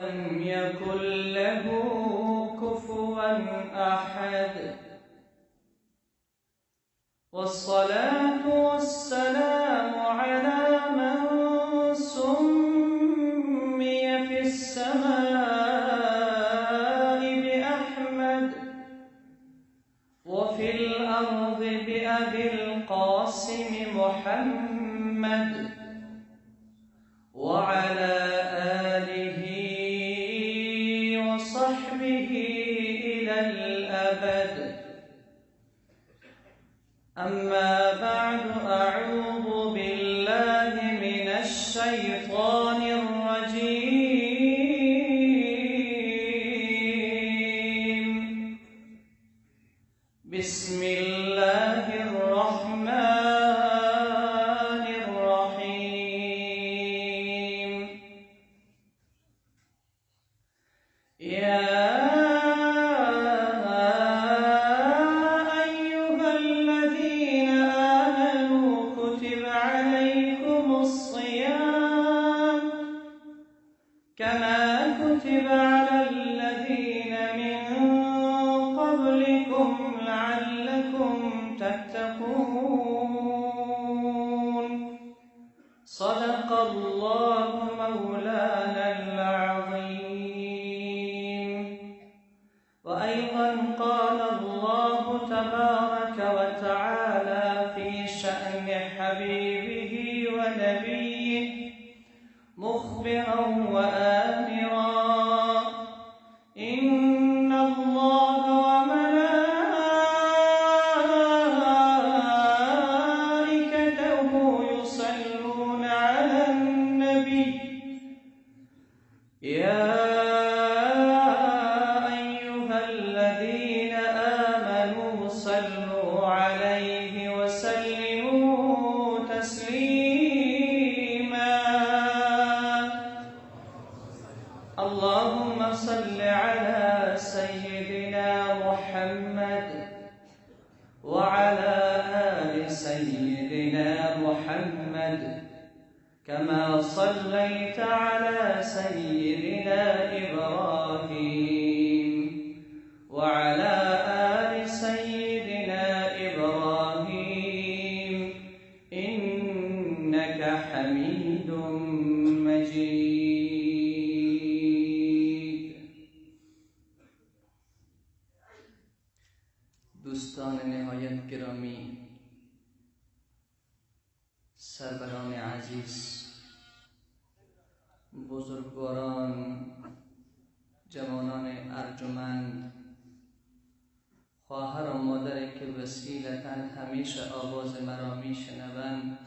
لم يكن له كفوا أحد. والصلاة والسلام على من سمي في السماء بأحمد وفي الأرض بأبي القاسم محمد وعلى آله وصحبه إلى الأبد. أما بعد، أعوذ بالله من الشيطان الرجيم. بسم الله الرحمن الرحيم. يا أيها الذين آمنوا كتب عليكم الصيام كما كتب على الذين من قبلكم لعلكم تتقون. صدق الله مولانا العظيم. وأيضا قال الله تبارك وتعالى في شأن حبيبه ونبيه مخبرا وآمرا: إن الله وملائكته يصلون على النبي يا أيها الذين آمنوا صلوا عليه وسلموا تسليما. اللهم صل على سيدنا محمد وعلى آل سيدنا محمد كما صليت على سيدنا إبراهيم وعلى آل سيدنا إبراهيم إنك حميد مجيد. دوستان نهایت گرامی، سروران عزیز، بزرگواران، جوانان ارجمند، خواهر و مادری که وسیلتاً همیشه آواز مرا میشنوند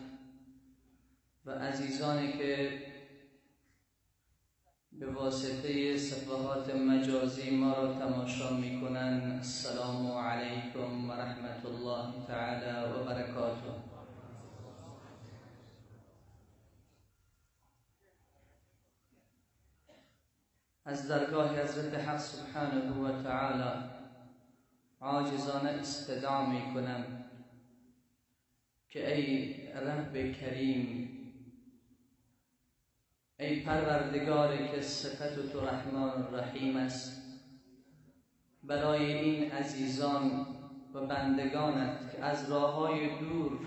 و عزیزانی که به واسطه صفحات مجازی ما را تماشا میکنند، السلام علیکم و رحمت الله تعالی و برکاته. از درگاه حضرت حق سبحانه و تعالی عاجزانه استدعا میکنم که ای رب کریم، ای پروردگاری که صفت تو رحمان الرحیم است، برای این عزیزان و بندگانت که از راه‌های دور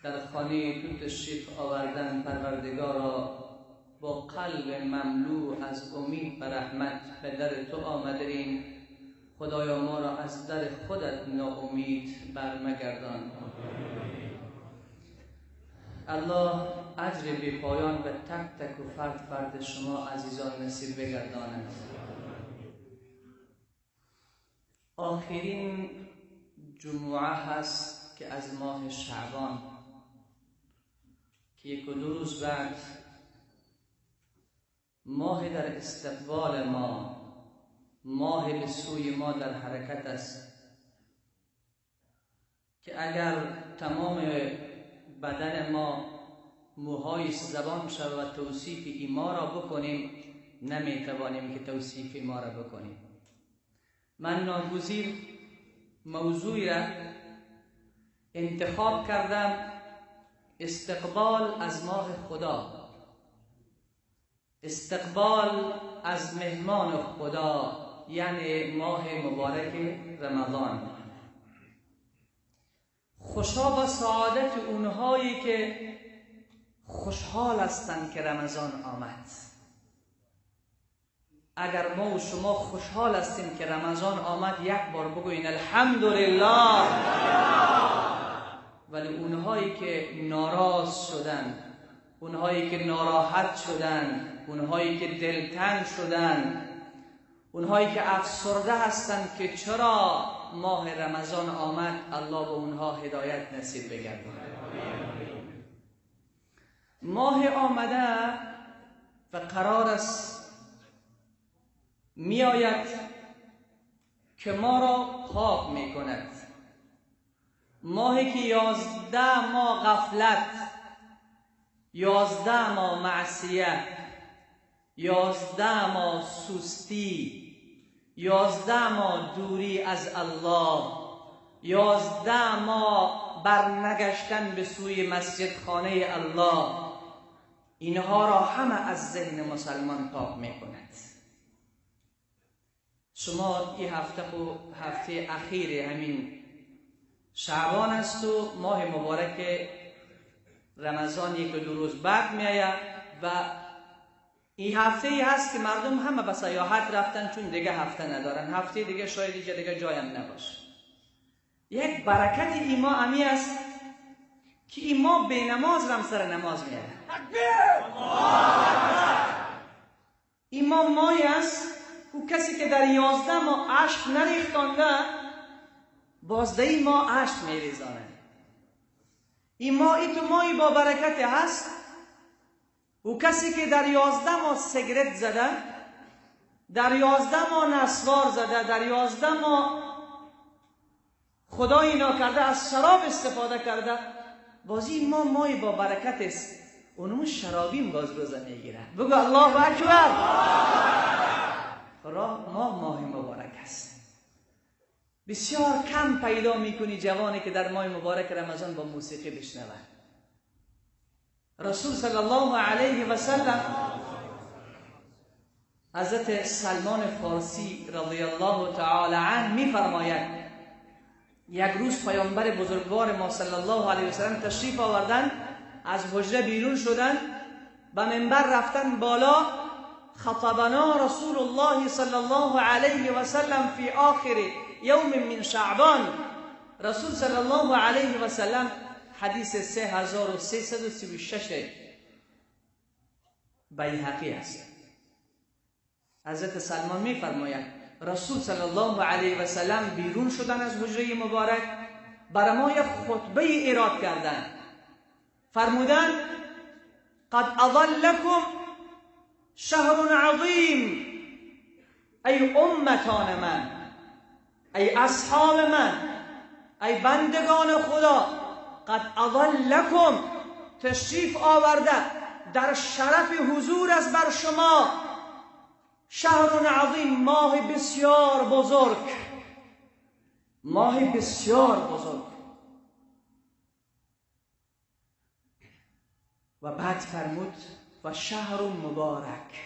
در خانه تو تشریف آوردن، پروردگارا با قلب مملو از امید و رحمت به در تو آمده ایم. خدایا ما را از در خودت ناامید برمگردان. الله اجر بی پایان به تک تک و فرد فرد شما عزیزان نصیب بگرداند. آخرین جمعه هست که از ماه شعبان که یک و دو روز بعد ماه در استقبال ما، ماه به سوی ما در حرکت است که اگر تمام بدن ما موهای زبان شود و توصیف ایما را بکنیم، نمیتوانیم که توصیف ایما را بکنیم. من ناگزیر موضوعی را انتخاب کردم، استقبال از ماه خدا. استقبال از مهمان خدا، یعنی ماه مبارک رمضان. خوشا و سعادت اونهایی که خوشحال هستند که رمضان آمد. اگر ما و شما خوشحال هستیم که رمضان آمد، یک بار بگوین الحمدلله. ولی اونهایی که ناراض شدن، اونهایی که ناراحت شدن، اونهایی که دلتنگ شدن، اونهایی که افسرده هستند که چرا ماه رمضان آمد، الله به اونها هدایت نصیب بگرداند. ماه آمده و قرار است می آید که ما را پاک می کند. ماهی که 11 ماه غفلت، 11 ماه معصیت، 11 ماه سستی، 11 ماه دوری از الله، 11 ماه برنگشتن به سوی مسجد خانه الله، اینها را همه از ذهن مسلمان پاک می کند. شما این هفته و هفته اخیر همین شعبان است و ماه مبارک رمضان 1 و 2 روز بعد می آید و این هفته ای هست که مردم همه به سیاحت رفتن، چون دیگه هفته ندارن، هفته دیگه شاید دیگه جایم نباشه. یک برکت ایما امی است که ایما به نماز رم سر نماز میاد. ایما مایی است او کسی که در 11 ماه اشک نریختانده، بازده ما اشک میریزانه. این ماه ای تو ماهی با برکت هست. او کسی که در 11 ماه سیگرت زده، در 11 ماه نسوار زده، در 11 ماه خدایی ناکرده از شراب استفاده کرده، بازی ما ماهی با برکت است. اونمو شرابیم باز روزه میگیره. بگو الله اکبر. راه ما ماه مبارک است. بسیار کم پیدا میکنی جوانی که در ماه مبارک رمضان با موسیقی بشنود. رسول صلی الله علیه و سلم، حضرت سلمان فارسی رضی الله تعالی عنه میفرماید یک روز پیامبر بزرگوار ما صلی الله علیه و سلم تشریف آوردن، از حجره بیرون شدن، به منبر رفتن بالا. خطبنا رسول الله صلی الله علیه و سلم فی آخر یوم من شعبان. رسول صلی الله علیه و سلم، حدیث 3336 بیهقی است. حضرت سلمان میفرماید رسول صلی الله علیه و سلم بیرون شدن از حجره مبارک، برای ما یک خطبه ایراد کردن. فرمودن قد اضلکم شهر عظیم، ای امتان من، ای اصحاب من، ای بندگان خدا، قد اضلکم، تشریف آورده در شرف حضور از بر شما شهر عظیم، ماه بسیار بزرگ، ماه بسیار بزرگ. و بعد فرمود و شهر مبارک،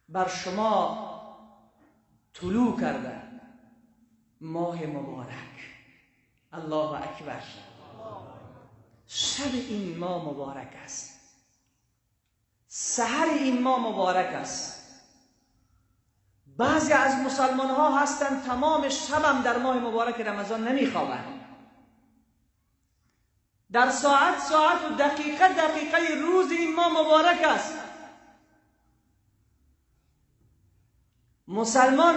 بر شما طلوع کرده ماه مبارک. الله اکبر. شب این ماه مبارک است، سحر این ماه مبارک است. بعضی از مسلمان ها هستند تمام شبم در ماه مبارک رمضان نمیخوابند، در ساعت ساعت و دقیقه دقیقه روز این ماه مبارک است. مسلمان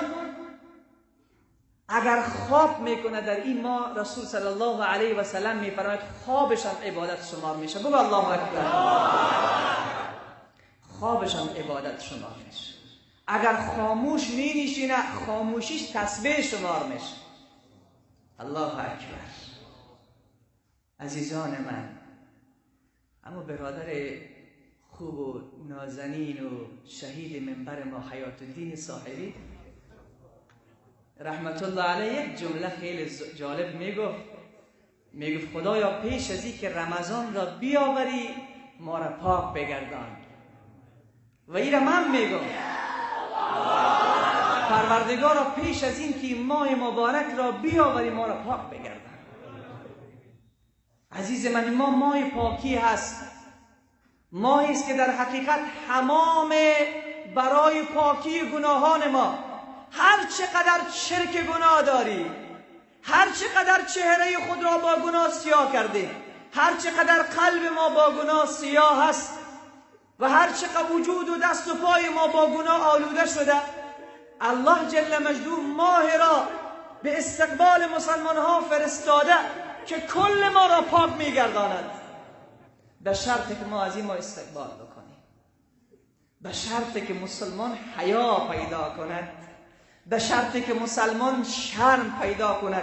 اگر خواب میکنه در این ماه، رسول صلی الله علیه و سلم میفرماید خوابش هم عبادت شمار میشه. بگو الله اکبر. خوابش هم عبادت شمار میشه. اگر خاموش می نشینه، خاموشیش تسبیح شمار میشه. الله اکبر. عزیزان من، اما برادر خوب و نازنین و شهید منبر ما حیات الدین صاحبی رحمت الله علیه یک جمله خیلی جالب میگفت. میگفت خدایا پیش از این که رمضان را بیاوری ما را پاک بگردان. و ایره من میگم، پروردگارا پیش از این که ماه مبارک را بیاوری ما را پاک بگردن. عزیز من، ما ماه پاکی هست، ماهی است که در حقیقت حمام برای پاکی گناهان ما. هر چقدر شرک گناه داری، هر چقدر چهره خود را با گناه سیاه کرده، هر چقدر قلب ما با گناه سیاه هست و هر چقدر وجود و دست و پای ما با گناه آلوده شده، الله جل مجده ماه را به استقبال مسلمان ها فرستاده که کل ما را پاک میگرداند، به شرطی که ما از این ما استقبال بکنیم، به شرطی که مسلمان حیا پیدا کند، به شرطی که مسلمان شرم پیدا کند،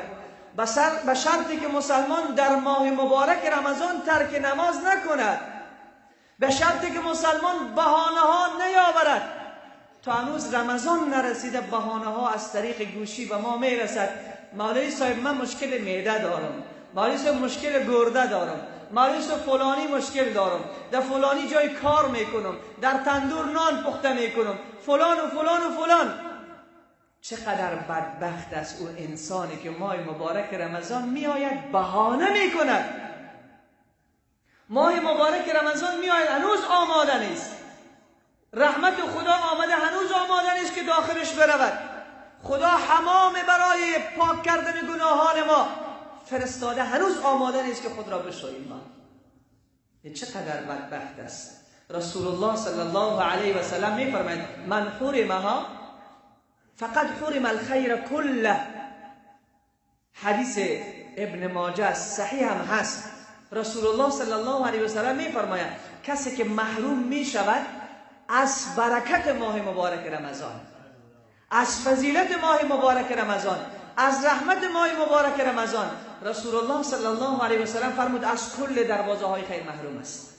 به شرطی که مسلمان در ماه مبارک رمضان ترک نماز نکند، به شرطی که مسلمان بهانه ها نیاورد. تا هنوز رمضان نرسیده بهانه ها از طریق گوشی به ما میرسد. مولوی صاحب من مشکل معده دارم، مولوی صاحب مشکل گرده دارم، مولوی صاحب فلانی مشکل دارم، در فلانی جای کار میکنم، در تندور نان پخته میکنم، فلان و فلان و فلان. چقدر بدبخت است او انسانی که ماه مبارک رمضان میآید بهانه میکند. ماه مبارک رمضان میآید هنوز آماده نیست، رحمت خدا آمده هنوز آماده نیست که داخلش برود. خدا حمام برای پاک کردن گناهان ما فرستاده، هنوز آماده نیست که خود را بشوییم. ما چقدر بدبخت است. رسول الله صلی الله علیه و سلم میفرماید من حرمها فقد حرم الخیر کله. حدیث ابن ماجه صحیح هم هست. رسول الله صلی الله علیه و سلم میفرماید کسی که محروم میشود از برکت ماه مبارک رمضان، از فضیلت ماه مبارک رمضان، از رحمت ماه مبارک رمضان، رسول الله صلی الله علیه و سلم فرمود از کل دروازه های خیر محروم است.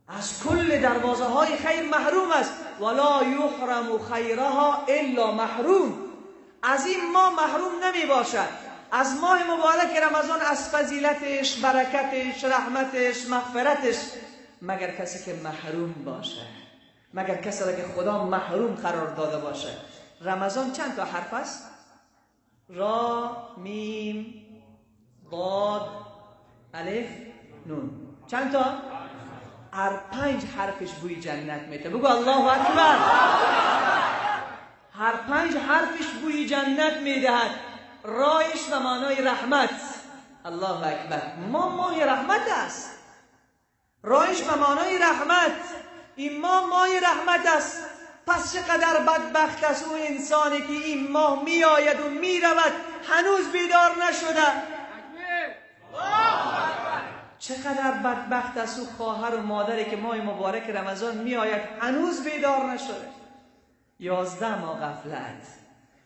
از کل دروازه های خیر محروم است. ولا یحرم خیرها الا محروم. از این ما محروم نمی باشد. از ماه مبارک رمضان، از فضیلتش، برکتش، رحمتش، مغفرتش، مگر کسی که محروم باشه، مگر کسی که خدا محروم قرار داده باشه. رمضان چند تا حرف است؟ را، میم، ضاد، الف، نون. چند تا؟ هر 5 حرفش بوی جنت میده. بگو الله اکبر. هر 5 حرفش بوی جنت میدهد. رایش به معنای رحمت. الله اکبر. ما ماه رحمت است. رایش به معنای رحمت. این ماه ماه رحمت است. پس چقدر بدبخت است او انسانی که این ماه میآید و میرود هنوز بیدار نشده. چقدر بدبخت است او خواهر و مادری که ماه مبارک رمضان میآید هنوز بیدار نشده. 11 ماه غفلت،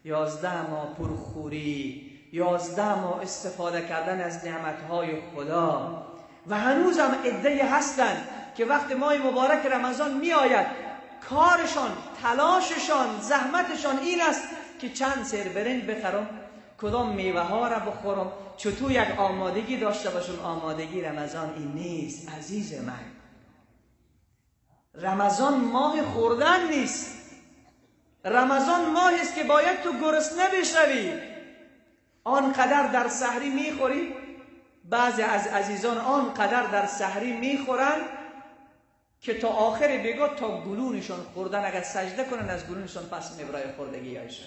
11 ماه پرخوری، 11 ماه استفاده کردن از نعمتهای خدا، و هنوز هم عده‌ای هستند که وقت ماه مبارک رمضان میآید کارشان، تلاششان، زحمتشان این است که چند سر برنج بخرم، کدام میوه ها را بخورم، چطور یک آمادگی داشته باشم. آمادگی رمضان این نیست عزیز من. رمضان ماه خوردن نیست. رمضان ماه است که باید تو گرسنه بشوی. آنقدر در سحری میخوری، بعضی از عزیزان آنقدر در سحری میخورن که تا آخر بگاه تا گلونشون خوردن، اگر سجده کنن از گلونشون پس میبرای خوردگی هایشون.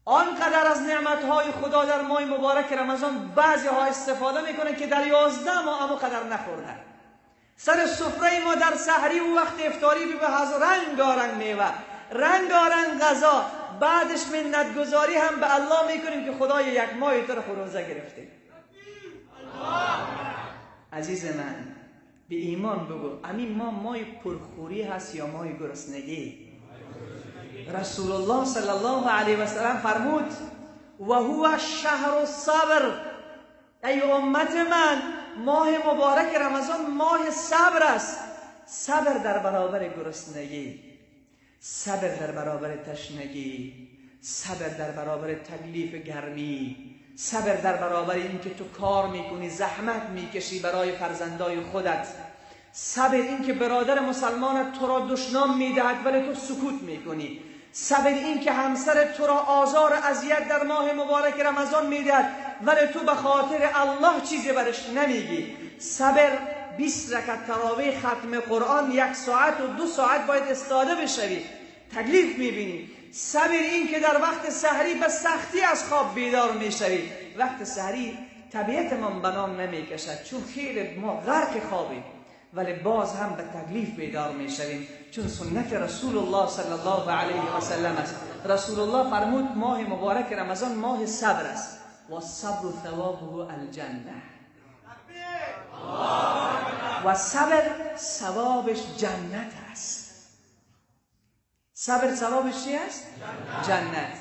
آنقدر از نعمتهای خدا در ماه مبارک رمضان بعضی ها استفاده میکنن که در 11 ماه اما قدر نخوردن. سر سفره ما در سحری و وقت افطاری به از رنگارنگ میوه، رنگارنگ غذا، بعدش منتگذاری هم به الله میکنیم که خدای یک ماه تو رو روزه گرفته. عزیز من به ایمان بگو امین ما ماه پرخوری هست یا ماه گرسنگی؟ رسول الله صلی الله علیه و سلم فرمود و هو شهر الصبر. ای امت من، ماه مبارک رمضان ماه صبر است. صبر در برابر گرسنگی، صبر در برابر تشنگی، صبر در برابر تکلیف گرمی، صبر در برابر اینکه تو کار میکنی، زحمت میکشی برای فرزندای خودت، صبر این که برادر مسلمانت تو را دشنام میدهد ولی تو سکوت میکنی. صبر این که همسر تو را آزار و اذیت در ماه مبارک رمضان میدهد ولی تو به خاطر الله چیزی برش نمیگی. صبر 20 رکعت تراویح ختم قرآن 1 ساعت و 2 ساعت باید استاده بشوی، تکلیف میبینی. صبر این که در وقت سحری به سختی از خواب بیدار میشوی. وقت سحری طبیعت من بنام نمیکشد چون خیلی ما غرق خوابیم، ولی باز هم به تکلیف بیدار میشویم چون سنت رسول الله صلی الله علیه و سلم است. رسول الله فرمود ماه مبارک رمضان ماه صبر است و صبر ثوابه الجنه، و صبر ثوابش جنت است. صبر ثوابش چی است؟ جنت.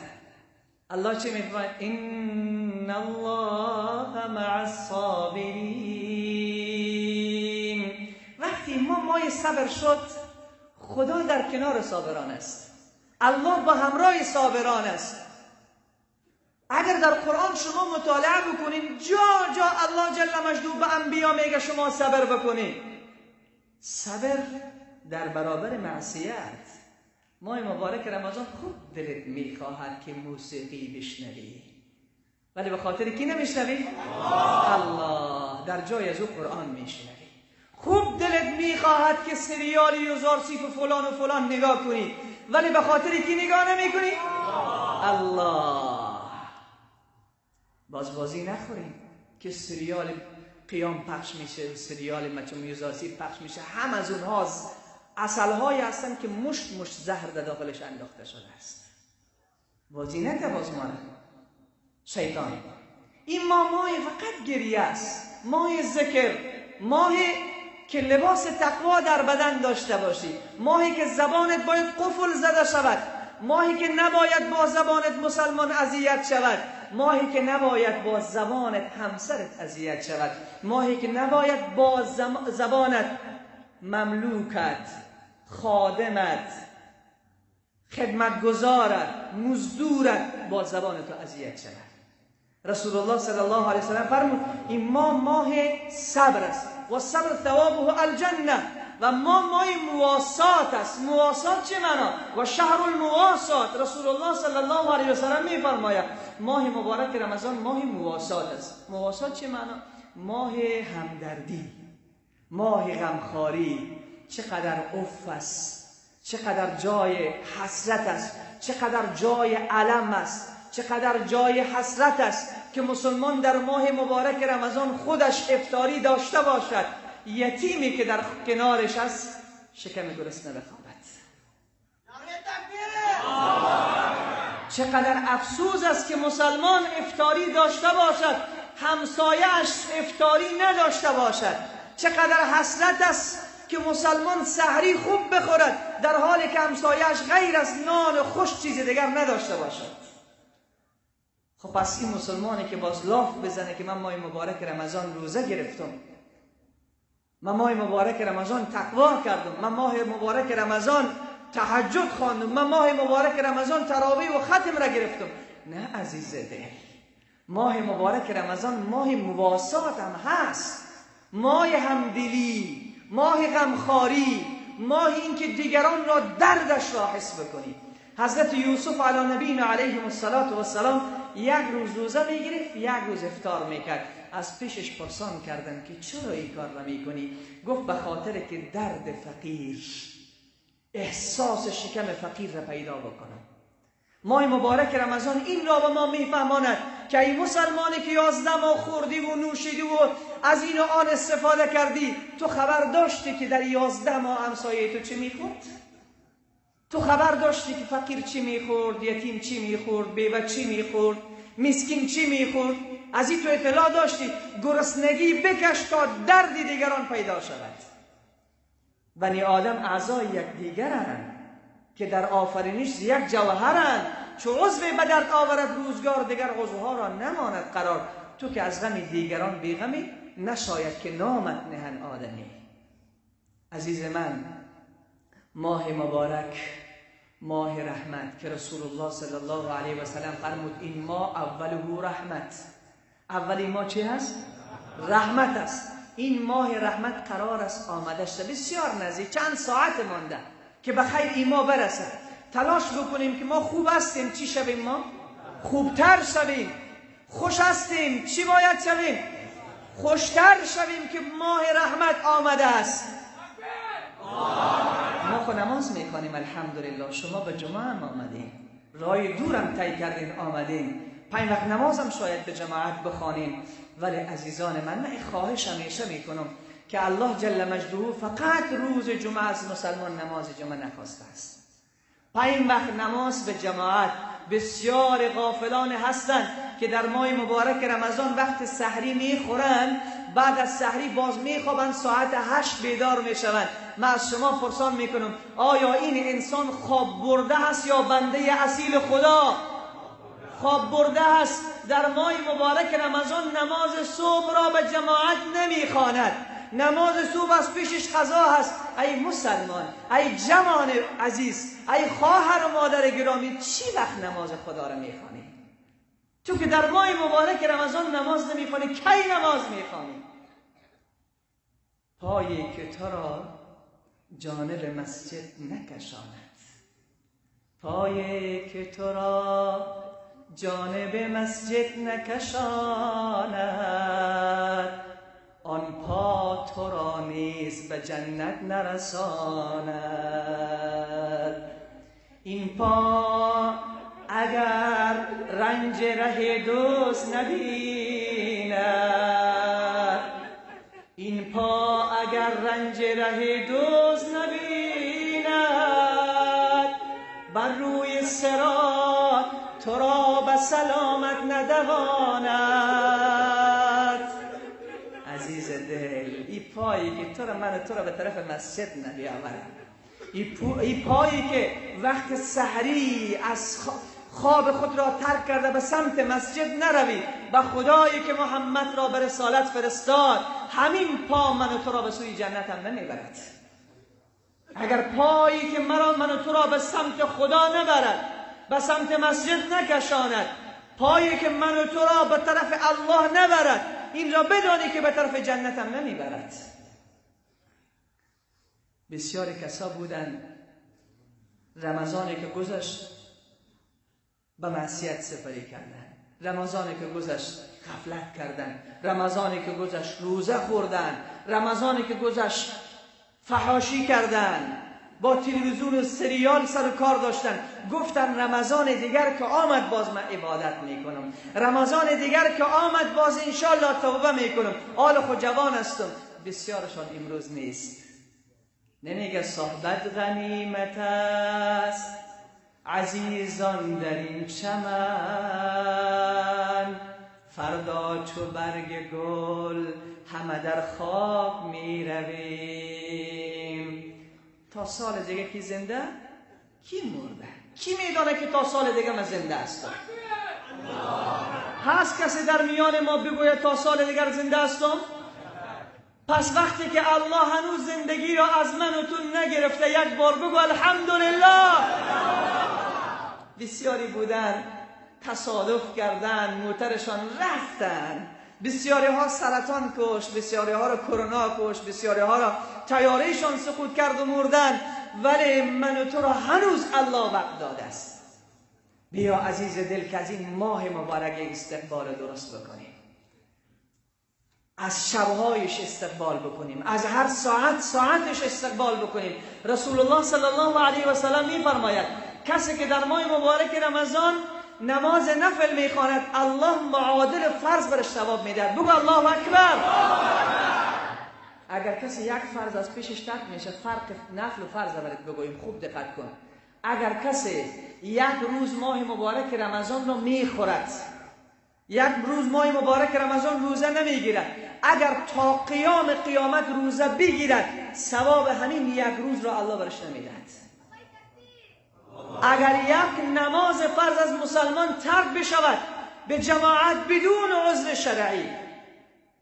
الله چی میفرماید؟ ان الله مع الصابرین. وقتی ما ماه صبر شد، خدا در کنار صابران است، الله با همراه صابران است. اگر در قرآن شما مطالعه بکنین، جا جا الله جل مجده به انبیا میگه شما صبر بکنین. صبر در برابر معصیت. ماه مبارک رمضان خوب دلت میخواهد که موسیقی بشنوی، ولی به خاطر کی نمیشنوی؟ الله. در جای از او قرآن میشنوی. خوب دلت میخواهد که سریال یوزارسیف و فلان و فلان نگاه کنی، ولی به خاطر کی نگاه نمیکنی؟ الله. باز بازی نخوریم که سریال قیام پخش میشه، سریال مچم یوزارسیف پخش میشه، هم از اونها عسل‌هایی هستن که مشت مشت زهر در داخلش انداخته شده است. بازی نده باز مانه شیطان. این ماه فقط گریه است، ماه ذکر، ماه که لباس تقوا در بدن داشته باشی، ماهی که زبانت باید قفل زده شود، ماهی که نباید با زبانت مسلمان اذیت شود، ماهی که نباید با زبانت همسرت اذیت شود، ماهی که نباید با زبانت مملوکت، خادمت، خدمتگزارت، مزدورت با زبان تو اذیت شود. رسول الله صلی الله علیه وسلم فرمود این ماه صبر است و صبر ثوابه الجنه، و ماه مواسات است. مواسات چه معنا؟ و شهر المواسات. رسول الله صلی الله علیه وسلم میفرماید ماه مبارک رمضان ماه مواسات است. مواسات چه معنا؟ ماه همدردی، ماه غمخواری. چقدر اف است، چقدر جای حسرت است، چقدر جای الم است، چقدر جای حسرت است که مسلمان در ماه مبارک رمضان خودش افطاری داشته باشد، یتیمی که در کنارش است شکم گرسنه بخوابد. چقدر افسوس است که مسلمان افطاری داشته باشد، همسایه‌اش افطاری نداشته باشد. چقدر حسرت است که مسلمان سحری خوب بخورد در حالی که همسایه‌اش غیر از نان خوش چیز دیگر نداشته باشد. خب پس این مسلمانی که باز لاف بزنه که من ماه مبارک رمضان روزه گرفتم، من ماه مبارک رمضان تقوا کردم، من ماه مبارک رمضان تهجد خواندم، من ماه مبارک رمضان تراویح و ختم را گرفتم. نه عزیز دل، ماه مبارک رمضان ماه مواسات هم هست، ماه همدلی، ماه غمخواری، ماه اینکه دیگران را دردش را حس بکنی. حضرت یوسف علی نبینا علیه الصلاة والسلام یک روز روزه میگرفت، یک روز افطار میکرد. از پیشش پرسان کردن که چرا این کار را میکنی؟ گفت به خاطر که درد فقیر، احساس شکم فقیر را پیدا بکنم. ماه مبارک رمضان این را به ما میفهماند که ای مسلمانی که 11 ماه خوردی و نوشیدی و از این و آن استفاده کردی، تو خبر داشتی که در 11 ماه همسایه تو چه میخورد؟ تو خبر داشتی که فقیر چی میخورد، یتیم چی میخورد، بیوه چی میخورد، مسکین چی میخورد؟ از این تو اطلاع داشتی. گرسنگی بکش تا درد دیگران پیدا شود. بنی آدم اعضای یکدیگرند که در آفرینش یک جوهرند، چو عضو به درد آورد روزگار، دیگر عضوها را نماند قرار. تو که از غم دیگران بیغمی، نشاید که نامت نهن آدمی. عزیز من، ماه مبارک، ماه رحمت که رسول الله صلی الله علیه و سلم فرمود این ماه اوله رحمت. اولی ماه چی هست؟ رحمت است. این ماه رحمت قرار است آمده شده، بسیار نزدیک، چند ساعت مانده که به خیر این ماه برسد. تلاش بکنیم که ما خوب هستیم، چی شویم؟ ما خوبتر شویم. خوش هستیم، چی باید شویم؟ خوشتر شویم که ماه رحمت آمده است. ما خود نماز میخوانیم الحمدلله، شما به جمعه هم آمدیم، راه دورم طی کردین آمدین، 5 وقت نمازم شاید به جماعت بخوانیم. ولی عزیزان من، من خواهش همیشه میکنم که الله جل مجده فقط روز جمعه از مسلمان نماز جمعه نخواسته است. 5 وقت نماز به جماعت. بسیار غافلان هستند که در ماه مبارک رمضان وقت سحری میخورند، بعد از سحری باز میخوابند، ساعت 8 بیدار میشوند. من از شما پرسان میکنم، آیا این انسان خواب برده است یا بنده اصیل خدا؟ خواب برده است. در ماه مبارک رمضان نماز صبح را به جماعت نمیخواند، نماز صبح از پیشش قضا هست. ای مسلمان، ای جوان عزیز، ای خواهر و مادر گرامی، چی وقت نماز خدا را میخوانی؟ تو که در ماه مبارک رمضان نماز نمیخوانی، کی نماز میخوانی؟ پایی که تو را جانب مسجد نکشاند، پایی که تو را جانب مسجد نکشاند، آن پا تو را نیز به جنت نرساند. این پا اگر رنج ره دوست نبیند، این پا اگر رنج ره دوست نبیند، بر روی صراط تو را به سلامت ندواند. عزیز دل، ای پایی که تو را، من تو را به طرف مسجد نبیاورد، ای پایی که وقت سحری از خواب خود را ترک کرده به سمت مسجد نروی، به خدایی که محمد را به رسالت فرستاد، همین پا من و تو را به سوی جنت هم نمیبرد. اگر پایی که من و تو را به سمت خدا نبرد، به سمت مسجد نکشاند، پایی که من و تو را به طرف الله نبرد، این را بدانی که به طرف جنت هم نمیبرد. بسیاری کسا بودند رمضانی که گذشت به معصیت سپری کردن، رمضانی که گذشت غفلت کردن، رمضانی که گذشت روزه خوردن، رمضانی که گذشت فحاشی کردن، با تلویزیون و سریال سر کار داشتن. گفتن رمضان دیگر که آمد باز من عبادت میکنم، رمضان دیگر که آمد باز انشالله توبه میکنم، آل خود جوان هستم. بسیارشان امروز نیست. نمیگه صحبت غنیمت است عزیزان در این چمن، فردا چو برگ گل همه در خواب میرویم. تا سال دیگه کی زنده کی مرده؟ کی میدانه که تا سال دیگه من زنده هستم؟ هست کسی در میان ما بگوید تا سال دیگر زنده هستم؟ پس وقتی که الله هنوز زندگی را از من و تو نگرفته، یک بار بگو الحمدلله. بسیاری بودن تصادف کردن، موترشان رفتن، بسیاری ها سرطان کش، بسیاری ها را کرونا کش، بسیاری ها را طیارهشان سقوط کرد و مردن، ولی من و تو را هنوز الله وقت داده است. بیا عزیز دل که از این ماه مبارک استقبال درست بکنیم، از شبهایش استقبال بکنیم، از هر ساعت ساعتش استقبال بکنیم. رسول الله صلی الله علیه و سلم میفرماید کسی که در ماه مبارک رمضان نماز نفل میخواند، الله معادل فرض برش ثواب میدهد. بگو الله اکبر. اگر کسی یک فرض از پیشش ترک میشه، فرق نفل و فرض برات بگوییم، خوب دقت کن. اگر کسی یک روز ماه مبارک رمضان را میخورد، یک روز ماه مبارک رمضان روزه نمیگیرد، اگر تا قیام قیامت روزه بگیرد، ثواب همین یک روز را الله برش نمیدهد. اگر یک نماز فرض از مسلمان ترک بشود به جماعت بدون عذر شرعی،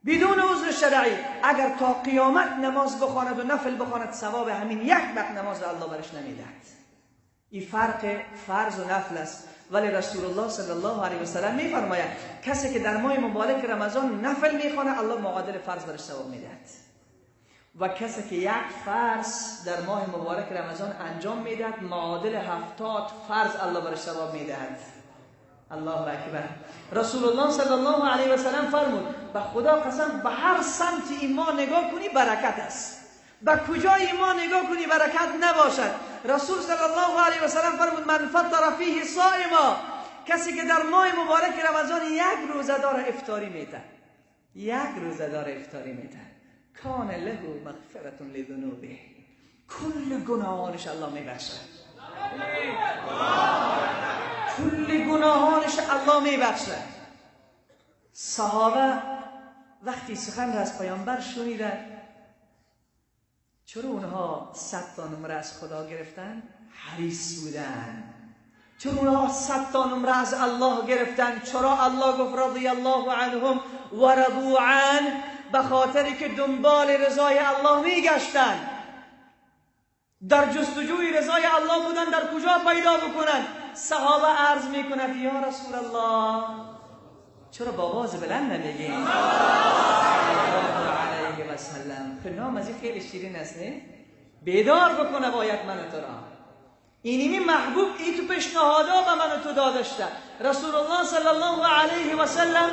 بدون عذر شرعی، اگر تا قیامت نماز بخواند و نفل بخواند، ثواب همین یک وقت نماز را الله برش نمیدهد. این فرق فرض و نفل است. ولی رسول الله صلی الله علیه و سلم میفرماید کسی که در ماه مبارک رمضان نفل میخوانه الله معادل فرض برش ثواب میدهد، و کسی که یک فرض در ماه مبارک رمضان انجام میدهد معادل 70 فرض الله برش ثواب میدهد. الله اکبر. رسول الله صلی الله علیه و سلم فرمود به خدا قسم به هر سمت ایمان نگاه کنی برکت است، به کجای ایمان نگاه کنی برکت نباشد. رسول صلی الله علیه و سلم فرمود من فطر فیه صائما، کسی که در ماه مبارک رمضان یک روزه دار افطاری میده، یک روزه دار افطاری میده، کان له مغفرة لذنوبه، کل گناهانش الله میبخشد، کل گناهانش الله میبخشد. صحابه وقتی سخن را از پیامبر شنیدن، چرا اونها 100 تا نمره از خدا گرفتن؟ حریص بودن. چرا اونها 100 تا نمره از الله گرفتن؟ چرا الله گفت رضی الله عنهم و رضوا عنه؟ به خاطری که دنبال رضای الله میگشتن، در جستجوی رضای الله بودن. در کجا پیدا بکنن؟ صحابه عرض میکند یا رسول الله، چرا با آواز بلند نمیگین؟ علیه و سلم. نام از این خیلی شیرین است، نه؟ بیدار بکنه باید من تو را. اینمی محبوب ای تو پیشنهادا به من تو دادشته. رسول الله صلی الله علیه و سلم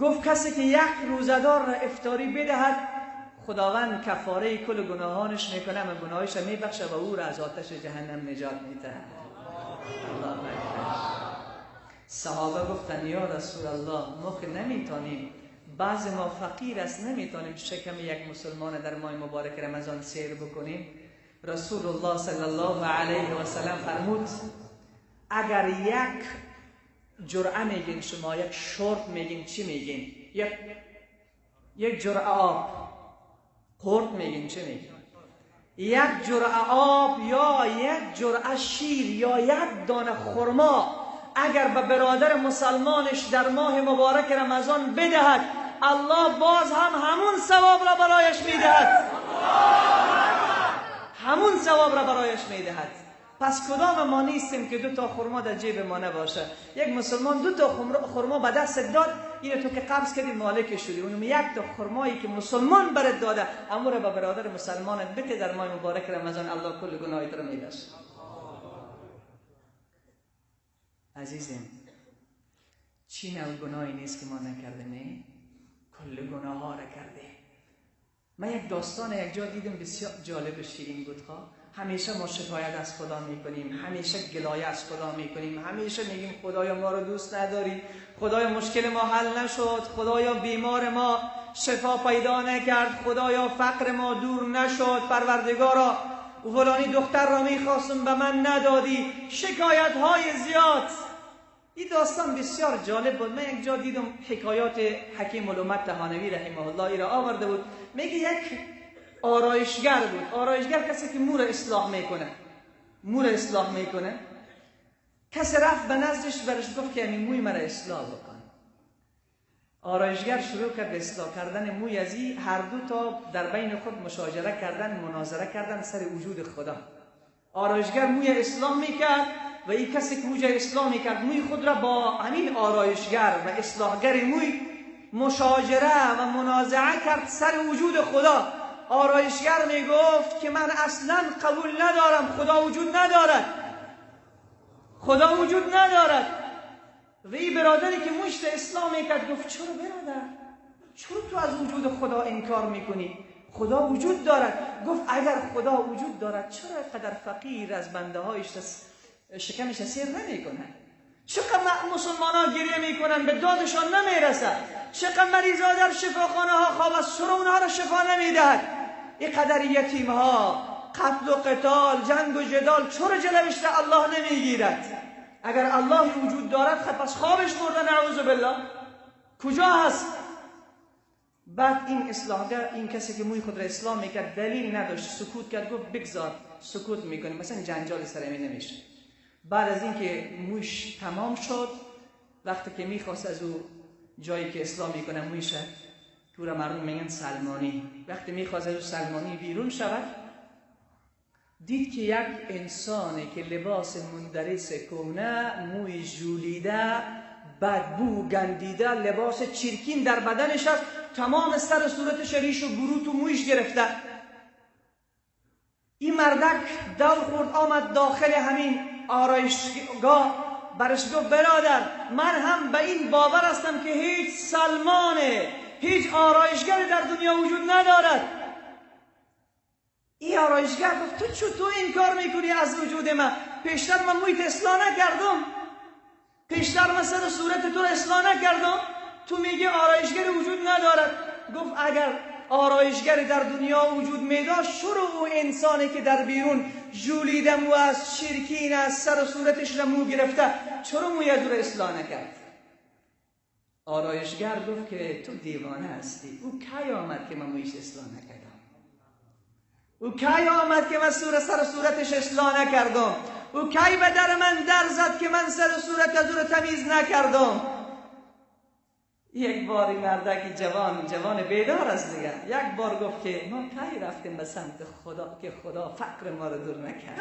گفت کسی که یک روزه‌دار را افطاری بدهد خداوند کفاره کل گناهانش میکنه و گناهش را میبخشه و او را از آتش جهنم نجات میده. الله اکبر. صحابه گفتن یا رسول الله ما که نمیتونیم، بعض ما فقیر است، نمیتونیم شکم یک مسلمان در ماه مبارک رمضان سیر بکنیم. رسول الله صلی الله علیه و سلم فرمود اگر یک جرعه میگین شما، یک شرب میگین، چی میگین؟ یک جرعه آب، قرط میگین، چی میگین؟ یک جرعه آب یا یک جرعه شیر یا یک دانه خرما اگر به برادر مسلمانش در ماه مبارک رمضان بدهد، الله باز هم همون ثواب را برایش میدهد، همون ثواب را برایش میدهد. پس کدام ما نیستیم که 2 تا خرما در جیب ما نباشه؟ یک مسلمان 2 تا خرما به دست داد، اینو تو که قبض کردی مالک شدی. اونم یک تا خرمایی که مسلمان برات داده، امر به برادر مسلمانت بده در ماه مبارک رمضان، الله کل گناهت را میبخشه. عزیزم چی نوع گناهی نیست که ما نکرده؟ نه، کل گناه ها را کرده. من یک داستان یک جا دیدم بسیار جالب و شیرین بود. همیشه ما شکایت از خدا میکنیم، همیشه گلایه از خدا میکنیم، همیشه میگیم خدایا ما رو دوست نداری، خدایا مشکل ما حل نشد، خدایا بیمار ما شفا پیدا نکرد، خدایا فقر ما دور نشد، پروردگارا فلانی دختر را میخواستم به من ندادی، شکایت های زیاد. این داستان بسیار جالب بود. من یک جا دیدم حکایات حکیم الامت تهانوی رحمه الله ای را آورده بود. میگه یک آرایشگر بود. آرایشگر کسی که مو را اصلاح میکنه، مو را اصلاح میکنه. کسی رفت به نزدش، برش گفت که یعنی موی مرا اصلاح بکن. آرایشگر شروع کرد به اصلاح کردن موی از این. هر دو تا در بین خود مشاجره کردن، مناظره کردن سر وجود خدا. آرایشگر موی اصلاح میکرد و این کسی که موی اصلاح میکرد موی خود را با همین آرایشگر و اصلاحگر موی مشاجره و منازعه کرد سر وجود خدا. آرایشگر میگفت که من اصلا قبول ندارم، خدا وجود ندارد، خدا وجود ندارد. و این برادری که مشت اسلام میکرد گفت چرا برادر، چرا تو از وجود خدا انکار میکنی؟ خدا وجود دارد. گفت اگر خدا وجود دارد چرا اینقدر فقیر از بنده هایش شکمش سیر نمیکنه؟ چقدر مسلمان ها گریه میکنن به دادشان نمیرسد، چقدر مریضا در شفاخانه ها خواب است، چرا اونها را شفا نمیدهد؟ اینقدر یتیم ها، قتل و قتال، جنگ و جدال، چرا جلوش الله نمیگیرد؟ اگر الله وجود دارد خب پس خوابش برده، نعوذ بالله، کجا هست؟ بعد این اصلاحگر، این کسی که موی خود را اصلاح میکرد دلیل نداشت، سکوت کرد، گفت بگذار سکوت میکنیم، مثلا جنجال سر این نمیشه. بعد از اینکه مویش تمام شد، وقتی که میخواست از او جایی که اصلاح میکنه مویش تو را مردم میگن سلمانی، وقتی میخواست از او سلمانی بیرون شود، دید که یک انسانی که لباس مندرس کهنه، موی ژولیده، بدبو گندیده، لباس چرکین در بدنش است، تمام سر صورتش ریش و بروت و مویش گرفته. این مردک دور خورد آمد داخل همین آرایشگاه. برش گفت برادر، من هم به این باور هستم که هیچ سلمانه، هیچ آرایشگر در دنیا وجود ندارد. این آرایشگر گفت تو چطور این کار میکنی از وجود من؟ پیشتر من مویت اصلاح نکردم، پیشتر من سر صورت تو اصلاح نکردم، تو میگی آرایشگر وجود ندارد. گفت اگر آرایشگر در دنیا وجود میداشت، شروع او انسانی که در بیرون ژولیده مو از چرکین از سر و صورتش را مو گرفته، چرا موی از او را اصلاح نکرد؟ آرایشگر گفت که تو دیوانه هستی. او کی آمد که من مویش اصلاح نکردم؟ او کی آمد که من سر و صورتش اصلاح نکردم؟ او کی به در من در زد که من سر و صورت از او را تمیز نکردم؟ یک بار این مردک جوان بیدار است دیگه، یک بار گفت که ما کی رفتیم به سمت خدا که خدا فقر ما را دور نکرد؟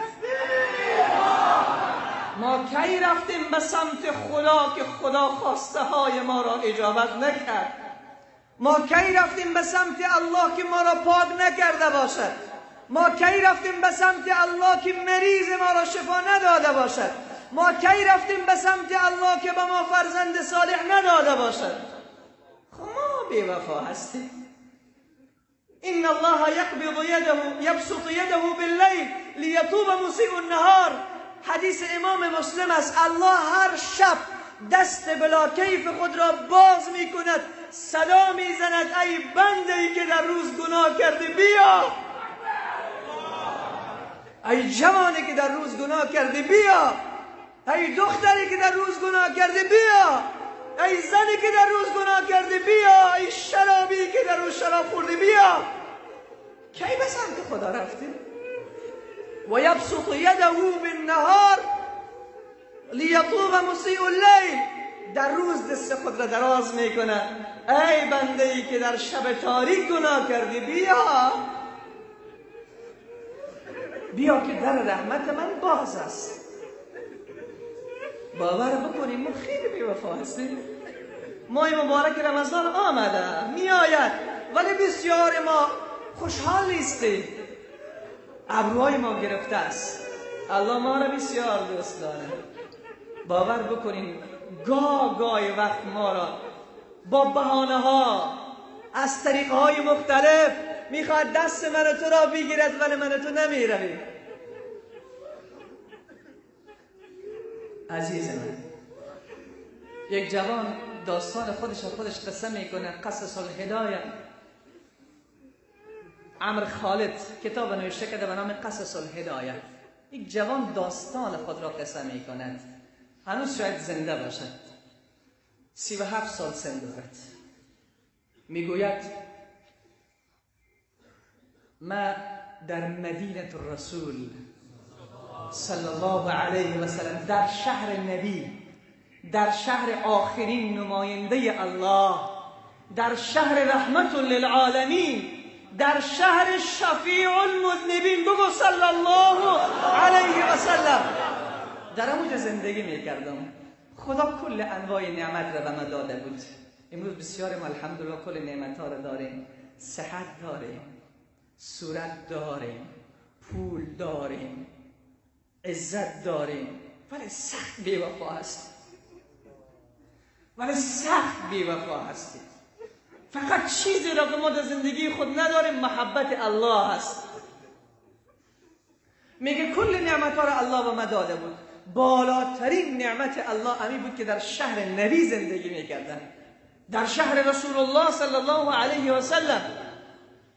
ما کی رفتیم به سمت خدا که خدا خواسته های ما را اجابت نکرد؟ ما کی رفتیم به سمت الله که ما را پاک نکرده باشد؟ ما کی رفتیم به سمت الله که مریض ما را شفا نداده باشد؟ ما کی رفتیم به سمت الله که به ما فرزند صالح نداده باشد؟ خب ما بی وفا هستیم. ان الله یقبض یده یبسط یده باللیل لیتوب مسیء النهار. حدیث امام مسلم است. الله هر شب دست بلا کیف خود را باز می کند، صدا می زند ای بنده ای که در روز گناه کرده بیا، ای جوانی که در روز گناه کرده بیا، ای دختری که در روز گناه کرده بیا، ای زنی که در روز گناه کرده بیا، ای شرابی که در روز شراب خورده بیا. کی به سمت خدا رفتی؟ و یبسط یده بالنهار لیتوب مسیء اللیل. در روز دست خود را دراز میکنه، ای بنده ای که در شب تاریک گناه کردی بیا، بیا که در رحمت من باز است. باور بکنیم ما خیلی بی‌وفا هستیم. ماه مبارک رمضان آمده میآید، ولی بسیار ما خوشحال نیستیم، ابروهای ما گرفته است. الله ما را بسیار دوست داره. باور بکنیم گاه گاهی وقت ما را با بهانه ها از طریق های مختلف میخواد دست من و تو را بگیرد، ولی من و تو نمیرویم. عزیز من، یک جوان داستان خودش قصه میکنه، قصص الهدایه. عمر خالد کتاب نوشته کرده به نام قصص الهدایه. یک جوان داستان خود را قصه میکند، هنوز شاید زنده باشد، 37 سال سن دارد. میگوید ما در مدینه الرسول صلی الله علیه و سلم، در شهر نبی، در شهر آخرین نماینده الله، در شهر رحمت للعالمین، در شهر شفیع المذنبین، بگو صلی الله علیه و سلم، در اونجا زندگی میکردم. خدا کل انواع نعمت را به ما داده بود. امروز بسیار ما الحمدلله کل نعمت ها را داریم، صحت داریم، صورت داریم، پول داریم، عزت داریم، ولی سخت بی‌وفا هستیم. ولی سخت بی‌وفا هستیم. فقط چیزی را که ما در زندگی خود نداریم محبت الله هست. میگه کل نعمت ها را الله به ما داده بود. بالاترین نعمت الله امی بود که در شهر نبی زندگی میکردن، در شهر رسول الله صلی الله علیه و سلم.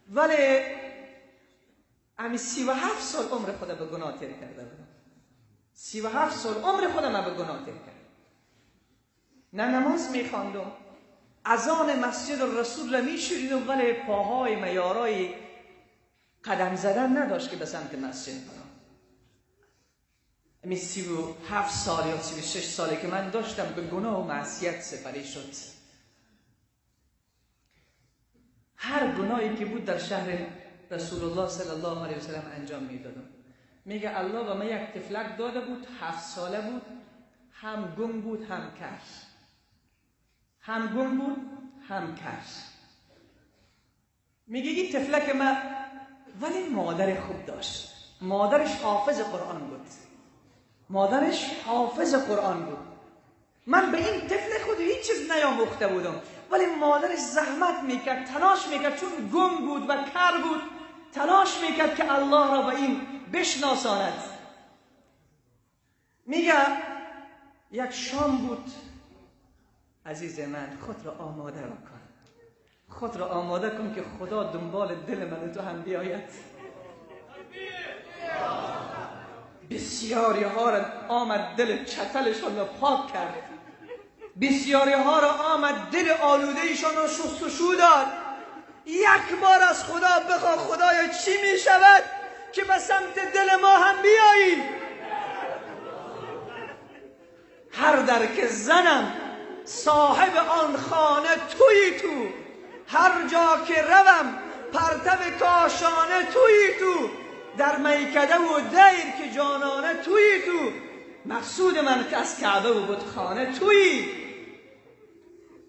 ولی امی 37 سال عمر خود به گناه تیر کرده بودم. 37 سال عمر خودم به گناه تیر کرد. نه نماز میخواندم، اذان مسجد الرسول را میشنیدم، ولی پاهای میارای قدم زدن نداشت که به سمت مسجد برم. امی 37 سال یا 36 ساله که من داشتم به گناه و معصیت سپری شد. هر گناهی که بود در شهر رسول الله صلی الله علیه و سلم انجام میدادم. میگه الله به من یک طفلک داده بود، 7 ساله بود، هم گنگ بود هم کر. هم گنگ بود هم کر. میگه این طفلک من ولی مادر خوب داشت. مادرش حافظ قرآن بود. مادرش حافظ قرآن بود. من به این طفل خود هیچ چیز نیاموخته بودم، ولی مادرش زحمت میکرد، تلاش میکرد، چون گنگ بود و کر بود تلاش میکرد که الله را به این بشناساند. میگه یک شام بود، عزیز من خود را آماده کن، خود را آماده کن که خدا دنبال دل من و تو هم بیاید. بسیاری ها را آمد دل چتلشان را پاک کرد، بسیاری ها را آمد دل آلودهشان را شستشو داد. یک بار از خدا بخواه خدایا چی می شود که به سمت دل ما هم بیایی. هر در که زنم صاحب آن خانه تویی تو، هر جا که روم پرتو کاشانه تویی تو، در میکده و دیر که جانانه تویی تو، مقصود من که از کعبه و بتخانه تویی.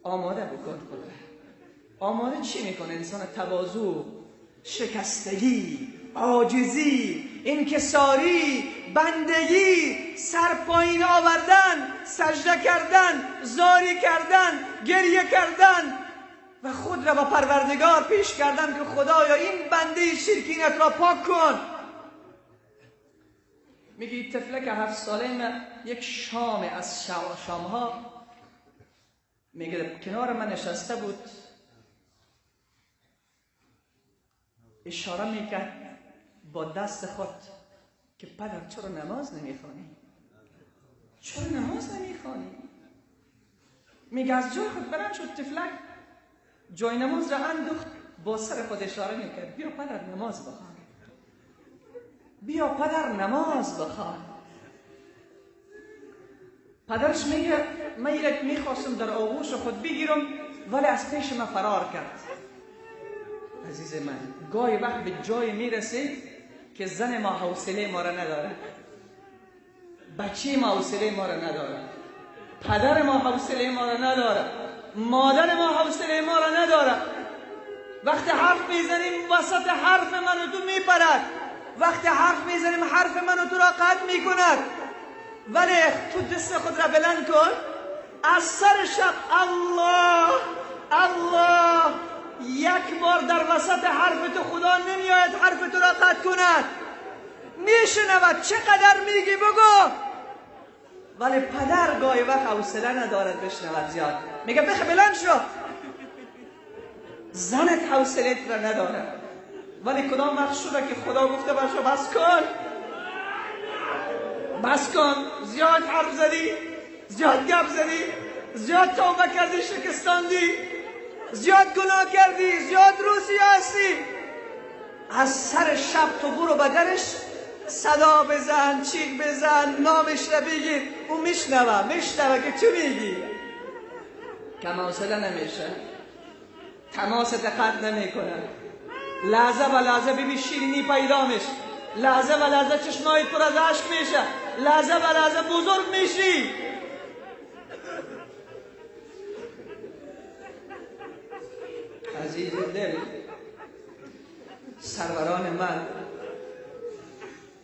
آماده بکن خدا. آماده چی میکنه انسان؟ تواضع، شکستگی، عاجزی، انکساری، بندگی، سر پایین آوردن، سجده کردن، زاری کردن، گریه کردن و خود را با پروردگار پیش کردن که خدایا این بنده شرکینت را پاک کن. میگه طفلک 7 ساله من یک شام از شامها میگه کنار من نشسته بود، اشاره میکرد با دست خود که پدر چرا نماز نمیخوانی؟ چرا نماز نمیخوانی؟ میگه از جای خود بلند شد طفلک، جای نماز را انداخت، با سر خود اشاره میکرد بیا پدر نماز بخوان، بیا پدر نماز بخوان. پدرش میگه من یک میخواستم در آغوش خود بگیرم ولی از پیش من فرار کرد. عزیز من گاهی وقت به جای میرسه که زن ما حوصله ما را نداره، بچه ما حوصله ما را نداره، پدر ما حوصله ما را نداره، مادر ما حوصله ما را نداره. وقتی حرف میزنیم وسط حرف من و تو میپرد، وقتی حرف میزنیم حرف من و تو را قطع میکند. ولی تو دست خود را بلند کن از سر شب الله الله، یک بار در وسط حرف تو خدا نمیآید حرف تو را قطع کند، میشنود چقدر میگی بگو. ولی پدر گاهی وقت حوصله ندارد بشنود زیاد، میگه بخ بلند شو. زنت حوصله را نداره، ولی کدام وقت شده که خدا گفته باشه بس کن، بس کن، زیاد حرف زدی، زیاد گپ زدی، زیاد توبه کردی شکستاندی، زیاد گناه کردی، زیاد روسی هستی. از سر شب تو برو به درش صدا بزن، چیک بزن، نامش را بگیر، او میشنوه، میشنوه که چی میگی. کم حوصله نمیشه، تماس دقت نمیکنه، لحظه به لحظه ببین شیرینی پیدا میشه، لحظه به لحظه چشمای پر از اشک میشه، لحظه به لحظه بزرگ میشی. عزیز دل، سروران من،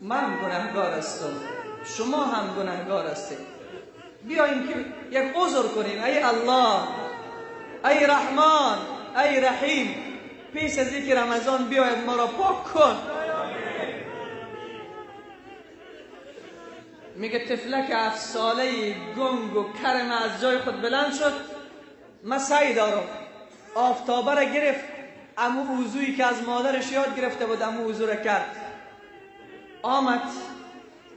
من گناهگار هستم، شما هم گناهگار هستید. بیاییم که یک عذر کنیم. ای الله، ای رحمان، ای رحیم، پیش از اینکه رمضان بیاید ما را پاک کن. میگه طفلک 7 ساله گنگ و کرم از جای خود بلند شد. من سعی دارم آفتابه را گرفت، امو وضویی که از مادرش یاد گرفته بود امو وضو را کرد، آمد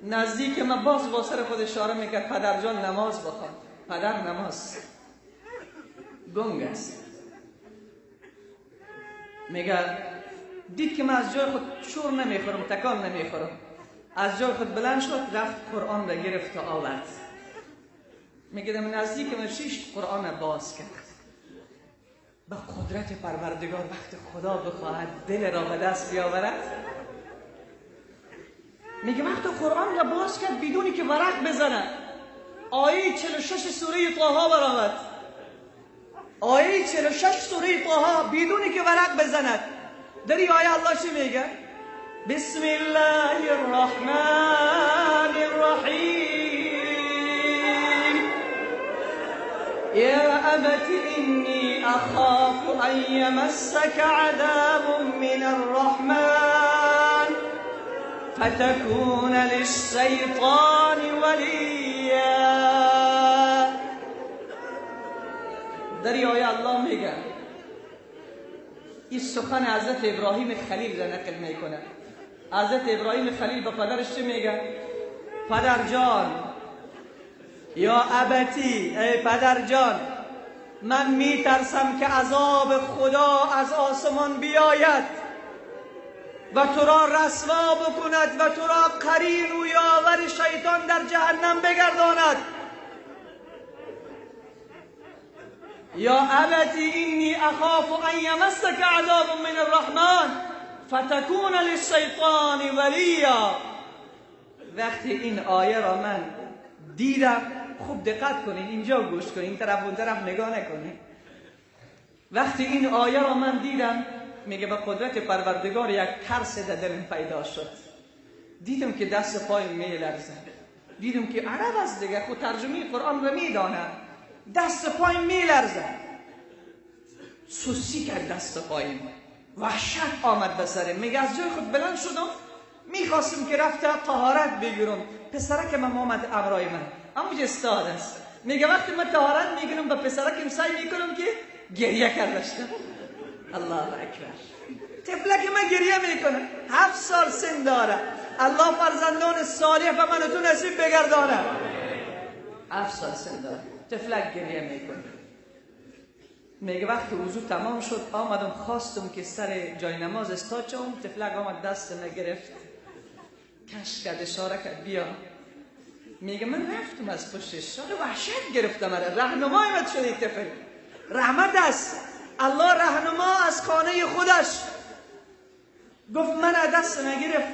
نزدیک من، باز با سر خود اشاره میکرد پدر جان نماز بخوان، پدر نماز. گنگ است. میگه دید که من از جای خود شور نمیخورم، تکان نمیخورم، از جای خود بلند شد رفت قرآن را گرفت و آورد. میگه نزدیک من شش قرآن باز کرد. به قدرت پروردگار وقت خدا بخواهد دل را به دست بیاورد. میگه وقت قرآن را باز کرد بدونی که ورق بزنه، آیه 46 سوره طه برآمد. آیه 46 سوره طه بدونی که ورق بزند. در این آیه الله چی میگه؟ بسم الله الرحمن الرحیم یا ابت انی اخاف ان یمسک عذاب من الرحمن فتكون للشیطان ولیا. در این آیه الله میگه، این سخن حضرت ابراهیم خلیل را نقل میکنه. حضرت ابراهیم خلیل به پدرش چه میگه؟ پدر جان، یا ابتی، ای پدر جان، من میترسم که عذاب خدا از آسمان بیاید و تو را رسوا بکند و تو را قرین و یاور شیطان در جهنم بگرداند. یا ابتی انی اخاف ان یمسک عذاب من الرحمن فتکون للشیطان ولیا. وقتی این آیه را من دیدم، خوب دقت کنین، اینجا گوش کنین، این طرف اون طرف نگاه نکنین. وقتی این آیه را من دیدم، میگه به قدرت پروردگار یک ترس در دلم پیدا شد. دیدم که دست پایم میلرزه، دیدم که عرب است دیگه، خود ترجمه قرآن را میدانه، دست پایم میلرزه، سوسی کرد دست پایم، وحشت آمد به سرم. میگه از جای خود بلند شدم، میخواستم که رفته طهارت بگیرم، پسرک من آمد امرای من، اما استاد است. میگه وقتی من طهارت میگیرم به پسرکم سعی میکنم که گریه کردشتم. الله اکبر، طفلک من گریه میکنه، 7 سال سن داره. الله فرزندان صالح به من و تو نصیب بگردانه. 7 سال سن داره، طفلک گریه میکنه. میگه وقتی وضو تمام شد، آمدم خواستم که سر جای نماز استاد شوم، طفلک آمد دست من گرفت، کش کرد، اشاره کرد بیا. میگه من رفتم از پشتش، وحشت گرفتم، رهنمای من شده طفل، رحمت است الله، رهنما از خانه خودش. گفت من دست نگرفت،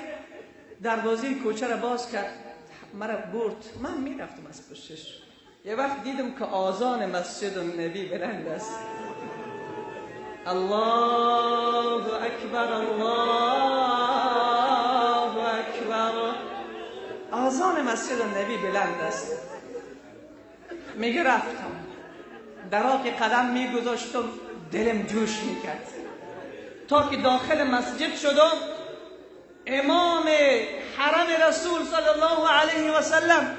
دروازه کوچه را باز کرد، مرا برد، من میرفتم از پشتش. یه وقت دیدم که آذان مسجد النبی بلند است. الله اکبر، الله اکبر، آذان مسجد النبی بلند است. میگه رفتم، درا که قدم میگذاشتم دلم جوش میکرد، تا که داخل مسجد شدم، امام حرم رسول صلی الله علیه و سلم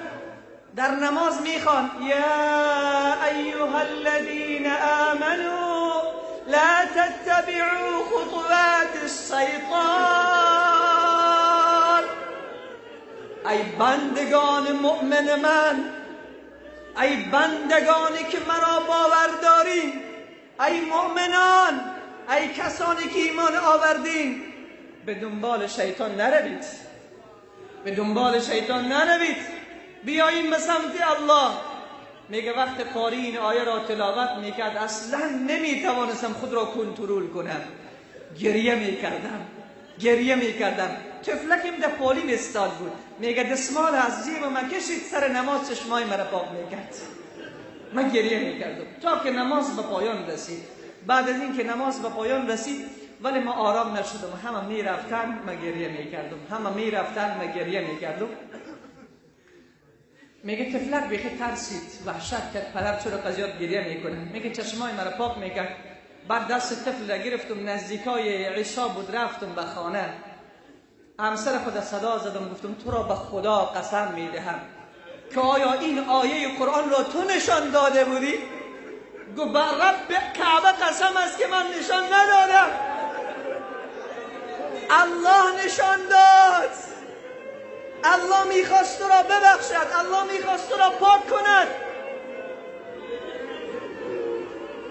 در نماز میخوان یا ایها الذین آمنوا لا تتبعوا خطوات الشیطان. ای بندگان مؤمن من، ای بندگانی که مرا باور دارین، ای مؤمنان، ای کسانی که ایمان آوردین، به دنبال شیطان نروید، به دنبال شیطان نروید، بیاییم به سمت الله. میگه وقت قاری این آیه را تلاوت میکرد، اصلا نمیتوانستم خود را کنترل کنم، گریه میکردم، گریه میکردم. طفلکم در پالین استاد بود، میگه دستمال از جیب من کشید، سر نماز چشمای مرا پاک میکرد. من گریه میکردم تا که نماز به پایان رسید. بعد از اینکه نماز به پایان رسید، ولی ما آرام نشدم، همه میرفتن من گریه میکردم، همه میرفتن من گریه میکردم. میگه طفلک بیخی ترسید، وحشت کرد، پدر چرا قضیات گریه میکنه؟ میگه چشمای مرا پاک میکرد. بعد دست طفل را گرفتم، نزدیکای عشا بود، رفتم به خانه، همسر خود صدا زدم، گفتم تو را به خدا قسم میدهم که آیا این آیه قرآن را تو نشان داده بودی؟ گفت بر رب کعبه قسم است که من نشان ندادم، الله نشان داد. الله میخواست تو را ببخشد، الله میخواست تو را پاک کند.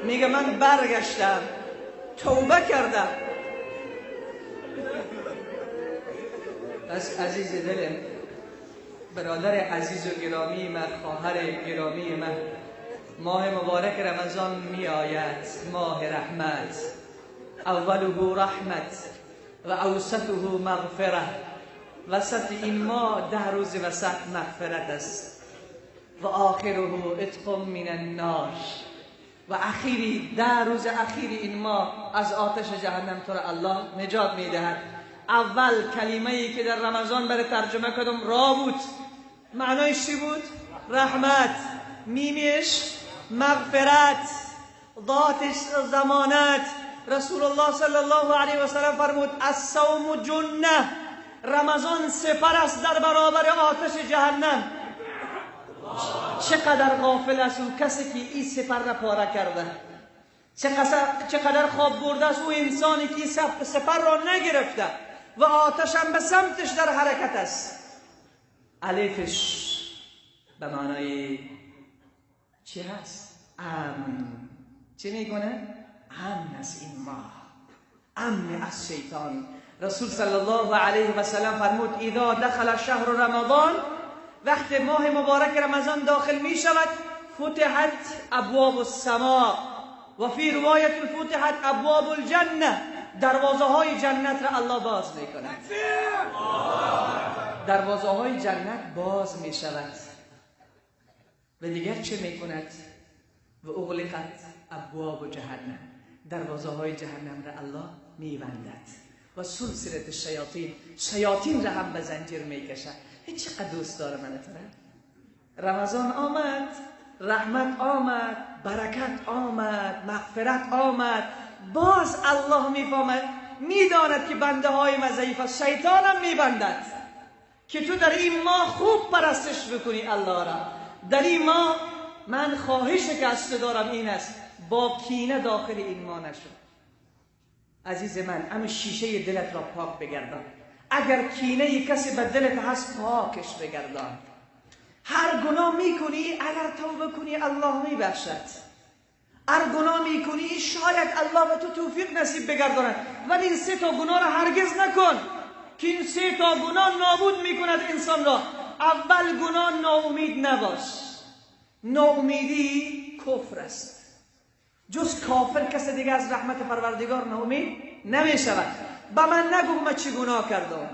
میگه من برگشتم، توبه کردم. پس عزیز دلم، برادر عزیز و گرامی من، خواهر گرامی من، ماه مبارک رمضان می آید، ماه رحمت، اوله رحمت و اوسطه مغفره وسط این ماه 10 روز وسط مغفرت است. و آخره عتق من النار، و اخیری 10 روز اخیری این ماه از آتش جهنم تو را الله نجات میدهد. اول کلمه ای که در رمضان برای ترجمه کردم را بود، معنایش چی بود؟ رحمت، میمش مغفرت، ذاتش ضمانت. رسول الله صلی الله علیه و سلم فرمود الصوم جنه، رمضان سپر است در برابر آتش جهنم. چقدر غافل است اون کسی که این سپر را پاره کرده، چقدر خواب برده است او انسانی که این سپر را نگرفته و آتش هم به سمتش در حرکت است. الفش به معنای چی هست؟ امن. چی میکنه؟ امن از این ماه، امن از شیطان. رسول صلی الله علیه و سلم فرمود اذا دخل شهر رمضان، وقت ماه مبارک رمضان داخل می شود، فتحت ابواب السماء و فی روایت فتحت ابواب الجنه، دروازه های جنت را الله باز می کند. دروازه های جنت باز می شود و دیگر چه می کند؟ و اغلقت ابواب جهنم، دروازه های جهنم را الله می بندد. و سلسله الشیاطین، شیاطین را هم به زنجیر می کشد. چقدر دوست داره من تو. رمضان آمد، رحمت آمد، برکت آمد، مغفرت آمد. باز الله میفهمد، میداند که بنده های ما ضعیف است، شیطانم میبندد که تو در این ماه خوب پرستش بکنی الله را. در این ماه من خواهش که از تو دارم این است، با کینه داخل این ماه نشو. عزیز من، اما شیشه دلت را پاک بگردان. اگر کینه کسی به دلت هست پاکش بگردان. هر گناه میکنی اگر توبه کنی الله میبخشد. هر گناه میکنی شاید الله به تو توفیق نصیب بگرداند، ولی این 3 تا گناه را هرگز نکن که این 3 تا گناه نابود میکند انسان را. اول گناه ناامید نباش. ناامیدی کفر است. جز کافر کس دیگه از رحمت پروردگار ناامید نمیشود. به من نگو من چی گناه کردم،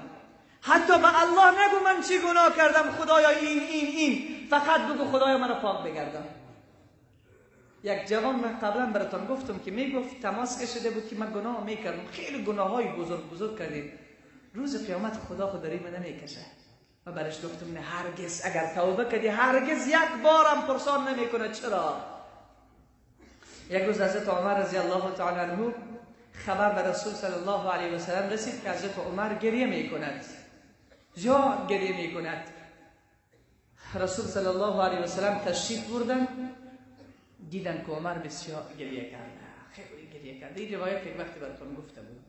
حتی به الله نگو من چی گناه کردم، خدایا این این این، فقط بگو خدایا منو پاک بگردم. یک جوان، من قبلا براتون گفتم که میگفت تماس کشیده بود که من گناه میکردم، خیلی گناه های بزرگ بزرگ کردیم، روز قیامت خدا خود داری من نمیکشه. و برش گفتم نه، هرگز اگر توبه کردی هرگز یک بارم پرسان نمیکنه. چرا؟ یک روز حضرت عمر رضی الله تعالی عنه خبر به رسول صلی الله علیه و سلم رسید که حضرت عمر گریه میکند، زیاد گریه میکند. رسول صلی الله علیه و سلم تشریف بردن، دیدن که عمر بسیار گریه کرده، خیلی گریه کرده. این روایت یک وقتی براتون گفته بود.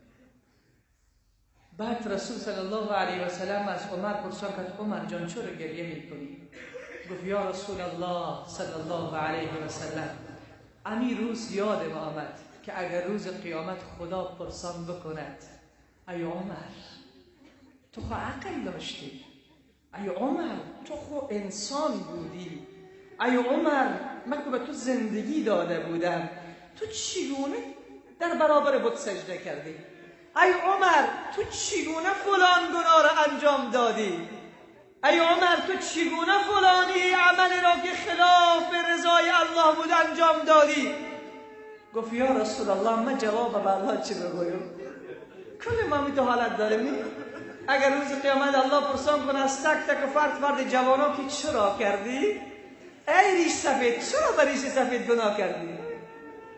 بعد رسول صلی الله علیه و سلم از عمر پرسان کرد عمر جان چرا گریه میکنی؟ گفت یا رسول الله صلی الله علیه و سلم، امی روز یادم آمد که اگر روز قیامت خدا پرسان بکند ای عمر تو خو عقل داشتی، ای عمر تو خو انسان بودی، ای عمر من که به تو زندگی داده بودم، تو چگونه در برابر بت سجده کردی؟ ای عمر تو چگونه فلان گناه را انجام دادی؟ ای عمر تو چگونه فلانی عمل را که خلاف رضای الله بود انجام دادی؟ گفت یا رسول الله من جواب به الله چی بگویم؟ کل ما می تو حالت داریم. اگر روز قیامت الله پرسان کنه از تک تک فرد فرد جوانان که چرا کردی؟ ای ریش سفید چرا به ریش سفید گناه کردی؟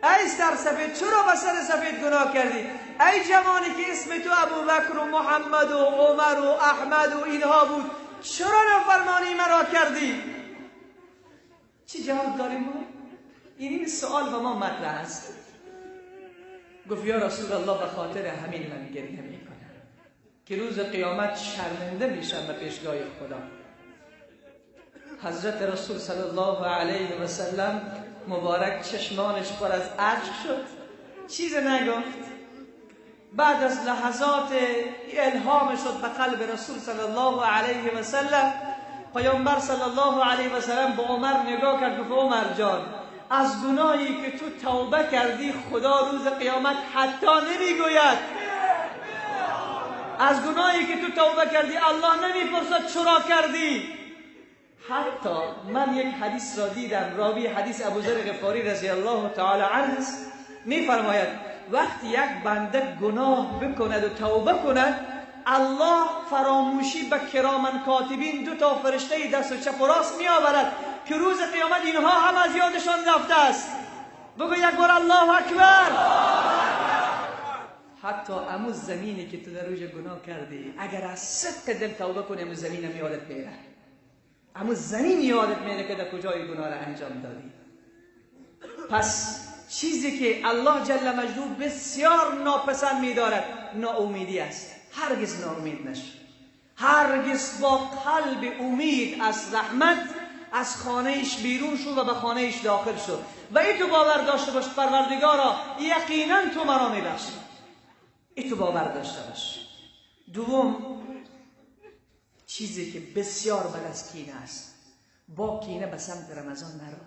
ای سر سفید چرا به سر سفید گناه کردی؟ ای جوانی که اسم تو ابوبکر و محمد و عمر و احمد و اینها بود چرا نافرمانی مرا کردی؟ چی جواب داریم ما؟ این سوال به ما مطرح است. گفت یا رسول الله به خاطر همین من گریه میکنم که روز قیامت شرمنده میشم به پیشگاه خدا. حضرت رسول صلی الله علیه و سلم مبارک چشمانش پر از اشک شد، چیز نگفت. بعد از لحظات الهام شد به قلب رسول صلی الله علیه و سلم. پیامبر صلی الله علیه و سلم به عمر نگاه کرد، گفت عمر جان از گناهی که تو توبه کردی خدا روز قیامت حتی نمیگوید. از گناهی که تو توبه کردی الله نمیپرسد چرا کردی. حتی من یک حدیث را دیدم، راوی حدیث ابوذر غفاری رضی الله تعالی عنه میفرماید وقتی یک بنده گناه بکند و توبه کند، الله فراموشی به کرامن کاتبین دو تا فرشته دست و چپ و راست می آورد که روز قیامت اینها هم از یادشان رفته است. بگو یک بار الله اکبر. حتی امو زمینی که تو در روز گناه کردی، اگر از صدق دل توبه کنی، امو زمین هم یادت میره، امو زمین یادت میره که در کجای گناه را انجام دادی. پس چیزی که الله جل مجدوه بسیار ناپسند می‌دارد ناامیدی است. هرگز ناامید نشو، هرگز با قلب امید از رحمت از خانهش بیرون شو و به خانهش داخل شو و ای تو باور داشته باش پروردگارا یقینا تو مرا میبخشی. ای تو باور داشته باش. دوم چیزی که بسیار بد از کینه است، با کینه به سمت رمضان نرو.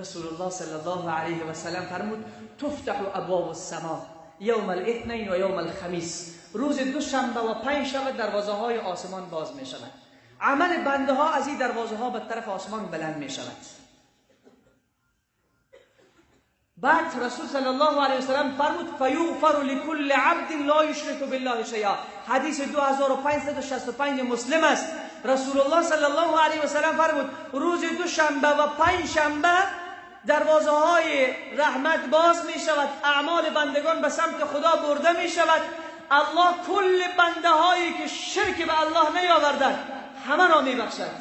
رسول الله صلی الله علیه و سلم فرمود تفتح ابواب السماء یوم الاثنین و یوم الخمیس. روز دوشنبه و پنجشنبه دروازه های آسمان باز می شود. عمل بنده ها از این دروازه ها به طرف آسمان بلند می شود. بعد رسول صلی الله علیه و سلم فرمود فیغفر لكل عبد لا یشرک بالله شیئا. حدیث 2565 مسلم است. رسول الله صلی الله علیه و سلم فرمود روز دوشنبه و پنجشنبه دروازه های رحمت باز می شود، اعمال بندگان به سمت خدا برده می شود. الله کل بنده هایی که شرک به الله نیاوردند همه را می بخشد،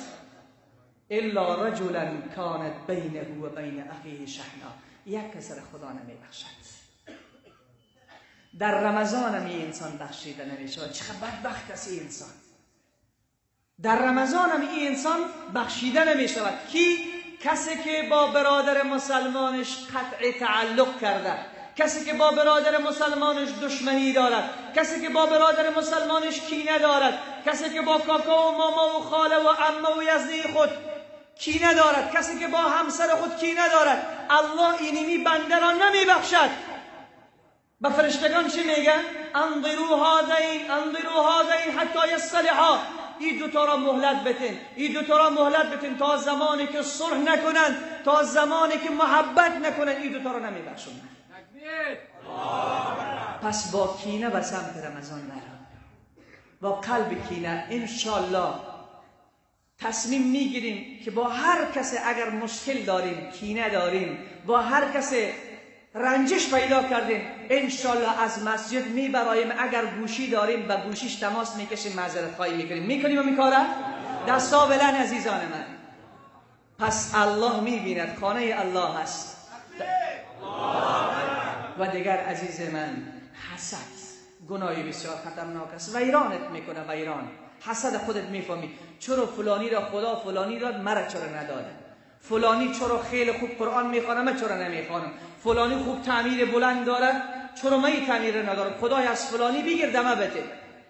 الا رجلا کانت بینه و بین اخیه شحنا. یک کس را خدا نمی بخشد. در رمضان هم این انسان بخشیده نمی شود. چقدر بدبخت است این انسان. در رمضان هم این انسان بخشیده نمی شود. کی؟ کسی که با برادر مسلمانش قطع تعلق کرده، کسی که با برادر مسلمانش دشمنی دارد، کسی که با برادر مسلمانش کینه دارد، کسی که با کاکا و ماما و خاله و عمه و یزدی خود کینه دارد، کسی که با همسر خود کینه دارد، الله اینمی بنده را نمی بخشد. به فرشتگان چی میگن؟ انظروا هذین، انظروا هذین حتی یصطلحا. این دوتا را مهلت بتین، این دوتا را مهلت بتین تا زمانی که صلح نکنند، تا زمانی که محبت نکنند، این دوتا را نمی بخشند. پس با کینه به سمت رمضان نرو، با قلب کینه. انشالله تصمیم میگیریم که با هر کس اگر مشکل داریم، کینه داریم، با هر کس رنجش پیدا کردیم، انشالله از مسجد میبرایم، اگر گوشی داریم با گوشیش تماس میکشیم، معذرت خواهی میکنیم. میکنیم و میکاره دستا بلند عزیزان من. پس الله میبیند، خانه الله هست. و دیگر عزیز من، حسد گناهی بسیار خطرناک است. ویرانت میکنه، ویران. حسد خودت میفهمی چرا فلانی را خدا فلانی را مرا چرا نداده، فلانی چرا خیلی خوب قرآن میخوانم من چرا نمیخوانم، فلانی خوب تعمیر بلند داره چرا من تعمیر ندارم، خدای از فلانی بگیر دمه بده.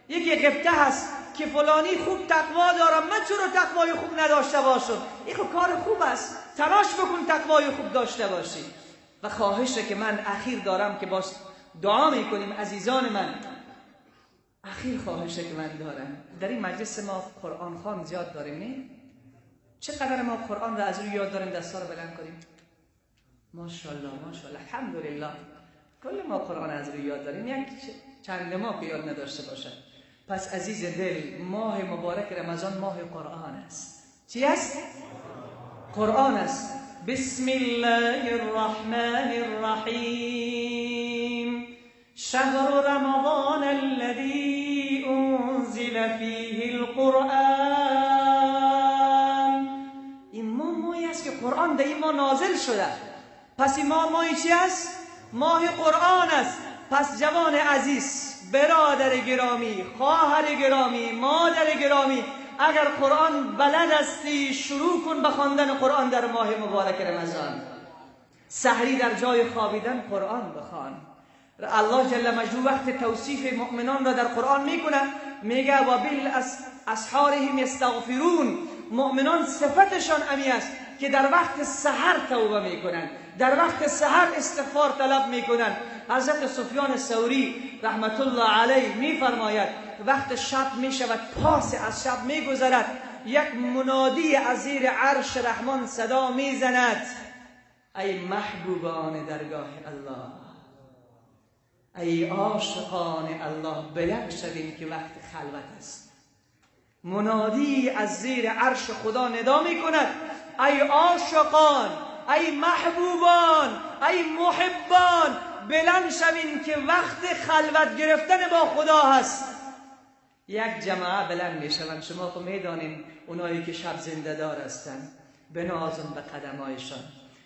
یکی غبطه هست که فلانی خوب تقوا دارم من چرا تقوای خوب نداشته باشم. این خب کار خوب است، تلاش بکن تقوای خوب داشته باشی. و خواهشه که من اخیر دارم که باز دعا میکنیم عزیزان من، اخیر خواهشه که من دارم، در این مجلس ما قرآن خوان زیاد داریم، نه؟ چقدر ما قرآن را از روی یاد داریم؟ دستا رو بلند کنیم. ماشاءالله ماشاءالله الحمدلله، کل ما قرآن از روی یاد داریم، یک چند ماه که یاد نداشته باشه. پس عزیز دل، ماه مبارک رمضان ماه قرآن است. چی است؟ قرآن است. بسم الله الرحمن الرحیم. شهر رمضان الذي انزل فیه القرآن. این ماه ماهی است که قرآن در این ماه نازل شده. پس این ماه ماهی چی است؟ ماه قرآن است. پس جوان عزیز، برادر گرامی، خواهر گرامی، مادر گرامی، اگر قرآن بلد هستی شروع کن به خواندن قرآن در ماه مبارک رمضان. سحری در جای خوابیدن قرآن بخوان. الله جل مجدوه وقت توصیف مؤمنان را در قرآن میکنه، میگه و بالاسحارهم یستغفرون. مؤمنان صفتشان امی است که در وقت سحر توبه میکنن، در وقت سحر استغفار طلب میکنن. حضرت سفیان ثوری رحمت الله علیه میفرماید وقت شب میشود، پاس از شب میگذرد، یک منادی از زیر عرش رحمان صدا میزند: ای محبوبان درگاه الله، ای عاشقان الله، بلند شویم که وقت خلوت است. منادی از زیر عرش خدا ندا میکند: ای عاشقان، ای محبوبان، ای محبان، بلند شوین که وقت خلوت گرفتن با خدا هست. یک جماعه بلند میشوند. شما خب میدانین اونایی که شب زنده دار هستند، بنازم به قدمایشان.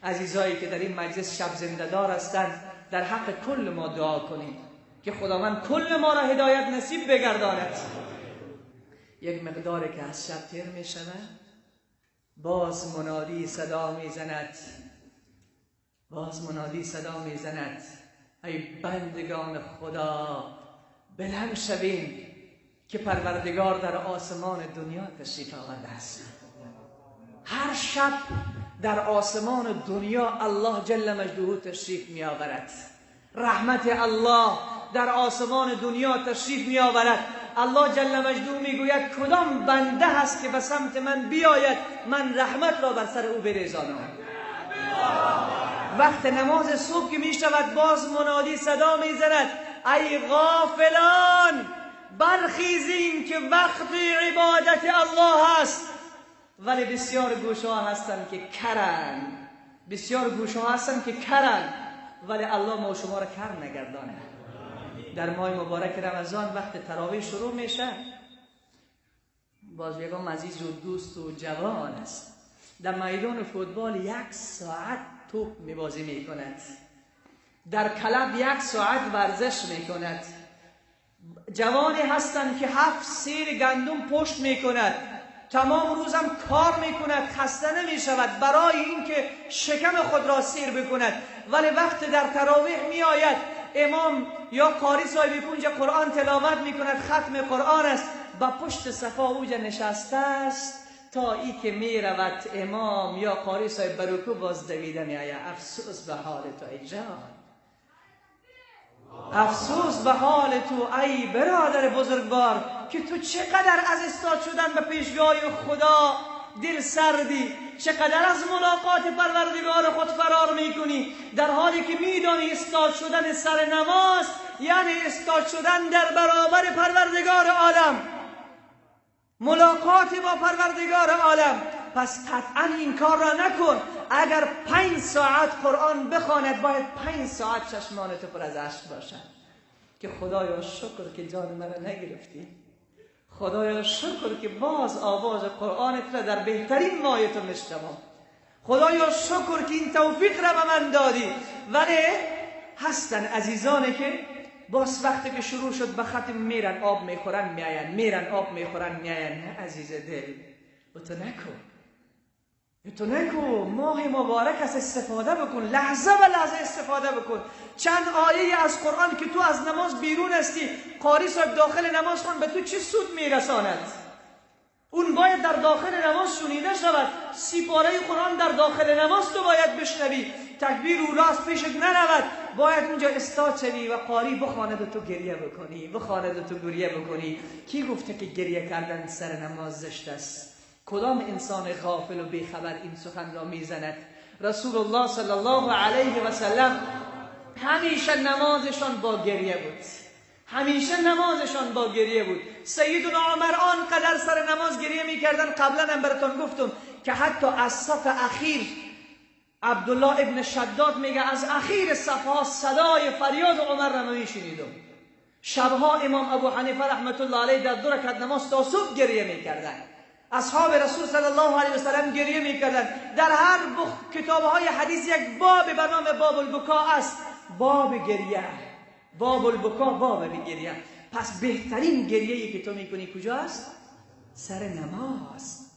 عزیزایی که در این مجلس شب زنده دار هستند، در حق کل ما دعا کنیم که خداوند کل ما را هدایت نصیب بگرداند. یک مقدار که از شب تیر می شود، باز منادی صدا می زند، باز منادی صدا می زند: ای بندگان خدا، بلند شویم که پروردگار در آسمان دنیا تشریف آورده است. هر شب در آسمان دنیا الله جل مجده تشریف می آورد. رحمت الله در آسمان دنیا تشریف می آورد. الله جل مجده می گوید کدام بنده هست که به سمت من بیاید، من رحمت را بر سر او بریزانم. وقت نماز صبح که می شود، باز منادی صدا می زند: ای غافلان، برخیزین که وقت عبادت الله است. ولی بسیار گوشه ها هستن که کرن، بسیار گوشه ها هستن که کرن، ولی الله ما شما را کر نگردانه. در ماه مبارک رمضان وقت تراویح شروع میشه، باز یکم عزیز و دوست و جوان است، در میدان فوتبال 1 ساعت توپ میبازی میکند، در کلب 1 ساعت ورزش میکند. جوانی هستند که 7 سیر گندم پشت میکند، تمام روزم کار میکند، خسته نمیشود برای اینکه شکم خود را سیر بکند. ولی وقت در تراویح میآید، امام یا قاری صاحب پونج قرآن تلاوت میکند، ختم قرآن است، با پشت صفا اوجا نشسته است تا ای که میرود امام یا قاری صاحب بروکو باز دویده میآید. افسوس به حال تو ای جان، افسوس به حال تو ای برادر بزرگوار، که تو چقدر از استاد شدن به پیشگاه خدا دل سردی، چقدر از ملاقات پروردگار خود فرار میکنی، در حالی که میدانی استاد شدن سر نماز یعنی استاد شدن در برابر پروردگار عالم، ملاقات با پروردگار عالم. پس قطعا این کار را نکن. اگر 5 ساعت قرآن بخواند، باید 5 ساعت چشمان تو پر از اشک باشد که خدایا شکر که جان مرا نگرفتی، خدایا شکر که باز آواز قرآنت را در بهترین ماه تو میشنوم، خدایا شکر که این توفیق را به من دادی. ولی هستن عزیزانی که باز وقتی که شروع شد به ختم میرن آب میخورن میاین، میرن آب میخورن میاین. نه عزیز دل، تو نکن، تو نکن. ماه مبارک است، استفاده بکن، لحظه به لحظه استفاده بکن. چند آیه از قرآن که تو از نماز بیرون هستی، قاری صاحب داخل نماز خون، به تو چه سود میرساند؟ اون باید در داخل نماز شنیده شود. 30 پاره قرآن در داخل نماز تو باید بشنوی، تکبیر او راست پیشت نرود، باید اونجا استاد شوی و قاری بخواند و تو گریه بکنی، بخواند و تو گریه بکنی. کی گفته که گریه کردن سر نماز زشت است؟ کدام انسان غافل و بیخبر این سخن را میزند؟ رسول الله صلی الله علیه و سلم همیشه نمازشان با گریه بود، همیشه نمازشان با گریه بود. سیدنا عمر آنقدر سر نماز گریه میکردن، قبلا هم براتون گفتم که حتی از صف اخیر عبدالله ابن شداد میگه از اخیر صفها صدای فریاد عمر را میشنیدم. شبها امام ابو حنیفه رحمت الله علیه در 2 رکعت نماز تا صبح گریه میکردن. اصحاب رسول صلی الله علیه و سلم گریه میکردن. در هر کتابهای حدیث یک باب به نام باب البکا است، باب گریه، باب البکا، باب گریه. پس بهترین گریه‌ای که تو میکنی کجاست؟ سر نماز.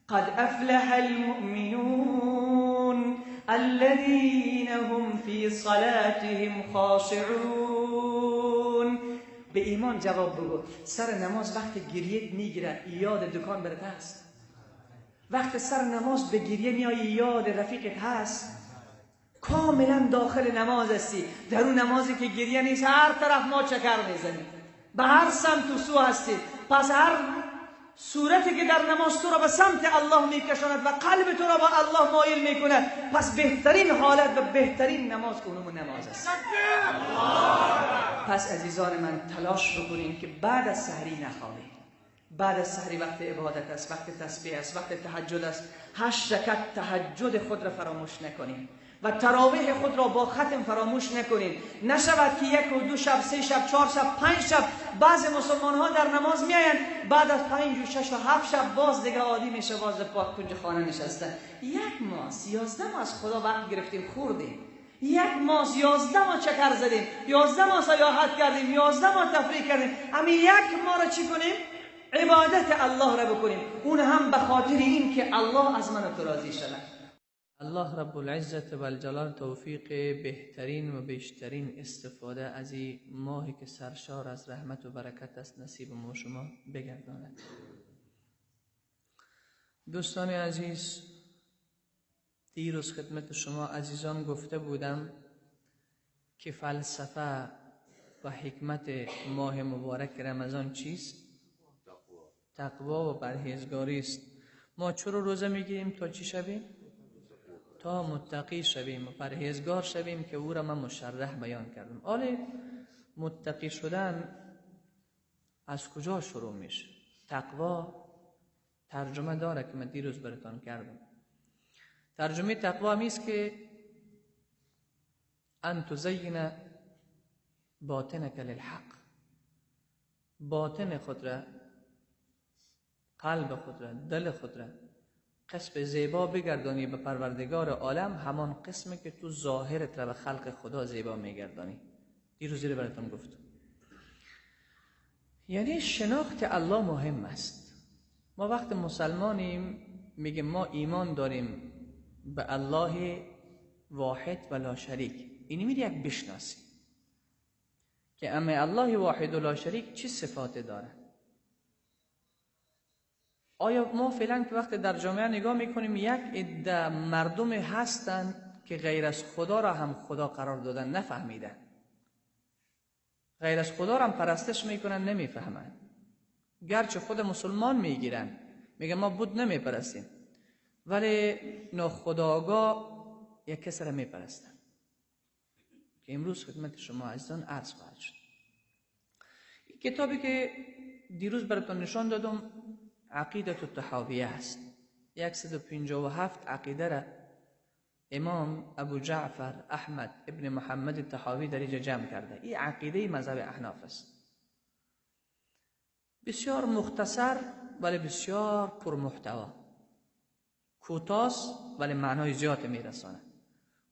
قد افلح المؤمنون الذين هم في صلاتهم خاشعون. به ایمان جواب بگو. سر نماز وقت گریه میگیره، یاد دکان برات هست. وقت سر نماز به گریه میایی، یاد رفیقت هست. کاملا داخل نماز هستی. در اون نمازی که گریه نیست، هر طرف ما چکر میزنیم، به هر سمت و سو هستی. پس هر صورتی که در نماز تو را به سمت الله میکشاند و قلب تو را به الله مایل میکند، پس بهترین حالت و بهترین نماز اونم نماز است. پس عزیزان من تلاش بکنیم که بعد از سحری نخوابیم. بعد از سحری وقت عبادت است، وقت تسبیح است، وقت تهجد است. 8 رکعت تهجد خود را فراموش نکنیم و تراویح خود را با ختم فراموش نکنیم. نشود که 1 و 2 شب، 3 شب، 4 شب، 5 شب بعض مسلمان ها در نماز میآیند، بعد از 5 و 6 و 7 شب باز دیگه عادی میشه، باز پاک کنج خانه نشسته. 1 ماه 11 ماه از خدا وقت گرفتیم خوردیم، 1 ماه 11 ماه چکر زدیم، 11 ماه سیاحت کردیم، 11 ماه تفریح کردیم. اما 1 ماه را چی کنیم؟ عبادت الله را بکنیم، اون هم به خاطر این که الله از من تو راضی شود. الله رب العزت و الجلال توفیق بهترین و بیشترین استفاده از این ماهی که سرشار از رحمت و برکت است نصیب ما شما بگرداند. دوستان عزیز، دیروز خدمت شما عزیزان گفته بودم که فلسفه و حکمت ماه مبارک رمضان چیست؟ تقوا و پرهیزگاری است. ما چرا روزه میگیریم؟ تا چی شویم؟ تا متقی شویم و پرهیزگار شویم، که او را من مشرح بیان کردم. آره، متقی شدن از کجا شروع میشه؟ تقوا ترجمه داره که من دیروز براتان کردم. ترجمه تقوا میست که ان تزین باطنک للحق، باطن خود را، قلب خود را، دل خود را قسم زیبا بگردانی به پروردگار عالم، همان قسمی که تو ظاهرت را به خلق خدا زیبا میگردانی. دیروز رو براتون گفتم. یعنی شناخت الله مهم است. ما وقت مسلمانیم میگه ما ایمان داریم به الله واحد و لا شریک. اینی میره یک بشناسی که اما الله واحد و لا شریک چه صفات داره. آیا ما فعلا که وقت در جامعه نگاه میکنیم یک عده مردم هستند که غیر از خدا را هم خدا قرار دادن، نفهمیدن، غیر از خدا را هم پرستش میکنن، نمیفهمن، گرچه خود مسلمان میگیرن، میگن ما بت نمیپرستیم، ولی ناخودآگاه یک کس را میپرستن که امروز خدمت شما عزیزان عرض خواهد شد. این کتابی که دیروز براتون نشان دادم عقیدة الطحاویه است. 157 عقیده را امام ابو جعفر احمد ابن محمد طحاوی در اینجا جمع کرده. این عقیده مذهب احناف است. بسیار مختصر ولی بسیار پرمحتوا. کوتاست ولی معنای زیاد میرسانه.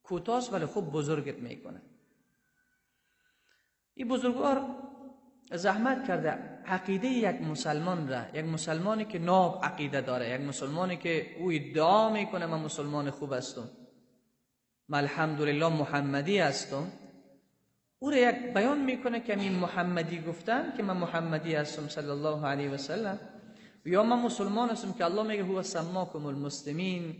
کوتاست ولی خوب بزرگت میکنه. این بزرگوار زحمت کرده عقیده یک مسلمان را، یک مسلمانی که ناب عقیده داره، یک مسلمانی که او ادعا میکنه من مسلمان خوب هستم، من الحمدلله محمدی هستم، او را یک بیان میکنه که این محمدی گفتن که من محمدی هستم صلی الله علیه و سلم، یا من مسلمان هستم که الله میگه هو سماکم المسلمین،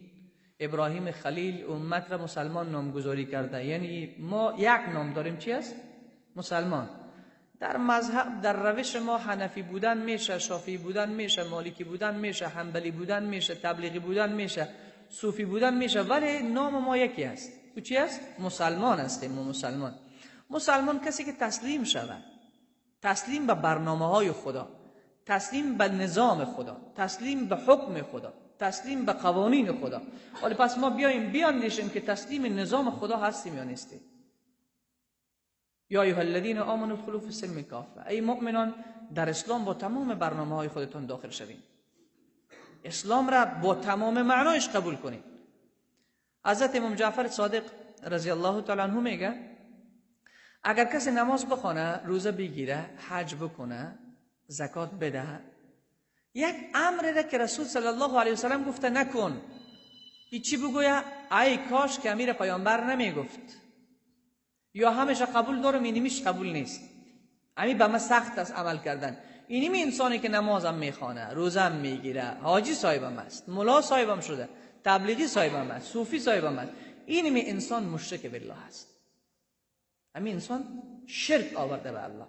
ابراهیم خلیل امت را مسلمان نامگذاری کرده. یعنی ما یک نام داریم، چی است؟ مسلمان. در مذهب، در روش ما حنفی بودن میشه، شافعی بودن میشه، مالکی بودن میشه، حنبلی بودن میشه، تبلیغی بودن میشه، صوفی بودن میشه، ولی نام ما یکی است. او چی است؟ مسلمان هستیم. ما مسلمان. مسلمان کسی که تسلیم شود، تسلیم به برنامه های خدا، تسلیم به نظام خدا، تسلیم به حکم خدا، تسلیم به قوانین خدا. ولی پس ما بیایم بیاندیشیم که تسلیم نظام خدا هستیم یا نیستیم. یا ایها الذین آمنوا ادخلوا فی السلم کافه، ای مؤمنان در اسلام با تمام برنامه های خودتان داخل شوید، اسلام را با تمام معنایش قبول کنید. حضرت امام جعفر صادق رضی الله تعالی عنه میگه اگر کسی نماز بخونه، روزه بگیره، حج بکنه، زکات بده، یک امر را که رسول صلی الله علیه وسلم گفته نکن، چی بگویه؟ ای کاش که امیر پیامبر نمیگفت، یا همیشه قبول دارم اینیمیش قبول نیست، امی به من سخت است عمل کردن. اینیمی انسانی که نمازم میخوانه، روزم میگیره، حاجی صاحبم است، ملا صاحبم شده، تبلیغی صاحبم است، صوفی صاحبم است، این می انسان مشرک بالله است، همین انسان شرک آورده به الله.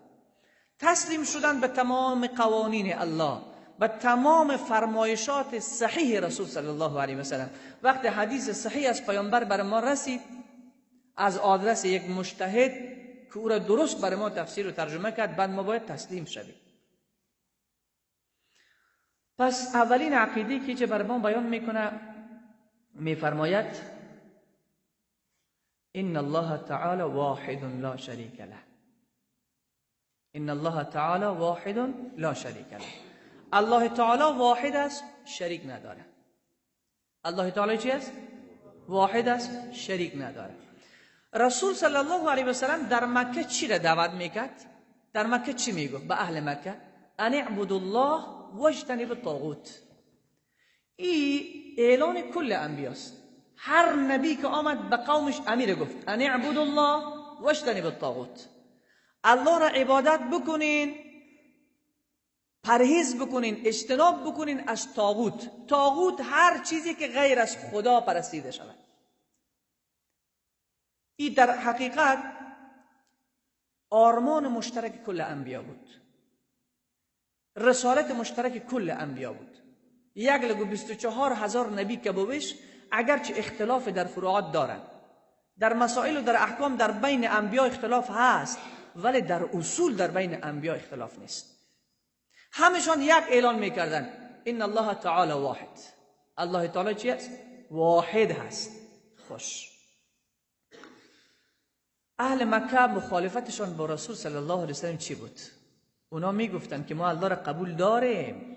تسلیم شدن به تمام قوانین الله، به تمام فرمایشات صحیح رسول صلی الله علیه و سلم. وقتی حدیث صحیح از پیامبر بر ما رسید از آدرس یک مجتهد که او را درست بر ما تفسیر و ترجمه کرد، بعد ما باید تسلیم شویم. پس اولین عقیده که بر ما بیان میکنه، میفرماید ان الله تعالی واحد لا شریک له. ان الله تعالی واحد لا شریک له. الله تعالی واحد است، شریک نداره. الله تعالی چی است؟ واحد است، شریک نداره. رسول صلی الله علیه و سلم در مکه چی را دعوت میکرد؟ در مکه چی میگفت به اهل مکه؟ ان اعبدوا الله واجتنبوا الطاغوت. این اعلان کل انبیاست. هر نبی که آمد به قومش امیر گفت ان اعبدوا الله واجتنبوا الطاغوت. الله را عبادت بکنین، پرهیز بکنین، اجتناب بکنین از طاغوت. طاغوت هر چیزی که غیر از خدا پرستیده شود. این در حقیقت آرمان مشترک کل انبیا بود، رسالت مشترک کل انبیا بود. 1,24,000 نبی که بوش، اگرچه اختلاف در فروعات دارند، در مسائل و در احکام در بین انبیا اختلاف هست، ولی در اصول در بین انبیا اختلاف نیست. همشان یک اعلان میکردن ان الله تعالی واحد. الله تعالی چی است؟ واحد هست. خوش، اهل مکه مخالفتشان با رسول صلی الله علیه وسلم چی بود؟ اونا میگفتن که ما الله را قبول داریم.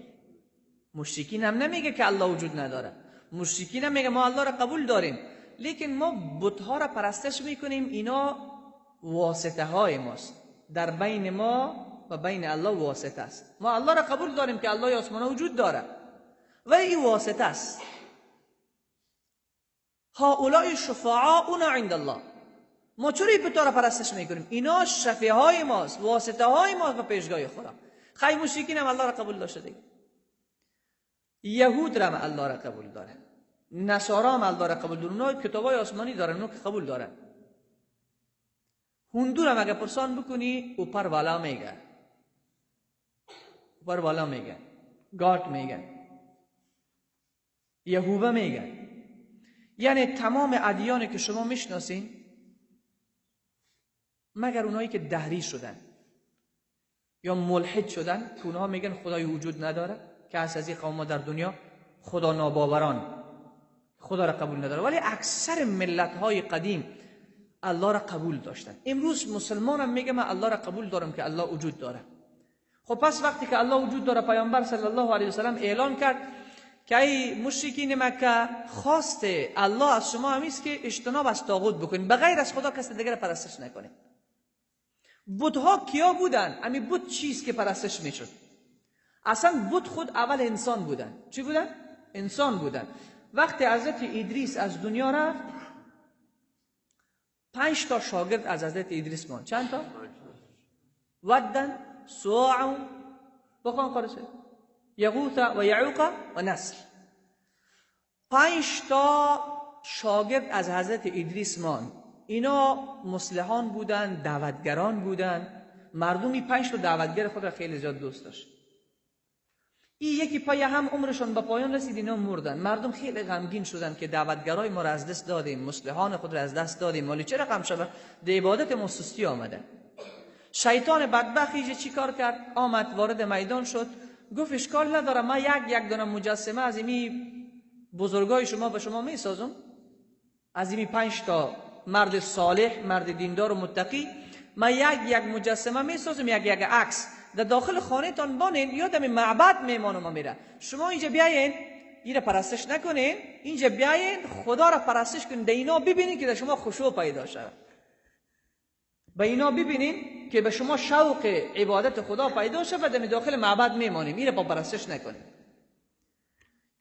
مشرکین هم نمیگه که الله وجود نداره، مشرکین هم میگه ما الله را قبول داریم، لیکن ما بتها را پرستش میکنیم، اینا واسطه های ماست، در بین ما و بین الله واسطه است. ما الله را قبول داریم که الله آسمان وجود داره، ولی این واسطه است. هؤلاء شفعاؤنا عند الله. ما چرا این بت‌ها را پرستش میکنیم؟ اینا شفیع های ماست، واسطه های ماست به پیشگاه خدا. خیلی مشرکین هم الله را قبول داشته دیگه. یهود را هم الله را قبول داره، نصارا هم الله را قبول داره، اونا کتابای آسمانی دارن، اونا که قبول دارن. هندو را اگه پرسان بکنی اوپر والا میگه، اوپر والا میگه، گاد میگه، یهوه میگه. یعنی تمام ادیانی که شما میشناسین مگر اونایی که دهری شدن یا ملحد شدن که اونها میگن خدای وجود نداره، که از این قوم در دنیا خدا ناباوران، خدا را قبول نداره. ولی اکثر ملت های قدیم الله را قبول داشتن. امروز مسلمانم میگه من الله را قبول دارم که الله وجود داره. خب پس وقتی که الله وجود داره، پیامبر صلی الله علیه و سلم اعلان کرد که ای مشرکین مکه، خواست الله از شما همیست که اجتناب از طاغوت بکنید، به غیر از خدا کس دیگر پرستش نکنید. بت‌ها کیا بودن؟ امی بت چیست که پرستش میشد؟ اصلا بت خود اول انسان بودن. چی بودن؟ انسان بودن. وقتی حضرت ادریس از دنیا رفت، 5 تا شاگرد از حضرت ادریس ماند. چند تا؟ ودن، سواع، بخوان قرشه، یغوث و یعوق و نسر. 5 تا شاگرد از حضرت ادریس ماند. اینا مصلحان بودن، دعوتگران بودن. مردمی 5 تا دعوتگر خود را خیلی زیاد دوست داشت. این یکی پای هم عمرشون به پایان رسید، اینا مردن. مردم خیلی غمگین شدن که دعوتگرای ما را از دست دادیم، مصلحان خود را از دست دادیم، ولی چرا غم شد؟ در عبادت ما سستی آمده. شیطان بدبخت اینجا چی کار کرد؟ آمد وارد میدان شد، گفت اشکال نداره، من یک دونه مجسمه از این بزرگای شما به شما میسازم، از این 5 تا مرد صالح، مرد دیندار و متقی، من یک مجسمه میسازم، یک عکس در داخل خانه تان بانین، یادم معبد میمانم ما میره، شما اینجا بیاین این را پرستش نکنین، اینجا بیاین خدا را پرستش کنین، در اینا ببینین که در شما خشوع پیدا شود، به اینا ببینین که به شما شوق عبادت خدا پیدا شود، در داخل معبد میمانیم، این را با پرستش نکنین.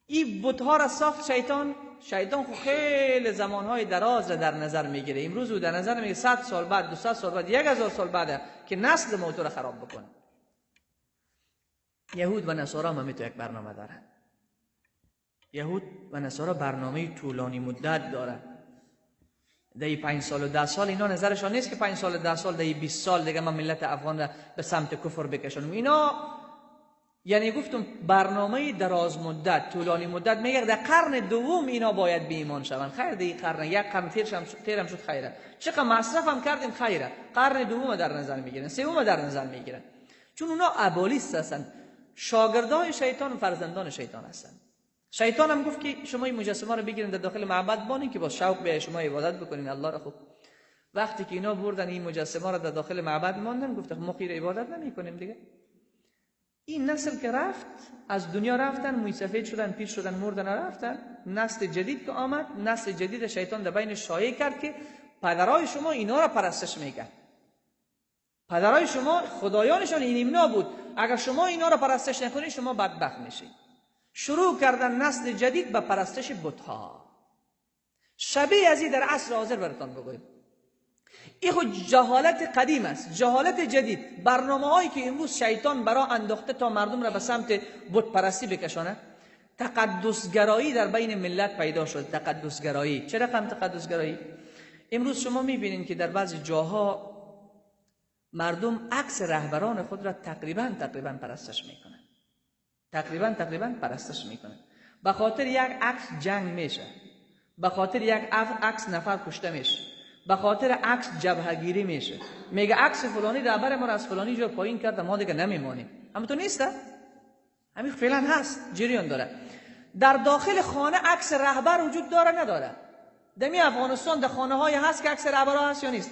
این بت‌ها را ساخت شیطان. شیطان خو خیلی زمانهای دراز را در نظر میگیره. امروز او در نظر میگیره 100 سال بعد، 200 سال بعد، 1000 سال بعد که نسل ما را خراب بکنه. یهود و نصارا هم تو یک برنامه دارن. یهود و نصارا برنامه طولانی مدت دارن. در 5 سال و 10 سال اینا نظرشان نیست که 5 سال و 10 سال در 20 سال دیگه من ملت افغان را به سمت کفر بکشانم. اینا یعنی گفتم برنامه دراز مدت، طولانی مدت، میگه در قرن دوم اینا باید بی ایمان شوند. خیر در قرن یک قرن تیرم شد خیره، چقدر مصرف هم کردیم خیره. قرن دوم در نظر میگیرن، سوم در نظر میگیرن، چون اونا ابالیست هستن، شاگردای شیطان و فرزندان شیطان هستن. شیطان هم گفت که شما این مجسمه رو بگیرین در داخل معبد بانین که با شوق به شما عبادت بکنین الله را. خوب وقتی که اینا بردن این مجسمه رو در داخل معبد ماندن، گفت ما خیر عبادت نمی‌کنیم دیگه. این نسل که رفت از دنیا رفتن، موی سفید شدن، پیر شدن، مردن و رفتن. نسل جدید که آمد، نسل جدید شیطان در بین شایع کرد که پدرای شما اینا را پرستش میکرد، پدرای شما خدایانشان این اینا بود، اگر شما اینا را پرستش نکنید شما بدبخت میشید. شروع کردن نسل جدید به پرستش بت‌ها. شبیه از این در عصر حاضر براتان بگویم. این خود جهالت قدیم است، جهالت جدید، برنامه هایی که امروز شیطان برا انداخته تا مردم را به سمت بت پرستی بکشانه. تقدسگرایی در بین ملت پیدا شد. تقدسگرایی چه رقم تقدسگرایی؟ امروز شما میبینید که در بعضی جاها مردم عکس رهبران خود را تقریبا پرستش میکنن، تقریبا پرستش میکنن. به خاطر یک عکس جنگ میشه، به خاطر یک عکس نفر کشته میشه، به خاطر عکس جبهگیری میشه. میگه عکس فلانی رهبر ما را از فلانی جا پایین کرد، ما دیگه نمیمانیم. همینطور نیست؟ همین فعلا هست، جریان داره. در داخل خانه عکس رهبر وجود داره نداره؟ دمی افغانستان در خانه های هست که عکس رهبر هست یا نیست؟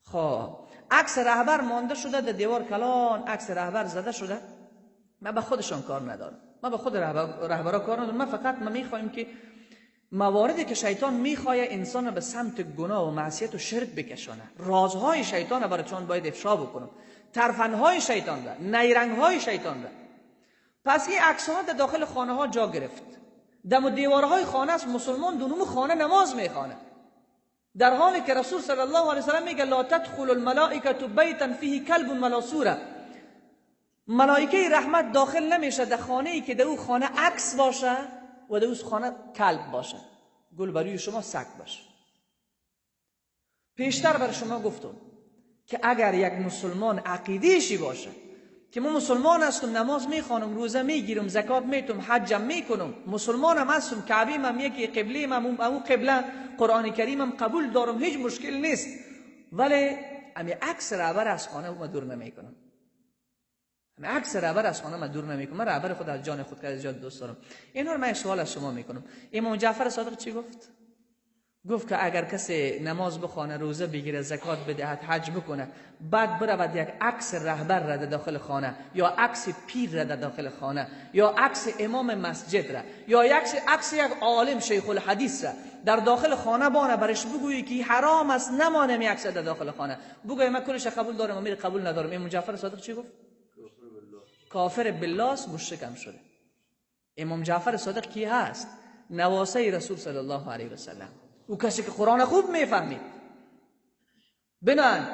خب عکس رهبر مانده شده در دیوار کلان، عکس رهبر زده شده. من به خودشان کار ندارم، من به خود رهبرا کار ندارم. من فقط ما میخوایم که مواردی که شیطان میخواه انسان را به سمت گناه و معصیت و شرک بکشانه، رازهای شیطان را براتون باید افشا بکنم، ترفندهای شیطان را، نیرنگهای شیطان را. پس این عکس‌ها در داخل خانه ها جا گرفت، دم و دیوارهای خانه است. مسلمان دونم خانه نماز میخوانه، در حالی که رسول صلی الله علیه و سلم میگه لا تدخل الملائکه بیتا فیه کلب ولا صوره. ملائکه رحمت داخل نمیشه در خانه ای که در او خانه عکس باشه و در او خانه کلب باشه، گل بروی شما سگ باشه. پیشتر بر شما گفتم که اگر یک مسلمان عقیده‌شی باشه که ما مسلمان هستم، نماز میخوانم، روزه میگیرم، زکات میتم، حجم میکنم، مسلمانم هستم، کعبه هم یکی، قبله هم اون قبله، قرآن کریمم قبول دارم، هیچ مشکل نیست، ولی امی عکس رهبر از خانه ما دور نمیکنم، امی عکس رهبر از خانه ما دور نمیکنم، من رهبر خود از جان خود که زیاد دوست دارم. اینا رو من سوال از شما میکنم. امام جعفر صادق چی گفت؟ گفت که اگر کسی نماز بخوانه، روزه بگیره، زکات بدهد، حج بکنه، بعد برود یک عکس رهبر را در داخل خانه، یا عکس پیر را در داخل خانه، یا عکس امام مسجد را، یا عکس یک عالم شیخ الحدیث را در داخل خانه بانه، برش بگویی که حرام است، نمانه می عکس در داخل خانه، بگوی من کلش قبول دارم و می قبول ندارم. امام جعفر صادق چی گفت؟ کافر بالله است، مشرک هم شده. امام جعفر صادق کی هست؟ نواسه رسول صلی الله علیه و سلم، او کسی که قرآن خوب میفهمید. بنابراین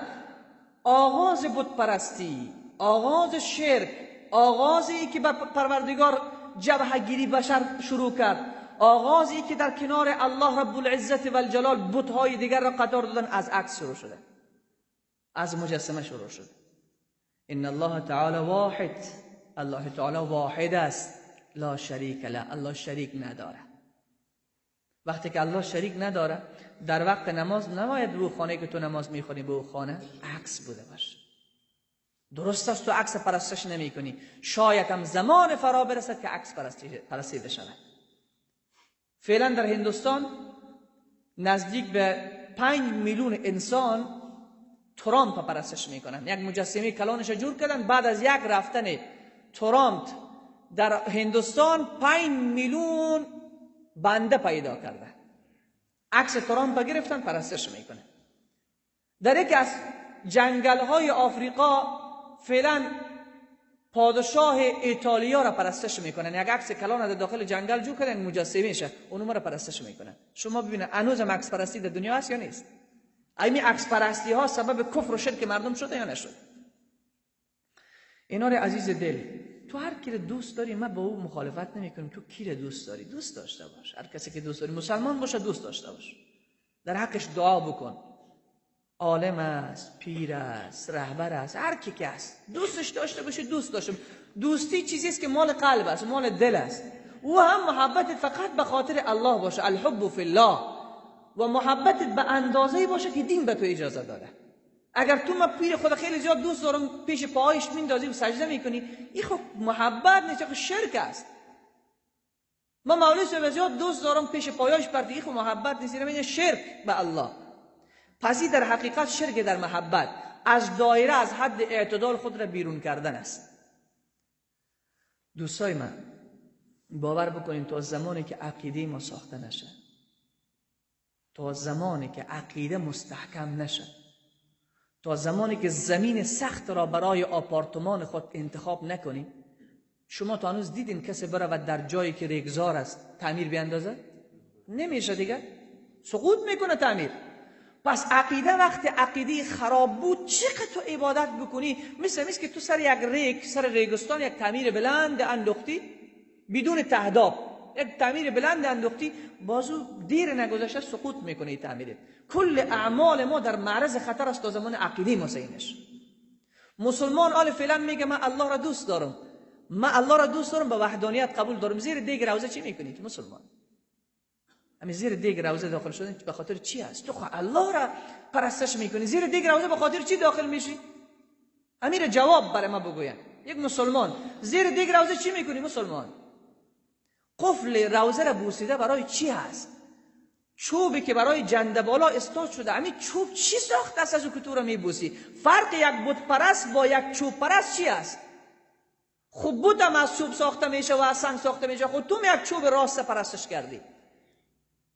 آغاز بت پرستی، آغاز شرک، آغازی که به پروردگار جبهگیری بشر شروع کرد، آغازی که در کنار الله رب العزت و الجلال بت‌های دیگر را قطار دادن، از عکس شروع شده، از مجسمه شروع شده. ان الله تعالی واحد، الله تعالی واحد است، لا شریک له، الله شریک نداره. وقتی که الله شریک نداره، در وقت نماز نباید به خانه که تو نماز میخونی به خانه عکس بوده باشه. درست است تو عکس پرستش نمی کنی، شاید هم زمان فرا برسد که عکس پرستیده شود. فعلا در هندوستان نزدیک به 5 میلیون انسان ترامپ پرستش میکنن. یک مجسمه کلانش جور کردن، بعد از یک رفتن ترامپ در هندوستان 5 میلیون بنده پیدا کرده. عکس ترامپ گرفتن پرستش میکنه. در یکی از جنگل های آفریقا فعلا پادشاه ایتالیا را پرستش میکنن. یک عکس کلان در داخل جنگل جو کردن، مجسمه میشه، اونم را پرستش میکنن. شما ببینید هنوز هم عکس پرستی در دنیا هست یا نیست؟ این عکس پرستی ها سبب کفر و شرک مردم شده یا نشده؟ اینا رو عزیز دل، تو هر کی رو دوست داری من با او مخالفت نمیکنم. تو کی رو دوست داری دوست داشته باش. هر کسی که دوست داری مسلمان باشه دوست داشته باش. در حقش دعا بکن. عالم است، پیر است، رهبر است، هر کی که است، دوستش داشته باشه، دوست داشته. دوستی چیزی است که مال قلب است، مال دل است. او هم محبتت فقط به خاطر الله باشه، الحب فی الله، و محبتت به اندازه‌ای باشه که دین به تو اجازه داره. اگر تو ما پیر خود خیلی زیاد دوست دارم، پیش پاهایش میندازی و سجده میکنی، این خب محبت نیست، خب شرک است. ما مولوی صاحب زیاد دوست دارم، پیش پایاش پرتی، این خب محبت نیست، این شرک به الله. پس این در حقیقت شرک در محبت، از دایره، از حد اعتدال خود را بیرون کردن است. دوستای من، باور بکنین تا زمانی که عقیده ما ساخته نشه، تا زمانی که عقیده مستحکم نشه، تا زمانی که زمین سخت را برای آپارتمان خود انتخاب نکنیم، شما تا هنوز دیدین کسی بره و در جایی که ریگزار است تعمیر بیاندازه؟ نمیشه دیگه، سقوط میکنه تعمیر. پس عقیده وقتی عقیده خراب بود، چقدر تو عبادت بکنی، مثل که تو سر یک ریگ، سر ریگستان یک تعمیر بلند انداختی بدون تهداب، یک تعمیر بلند انداختی، بازو دیر نگذشته سقوط میکنه این تعمیره. کل اعمال ما در معرض خطر است تا زمان عقیده ما صحیح نشه. مسلمان آل فعلا میگه من الله را دوست دارم، من الله را دوست دارم، به وحدانیت قبول دارم. زیر دیگ روزه چی میکنی تو مسلمان؟ همین زیر دیگ روزه داخل شدن به خاطر چی است؟ تو الله را پرستش میکنی، زیر دیگ روزه به خاطر چی داخل میشی؟ امیر جواب برای ما بگوین. یک مسلمان زیر دیگ روزه چی میکنی مسلمان؟ قفل روزه را بوسیده برای چی هست؟ چوبی که برای جنده بالا استاد شده، همین چوب چی ساخته است از او که تو را میبوسی؟ فرق یک بت پرست با یک چوب پرست چی است؟ خب بت هم از چوب ساخته میشه و از سنگ ساخته میشه، خب تو یک چوب راست پرستش کردی.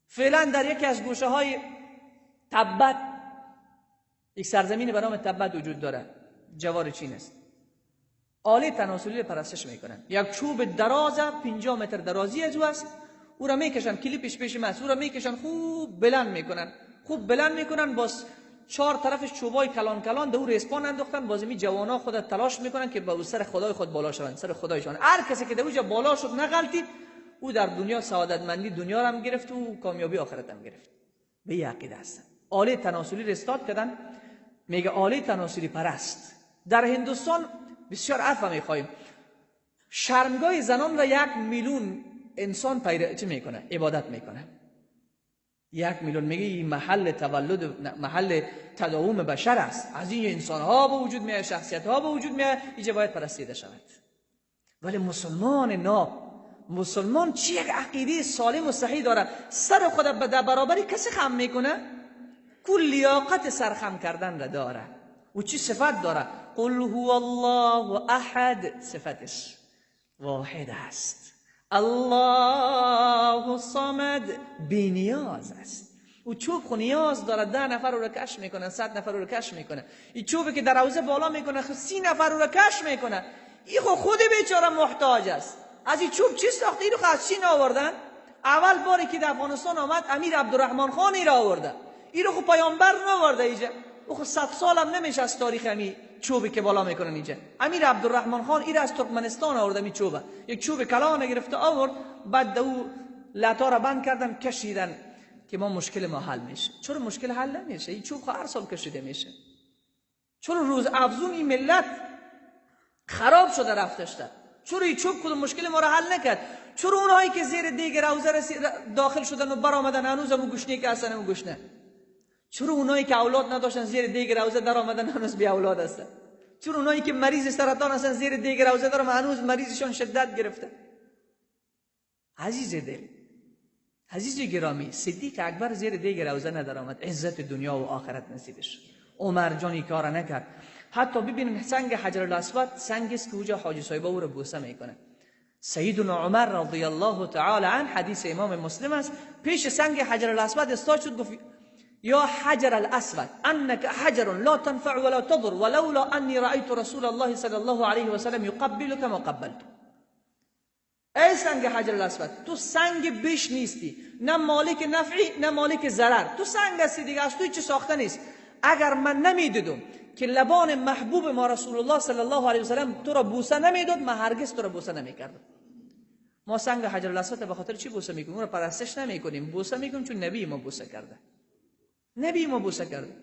فعلا در یکی از گوشه های تبت، یک سرزمین به نام تبت وجود داره، جوار چین است، آله تناسلی پرستش میکنن. یک چوب دراز 50 متر درازی از او است، او را میکشن، کلیپش پیش من است، او را میکشن، خوب بلند میکنن، خوب بلند میکنن، باز چهار طرفش چوبای کلان کلان دور اسپان انداختن. باز می جوانا خود تلاش میکنن که با سر خدای خود بالا شوند، سر خدایشان. هر کسی که در بالا شد نغلطید، او در دنیا سعادتمندی دنیا را هم گرفت و کامیابی آخرت هم گرفت. به این عقیده هستن. آله تناسلی رستاد کردن، میگه آله تناسلی پرست. در هندوستان بسیار عفو میخوایم، شرمگاه زنان را 1 میلیون انسان پیره چه میکنه؟ عبادت میکنه. 1 میلیون. میگه این محل تولد، محل تداوم بشر است، از این انسان ها به وجود میاد، شخصیت ها به وجود میاد، اینجا باید پرستیده شود. ولی مسلمان ناب، مسلمان چی یک عقیده سالم و صحیح داره، سر خود در برابری کسی خم میکنه؟ کل لیاقت سرخم کردن را داره. او چی صفت داره؟ قل هو الله احد، صفتش واحد است. الله الصمد، بی نیاز است. او چوب خو نیاز داره، 10 نفر رو کش میکنه، 100 نفر رو کش میکنه. این چوبی که در حوزه بالا میکنه، 30 نفر رو کش میکنه. این خو خود بیچاره محتاج است. از این چوب چی ساخته؟ اینو از چین آوردن. اول باری که در افغانستان آمد، امیر عبدالرحمن خان این را آورده. اینو خو پیامبر نآورده اینجا. او خو 100 سال هم نمیشه از تاریخ امی چوبی که بالا میکنن اینجا. امیر عبدالرحمن خان این را از ترکمنستان آورده، می چوبه. یک چوب کلان گرفته آورد، بعد او لتا را بند کردن، کشیدن که ما مشکل ما حل میشه. چرا مشکل حل نمیشه؟ این چوب خو هر سال کشیده میشه. چرا روز افزون این ملت خراب شده رفتشته؟ چرا این چوب کدوم مشکل ما را حل نکرد؟ چرا اونهایی که زیر دیگ روزه داخل شدن و برآمدن هنوز هم گشنه که هستن هم گشنه؟ چرا اونایی که اولاد نداشتن زیر دیگ روزه در آمدن هنوز بی اولاد هستن؟ چرا اونایی که مریض سرطان هستن زیر دیگ روزه دارن هنوز مریضشان شدت گرفته؟ عزیز دل، عزیز گرامی، صدیق اکبر زیر دیگ روزه ندر آمد، عزت دنیا و آخرت نصیبش. عمر جان این کار نکرد. حتی ببینیم سنگ حجر الاسود سنگ است که اوجا حاجی صاحب او رو بوسه میکنه. سیدنا عمر رضی الله تعالی عنه، حدیث امام مسلم است، پیش سنگ حجر الاسود استاد شد، گفت یا حجر الاسود انك حجر لا تنفع ولا تضر ولولا اني رايت رسول الله صلى الله عليه وسلم يقبلك ما قبلت. ای سنگ حجر الاسود، تو سنگ بیش نیستی، نه مالک نفعی نه مالک ضرر، تو سنگ هستی دیگه، از تو چه ساخته نیست. اگر من نمیدیدم که لبان محبوب ما رسول الله صلی الله علیه و سلم تو را بوسه نمیداد، من هرگز تو را بوسه نمیکردم. ما سنگ حجر الاسود به خاطر چی بوسه میکنیم؟ اون را پرستش نمیکنیم، بوسه میکنیم چون نبی ما بوسه کرده. نبی ما بوسه کرده،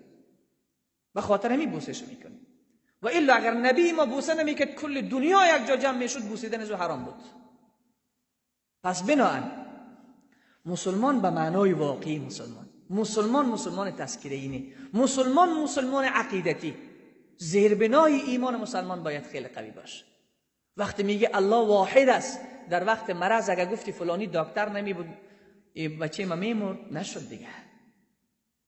به خاطر همی بوسهش میکنیم. و الا اگر نبی ما بوسه نمیکرد کل دنیا یک جا جمع میشد، بوسیدن از او حرام بود. پس بناهن مسلمان به معنای واقعی مسلمان، مسلمان مسلمان تذکره‌ای نه، مسلمان مسلمان عقیدتی. زیربنای ایمان مسلمان باید خیلی قوی باشه. وقتی میگه الله واحد است، در وقت مرض اگر گفتی فلانی دکتر نمی بود بچه ما میمرد، نشد دیگه.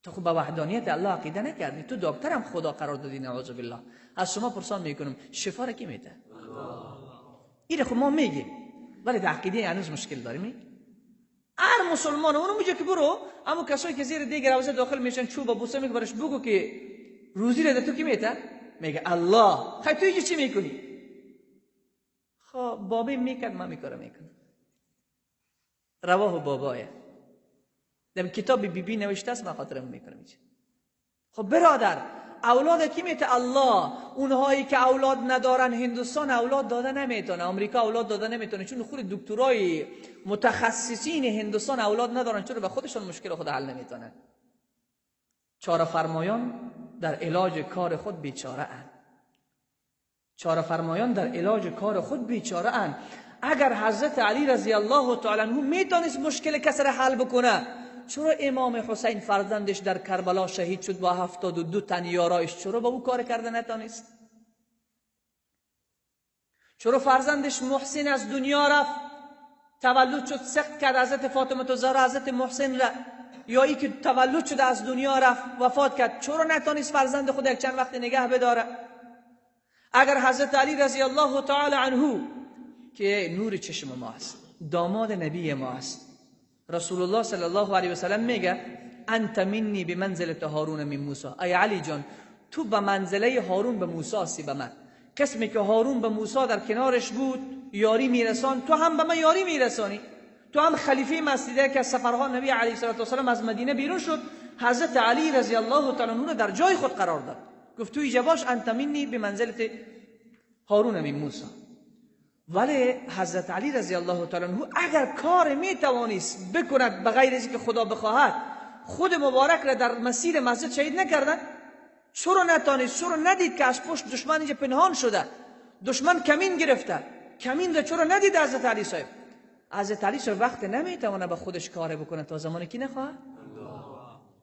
تو خب به وحدانیت الله عقیده نکردی، تو دکترم خدا قرار دادی، نعوذ بالله. از شما پرسان میکنم شفا را کی میده؟ این خب ما میگیم، ولی در عقیده هنوز مشکل داریم. هر مسلمان اونو میگه که برو، اما کسایی که زیر دیگ روزه داخل میشن چوب بوسه میگه، براش بگو که روزی را تو کی میده؟ میگه الله. خب تو اینجا چی میکنی؟ خب بابی میکرد، من میکارم میکنم. رواه بابایه در کتاب بی بی نوشته است، من خاطرم میکنم اینجا. خب برادر، اولاد کی میته؟ الله. اونهایی که اولاد ندارن، هندوستان اولاد داده نمیتونه، آمریکا اولاد داده نمیتونه، چون خود دکترای متخصصین هندوستان اولاد ندارن، چون به خودشان مشکل خود حل نمیتونن. چاره فرمایان در علاج کار خود بیچاره اند. چاره فرمایان در علاج کار خود بیچاره اند. اگر حضرت علی رضی الله تعالی عنه میتونست مشکل کسی را حل بکنه، چرا امام حسین فرزندش در کربلا شهید شد با 72 تن یارایش، چرا با او کار کرده نتانست؟ چرا فرزندش محسن از دنیا رفت، تولد شد، سقط کرد حضرت فاطمه زهرا حضرت محسن را، یا ای که تولد شده از دنیا رفت وفات کرد، چرا نتانست فرزند خود یک چند وقت نگه بداره؟ اگر حضرت علی رضی الله تعالی عنه که نور چشم ما است، داماد نبی ما است، رسول الله صلی الله علیه و سلم میگه انت منی بمنزله هارون من موسی. ای علی جان، تو به منزله هارون به موسی هستی به من. قسمی که هارون به موسی در کنارش بود یاری میرسان، تو هم به من یاری میرسانی. تو هم خلیفه مسجده که از سفرها نبی علیه الصلاة والسلام از مدینه بیرون شد، حضرت علی رضی الله تعالی عنه در جای خود قرار داد، گفت تو اینجا باش، انت منی بمنزله هارون من موسی. ولی حضرت علی رضی الله تعالی عنه اگر کار می توانست بکند بغیر از که خدا بخواهد، خود مبارک را در مسیر مسجد شهید نکردن؟ چرا نتانست؟ چرا ندید که از پشت دشمن اینجا پنهان شده، دشمن کمین گرفته، کمین را چرا ندید حضرت علی صاحب؟ حضرت علی صاحب وقت نمیتونه به خودش کار بکنه تا زمانی که نخواهد.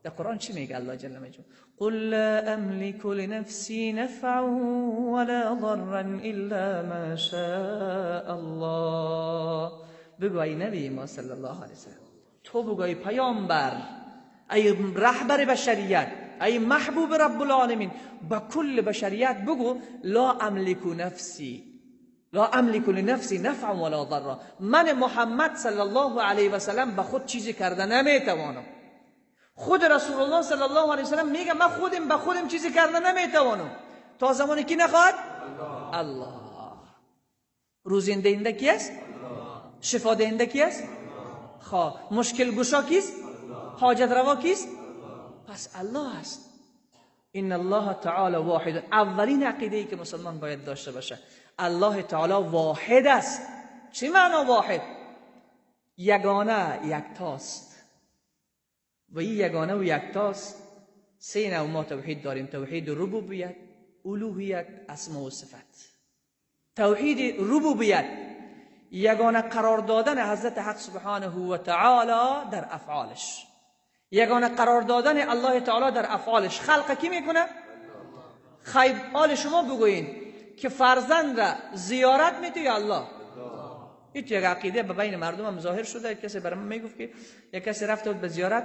در قرآن چی میگه الله جل مجده؟ قل لا املك لنفسي نفعا ولا ضرا الا ما شاء الله. بگو ای نبی ما صلی الله علیه وسلم، تو بگو ای پیامبر، ای رهبر بشریت، ای محبوب رب العالمین، با کل بشریت بگو لا املك نفسی، لا املك لنفسی نفعا ولا ضرا. من محمد صلی الله علیه و سلم به خود چیزی کرده نمیتوانم. خود رسول الله صلی الله علیه و سلم میگه من خودم به خودم چیزی کرده نمیتوانم تا زمانی که نخواد الله. روزین دهنده کی است؟ شفا دهنده کی است؟ خواه مشکل گشا کیست؟ حاجت روا کیست؟ پس الله است. ان الله تعالی واحد. اولین عقیده ای که مسلمان باید داشته باشه، الله تعالی واحد است. چه معنا واحد؟ یگانه، یکتاست. و این یگانه و یکتاست. سه نوع ما توحید داریم: توحید ربوبیت، الوهیت، اسما و صفت. توحید ربوبیت یگانه قرار دادن حضرت حق سبحانه و تعالی در افعالش، یگانه قرار دادن الله تعالی در افعالش. خلق کی میکنه؟ خیب آل شما بگویین که فرزند را زیارت میته یا الله؟ این یک عقیده به بین مردم هم ظاهر شده. یک کسی برای من میگفت که یک کسی رفته بود به زیارت،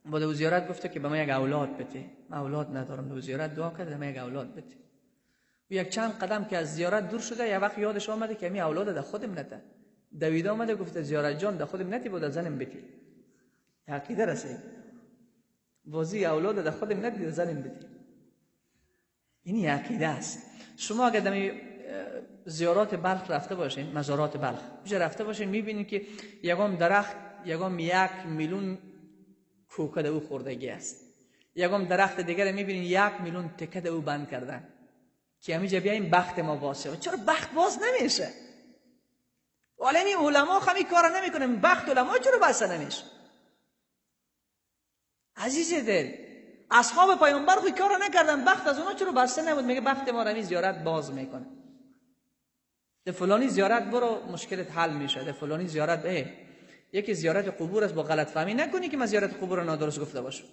بعد او زیارت گفته که به من یک اولاد بده، من اولاد ندارم. دو زیارت دعا کرد به من یک اولاد بده. و یک چند قدم که از زیارت دور شده، یک وقت یادش آمده که می اولاد در خودم نده. دوید آمده گفته زیارت جان در خودم نتی بود زنم بتی. عقیده رسید بازی اولاد در خودم ندید در زنم بتی. این عقیده است. شما اگر دمی زیارات بلخ رفته باشین، مزارات بلخ اونجا رفته باشین، میبینین که یگام درخت، یگام 1 میلیون کوکه او خوردگی است. یگام درخت دیگر میبینین 1 میلیون تکه او بند کردن که همینجا بیایم بخت ما باز شه. چرا بخت باز نمیشه؟ ولی علما خمی کار نمیکنن. بخت علما چرا بسته نمیشه؟ عزیز دل، اصحاب پیامبر خو کارو نکردن، بخت از اونا چرا بسته نبود؟ میگه بخت ما رو زیارت باز میکنه. ده فلانی زیارت برو مشکلت حل میشه، ده فلانی زیارت. یکی زیارت قبور است، با غلط فهمی نکنی که من زیارت قبور رو نادرست گفته باشم.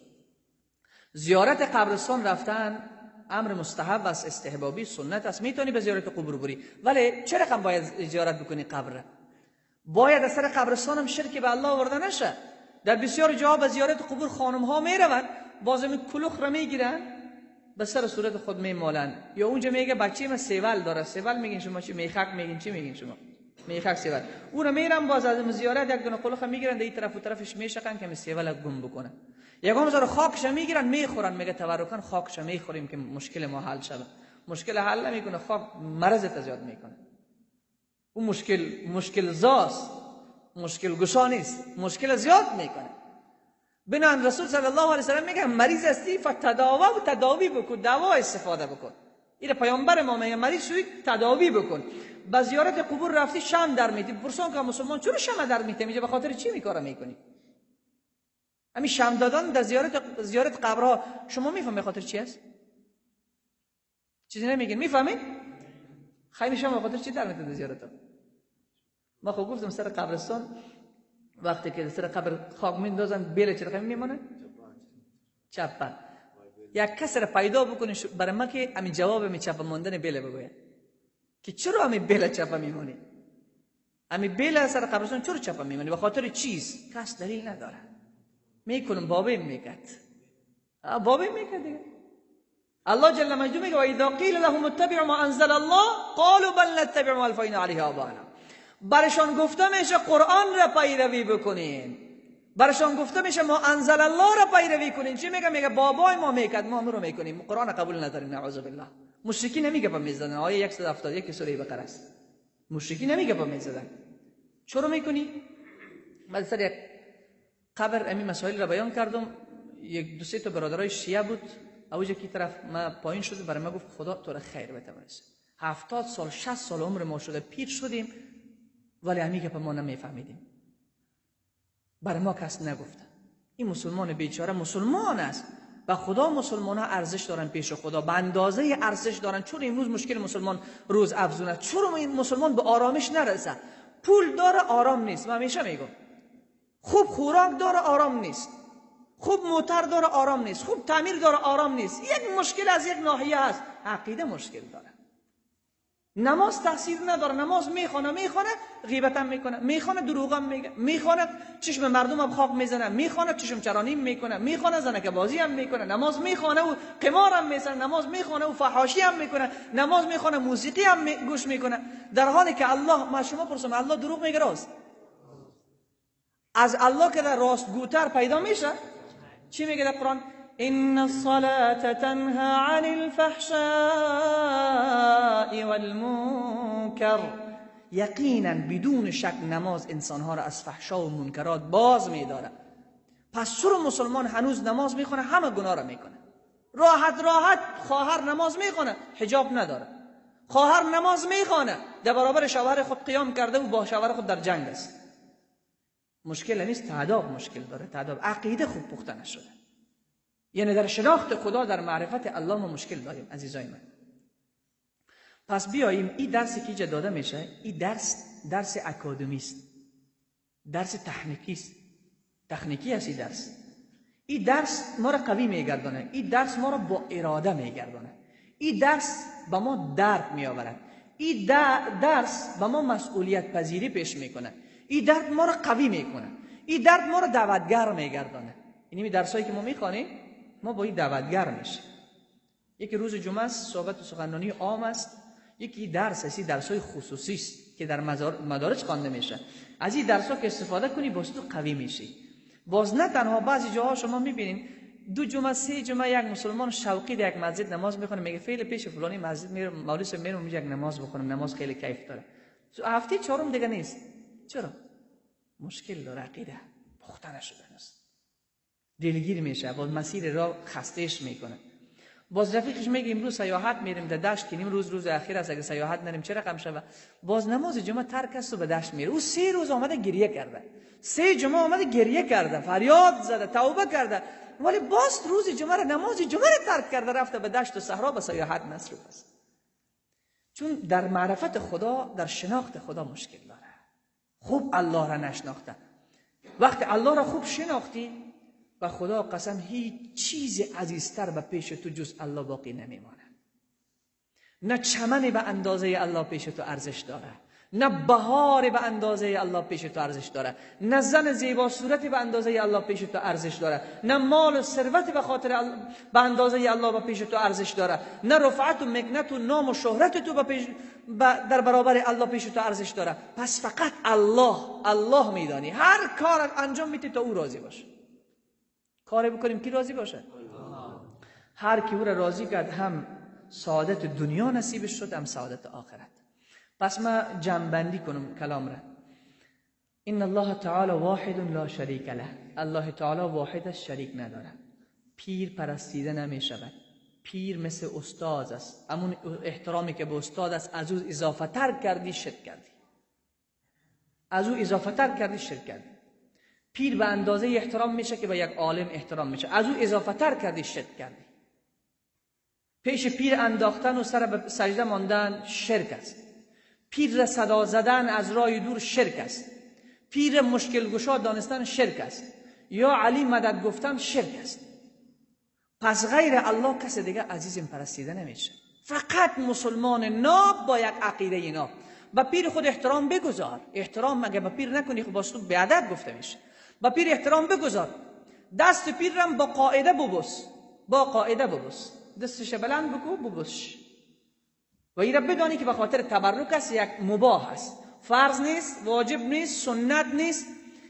زیارت قبرستان رفتن امر مستحب است، استحبابی، سنت است، میتونی به زیارت قبور بری، ولی چرا رقم باید زیارت بکنی قبر؟ باید از سر قبرستان هم شرک به الله آورده نشه. در بسیار جاها به زیارت قبور خانم ها میروند، بازم کلوخ را میگیرن به سر صورت خود میمالن، یا اونجا میگه بچه من سیول داره، سیول میگین شما چی؟ میخک میگین چی میگین شما؟ میخک سیول. او را میرن باز از زیارت یک دونه کلوخ میگیرن، در این طرف و طرفش میشکن که سیول گم بکنه. یکم زار خاکش میگیرن میخورن، میگه تبرکن خاکش میخوریم که مشکل ما حل شود. مشکل حل نمیکنه، خاک مرض زیاد میکنه. اون مشکل زاست، مشکل گشا نیست، مشکل زیاد میکنه. بنان رسول صلی الله علیه و سلم میگه مریض هستی فتداوا و تداوی بکن، دوا استفاده بکن. این پیامبر ما میگه مریض شدی تداوی بکن. به زیارت قبور رفتی شم در میتی، پرسان که مسلمان چرا شم در میتی؟ میگه به خاطر چی میکاره میکنی؟ همین شم دادن در زیارت قبرها شما میفهمی خاطر چی است؟ چیزی نمیگین، میفهمین؟ خیلی شما به خاطر چی در میتی زیارت؟ ما خب گفتم سر قبرستان وقتی که سر قبر خاک میندازن بیل چه رقمی میمونه؟ چپه. یک کس را پیدا بکنی برای ما که همین جواب می چپه ماندن بیل بگوید که چرا همین بیل چپه میمونی؟ همین بیل سر قبرستان چرا چپه میمونی؟ به خاطر چیز؟ کس دلیل نداره. میکنم بابیم میکرد، بابیم میکرد دیگه. الله جل مجده میگه و اذا قیل لهم اتبعوا ما انزل الله قالوا بل نتبع ما الفینا علیه آباءنا. برشان گفته میشه قرآن را پیروی بکنین، برشان گفته میشه ما انزل الله را پیروی کنین. چی میگه؟ میگه بابای ما میکرد ما هم رو میکنیم، قرآن قبول نداریم. نعوذ بالله. مشرکی نمیگه پا میزدن. آیه 171 سوره بقره است. مشرکی نمیگه پا میزدن. چرا میکنی؟ من سر یک قبر امی مسائل را بیان کردم، یک دو سه تا برادرای شیعه بود، اوج کی طرف ما پایین شد، برای ما گفت خدا تو را خیر بده. 70 سال 60 سال عمر ما شده، پیر شدیم، ولی همی که ما نمیفهمیدیم، برای ما کس نگفته. این مسلمان بیچاره مسلمان است و خدا مسلمان ها ارزش دارن پیش خدا، به اندازه ارزش دارن. چون امروز مشکل مسلمان روز افزون است، چون این مسلمان به آرامش نرسه. پول داره آرام نیست، من همیشه میگم. خوب خوراک داره آرام نیست، خوب موتر داره آرام نیست، خوب تعمیر داره آرام نیست. یک مشکل از یک ناحیه هست، عقیده مشکل داره. نماز تاثیر نداره، نماز میخوانه غیبت هم میکنه، میخوانه دروغ هم میگه، میخوانه چشم مردم هم خاک میزنه، میخوانه چشم چرانی میکنه، میخوانه زنک بازی هم میکنه، نماز میخوانه و قمار هم میزنه، نماز میخوانه و فحاشی هم میکنه، نماز میخوانه موسیقی هم گوش میکنه. در حالی که الله، ما شما پرسم الله دروغ میگه راست؟ از الله که در راستگوتر پیدا میشه. چی میگه در قرآن؟ إن الصلاة تنهى عن الفحشاء والمنكر. یقینا بدون شک نماز انسانها را از فحشا و منکرات باز میداره. پس چرا مسلمان هنوز نماز میخونه همه گناه را میکنه؟ راحت راحت خواهر نماز میخونه حجاب نداره، خواهر نماز میخونه در برابر شوهر خود قیام کرده و با شوهر خود در جنگ است. مشکل نیست، تعداد مشکل داره، تعداد عقیده خوب پخته نشده. یعنی در شناخت خدا، در معرفت الله ما مشکل داریم عزیزای من. پس بیاییم این درسی که اینجا داده میشه، این درس درس اکادمی است، درس تکنیکی است، تکنیکی است این درس. این درس ما را قوی میگردانه، این درس ما را با اراده میگردانه، این درس به ما درد میآورد، این درس به ما مسئولیت پذیری پیش میکنه، این درد ما را قوی میکنه، این درد ما را دعوتگر میگردانه. این درسایی که ما میخوانیم ما با این دعوتگر میشیم. یکی روز جمعه است، صحبت و سخنرانی عام است، یکی درس است، درسای خصوصی است که در مدارس خوانده میشه. از این درس‌ها که استفاده کنی باز تو قوی میشی. باز نه تنها بعضی جاها شما میبینین دو جمعه سه جمعه یک مسلمان شوقی در یک مسجد نماز میخونه، میگه فعل پیش فلانی مسجد میرم، مولوی صاحب میرم یک نماز بخونم، نماز خیلی کیف داره. هفته چهارم دیگه نیست. چرا؟ مشکل داره، عقیده پخته نشده است، دلگیر میشه، با مسیر راه خستهش میکنه. باز رفیقش میگه امروز سیاحت میریم در دشت که نیم روز روز اخیر است، اگه سیاحت نریم چه رقم شوه. باز نماز جمعه ترک است و به دشت میره. او 3 روز آمده گریه کرده، 3 جمعه آمده گریه کرده، فریاد زده، توبه کرده، ولی باز روز جمعه را، نماز جمعه را ترک کرده، رفته به دشت و صحرا به سیاحت مصروف است. چون در معرفت خدا، در شناخت خدا مشکل داره. خوب الله را نشناخته. وقتی الله را خوب شناختی، و خدا قسم هیچ چیز عزیزتر به پیش تو جز الله باقی نمیمانه. نه چمن به اندازه الله پیش تو ارزش داره، نه بهار به اندازه الله پیش تو ارزش داره، نه زن زیبا صورتی به اندازه الله پیش تو ارزش داره، نه مال و ثروت به خاطر به اندازه الله به پیش تو ارزش داره، نه رفعت و مکنت و نام و شهرت تو در برابر الله پیش تو ارزش داره. پس فقط الله، الله میدانی. هر کار انجام میدی تا او راضی باشه. کاری بکنیم کی راضی باشه؟ هر کی او را راضی کرد هم سعادت دنیا نصیبش شد، هم سعادت آخرت. پس ما جمع‌بندی کنم کلام را. ان الله تعالی واحد لا شریک له. الله تعالی واحد است، شریک نداره. پیر پرستیده نمی شود. پیر مثل استاد است. همون احترامی که به استاد است از او اضافه تر کردی شرک کردی. از او اضافه تر کردی شرک کردی. پیر به اندازه احترام میشه که به یک عالم احترام میشه. از او اضافه تر کردی شرک کردی. پیش پیر انداختن و سر به سجده ماندن شرک است. پیر را صدا زدن از راه دور شرک است. پیر مشکل گشا دانستن شرک است. یا علی مدد گفتن شرک است. پس غیر الله کس دیگه عزیزم پرستیده نمیشه. فقط مسلمان ناب با یک عقیده ناب. با پیر خود احترام بگذار. احترام اگه با پیر نکنی خب باز تو بی‌ادب گفته میشه. با پیر احترام بگذار. دست پیر رم با قاعده ببوس. با قاعده ببوس. دستش بلند بکو ببوس. و این را بدانی که به خاطر تبرک است، یک مباح است، فرض نیست، واجب نیست، سنت نیست.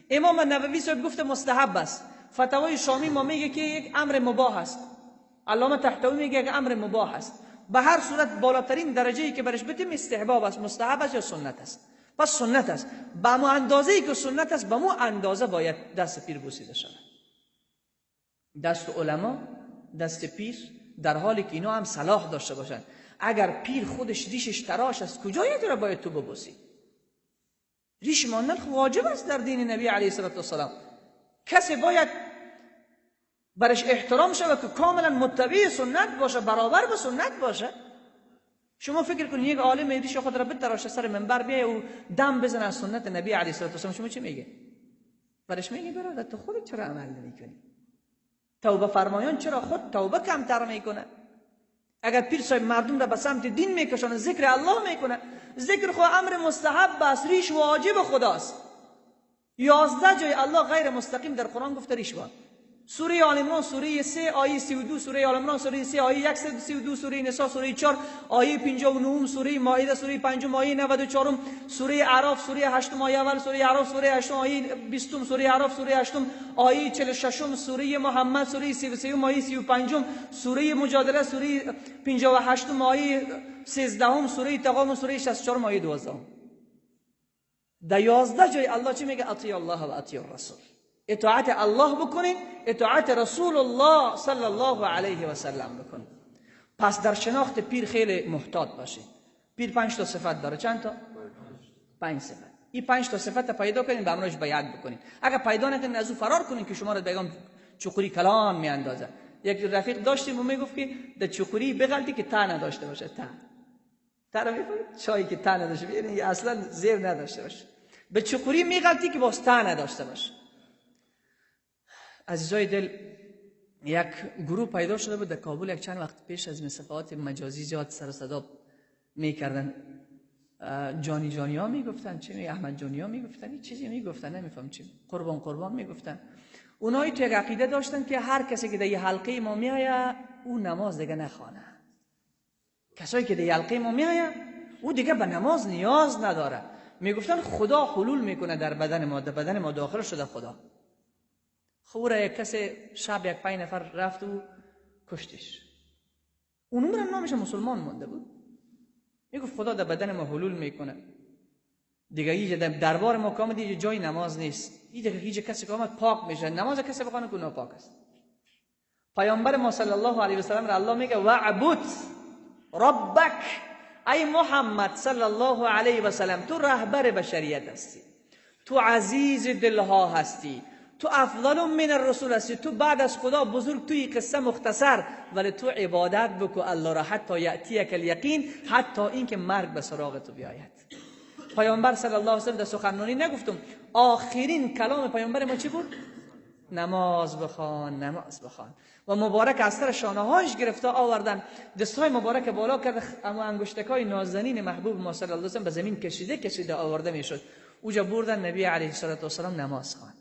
امام نووی صاحب گفته مستحب است. فتوای شامی ما میگه که یک امر مباح است. علامه طحطاوی میگه یک امر مباح است. به هر صورت بالاترین درجه‌ای که برش بدیم استحباب است، مستحب است یا سنت است. پس سنت است. به مو اندازه‌ای که سنت است، به مو اندازه باید دست پیر بوسیده شود. دست علما، دست پیر، در حالی که اینا هم صلاح داشته باشند. اگر پیر خودش ریشش تراش است، کجای تو را باید تو ببوسی؟ ریش ماندن خب واجب است در دین نبی علیه الصلاة والسلام. کسی باید برش احترام شود که کاملا متبع سنت باشه، برابر با سنت باشه. شما فکر کنید یک عالم ریش خود را بتراشه سر منبر بیای و دم بزنه از سنت نبی علیه الصلاة والسلام، شما چی میگه؟ برش میگه برادر تو خودت چرا عمل نمیکنی؟ توبه فرمایان چرا خود توبه کمتر میکنه؟ اگر پیر صاحب مردم را به سمت دین میکشانه، ذکر الله میکنه، ذکر خو امر مستحب است، ریش واجب خداست. 11 جای الله غیر مستقیم در قرآن گفته ریش واجب. سوره آل عمران سوره 3 آیه 32، سوره آل عمران سوره 3 آیه 132، سوره نساء سوره 4 آیه 59، سوره مائده سوره 5 آیه 94، سوره اعراف سوره 8 آیه اول، سوره اعراف سوره 8 آیه 20، سوره اعراف سوره 8 آیه 46، سوره محمد سوره 33 آیه 35، سوره مجادله سوره 58 آیه 13، سوره تغابن سوره 64 آیه 12. در 11 جای الله چی میگه؟ اطیع الله و اطیع الرسول. اطاعت الله بکنین، اطاعت رسول الله صلی الله علیه و سلم بکنین. پس در شناخت پیر خیلی محتاط باشید. پیر 5 تا صفت داره. چند تا؟ 5 صفت. این 5 تا صفت پیدا کنین، به امرش بیعت بکنین. اگر پیدا نکنین از او فرار کنین که شما رو بگم چقوری کلان میاندازه. یک رفیق داشتیم و میگفت که در چقوری بغلطی که تا نداشته باشه. تا رو میفهمید؟ چایی که تا نداشته باشه، یعنی اصلا زیر نداشته باشه. به چقوری میغلطی که باز تا نداشته باشه. عزیزای دل، یک گروه پیدا شده بود در کابل یک چند وقت پیش، از صفحات مجازی زیاد سر و صدا میکردن. جانی جانی ها میگفتن، چی می احمد جانی ها میگفتن، این چیزی میگفتن، نمیفهم چی، قربان قربان میگفتن. اونایی تو یک عقیده داشتن که هر کسی که در یه حلقه ما میآید او نماز دیگه نخوانه. کسایی که در یه حلقه ما میآید او دیگه به نماز نیاز نداره. میگفتن خدا حلول میکنه در بدن ما، در بدن ما داخل شده خدا. خب یک کسی شب یک 5 نفر رفت و کشتش. اون عمرم نامش مسلمان مانده بود. میگفت خدا در بدن ما حلول میکنه. دیگه هیچ دربار ما که آمد دیگه جای نماز نیست. دیگه هیچ کسی که آمد پاک میشه. نماز کسی بخوانه که ناپاک است. پیامبر ما صلی الله علیه و سلم را الله میگه وعبد ربک، ای محمد صلی الله علیه و سلم، تو رهبر بشریت هستی، تو عزیز دلها هستی، تو افضل من الرسول هستی، تو بعد از خدا بزرگ، توی قصه مختصر، ولی تو عبادت بکو الله را حتی یأتیک الیقین، حتی اینکه مرگ به سراغ تو بیاید. پیامبر صلی الله علیه و سلم در سخنرانی نگفتم آخرین کلام پیامبر ما چی بود؟ نماز بخوان، نماز بخوان. و مبارک از سر شانه هاش گرفته آوردن، دستهای مبارک بالا کرد، اما انگشتکای نازنین محبوب ما صلی الله علیه و سلم به زمین کشیده کشیده آورده میشد. اوجا بردن نبی علیه الصلاة والسلام نماز خوان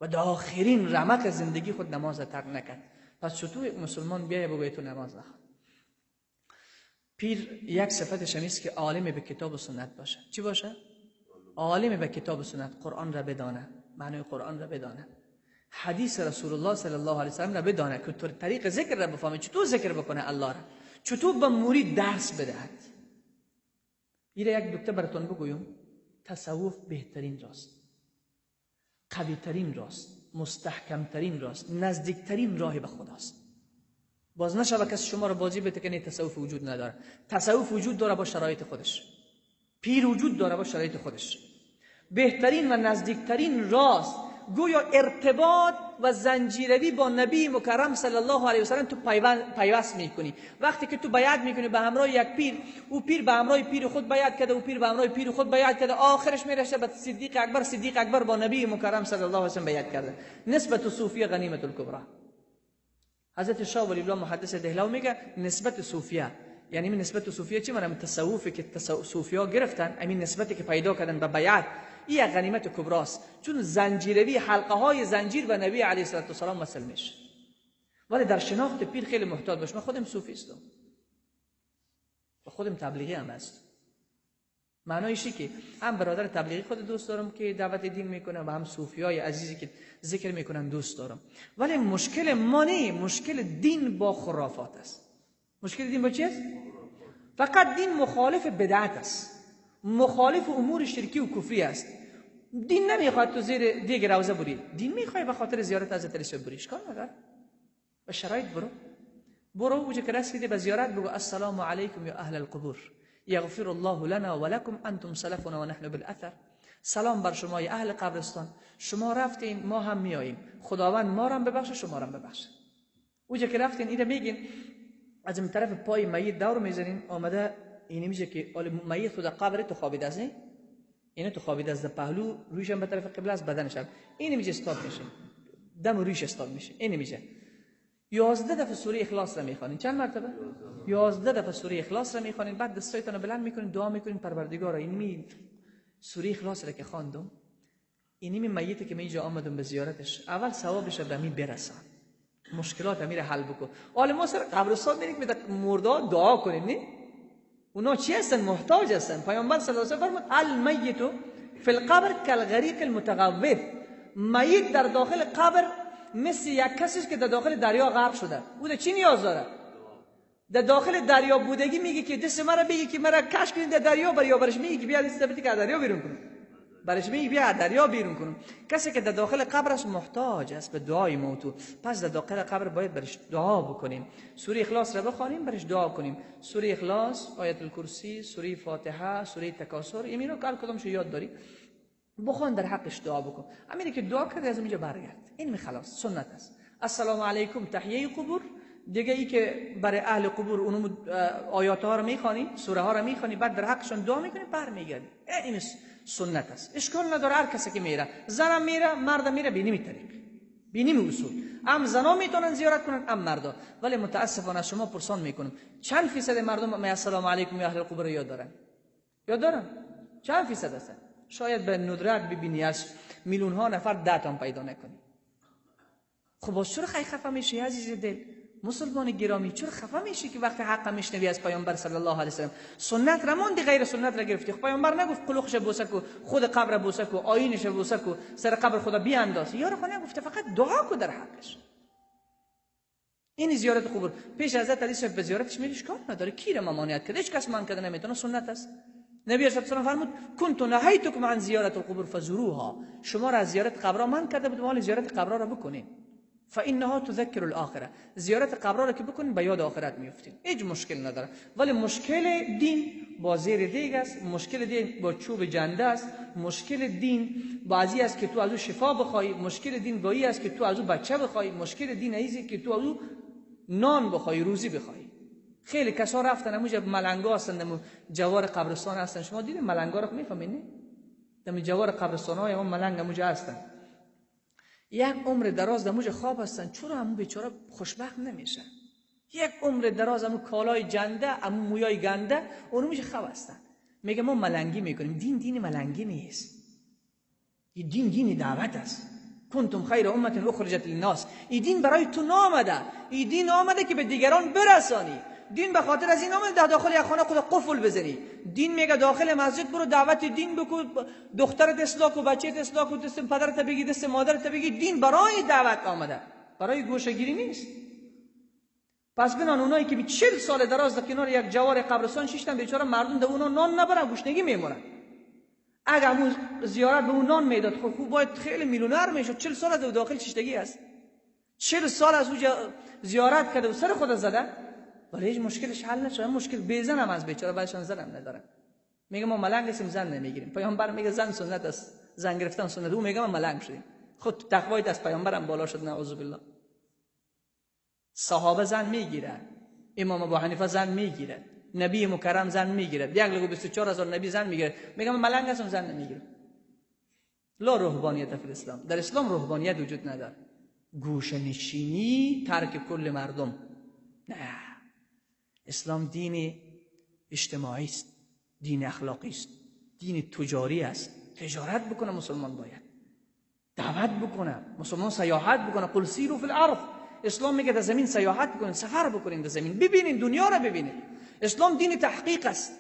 و در آخرین رمق زندگی خود نماز ترک نکرد. پس چطور یک مسلمان بیایه بگوید تو نماز نخوان؟ پیر یک صفتش هم است که عالم به کتاب و سنت باشه. چی باشه؟ عالم به کتاب و سنت، قرآن را بدانه، معنی قرآن را بدانه، حدیث رسول الله صلی الله علیه و سلم را بدانه که طریق ذکر را بفهمه، چطور ذکر بکنه الله را، چطور به مرید درس بدهد. ایره یک دکتر براتون بگویم، تصوف بهترین راست، قوی ترین راست، مستحکم ترین راست، نزدیکترین راه به خداست. باز نشوه کسی شما رو بازی بده که نه تصوف وجود نداره. تصوف وجود داره با شرایط خودش، پیر وجود داره با شرایط خودش. بهترین و نزدیکترین راست، گویا ارتباط و زنجیروی با نبی مکرم صلی الله علیه و سلم تو پیوست میکنی. وقتی که تو بیعت میکنی به همراه یک پیر، او پیر به همراه پیر خود بیعت کرده، او پیر به همراه پیر خود بیعت کرده، آخرش میرسه به صدیق اکبر، صدیق اکبر با نبی مکرم صلی الله علیه و سلم بیعت کرده. نسبت صوفیه غنیمت الکبرى. حضرت شاه ولی الله محدث دهلوی میگه نسبت صوفیه، یعنی من نسبت صوفیه چی معنی؟ تصوفی که صوفیا گرفتن، همین نسبتی که پیدا کردن به بیعت، این یک غنیمت کبراست، چون زنجیروی حلقه های زنجیر به نبی علیه الصلاة والسلام وصل میشه. ولی در شناخت پیر خیلی محتاط باش. من خودم صوفیستم و خودم تبلیغی هم هست. معنایش که هم برادر تبلیغی خود دوست دارم که دعوت دین میکنه و هم صوفیای عزیزی که ذکر میکنن دوست دارم. ولی مشکل ما نه، مشکل دین با خرافات است. مشکل دین با چی است؟ فقط دین مخالف بدعت است، مخالف امور شرکی و کفری است. دین نمیخواد تو زیر دیگ روزه بری، دین میخواد به خاطر زیارت حضرت علی بری، اشکال نداره، به شرایط برو. برو اونجا که رسیدی به زیارت بگو السلام علیکم یا اهل القبور یغفر الله لنا ولکم انتم سلفنا و نحن بالاثر. سلام بر شما ای اهل قبرستان، شما رفتین ما هم میاییم، خداوند ما را هم ببخشه شما را هم ببخشه. اونجا که رفتین اینا میگین از این طرف پای میت دور میزنین، آمده اینی میشه که میت خود قبر تو خوابیده است، اینه تو خوابیده است، پهلو رویش هم به طرف قبله است، بدنش هم اینی میشه استاد میشه، دم رویش استاد میشه، اینی میشه. 11 دفعه سوره اخلاص را میخوانین. چند مرتبه؟ 11 دفعه سوره اخلاص را میخوانین. بعد دستایتان رو بلند میکنین، دعا میکنین پروردگارا این می سوره اخلاص را که خواندم، اینی می میتی که من اینجا آمدم به زیارتش، اول ثوابش به می برسان، مشکلات امیر حل بکن. حالا ما سر قبرستان میریم که مردا دعا کنیم، نه؟ اونا چی هستن؟ محتاج هستن. پیامبر صلی الله علیه و سلم فرمود المیت فی القبر کالغریق المتغوث. میت در داخل قبر مثل یک کسی که در داخل دریا غرق شده. او در چی نیاز داره؟ در داخل دریا بودگی میگه که دست مرا بگی که مرا کش کنید در دریا، بریا برش میگه که بیا دست بده که دریا بیرون کنم، برش میگه بیا دریا بیرون کنم. کسی که در داخل قبرش محتاج است به دعای موتو، پس در داخل قبر باید برش دعا بکنیم. سوره اخلاص را بخوانیم، برش دعا کنیم. سوره اخلاص، آیت الکرسی، سوره فاتحه، سوره تکاثر، اینا رو کدومش یاد داری بخوان، در حقش دعا بکن. همینه که دعا کردی از اونجا برگرد، این خلاص سنت است. السلام علیکم تحیه قبور. دیگه ای که برای اهل قبور اونم آیات ها رو میخوانی، سوره ها رو میخوانی، بعد در حقشون دعا میکنی، برمیگردی. این سنت است، اشکال نداره. هر کسی که میره، زنم میره، مردم میره، بینیم طریق، بینیم اصول. هم زنا میتونن زیارت کنن، هم مردا. ولی متاسفانه شما پرسان میکنم چند فیصد مردم می السلام علیکم یا اهل القبور یاد دارن؟ یاد دارن؟ چند فیصد هستن؟ شاید به ندرت ببینی از میلیون ها نفر 10 تا پیدا نکنی. خب باز چرا خیلی خفه میشی عزیز دل؟ مسلمان گرامی چرا خفه میشی که وقتی حق میشنوی از پیامبر صلی الله علیه و سلم؟ سنت را ماندی، غیر سنت را گرفتی. خب پیامبر نگفت قلوخش بوسه کو، خود قبر بوسه کو، آیینش بوسه کو، سر قبر خدا بیانداز. یارو خو نگفته، فقط دعا کو در حقش. این زیارت قبور پیش حضرت علی صاحب به زیارتش میری، اشکال نداره. کی را ممانعت کرده؟ هیچ کس من کرده نمیتونه، سنت است. نبی صلی الله علیه و فرمود کنت نهیتکم عن زیارت القبور فزوروها. شما را از زیارت قبرها من کرده بودم، حال زیارت قبرها را بکنین. فانها تذکر الاخره. زیارت قبرها رو که بکنین به یاد آخرت میفتین، هیچ مشکل نداره. ولی مشکل دین با زیر دیگ است، مشکل دین با چوب جنده است، مشکل دین بعضی است که تو از او شفا بخوای، مشکل دین با است که تو از او بچه بخوای، مشکل دین ایزی که تو از او نان بخوای، روزی بخوای. خیلی کسا رفتن همونجا ملنگا هستن، جوار قبرستان هستن. شما دیدین ملنگا رو میفهمین نه؟ دم جوار قبرستان های هم ملنگ همونجا هستن، یک عمر دراز دموج خواب هستن. چرا همون بیچاره خوشبخت نمیشه؟ یک عمر دراز همون کالای جنده، همون مویای گنده، اونو میشه خواب هستن. میگه ما ملنگی میکنیم. دین دین ملنگی نیست، این دین دین دعوت است. کنتم خیر امت اخرجت للناس. این دین برای تو نامده، این دین آمده که به دیگران برسانی. دین به خاطر از این آمده در داخل یک خانه خود قفل بزنی. دین میگه داخل مسجد برو دعوت دین بکن، دخترت اصلاح کو، بچه‌ت اصلاح کو، دست پدرت بگی، دست مادرت بگی. دین برای دعوت آمده، برای گوشه‌گیری نیست. پس بنان اونایی که 40 سال دراز در کنار یک جوار قبرستان شیشتن، بیچاره مردم در اونا نان نبرن، گشنگی میمونن. اگه همون زیارت به اون نان میداد، خب خوب باید خیلی میلیونر میشد. 40 سال از داخل شیشتگی است، 40 سال از اونجا زیارت کرده و سر خود زده، ولی هیچ مشکلش حل نشد. مشکل بیزن هم از بیچاره، بعدشان زن هم ندارن. میگه ما ملنگ هستیم، زن نمیگیریم. پیامبر میگه زن سنت است، زن گرفتن سنت. او میگه ما ملنگ شدیم. خود تقوای از پیامبرم بالا شد، نعوذ بالله. صحابه زن میگیرن، امام ابو حنیفه زن میگیره، نبی مکرم زن میگیره، 1,24,000 نبی زن میگیره. میگه ما ملنگ هستم، زن نمیگیرم. لا رهبانیت فی الاسلام. در اسلام رهبانیت وجود نداره. گوشه نشینی، ترک کل مردم، نه. اسلام دین اجتماعی است، دین اخلاقی است، دین تجاری است. تجارت بکنه مسلمان، باید دعوت بکنه مسلمان، سیاحت بکنه. قل سیروا فی الارض. اسلام میگه در زمین سیاحت بکنین، سفر بکنین، در زمین ببینین، دنیا را ببینین. اسلام دین تحقیق است،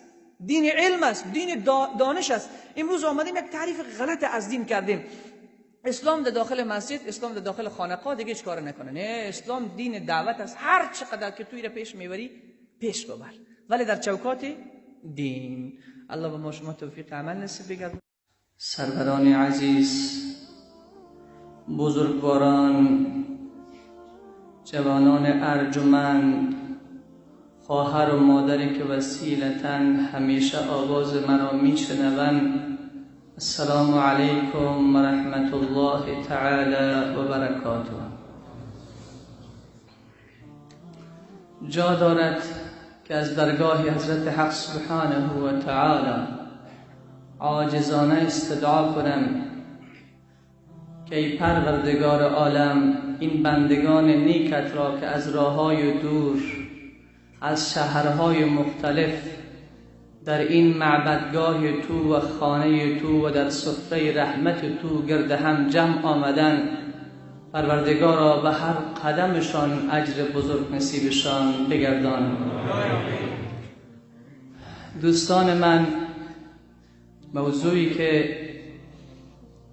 دین علم است، دین دانش است. امروز آمدیم یک تعریف غلط از دین کردیم. اسلام در داخل مسجد، اسلام در داخل خانقاه دیگه هیچ کار نکنه. نه، اسلام دین دعوت است. هر چقدر که توی را پیش میبری پیش ببر، ولی در چوکات دین. الله به ما شما توفیق عمل نصیب بگرد. سروران عزیز، بزرگواران، جوانان ارجمند، خواهر و مادری که وسیلتاً همیشه آواز مرا میشنوند، السلام علیکم و رحمت الله تعالی و برکاته. جا دارد که از درگاه حضرت حق سبحانه و تعالی عاجزانه استدعا کنم که ای پروردگار عالم، این بندگان نیکت را که از راه‌های دور، از شهرهای مختلف در این معبدگاه تو و خانه تو و در سفره رحمت تو گرد هم جمع آمدن، پروردگارا به هر قدمشان اجر بزرگ نصیبشان بگردان. دوستان من، موضوعی که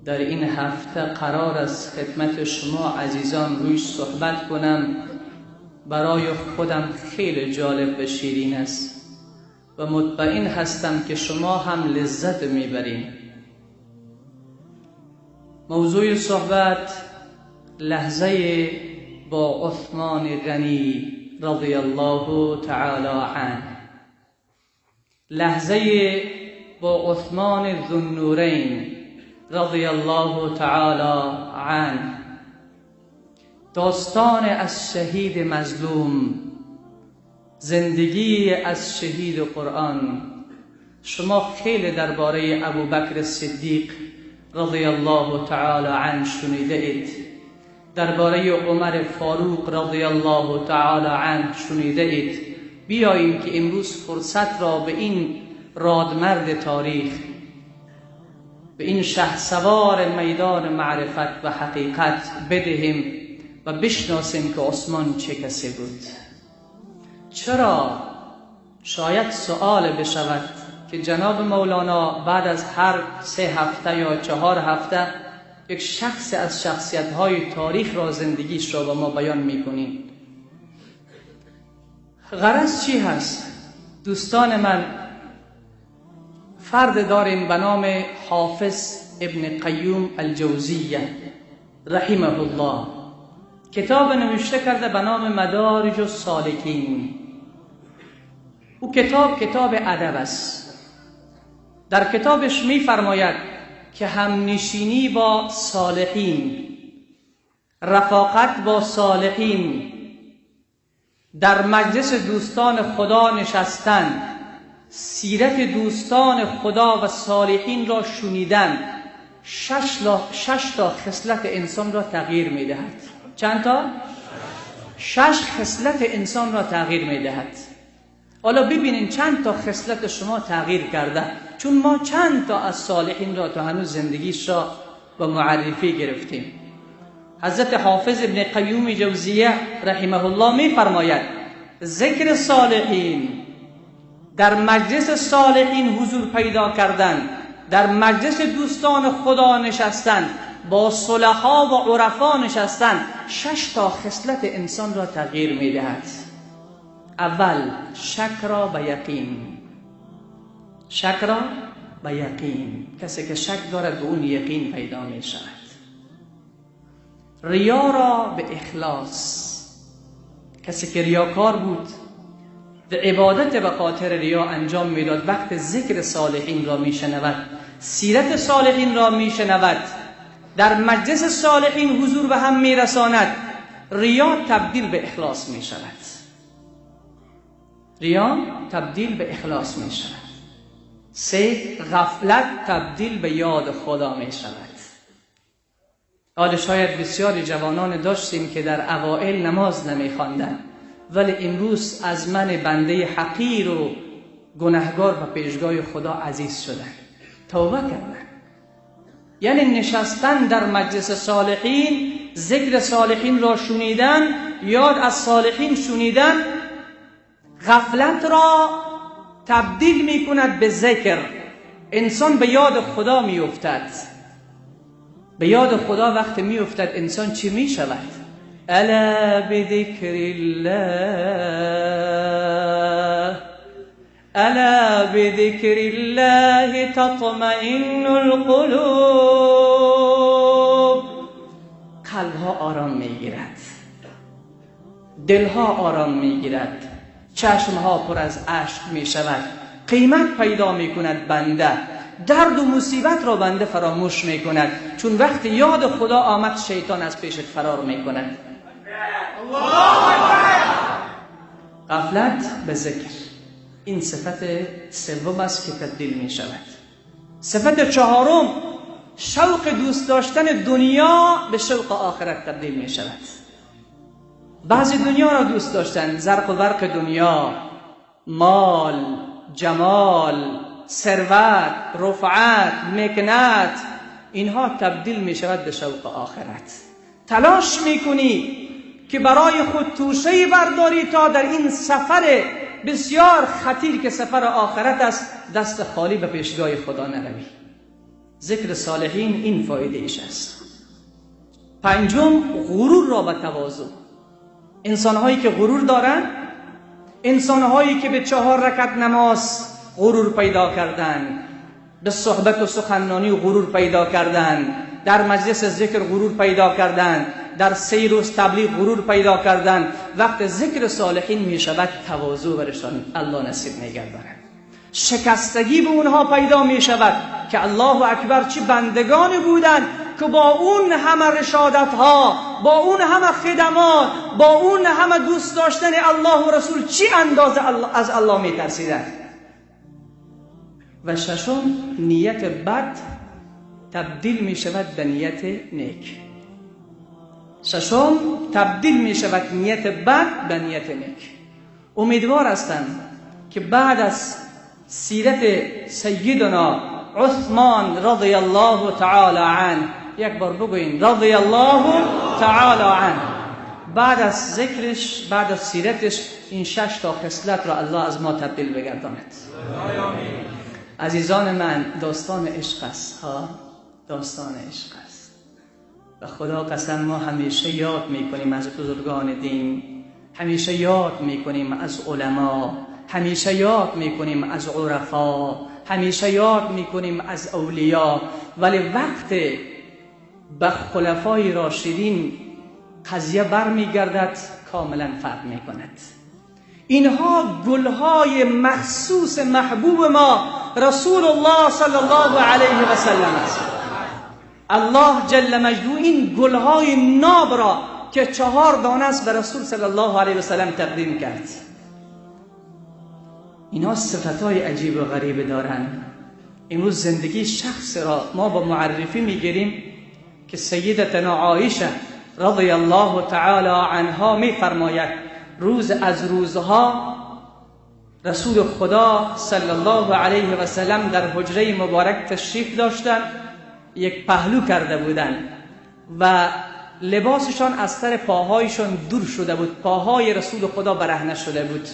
در این هفته قرار است خدمت شما عزیزان روی صحبت کنم، برای خودم خیلی جالب و شیرین است و مطمئن هستم که شما هم لذت میبرین. موضوع صحبت لحظه با عثمان غنی رضی الله تعالی عنه، لحظه با عثمان ذوالنورین رضی الله تعالی عنه، داستان از شهید مظلوم، زندگی از شهید قرآن. شما خیلی درباره ابوبکر صدیق رضی الله تعالی عنه شنیده اید، درباره عمر فاروق رضی الله تعالی عنه شنیده اید. بیاییم که امروز فرصت را به این رادمرد تاریخ، به این شهسوار میدان معرفت و حقیقت بدهیم و بشناسیم که عثمان چه کسی بود. چرا شاید سؤال بشود که جناب مولانا بعد از هر 3 هفته یا 4 هفته یک شخص از شخصیت‌های تاریخ را، زندگیش را با ما بیان می‌کنیم. غرض چی هست؟ دوستان من، فرد داریم به نام حافظ ابن قیوم الجوزیه رحمه الله. کتاب نوشته کرده به نام مدارج السالکین. او کتاب کتاب ادب است. در کتابش میفرماید که همنشینی با صالحین، رفاقت با صالحین، در مجلس دوستان خدا نشستن، سیرت دوستان خدا و صالحین را شنیدن، شش تا خصلت انسان را تغییر میدهد. چند تا؟ 6 خصلت انسان را تغییر میدهد. حالا ببینین چند تا خصلت شما تغییر کرده، چون ما چند تا از صالحین را تا هنوز زندگیش را با معرفی گرفتیم. حضرت حافظ ابن قیوم جوزیه رحمه الله می فرماید ذکر صالحین، در مجلس صالحین حضور پیدا کردن، در مجلس دوستان خدا نشستن، با صلحا و عرفا نشستن، 6 تا خصلت انسان را تغییر می دهد. اول، شک را به یقین. شک را به یقین. کسی که شک دارد به اون یقین پیدا می شود. ریا را به اخلاص. کسی که ریاکار بود و عبادت به خاطر ریا انجام میداد، وقت ذکر صالحین را میشنود، سیرت صالحین را میشنود، در مجلس صالحین حضور به هم میرساند، ریا تبدیل به اخلاص میشود. ریا تبدیل به اخلاص میشود. 3، غفلت تبدیل به یاد خدا میشود. حالا شاید بسیاری جوانان داشتیم که در اوائل نماز نمیخواندند، ولی امروز از من بنده حقیر و گناهگار و پیشگاه خدا عزیز شدن، توبه کردن. یعنی نشستن در مجلس صالحین، ذکر صالحین را شنیدن، یاد از صالحین شنیدن، غفلت را تبدیل می کند به ذکر. انسان به یاد خدا می افتد. به یاد خدا وقت می افتد انسان چی می شود؟ الا بذکر الله، الا بذکر الله تطمئن القلوب. قلبها آرام میگیرد، دلها آرام میگیرد، چشمها پر از اشک میشود، قیمت پیدا میکند بنده، درد و مصیبت را بنده فراموش میکند، چون وقتی یاد خدا آمد شیطان از پیشت فرار میکند. غفلت به ذکر، این صفت سوم است که تبدیل می شود. صفت چهارم، شوق دوست داشتن دنیا به شوق آخرت تبدیل می شود. بعضی دنیا را دوست داشتن، زرق و برق دنیا، مال، جمال، ثروت، رفعت، مکنت، اینها تبدیل می شود به شوق آخرت. تلاش می کنی که برای خود توشه‌ای برداری تا در این سفر بسیار خطیر که سفر آخرت است دست خالی به پیشگاه خدا نروی. ذکر صالحین این فایده ایش است. پنجم، غرور را به تواضع. انسانهایی که غرور دارند، انسانهایی که به 4 رکعت نماز غرور پیدا کردن، به صحبت و سخنرانی غرور پیدا کردن، در مجلس ذکر غرور پیدا کردن، در سیر و تبلیغ غرور پیدا کردن، وقت ذکر صالحین می شود تواضع برشان الله نصیب می‌گرداند. شکستگی به اونها پیدا می شود که الله اکبر چه بندگانی بودند که با اون همه رشادت ها، با اون همه خدمات، با اون همه دوست داشتن الله و رسول چی اندازه از الله می ترسیدند. و ششم، نیت بد تبدیل می شود به نیت نیک. ششم، تبدیل می شود نیت بد به نیت نیک. امیدوار هستم که بعد از سیرت سیدنا عثمان رضی الله تعالی عنه، یک بار بگوییم رضی الله تعالی عنه، بعد از ذکرش، بعد از سیرتش، این 6 تا خصلت را الله از ما تبدیل بگرداند. عزیزان من، داستان عشق است، ها، داستان عشق است. و خدا قسم ما همیشه یاد میکنیم از بزرگان دین، همیشه یاد میکنیم از علما، همیشه یاد میکنیم از عرفا، همیشه یاد میکنیم از اولیا، ولی وقت به خلفای راشدین قضیه برمیگردد، کاملا فرق میکند. اینها گلهای مخصوص محبوب ما رسول الله صلی الله علیه و سلم است. الله جل مجده این گلهای ناب را که 4 دانه است به رسول صلی الله علیه و سلم تقدیم کرد. اینها صفتهای عجیب و غریب دارند. امروز زندگی شخص را ما با معرفی میگیریم که سیدتنا عایشه رضی الله تعالی عنها میفرماید روز از روزها رسول خدا صلی الله علیه و سلم در حجره مبارک تشریف داشتند، یک پهلو کرده بودند و لباسشان از سر پاهایشان دور شده بود، پاهای رسول خدا برهنه شده بود،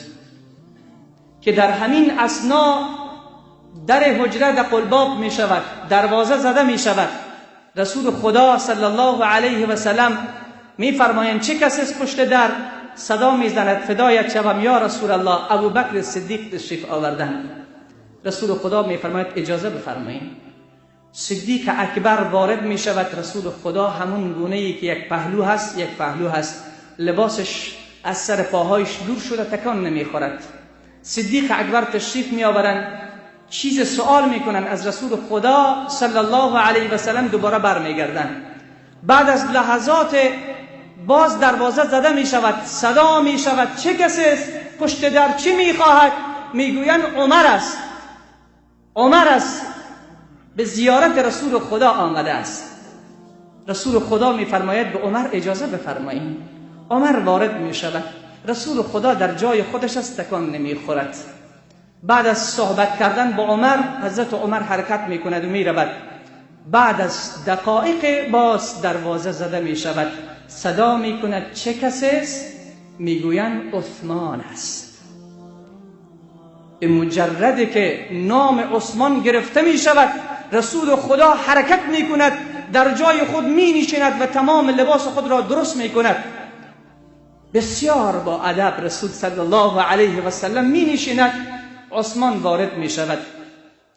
که در همین اثنا در حجره دق الباب می شود، دروازه زده می شود. رسول خدا صلی الله علیه و سلم می فرمایند چه کسی است پشت در؟ صدا می زند فدایت شوم یا رسول الله، ابوبکر صدیق تشریف آوردند. رسول خدا می فرماید اجازه بفرمایید. صدیق اکبر وارد می شود. رسول خدا همون گونه ای که یک پهلو هست، یک پهلو هست، لباسش از سر پاهایش دور شده، تکان نمی خورد. صدیق اکبر تشریف می آورند، چیز سوال میکنن از رسول خدا صلی الله علیه و سلم، دوباره برمیگردن. بعد از لحظات باز دروازه زده می شود، صدا می شود چه کسی است پشت در، چی می خواهد؟ میگویند عمر است، عمر است، به زیارت رسول خدا آمده است. رسول خدا میفرماید به عمر اجازه بفرمایید. عمر وارد می شود. رسول خدا در جای خودش است، تکان نمی خورد. بعد از صحبت کردن با عمر، حضرت عمر حرکت می کند و می رود. بعد از دقایق باز دروازه زده می شود، صدا می کند چه کسی است؟ می گویند عثمان است. به مجرد که نام عثمان گرفته می شود، رسول خدا حرکت می کند، در جای خود می نشیند و تمام لباس خود را درست می کند. بسیار با ادب رسول صلی الله علیه و سلم می نشیند. عثمان وارد می شود.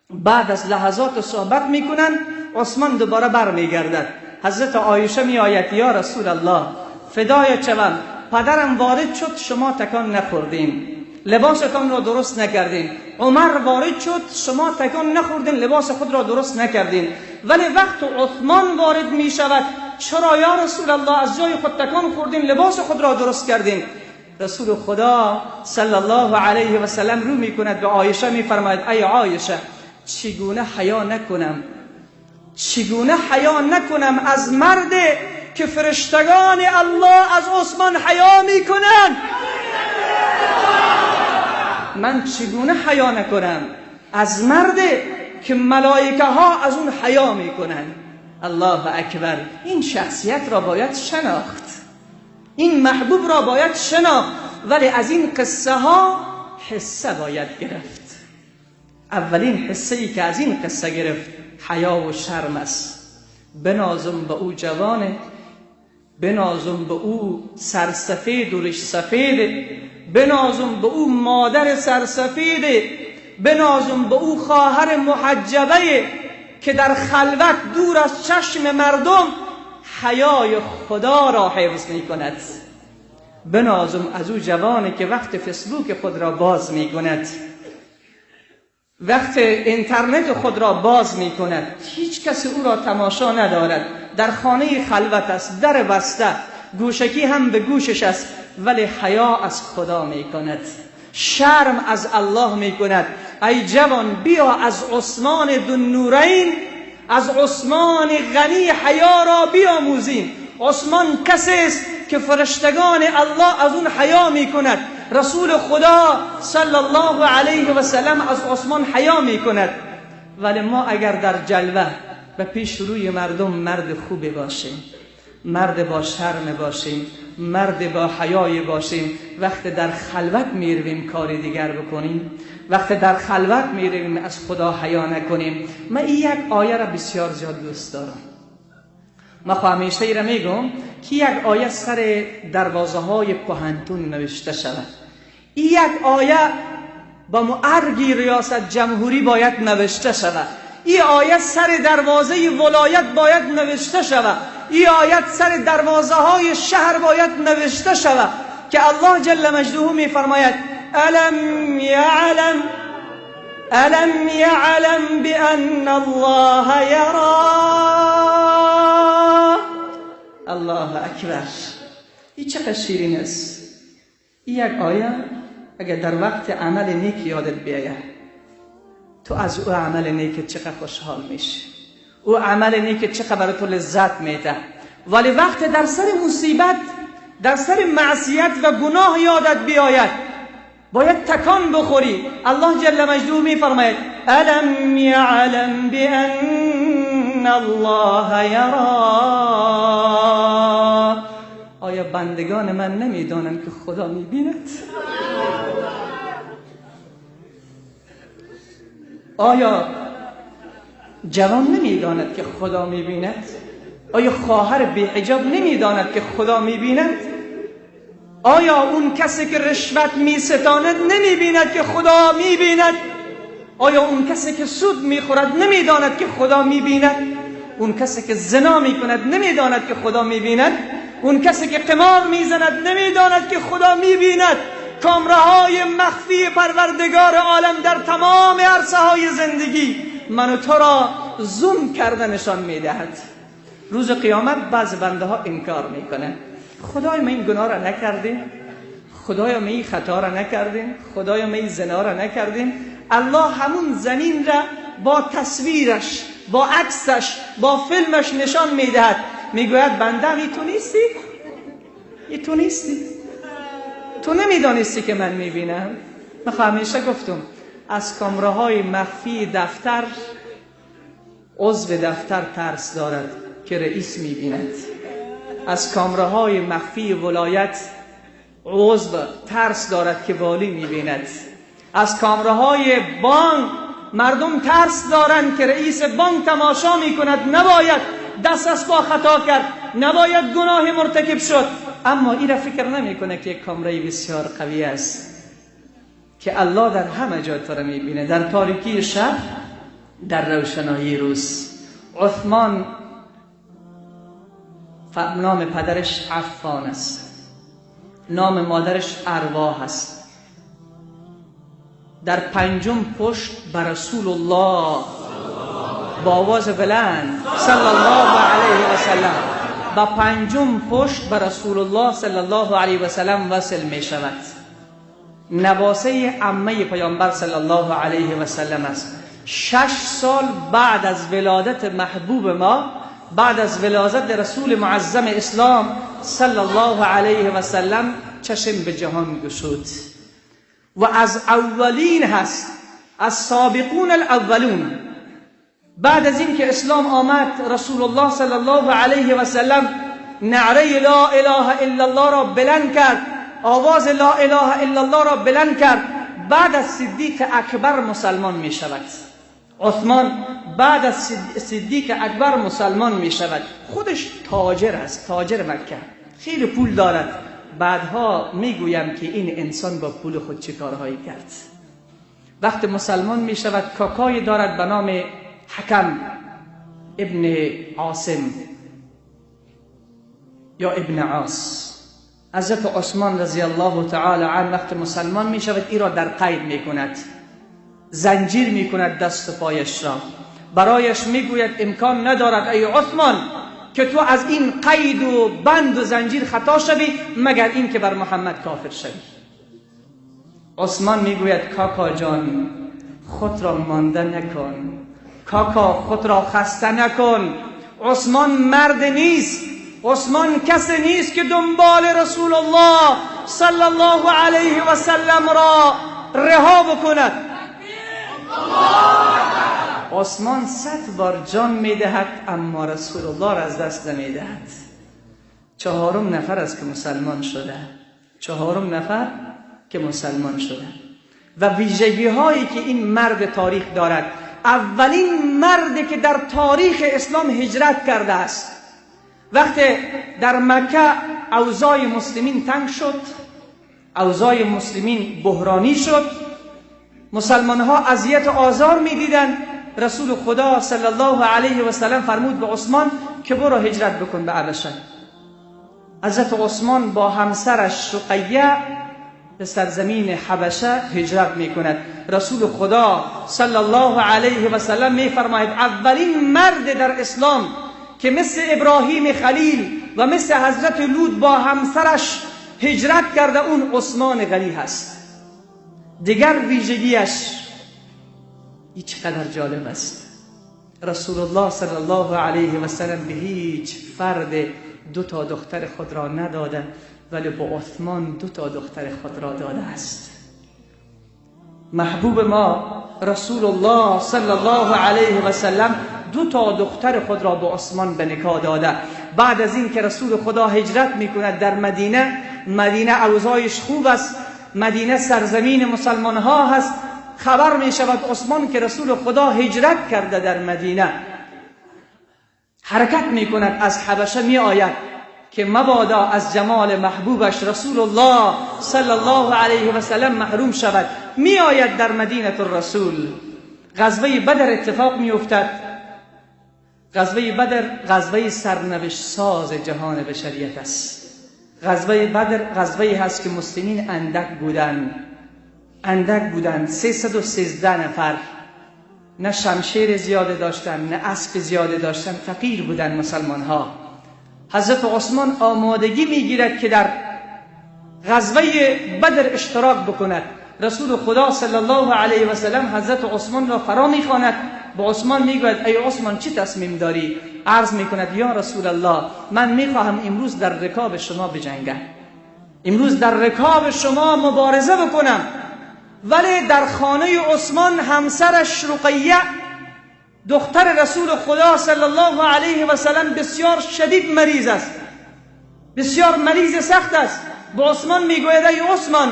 بعد از لحظات صحبت می کنند، عثمان دوباره بر می گردد. حضرت عایشه می آید یا رسول الله فدای شوم، پدرم وارد شد شما تکان نخوردین، لباستان را درست نکردین. عمر وارد شد شما تکان نخوردین، لباس خود را درست نکردین. ولی وقت عثمان وارد می شود، چرا یا رسول الله از جای خود تکان خوردین، لباس خود را درست کردین؟ رسول خدا صلی الله علیه و سلم رو می کند به عایشه می فرماید ای عایشه، چگونه حیا نکنم، چگونه حیا نکنم از مرد که فرشتگان الله از عثمان حیا می کنند؟ من چگونه حیا نکنم از مرد که ملائکه ها از اون حیا می کنند؟ الله اکبر. این شخصیت را باید شناخت، این محبوب را باید شناخت، ولی از این قصه ها حصه باید گرفت. اولین حصه ای که از این قصه گرفت حیا و شرم است. بنازم به او جوانه، بنازم به او سرسفید و ریش سفید، بنازم به او مادر سرسفید، بنازم به او خواهر محجبه که در خلوت دور از چشم مردم حیای خدا را حفظ می کند. بنازم از او جوانی که وقت فیسبوک خود را باز می کند، وقت اینترنت خود را باز می کند، هیچ کسی او را تماشا ندارد، در خانه خلوت است، در بسته، گوشکی هم به گوشش است، ولی حیا از خدا می کند، شرم از الله می کند. ای جوان بیا از عثمان ذوالنورین، از عثمان غنی حیا را بیاموزیم. عثمان کسی است که فرشتگان الله از اون حیا می کند. رسول خدا صلی الله علیه و سلم از عثمان حیا می کند. ولی ما اگر در جلوه و پیش روی مردم مرد خوب باشیم، مرد با شرم باشیم، مرد با حیای باشیم، وقت در خلوت میرویم کار دیگر بکنیم، وقت در خلوت میرویم از خدا حیا نکنیم. من این یک آیه را بسیار زیاد دوست دارم. من همیشه ای را میگم که یک آیه سر دروازه های پوهنتون نوشته شود. این یک آیه با معرگی ریاست جمهوری باید نوشته شود. این آیه سر دروازه ولایت باید نوشته شود. این آیت سر دروازه های شهر باید نوشته شود که الله جل مجده می فرماید الم یعلم، الم یعلم بان الله یرا. الله اکبر. این چقدر شیرین است. این یک آیه اگر در وقت عمل نیک یادت بیاید، تو از او عمل نیک چقدر خوشحال میشی، او عمل نیک چقدر برای تو لذت میده. ولی وقت در سر مصیبت، در سر معصیت و گناه یادت بیاید، باید تکان بخوری. الله جل مجده میفرماید الم یعلم بان الله یرا. آیا بندگان من نمیدانند که خدا میبیند؟ آیا جوان نمیداند که خدا میبیند؟ آیا خواهر بی‌حجاب نمیداند که خدا میبیند؟ آیا اون کسی که رشوت میستاند نمیبیند که خدا میبیند؟ آیا اون کسی که سود میخورد نمیداند که خدا میبیند؟ اون کسی که زنا میکند نمیداند که خدا میبیند؟ اون کسی که قمار میزند نمیداند که خدا میبیند؟ کامره‌های مخفی پروردگار عالم در تمام عرصه های زندگی من و تو را زوم کرده نشان میدهد. روز قیامت بعض بنده ها انکار میکنه، خدای ما این گناه را نکردیم، خدایا ما این خطا را نکردیم، خدایا ما این زنا را نکردیم. الله همون زمین را با تصویرش، با عکسش، با فیلمش نشان میدهد. میگوید بنده ای تو نیستی؟ ای تو نیستی؟ تو نمیدانستی که من میبینم؟ من همیشه گفتم از کامراهای مخفی دفتر عضو دفتر ترس دارد که رئیس میبیند، از کامراهای مخفی ولایت عضو ترس دارد که والی میبیند، از کامراهای بانک مردم ترس دارند که رئیس بانک تماشا میکند. نباید دست از پا خطا کرد، نباید گناه مرتکب شد. اما این را فکر نمیکنه که یک کامرای بسیار قوی است که الله در همه جا تو را میبینه، در تاریکی شب، در روشنایی روز. عثمان نام پدرش عفان است، نام مادرش ارواح است. در پنجم پشت بر رسول الله با آواز بلند صلی الله علیه و سلم، با پنجم پشت بر رسول الله صلی الله علیه و سلم وصل می شود. نواسه عمه پیامبر صلی الله علیه و سلم است. 6 سال بعد از ولادت محبوب ما، بعد از ولادت رسول معظم اسلام صلی الله علیه و سلم، چشم به جهان گشود و از اولین هست، از سابقون الاولون. بعد از این که اسلام آمد، رسول الله صلی الله علیه و سلم نعره لا اله الا الله را بلند کرد، آواز لا اله الا الله را بلند کرد. بعد از صدیق اکبر مسلمان می شود. عثمان بعد از صدیق اکبر مسلمان می شود. خودش تاجر است، تاجر مکه، خیلی پول دارد. بعدها می گویم که این انسان با پول خود چه کارهایی کرد. وقت مسلمان می شود، کاکای دارد به نام حکم ابن عاصم یا ابن عاص. حضرت عثمان رضی الله تعالی عنه وقت مسلمان می شود، ای را در قید می کند، زنجیر می کند دست و پایش را. برایش می گوید امکان ندارد ای عثمان که تو از این قید و بند و زنجیر خطا شوی، مگر این که بر محمد کافر شوی. عثمان می گوید کاکا جان، خود را مانده نکن، کاکا خود را خسته نکن. عثمان مرد نیست، عثمان کسی نیست که دنبال رسول الله صلی الله علیه و سلم را رها بکند. عثمان 100 بار جان میدهد اما رسول الله را از دست نمیدهد. 4 نفر است که مسلمان شده، 4 نفر که مسلمان شده. و ویژگی هایی که این مرد تاریخ دارد، اولین مردی که در تاریخ اسلام هجرت کرده است. وقتی در مکه اوضاع مسلمین تنگ شد، اوضاع مسلمین بحرانی شد، مسلمان ها اذیت و آزار می دیدن، رسول خدا صلی الله علیه و سلم فرمود به عثمان که برو هجرت بکن به حبشه. حضرت عثمان با همسرش رقیه به سرزمین حبشه هجرت میکند. رسول خدا صلی الله علیه و سلم میفرماید اولین مرد در اسلام که مثل ابراهیم خلیل و مثل حضرت لوط با همسرش هجرت کرده اون عثمان غنی هست. دیگر ویژگیش چقدر جالب است. رسول الله صلی الله علیه و سلم به هیچ فرد دو تا دختر خود را نداده، ولی با عثمان دو تا دختر خود را داده است. محبوب ما رسول الله صلی الله علیه و سلم دو تا دختر خود را به عثمان به نکاح داده. بعد از این که رسول خدا هجرت میکند در مدینه، مدینه اوضاعش خوب است، مدینه سرزمین مسلمان ها هست، خبر می شود عثمان که رسول خدا هجرت کرده در مدینه، حرکت می کند از حبشه می آید که مبادا از جمال محبوبش رسول الله صلی الله علیه و سلم محروم شود. می آید در مدینه الرسول. غزوه بدر اتفاق می افتد. غزوه بدر غزوه سرنوشت ساز جهان بشریت است. غزوه بدر غزوه هست که مسلمین اندک بودند، اندک بودند، 313 نفر، نه شمشیر زیاده داشتن، نه اسب زیاده داشتن، فقیر بودن مسلمان ها. حضرت عثمان آمادگی میگیرد که در غزوه بدر اشتراک بکند. رسول خدا صلی الله علیه و سلم حضرت عثمان را فرا میخواند. به عثمان میگوید ای عثمان چه تصمیم داری؟ عرض میکند یا رسول الله من میخواهم امروز در رکاب شما بجنگم، امروز در رکاب شما مبارزه بکنم. ولی در خانه عثمان همسرش رقیه دختر رسول خدا صلی الله علیه و سلم بسیار شدید مریض است، بسیار مریض سخت است. به عثمان میگوید ای عثمان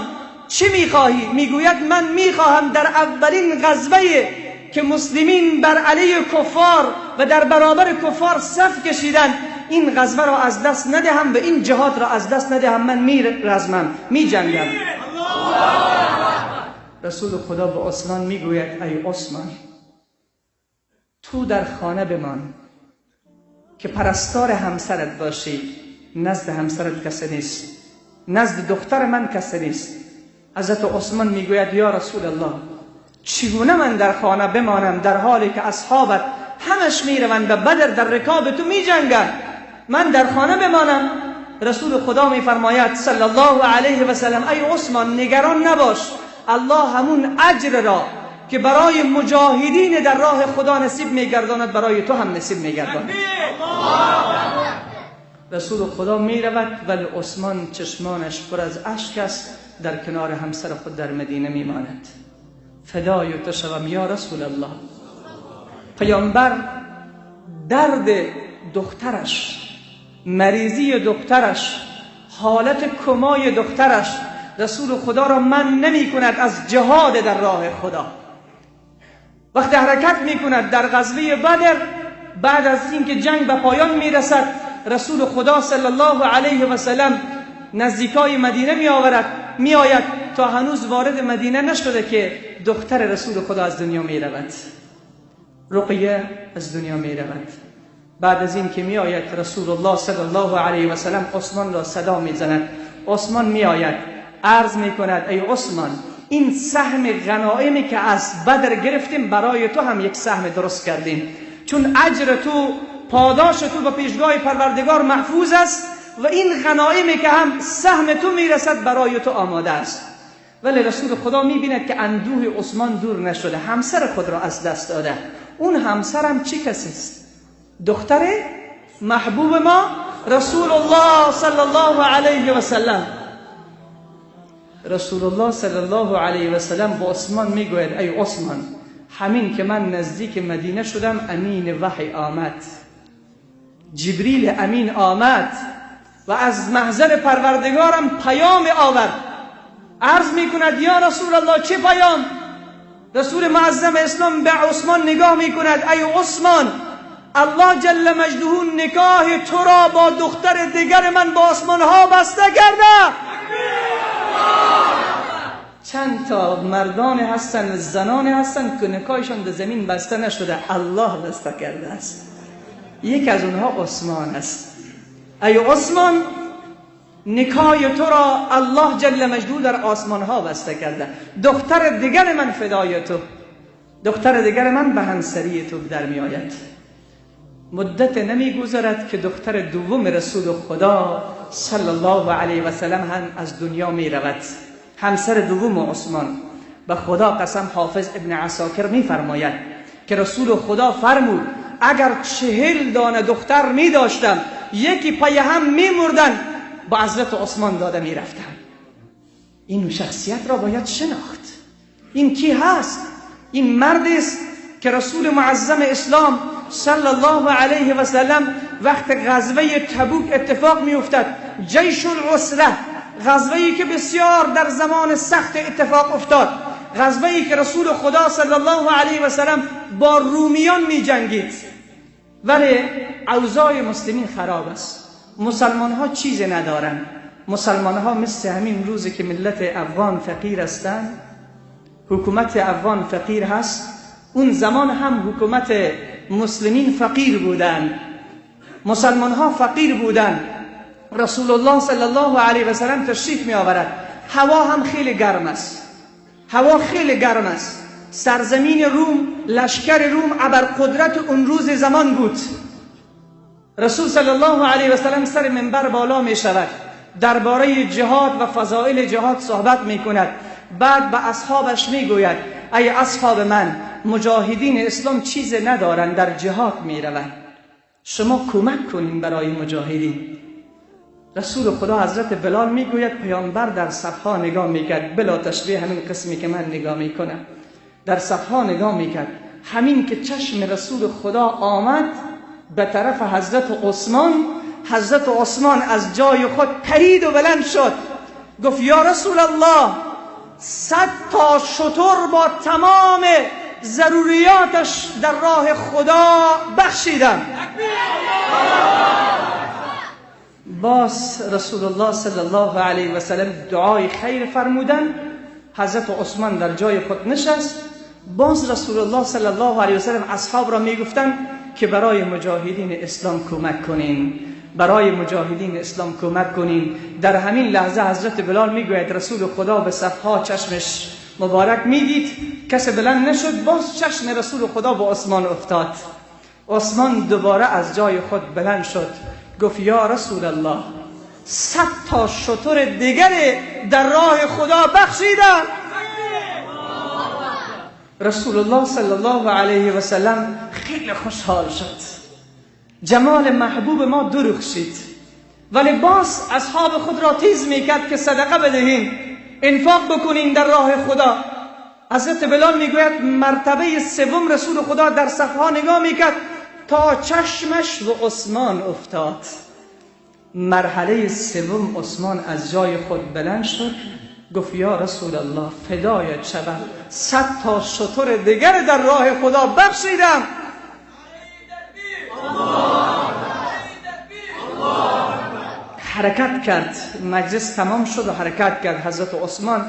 چی میخواهی؟ میگوید من میخواهم در اولین غزوه که مسلمین بر علیه کفار و در برابر کفار صف کشیدن، این غزوه را از دست ندهم و این جهاد را از دست ندهم، من میرزمم، میجنگم. رسول خدا به عثمان میگوید ای عثمان تو در خانه بمان که پرستار همسرت باشی، نزد همسرت کسی نیست، نزد دختر من کسی نیست. حضرت عثمان میگوید یا رسول الله چگونه من در خانه بمانم در حالی که اصحابت همش میروند به بدر در رکاب تو میجنگند، من در خانه بمانم؟ رسول خدا میفرماید صلی الله علیه و سلم ای عثمان نگران نباش، الله همون اجر را که برای مجاهدین در راه خدا نصیب میگرداند برای تو هم نصیب میگرداند. رسول خدا میرود ولی عثمان چشمانش پر از اشک است، در کنار همسر خود در مدینه میماند. فدای تو شوم یا رسول الله. پیامبر درد دخترش، مریضی دخترش، حالت کمای دخترش رسول خدا را من نمی کند از جهاد در راه خدا. وقتی حرکت می کند در غزوه بدر، بعد از اینکه جنگ به پایان می رسد، رسول خدا صلی الله علیه و سلم نزدیکای مدینه می آورد، می آید تا هنوز وارد مدینه نشده که دختر رسول خدا از دنیا می رود، رقیه از دنیا می رود. بعد از این که می آید رسول الله صلی الله علیه و سلم عثمان را صدا می زند. عثمان می آید، عرض می کند ای عثمان این سهم غنائمی که از بدر گرفتیم برای تو هم یک سهم درست کردیم، چون اجر تو، پاداش تو به پیشگاه پروردگار محفوظ است و این غنائمی که هم سهم تو میرسد برای تو آماده است. ولی رسول خدا میبیند که اندوه عثمان دور نشده، همسر خود را از دست داده. اون همسرم چه کسی است؟ دختر محبوب ما رسول الله صلی الله علیه و سلم. رسول الله صلی الله علیه و سلم با عثمان میگوید ای عثمان همین که من نزدیک مدینه شدم امین وحی آمد، جبریل امین آمد و از محضر پروردگارم پیام آورد. عرض میکند یا رسول الله چه پیام؟ رسول معظم اسلام به عثمان نگاه میکند ای عثمان الله جل مجده نکاح تو را با دختر دیگر من با آسمان ها بسته کرده. چند تا مردان هستن و زنان هستن که نکاحشان در زمین بسته نشده، الله بسته کرده است. یک از اونها عثمان است. ای عثمان، نکای تو را الله جل مجدو در آسمان ها بسته کرده، دختر دیگر من فدای تو، دختر دیگر من به همسری تو در می آید. مدت نمی گذرد که دختر دوم رسول خدا صلی الله علیه و سلم هم از دنیا می رود، همسر دوم عثمان. به خدا قسم حافظ ابن عساکر می فرماید که رسول خدا فرمود اگر 40 دانه دختر می داشتم یکی پای هم می مردن، با حضرت عثمان داده می رفتم. این شخصیت را باید شناخت. این کی هست؟ این مرد است که رسول معظم اسلام صلی الله علیه و سلم وقت غزوه تبوک اتفاق می افتد، جیش العسره، غزوه‌ای که بسیار در زمان سخت اتفاق افتاد، غزوه‌ای که رسول خدا صلی الله علیه و سلم با رومیان می جنگید، ولی اوضاع مسلمین خراب است، مسلمان ها چیز ندارن. مسلمان ها مثل همین روزی که ملت افغان فقیر هستند، حکومت افغان فقیر هست، اون زمان هم حکومت مسلمین فقیر بودن، مسلمان ها فقیر بودن. رسول الله صلی الله علیه و سلم تشریف می آورد، هوا هم خیلی گرم است، هوا خیلی گرم است. سرزمین روم، لشکر روم ابر قدرت اون روز زمان بود. رسول صلی الله علیه و سلم سر منبر بالا می شود، درباره جهاد و فضائل جهاد صحبت می کند. بعد به اصحابش می گوید ای اصحاب من، مجاهدین اسلام چیز ندارند، در جهاد می روند، شما کمک کنین برای مجاهدین. رسول خدا حضرت بلال می گوید پیامبر در صفها نگاه می کرد، بلا تشبیه همین قسمی که من نگاه می کنم، در صفها نگاه می کرد. همین که چشم رسول خدا آمد به طرف حضرت عثمان، حضرت عثمان از جای خود پرید و بلند شد، گفت یا رسول الله، 100 تا شتر با تمام ضروریاتش در راه خدا بخشیدم. باز رسول الله صلی الله علیه و سلم دعای خیر فرمودن، حضرت عثمان در جای خود نشست. باز رسول الله صلی الله علیه و سلم اصحاب را میگفتند که برای مجاهدین اسلام کمک کنین، برای مجاهدین اسلام کمک کنین. در همین لحظه حضرت بلال میگوید رسول خدا به صفها چشمش مبارک میدید، کس بلند نشد. باز چشم رسول خدا به عثمان افتاد، عثمان دوباره از جای خود بلند شد، گفت یا رسول الله، 100 تا شتر دیگر در راه خدا بخشیدم. رسول الله صلی الله علیه و سلم خیلی خوشحال شد، جمال محبوب ما درخشید. ولی باز اصحاب خود را تیز میکرد که صدقه بدهین، انفاق بکنین در راه خدا. حضرت بلال میگوید مرتبه سوم رسول خدا در صفها نگاه میکرد تا چشمش به عثمان افتاد. مرحله سوم عثمان از جای خود بلند شد، گفت یا رسول الله، فدایت شوم، 100 تا شتر دیگر در راه خدا بخشیدم. حرکت کرد، مجلس تمام شد و حرکت کرد. حضرت عثمان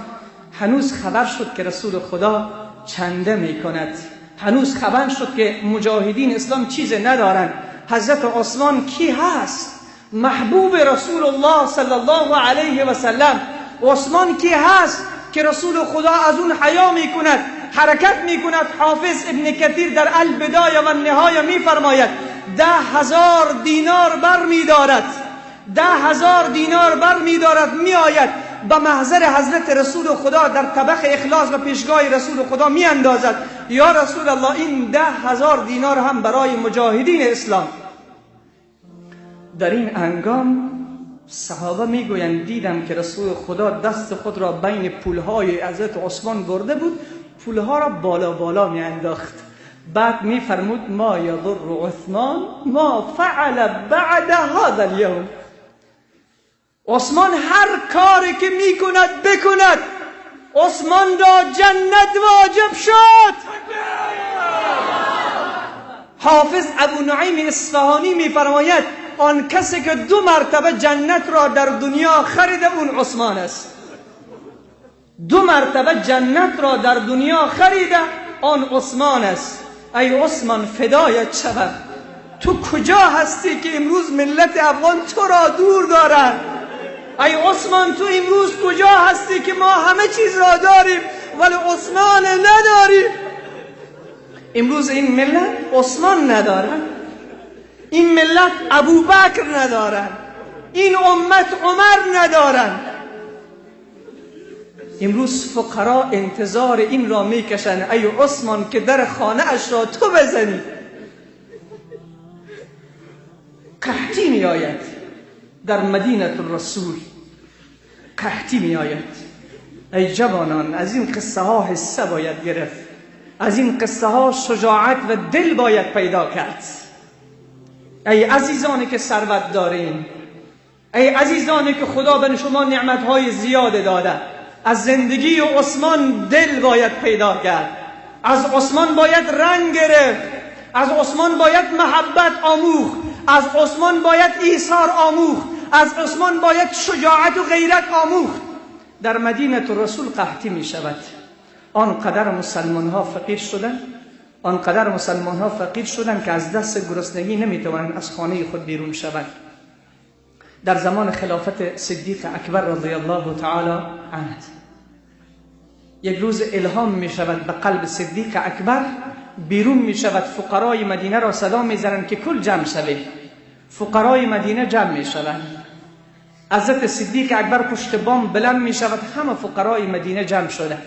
هنوز خبر شد که رسول خدا چنده می کند، هنوز خبر شد که مجاهدین اسلام چیز ندارند. حضرت عثمان کی هست؟ محبوب رسول الله صلی الله علیه و سلم. عثمان کی هست که رسول خدا از اون حیا می کند، حرکت می کند. حافظ ابن کثیر در البدایه و النهایه می فرماید 10,000 دینار بر می دارد، 10,000 دینار بر می دارد، می آید به محضر حضرت رسول خدا در طبق اخلاص و پیشگاه رسول خدا می اندازد. یا رسول الله، این 10,000 دینار هم برای مجاهدین اسلام. در این هنگام صحابه میگویند دیدم که رسول خدا دست خود را بین پولهای حضرت عثمان برده بود، پولها را بالا بالا می انداخت. بعد می فرمود ما یضر عثمان ما فعل بعد هذا اليوم. عثمان هر کاری که می کند بکند، عثمان را جنت واجب شد. حافظ ابو نعیم اصفهانی می فرماید آن کسی که 2 مرتبه جنت را در دنیا خریده اون عثمان است. 2 مرتبه جنت را در دنیا خریده آن عثمان است. ای عثمان فدایت شوم. تو کجا هستی که امروز ملت افغان تو را دور دارند؟ ای عثمان تو امروز کجا هستی که ما همه چیز را داریم ولی عثمان نداریم؟ امروز این ملت عثمان ندارن، این ملت ابوبکر ندارن، این امت عمر ندارن. امروز فقرا انتظار این را میکشن ای عثمان که در خانه اش را تو بزنی. قحطی می آید در مدینه الرسول، قحطی می آید. ای جوانان، از این قصه ها حصه باید گرفت، از این قصه ها شجاعت و دل باید پیدا کرد. ای عزیزانی که ثروت دارین، ای عزیزانی که خدا به شما نعمتهای زیاد داده، از زندگی عثمان دل باید پیدا کرد، از عثمان باید رنگ گرفت، از عثمان باید محبت آموخت، از عثمان باید ایثار آموخت، از عثمان باید شجاعت و غیرت آموخت. در مدینه رسول قحطی می شود. آنقدر مسلمان ها فقیر شدن، آنقدر مسلمان ها فقیر شدن که از دست گرسنگی نمی توانند از خانه خود بیرون شوند. در زمان خلافت صدیق اکبر رضی الله تعالی عنه یک روز الهام می شود به قلب صدیق اکبر، بیرون می شود، فقرای مدینه را صدا می زنند که کل جمع شوید. فقرای مدینه جمع می شوند. حضرت صدیق اکبر پشت بام بلند می شود، همه فقرای مدینه جمع شده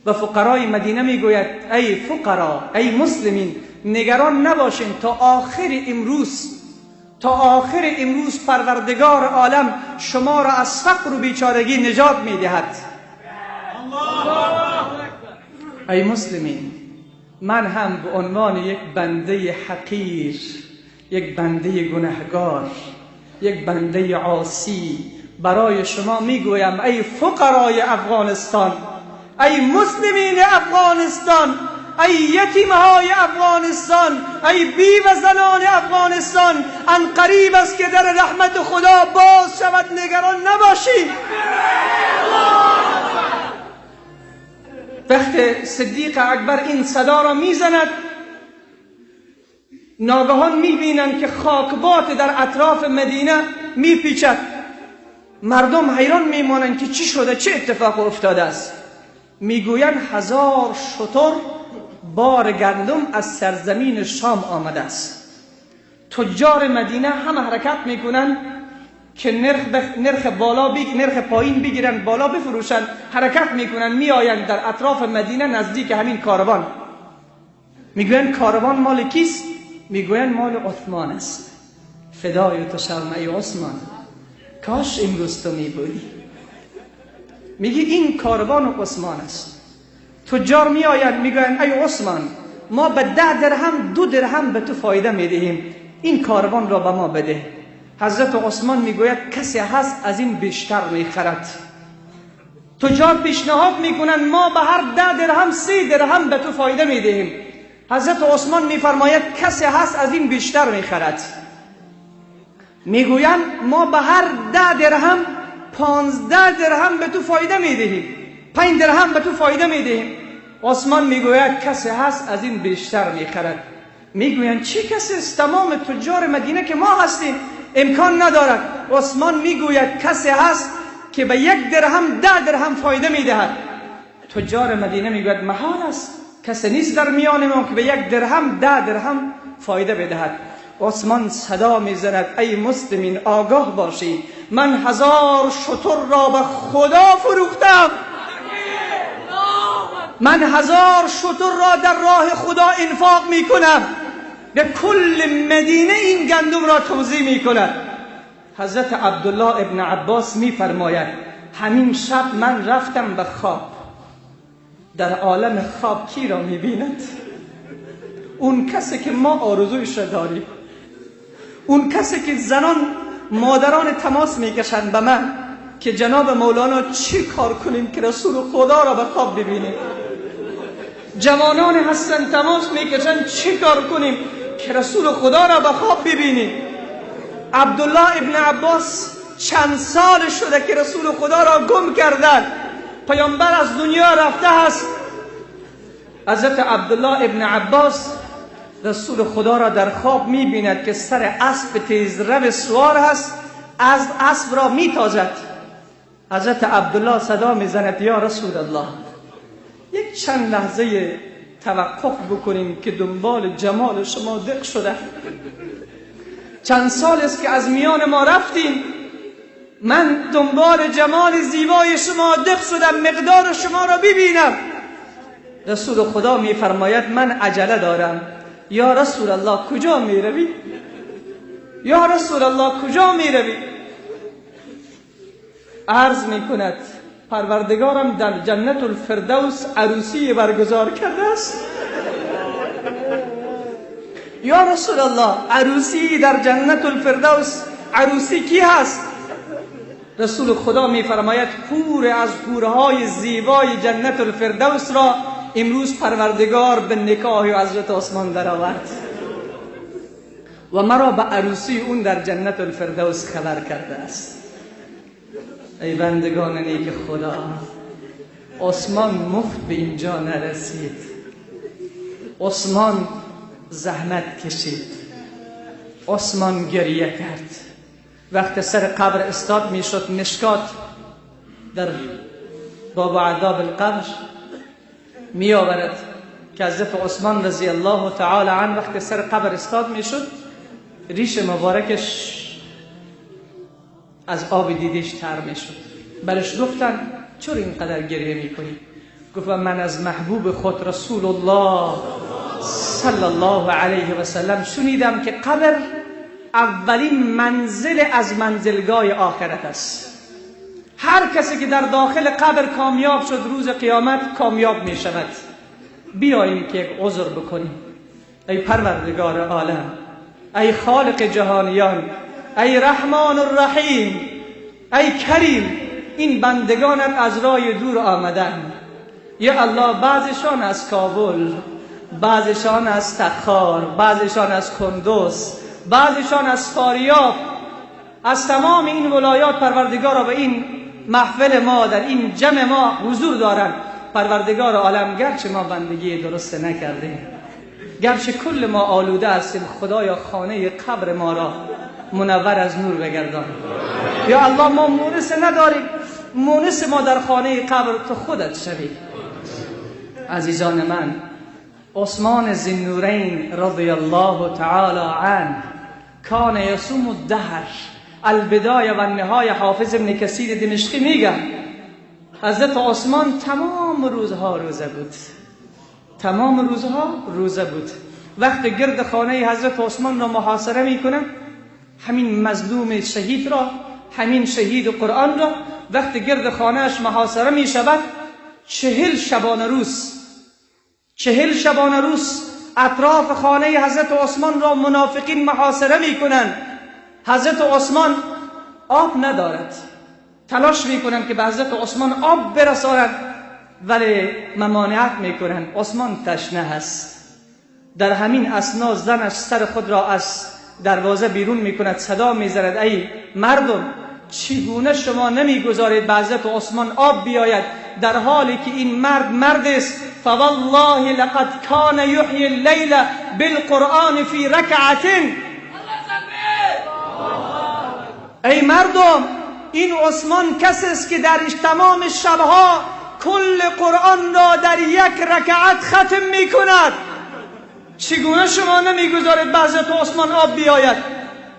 و فقرای مدینه می گوید ای فقرا، ای مسلمین، نگران نباشین، تا آخر امروز، تا آخر امروز پروردگار عالم شما را از فقر و بیچارگی نجات می دهد. ای مسلمین، من هم به عنوان یک بنده حقیر، یک بنده گناهگار، یک بنده عاصی برای شما میگویم ای فقرای افغانستان، ای مسلمین افغانستان، ای یتیمهای افغانستان، ای بیوه زنان افغانستان، ان قریب است که در رحمت خدا باز شود، نگران نباشید. وقت صدیق اکبر این صدا را میزند، ناگهان میبینند که خاکبات در اطراف مدینه میپیچد. مردم حیران میمانند که چی شده، چه اتفاق افتاده است. میگویند 1000 شتر بار گندم از سرزمین شام آمده است. تجار مدینه هم حرکت میکنند که نرخ بالا نرخ پایین بگیرن، بالا بفروشن. حرکت میکنن، میآیند در اطراف مدینه نزدیک همین کاروان. میگویند کاروان مال کیست؟ میگویند مال عثمان است. فدای تو شوم ای عثمان، کاش امروز تو میبودی. میگه این کاروان عثمان است. تجار میآیند میگویند ای عثمان، ما به 10 درهم 2 درهم به تو فایده میدهیم، این کاروان را به ما بده. حضرت عثمان میگوید کسی هست از این بیشتر میخرد. تجار پیشنهاد میکنند ما به هر 10 درهم 3 درهم به تو فایده میدهیم. حضرت عثمان میفرماید کسی هست از این بیشتر میخرد. میگویند ما به هر 10 درهم 15 درهم به تو فایده میدهیم، 5 درهم به تو فایده میدهیم. عثمان میگوید کسی هست از این بیشتر میخرد. میگویند چی کسی است؟ تمام تجار مدینه که ما هستیم، امکان ندارد. عثمان میگوید کسی هست که به 1 درهم 10 درهم فایده میدهد. تجار مدینه میگوید محال است، کسی نیست در میان ما که به 1 درهم 10 درهم فایده بدهد. عثمان صدا میزند ای مسلمین آگاه باشید، من 1000 شتر را به خدا فروختم، من 1000 شتر را در راه خدا انفاق میکنم، به کل مدینه این گندم را توزیع میکند. حضرت عبدالله ابن عباس میفرماید همین شب من رفتم به خواب، در عالم خواب کی را میبیند؟ اون کسی که ما آرزویش را داریم، اون کسی که زنان مادران تماس میکشند به من که جناب مولانا چی کار کنیم که رسول خدا را به خواب ببینیم. جوانان هستن تماس میکشن چی کار کنیم که رسول خدا را به خواب ببینیم. عبدالله ابن عباس چند سال شده که رسول خدا را گم کردن، پیامبر از دنیا رفته است. حضرت عبدالله ابن عباس رسول خدا را در خواب میبیند که سر اسب تیز رو سوار هست، از اسب را میتازد. حضرت عبدالله صدا میزند یا رسول الله، یک چند لحظه توقف بکنیم که دنبال جمال شما دق شده. چند سال است که از میان ما رفتیم، من دنبال جمال زیبای شما دق شدم، مقدار شما را ببینم. رسول خدا میفرماید من عجله دارم. یا رسول الله کجا میروی؟ یا رسول الله کجا میروی؟ عرض میکند پروردگارم در جنت الفردوس عروسی برگزار کرده است. یا رسول الله عروسی در جنت الفردوس، عروسی کی هست؟ رسول خدا میفرماید حور از حورهای زیبای جنت الفردوس را امروز پروردگار به نکاح حضرت عثمان درآورد و مرا به عروسی اون در جنت الفردوس خبر کرده است. ای بندگان نیک خدا، عثمان مفت به اینجا نرسید. عثمان زحمت کشید، عثمان گریه کرد. وقت سر قبر استاد میشد، مشکات در باب عذاب القبر می آورد که حضرت عثمان رضی الله تعالی عنه وقت سر قبر استاد میشد، ریش مبارکش از آب دیدش تر میشد. برش گفتن چرا اینقدر گریه میکنی؟ گفت من از محبوب خود رسول الله صلی الله علیه و سلم شنیدم که قبر اولین منزل از منزلگاه آخرت است. هر کسی که در داخل قبر کامیاب شد روز قیامت کامیاب می شود. بیاییم که یک عذر بکنیم. ای پروردگار عالم، ای خالق جهانیان، ای رحمان الرحیم، ای کریم، این بندگانت از راه دور آمدن. یا الله، بعضشان از کابل، بعضشان از تخار، بعضشان از کندوز، بعضشان از فاریاب، از تمام این ولایات پروردگار را به این محفل ما، در این جمع ما حضور دارند. پروردگار عالم، گرچه ما بندگی درست نکردیم، گرچه کل ما آلوده هستیم، خدایا خانه قبر ما را منور از نور بگردان. یا الله، ما مونس نداریم، مونس ما در خانه قبر تو خودت شوی. عزیزان من، عثمان ذی‌النورین رضی الله تعالی عنه کان یصوم الدهر، البدایه و النهایه. حافظ ابن کثیر دمشقی میگه حضرت عثمان تمام روزها روزه بود، تمام روزها روزه بود. وقت گرد خانه حضرت عثمان را محاصره میکنن، همین مظلوم شهید را، همین شهید قرآن را، وقت گرد خانهش محاصره میشود، 40 شبانه روز، 40 شبانه روز اطراف خانه حضرت عثمان را منافقین محاصره میکنن. حضرت عثمان آب ندارد، تلاش میکنن که به حضرت عثمان آب برسانند، ولی ممانعت میکنن. عثمان تشنه هست. در همین اثنا زنش سر خود را از دروازه بیرون میکند، صدا میزند ای مردم، چگونه شما نمیگذارید به حضرت عثمان آب بیاید، در حالی که این مرد مرد است. فوالله لقد کان یحیی اللیل بالقرآن فی رکعة. ای مردم، این عثمان کسی است که در تمام شبها کل قرآن را در یک رکعت ختم میکند. چگونه شما نمیگذارید به حضرت عثمان آب بیاید؟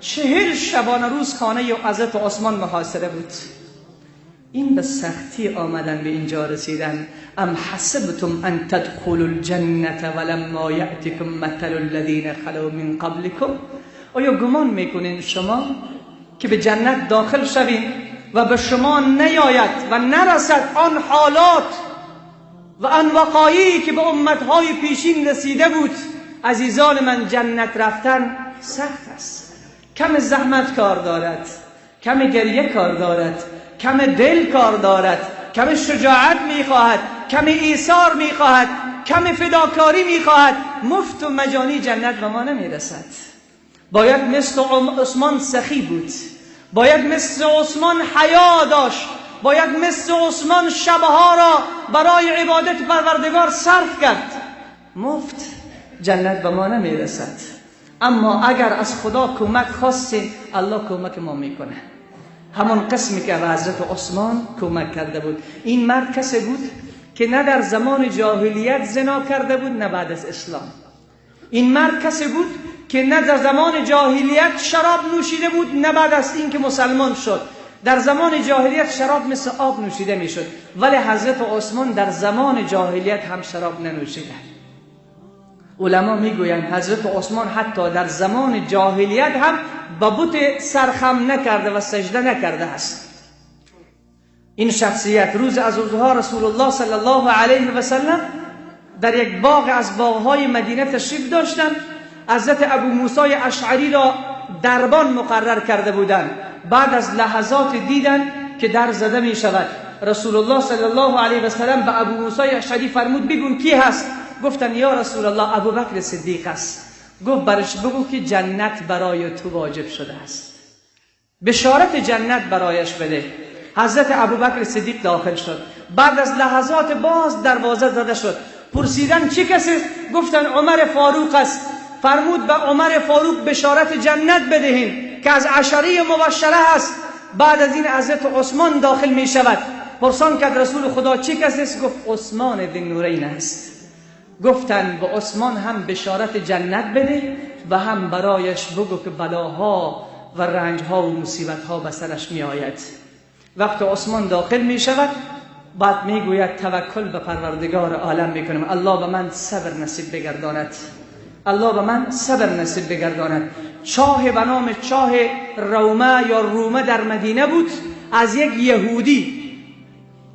40 شبانه روز خانه حضرت عثمان محاصره بود. این به سختی آمدن به اینجا رسیدن. ام حسبتم ان تدخلوا الجنة ولما یأتکم مثل الذین خلوا من قبلکم. آیا گمان میکنین شما که به جنت داخل شوین و به شما نیاید و نرسد آن حالات و آن وقایعی که به امتهای پیشین رسیده بود؟ عزیزان من، جنت رفتن سخت است، کم زحمت کار دارد، کم گریه کار دارد، کم دل کار دارد، کم شجاعت میخواهد، کم ایثار میخواهد، کم فداکاری میخواهد. مفت و مجانی جنت به ما نمیرسد. باید مثل عثمان سخی بود، باید مثل عثمان حیا داشت، باید مثل عثمان شبها را برای عبادت پروردگار صرف کرد. مفت جنت به ما نمیرسد. اما اگر از خدا کمک خواستیم، الله کمک ما میکنه. همان قسمی که به حضرت عثمان کمک کرده بود. این مرد کسی بود که نه در زمان جاهلیت زنا کرده بود، نه بعد از اسلام. این مرد کسی بود که نه در زمان جاهلیت شراب نوشیده بود، نه بعد از اینکه مسلمان شد. در زمان جاهلیت شراب مثل آب نوشیده میشد، ولی حضرت عثمان در زمان جاهلیت هم شراب ننوشیده. علما میگویند حضرت عثمان حتی در زمان جاهلیت هم به بت سرخم نکرده و سجده نکرده است. این شخصیت روز از روزها رسول الله صلی الله علیه و سلم در یک باغ از باغهای مدینه تشریف داشتند. حضرت ابو موسی اشعری را دربان مقرر کرده بودند. بعد از لحظات دیدن که در زده می شود، رسول الله صلی الله علیه و سلم به ابو موسی اشعری فرمود بگون کی هست؟ گفتن یا رسول الله ابوبکر صدیق است. گفت برش بگو که جنت برای تو واجب شده است، بشارت جنت برایش بده. حضرت ابوبکر صدیق داخل شد. بعد از لحظات باز دروازه زده شد. پرسیدن چه کسی؟ گفتن عمر فاروق است. فرمود به عمر فاروق بشارت جنت بدهیم که از عشره مبشره است. بعد از این حضرت عثمان داخل می شود. پرسان کرد رسول خدا چه کسی است؟ گفت عثمان ذی است. گفتن به عثمان هم بشارت جنت بده و هم برایش بگو که بلاها و رنجها و مصیبتها به سرش می آید. وقت عثمان داخل می شود، بعد می گوید توکل به پروردگار عالم می کنم، الله به من صبر نصیب بگرداند، الله به من صبر نصیب بگرداند. چاه به نام چاه رومه یا رومه در مدینه بود، از یک یهودی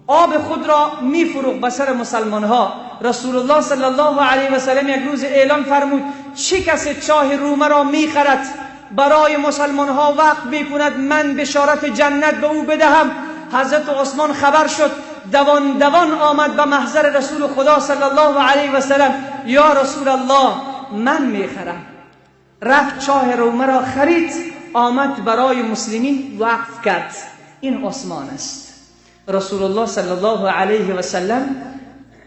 آب خود را می فروخت به سر مسلمان ها. رسول الله صلی الله علیه و سلم یک روز اعلان فرمود چه کسی چاه رومه را می خرد برای مسلمان ها وقت می کند، من بشارت جنت به او بدهم. حضرت عثمان خبر شد، دوان دوان آمد به محضر رسول خدا صلی الله علیه و سلم، یا رسول الله من می خرم. رفت چاه رومه را خرید، آمد برای مسلمین وقف کرد. این عثمان است. رسول الله صلی الله علیه و سلم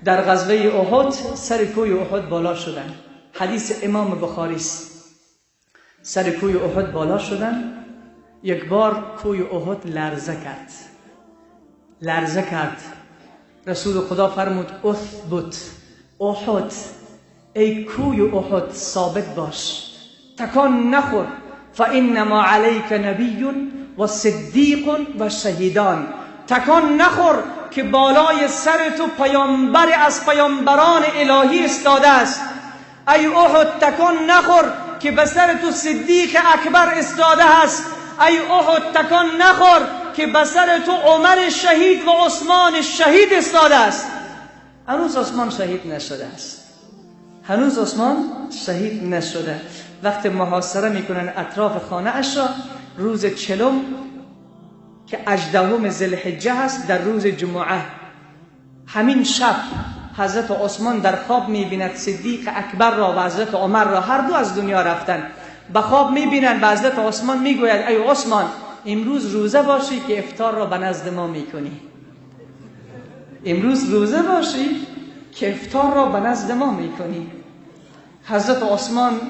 در غزوه احد سر کوی احد بالا شدن. حدیث امام بخاری است. سر کوی احد بالا شدن، یک بار کوی احد لرزه کرد، لرزه کرد. رسول خدا فرمود اثبت احد، ای کوی احد ثابت باش، تکان نخور، فانما علیک نبی و صدیق و شهیدان. تکان نخور که بالای سر تو پیامبر از پیامبران الهی استاده است. ای احد تکان نخور که به سر تو صدیق اکبر استاده است. ای احد تکان نخور که به سر تو عمر شهید و عثمان شهید استاده است. هنوز عثمان شهید نشده است، هنوز عثمان شهید نشده. وقت محاصره میکنن اطراف خانه اش را، روز 40 که 18 ذوالحجه هست، در روز جمعه، همین شب حضرت عثمان در خواب میبیند صدیق اکبر را و حضرت عمر را، هر دو از دنیا رفتن. به خواب میبینند و حضرت عثمان میگوید ای عثمان امروز روزه باشی که افطار را به نزد ما میکنی، امروز روزه باشی که افطار را به نزد ما میکنی. حضرت عثمان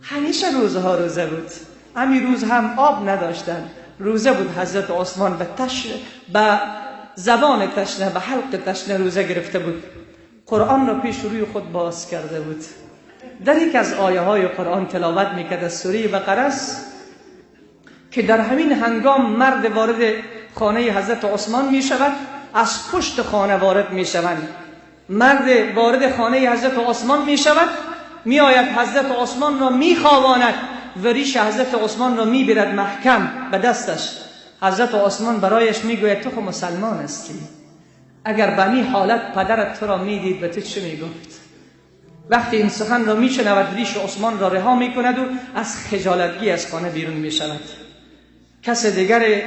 همیشه روزه ها روزه بود، همین روز هم آب نداشتن، روزه بود. حضرت عثمان به زبان تشنه، به حلق تشنه روزه گرفته بود. قرآن را پیش روی خود باز کرده بود. در یک از آیه های قرآن تلاوت میکرد از سوره بقره است که در همین هنگام مرد وارد خانه حضرت عثمان میشود، از پشت خانه وارد میشوند. مرد وارد خانه حضرت عثمان میشود، میآید حضرت عثمان را میخواواند و ریش حضرت عثمان را میبرد محکم به دستش. حضرت عثمان برایش میگوید تو خو مسلمان هستی، اگر به می حالت پدرت تو را میدید به تو چه میگفت؟ وقتی این سخن را میشنود ریش عثمان را رها میکند و از خجالتگی از خانه بیرون میشود. کس دیگر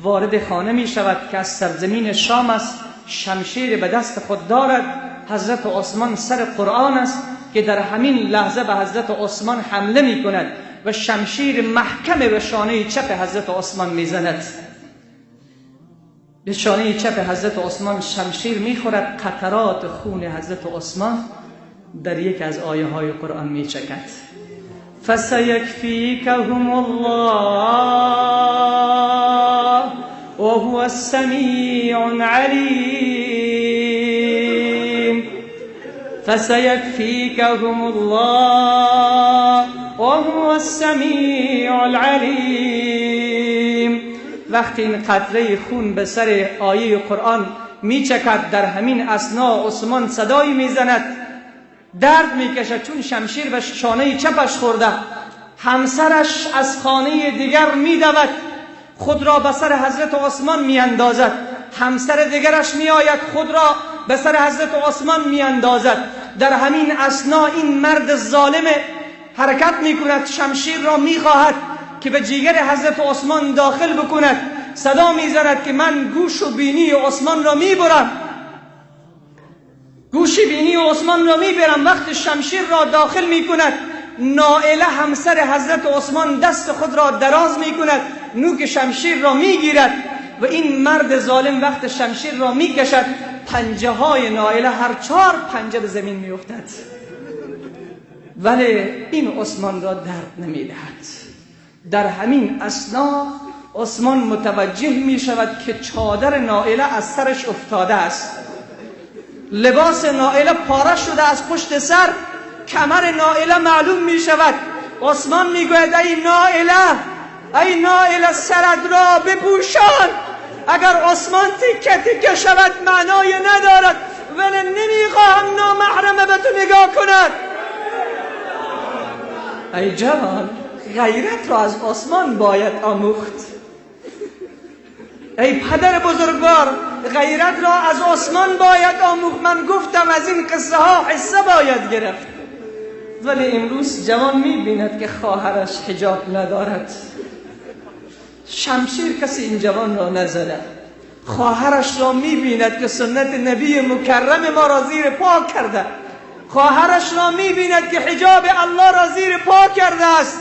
وارد خانه میشود که از سرزمین شام است، شمشیر به دست خود دارد. حضرت عثمان سر قرآن است که در همین لحظه به حضرت عثمان حمله می کند و شمشیر محکم به شانه چپ حضرت عثمان میزند. به شانه چپ حضرت عثمان شمشیر میخورد، قطرات خون حضرت عثمان در یک از آیه های قرآن می چکد. فسیکفیکهم الله وهو السمیع العلیم. فسیکفیکهم الله وهو السمیع العلیم. وقتی این قطره خون به سر آیه قرآن میچکد، در همین اثنا عثمان صدایی میزند، درد میکشد چون شمشیر به شانه چپش خورده. همسرش از خانه دیگر میدود، خود را به سر حضرت عثمان میاندازد. همسر دیگرش میآید، خود را به سر حضرت عثمان میاندازد. در همین اثنا این مرد ظالم حرکت میکند، شمشیر را میخواهد که به جیگر حضرت عثمان داخل بکند. صدا میزند که من گوش و بینی عثمان را میبرم، گوش بینی عثمان را میبرم. وقت شمشیر را داخل میکند، نائله همسر حضرت عثمان دست خود را دراز میکند، نوک شمشیر را میگیرد و این مرد ظالم وقت شمشیر را میکشد، پنجه های نائله هر 4 پنجه به زمین میافتد، ولی این عثمان را درد نمیدهد. در همین اثنا عثمان متوجه می شود که چادر نائله از سرش افتاده است، لباس نائله پاره شده از پشت سر، کمر نائله معلوم می شود. عثمان می گوید ای نائله، ای نائله سرت را بپوشان، اگر عثمان تکه تکه شود معنای ندارد، ولی نمیخواهم نامحرمه به تو نگاه کند. ای جوان، غیرت را از آسمان باید آموخت. ای پدر بزرگوار، غیرت را از آسمان باید آموخت. من گفتم از این قصه ها حصه باید گرفت. ولی امروز جوان میبیند که خواهرش حجاب ندارد، شمشیر کسی این جوان را نزده. خواهرش را میبیند که سنت نبی مکرم ما را زیر پا کرده، خواهرش را میبیند که حجاب الله را زیر پا کرده است،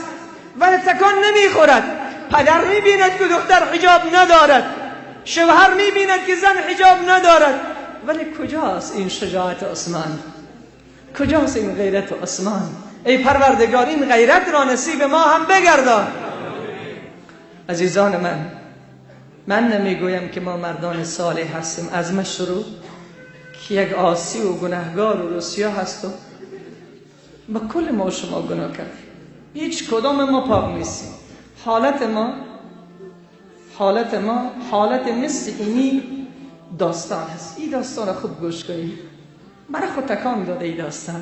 ولی تکان نمیخورد. پدر میبیند که دختر حجاب ندارد، شوهر میبیند که زن حجاب ندارد، ولی کجاست این شجاعت عثمان؟ کجاست این غیرت عثمان؟ ای پروردگار، این غیرت را نصیب ما هم بگردان. عزیزان من، من نمیگویم که ما مردان صالح هستیم از من شروع که یک عاصی و گناهگار و رسیا هستم. با کل ما و شما گناه کردیم، هیچ کدام ما پاک نیستیم. حالت ما حالت مثل اینی داستان هست. این داستان خوب گوش کنید، برای خود تکان داده این داستان،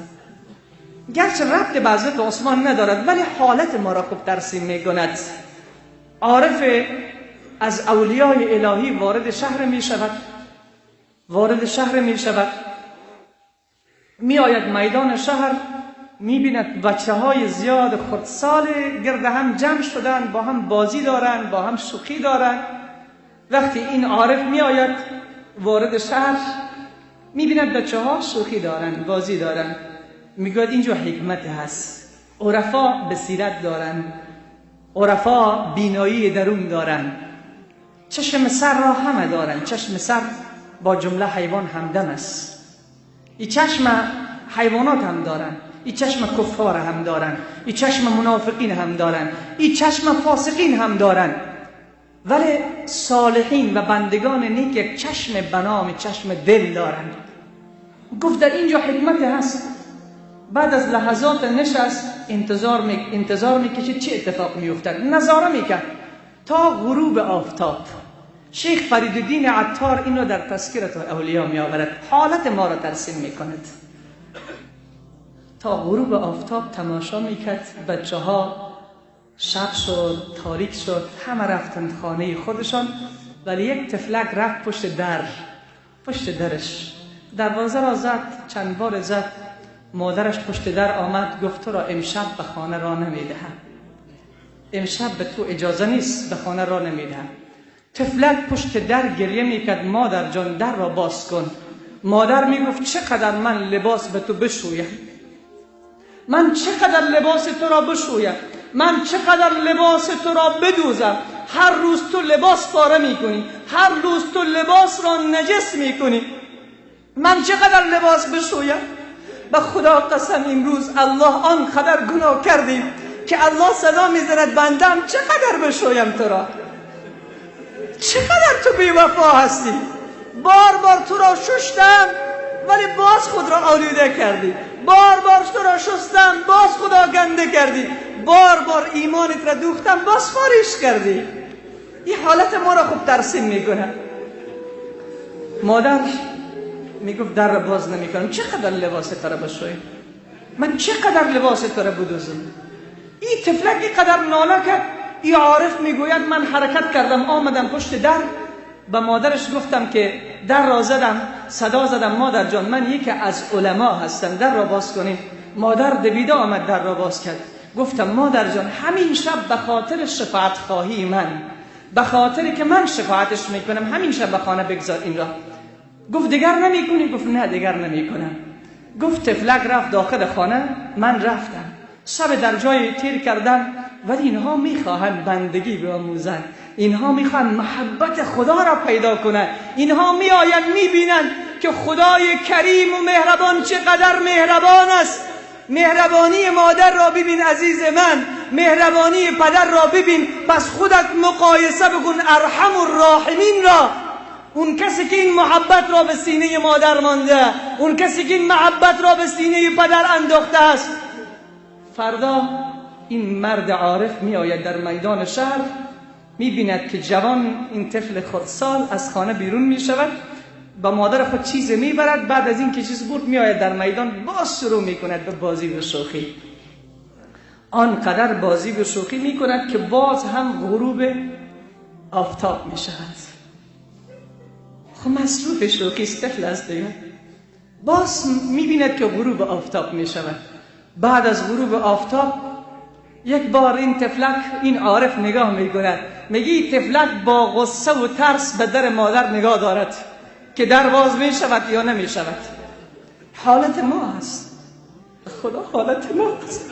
گرچه ربط به حضرت عثمان ندارد ولی حالت ما را خوب ترسیم میکند. عارف از اولیای الهی وارد شهر می شود، وارد شهر می شود، می آید میدان شهر، می بیند بچه های زیاد خردسال گرد هم جمع شدن، با هم بازی دارن، با هم شوخی دارن. وقتی این عارف می آید وارد شهر، می بیند بچه ها شوخی دارن، بازی دارن. می گوید اینجا حکمت هست، عرفا بصیرت دارن، عرفا بینایی درون دارن، چشم سر را همه دارن. چشم سر با جمله حیوان همدم است. این چشم حیوانات هم دارن، این چشم کفار هم دارن، این چشم منافقین هم دارن، این چشم فاسقین هم دارن. ولی صالحین و بندگان نیک یک چشم بنام چشم دل دارن. گفت در اینجا حکمت هست. بعد از لحظات نشست، انتظار میکشید چه اتفاق میافتد. نظاره میکرد تا غروب آفتاب. شیخ فریدالدین عطار اینو در تذکرة الاولیا میآورد، حالت ما را ترسیم میکند. تا غروب آفتاب تماشا میکرد، بچه ها شب شد، تاریک شد، همه رفتند خانه خودشان، ولی یک طفلک رفت پشت در، پشت درش دروازه را زد، چند بار زد. مادرش پشت در آمد، گفت تو را امشب به خانه را نمیدهم، امشب به تو اجازه نیست، به خانه را نمیدهم. طفلک پشت در گریه میکرد، مادر جان در را باز کن. مادر میگفت چقدر من لباس به تو بشویم، من چقدر لباس تو را بشویم، من چقدر لباس تو را بدوزم. هر روز تو لباس پاره میکنی، هر روز تو لباس را نجس میکنی، من چقدر لباس بشویم. به خدا قسم امروز الله آنقدر گناه کردیم که الله صدا میزند بندم چقدر بشویم تو را، چقدر تو بی‌وفا هستی. بار بار تو را شستم ولی باز خود را آلوده کردی، بار بار تو را شستم باز خدا گنده کردی، بار بار ایمانت را دوختم باز فارش کردی. این حالت ما را خوب ترسیم میکنه. مادر میگفت در را باز نمیکنم، چقدر لباس تو را بشویم، من چقدر لباس تو را بدوزم. این طفلک اینقدر ناله کرد. این عارف میگوید من حرکت کردم آمدم پشت در، به مادرش گفتم که در را زدم، صدا زدم مادر جان من یکی از علما هستم، در را باز کنیم. مادر دویده آمد در را باز کرد. گفتم مادر جان همین شب به خاطر شفاعت خواهی من، به خاطر که من شفاعتش میکنم، همین شب به خانه بگذار این را. گفت دیگر نمیکنی؟ گفت نه دیگر نمیکنم. گفت طفلک رفت داخل خانه، من رفتم شب در جای تیر کردم. ولی اینها میخواهند بندگی بیاموزند، اینها میخواهند محبت خدا را پیدا کنند، اینها میآیند میبینند که خدای کریم و مهربان چقدر مهربان است. مهربانی مادر را ببین عزیز من، مهربانی پدر را ببین، پس خودت مقایسه بکن ارحم الراحمین را. اون کسی که این محبت را به سینه مادر مانده، اون کسی که این محبت را به سینه پدر انداخته است. فردا این مرد عارف می آید در میدان شهر، می بیند که جوان این طفل خردسال از خانه بیرون می شود، با مادر خود چیز می برد. بعد از این که چیز برد می آید در میدان، باز شروع می کند به بازی و شوخی. آنقدر بازی و شوخی می کند که باز هم غروب آفتاب می شود. خب مصروف شوخی است، طفل است دیگه. باز می بیند که غروب آفتاب می شود. بعد از غروب آفتاب یک بار این طفلک، این عارف نگاه میکند، میگه طفلک با غصه و ترس به در مادر نگاه دارد که در باز میشود یا نمیشود. حالت ما است، خدا حالت ما است.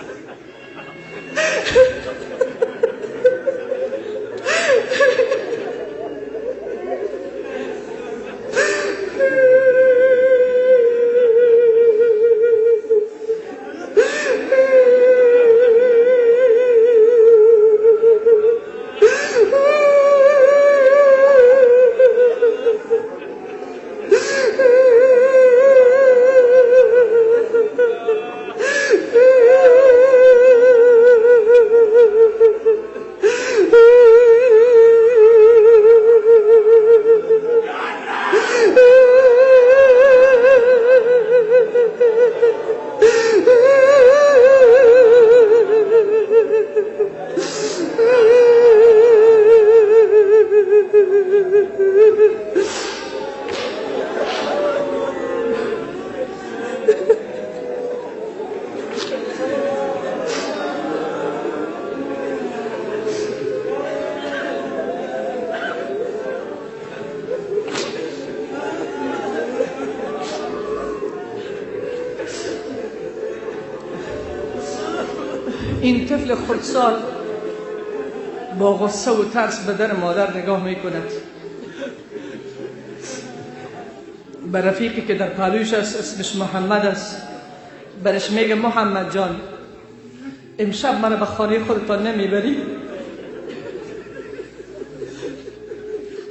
این طفل خردسال با غصه و ترس به در مادر نگاه میکند، به رفیقی که در پهلویش است، اسمش محمد است، برش میگه محمد جان امشب منو به خانه خودتان نمیبری؟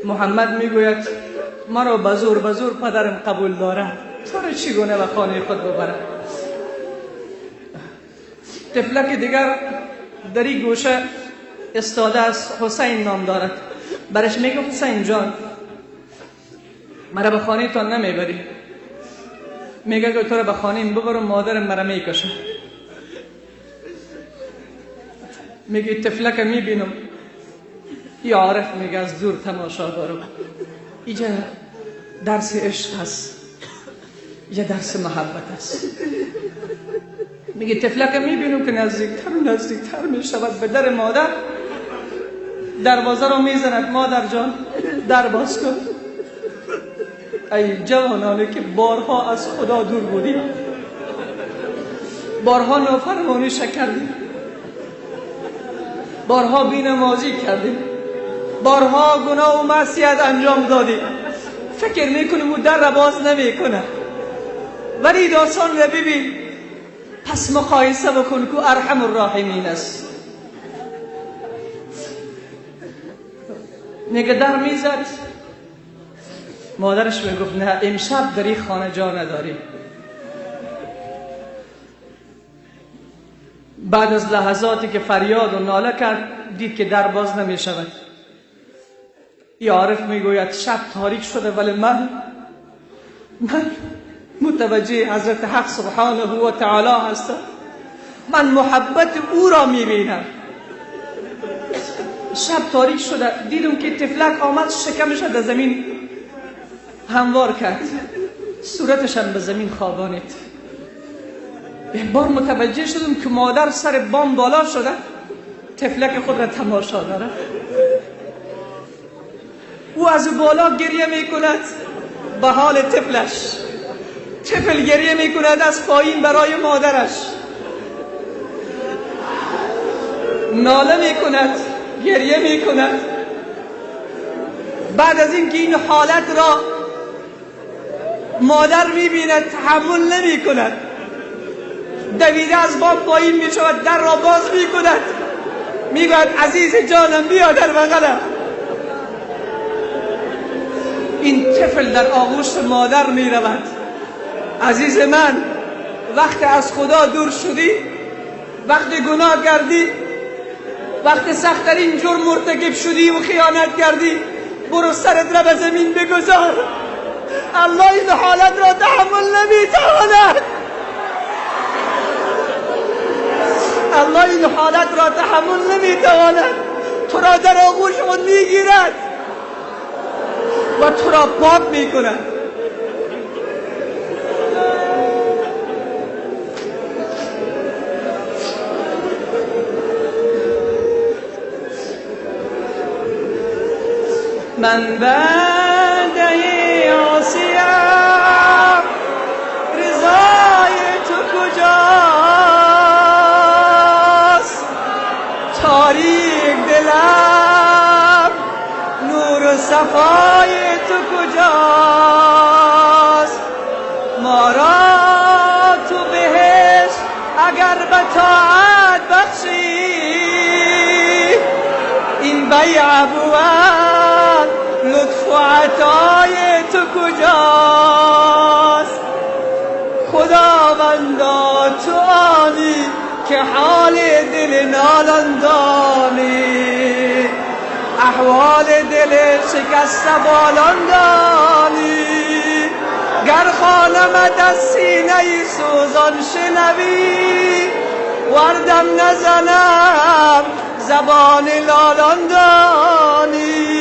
محمد میگوید مرا به زور پدرم قبول داره، تو رو چگونه به خانه خود ببرم؟ طفلک دیگر در این گوشه استاده است، حسین نام دارد، برش میگه حسین جان مرا به خانه تان نمیبری؟ میگه که تو را به خانه ببرم مادرم مرا میکشه. میگه طفلک میبینم، ای عارف میگه از دور تماشا دارم. اینجا درس عشق است، اینجا درس محبت است. میگه طفلک میبینم که نزدیکتر و نزدیکتر میشود به در مادر، دروازه رو میزند، مادر جان در باز کن. ای جوانانه که بارها از خدا دور بودیم، بارها نافرمانی کردیم، بارها بی‌نمازی کردیم، بارها گناه و معصیت انجام دادیم، فکر میکنیم او در را باز نمیکنه. ولی داستان را ببین، پس مقایسه بکن که ارحم الراحمین است. نگه در میزد، مادرش میگفت نه امشب در این خانه جا نداری. بعد از لحظاتی که فریاد و ناله کرد، دید که در باز نمی شود. ای عارف میگوید شب تاریک شده، ولی من متوجه حضرت حق سبحانه و تعالی هستم، من محبت او را میبینم. شب تاریک شده، دیدم که طفلک آمد، شکمش در زمین هموار کرد، صورتش هم به زمین خوابانید. یک بار متوجه شدم که مادر سر بام بالا شده، طفلک خود را تماشا داره. او از بالا گریه میکند به حال طفلش، طفل گریه میکند از پایین برای مادرش، ناله میکند، گریه میکند. بعد از اینکه این حالت را مادر میبیند، تحمل نمیکند، دویده از بام پایین میشود، در را باز میکند، میگوید عزیز جانم بیا در بغلم. این طفل در آغوش مادر میرود. عزیز من، وقت از خدا دور شدی، وقت گناه کردی، وقت سخت‌ترین جرم مرتکب شدی و خیانت کردی، برو سرت را به زمین بگذار. الله این حالت را تحمل نمیتواند. الله این حالت را تحمل نمیتواند. تو را در آغوش خود میگیرد و تو را پاک میکند. من بنده عاصیم، رضای تو کجاست؟ تاریک دلم، نور و صفای تو کجاست؟ ما را تو بهشت اگر به طاعت بخشی، این بیع بود لطف و عطای تو کجاست؟ خداوندا تو آنی که حال دل نالان دانی، احوال دل شکسته بالان دانی. گر خوانمت از سینه سوزان شنوی، وردم نزنم زبان لالان دانی.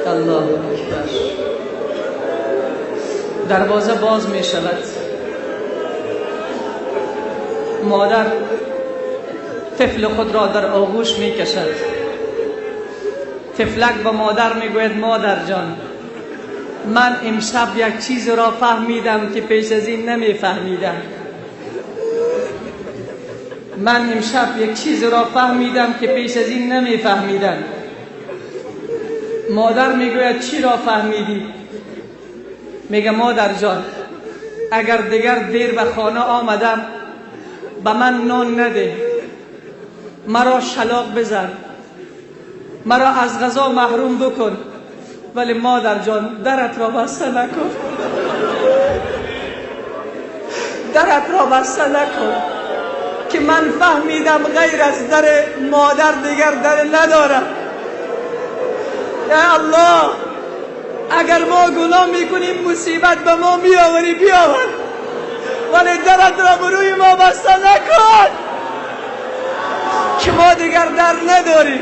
الله اکبر. دروازه باز می شود. مادر طفل خود را در آغوش می کشد. طفلک به مادر می گوید مادر جان، من امشب یک چیز را فهمیدم که پیش از این نمی فهمیدم. من امشب یک چیز را فهمیدم که پیش از این نمی فهمیدم. مادر میگوید چی را فهمیدی؟ میگه مادر جان، اگر دیگر دیر به خانه آمدم به من نان نده، مرا شلاق بزن، مرا از غذا محروم بکن، ولی مادر جان درت را بسته نکن. درت را بسته نکن که من فهمیدم غیر از در مادر دیگر در ندارم. یا الله، اگر ما گناه میکنیم مصیبت به ما میآوری، بیاور، ولی درت را بروی ما بسته نکن که ما دیگر در نداریم.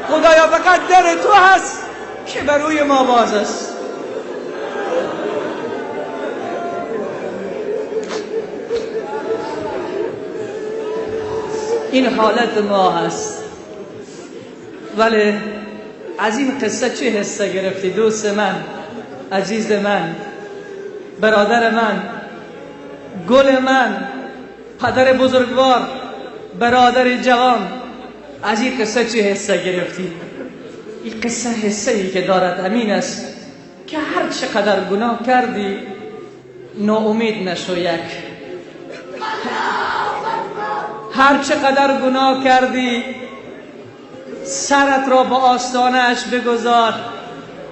خدایا فقط در تو هست که بروی ما باز است. این حالت ما هست. ولی از این قصه چه حصه گرفتی دوست من، عزیز من، برادر من، گل من، پدر بزرگوار؟ برادر جوان، از این قصه چه حصه گرفتی؟ این قصه حصه ای که دارد امین است که هر چقدر گناه کردی ناامید نشو. یک هر چقدر گناه کردی سرت را به آستانه‌اش بگذار،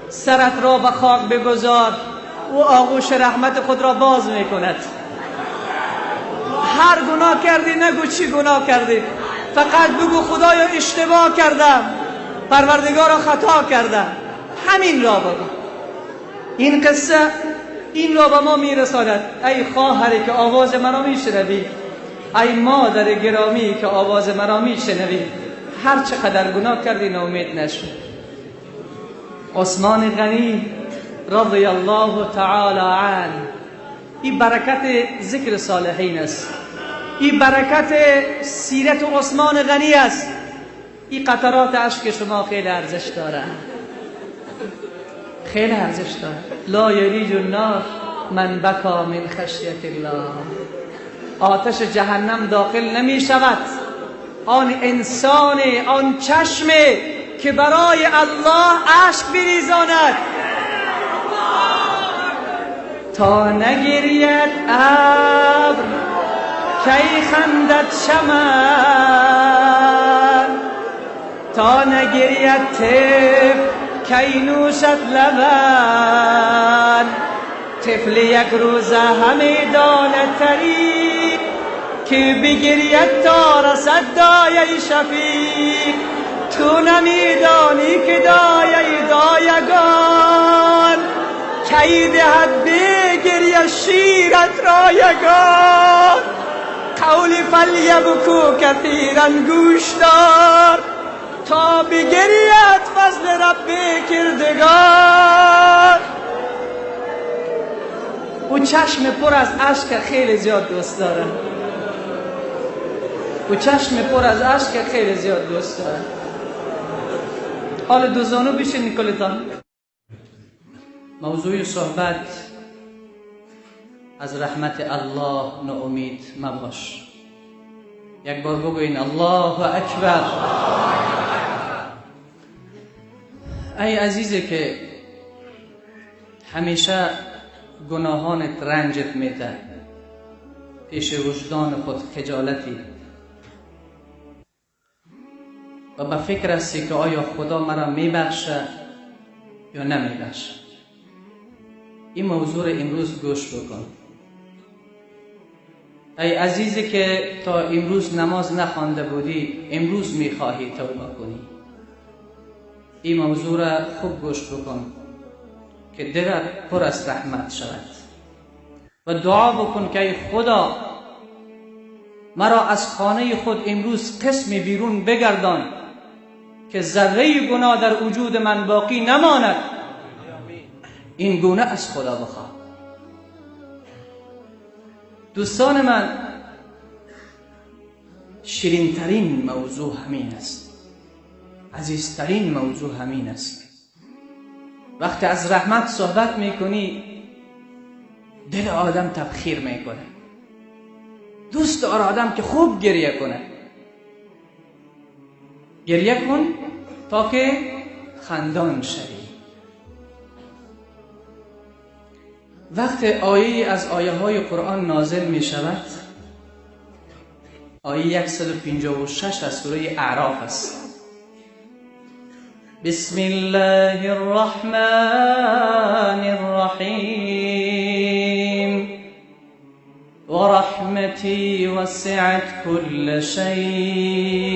سرت را به خاک بگذار، او آغوش رحمت خود را باز میکند. هر گناه کردی نگو چی گناه کردی، فقط بگو خدایا اشتباه کردم، پروردگارا خطا کردم، همین را بگو. این قصه این را به ما میرساند. ای خواهری که آواز مرا میشنوی، ای مادر گرامی که آواز مرا میشنوی، هر چقدر گناه کردی ناامید نشو. عثمان غنی رضی الله تعالی عنه، این برکت ذکر صالحین است، این برکت سیرت عثمان غنی است. این قطرات اشک شما خیلی ارزش داره، خیلی ارزش داره. لا یلیج النار من بکا من خشیت الله. آتش جهنم داخل نمی شود آن انسان، آن چشم که برای الله اشک بریزاند. تا نگرید ابر کی خندد چمن، تا نگرید طفل کی نوشد لبن. طفل یک روزه همه دانه تری که بگرید تا رسد دایه شفیق. تو نمیدانی که دایه دایگان کی دهد بگریه شیرت رایگان. قول فلیبکو کثیرا گوش دار تا بگرید فضل رب کردگار. او چشم پر از اشک خیلی زیاد دوست داره، او چشم پر از اشک خیلی زیاد دوست داره. حال دو زانو بشین کلتان. موضوع صحبت از رحمت الله ناامید مباش. یک بار بگوین الله اکبر. ای عزیزی که همیشه گناهانت رنجت میده، پیش وجدان خود خجالتی و به فکر هستی که آیا خدا مرا میبخشه یا نمیبخشه، این موضوع رو امروز گوش بکن. ای عزیزی که تا امروز نماز نخوانده بودی، امروز میخواهی توبه کنی، این موضوع را خوب گوش بکن که دلت پر از رحمت شود و دعا بکن که ای خدا مرا از خانه خود امروز قسمی بیرون بگردان که ذره گناه در وجود من باقی نماند. این گونه از خدا بخواه. دوستان من، شیرینترین موضوع همین است، عزیزترین موضوع همین است. وقتی از رحمت صحبت میکنی دل آدم تبخیر میکنه، دوست داره آدم که خوب گریه کنه. گریه کن تا که خندان شوی. وقتی آیه از آیه های قرآن نازل می شود، آیه 156 از سوره اعراف است. بسم الله الرحمن الرحیم ورحمتي وسعت كل شيء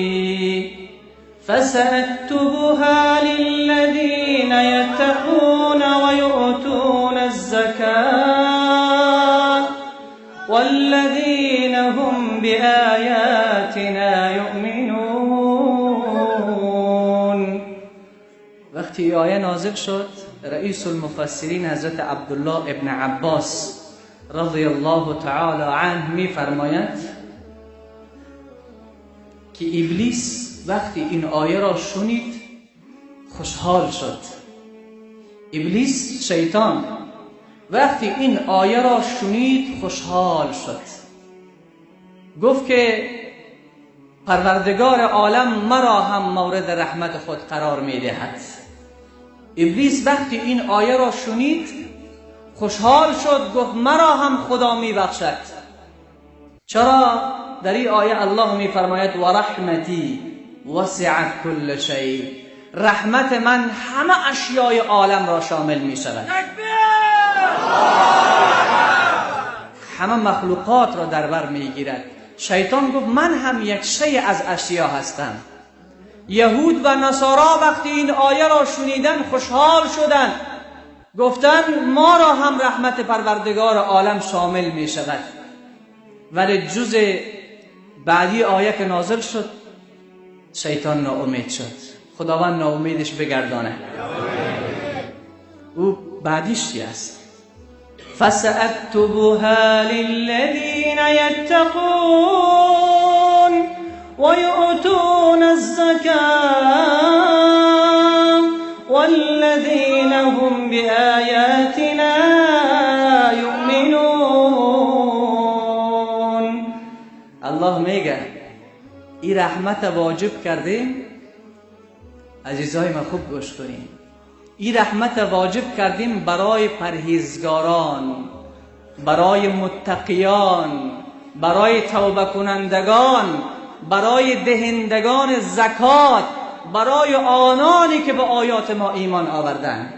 فسأكتبها للذين يتقون ويؤتون الزكاة والذين هم بآياتنا يؤمنون. وقتی آیه نازل شد، رئیس المفسرین حضرت عبدالله ابن عباس رضی الله تعالی عنه می فرماید که ابلیس وقتی این آیه را شنید خوشحال شد. ابلیس شیطان وقتی این آیه را شنید خوشحال شد، گفت که پروردگار عالم مرا هم مورد رحمت خود قرار میدهد. ابلیس وقتی این آیه را شنید خوشحال شد، گفت مرا هم خدا میبخشد. چرا؟ در این آیه الله میفرماید و رحمتی وسعت کل شیء، رحمت من همه اشیای عالم را شامل می شود، همه مخلوقات را در بر می گیرد. شیطان گفت من هم یک شیء از اشیا هستم. یهود و نصارا وقتی این آیه را شنیدن خوشحال شدند، گفتن ما را هم رحمت پروردگار عالم شامل می شود. ولی جز بعدی آیه که نازل شد شیطان ناامید شد. خداوند ناامیدش بگردانه. او بعدیش چی است؟ فسأكتبها للذین یتقون ویؤتون الزکاة والذین هم بآیاتنا یؤمنون. الله میگه این رحمت واجب کردیم. عزیزای ما خوب گوش کنیم، این رحمت واجب کردیم برای پرهیزگاران، برای متقیان، برای توبه کنندگان، برای دهندگان زکات، برای آنانی که به آیات ما ایمان آوردند.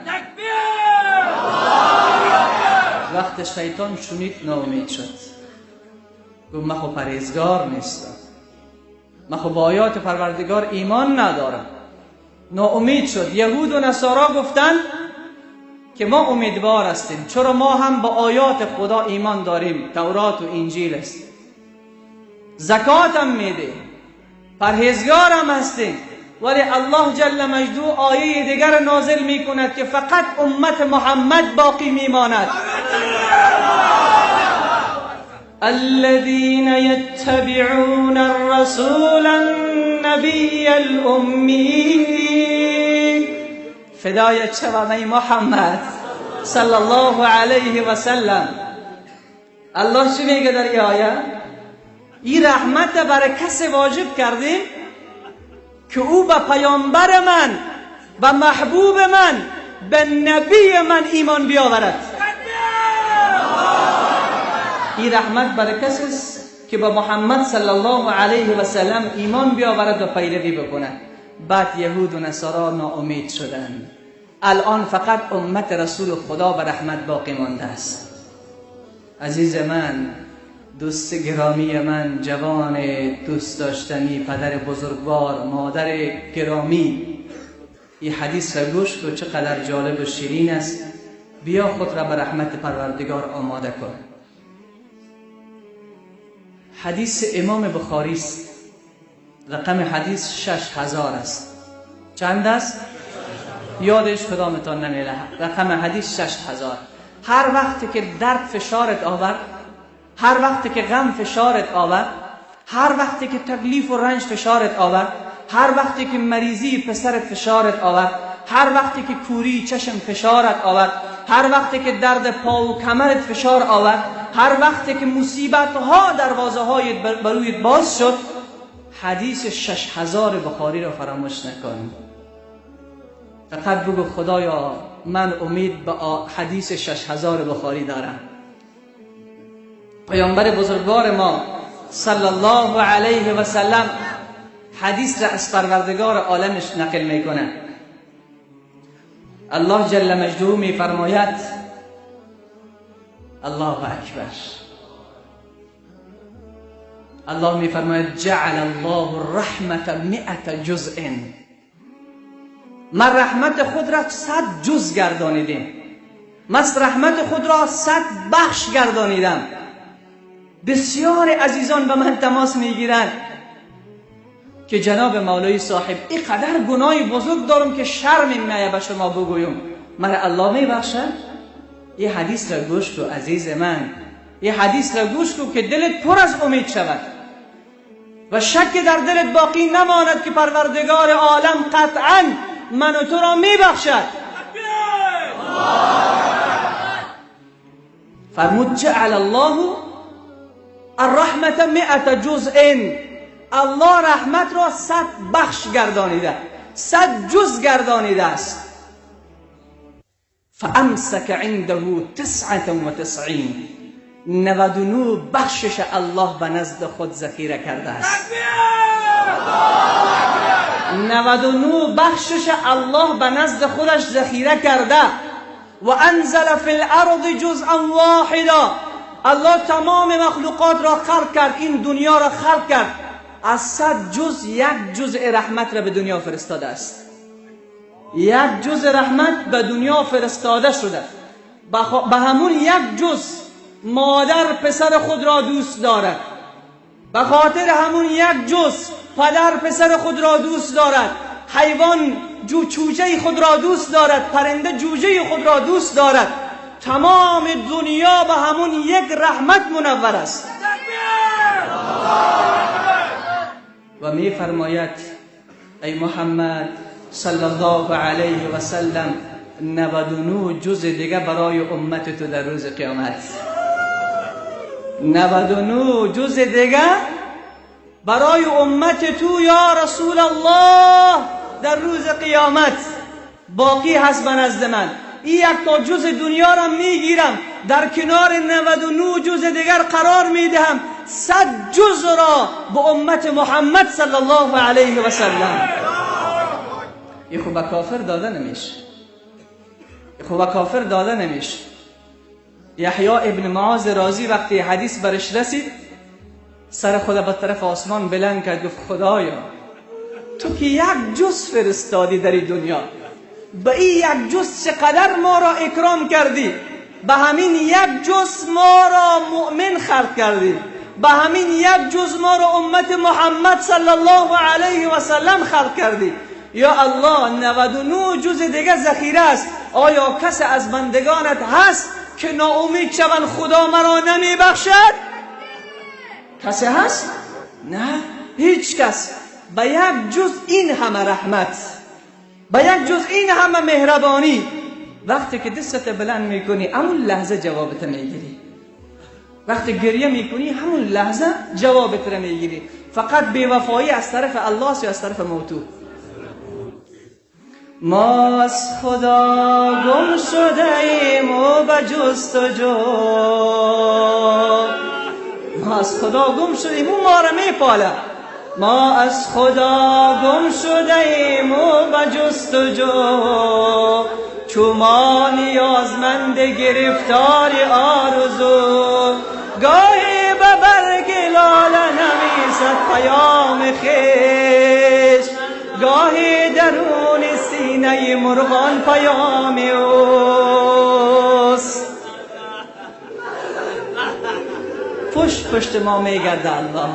وقت شیطان شنید ناامید شد، گفت من خب پرهیزگار نیستم، من خب به آیات پروردگار ایمان ندارم. ناامید شد. یهود و نصارا گفتند که ما امیدوار هستیم، چرا ما هم به آیات خدا ایمان داریم، تورات و انجیل است، زکات هم میده، پرهیزگار هم هستیم، ولی الله جل مجده آیه دیگر نازل میکند که فقط امت محمد باقی میماند. الذين يتبعون الرسول النبي الأمي. فدایت شوم ای محمد صلی الله علیه و سلم. الله چی میگه در این آیه؟ این رحمت برای کسی واجب کردیم که او به پیامبر من، به محبوب من، به نبی من ایمان بیاورد. این رحمت برای کسی است که با محمد صلی الله علیه و سلم ایمان بیاورد و پیروی بکند. بعد یهود و نصارا ناامید شدند. الان فقط امت رسول خدا به رحمت باقی مانده است. عزیز من، دوست گرامی من، جوان دوست داشتنی، پدر بزرگوار، مادر گرامی، این حدیث را گوش کن چقدر جالب و شیرین است. بیا خود را به رحمت پروردگار آماده کن. حدیث امام بخاری است. رقم حدیث 6000 است. چند است؟ یادش کدامتان نمیره. رقم حدیث 6000. هر وقتی که درد فشارت آورد، هر وقتی که غم فشارت آورد، هر وقتی که تکلیف و رنج فشارت آورد، هر وقتی که مریضی پسرت فشارت آورد، هر وقتی که کوری چشم فشارت آورد، هر وقتی که درد پا و کمرت فشار آورد، هر وقتی که مصیبت ها دروازه های برویت باز شد، حدیث 6000 بخاری را فراموش نکن. فقط بگو خدایا من امید به حدیث 6000 بخاری دارم. پیامبر بزرگوار ما صلی الله علیه و سلم حدیث را از پروردگار عالمش نقل میکنه. الله جل مجده میفرماید، الله اکبر، الله میفرماید جعل الله الرحمة 100 جزء. من رحمت خود را 100 جز گردانیدم، من رحمت خود را 100 بخش گردانیدم. بسیار عزیزان به من تماس میگیرند که جناب مولوی صاحب اینقدر گناه بزرگ دارم که شرم میآید به شما بگویم، من الله میبخشد؟ یه حدیث را گوش کن عزیز من، یه حدیث را گوش کن که دلت پر از امید شود و شک در دلت باقی نماند که پروردگار عالم قطعا من و تو را میبخشد. فرمود جعل الله الرحمة 100 جزء. الله رحمت را 100 بخش گردانیده، 100 جز گردانیده است. فامسک عنده 99، 99 بخشش الله به نزد خود ذخیره کرده است. 99 بخشش الله به نزد خودش ذخیره کرده. و انزل فی الارض جزءا واحدا، الله تمام مخلوقات را خلق کرد، این دنیا را خلق کرد، از 100 جز یک جزء رحمت را به دنیا فرستاده است. یک جزء رحمت به دنیا فرستاده شده. به همون یک جز مادر پسر خود را دوست دارد، به خاطر همون یک جز پدر پسر خود را دوست دارد، حیوان چوچه خود را دوست دارد، پرنده جوجه خود را دوست دارد. تمام دنیا به همون یک رحمت منور است. و می فرماید ای محمد صلی الله علیه و سلم، 99 جز دیگه برای امت تو در روز قیامت. 99 جز دیگه برای امت تو یا رسول الله در روز قیامت باقی هست به نزد من. این یک تا جز دنیا را میگیرم، در کنار 99 جز دیگر قرار میدهم، 100 جز را به امت محمد صلی الله علیه و سلم. این خب به کافر داده نمیشه، خب به کافر داده نمیشه. یحیی ابن معاذ رازی وقتی حدیث برش رسید، سر خود به طرف آسمان بلند کرد، گفت خدایا تو که یک جز فرستادی در این دنیا، به این یک جز چقدر ما را اکرام کردی، به همین یک جز ما را مؤمن خلق کردی، به همین یک جز ما را امت محمد صلی الله علیه و سلم خلق کردی. یا الله 99 جز دیگه ذخیره است، آیا کس از بندگانت هست که ناامید شوند خدا مرا نمیبخشد؟ کسی هست؟ نه، هیچ کس. به یک جز این همه رحمت، به یک جز این همه مهربانی، وقتی که دستت بلند میکنی همون لحظه جوابت میگیری، وقتی گریه میکنی همون لحظه جوابت رو میگیری. فقط بیوفایی از طرف الله یا از طرف موتو. ما از خدا گم شده ایم و به جستجو، ما از خدا گم شده ایم و ما را میپاله. ما از خدا گم شده ایم و به جستجو، چو ما نیازمند گرفتار آرزو. گاهی به برگ لاله نویسد پیام خویش، گاهی درون سینه مرغان پیام اوست. پشت پشت ما میگرده الله،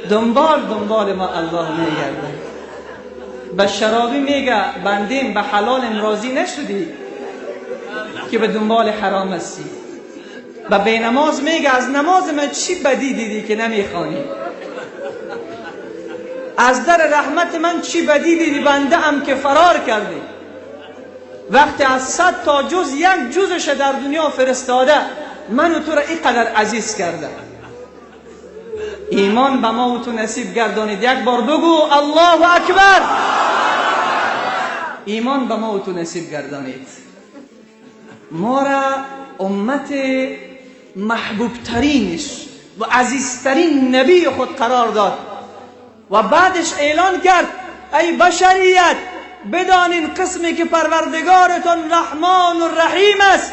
دنبال دنبال ما الله میگرده. به شرابی میگه بندیم به حلال راضی نشدی که به دنبال حرام هستی. به بینماز میگه از نماز من چی بدی دیدی که نمیخوانی؟ از در رحمت من چی بدی دیدی بنده ام که فرار کردی؟ وقتی از 100 تا جز یک جزش در دنیا فرستاده، من و تو را اینقدر عزیز کرده. ایمان به ما و تو نصیب گردانید. یک بار بگو الله اکبر. ایمان به ما و تو نصیب گردانید. ما را امت محبوب ترینش و عزیزترین نبی خود قرار داد و بعدش اعلان کرد ای بشریت بدانین قسمی که پروردگارتان رحمان و رحیم است،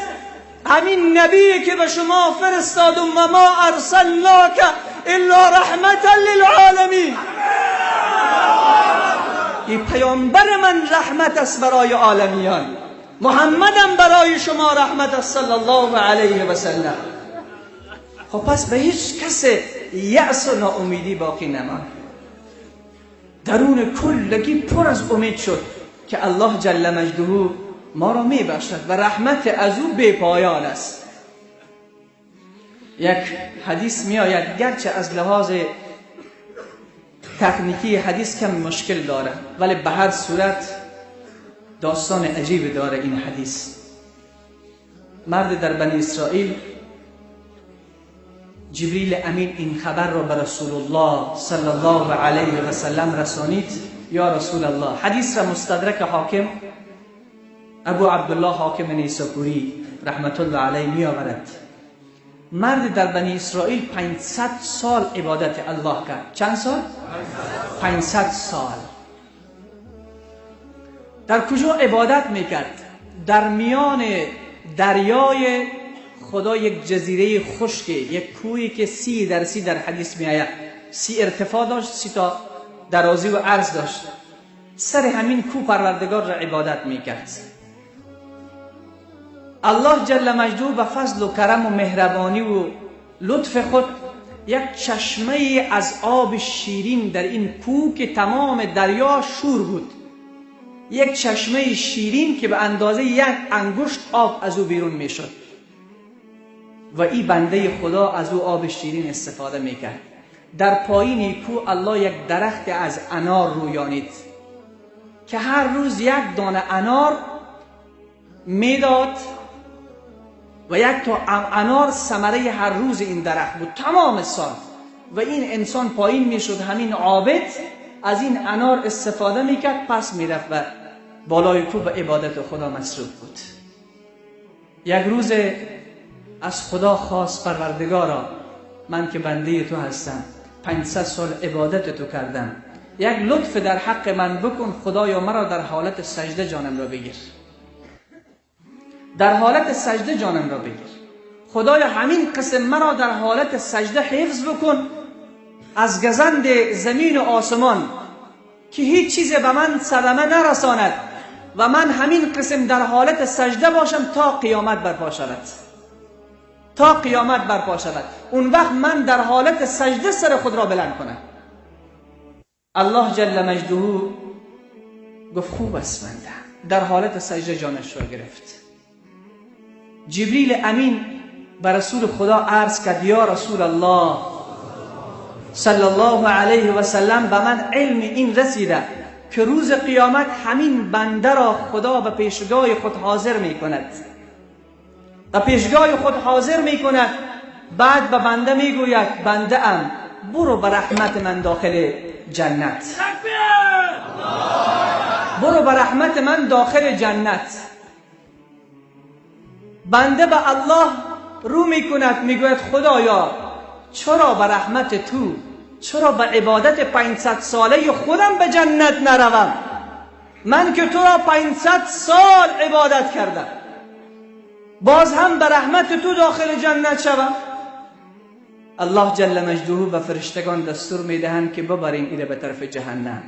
همین نبی که به شما فرستاد و ما ارسلناک الا رحمتا للعالمین. این پیامبر من رحمت است برای عالمیان، محمدم برای شما رحمت است صلی الله علیه و سلم. خب پس به هیچ کس یأس و ناامیدی باقی نماند. درون کلگی پر از امید شد که الله جل مجده ما را میبخشد و رحمت از او بی پایان است. یک حدیث می آید، گرچه از لحاظ تکنیکی حدیث کم مشکل داره، ولی به هر صورت داستان عجیب داره این حدیث. مرد در بنی اسرائیل جبریل امین این خبر را به رسول الله صلی الله علیه و سلم رسانید. یا رسول الله، حدیث را مستدرک حاکم ابو عبدالله حاکم نیساپوری رحمت الله علیه می آورد. مرد در بنی اسرائیل 500 سال عبادت الله کرد. چند سال؟ 500 سال. در کجا عبادت میکرد؟ در میان دریای خدا، یک جزیره خشک، یک کوهی که 30 در 30 در حدیث می آید، 30 ارتفاع داشت، 30 تا درازی و عرض داشت. سر همین کوه پروردگار را عبادت میکرد. الله جل مجده به فضل و کرم و مهربانی و لطف خود یک چشمه از آب شیرین در این کوه که تمام دریا شور بود، یک چشمه شیرین که به اندازه یک انگشت آب از او بیرون میشد و این بنده خدا از او آب شیرین استفاده میکرد. در پایین کوه الله یک درخت از انار رویانید که هر روز یک دانه انار میداد و یک تا انار ثمره هر روز این درخت بود تمام سال. و این انسان پایین میشد، همین عابد از این انار استفاده میکرد، پس میرفت و بالای کوه به عبادت خدا مصروف بود. یک روز از خدا خواست، پروردگارا من که بنده تو هستم، 500 سال عبادت تو کردم، یک لطف در حق من بکن خدایا، مرا در حالت سجده جانم را بگیر، در حالت سجده جانم را بگیر خدایا، همین قسم مرا در حالت سجده حفظ بکن از گزند زمین و آسمان که هیچ چیز به من صدمه نرساند و من همین قسم در حالت سجده باشم تا قیامت برپا شود، تا قیامت برپا شود. اون وقت من در حالت سجده سر خود را بلند کنم. الله جل مجده گفت خوب است بنده. در حالت سجده جانش را گرفت. جبریل امین به رسول خدا عرض کرد یا رسول الله صلی الله علیه و سلم، به من علم این رسیده که روز قیامت همین بنده را خدا به پیشگاه خود حاضر می کند، به پیشگاه خود حاضر می کند. بعد به بنده می گوید بنده ام برو به رحمت من داخل جنت، برو به رحمت من داخل جنت. بنده به الله رو می کند، می گوید خدایا چرا به رحمت تو، چرا به عبادت 500 ساله خودم به جنت نروم؟ من که تو را 500 سال عبادت کردم، باز هم به رحمت تو داخل جنت شوم؟ الله جل مجده به فرشتگان دستور میدهند که ببریم ایره به طرف جهنم.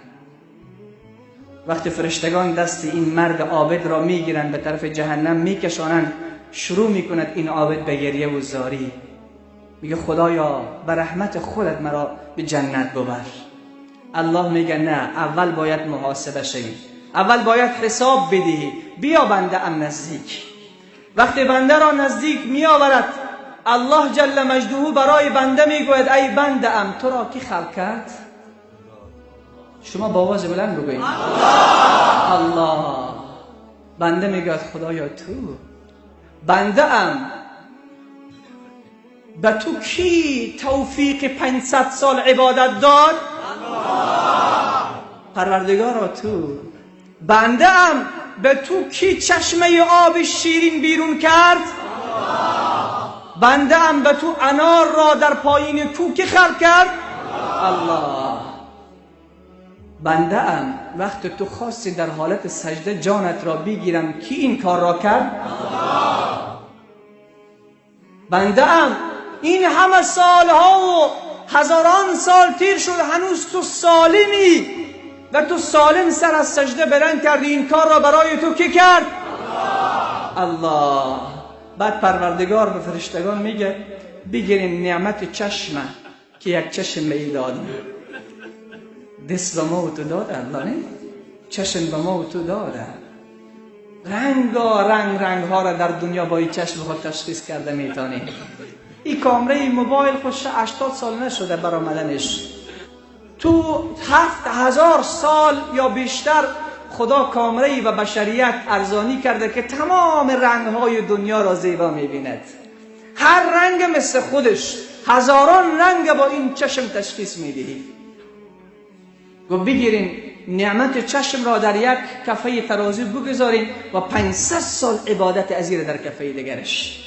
وقتی فرشتگان دست این مرد عابد را میگیرند به طرف جهنم میکشانند، شروع میکند این عابد به گریه و زاری، میگه خدایا به رحمت خودت مرا به جنت ببر. الله میگه نه، اول باید محاسبه شوی، اول باید حساب بدهی، بیا بنده ام نزدیک. وقتی بنده را نزدیک میآورد، الله جل مجده برای بنده میگوید ای بنده ام تو را کی خلق کرد؟ شما با آواز بلند بگویید الله. الله. بنده میگوید خدایا تو. بنده ام به تو کی توفیق 500 سال عبادت داد؟ پروردگارا تو. بنده ام به تو کی چشمه آب شیرین بیرون کرد؟ بنده ام به تو انار را در پایین کوه کی خلق کرد؟ الله. بنده ام وقت تو خواستی در حالت سجده جانت را بگیرم، کی این کار را کرد؟ بنده ام این همه سالها و هزاران سال تیر شد، هنوز تو سالمی و تو سالم سر از سجده بلند کردی، این کار را برای تو کی کرد؟ الله. بعد پروردگار به فرشتگان میگه بگیرین نعمت چشمه که یک چشم به ای دادم، دست به ما و تو داده الله، نه؟ چشم به ما و تو داده، رنگا رنگ رنگ ها را در دنیا با این چشم خود تشخیص کرده میتونی. این کامره موبایل خوش 80 سال نشده برآمدنش، تو 7000 سال یا بیشتر خدا کامره و بشریت ارزانی کرده که تمام رنگ های دنیا را زیبا میبیند. هر رنگ مثل خودش، هزاران رنگ با این چشم تشخیص میدهی. گفت بگیرین نعمت چشم را در یک کفه ترازو بگذارین و 500 سال عبادت ازیر در کفه دیگرش.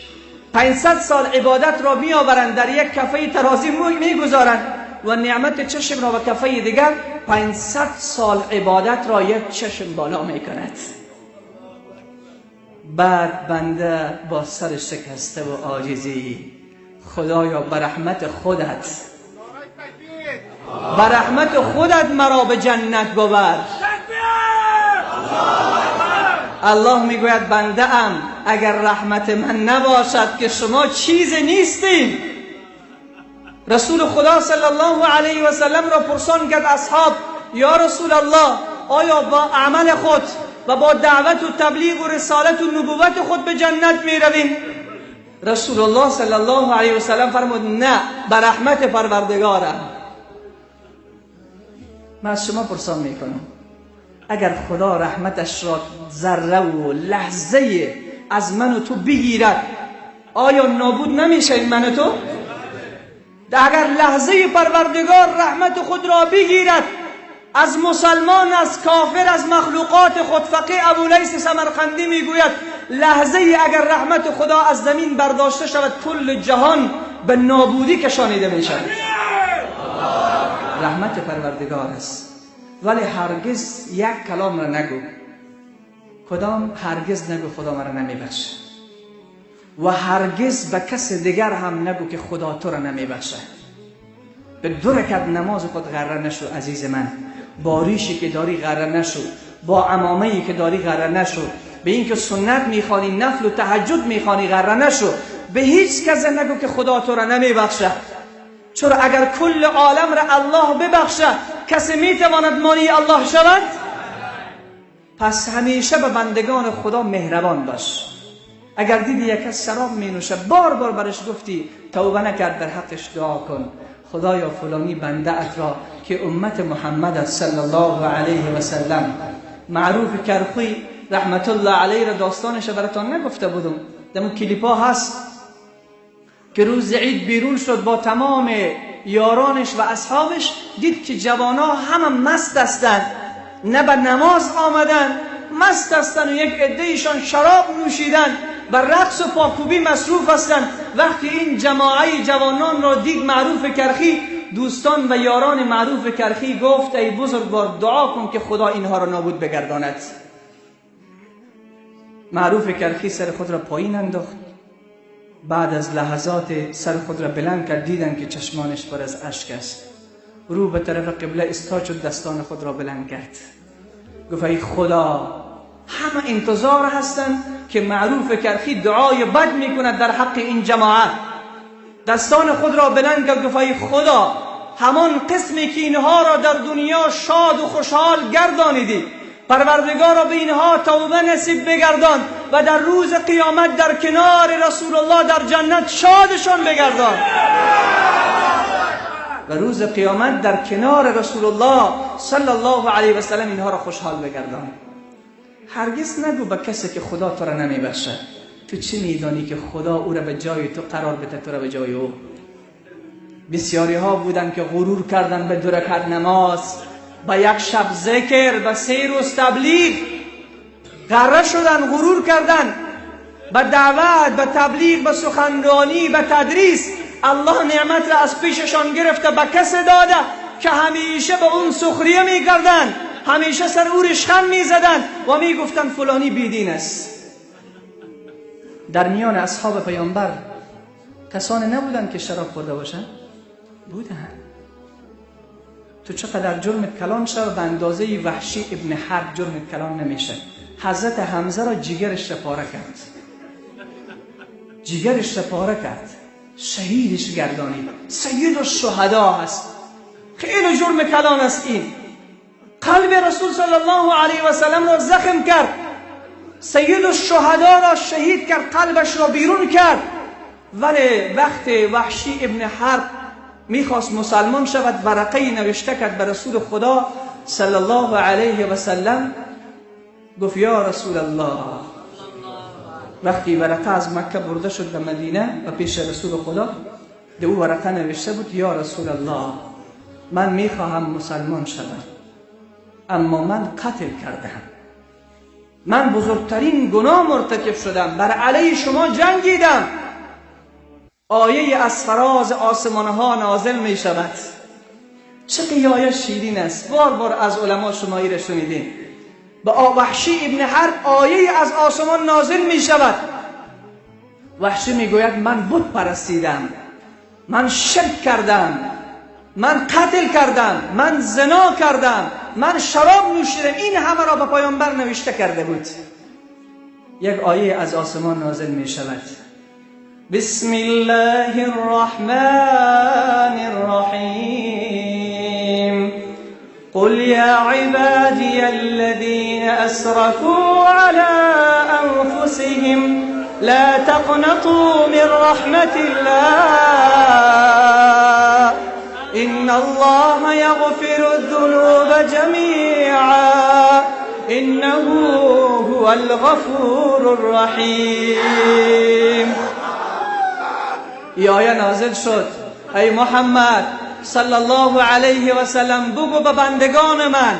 500 سال عبادت را می آورند در یک کفه ترازی میگذارند و نعمت چشم را به کفه دیگر 500 سال عبادت را یک چشم بالا می کند. بعد بنده با سر شکسته و عاجزی، خدایا به رحمت خودت، به رحمت خودت مرا به جنت ببر. الله میگوید بنده ام اگر رحمت من نباشد که شما چیز نیستین. رسول خدا صلی الله علیه و سلم را پرسان کرد اصحاب، یا رسول الله آیا با عمل خود و با دعوت و تبلیغ و رسالت و نبوت خود به جنت می رویم؟ رسول الله صلی الله علیه و سلم فرمود نه، به رحمت پروردگارم. من از شما پرسان میکنم اگر خدا رحمتش را ذره و لحظه از من و تو بگیرد آیا نابود نمیشه من و تو؟ اگر لحظه پروردگار رحمت خود را بگیرد از مسلمان، از کافر، از مخلوقات خود، فقیه ابولیث سمرقندی میگوید لحظه اگر رحمت خدا از زمین برداشته شود کل جهان به نابودی کشانیده می شود. رحمت پروردگار است. ولی هرگز یک کلام را نگو، کدام؟ هرگز نگو خدا مرا نمیبخشه و هرگز به کس دیگر هم نگو که خدا تو را نمیبخشه. به دو رکعت نماز خود غره نشو عزیز من، با ریشی که داری غره نشو، با عمامه‌ای که داری غره نشو، به اینکه سنت میخوانی، نفل و تهجد میخوانی غره نشو. به هیچ کس نگو که خدا تو را نمیبخشه، چرا اگر کل عالم را الله ببخشه کسی میتواند مانع الله شود؟ پس همیشه به بندگان خدا مهربان باش. اگر دیدی یک کس شراب می نوشه، بار بار برش گفتی توبه نکرد، در حقش دعا کن، خدایا فلانی بنده ات را که امت محمد صلی الله علیه و سلم، معروف کرخی رحمت الله علیه را داستانش براتان نگفته بودم، در اون کلیپا هست که روز عید بیرون شد با تمام یارانش و اصحابش، دید که جوانا همه مست هستند، نه به نماز آمدن، مست هستند و یک عده‌ایشان شراب نوشیدن و رقص و پاکوبی مصروف هستند. وقتی این جماعه جوانان را دید معروف کرخی، دوستان و یاران معروف کرخی گفت ای بزرگوار دعا کن که خدا اینها را نابود بگرداند. معروف کرخی سر خود را پایین انداخت، بعد از لحظات سر خود را بلند کرد، دیدن که چشمانش پر از اشک است. رو به طرف قبله ایستاد شد، دستان خود را بلند کرد، گفت ای خدا، همه انتظار هستند که معروف کرخی دعای بد میکند در حق این جماعت. دستان خود را بلند کرد، گفت ای خدا، همان قسمی که اینها را در دنیا شاد و خوشحال گردانیدی، پروردگار را به اینها توبه نصیب بگردان و در روز قیامت در کنار رسول الله در جنت شادشان بگردان. و روز قیامت در کنار رسول الله صلی الله علیه و سلم اینها را خوشحال بگردان. هرگز نگو به کسی که خدا تو را نمیبخشه. تو چه میدانی که خدا او را به جای تو قرار بده، تو را به جای او؟ بسیاری ها بودن که غرور کردن به دو رکعت نماز، با یک شب ذکر، به 3 روز تبلیغ غره شدن، غرور کردن به دعوت، به تبلیغ، به سخنرانی، به تدریس. الله نعمت را از پیششان گرفته به کس داده که همیشه به اون سخریه میکردن، همیشه سر او ریشخند میزدن و میگفتن فلانی بیدین است. در میان اصحاب پیامبر کسانی نبودند که شراب خورده باشند؟ بودند. تو چقدر جرمت کلان شد به اندازه وحشی ابن حرب جرمت کلان نمیشه. حضرت حمزه را جگرش را پاره کرد، جگرش را پاره کرد، شهیدش گردانید، سید الشهدا هست. خیلی جرم کلان است این. قلب رسول صلی الله علیه و سلم را زخم کرد، سید الشهدا را شهید کرد، قلبش را بیرون کرد. ولی وقت وحشی ابن حرب میخواست مسلمان شود، ورقه نوشته کرد به رسول خدا صلی الله علیه و سلم، گفت یا رسول الله. وقتی ورقه از مکه برده شد به مدینه و پیش رسول خدا، در او ورقه نوشته بود یا رسول الله، من میخواهم مسلمان شوم، اما من قتل کردم، من بزرگترین گناه مرتکب شدم، بر علیه شما جنگیدم. آیه از فراز آسمان ها نازل می شود. چه قیایه شیرین است. بار بار از علما شما ای را شنیدین. به وحشی ابن حرب آیه از آسمان نازل می شود. وحشی می گوید من بت پرستیدم، من شرک کردم، من قتل کردم، من زنا کردم، من شراب نوشیدم، این همه را به پیامبر نوشته کرده بود. یک آیه از آسمان نازل می شود. بسم الله الرحمن الرحیم قل یا عبادی الذین اسرفوا علی انفسهم لا تقنطوا من رحمت الله إن الله يغفر الذنوب جميعا إنه هو الغفور الرحیم. ای آیه نازل شد. ای محمد صلی الله علیه و سلم، بگو به بندگان من،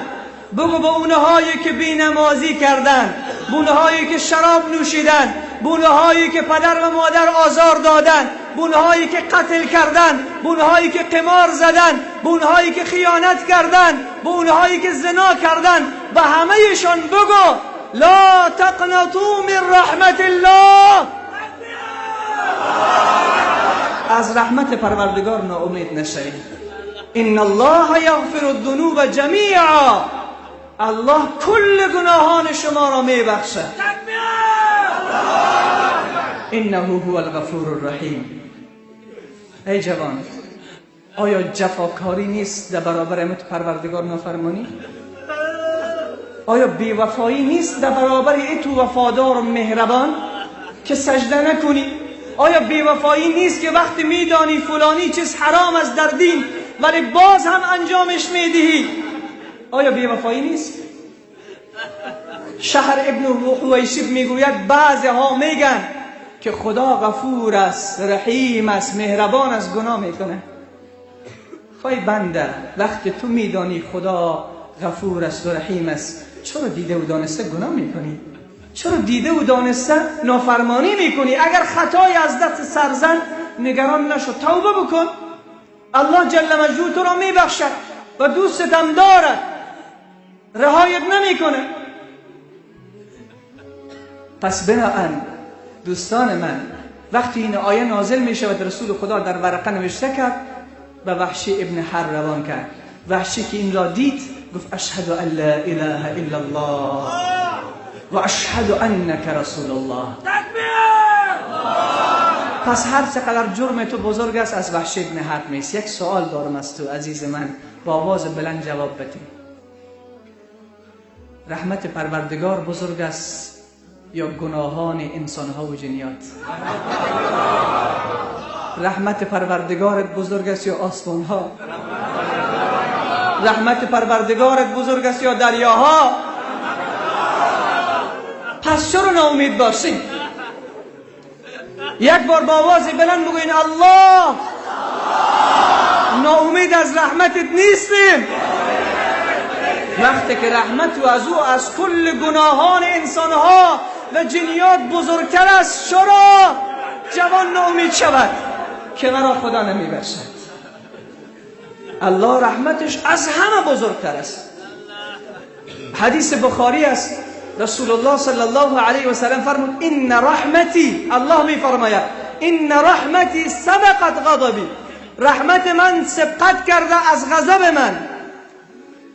بگو به اونهایی که بینمازی کردن، به اونهایی که شراب نوشیدن، به اونهایی که پدر و مادر آزار دادن، به اونهایی که قتل کردن، به اونهایی که قمار زدن، به اونهایی که خیانت کردن، به اونهایی که زنا کردن، به همهشان بگو لا تقنطوا من رحمت الله. از رحمت پروردگار ناامید نشوید. ان الله یغفر الذنوب جمیعا. الله کل گناهان شما را میبخشد. انه هو الغفور الرحیم. ای جوان، آیا جفاکاری نیست در برابر امت پروردگار نافرمانی؟ آیا بیوفایی نیست در برابر ای تو وفادار و مهربان که سجده نکنی؟ آیا بیوفایی نیست که وقتی میدانی فلانی چیز حرام است در دین ولی باز هم انجامش میدهی؟ آیا بیوفایی نیست؟ شهر ابن حویشب میگوید بعضی ها میگن که خدا غفور است، رحیم است، مهربان است، گناه میکنه. خواهی بنده، وقتی تو میدانی خدا غفور است و رحیم است، چرا دیده و دانسته گناه میکنی؟ چرا دیده و دانسته نافرمانی میکنی؟ اگر خطای از دست سرزن نگران نشو، توبه بکن، الله جل مجدوه تو را میبخشد و دوستت هم دارد، رهایت نمیکنه. پس بناهن دوستان من، وقتی این آیه نازل می شود، رسول خدا در ورقه نوشته کرد و وحشی ابن حرب روان کرد. وحشی که این را دید گفت اشهد ان لا اله الا الله و اشهد انک رسول الله. پس هر چقدر جرم تو بزرگ است از وحشی ابن حرب نیست. یک سوال دارم از تو عزیز من، با آواز بلند جواب بده. رحمت پروردگار بزرگ است یا گناهان انسانها و جنیات؟ رحمت پروردگارت بزرگ است یا آسمانها؟ رحمت پروردگارت بزرگ است یا دریاها؟ پس چرا ناامید باشیم؟ یک بار با آواز بلند بگوین الله، ناامید از رحمتت نیستیم. وقتی که رحمت و از او از کل گناهان انسانها و جنیات بزرگتر است، چرا جوان ناامید شود که مرا خدا نمیبخشد؟ الله رحمتش از همه بزرگتر است. حدیث بخاری است، رسول الله صلی الله علیه و سلم فرمود ان رحمتی، الله میفرماید ان رحمتی سبقت غضبی، رحمت من سبقت کرده از غضب من،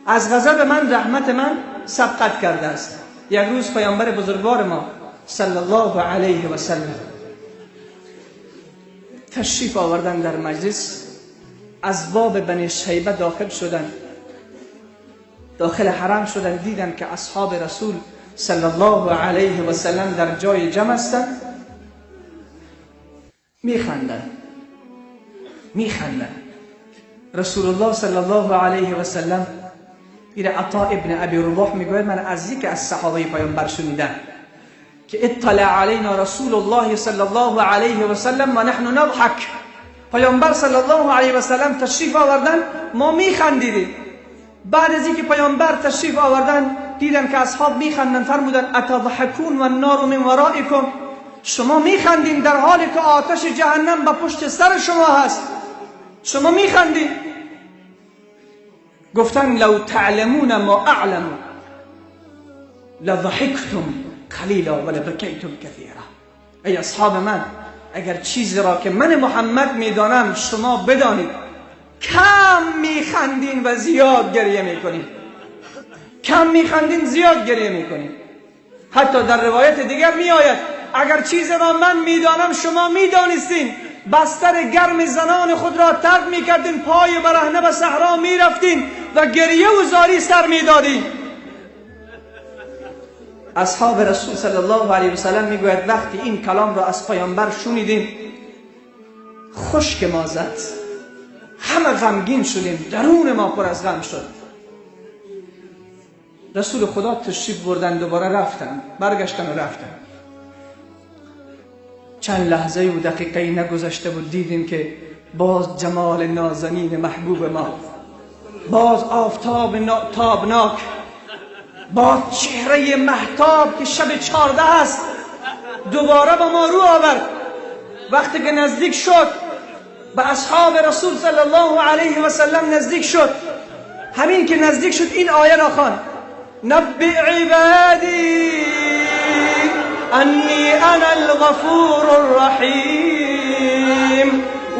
از غضب من رحمت من سبقت کرده است. یک روز پیامبر بزرگوار ما صلی الله علیه و سلم تشریف آوردن در مجلس، از باب بنی شیبه داخل شدن، داخل حرم شدن، دیدن که اصحاب رسول صلی الله علیه و سلم در جای جمع هستند، میخندن میخندن. رسول الله صلی الله علیه و سلم، این عطا ابن ابی رباح میگوید من از یک از صحابه پیامبر شنیدم که اطلع علینا رسول الله صلی الله علیه و سلم و نحن نضحک، پیامبر صلی الله علیه و سلم تشریف آوردن، ما میخندیدیم. بعد از اینکه پیامبر تشریف آوردن دیدن که اصحاب میخندن، فرمودن اتضحکون و النار من ورائکم، شما میخندین در حالی که آتش جهنم به پشت سر شما هست، شما میخندین. گفتن لو تعلمون ما اعلم لضحکتم قلیلا ولبکیتم کثیرا. ای اصحاب من، اگر چیزی را که من محمد میدانم شما بدانید، کم میخندین و زیاد گریه میکنین. کم میخندین زیاد گریه میکنین. حتی در روایت دیگر میآید اگر چیزی را من میدانم شما میدانستین، بستر گرم زنان خود را ترک میکردین، پای برهنه به صحرا میرفتین و گریه و زاری سر میدادین. اصحاب رسول صلی الله علیه و سلم میگوید وقتی این کلام را از پیامبر شنیدیم خشک ما زد، همه غمگین شدیم، درون ما پر از غم شد. رسول خدا تشریف بردن، دوباره رفتن، برگشتن و رفتن. چند لحظه و دقیقه نگذشته بود دیدیم که باز جمال نازنین محبوب ما، باز آفتاب تابناک، باز چهره مهتاب که شب 14 است دوباره با ما رو آورد. وقتی که نزدیک شد به اصحاب رسول صلی الله علیه و سلم نزدیک شد، همین که نزدیک شد این آیه را خواند: نبئ عبادی انی انا الغفور الرحیم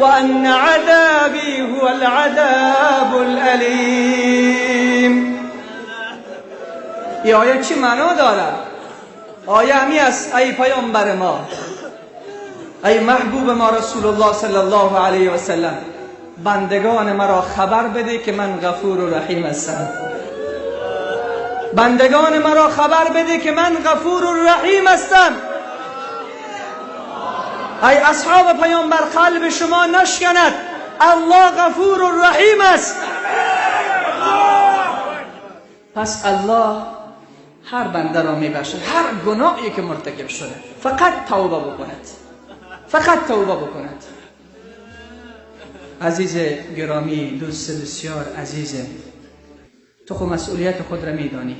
وان عذابی هو العذاب الالیم. این آیه چی معنا داره؟ آیه همی است ای پیامبر ما، ای محبوب ما رسول الله صلی الله علیه و سلم، بندگان مرا خبر بده که من غفور و رحیم هستم. بندگان مرا خبر بده که من غفور و رحیم هستم. ای اصحاب پیامبر، قلب شما نشکند، الله غفور و رحیم است. پس الله هر بنده را میبخشد، هر گناهی که مرتکب شده، فقط توبه بکند، فقط توبه بکند. عزیز گرامی، دوست بسیار عزیزم، تو خود مسئولیت خود را میدانی.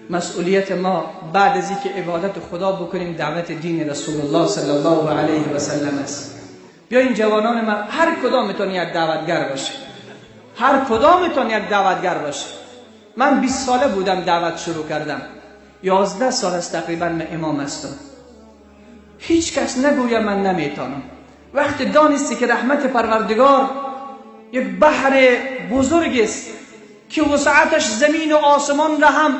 مسئولیت ما بعد از اینکه عبادت خدا بکنیم دعوت دین رسول الله صلی الله علیه و سلم است. بیاین جوانان ما، هر کدامتون یک دعوتگر باشه، هر کدامتون یک دعوتگر باشه. من 20 ساله بودم دعوت شروع کردم، 11 سال است تقریبا من امام هستم. هیچ کس نگوید من نمیتونم. وقتی دانستی که رحمت پروردگار یک بحر بزرگ است که وسعتش زمین و آسمان را هم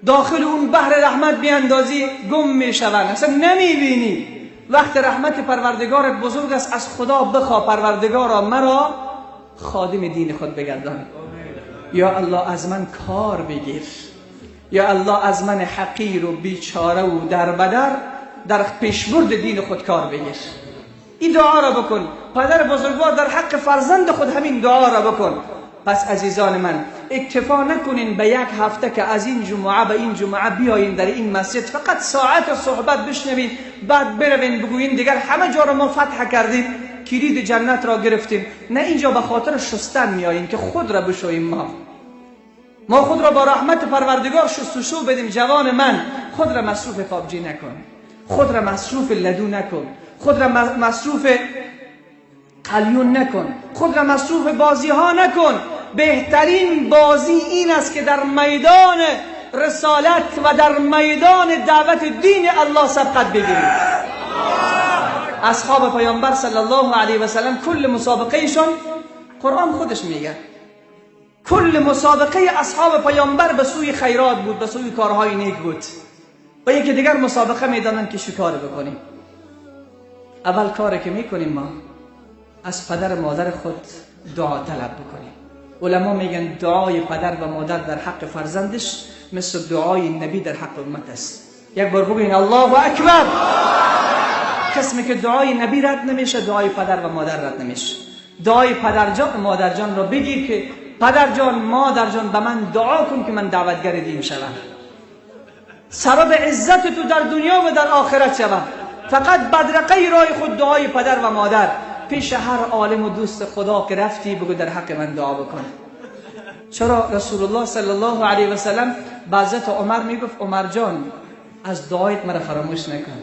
داخل اون بحر رحمت بیاندازی گم میشوند، اصلا نمیبینی. وقت رحمت پروردگار بزرگ است، از خدا بخوا پروردگارا مرا خادم دین خود بگردان. یا الله از من کار بگیر، یا الله از من حقیر و بیچاره و دربدر در پیشبرد دین خود کار بگیر. این دعا را بکن. پدر بزرگوار در حق فرزند خود همین دعا را بکن. پس عزیزان من، اکتفا نکنین به یک هفته که از این جمعه به این جمعه بیاین در این مسجد فقط ساعت صحبت بشنوین، بعد بروین بگوین دیگر همه جا را ما فتح کردیم، کلید جنت را گرفتیم. نه، اینجا به خاطر شستن میاییم که خود را بشوییم. ما خود را با رحمت پروردگار شستشو بدیم. جوان من، خود را مصروف پابجی نکن، خود را مصروف لدو نکن، خود را مصروف قلیون نکن، خود را مصروف بازی ها نکن. بهترین بازی این است که در میدان رسالت و در میدان دعوت دین الله سبقت بگیرید. اصحاب پیامبر صلی الله علیه و سلم کل مسابقه ایشان، قرآن خودش میگه، کل مسابقه اصحاب پیامبر به سوی خیرات بود، به سوی کارهای نیک بود. و یکی دیگر مسابقه میدادن که شکار بکنیم. اول کاری که میکنیم ما از پدر مادر خود دعا طلب بکنیم. علما میگن دعای پدر و مادر در حق فرزندش مثل دعای نبی در حق امت است. یک بار بگوین الله اکبر. قسمی که دعای نبی رد نمیشه، دعای پدر و مادر رد نمیشه. دعای پدر جان مادر جان را بگیر که پدر جان مادر جان به من دعا کن که من دعوتگر دین شوم، سبب عزت تو در دنیا و در آخرت شوم. فقط بدرقه رای خود دعای پدر و مادر. پیش هر عالم و دوست خدا که رفتی بگو در حق من دعا بکن. چرا رسول الله صلی الله علیه و سلم به حضرت عمر میگفت عمر جان از دعایت مرا فراموش نکن.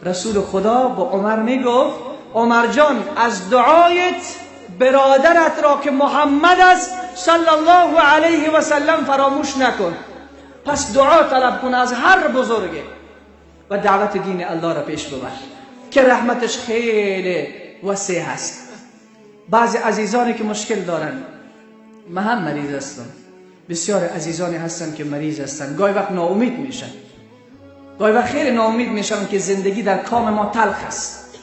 رسول خدا با عمر میگفت عمر جان از دعایت برادرت را که محمد است صلی الله علیه و سلم فراموش نکن. پس دعا طلب کن از هر بزرگه و دعوت دین الله را پیش ببر که رحمتش خیلی وسیع هست. بعضی عزیزانی که مشکل دارن، من هم مریض هستم، بسیار عزیزانی هستن که مریض هستن، گاهی وقت ناامید میشن، گاهی وقت خیلی ناامید میشن که زندگی در کام ما تلخ است.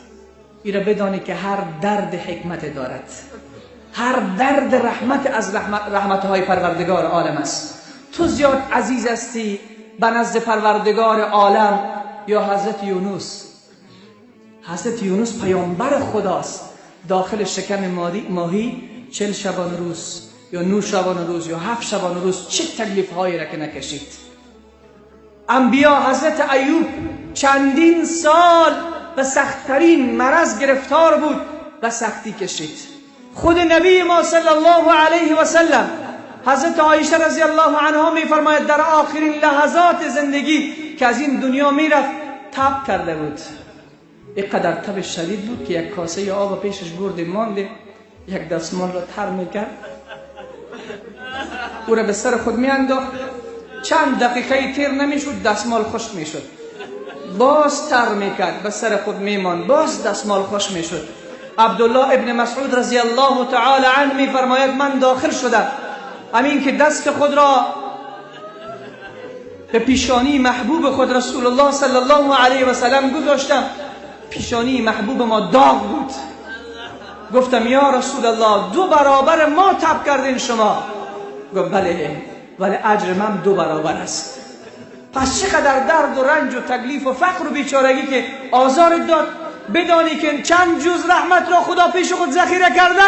ای را بدانی که هر درد حکمت دارد، هر درد رحمت از رحمتهای پروردگار عالم است. تو زیاد عزیز هستی به نزد پروردگار عالم یا حضرت یونس؟ حضرت یونس پیامبر خداست، داخل شکم ماهی 40 شبانه روز یا 9 شبانه روز یا 7 شبانه روز چه تکلیف هایی را که نکشید. انبیا، حضرت ایوب چندین سال به سختترین مرض گرفتار بود و سختی کشید. خود نبی ما صلی الله علیه و سلم، حضرت عایشه رضی الله عنها میفرماید در آخرین لحظات زندگی که از این دنیا میرفت تب کرده بود. اینقدر تب شدید بود که یک کاسه آب پیشش برده مانده، یک دستمال را تر میکرد، او را به سر خود میانداخت، چند دقیقه تیر نمیشد دستمال خشک میشد، باز تر میکرد به سر خود میماند، باز دستمال خشک میشد. عبدالله ابن مسعود رضی الله تعالی عنه میفرماید من داخل شدم، همین که دست خود را به پیشانی محبوب خود رسول الله صلی الله علیه و سلم گذاشتم، پیشانی محبوب ما داغ بود. گفتم یا رسول الله 2 برابر ما تب کردین شما. گفت بله، ولی اجر من 2 برابر است. پس چقدر درد و رنج و تکلیف و فقر و بیچارگی که آزار داد، بدانی که چند جز رحمت را خدا پیش خود ذخیره کرده؟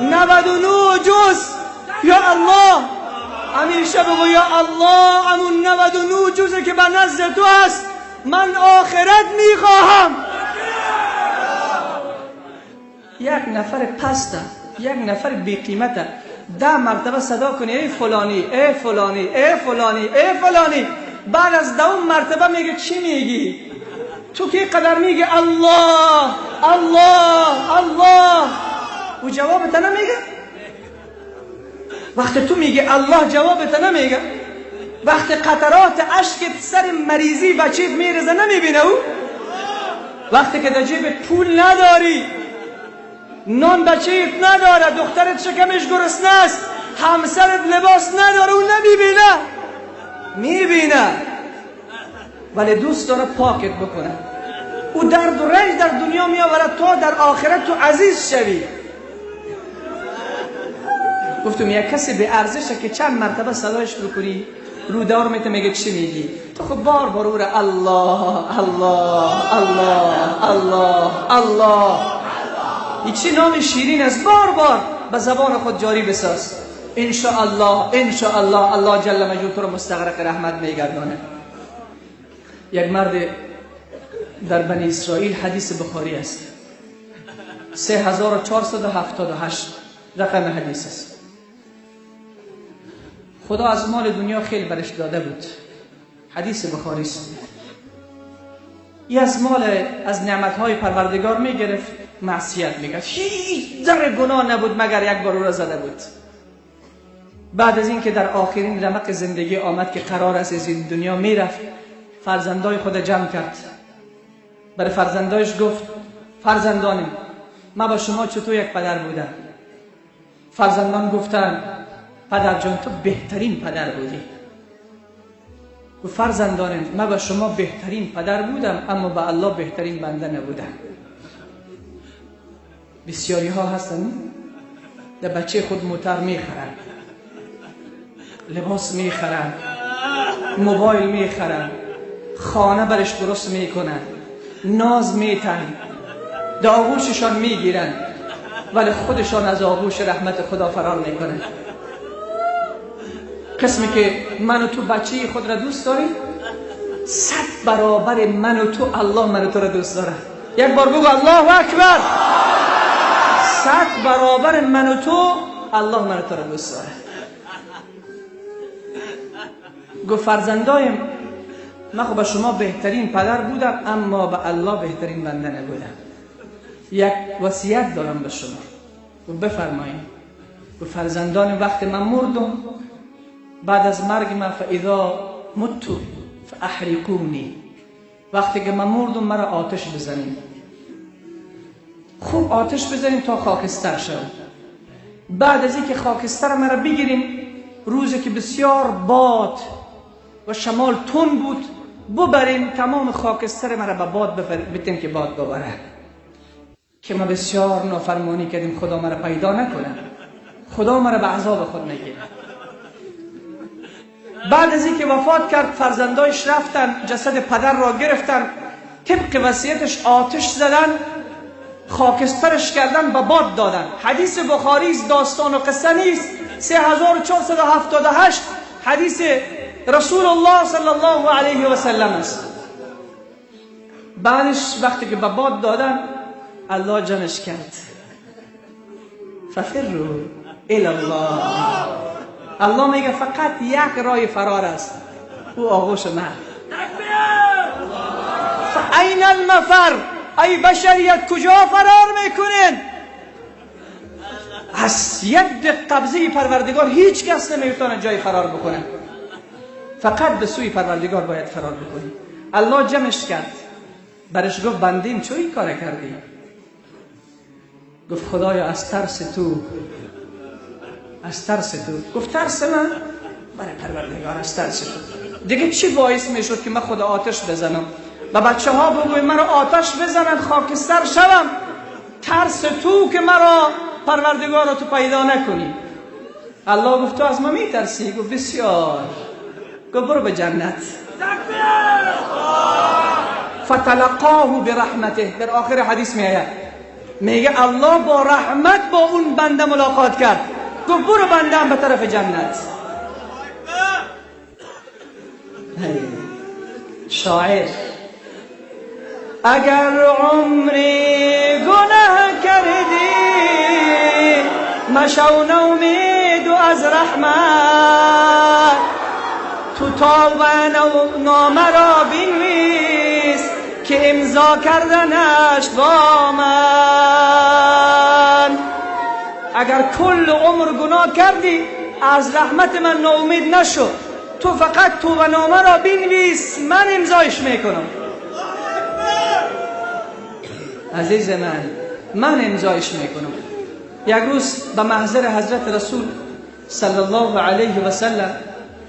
99 جز. یا الله، همیشه بگو یا الله همون 99 جزه که به نزد تو هست من آخرت میخواهم. یک نفر پسته، یک نفر بی قیمته، 10 مرتبه صدا کنی ای فلانی، ای فلانی، ای فلانی، ای فلانی، بعد از 10 مرتبه میگه چی میگی؟ تو که قدر میگه الله الله الله، و جوابت نمیگه. وقتی تو میگه الله جوابت نمیگه. وقتی قطرات اشکت سر مریضی بچیت میرزه نمیبینه او. وقتی که در جیبت پول نداری، نان بچه‌ت نداره، دخترت شکمش گرسنه است، همسرت لباس نداره، او نمیبینه. میبینه ولی دوست داره پاکت بکنه. او درد و رنج در دنیا میآورد تا در آخرت تو عزیز شوی. گفتم یک کسی به ارزشه که چند مرتبه صدایش بکنی رو دار میته میگه چی میگی؟ تو خب بار بار او را الله الله الله الله الله، چی نام شیرین است، بار بار به زبان خود جاری بساز. انشاءالله انشاءالله الله جل مجدوه تو رو مستغرق رحمت میگردانه. یک مرد در بنی اسرائیل، حدیث بخاری است، 3478 رقم حدیث است. خدا از مال دنیا خیلی برش داده بود. حدیث بخاری است. ای از مال، از نعمتهای پروردگار میگرفت، معصیت میکرد، هیچ در گناه نبود مگر یک بار او را زده بود. بعد از اینکه در آخرین رمق زندگی آمد که قرار است از این دنیا میرفت، فرزندای خود جمع کرد. برای فرزندایش گفت فرزندانم، من با شما چطور یک پدر بودم؟ فرزندان گفتند پدر جان تو بهترین پدر بودی. گفت فرزندانم من با شما بهترین پدر بودم، اما با الله بهترین بنده نبودم. بسیاری ها هستن در بچه خود موتر میخرن، لباس میخرن، موبایل میخرن، خانه برش درست میکنن، ناز میتن، در آغوششان میگیرن، ولی خودشان از آغوش رحمت خدا فرار میکنن. قسمی که من و تو بچه خود را دوست داریم، 100 برابر من و تو الله من و تو را دوست داره. یک بار بگو الله اکبر. 100 برابر من و تو الله من و تو را دوست داره. گفت فرزندایم، من خب به شما بهترین پدر بودم، اما به الله بهترین بنده نبودم. یک وصیت دارم به شما. گفت بفرمایید. گفت فرزندان وقت من مردم، بعد از مرگ من فاذا مت فاحرقونی، وقتی که من مردم مرا آتش بزنید، خوب آتش بزنیم تا خاکستر شد. بعد از اینکه خاکستر مرا بگیریم، روزی که بسیار باد و شمال تند بود، ببریم تمام خاکستر مرا به باد بتیم که باد ببره، که ما بسیار نافرمانی کردیم، خدا مرا پیدا نکنه، خدا مرا به عذاب خود نگیره. بعد از اینکه وفات کرد، فرزندایش رفتن جسد پدر را گرفتن، طبق وصیتش آتش زدن، خاکسترش کردن، به باد دادن. حدیث بخاری است، داستان و قصه نیست. 3478 حدیث رسول الله صلی الله علیه و سلم است. بعدش وقتی که به باد دادن، الله جمعش کرد. ففروا الی الله. الله میگه فقط یک راه فرار است، او آغوش من. فاین المفر، ای بشریت کجا فرار میکنین؟ از ید قبضه پروردگار هیچ کس نمیتونه جای فرار بکنه، فقط به سوی پروردگار باید فرار بکنی. الله جمعش کرد، برش گفت بندیم چرا این کار کردی؟ گفت خدایا از ترس تو، از ترس تو. گفت ترس من؟ برای پروردگار از ترس تو. دیگه چی باعث میشد که من خدا آتش بزنم و بچه ها بگویم مرا آتش بزنن خاکستر شوم؟ ترس تو که مرا پروردگار رو تو پیدا نکنی. الله گفت تو از ما میترسی؟ گفت بسیار. گفت برو به جنت. فتلقاه برحمته. در آخر حدیث میآید، میگه الله با رحمت با اون بنده ملاقات کرد، گفت برو بنده به طرف جنت. شاعر اگر عمری گناه کردی مشو نومید و از رحمت، تو توبه نامه را بنویس که امضا کردنش با من. اگر کل عمر گناه کردی از رحمت من ناامید نشو، تو فقط توبه نامه را بنویس، من امضایش میکنم. عزیز من، من امضایش میکنم. یک روز به محضر حضرت رسول صلی الله علیه و سلم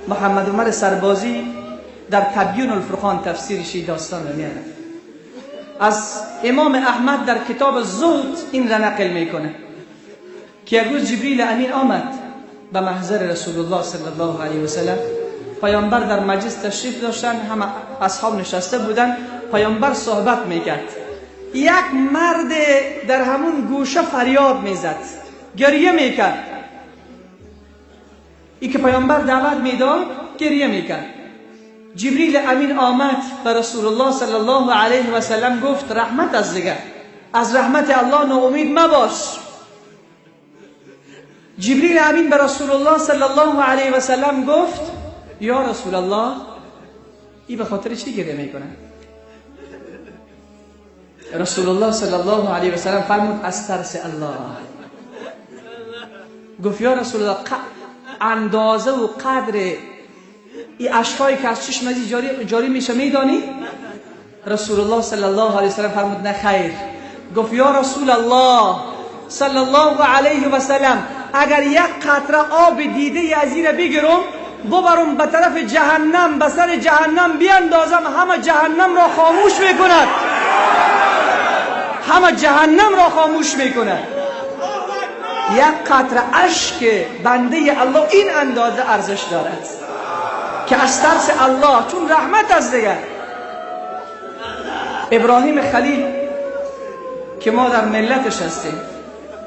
محمد عمر سربازی در تبیین الفرقان تفسیرش داستان رو میاره. از امام احمد در کتاب زهد این را نقل میکنه که یک روز جبریل امین آمد به محضر رسول الله صلی الله علیه و سلم. پیامبر در مجلس تشریف داشتن، همه اصحاب نشسته بودن، پیامبر صحبت میکرد. یک مرد در همون گوشه فریاد میزد، گریه میکرد. ای که پیامبر دعوت میداد گریه میکرد. جبریل امین آمد به رسول الله صلی الله علیه و سلم گفت رحمت از دیگر، از رحمت الله ناامید مباش. جبریل امین به رسول الله صلی الله علیه و سلم گفت یا رسول الله، ای به خاطر چی گریه میکنه؟ رسول الله صلی الله علیه و سلم فرمود از ترس الله. گفت یا رسول الله، اندازه و قدر این اشکایی که از چشم از جاری میشه میدانی؟ رسول الله صلی الله علیه و سلم فرمود نه خیر. گفت یا رسول الله صلی الله علیه و سلم، اگر یک قطره آب دیده از این بگیرم ببرم به طرف جهنم، به سر جهنم بیاندازم، همه جهنم را خاموش میکند، همه جهنم را خاموش میکند. یک قطره اشک بنده الله این اندازه ارزش دارد که از ترس الله، چون رحمت از دیگر. ابراهیم خلیل که ما در ملتش هستیم،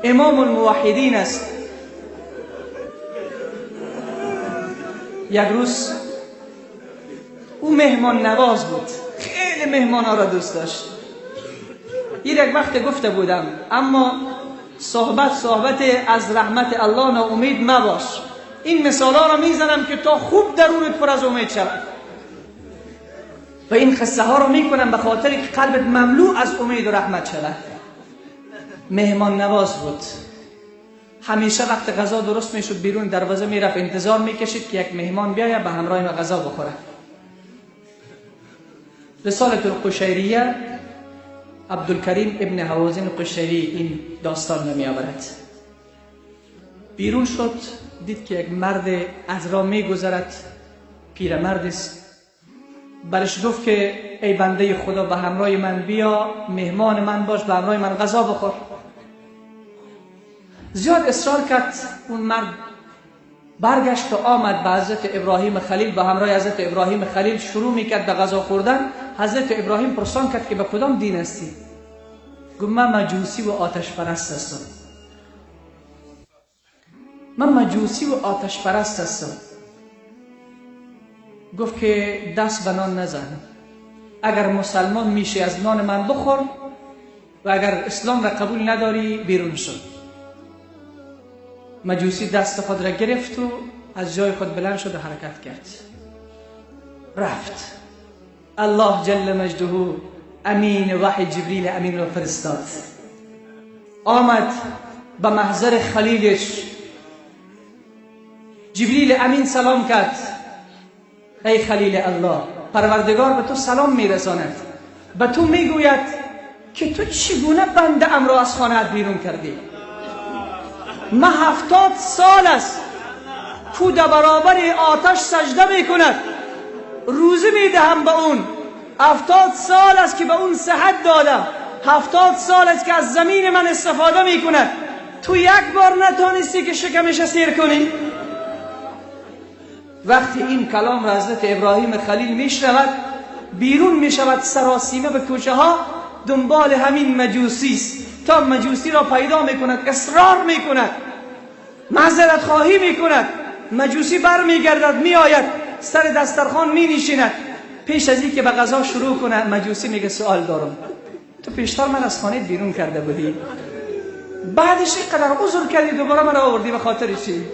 امام الموحدین است، یک روز او مهمان نواز بود، خیلی مهمان ها را دوست داشت. این یک وقت گفته بودم، اما صحبت صحبت از رحمت الله ناامید مباش. این مثالا را میزنم که تا خوب درونت پر از امید شود. و این قصه ها رو میکنم به خاطر که قلبت مملو از امید و رحمت شود. مهمان نواز بود. همیشه وقت غذا درست میشد بیرون دروازه میرفت، انتظار میکشید که یک مهمان بیاید به همراه ما غذا بخوره. رسالة القشیریه عبدالکریم ابن هوازن قشیری این داستان رو میآورد. بیرون شد، دید که یک مرد از راه میگذرد، پیرمرد است. برش گفت که ای بنده خدا، به همراه من بیا، مهمان من باش، به همراه من غذا بخور. زیاد اصرار کرد، اون مرد برگشت و آمد به حضرت ابراهیم خلیل. به همراه حضرت ابراهیم خلیل شروع میکرد به غذا خوردن. حضرت ابراهیم پرسان کرد که به کدام دین هستی؟ گفت من مجوسی و آتش پرست هستم. من مجوسی و آتش پرست هستم. گفت که دست به نان نزن، اگر مسلمان میشی از نان من بخور و اگر اسلام را قبول نداری بیرون شد. مجوسی دست خود را گرفت و از جای خود بلند شد و حرکت کرد، رفت. الله جل مجده امین وحی جبریل امین را فرستاد. آمد به محضر خلیلش. جبریل امین سلام کرد. ای خلیل الله، پروردگار به تو سلام میرساند، به تو میگوید که تو چگونه بنده ام را از خانه‌ات بیرون کردی؟ من 70 سال است کو در برابر آتش سجده میکند، روزی میدهم به اون. 70 سال است که به اون صحت دادم، 70 سال است که از زمین من استفاده میکند، تو یک بار نتانستی که شکمش سیر کنی. وقتی این کلام را حضرت ابراهیم خلیل میشنود، بیرون میشود سراسیمه به کوچه ها، دنبال همین مجوسی است. تا مجوسی را پیدا میکند، اصرار میکند، معذرت خواهی میکند. مجوسی بر میگردد، میآید سر دسترخوان مینشیند. پیش از اینکه به غذا شروع کنه، مجوسی میگه سوال دارم، تو پیشتر من از خانه بیرون کرده بودی، بعدش اینقدر عذر کردی دوباره من آوردی، به خاطر چی؟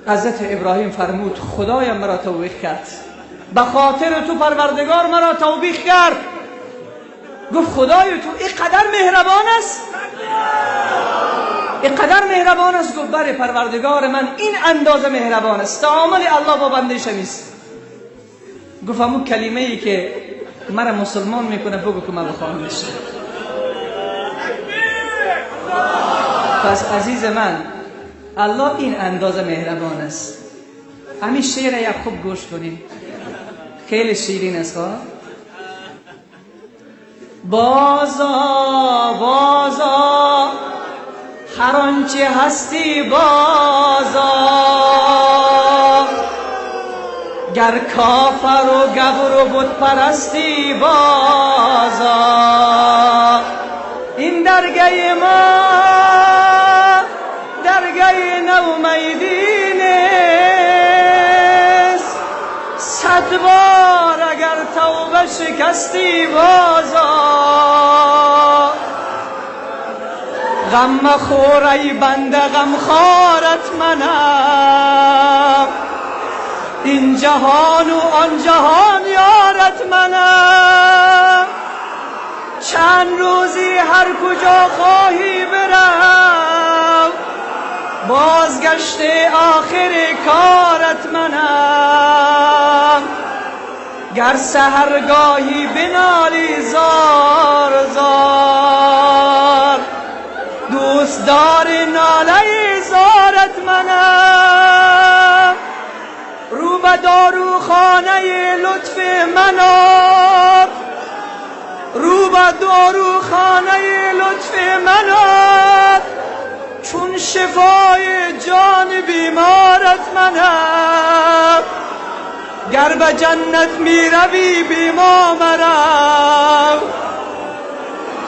حضرت ابراهیم فرمود خدایم مرا توبیخ کرد، به خاطر تو پروردگار مرا توبیخ کرد. گفت خدای تو اینقدر مهربان است، اینقدر مهربان است؟ گفت بله پروردگار من این اندازه مهربان است، تعامل الله با بنده شمیست. گفت همون کلمه ای که مرا مسلمان میکنه بگو که من بخوانمش. پس عزیز من، الله این اندازه مهربان است. همین شعر یک خوب گوش کنیم، خیلی شیرین است. ها بازا بازا هر آنچه هستی بازا، گر کافر و گبر و بت پرستی بازا، این درگه ما درگه نومیدی نیست، 100 بار اگر توبه شکستی بازا، غم مخور ای بنده غم خارت منم، این جهان و آن جهان یارت منم، چند روزی هر کجا خواهی برم، بازگشت آخر کارت منم، گر سحرگاهی بنالی زار زار، دوستدار ناله زارت منم، رو به داروخانه لطف منم، رو به داروخانه لطف منم، چون شفای جان بیمارت منم، گر به جنت می روی بی ما مرو،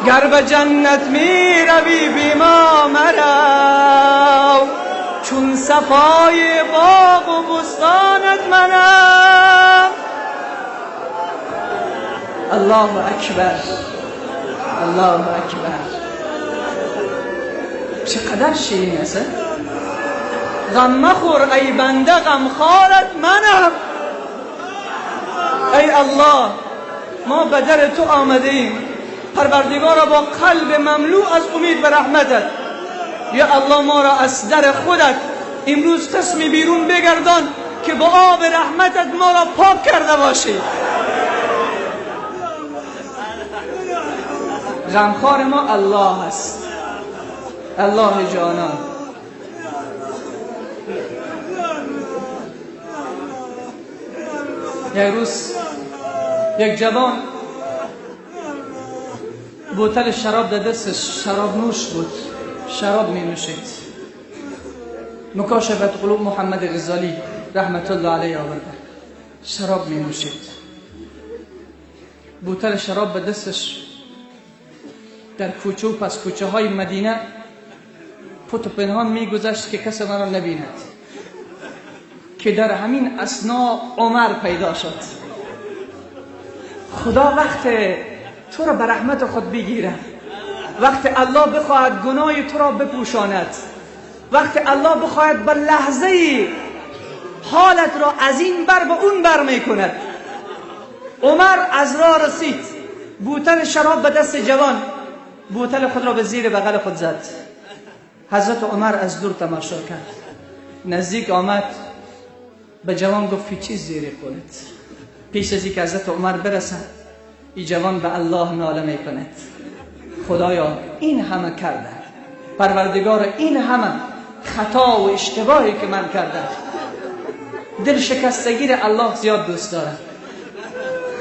گر به جنت می روی بی ما مرو، چون صفای باغ و بستانت منم. الله اکبر، الله اکبر. چقدر شیرین است. غم مخور ای بنده، غمخوارت منم. ای الله، ما به در تو آمده ایم، پروردگارا با قلب مملو از امید و رحمتت. یا الله ما را از در خودت امروز قسمی بیرون بگردان که با آب رحمتت ما را پاک کرده باشی. غمخوار ما الله است، الله جانان. یک روز یک جوان بوتل شراب در دستش، شراب نوش بود، شراب می نوشید. مکاشفت قلوب محمد غزالی رحمت الله علیه آورده. شراب می نوشید، بوتل شراب به دستش در کوچه و پس کوچه های مدینه پت و پنهان می گذشت که کس من را نبیند، که در همین اثنا عمر پیدا شد. خدا وقت تو را به رحمت خود بگیره، وقت الله بخواهد گناه تو را بپوشاند، وقت الله بخواهد به لحظه حالت را از این بر به اون بر میکند. عمر از راه رسید، بوتل شراب به دست جوان، بوتل خود را به زیر بغل خود زد. حضرت عمر از دور تماشا کرد، نزدیک آمد، به جوان گفت چی زیر قولت؟ پیش از اینکه حضرت عمر برسد، این جوان به الله ناله میکند، خدایا این همه کردم، پروردگار این همه خطا و اشتباهی که من کردم. دل شکستگی را الله زیاد دوست دارد.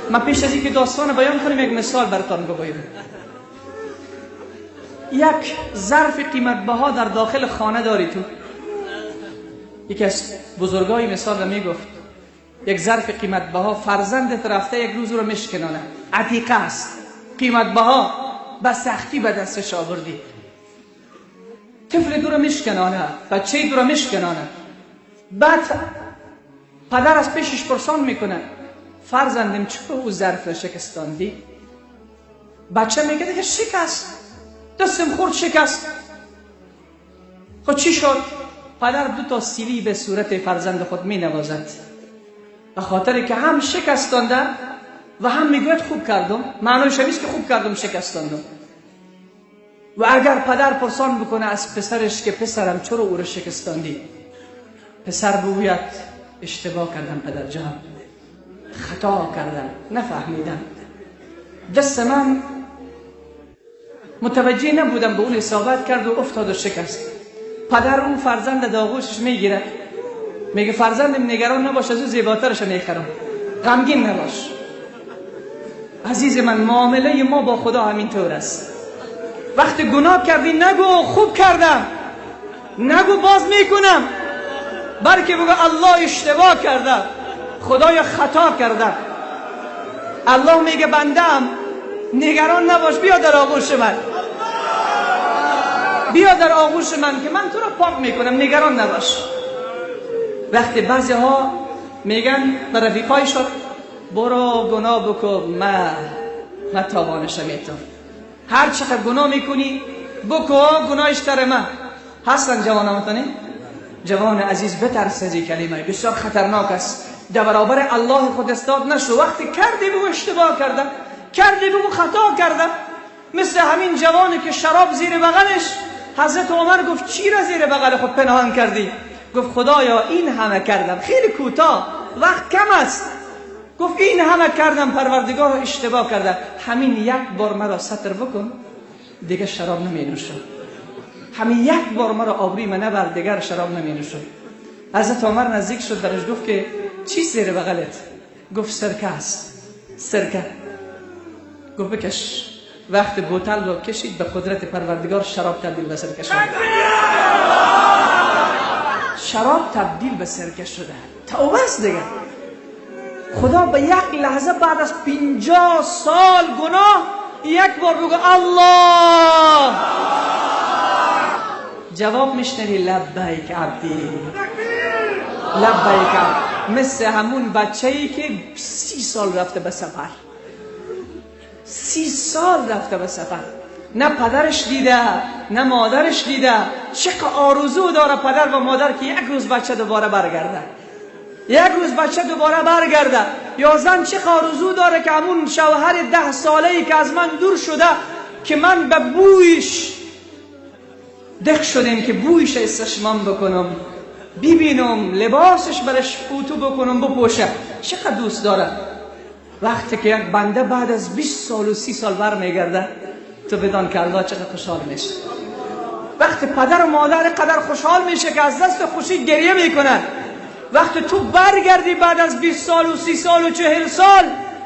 من پیش از اینکه داستان بیان کنم یک مثال براتان بگویم. یک ظرف قیمت بها در داخل خانه داری تو. یکی از بزرگای مثال را میگفت، یک ظرف قیمت بها، فرزندت رفته یک روز رو مشکنانه، عتیقه است، قیمت بها، به سختی به دستش آوردی، طفل دو رو مشکنانه، بچه دو رو مشکنانه. بعد پدر از پیشش پرسان میکنه، فرزندم چرا او ظرف را شکستاندی؟ بچه میگه که شکست، دستم خورد شکست. خب چی شد؟ پدر دو تا سیلی به صورت فرزند خود می نوازد، به خاطر که هم شکستانده و هم میگوید خوب کردم. معنایش همیست که خوب کردم شکستاندم. و اگر پدر پرسان بکنه از پسرش که پسرم چرا او را شکستاندی، پسر بگوید اشتباه کردم پدر جان، خطا کردم، نفهمیدم، دست من متوجه نبودم، به اون اصابت کرد و افتاد و شکست. پدر اون فرزند داغوشش میگیره، میگه فرزندم نگران نباش، از او زیباترش میخرم، غمگین نباش. عزیز من، معامله ما با خدا همینطور است. وقتی گناه کردی نگو خوب کردم، نگو باز میکنم، بلکه بگو الله اشتباه کردم، خدای خطا کردم. الله میگه بندم نگران نباش، بیا در آغوش من، بیا در آغوش من که من تو رو پاک میکنم، نگران نباش. وقتی بعضی ها میگن به رفیقایشون برو گناه بکن، من تاوانش میتم، هر چقدر گناه میکنی بکن، گناهش تر من. هستن جوان متنی؟ جوان عزیز بترس از این کلمه، بسیار خطرناک است. در برابر الله خود استاد نشو. وقتی کردی بگو اشتباه کردم، کردی بگو خطا کردم. مثل همین جوانی که شراب زیر بغلش، حضرت عمر گفت چی را زیر بغل خود پنهان کردی؟ گفت خدایا این همه کردم، خیلی کوتاه، وقت کم است. گفت این همه کردم پروردگار، اشتباه کردم، همین یک بار مرا ستر بکن دیگه شراب نمی نوشم، همین یک بار مرا آبروی من نبر، دیگر شراب نمی نوشم. حضرت عمر نزدیک شد برش گفت که چی زیر بغلت؟ گفت سرکه است، سرکه. گفت بکش. وقت بوتل را کشید، به قدرت پروردگار شراب تبدیل به سرکه شد. شراب تبدیل به سرکه شده. توبه است دیگه. خدا به یک لحظه بعد از 50 سال گناه یک بار بگو الله، جواب میشنوی لبیک عبدی، لبیک عبدی. مثل همون بچه‌ای که 30 سال رفته به سفر، 30 سال رفته به سفر، نه پدرش دیده نه مادرش دیده. چقدر آرزو داره پدر و مادر که یک روز بچه دوباره برگرده، یک روز بچه دوباره برگرده. یا زن چه آرزو داره که همون شوهر 10 ساله‌ای که از من دور شده، که من به بویش دق شدیم که بویش استشمام بکنم، ببینم، لباسش برش اتو بکنم بپوشه، چقدر دوست داره. وقتی که یک بنده بعد از 20 سال و 30 سال برمیگرده، تو بدان که الله چقدر خوشحال میشه. وقتی پدر و مادر قدر خوشحال میشه که از دست خوشی گریه میکنن. وقتی تو برگردی بعد از 20 سال و 30 سال و 40 سال،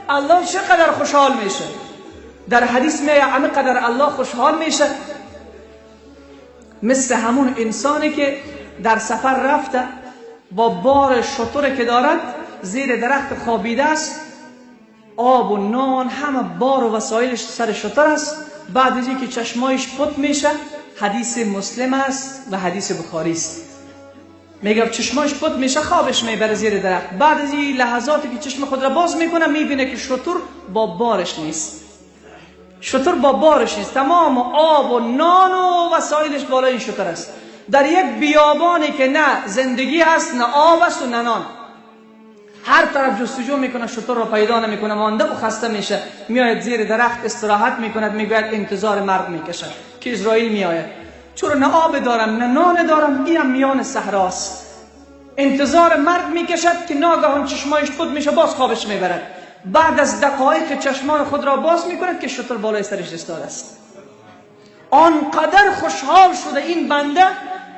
الله چقدر خوشحال میشه. در حدیث میگه همه قدر الله خوشحال میشه مثل همون انسانی که در سفر رفته با بار شتر که دارد زیر درخت خوابیده است، آب و نان همه بار و وسایلش سر شتر است. بعد از اینکه چشمایش پت میشه، حدیث مسلم است و حدیث بخاری است، میگه چشماش پت میشه، خوابش میبره زیر درخت. بعد از این لحظاتی که چشم خود را باز میکنه، میبینه که شتر با بارش نیست، شتر با بارش نیست، تمام آب و نان و وسایلش بالای این شتر است. در یک بیابانی که نه زندگی هست، نه آب است و نه نان، هر طرف جستجو میکنه شتر را پیدا نمیکنه، مانده و خسته میشه، میآید زیر درخت استراحت میکند، میگوید انتظار مرگ میکشد که اسرائیل میآید. چرا نه آب دارم نه نان دارم، اینم میان صحراست. انتظار مرگ میکشد که ناگهان چشمایش پت میشه، باز خوابش میبرد. بعد از دقایق چشمان خود را باز میکند که شتر بالای سرش ایستاده است. آنقدر خوشحال شده این بنده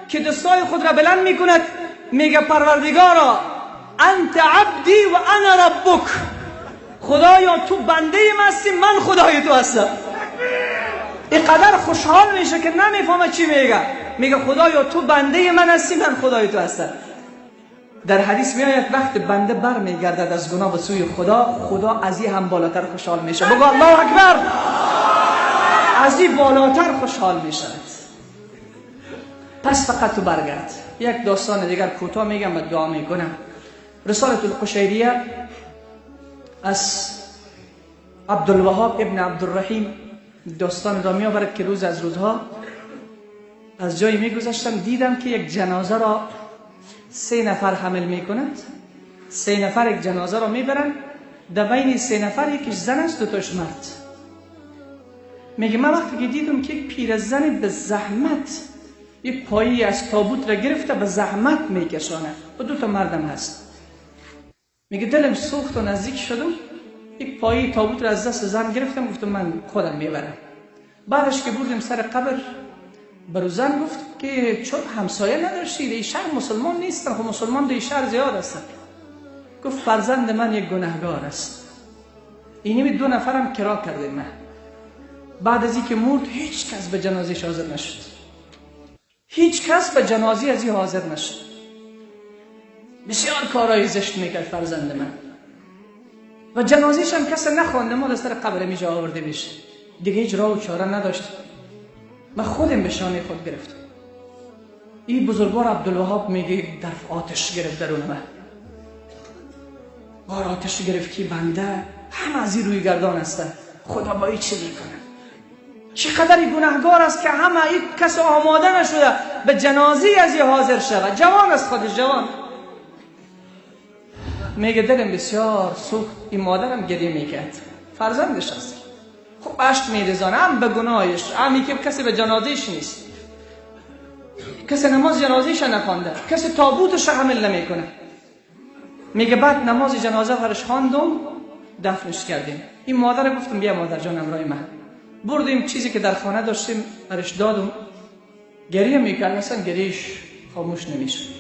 که دستای خود را بلند میکند، میگه پروردگارا انت عبدی و انا ربک، خدایا تو بنده من هستی، من خدای تو هستم. اینقدر خوشحال میشه که نمیفهمه چی میگه. میگه خدایا تو بنده من هستی، من خدای تو هستم. در حدیث میآید وقت بنده بر میگردد از گناه به سوی خدا، خدا از این هم بالاتر خوشحال میشه. بگو الله اکبر. از این بالاتر خوشحال میشد. پس فقط تو برگرد. یک داستان دیگر کوتاه میگم و دعا میکنم. رسالت القشیریه از عبدالوهاب ابن عبدالرحیم داستان را میآورد که روز از روزها از جایی میگذشتم، دیدم که یک جنازه را 3 نفر حمل میکنند. 3 نفر یک جنازه را میبرند. در بین 3 نفر یکیش زن است، 2 تاش مرد. میگه من وقتی که دیدم که یک پیرزن به زحمت یک پایی از تابوت را گرفته به زحمت میکشانه و 2 تا مردم هست، میگه دلم سوخت و نزدیک شدم، یک پایی تابوت را از دست زن گرفتم، گفتم من خودم میبرم. بعدش که بردیم سر قبر، برو زن گفت که چون همسایه نداشتی، در شهر مسلمان نیستن، خب مسلمان در شهر زیاد هستن. گفت فرزند من یک گناهگار است، اینمی 2 نفرم کرا کرده من. بعد از اینکه مرد هیچ کس به جنازهش حاضر نشد، هیچ کس به جنازه از این حاضر نشد. بسیار کارهای زشت میکرد فرزند من و جنازهش هم کس نخوانده، ما سر قبر میجا آورده میشه دیگه، هیچ راه و چاره نداشت. من خودم به شانه خود گرفتم. این بزرگوار عبدالوهاب میگه درف آتش گرفت درون من، بار آتش گرفت که بنده همه از این روی گردان هستن، خدا با این چه میکنه؟ چقدر گناهگار است که همه این کس آماده نشده به جنازه از این حاضر شود. جوان است، خودش جوان. میگه دلم بسیار سوخت. این مادرم گریه میکرد، فرزندش است، خب اشک میریزانه هم به گناهش، هم که کسی به جنازهش نیست، کسی نماز جنازهش نخوانده، کسی تابوتش حمل نمیکنه. میگه بعد نماز جنازه برش خواندم، دفنش کردیم. این مادر گفتم بیا مادر جان همراه من. بردیم چیزی که در خانه داشتیم برش دادم. گریه میکرد، اصلا گریهش خاموش نمیشد.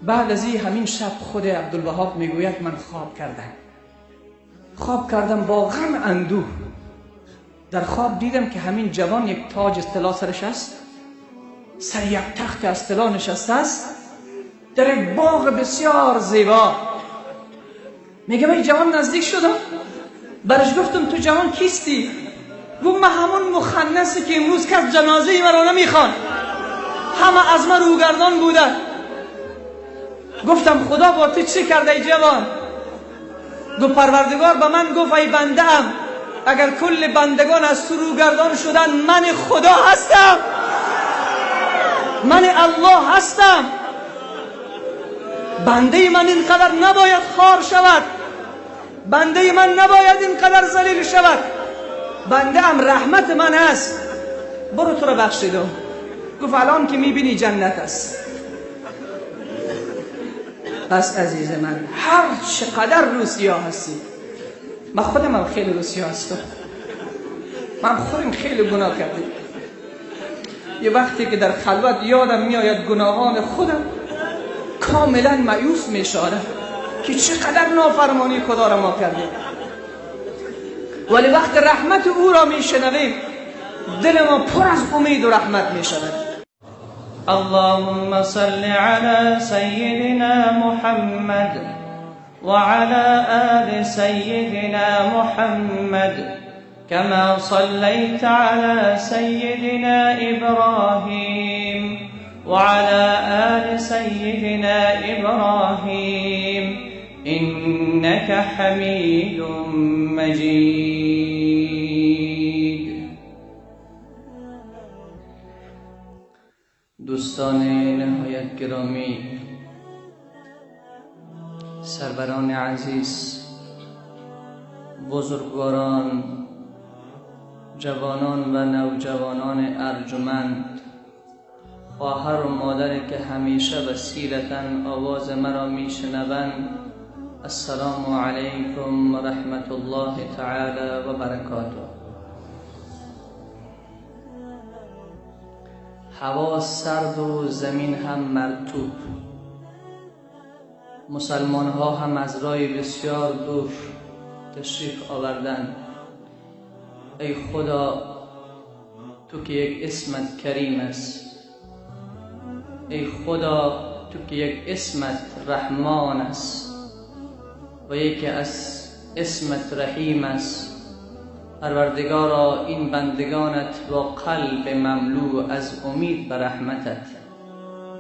بعد از این همین شب خود عبدالوهاب میگوید من خواب کردم، خواب کردم با غم اندوه. در خواب دیدم که همین جوان یک تاج از طلا سرش است، سر یک تخت از طلا نشسته است در یک باغ بسیار زیبا. میگه من جوان نزدیک شدم، برش گفتم تو جوان کیستی؟ گفت من همون مخنثی که امروز کس جنازه ای مرا نمیخوان، همه از من روگردان بودن. گفتم خدا با تو چه کرده ای جوان؟ گفت پروردگار به من گفت ای بنده ام، اگر کل بندگان از تو روگردان شدن، من خدا هستم، من الله هستم. بنده من اینقدر نباید خوار شود، بنده من نباید اینقدر ذلیل شود، بنده ام رحمت من است، برو تو رو بخشیدم. گفت الان که میبینی جنت است. پس عزیز من، هر چقدر روسیا هستی، من خودم هم خیلی روسیا هستم، من خودم خیلی گناه کردیم. یه وقتی که در خلوت یادم میآید گناهان خودم، کاملا مایوس میشارم که چقدر نافرمانی خدا را ما کردیم. ولی وقت رحمت او را میشنویم، دل ما پر از امید و رحمت میشود. اللهم صل على سيدنا محمد وعلى آل سيدنا محمد كما صليت على سيدنا إبراهيم وعلى آل سيدنا إبراهيم إنك حميد مجيد. دوستان نهایت گرامی، سروران عزیز، بزرگواران، جوانان و نوجوانان ارجمند، خواهر و مادر که همیشه وسیلتاً آواز مرا میشنوند، السلام علیکم و رحمت الله تعالی و برکاته. هوا سرد و زمین هم مرطوب، مسلمان ها هم از راه بسیار دور تشریف آوردند. ای خدا، تو که یک اسمت کریم است، ای خدا تو که یک اسمت رحمان است و یکی از اسمت رحیم است، پروردگارا این بندگانت با قلب مملو از امید به رحمتت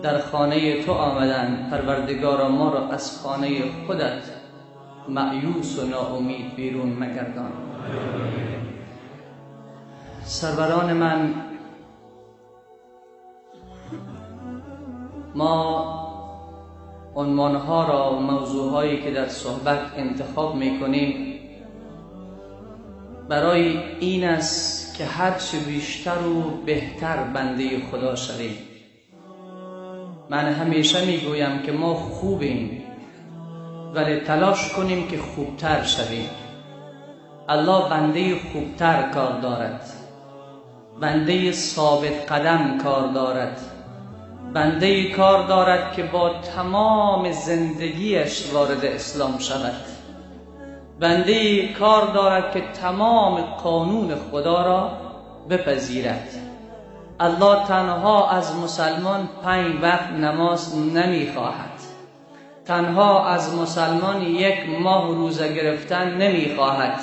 در خانه تو آمدند. پروردگارا ما را از خانه خودت مأیوس و ناامید بیرون مگردان. سروران من، ما عنوانها را و موضوعهایی که در صحبت انتخاب میکنیم برای این است که هرچه بیشتر و بهتر بنده خدا شویم. من همیشه میگویم که ما خوبیم، ولی تلاش کنیم که خوبتر شویم. الله بنده خوبتر کار دارد، بنده ثابت قدم کار دارد، بنده کار دارد که با تمام زندگیش وارد اسلام شود، بنده کار دارد که تمام قانون خدا را بپذیرد. الله تنها از مسلمان 5 وقت نماز نمیخواهد، تنها از مسلمان 1 ماه روزه گرفتن نمیخواهد،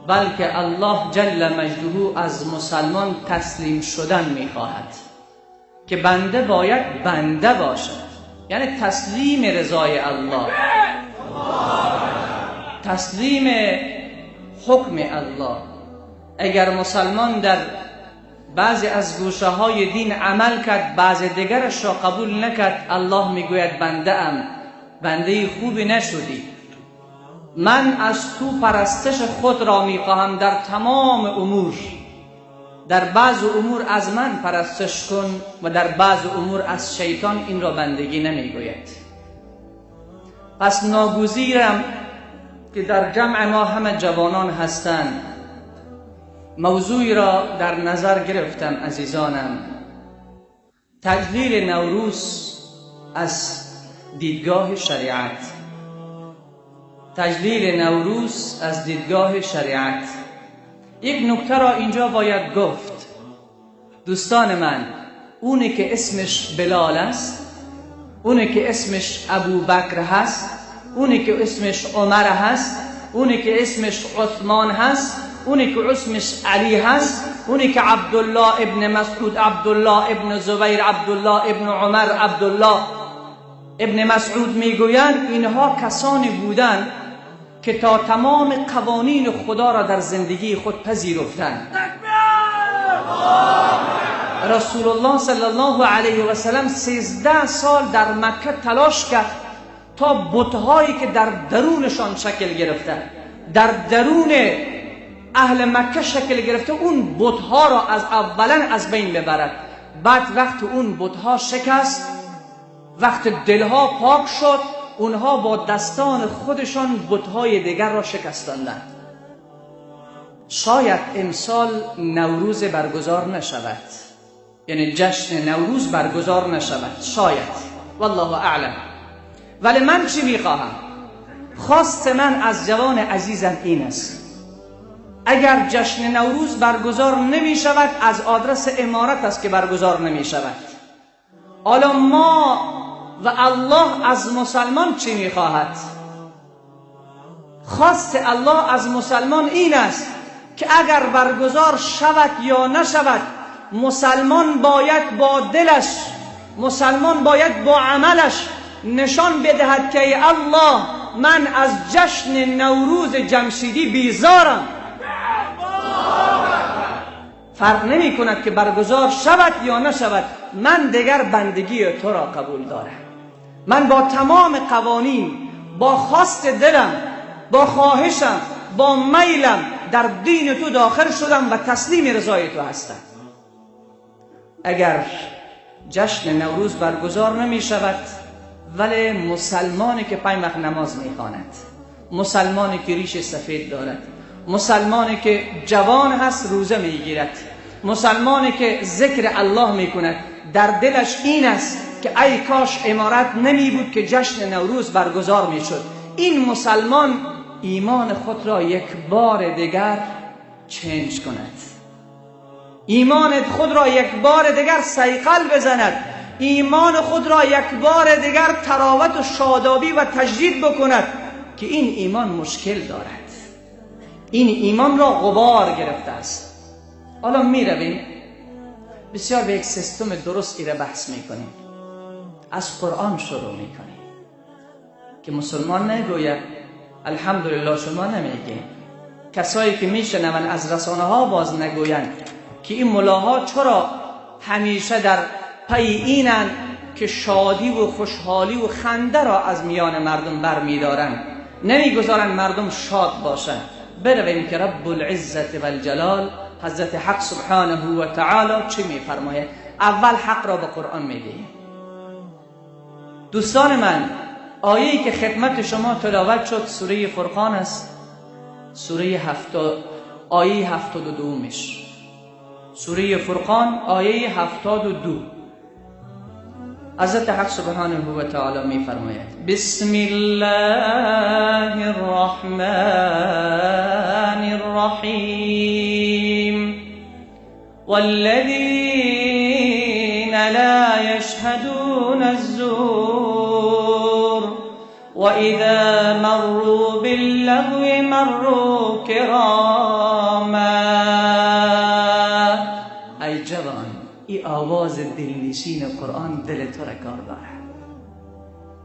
بلکه الله جل مجده از مسلمان تسلیم شدن میخواهد که بنده باید بنده باشد، یعنی تسلیم رضای الله، تسلیم حکم الله. اگر مسلمان در بعضی از گوشه های دین عمل کرد، بعضی دیگرش را قبول نکرد، الله میگوید بنده ام، بنده خوبی نشدی، من از تو پرستش خود را میخواهم در تمام امور. در بعض امور از من پرستش کن و در بعض امور از شیطان، این را بندگی نمیگوید. پس ناگزیرم که در جمع ما همه جوانان هستند، موضوعی را در نظر گرفتم عزیزانم، تجلیل نوروز از دیدگاه شریعت. تجلیل نوروز از دیدگاه شریعت. یک نکته را اینجا باید گفت دوستان من، اونی که اسمش بلال است، اونی که اسمش ابوبکر هست، اونی که اسمش عمر هست، اونی که اسمش عثمان هست، اونی که اسمش علی هست، اونی که عبدالله ابن مسعود، عبدالله ابن زبیر، عبدالله ابن عمر، عبدالله ابن مسعود میگویند، اینها کسانی بودند که تا تمام قوانین خدا را در زندگی خود پذیرفتند. رسول الله صلی الله علیه و سلم 13 سال در مکه تلاش کرد تا بتهایی که در درونشان شکل گرفته، در درون اهل مکه شکل گرفته، اون بتها را از اولا از بین ببرد. بعد وقت اون بتها شکست، وقت دلها پاک شد، اونها با دستان خودشان بتهای دیگر را شکستاندند. شاید امسال نوروز برگزار نشود، یعنی جشن نوروز برگزار نشود، شاید، والله اعلم. ولی من چی میخواهم؟ خواست من از جوان عزیزم این است، اگر جشن نوروز برگزار نمی شود، از آدرس امارت است که برگزار نمی شود. حالا ما و الله از مسلمان چی می خواهد؟ خواست الله از مسلمان این است که اگر برگزار شود یا نشود، مسلمان باید با دلش، مسلمان باید با عملش نشان بدهد که ای الله، من از جشن نوروز جمشیدی بیزارم. فرق نمی کند که برگزار شود یا نشود، من دیگر بندگی تو را قبول دارم. من با تمام قوانین، با خواست دلم، با خواهشم، با میلم در دین تو داخل شدم و تسلیم رضای تو هستم. اگر جشن نوروز برگزار نمی شود، ولی مسلمانی که 5 وقت نماز می خواند، مسلمانی که ریش سفید دارد، مسلمانی که جوان هست روزه می گیرد، مسلمانی که ذکر الله می کند، در دلش این است که ای کاش امارت نمی بود که جشن نوروز برگزار می شد. این مسلمان ایمان خود را یک بار دیگر چنج کند، ایمان خود را یک بار دیگر صیقل بزند، ایمان خود را یک بار دیگر تراوت و شادابی و تجدید بکند که این ایمان مشکل دارد، این ایمان را غبار گرفته است. حالا می رویم بسیار به یک سیستم درستی را بحث می کنیم. از قرآن شروع می کنیم که مسلمان نگوید الحمدلله شما نمیگین، کسایی که میشنون از رسانه ها باز نگویند که این ملاها چرا همیشه در پی اینن که شادی و خوشحالی و خنده را از میان مردم برمیدارند، نمیگذارند مردم شاد باشند. برویم که رب العزت و الجلال حضرت حق سبحانه و تعالی چی میفرماید. اول حق را به قرآن میدهیم. دوستان من، آیه‌ای که خدمت شما تلاوت شد سوره فرقان است، سوره آیه 72 میش، سوره فرقان آیه 72. حضرت حق سبحانه و تعالی می فرماید بسم الله الرحمن الرحیم والذین لا یشهدون الزور وإذا مروا باللغو مروا کراما. ای جوان، ای آواز دلنشین قرآن دل تو را کار دارد،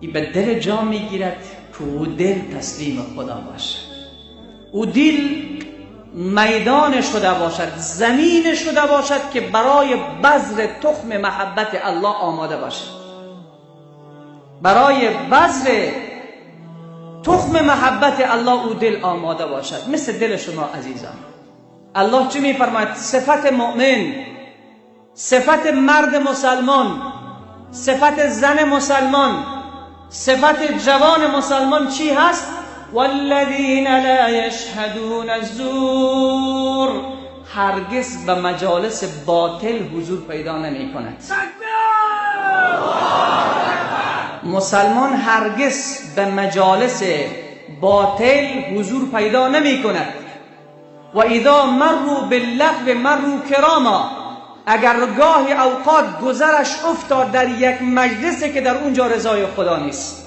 ای به دل جا میگیرد که او دل تسلیم خدا باشد، او دل میدان شده باشد، زمین شده باشد که برای بذر تخم محبت الله آماده باشد، برای بذر تخم محبت الله او دل آماده باشد، مثل دل شما عزیزان. الله چی میفرماید؟ صفت مؤمن، صفت مرد مسلمان، صفت زن مسلمان، صفت جوان مسلمان چی هست؟ والذین لا یشهدون الزور. هرگز به مجالس باطل حضور پیدا نمی کند. مسلمان هرگز به مجالس باطل حضور پیدا نمی کند. و اذا مروا باللغو مروا کراما. اگر گاهی اوقات گذرش افتاد در یک مجلسی که در اونجا رضای خدا نیست،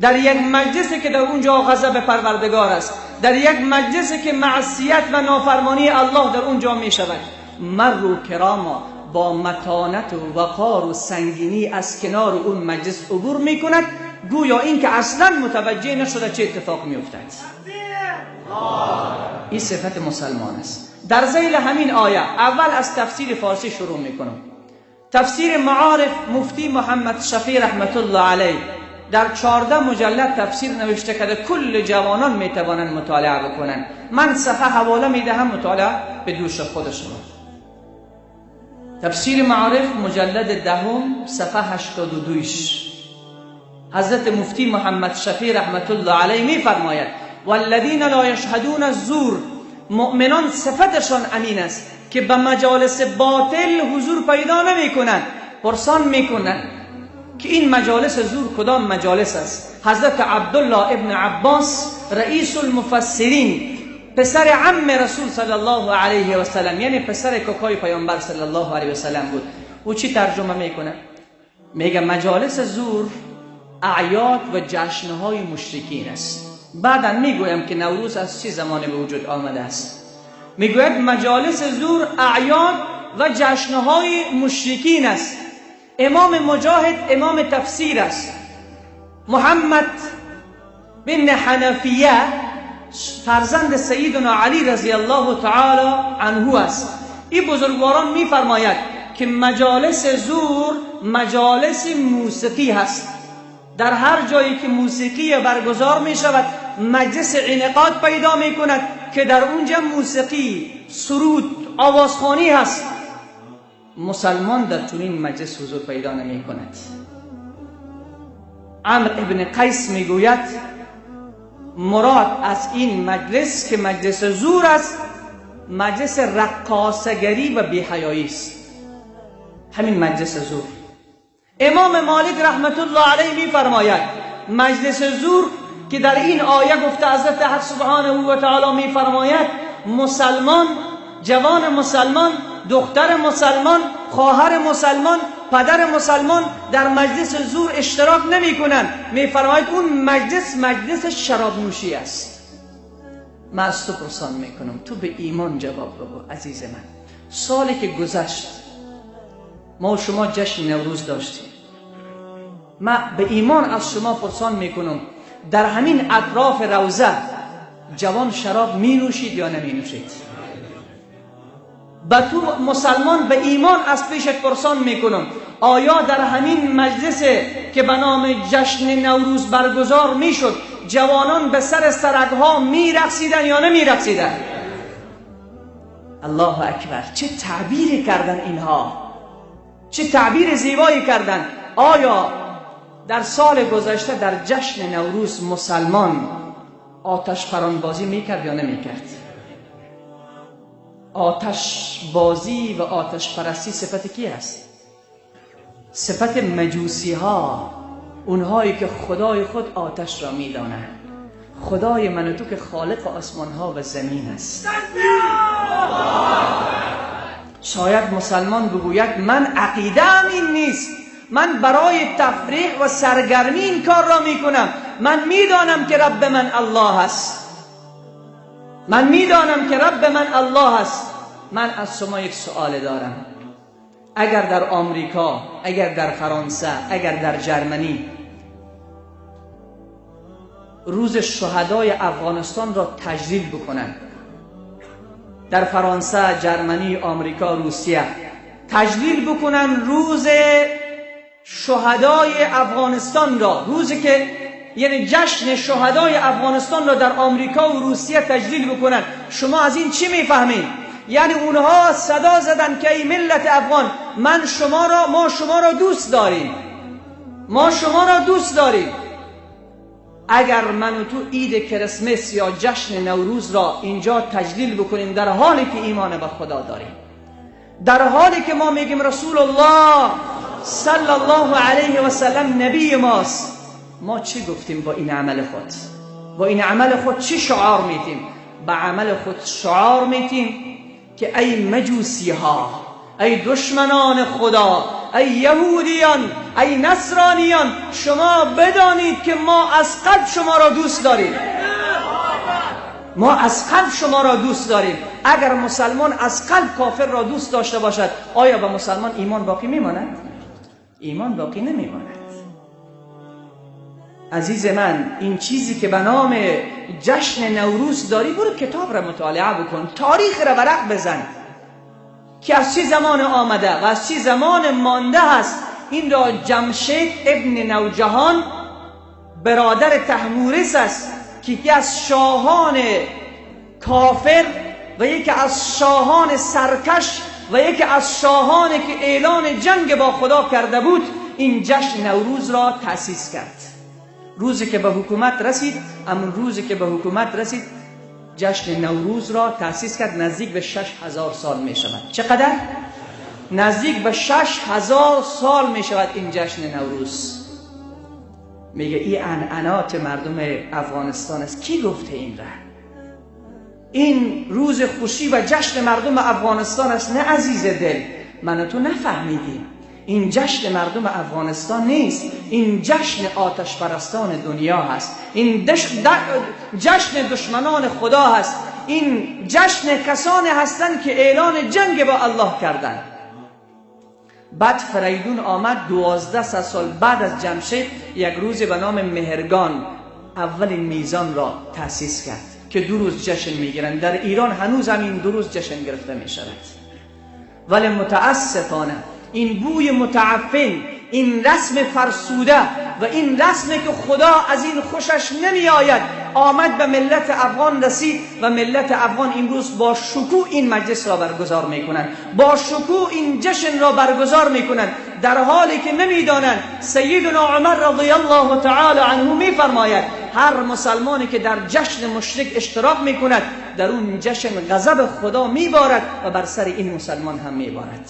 در یک مجلسی که در اونجا غضب پروردگار است، در یک مجلسی که معصیت و نافرمانی الله در اونجا می شود، مروا کراما، با متانت و وقار و سنگینی از کنار اون مجلس عبور می کند، گویا این که اصلا متوجه نشده چه اتفاق می افتد. این صفت مسلمان است. در ذیل همین آیه اول از تفسیر فارسی شروع میکنم. تفسیر معارف مفتی محمد شفیع رحمت الله علیه در 14 مجلد تفسیر نوشته کرده، کل جوانان میتوانند مطالعه بکنند. من صفحه حواله میدهم، مطالعه به دوش خود شما. تفسیر معارف مجلد 10 صفحه 82 حضرت مفتی محمد شفیع رحمت الله علیه میفرماید والذین لا یشهدون الزور، مؤمنان صفتشان امین است که به مجالس باطل حضور پیدا نمی کنند. پرسان می کنند که این مجالس زور کدام مجالس است؟ حضرت عبدالله ابن عباس رئیس المفسرین، پسر عم رسول صلی الله علیه و سلم، یعنی پسر کاکای پیامبر صلی الله علیه و سلم بود، او چی ترجمه میکنه؟ میگه مجالس زور اعیاد و جشنهای مشرکین است. بعدا میگویم که نوروز از چه زمانی به وجود آمده است. میگوید مجالس زور اعیاد و جشنهای مشرکین است. امام مجاهد امام تفسیر است. محمد بن حنفیه فرزند سیدنا علی رضی الله تعالی عنه است. این بزرگواران میفرماید که مجالس زور مجالس موسیقی هست. در هر جایی که موسیقی برگزار می شود مجلس انعقاد پیدا می کند که در اونجا موسیقی، سرود، آوازخوانی هست. مسلمان در چنین مجلس حضور پیدا نمی کند. عمرو ابن قیس می گوید مراد از این مجلس که مجلس زور است، مجلس رقاصگری و بی‌حیایی است. همین مجلس زور. امام مالک رحمت الله علیه می فرماید مجلس زور که در این آیه گفته حضرت حق سبحانه و تعالی می فرماید مسلمان، جوان مسلمان، دختر مسلمان، خواهر مسلمان، پدر مسلمان در مجلس زور اشتراک نمی کنند. می فرماید اون مجلس مجلس شراب نوشی است. من از تو پرسان می کنم، تو به ایمان جواب بگو عزیز من. سالی که گذشت ما و شما جشن نوروز داشتیم. من به ایمان از شما پرسان میکنم در همین اطراف روضه جوان شراب می نوشید یا نمی نوشید؟ به تو مسلمان به ایمان از پیشت پرسان میکنم آیا در همین مجلس که به نام جشن نوروز برگزار میشد جوانان به سر سرکها میرقصیدن یا نمیرقصیدن؟ الله اکبر، چه تعبیری کردن اینها، چه تعبیر زیبایی کردن. آیا در سال گذشته در جشن نوروز مسلمان آتش پران بازی میکرد یا نمیکرد؟ آتش بازی و آتش پرستی صفت کی است؟ صفت مجوسی ها، اونهایی که خدای خود آتش را میدانند. خدای من و تو که خالق آسمان ها و زمین است. شاید مسلمان بگوید من عقیده‌ام این نیست، من برای تفریح و سرگرمی این کار را میکنم، من میدانم که رب من الله است، من میدانم که رب من الله است. من از شما یک سوال دارم، اگر در آمریکا، اگر در فرانسه، اگر در جرمنی روز شهدای افغانستان را تجلیل بکنند، در فرانسه، جرمنی، آمریکا، روسیه تجلیل بکنن روز شهدای افغانستان را، روزی که یعنی جشن شهدای افغانستان را در آمریکا و روسیه تجلیل بکنن، شما از این چی میفهمید؟ یعنی اونها صدا زدن که ای ملت افغان، من شما را، ما شما را دوست داریم، ما شما را دوست داریم. اگر من و تو عید کریسمس یا جشن نوروز را اینجا تجلیل بکنیم در حالی که ایمان به خدا داریم، در حالی که ما میگیم رسول الله صلی الله علیه و سلم نبی ماست، ما چی گفتیم با این عمل خود؟ با این عمل خود چی شعار میتیم؟ با عمل خود شعار میتیم که ای مجوسی ها، ای دشمنان خدا، ای یهودیان، ای نصرانیان، شما بدانید که ما از قلب شما را دوست داریم، ما از قلب شما را دوست داریم. اگر مسلمان از قلب کافر را دوست داشته باشد، آیا به مسلمان ایمان باقی میماند؟ ایمان باقی نمیماند. عزیز من، این چیزی که به نام جشن نوروز داری، برو کتاب را مطالعه بکن، تاریخ را ورق بزن که از چه زمان آمده و از چه زمان مانده هست. این را جمشید ابن نوجهان برادر تحمورس است که یکی از شاهان کافر و یکی از شاهان سرکش و یکی از شاهان که اعلان جنگ با خدا کرده بود، این جشن نوروز را تأسیس کرد. روزی که به حکومت رسید، همون روزی که به حکومت رسید جشن نوروز را تأسیس کرد. نزدیک به 6000 سال می شود. چقدر؟ نزدیک به 6000 سال می شود این جشن نوروز. میگه این عنعنات مردم افغانستان است. کی گفته این را؟ این روز خوشی و جشن مردم افغانستان است. نه عزیز دل، من و تو نفهمیدیم. این جشن مردم افغانستان نیست، این جشن آتش پرستان دنیا هست، این جشن دشمنان خدا هست، این جشن کسانی هستند که اعلان جنگ با الله کردند. بعد فریدون آمد 12 سال بعد از جمشید، یک روز به نام مهرگان اولین میزان را تأسیس کرد که 2 روز جشن میگیرند. در ایران هنوز هم این 2 روز جشن گرفته می شود. ولی متاسفانه این بوی متعفن، این رسم فرسوده و این رسم که خدا از این خوشش نمی آید، آمد به ملت افغان رسید و ملت افغان امروز با شکوه این مجلس را برگزار میکنند، با شکوه این جشن را برگزار میکنند، در حالی که نمیدانند سیدنا عمر رضی الله تعالی عنه میفرماید هر مسلمانی که در جشن مشرک اشتراک میکند در اون جشن غضب خدا میبارد و بر سر این مسلمان هم میبارد.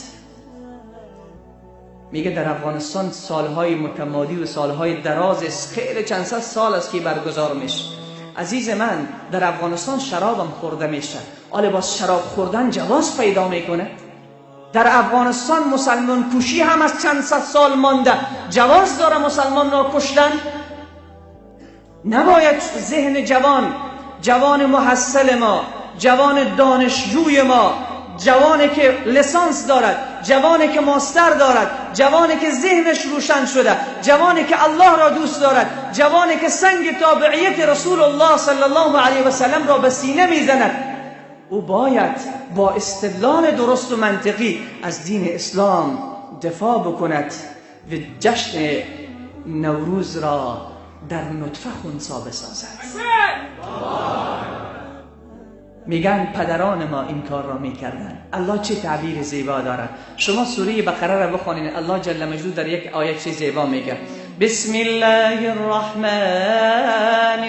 میگه در افغانستان سالهای متمادی و سالهای دراز است، خیلی چند صد سال است که برگزار میشه. عزیز من، در افغانستان شرابم خورده میشه، حالا باز شراب خوردن جواز پیدا میکنه؟ در افغانستان مسلمان کشی هم از چند صد سال مانده، جواز داره مسلمان را کشتن؟ نباید ذهن جوان، جوان محصل ما، جوان دانشجوی ما، جوانی که لسانس دارد، جوانی که ماستر دارد، جوانی که ذهنش روشن شده، جوانی که الله را دوست دارد، جوانی که سنگ تابعیت رسول الله صلی الله علیه و سلم را به سینه میزند، او باید با استدلال درست و منطقی از دین اسلام دفاع بکند و جشن نوروز را در نطفه خنثی بسازد. میگن پدران ما این کار را میکردن. الله چه تعبیر زیبا دارد. شما سوره بقره را بخوانید، الله جل مجدوه در یک آیه چه زیبا میگه: بسم الله الرحمن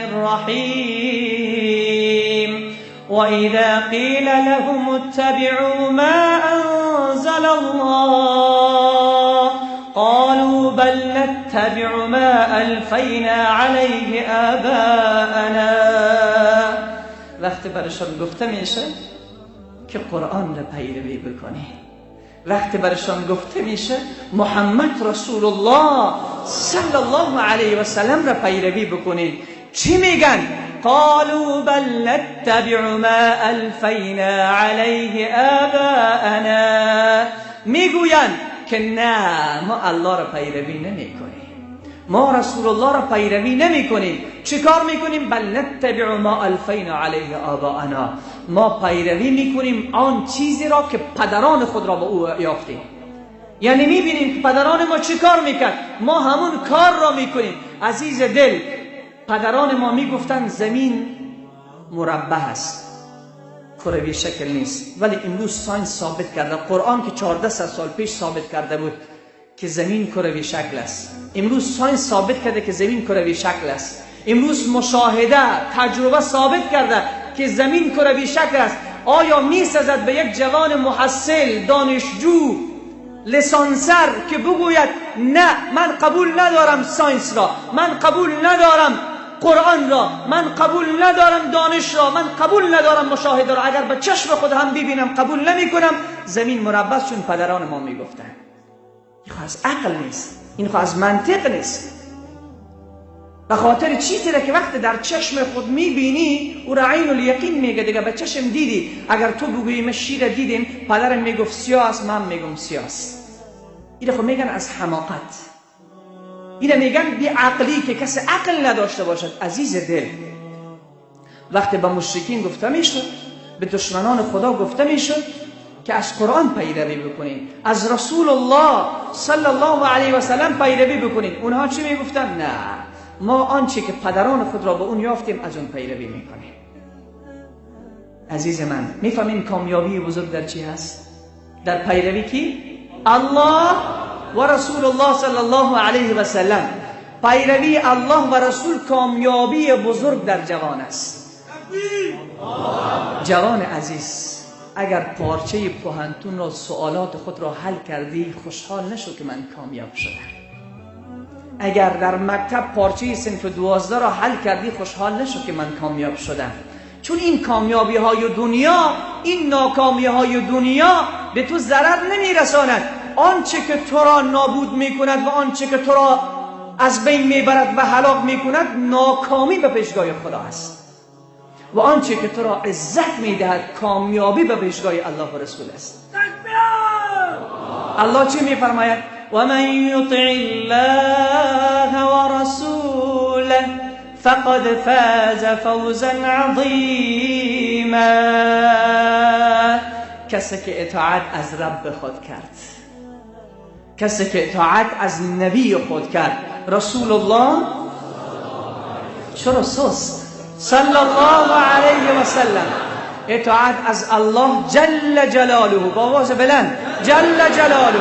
الرحیم وإذا قیل لهم اتبعوا ما انزل الله قالوا بل نتبع ما الفینا علیه آباءنا. وقتی برشان گفته میشه که قرآن را پیروی بکنی، وقتی برشان گفته میشه محمد رسول الله صلی الله علیه و سلم را پیروی بکنید، چی میگن؟ قالوا بل نتبع ما الفینا علیه آباءنا. میگوین که نه، ما الله را پیروی نمیکنیم، ما رسول الله را پیروی نمی کنیم. چه کار میکنیم؟ بل نتبع ما الفینا علیه آباءنا. ما پیروی میکنیم آن چیزی را که پدران خود را با او یافتیم. یعنی میبینیم که پدران ما چه کار میکرد، ما همون کار را میکنیم. عزیز دل، پدران ما میگفتن زمین مربع است، کروی شکل نیست، ولی امروز science ثابت کرده، قرآن که 1400 سال پیش ثابت کرده بود که زمین کروی شکل است، امروز science ثابت کرده که زمین کروی شکل است، امروز مشاهده تجربه ثابت کرده که زمین کروی شکل است. آیا میسزد به یک جوان محصل، دانشجو، لسانسر که بگوید نه من قبول ندارم science را، من قبول ندارم قرآن را، من قبول ندارم دانش را، من قبول ندارم مشاهده را، اگر به چشم خود هم ببینم قبول نمی کنم، زمین مربع، چون پدران ما میگفتن. این خو از عقل نیست، این خو از منطق نیست. به خاطر چیزی را که وقت در چشم خود میبینی او را عین الیقین میگه، دیگه به چشم دیدی. اگر تو بگویی من شیر دیدیم، پدرم میگفت سیاه است، من میگم سیاه است، این خو میگن از حماقت. اینه میگن بی عقلی که کسی عقل نداشته باشد. عزیز دل، وقتی به مشرکین گفته میشد، به دشمنان خدا گفته میشد که از قرآن پیروی بکنین، از رسول الله صلی الله علیه و سلم پیروی بکنین، اونها چی میگفتن؟ نه، ما آنچه که پدران خود را به اون یافتیم از اون پیروی میکنیم. عزیز من، میفهمین کامیابی بزرگ در چی هست؟ در پیروی کی؟ الله و رسول الله صلی الله علیه و سلم. پیروی الله و رسول کامیابی بزرگ در جوان است. جوان عزیز، اگر پارچه پوهنتون را، سوالات خود را حل کردی، خوشحال نشو که من کامیاب شدم. اگر در مکتب پارچه صنف 12 را حل کردی، خوشحال نشو که من کامیاب شدم. چون این کامیابی های دنیا، این ناکامی های دنیا به تو ضرر نمیرساند. آنچه که تو را نابود میکند و آنچه که تو را از بین میبرد و هلاک میکند، ناکامی به پیشگاه خدا است. و آنچه که تو را عزت میدهد، کامیابی به پیشگاه الله و رسول است. الله چی میفرماید؟ و من یطع الله و رسوله فقد فاز فوزا عظیما. کسی که اطاعت از رب خود کرد، کسی که اطاعت از نبی خود کرد، رسول الله چرا سست صلی الله علیه و سلم، اطاعت از الله جل جلاله، با آواز بلند جل جلاله،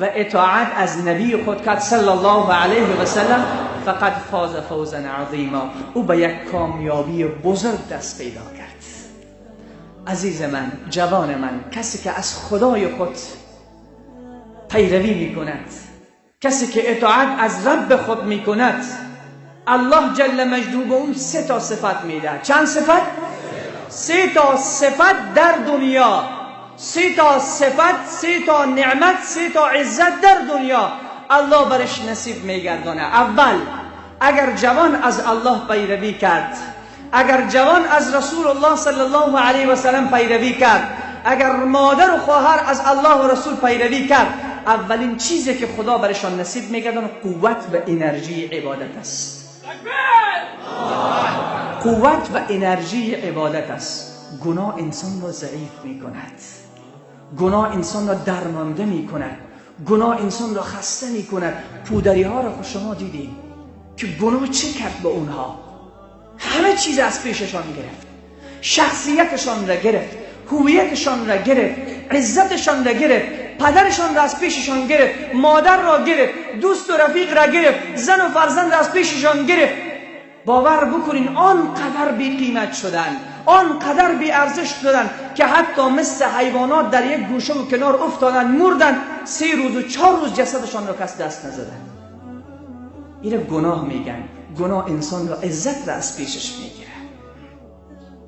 و اطاعت از نبی خود کرد صلی الله علیه و سلم، فقد فاز فوزا عظیما. او به یک کامیابی بزرگ دست پیدا کرد. عزیز من، جوان من، کسی که از خدای خود پیروی میکند، کسی که اطاعت از رب خود میکند، الله جل مجده به اون 3 تا صفت میده. چند صفت؟ 3 تا صفت در دنیا، 3 تا صفت، 3 تا نعمت، 3 تا عزت در دنیا الله برش نصیب میگردانه. اول، اگر جوان از الله پیروی کرد، اگر جوان از رسول الله صلی الله علیه و سلم پیروی کرد، اگر مادر و خواهر از الله و رسول پیروی کرد، اولین چیزی که خدا برشان نصیب میگردانه قوت و انرژی عبادت است. قوت و انرژی عبادت است. گناه انسان را ضعیف میکند، گناه انسان را درمانده میکند، گناه انسان را خسته میکند. پودری ها را شما دیدیم که گناه چه کرد با اونها؟ همه چیز از پیششان گرفت، شخصیتشان را گرفت، هویتشان را گرفت، عزتشان را گرفت، پدرشان را از پیششان گرفت، مادر را گرفت، دوست و رفیق را گرفت، زن و فرزند را از پیششان گرفت. باور بکنین آنقدر بی قیمت شدن، آنقدر بی ارزش شدن که حتی مثل حیوانات در یک گوشه و کنار افتادن، مردن. 3 روز و 4 روز جسدشان را کس دست نزدن. اینو گناه میگن. گناه انسان را عزت را از پیشش میگیره،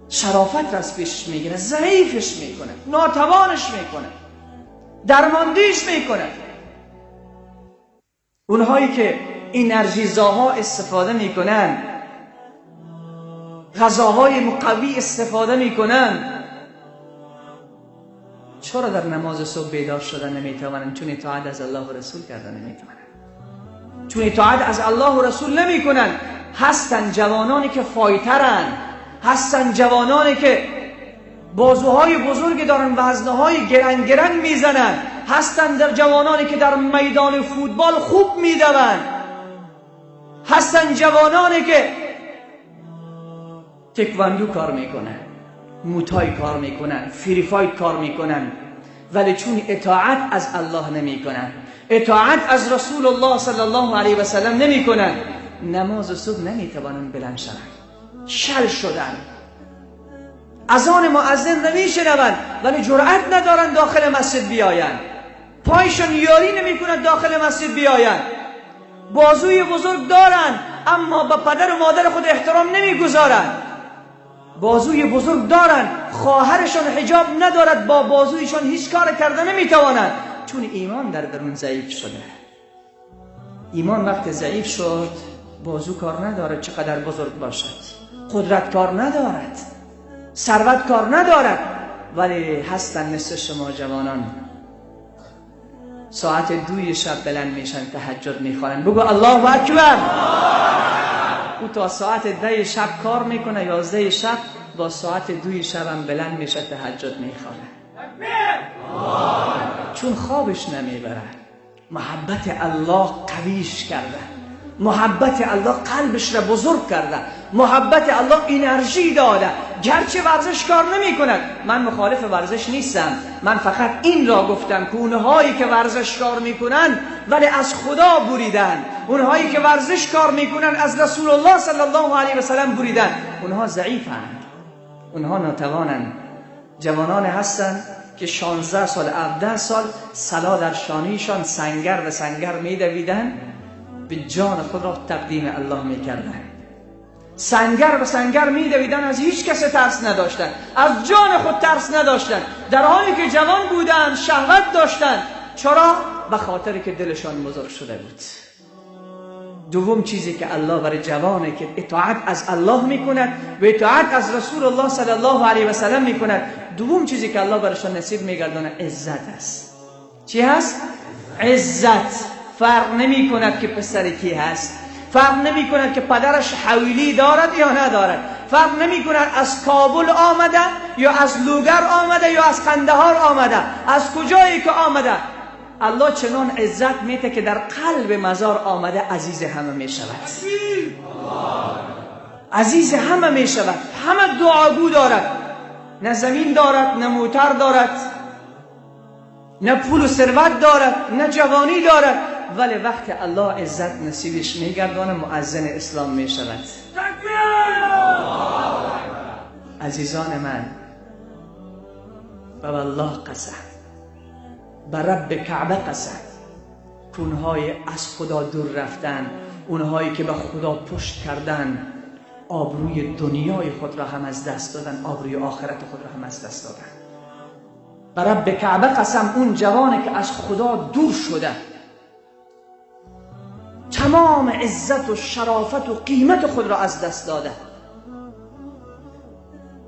شرافت را از پیشش میگیره، ضعیفش میکنه، ناتوانش میکنه، درماندیش میکنه. اونهایی که انرژیزاها استفاده میکنن، غذاهای مقوی استفاده میکنن، چرا در نماز صبح بیدار شدن نمیتوانند؟ چون اطاعت از الله و رسول کردن نمیتوانند، چون اطاعت از الله و رسول نمیکنن. هستن جوانانی که فایترن، هستن جوانانی که بازوهای بزرگ دارن، وزنهای گرن گرن میزنن، هستن در جوانانی که در میدان فوتبال خوب میدوند، هستن جوانانی که تکواندو کار میکنن، موتای کار میکنن، فری فایت کار میکنن، ولی چون اطاعت از الله نمیکنن، اطاعت از رسول الله صلی الله علیه و سلم نمیکنن، نماز صبح نمیتوانن بلند شوند، شل شدن، اذان مؤذن نمیشنوند ولی جرأت ندارن داخل مسجد بیایند، پایشون یاری نمیکنند داخل مسجد بیایند، بازوی بزرگ دارن اما به پدر و مادر خود احترام نمیگذارند، بازوی بزرگ دارن، خواهرشان حجاب ندارد، با بازویشان هیچ کار کرده نمیتوانند، چون ایمان در درون ضعیف شده. ایمان وقت ضعیف شد بازو کار ندارد چقدر بزرگ باشد، قدرت کار ندارد، ثروت کار ندارد، ولی هستن مثل شما جوانان ساعت 2 شب بلند میشن تهجد میخوانن. بگو الله اکبر. او تا ساعت 10 شب کار میکنه، 11 شب با ساعت 2 شب هم بلند میشه تهجد میخوانه، چون خوابش نمیبره. محبت الله قویش کرده، محبت الله قلبش را بزرگ کرده، محبت الله انرژی داده. گرچه ورزش کار نمی کند، من مخالف ورزش نیستم، من فقط این را گفتم که اونهایی که ورزش کار میکنن ولی از خدا بریدن، اونهایی که ورزش کار میکنن از رسول الله صلی الله علیه و سلم بریدن، اونها ضعیفند، اونها ناتوانند. جوانان هستند که 16 سال 17 سال سلا در شانهشان سنگر و سنگر میدویدن، به جان خود را تقدیم الله میکردن، سنگر و سنگر میدویدن، از هیچ کس ترس نداشتن، از جان خود ترس نداشتن، در حالی که جوان بودن شهوت داشتن. چرا؟ به خاطر که دلشان بزرگ شده بود. دوم چیزی که الله برای جوانه که اطاعت از الله میکند و اطاعت از رسول الله صلی الله علیه و سلم میکند، دوم چیزی که الله برایشان نصیب میگرداند عزت است. چی هست؟ عزت. فرق نمی کند که پسر کی هست، فرق نمی کند که پدرش حویلی دارد یا ندارد، فرق نمی کند از کابل آمده یا از لوگر آمده یا از قندهار آمده، از کجایی که آمده، الله چنان عزت میده که در قلب مزار آمده عزیز همه می شود، عزیز همه می شود، همه دعاگو دارد، نه زمین دارد، نه موتر دارد، نه پول و ثروت دارد، نه جوانی دارد، ولی وقت الله عزت نصیبش میگردانه، مؤذن اسلام می شود. عزیزان من، به الله قسم، به رب کعبه قسم، که اونهای از خدا دور رفتن، اونهایی که به خدا پشت کردن، آبروی دنیای خود را هم از دست دادن، آبروی آخرت خود را هم از دست دادن. به رب کعبه قسم، اون جوانی که از خدا دور شده، تمام عزت و شرافت و قیمت خود را از دست داده.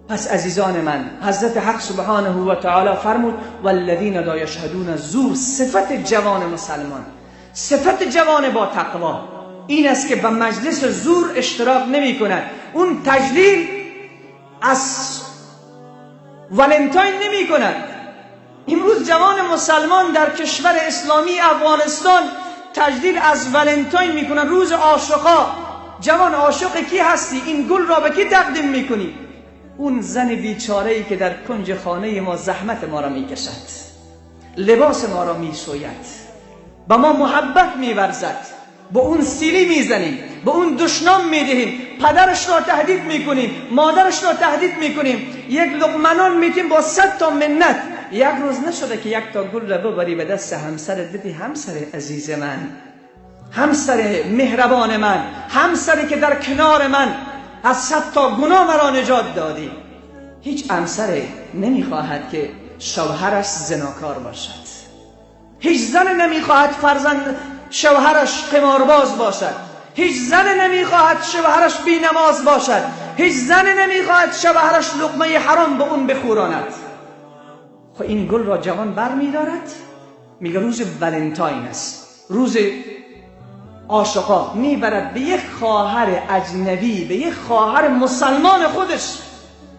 پس عزیزان من، حضرت حق سبحانه و تعالی فرمود والذین لا یشهدون الزور. صفت جوان مسلمان، صفت جوان با تقوا این است که به مجلس زور اشتراک نمی کند. اون تجلیل از ولنتاین نمی کند. امروز جوان مسلمان در کشور اسلامی افغانستان تجلیل از ولنتاین میکنن، روز عاشقا. جوان عاشق کی هستی؟ این گل را به کی تقدیم میکنی؟ اون زن بیچاره ای که در کنج خانه ما زحمت ما را میکشد، لباس ما را میسوید، با ما محبت میورزد، با اون سیلی میزنیم، با اون دشنام میدهیم، پدرش را تهدید میکنیم، مادرش را تهدید میکنیم، یک لقمه نان میتیم با 100 تا منت. یک روز نشده که یک تا گل را ببری به دست همسرت بدی، همسر عزیز من، همسر مهربان من، همسری که در کنار من از 100 تا گناه مرا نجات دادی. هیچ همسری نمیخواهد که شوهرش زناکار باشد، هیچ زن نمیخواهد فرزند شوهرش قمارباز باشد، هیچ زن نمیخواهد شوهرش بی نماز باشد، هیچ زن نمیخواهد شوهرش لقمه حرام به اون بخوراند. خب این گل را جوان بر میدارد، میگه روز ولنتاین است، روز عاشقا، میبرد به یک خواهر اجنبی، به یک خواهر مسلمان خودش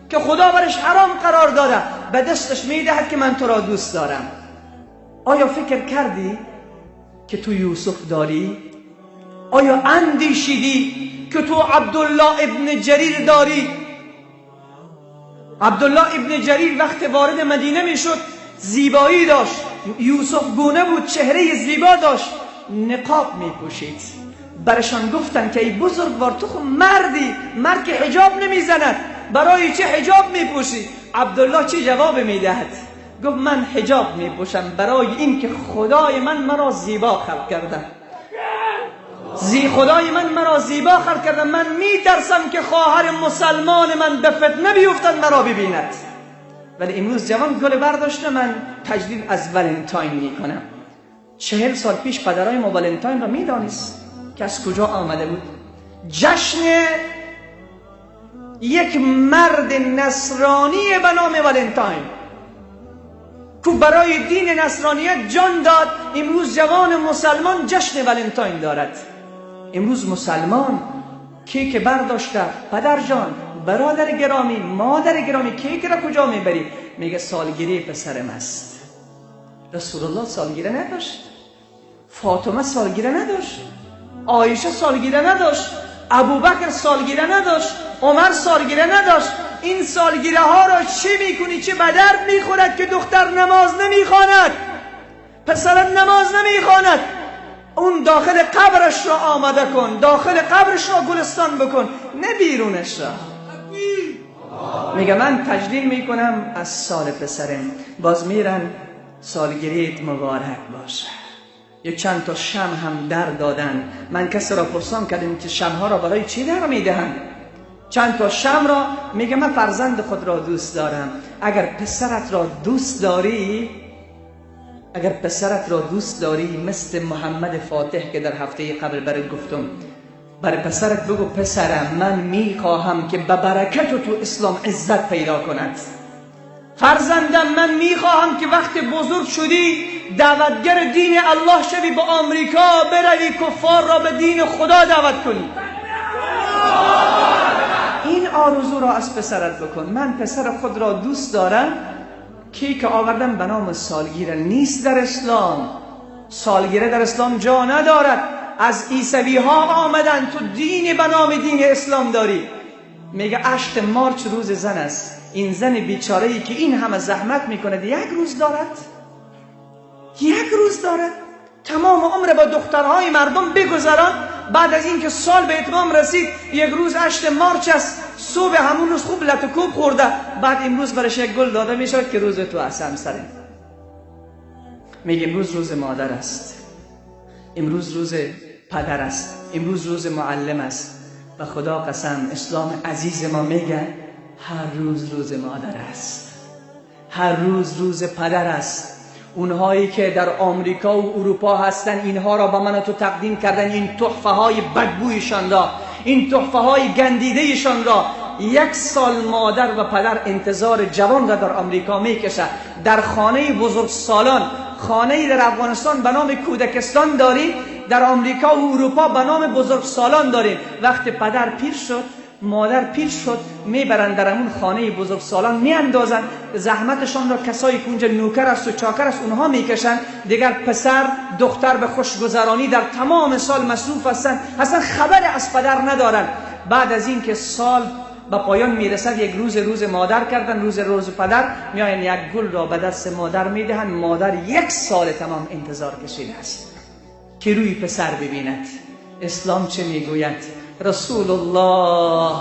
که خدا برش حرام قرار داده، به دستش میدهد که من تو را دوست دارم. آیا فکر کردی که تو یوسف داری؟ آیا اندیشیدی که تو عبدالله ابن جریر داری؟ عبدالله ابن جریر وقت وارد مدینه میشد زیبایی داشت، یوسف گونه بود، چهره زیبا داشت، نقاب میپوشید. برشان گفتن که ای بزرگوار، تو خب مردی، مرد که حجاب نمیزند، برای چه حجاب میپوشی؟ عبدالله چه جواب میدهد؟ گفت من حجاب میپوشم برای این که خدای من مرا زیبا خلق کرده، خدای من مرا زیبا خلق کرده، من میترسم که خواهر مسلمان من به فتنه بیفتد مرا ببیند. ولی امروز جوان گل برداشته، من تجلیل از ولنتاین میکنم. 40 سال پیش پدرای ما ولنتاین را میدانست که از کجا آمده بود. جشن یک مرد نصرانی به نام ولنتاین که برای دین نصرانیت جان داد. امروز جوان مسلمان جشن ولنتاین دارد. امروز مسلمان کیک برداشته، پدر جان، برادر گرامی، مادر گرامی، کیک را کجا میبری؟ میگه سالگیری پسرم است. رسول الله سالگیره نداشت، فاطمه سالگیره نداشت، عایشه سالگیره نداشت، ابوبکر سالگیره نداشت، عمر سالگیره نداشت. این سالگیره ها را چه میکنی؟ چه به درد میخورد که دختر نماز نمیخواند، پسر نماز نمیخواند؟ اون داخل قبرش را آماده کن، داخل قبرش را گلستان بکن، نه بیرونش را. میگه من تجلیل میکنم از سال پسرم. باز میرن سالگیریت مبارک باشه. یک چند تا شمع هم در دادن. من کسی را پرسان کردم که شمع ها را برای چی در میدهن؟ چند تا شمع را میگه من فرزند خود را دوست دارم. اگر پسرت را دوست داری، اگر پسرت را دوست داری، مثل محمد فاتح که در هفته قبل برات گفتم، برای پسرت بگو پسرم من میخواهم که به برکت تو اسلام عزت پیدا کند. فرزندم من میخواهم که وقت بزرگ شدی دعوتگر دین الله شوی، به آمریکا بروی کفار را به دین خدا دعوت کنی. این آرزو را از پسرت بکن. من پسر خود را دوست دارم. کیک آوردم به نام سالگیره نیست در اسلام. سالگیره در اسلام جا ندارد. از عیسوی ها آمدن، تو دین به نام دین اسلام داری. میگه 8 مارچ روز زن است. این زن بیچاره ای که این همه زحمت میکند یک روز دارد، یک روز دارد. تمام عمر با دخترهای مردم بگذران، بعد از اینکه سال به اتمام رسید یک روز 8 مارچ است، صبح همون روز خوب لط و کوب خورده، بعد امروز برش یک گل داده میشود که روز تو است همسره. میگه امروز روز مادر است، امروز روز پدر است، امروز روز معلم است. و خدا قسم اسلام عزیز ما میگه هر روز روز مادر است، هر روز روز پدر است. اونهایی که در آمریکا و اروپا هستن اینها را به من و تو تقدیم کردن، این تحفه های بدبویشان را، این تحفه های گندیدهشان را. یک سال مادر و پدر انتظار جوان را در آمریکا میکشه. در خانه بزرگ سالان، خانه در افغانستان به نام کودکستان داریم، در آمریکا و اروپا به نام بزرگ سالان داریم. وقتی پدر پیر شد، مادر پیر شد، میبرن در همون خانه بزرگ سالان میاندازن. زحمتشان را کسایی که اونجا نوکر است و چاکر است اونها میکشن. دیگر پسر دختر به خوشگذرانی در تمام سال مصروف هستن، اصلا خبر از پدر ندارن. بعد از اینکه سال به پایان میرسد، یک روز روز مادر کردن، روز روز پدر، میاین یک گل را به دست مادر میدهن. مادر یک سال تمام انتظار کشیده است که روی پسر ببیند. اسلام چه میگوید؟ رسول الله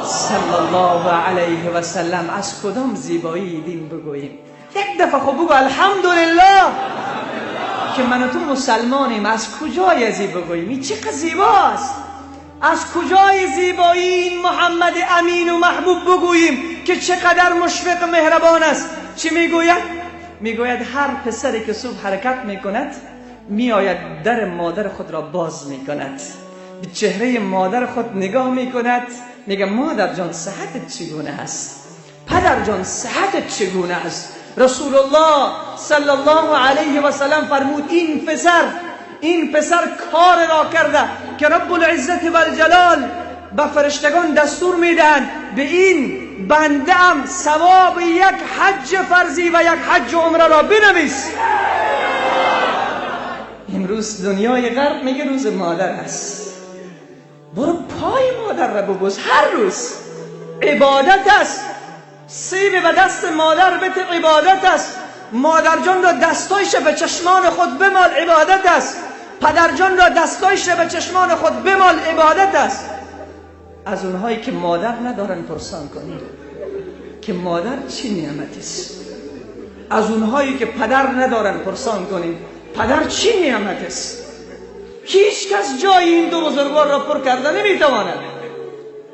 صلی الله علیه و سلم از کدام زیبایی دین بگوییم؟ یک دفعه خب بگو الحمدلله که من و تو مسلمانیم. از کجای از بگوییم؟ این چقدر زیباست. از کجای زیبایی این محمد امین و محبوب بگوییم که چقدر مشفق مهربان است؟ چی میگوید؟ میگوید هر پسری که صبح حرکت میکند میآید در مادر خود را باز میکند، به چهره مادر خود نگاه میکند، میگه مادر جان صحتت چگونه است؟ پدر جان صحتت چگونه است؟ رسول الله صلی الله علیه و سلم فرمود این پسر کار را کرده که رب العزت و الجلال به فرشتگان دستور میدهند به این بنده ام ثواب یک حج فرضی و یک حج عمره را بنویس. امروز دنیای غرب میگه روز مادر است. برو پای مادر را ببوس. هر روز عبادت است. سیب به دست مادر بده عبادت است. مادر جان را دستایش به چشمان خود بمال عبادت است. پدر جان را دستایش به چشمان خود بمال عبادت است. از اونهایی که مادر ندارن پرسان کنید که مادر چی نعمت است. از اونهایی که پدر ندارن پرسان کنید پدر چی نعمت است. هیچ کس جای این دو بزرگوار را پر کرده نمیتواند.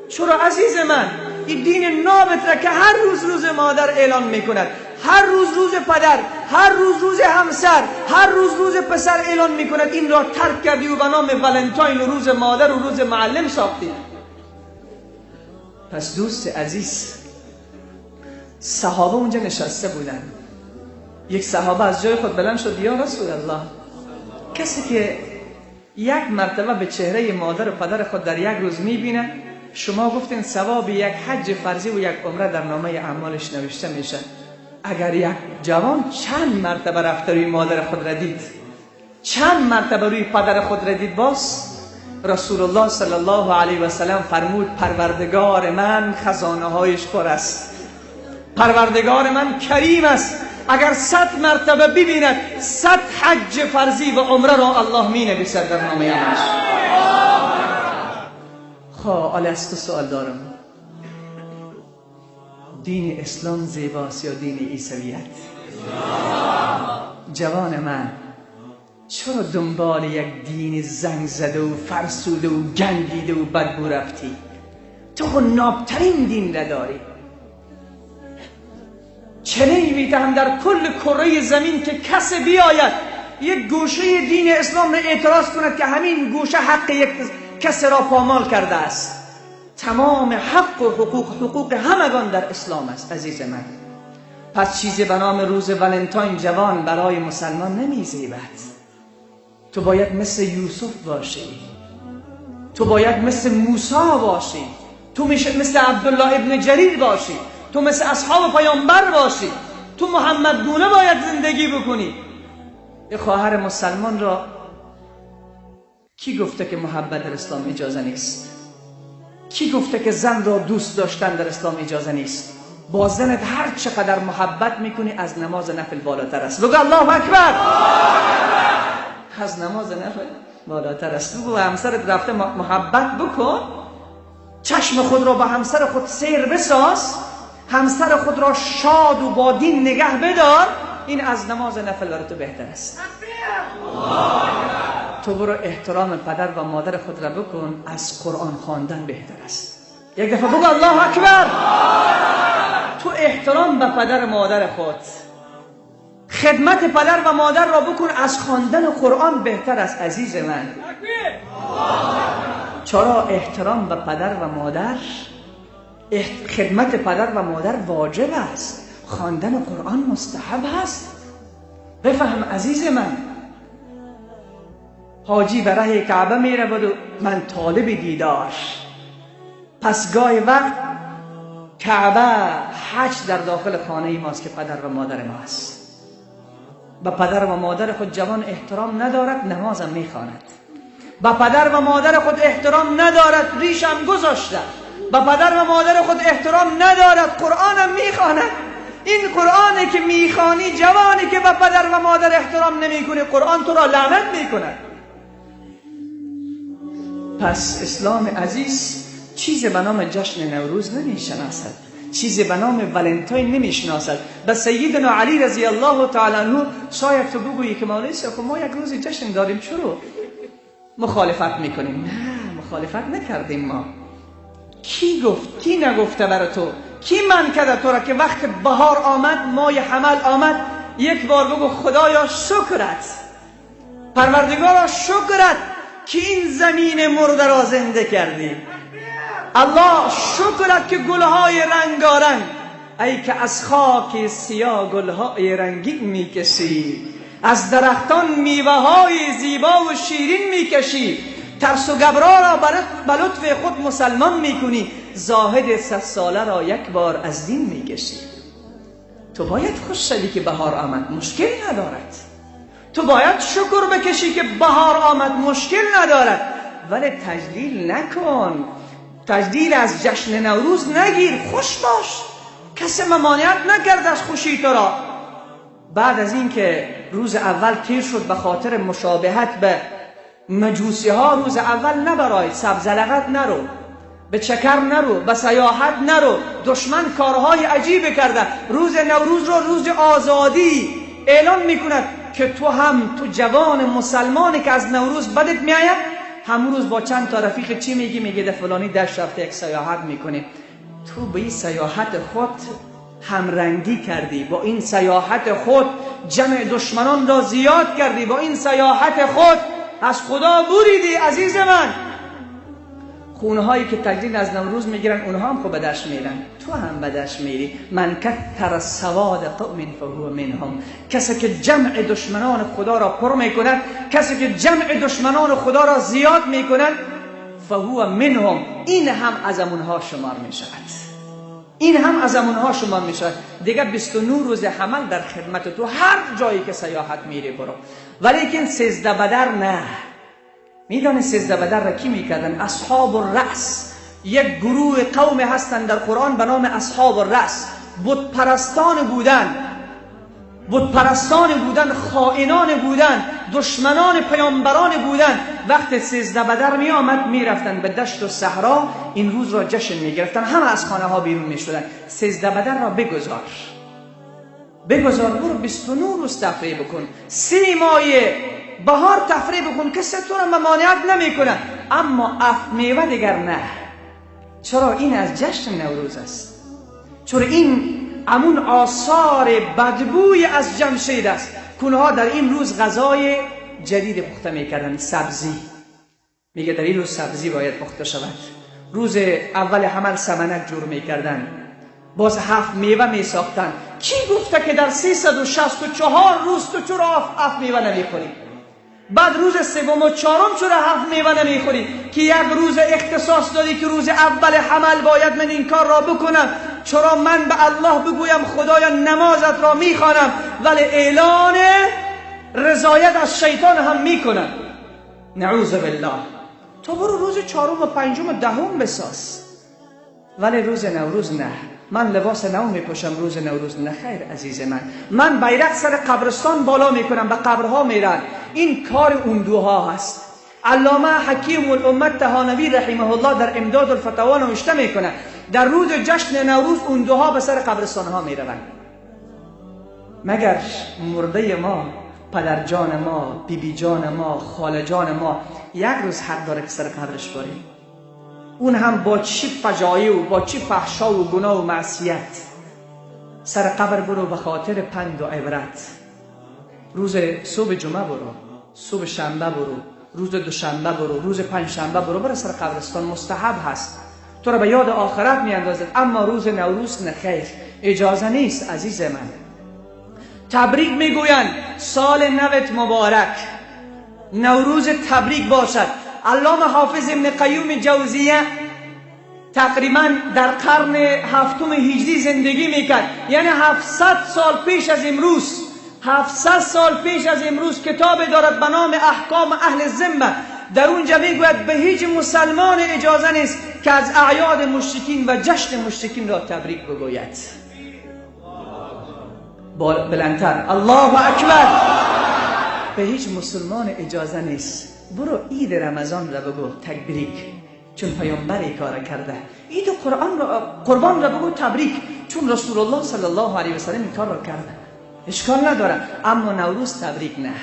چرا عزیز من این دین نابت را که هر روز روز مادر اعلان میکند، هر روز روز پدر، هر روز روز همسر، هر روز روز پسر اعلان میکند، این را ترک کردی و به نام ولنتاین و روز مادر و روز معلم ساختی. پس دوست عزیز، صحابه اونجا نشسته بودن، یک صحابه از جای خود بلند شد، یا رسول الله، کسی که یک مرتبه به چهره مادر و پدر خود در یک روز میبینه، شما گفتین ثواب یک حج فرضی و یک عمره در نامه اعمالش نوشته میشه. اگر یک جوان چند مرتبه رفته روی مادر خود را دید، چند مرتبه روی پدر خود را دید، باز رسول الله صلی الله علیه و سلم فرمود پروردگار من خزانه هایش پر است، پروردگار من کریم است، اگر 100 مرتبه ببیند 100 حج فرضی و عمره را الله می نویسد در نامه عملش. خب حالا از تو سوال دارم، دین اسلام زیباست یا دین عیسویت؟ جوان من، چرا دنبال یک دین زنگ زده و فرسوده و گندیده و بدبو رفتی؟ تو خود نابترین دین را داری. چنین میتهم در کل کره زمین که کس بیاید یک گوشه دین اسلام را اعتراض کند که همین گوشه حق یک کس را پامال کرده است. تمام حق و حقوق همگان در اسلام است عزیز من. پس چیزی به نام روز ولنتاین جوان برای مسلمان نمیزیبد. تو باید مثل یوسف باشی، تو باید مثل موسی باشی، تو مثل عبدالله ابن جریر باشی، تو مثل اصحاب پیامبر باشی، تو محمد گونه باید زندگی بکنی. یه خواهر مسلمان را کی گفته که محبت در اسلام اجازه نیست؟ کی گفته که زن را دوست داشتن در اسلام اجازه نیست؟ با زنت هر چقدر محبت میکنی از نماز نفل بالاتر است. بگو الله اکبر. از نماز نفل بالاتر است. بگو همسرت رفته محبت بکن، چشم خود را به همسر خود سیر بساز، همسر خود را شاد و با دین نگه بدار، این از نماز نفل برای تو بهتر است. تو برو احترام پدر و مادر خود را بکن، از قرآن خواندن بهتر است. یک دفعه بگو الله اکبر. تو احترام به پدر و مادر خود، خدمت پدر و مادر را بکن، از خواندن قرآن بهتر است عزیز من. چرا احترام به پدر و مادر، خدمت پدر و مادر واجب است، خواندن قرآن مستحب است. بفهم عزیز من، حاجی به ره کعبه می رود و من طالب دیدار. پس گاهی وقت کعبه حج در داخل خانه ماست که پدر و مادر ما است. به پدر و مادر خود جوان احترام ندارد، نمازم میخواند. به پدر و مادر خود احترام ندارد، ریشم گذاشته. به پدر و مادر خود احترام ندارد، قرآنم میخواند. این قرآنی که میخوانی جوانی که به پدر و مادر احترام نمیکنی، قرآن تو را لعنت میکند. پس اسلام عزیز چیز به نام جشن نوروز نمیشناسد، چیزی به نام ولنتاین نمیشناسد. به سیدنا علی رضی الله تعالی عنه شاید تو بگویی که مولوی صاحب ما یک روز جشن داریم، چرا مخالفت میکنیم؟ نه، مخالفت نکردیم ما. کی گفت؟ کی نگفته برای تو؟ کی من کرده تو را که وقت بهار آمد، ماه حمل آمد، یک بار بگو خدایا شکرت، پروردگارا شکرت که این زمین مرده را زنده کردی. الله شکرت که گلهای رنگارنگ، ای که از خاک سیاه گلهای رنگین میکشی، از درختان میوه های زیبا و شیرین میکشی، ترس و گبرا را به لطف خود مسلمان میکنی، زاهد 100 ساله را یک بار از دین میکشی. تو باید خوش شوی که بهار آمد، مشکل ندارد. تو باید شکر بکشی که بهار آمد، مشکل ندارد. ولی تجلیل نکن، تجلیل از جشن نوروز نگیر، خوش باش، کسی ممانعت نکرد از خوشی تو را. بعد از اینکه روز اول تیر شد به خاطر مشابهت به مجوسی ها، روز اول نبرای، سبزلغت نرو، به چکر نرو، به سیاحت نرو، دشمن کارهای عجیب کرده. روز نوروز رو روز آزادی اعلان میکند که تو هم، تو جوان مسلمانی که از نوروز بدت میآید، همون روز با چند تا رفیق چی میگی؟ میگه ده فلانی دشت رفته یک سیاحت میکنه. تو به این سیاحت خود همرنگی کردی، با این سیاحت خود جمع دشمنان را زیاد کردی، با این سیاحت خود از خدا بریدی. عزیز من، خونهایی که تجلیل از نوروز میگیرن اونها هم خب به دشت میرن، تو هم به دشت میری. من کثر سواد قوم فهو منهم. کسی که جمع دشمنان خدا را پر میکند، کسی که جمع دشمنان خدا را زیاد میکند، فهو منهم، این هم از اونها شمار میشود. این هم از اونها شمار میشود. دیگه 29 روز حمل در خدمت تو، هر جایی که سیاحت میری برو. ولیکن 13 بدر نه. میدانی 13 بدر را کی میکردن؟ اصحاب الرأس. یک گروه قوم هستند در قرآن به نام اصحاب الرأس. بت پرستان بودن، بت پرستان بودن، خائنان بودن، دشمنان پیامبران بودن. وقت 13 بدر می آمد می رفتن به دشت و صحرا، این روز را جشن می گرفتن، همه از خانه ها بیرون می شدن. 13 بدر را بگذار، بگذار، برو 29 روز تفریح بکن، 3 ماه بهار تفریح بکن، کسی تو را ممانعت نمی کنه. اما اف میوه دیگر نه. چرا؟ این از جشن نوروز است. چرا این امون آثار بدبوی از جمشید است. کنها در این روز غذای جدید پخته میکردن، سبزی. میگه در این روز سبزی باید پخته شود. روز اول حمل سمنک جور میکردن، باز 7 میوه میساختن. کی گفته که در 364 روز تو چرا 7 میوه نمیخوری؟ بعد روز سوم و چهارم چرا 7 میوه نمیخوری؟ که یک روز اختصاص دادی که روز اول حمل باید من این کار را بکنم. چرا من به الله بگویم خدایا نمازت را میخوانم، ولی اعلان رضایت از شیطان هم میکنم؟ نعوذ بالله. تو برو روز چهارم و پنجم و دهم بساز، ولی روز نوروز نه. من لباس نو میپوشم روز نوروز نه. خیر عزیز من، من بیرق سر قبرستان بالا میکنم، به قبرها میرن. این کار اون دوها هست. علامه حکیم الامت تهانوی رحمه الله در امداد الفتاوا نوشته میکنه در روز جشن نوروز اون دوها به سر قبرستان ها میروند. مگر مرده ما، پدر جان ما، بیبی جان ما، خاله جان ما یک روز حق داره که سر قبرش بریم؟ اون هم با چی فجایع و با چی فحشا و گناه و معصیت. سر قبر برو به خاطر پند و عبرت. روز صبح جمعه برو، صبح شنبه برو، روز دوشنبه برو، روز پنجشنبه برو، برو سر قبرستان، مستحب هست، تو را به یاد آخرت میاندازد. اما روز نوروز نه خیر، اجازه نیست عزیز من. تبریک میگویند سال نوت مبارک، نوروز تبریک باشد. علامه حافظ ابن قیوم جوزیه تقریبا در قرن هفتم هجری زندگی میکرد، یعنی 700 سال پیش از امروز. 700 سال پیش از امروز کتاب دارد به نام احکام اهل ذمه. در اونجا میگوید به هیچ مسلمان اجازه نیست که از اعیاد مشرکین و جشن مشرکین را تبریک بگوید. بلندتر الله اکبر. به هیچ مسلمان اجازه نیست. برو عید رمضان را بگو تبریک، چون پیامبر این کار کرده. عید قرآن را، قربان را بگو تبریک، چون رسول الله صلی الله علیه و سلم این کار را کرده، اشکال نداره. اما نوروز تبریک نه.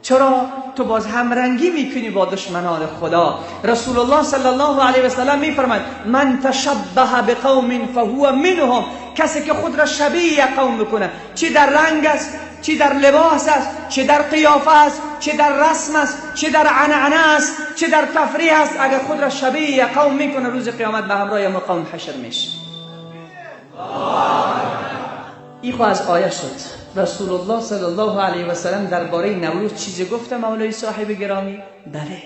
چرا؟ تو باز همرنگی میکنی با دشمنان خدا. رسول الله صلی الله علیه و سلم میفرماید من تشبه بقوم فهو منهم. کسی که خود را شبیه یک قوم بکنه، چی در رنگ است، چی در لباس است، چی در قیافه است، چی در رسم است، چی در عنعنه است، چی در تفریح است، اگر خود را شبیه یک قوم میکنه روز قیامت به همراه یک قوم حشر میشه. این خو از آیه شد. رسول الله صلی الله علیه و سلم درباره نوروز چیزی گفته مولای صاحب گرامی؟ بله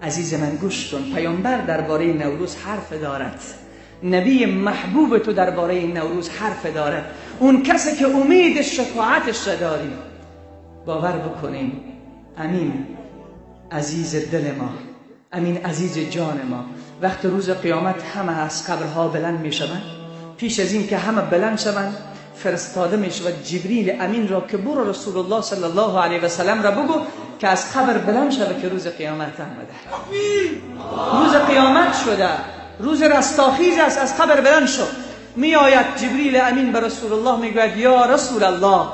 عزیز من گوش کن، پیامبر درباره نوروز حرف دارد، نبی محبوب تو درباره نوروز حرف دارد، اون کسی که امید شفاعتش را داریم. باور بکنیم امین عزیز دل ما، امین عزیز جان ما، وقت روز قیامت همه از قبرها بلند می شوند، پیش از این که همه بلند شوند فرستاده می شود جبریل امین را که برو رسول الله صلی الله علیه و سلم را بگو که از قبر بلند شود که روز قیامت آمده، روز قیامت شده، روز رستاخیز است، از قبر بلند شد. می آید جبریل امین به رسول الله می گوید یا رسول الله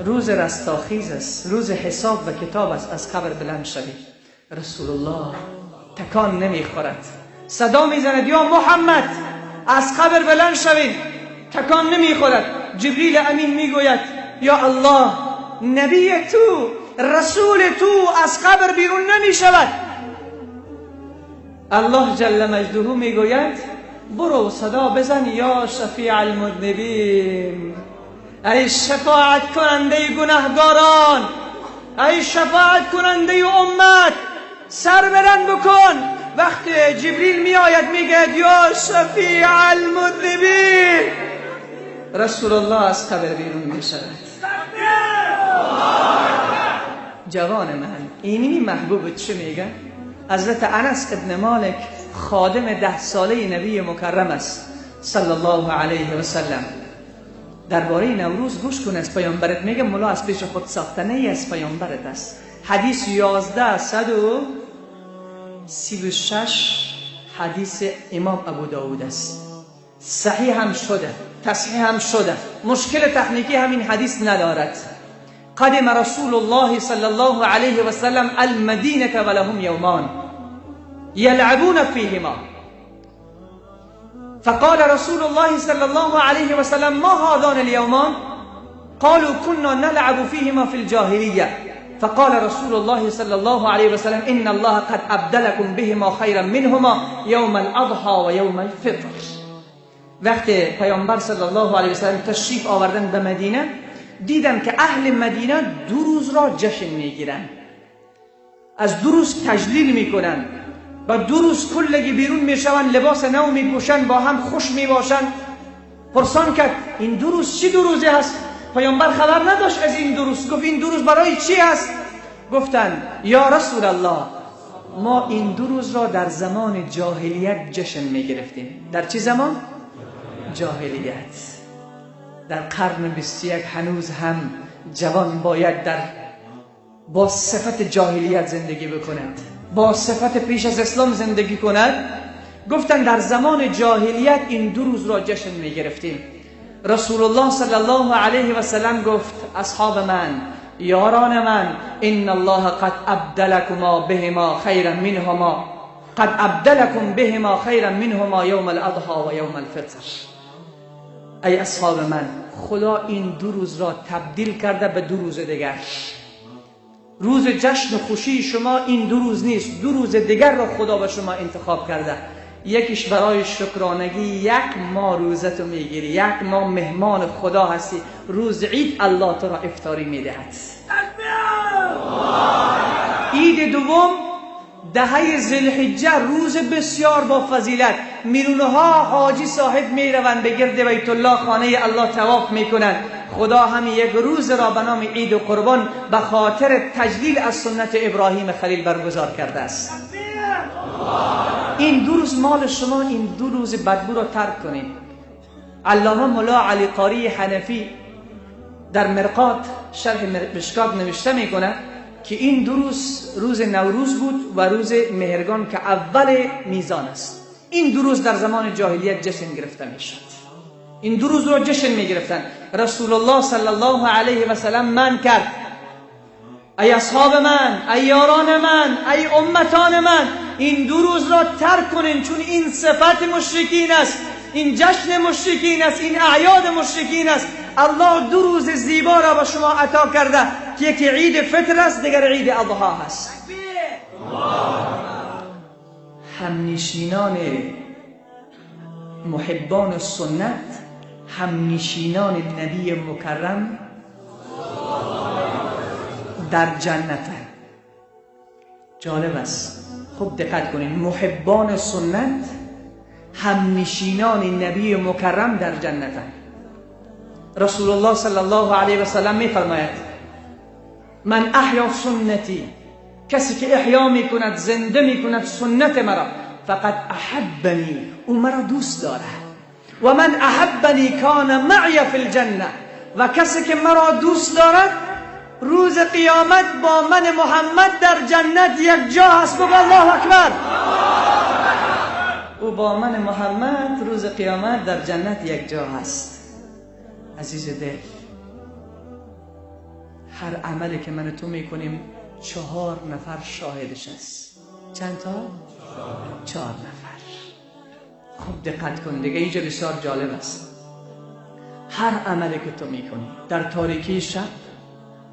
روز رستاخیز است، روز حساب و کتاب است، از قبر بلند شوید. رسول الله تکان نمی خورد، صدا می زند یا محمد از قبر بلند شوید، تکان نمی خورد. جبریل امین می گوید یا الله نبی تو، رسول تو از قبر بیرون نمی شود. الله جل مجده میگوید برو صدا بزن یا شفیع المذنبین، ای شفاعت کننده گناهگاران، ای شفاعت کننده امت، سر بلند بکن. وقتی جبریل می آید میگه یا شفیع المذنبین، رسول الله از قبر بیرون می شود. جوان من، اینی محبوب چه میگه؟ حضرت انس ابن مالک خادم 10 ساله نبی مکرم است صلی الله علیه و سلم. درباره نوروز گوش کن، از پیامبرت میگه، ملا از پیش خود ساخته نه، از پیامبرت است. حدیث 1136 حدیث امام ابو داود است. صحیح هم شده، تصحیح هم شده، مشکل تکنیکی همین حدیث ندارد. قدم رسول الله صلی الله علیه و سلم المدینه ولهم یومان یلعبون فیهما، فقال رسول الله صلى الله عليه وسلم ما هذان اليومان؟ قالوا كنا نلعب فيهما في الجاهلية. فقال رسول الله صلى الله عليه وسلم إن الله قد أبدلكم بهما خيرا منهما يوم الأضحى ويوم الفطر. وقتی پیامبر صلی الله علیه وسلم تشریف آوردن به مدینه، دیدن که اهل مدینه 2 روز را جشن میگیرن، از 2 روز تجلیل میکنن و 2 روز کلگی بیرون میشوند، لباس نو میپوشن، با هم خوش میباشن. پرسان کرد این 2 روز چی 2 روزی هست؟ پیامبر خبر نداشت از این 2 روز. گفت این 2 روز برای چی هست؟ گفتن یا رسول الله، ما این 2 روز را در زمان جاهلیت جشن میگرفتیم. در چه زمان؟ جاهلیت. در قرن 21 هنوز هم جوان باید در با صفت جاهلیت زندگی بکند، با صفت پیش از اسلام زندگی کند. گفتن در زمان جاهلیت این 2 روز را جشن می گرفتیم. رسول الله صلی الله علیه و سلم گفت اصحاب من، یاران من، ان الله قد ابدلکما بهما خیرا منهما، قد ابدلکم بهما خیرا منهما یوم الاضحى و یوم الفطر. ای اصحاب من، خدا این 2 روز را تبدیل کرده به 2 روز دیگر. روز جشن و خوشی شما این 2 روز نیست، 2 روز دیگر را خدا به شما انتخاب کرده. یکیش برای شکرانگی، 1 ماه روزتو میگیری، 1 ماه مهمان خدا هستی، روز عید الله تو را افطاری میدهد. عید دوم دهه ذوالحجه، روز بسیار با فضیلت، میلیونها حاجی صاحب میروند به گرد بیت الله، خانه الله طواف میکنند. خدا هم یک روز را به نام عید قربان به خاطر تجلیل از سنت ابراهیم خلیل برگزار کرده است. این 2 روز مال شما، این 2 روز بدبو را ترک کنید. علامه ملا علی قاری حنفی در مرقات شرح مشکات نوشته میکنه که این 2 روز، روز نوروز بود و روز مهرگان که اول میزان است. این 2 روز در زمان جاهلیت جشن گرفته میشد. این 2 روز را جشن میگرفتن. رسول الله صلی الله علیه و سلم من کرد، ای اصحاب من، ای یاران من، ای امتان من، این 2 روز را ترک کنین، چون این صفت مشرکین است، این جشن مشرکین است، این اعیاد مشرکین است. الله 2 روز زیبا را به شما عطا کرده که یکی عید فطر است، دیگر عید اضحی است. همنشینان محبان سنت، همنشینان نبی مکرم در جنت. جالب است، خوب دقت کنین. محبان سنت، همنشینان نبی مکرم در جنت. رسول الله صلی الله علیه و سلم می فرماید من احیا سنتی، کسی که احیا می کند، زنده می کند سنت مرا، فقط احبنی، او مرا دوست دارد. و من احبنی کان معی فی الجنه، و کسی که مرا دوست دارد روز قیامت با من محمد در جنت یک جا هست. بگو الله اکبر. او با من محمد روز قیامت در جنت یک جا هست. عزیز دل، هر عملی که من تو میکنیم 4 نفر شاهدش است. چند تا؟ 4 نفر. خوب دقت کن دیگه، اینجا بسیار جالب است. هر عملی که تو میکنی در تاریکی شب،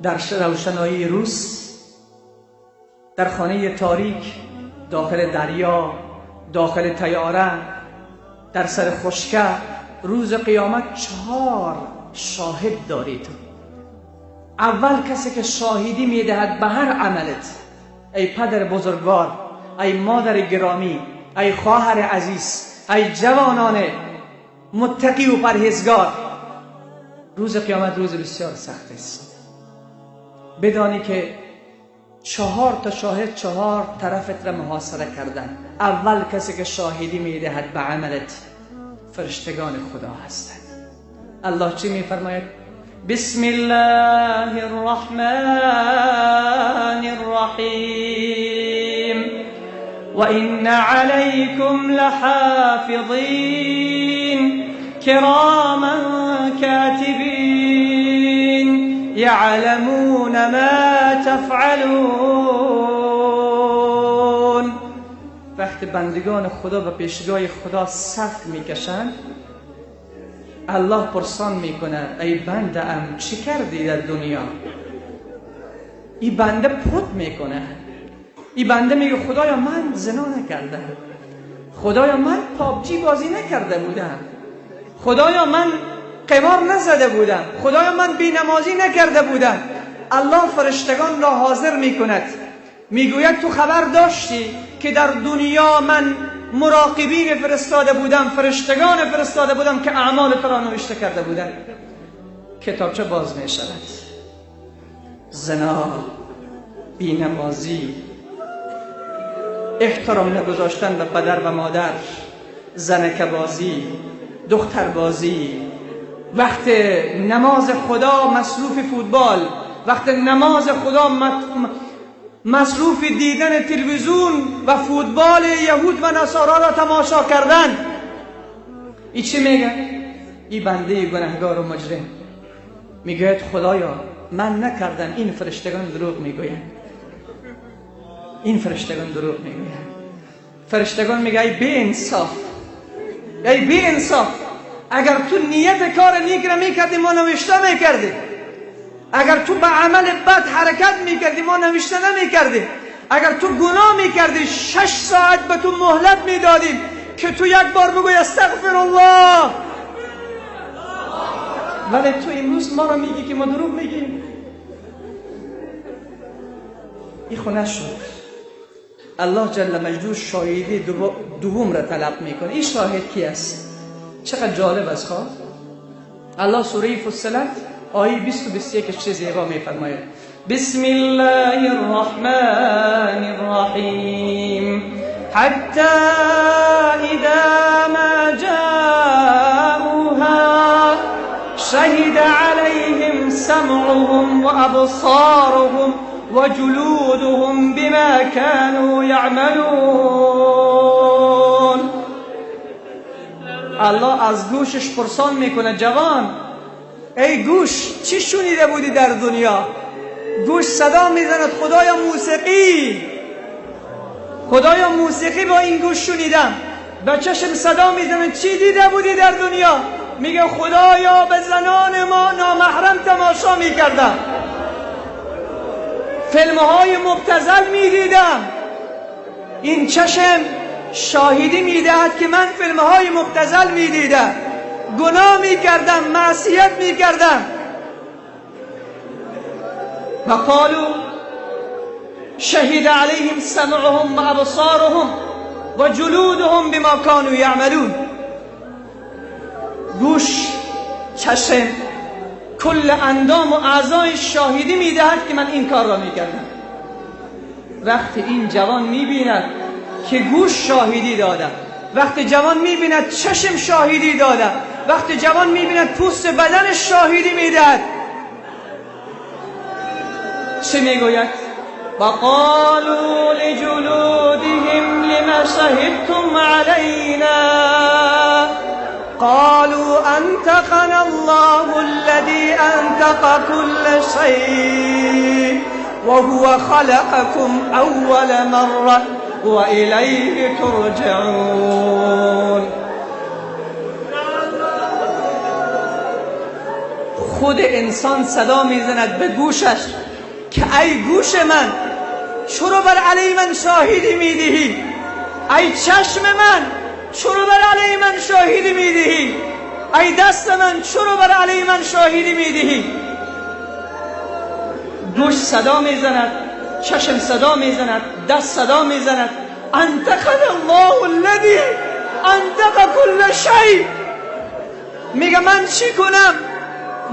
در روشنایی روز، در خانه تاریک، داخل دریا، داخل طیاره، در سر خشکه، روز قیامت 4 شاهد داری تو. اول کسی که شاهدی میدهد به هر عملت، ای پدر بزرگوار، ای مادر گرامی، ای خواهر عزیز، ای جوانان متقی و پرهیزگار، روز قیامت روز بسیار سخت است. بدانی که 4 تا شاهد 4 طرفت را محاصره کردن. اول کسی که شاهدی میدهد به عملت فرشتگان خدا هستند. الله چی میفرماید؟ بسم الله الرحمن الرحیم و این علیکم لحافظین کراما کاتبین یعلمون ما تفعلون. وقتی بندگان خدا به پیشگاه خدا صف میکشند، الله پرسان میکنه ای بنده ام چی کردی در دنیا؟ ای بنده پت میکنه، ای بنده میگه خدایا من زنا نکردم، خدایا من پابجی بازی نکرده بودم، خدایا من قمار نزده بودم، خدایا من بینمازی نکرده بودم. الله فرشتگان را حاضر میکند، میگوید تو خبر داشتی که در دنیا من مراقبین فرستاده بودم، فرشتگان فرستاده بودم که اعمال تو را نوشته کرده بودم. کتابچه باز می شود، زنا، بینمازی، احترام نگذاشتن به پدر و مادر، زنکه بازی، دختر بازی، وقت نماز خدا مصروف فوتبال، وقت نماز خدا مصروف دیدن تلویزیون و فوتبال یهود و نصارا را تماشا کردن. ای چی میگه؟ ای بنده گناهگار و مجرم میگوید خدایا من نکردم، این فرشتگان دروغ میگویند، این فرشتگان دروغ میگویند. فرشتگان میگه ای بی انصاف، ای بی انصاف، اگر تو نیت کار نیک را میکردی ما نوشته میکردیم، اگر تو به عمل بد حرکت میکردی ما نوشته نمیکردیم، اگر تو گناه میکردی 6 ساعت به تو مهلت میدادیم که تو یک بار بگوی استغفر الله، ولی تو امروز ما را میگی که ما دروغ میگیم. این خونه شد. الله جل مجدور شاهدی دوم را طلب میکنه. این شاهد کی است؟ چقدر جالب است. خواه الله سوره فصلت آیه 20 و 21 چه زیبا میفرماید. بسم الله الرحمن الرحیم حتی اذا ما جاءوها شهد عليهم سمعهم وابصارهم وجلودهم بما كانوا يعملون. الله از گوشش پرسان میکنه جوان، ای گوش چی شنیده بودی در دنیا؟ گوش صدا میزند خدایا موسیقی، خدایا موسیقی با این گوش شنیدم. به چشم صدا میزند چی دیده بودی در دنیا؟ میگه خدایا به زنان ما نامحرم تماشا میکردم، فیلم های مبتذل میدیدم. این چشم شاهدی میدهد که من فیلم های مبتذل میدیدم، گناه میکردم، معصیت میکردم. و قالوا شهد علیهم سمعهم و ابصارهم و جلودهم بما كانوا یعملون. گوش، چشم، کل اندام و اعضای شاهدی میدهد که من این کار را میکردم. وقتی این جوان میبیند که گوش شاهدی داده، وقتی جوان میبیند چشم شاهدی داده، وقتی جوان میبیند پوست بدن شاهدی میدهد، چه میگوید؟ وقالوا لجلودهم لما شهدتم علینا قالوا انتقنا الله الذي انتق كل شيء وهو خلقكم اول مره وإليه ترجعون. خود انسان صدا میزند به گوشش که ای گوش من، چرا بر علیه من شاهدی میدهی؟ ای چشم من چرا بر علیه من شاهدی میدهی؟ ای دست من چرا بر علیه من شاهدی میدهی؟ گوش صدا میزند، چشم صدا میزند، دست صدا میزند. انتقل الله الذی انتق کل شیء. میگه من چی کنم؟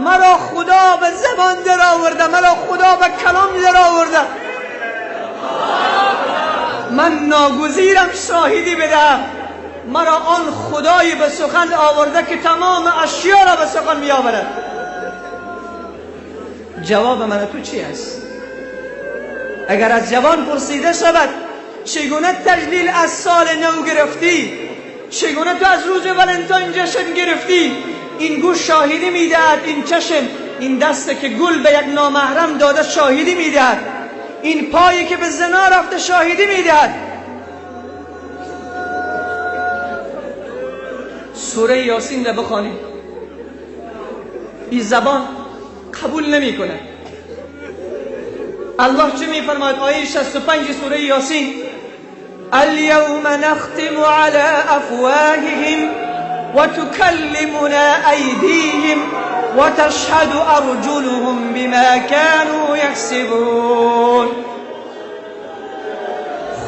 مرا خدا به زبان در آورده، مرا خدا به کلام در آورده، من ناگزیرم شاهدی بدهم. مرا آن خدایی به سخن آورده که تمام اشیا را به سخن می آورد. جواب من تو چی است؟ اگر از جوان پرسیده شود چگونه تجلیل از سال نو گرفتی، چگونه تو از روز ولنتاین جشن گرفتی، این گوش شاهدی میدهد، این چشم، این دست که گل به یک نامحرم داده شاهدی میدهد، این پایی که به زنا رفته شاهدی میدهد. سوره یاسین را بخوانید، این زبان قبول نمیکنه. الله چه میفرماید؟ آیه 65 سوره یاسین: الیوم نختم علی افواههم وتكلمنا أيديهم وتشهد أرجلهم بما كانوا يكسبون.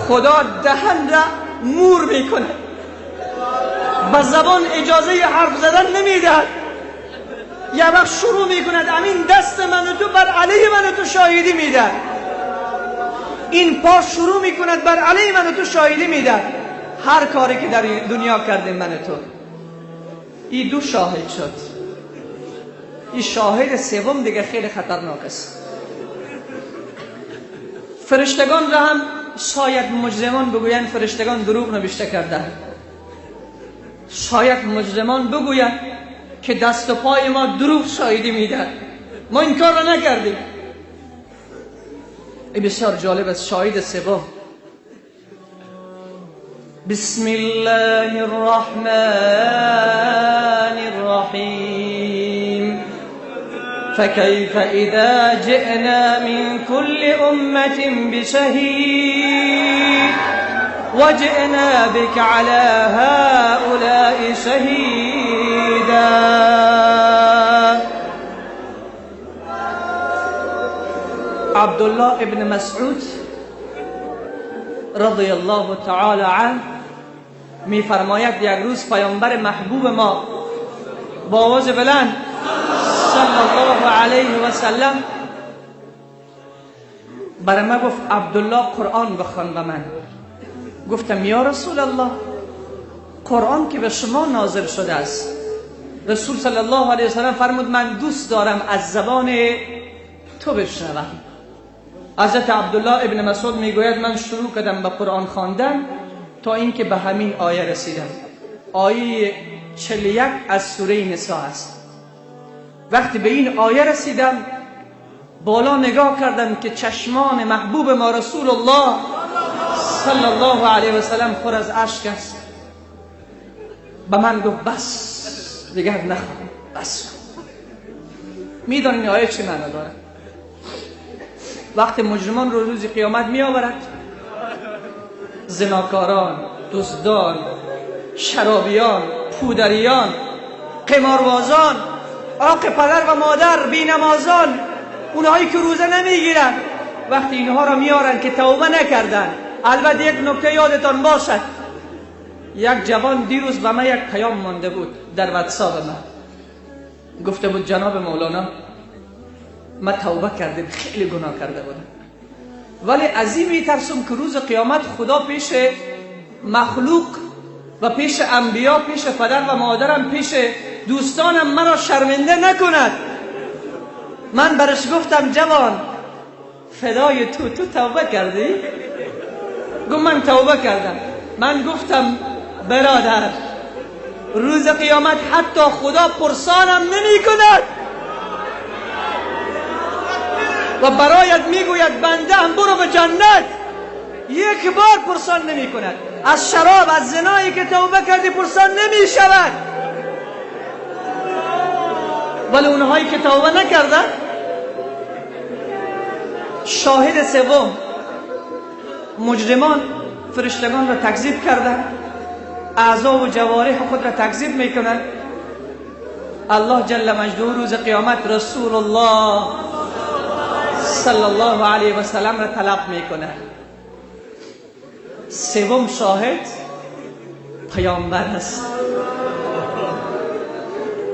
خدا دهن را مور میکنه، به زبان اجازه حرف زدن نمیدهد. یه وقت شروع میکند امین دست من و تو بر علیه من و تو شاهدی میدهد، این پا شروع میکند بر علیه من و تو شاهدی میدهد. هر کاری که در دنیا کردیم من و تو، این دو شاهد شد. این شاهد سوم دیگه خیلی خطرناک است. فرشتگان را هم شاید مجرمان بگویند فرشتگان دروغ نوشته کرده، شاید مجرمان بگویند که دست و پای ما دروغ شاهدی میده، ما این کار را نکردیم. این بسیار جالب است. شاهد سوم: بسم الله الرحمن الرحیم فكيف إذا جئنا من كل أمة بشهيد وجئنا بك على هؤلاء شهيدا. عبدالله ابن مسعود رضی الله تعالی عنه میفرماید یک روز پیامبر محبوب ما با آواز بلند صلی الله علیه و سلم برای ما گفت عبدالله قرآن بخوان به من. گفتم یا رسول الله قرآن که به شما نازل شده است. رسول صلی الله علیه و سلم فرمود من دوست دارم از زبان تو بشنوم. حضرت عبدالله ابن مسعود میگوید من شروع کردم به قرآن خواندن تا اینکه به همین آیه رسیدم. آیه 41 از سوره نساء است. وقتی به این آیه رسیدم بالا نگاه کردم که چشمان محبوب ما رسول الله صلی الله علیه و سلم پر از اشک است. به من گفت بس دیگر نخواه، بس. میدانین این آیه چه معنا داره؟ وقتی مجرمان رو روز قیامت می آورد، زناکاران، دزدان، شرابیان، پودریان، قماربازان، عاق پدر و مادر، بینمازان، اونهایی که روزه نمیگیرن، وقتی اینها را میارن که توبه نکردن. البته یک نکته یادتان باشد، یک جوان دیروز به من یک پیام مانده بود در واتساپ من، گفته بود جناب مولانا من توبه کردم، خیلی گناه کرده بودم، ولی از این میترسم که روز قیامت خدا پیش مخلوق و پیش انبیا، پیش پدر و مادرم، پیش دوستانم مرا شرمنده نکند. من برش گفتم جوان فدای تو، تو توبه کردی؟ گفت من توبه کردم. من گفتم برادر روز قیامت حتی خدا پرسانم نمی کند و برایت میگوید بنده هم برو به جنت. یک بار پرسان نمی کند. از شراب، از زنایی که توبه کردی پرسان نمی شود. ولی اونهایی که توبه نکردن، شاهد سوم مجرمان فرشتگان را تکذیب کرده، اعضا و جوارح خود را تکذیب میکنند. الله جل مجده روز قیامت رسول الله صلی الله علیه و سلم را طلب میکنه. سوم شاهد پیامبر است.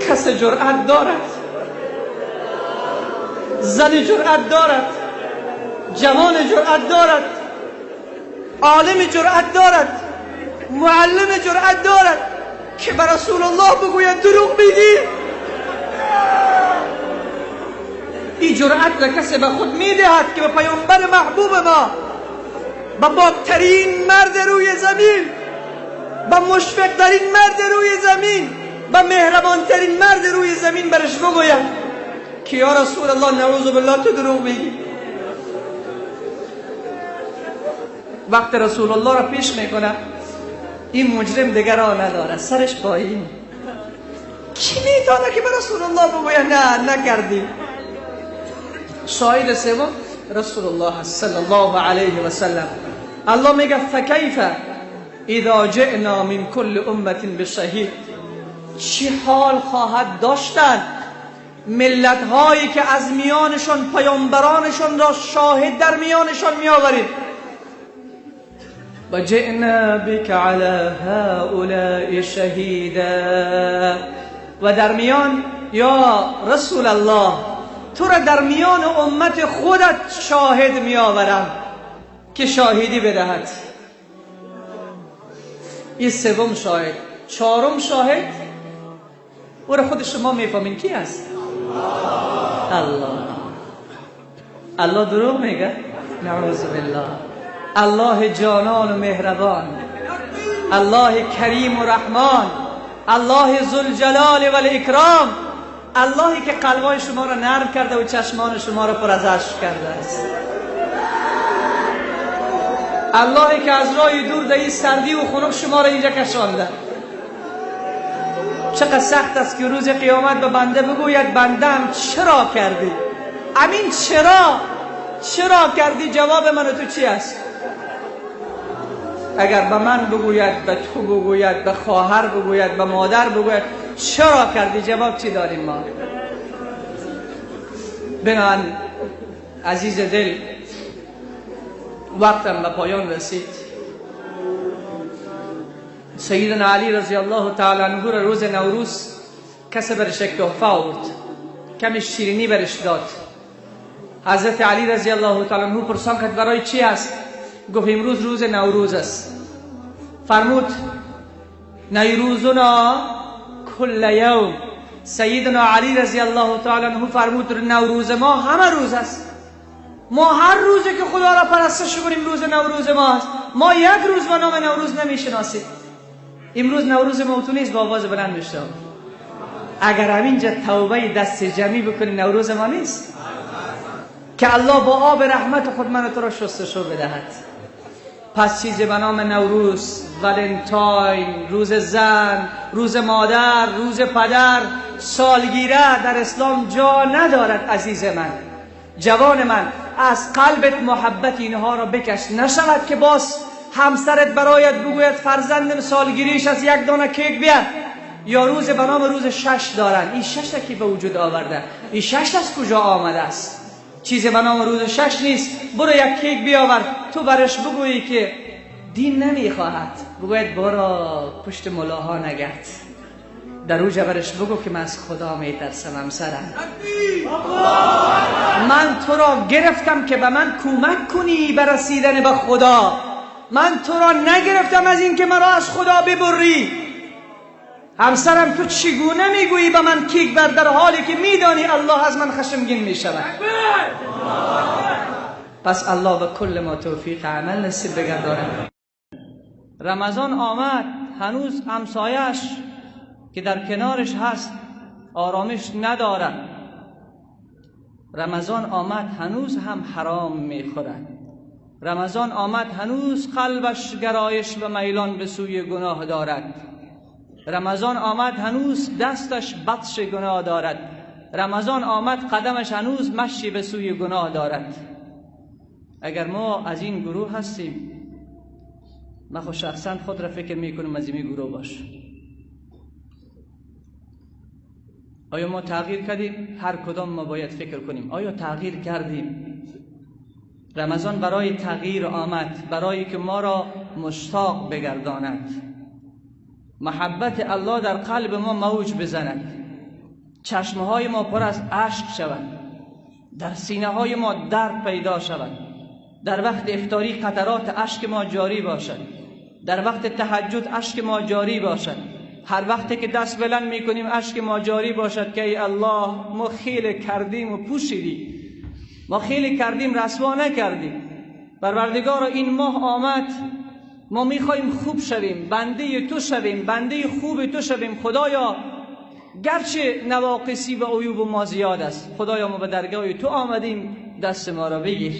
کس جرأت دارد، زن جرأت دارد، جوان جرأت دارد، عالم جرأت دارد، معلم جرأت دارد که به رسول الله بگوید دروغ میگی؟ این جرأت را کسی به خود میدهد که به پیامبر محبوب ما، به پاکترین مرد روی زمین، به مشفقترین مرد روی زمین، به مهربانترین مرد روی زمین برش بگوید که یا رسول الله نعوذ بالله تو دروغ میگی. وقت رسول الله را پیش میکنه، این مجرم دیگر را نداره، سرش پایین. کی میتونه که به رسول الله بگوید نه نکردی؟ شاهد سوم رسول الله صلی الله علیه و سلم. الله میگه فکیف اذا جئنا من کل امه بشهید. چی حال خواهد داشتن ملت هایی که از میانشان پیامبرانشان را شاهد در میانشان میآوریم. و جئنا بک علی هؤلاء شهیدا. و در میان یا رسول الله تو را در میان امت خودت شاهد میآورم که شاهدی بدهد. این سوم شاهد. چهارم شاهد او را خود شما میفهمین کی است؟ الله. الله دروغ میگه؟ نعوذ بالله. الله جانان و مهربان، الله کریم و رحمان، الله ذوالجلال و الاکرام، اللهی که قلبای شما را نرم کرده و چشمان شما را پر از اشک کرده است، اللهی که از راه دور در این سردی و خنک شما را اینجا کشانده. چقدر سخت است که روز قیامت به بنده بگوید بندم چرا کردی؟ امین چرا کردی؟ جواب من و تو چی است؟ اگر به من بگوید، به تو بگوید، به خواهر بگوید، به مادر بگوید چرا کردی، جواب چی داریم ما؟ بنابراین عزیز دل، وقتم به پایان رسید. سیدنا علی رضی الله تعالی عنه را روز نوروز کسی برش یک تحفه آورد، کمی شیرینی برش داد. حضرت علی رضی الله تعالی عنه پرسان کرد برای چی است؟ گفت امروز روز نوروز است. فرمود نیروزنا کل یوم. سیدنا علی رضی الله تعالی عنه فرمود نوروز ما همه روز است. ما هر روزی که خدا را پرستش کنیم روز نوروز ما است. ما یک روز به نام نوروز نمیشناسیم. امروز نوروز ما تو نیست، با آواز بلند میشنوم. اگر همینجا توبه دست جمعی بکنیم نوروز ما نیست که الله با آب رحمت خود من تو را شستشو بدهد. پس چیزی به نام نوروز، ولنتاین، روز زن، روز مادر، روز پدر، سالگیره در اسلام جا ندارد. عزیز من، جوان من، از قلبت محبت اینها را بکش. نشود که باز همسرت برایت بگوید فرزندم سالگیریش از یک دانه کیک بیار، یا روز به نام روز شش دارن. این شش کی به وجود آورده؟ این شش از کجا آمده است؟ چیزی به نام روز شش نیست. برو یک کیک بیاور، تو برش بگویی که دین نمیخواهد، بگوید برو پشت ملاها نگرد. در اوج برش بگو که من از خدا میترسم همسرم، من تو را گرفتم که به من کمک کنی به رسیدن به خدا، من تو را نگرفتم از این که مرا از خدا ببری. همسرم تو چگونه میگویی به من کیک بر، در حالی که میدانی الله از من خشمگین میشود؟ پس الله به کل ما توفیق عمل نصیب بگرداند. رمضان آمد، هنوز همسایش که در کنارش هست آرامش ندارد. رمضان آمد، هنوز هم حرام میخورد. رمضان آمد، هنوز قلبش گرایش و میلان به سوی گناه دارد. رمضان آمد، هنوز دستش بطش گناه دارد. رمضان آمد، قدمش هنوز مشی به سوی گناه دارد. اگر ما از این گروه هستیم، من خود شخصا خود را فکر میکنم از این گروه باش. آیا ما تغییر کردیم؟ هر کدام ما باید فکر کنیم آیا تغییر کردیم؟ رمضان برای تغییر آمد، برای که ما را مشتاق بگرداند، محبت الله در قلب ما موج بزند، چشمهای ما پر از اشک شود، در سینه های ما درد پیدا شود، در وقت افطاری قطرات اشک ما جاری باشد، در وقت تهجد اشک ما جاری باشد، هر وقتی که دست بلند میکنیم اشک ما جاری باشد که ای الله ما خیلی کردیم و پوشیدی، ما خیلی کردیم رسوا نکردیم. پروردگارا این ماه آمد، ما میخوایم خوب شویم، بنده تو شویم، بنده خوب تو شویم. خدایا گرچه نواقصی و عیوب ما زیاد است، خدایا ما به درگاه تو آمدیم، دست ما را بگیر.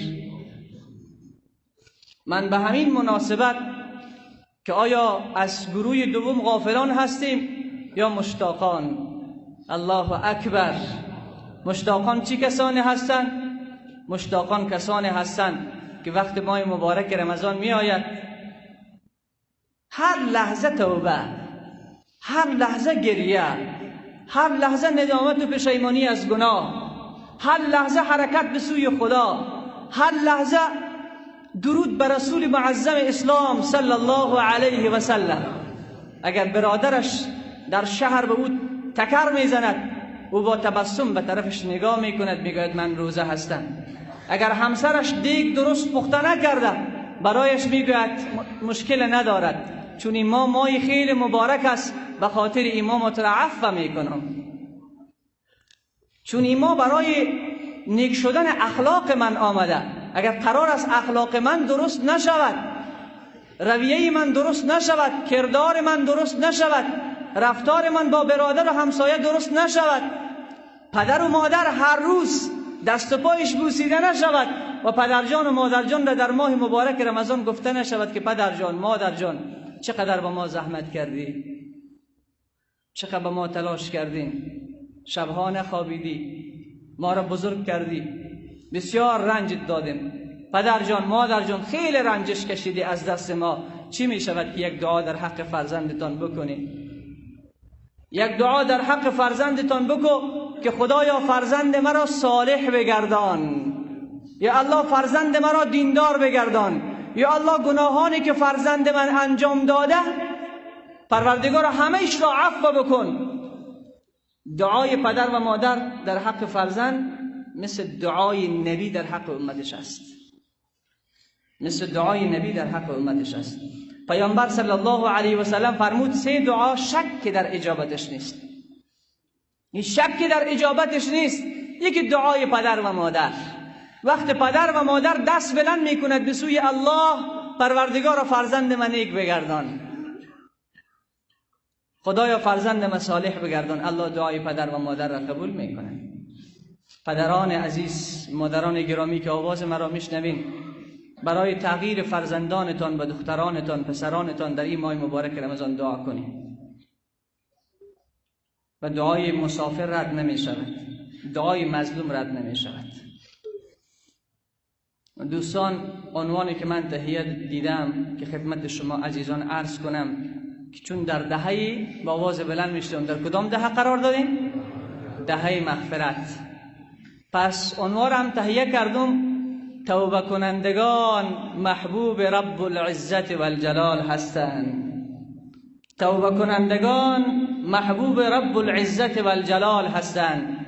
من به همین مناسبت که آیا از گروه دوم غافلان هستیم یا مشتاقان؟ الله اکبر. مشتاقان چی کسانی هستند؟ مشتاقان کسانی هستند که وقت ماه مبارک رمضان می آید هر لحظه توبه، هر لحظه گریه، هر لحظه ندامت و پشیمانی از گناه، هر لحظه حرکت به سوی خدا، هر لحظه درود بر رسول معظم اسلام صلی الله علیه و سلم. اگر برادرش در شهر به او تکر میزند، او با تبسم به طرفش نگاه میکند، میگوید من روزه هستم. اگر همسرش دیگ درست پخته نکرده، برایش میگوید مشکل ندارد، چون این ماه خیلی مبارک است، به خاطر امام را عفو میکنم. چون این ماه برای نیک شدن اخلاق من آمده. اگر قرار است اخلاق من درست نشود، رویه من درست نشود، کردار من درست نشود، رفتار من با برادر و همسایه درست نشود، پدر و مادر هر روز دست و پایش بوسیده نشود و پدرجان و مادرجان را در ماه مبارک رمضان گفته نشود که پدرجان مادرجان چقدر با ما زحمت کردی، چقدر با ما تلاش کردی، شبها نخوابیدی، ما را بزرگ کردی، بسیار رنجت دادیم، پدرجان مادرجان خیلی رنجش کشیدی از دست ما. چی می شود که یک دعا در حق فرزندتان بکنی؟ یک دعا در حق فرزندتان بکو که خدایا فرزند مرا صالح بگردان، یا الله فرزند مرا دیندار بگردان، یا الله گناهانی که فرزند من انجام داده پروردگار همه ایش را عفو بکن. دعای پدر و مادر در حق فرزند مثل دعای نبی در حق امتش است، مثل دعای نبی در حق امتش است. پیامبر صلی الله علیه و سلم فرمود سه دعا شک در اجابتش نیست، این شک در اجابتش نیست. یکی دعای پدر و مادر، وقت پدر و مادر دست بلند میکند به سوی الله، پروردگار فرزند من نیک بگردان، خدایا فرزند من صالح بگردان. الله دعای پدر و مادر را قبول میکند. پدران عزیز، مادران گرامی که آواز مرا میشنوین، برای تغییر فرزندانتان و دخترانتان، پسرانتان در این ماه مبارک رمضان دعا کنید. و دعای مسافر رد نمی شود، دعای مظلوم رد نمی شود. دوستان، عنوانی که من تهیه دیدم که خدمت شما عزیزان عرض کنم که چون در دهه با آواز بلند میشنوم، در کدام دهه قرار دادیم؟ دهه مغفرت. پس عنوانم تهیه کردم توبه کنندگان محبوب رب العزت و الجلال هستند. توبه کنندگان محبوب رب العزت و الجلال هستند.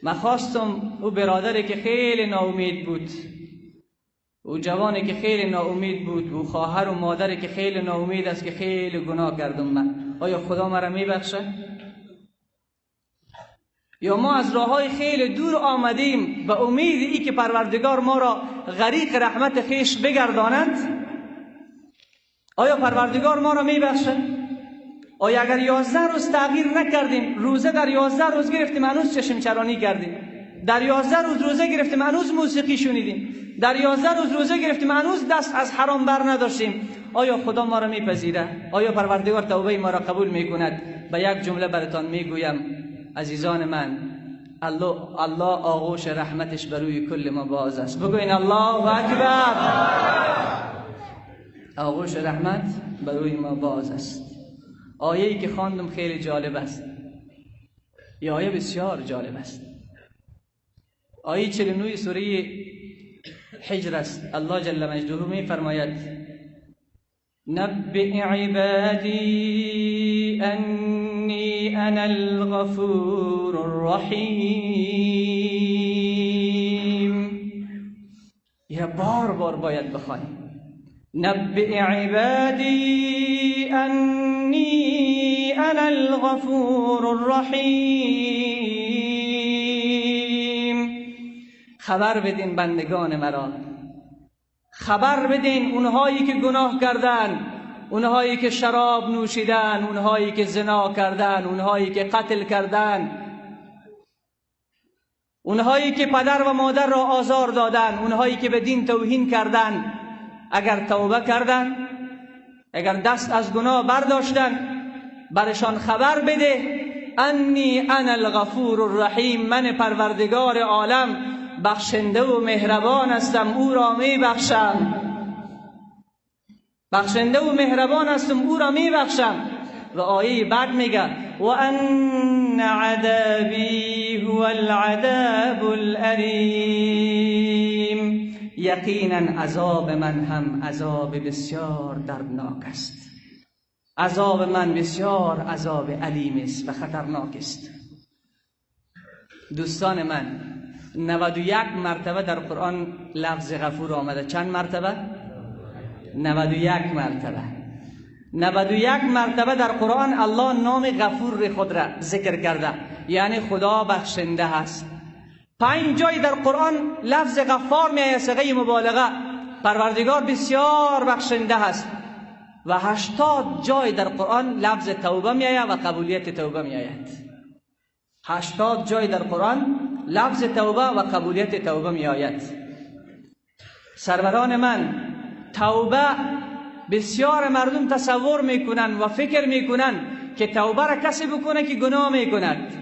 من خواستم او برادری که خیلی ناامید بود، او جوانی که خیلی ناامید بود، او خواهر و مادری که خیلی ناامید است که خیلی گناه کردم من، آیا خدا مرا میبخشه؟ یا ما از راههای خیلی دور آمدیم به امید ای که پروردگار ما را غریق رحمت خویش بگرداند؟ آیا پروردگار ما را میبخشه؟ آیا اگر 11 روز تغییر نکردیم، روزه در 11 روز گرفتیم هنوز چشم چرانی کردیم، در 11 روز روزه گرفتیم هنوز موسیقی شنیدیم، در 11 روز روزه گرفتیم هنوز دست از حرام بر نداشتیم، آیا خدا ما را میپذیره؟ آیا پروردگار توبه ما را قبول میکند؟ به یک جمله براتان میگویم عزیزان من، الله آغوش رحمتش بر روی کل ما باز است. بگوین الله اکبر. آغوش رحمت بر روی ما باز است. آیه‌ای که خواندم خیلی جالب است، یه آیه بسیار جالب است. آیه 49 سوره حجر است. الله جل مجده می فرماید نبئ عبادی انی انا الغفور الرحیم. یه بار بار باید بخوانیم. نبئ عبادی انی انا الغفور الرحیم. خبر بدین بندگان مرا، خبر بدین اونهایی که گناه کردن، اونهایی که شراب نوشیدن، اونهایی که زنا کردن، اونهایی که قتل کردن، اونهایی که پدر و مادر را آزار دادن، اونهایی که به دین توهین کردن. اگر توبه کردن، اگر دست از گناه برداشتن، برشان خبر بده انی انا الغفور الرحیم، من پروردگار عالم بخشنده و مهربان هستم، او را می بخشم. بخشنده و مهربان هستم، او را می بخشم. و آیه بعد میگه و ان عذابی هو العذاب الالیم. یقینا عذاب من هم عذاب بسیار دردناک است. عذاب من بسیار عذاب علیم است و خطرناک است. دوستان من، 91 مرتبه در قرآن لفظ غفور آمده. چند مرتبه؟ 91 مرتبه. 91 مرتبه در قرآن الله نام غفور خود را ذکر کرده، یعنی خدا بخشنده هست. 5 جای در قرآن لفظ غفار می آید، صیغه مبالغه، پروردگار بسیار بخشنده هست. و 80 جای در قرآن لفظ توبه می آید و قبولیت توبه می آید. 80 جای در قرآن لفظ توبه و قبولیت توبه می آید. سروران من، توبه بسیار مردم تصور میکنن و فکر میکنن که توبه را کسی بکنه که گناه میکند،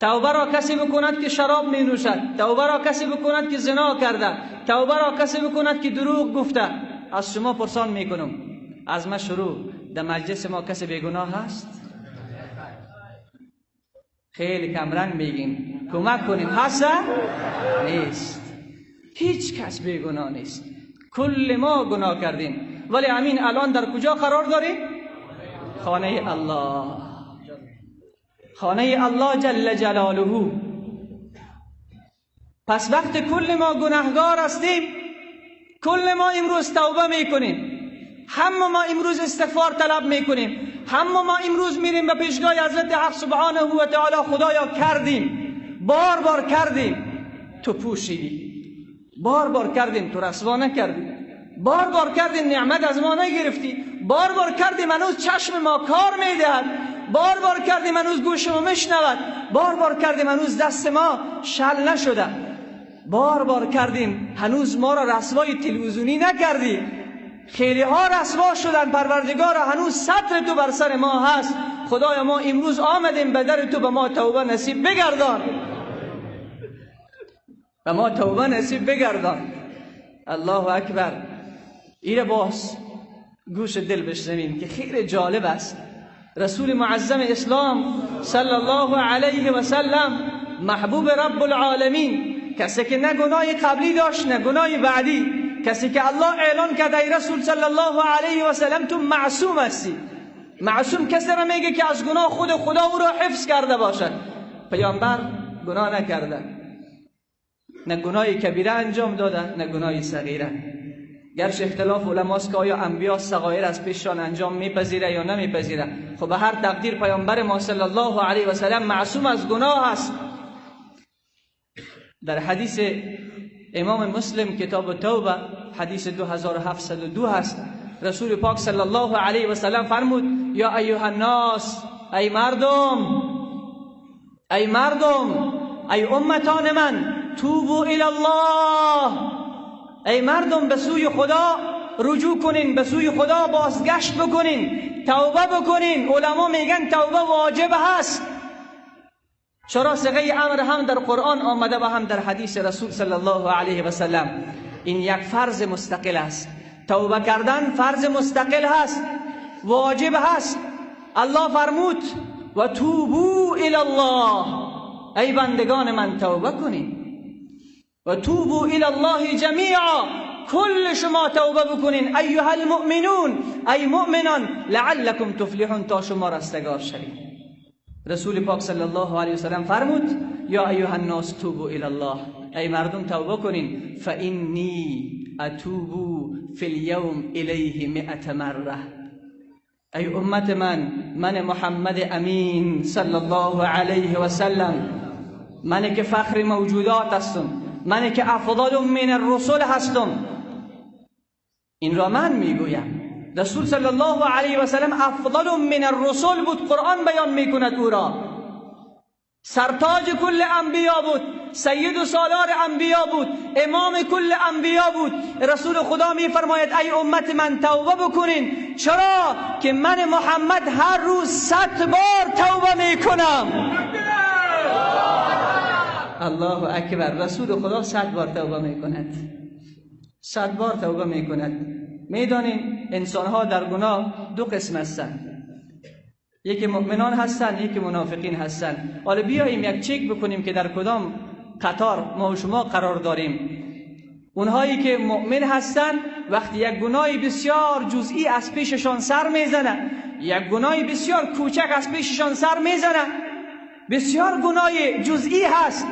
توبه را کسی بکند که شراب می نوشد، توبه را کسی بکند که زنا کرده، توبه را کسی بکند که دروغ گفته. از شما پرسان میکنم، از ما شروع، در مجلس ما کسی بیگناه هست؟ خیلی کمرنگ میگین، کمک کنیم. هست؟ نیست. هیچ کس بیگناه نیست. کل ما گناه کردیم، ولی امین الان در کجا قرار داریم؟ خانه الله، خانه الله جل جلاله. پس وقت کل ما گناهگار هستیم، کل ما امروز توبه میکنیم، همه ما امروز استغفار طلب میکنیم، همه ما امروز میریم به پیشگاه حضرت حق سبحانه و تعالی. خدایا کردیم، بار بار کردیم، تو پوشیدی، بار بار کردیم، تو رسوا نکردی، بار بار کردیم، نعمت از ما نگرفتی، بار بار کردیم، هنوز چشم ما کار میدهد، بار بار کردیم، هنوز گوش ما میشنود، بار بار کردیم، هنوز دست ما شل نشده، بار بار کردیم، هنوز ما را رسوای تلویزیونی نکردی. خیلی ها رسوا شدن، پروردگار هنوز ستر تو بر سر ما هست. خدایا ما امروز آمدیم به در تو، به ما توبه نصیب بگردان، به ما توبه نصیب بگردان. الله اکبر. ایره باز گوش دل بشنویم که خیلی جالب است. رسول معظم اسلام صلی الله علیه و سلم، محبوب رب العالمین، کسی که نه گناه قبلی داشت نه گناه بعدی، کسی که الله اعلان کرد ای رسول صلی الله علیه و سلم تو معصوم هستی. معصوم کسی را میگه که از گناه خود خدا او را حفظ کرده باشد. پیامبر گناه نکرده، نه گناه کبیره انجام داده نه گناه صغیره. گرچه اختلاف علماست که آیا انبیا صغایر از پیششان انجام میپذیره یا نمیپذیره، خب به هر تقدیر پیامبر ما صلی الله علیه و سلم معصوم از گناه است. در حدیث امام مسلم کتاب توبه حدیث 2702 هست، رسول پاک صلی الله علیه و سلم فرمود یا ایها الناس، ای مردم، ای مردم، ای امتان من، توبوا الی الله، ای مردم به سوی خدا رجوع کنین، به سوی خدا بازگشت بکنین، توبه بکنین. علما میگن توبه واجب هست. چرا صیغه امر هم در قرآن آمده و هم در حدیث رسول صلی الله علیه و سلم. این یک فرض مستقل است. توبه کردن فرض مستقل هست، واجب هست. الله فرمود و توبوا الی الله، ای بندگان من توبه کنید. و توبوا الی الله جمیعا، کل شما توبه بکنین. ایها المؤمنون، ای مؤمنان، لعلکم تفلحون، تا شما رستگار شوید. رسول پاک صلی الله علیه وسلم فرمود یا ایها الناس توبوا الی الله، ای مردم توبه کنین. فانی اتوب فی الیوم الیه 100 مره. ای امت من، من محمد امین صلی الله علیه و سلم، من که فخر موجودات هستم، من که افضل من الرسل هستم، این را من میگویم. رسول صلی الله علیه و سلم افضل من الرسل بود، قرآن بیان میکند او را. سرتاج کل انبیا بود، سید و سالار انبیا بود، امام کل انبیا بود. رسول خدا میفرماید ای امت من توبه بکنین. چرا؟ که من محمد هر روز 100 بار توبه میکنم. الله اکبر. رسول خدا 100 بار توبه میکند، 100 بار توبه میکند. میدانین انسان ها در گناه دو قسم هستند، یکی مؤمنان هستند، یکی منافقین هستند. حالا بیاییم یک چک بکنیم که در کدام قطار ما و شما قرار داریم. اونهایی که مؤمن هستند وقتی یک گناهی بسیار جزئی از پیششان سر میزنه، یک گناهی بسیار کوچک از پیششان سر میزنه، بسیار گناه جزئی هست،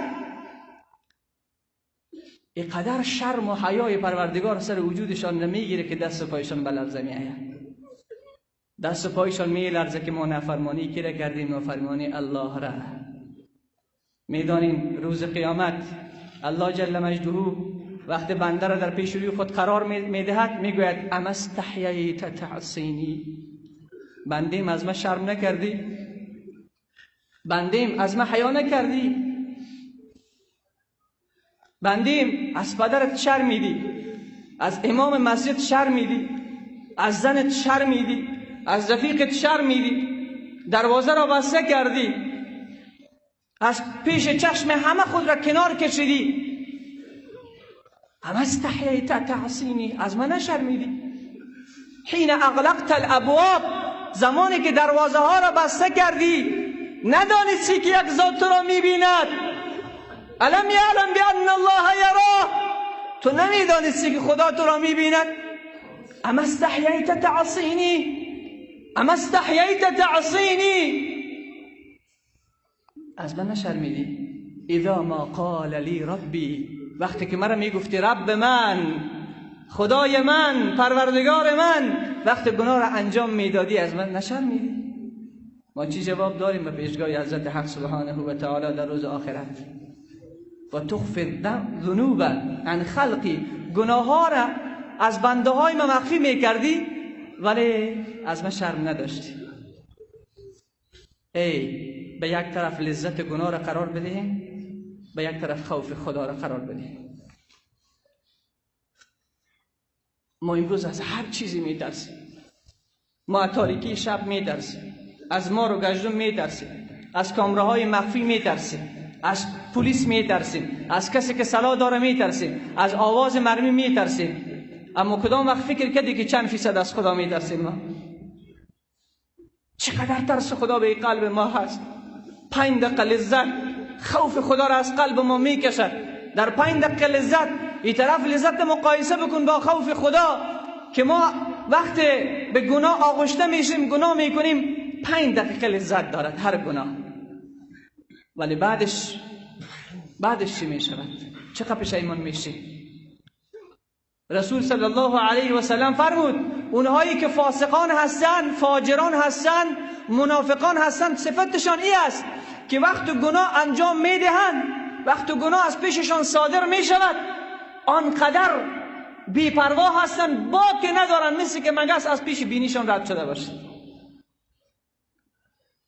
اینقدر شرم و حیای پروردگار سر وجودشان نمیگیره که دست و پایشان به لرزه میآید. دست و پایشان میلرزه که ما نافرمانی کی را کردیم؟ نافرمانی الله را. میدانین روز قیامت الله جل مجده وقت بنده را در پیش روی خود قرار میدهد، میگوید اما استحییت تعصینی، بندیم از ما شرم نکردی؟ بندیم از ما حیا نکردی؟ بندیم از پدرت شرمیدی، از امام مسجد شرمیدی، از زنت شرمیدی، از رفیقت شرمیدی، دروازه را بسته کردی، از پیش چشم همه خود را کنار کشیدی. اما استحییت تعصینی، از من نشرمیدی؟ حین اغلقت الابواب، زمانی که دروازه ها را بسته کردی ندانستی که یک ذات تو را میبیند. الم یعلم بان الله یراه، تو نمیدانستی که خدا تو را میبیند. اما استحییت تعصینی، اما استحییت تعصینی، از من نشرمیدی؟ اذا ما قال لی ربی، وقتی که مرا میگفتی رب من، خدای من، پروردگار من، وقتی گناه را انجام میدادی از من نشرمیدی؟ ما چی جواب داریم به پیشگاه حضرت حق سبحانه و تعالی در روز آخرت؟ و تخفی الذنوب عن خلقی، گناه ها را از بنده های ما مخفی میکردی ولی از من شرم نداشتی. ای به یک طرف لذت گناه را قرار بدهیم، به یک طرف خوف خدا را قرار بدهیم. ما امروز از هر چیزی میترسیم. ما از تاریکی شب میترسیم، از مار و گژدم میترسیم، از کامراهای مخفی میترسیم، از پلیس میترسیم، از کسی که سلاح داره میترسیم، از آواز مرمی میترسیم. اما کدام وقت فکر کردی که چند فیصد از خدا میترسیم؟ ما چقدر ترس خدا به قلب ما هست. 5 دقیقه لذت خوف خدا را از قلب ما میکشد. در 5 دقیقه لذت، این طرف لذت مقایسه بکن با خوف خدا که ما وقت به گناه آغشته میشیم، گناه میکنیم، 5 دقیقه لذت دارد هر گناه، ولی بعدش چی میشود؟ چقدر پشیمان میشی؟ رسول صلی الله علیه و سلم فرمود اونهایی که فاسقان هستند، فاجران هستند، منافقان هستند، صفتشان ای است که وقت گناه انجام میدهند، وقت گناه از پیششان صادر میشود، آنقدر بی‌پروا هستند، باک ندارند، مثل که مگس از پیش بینیشان رد شده باشد.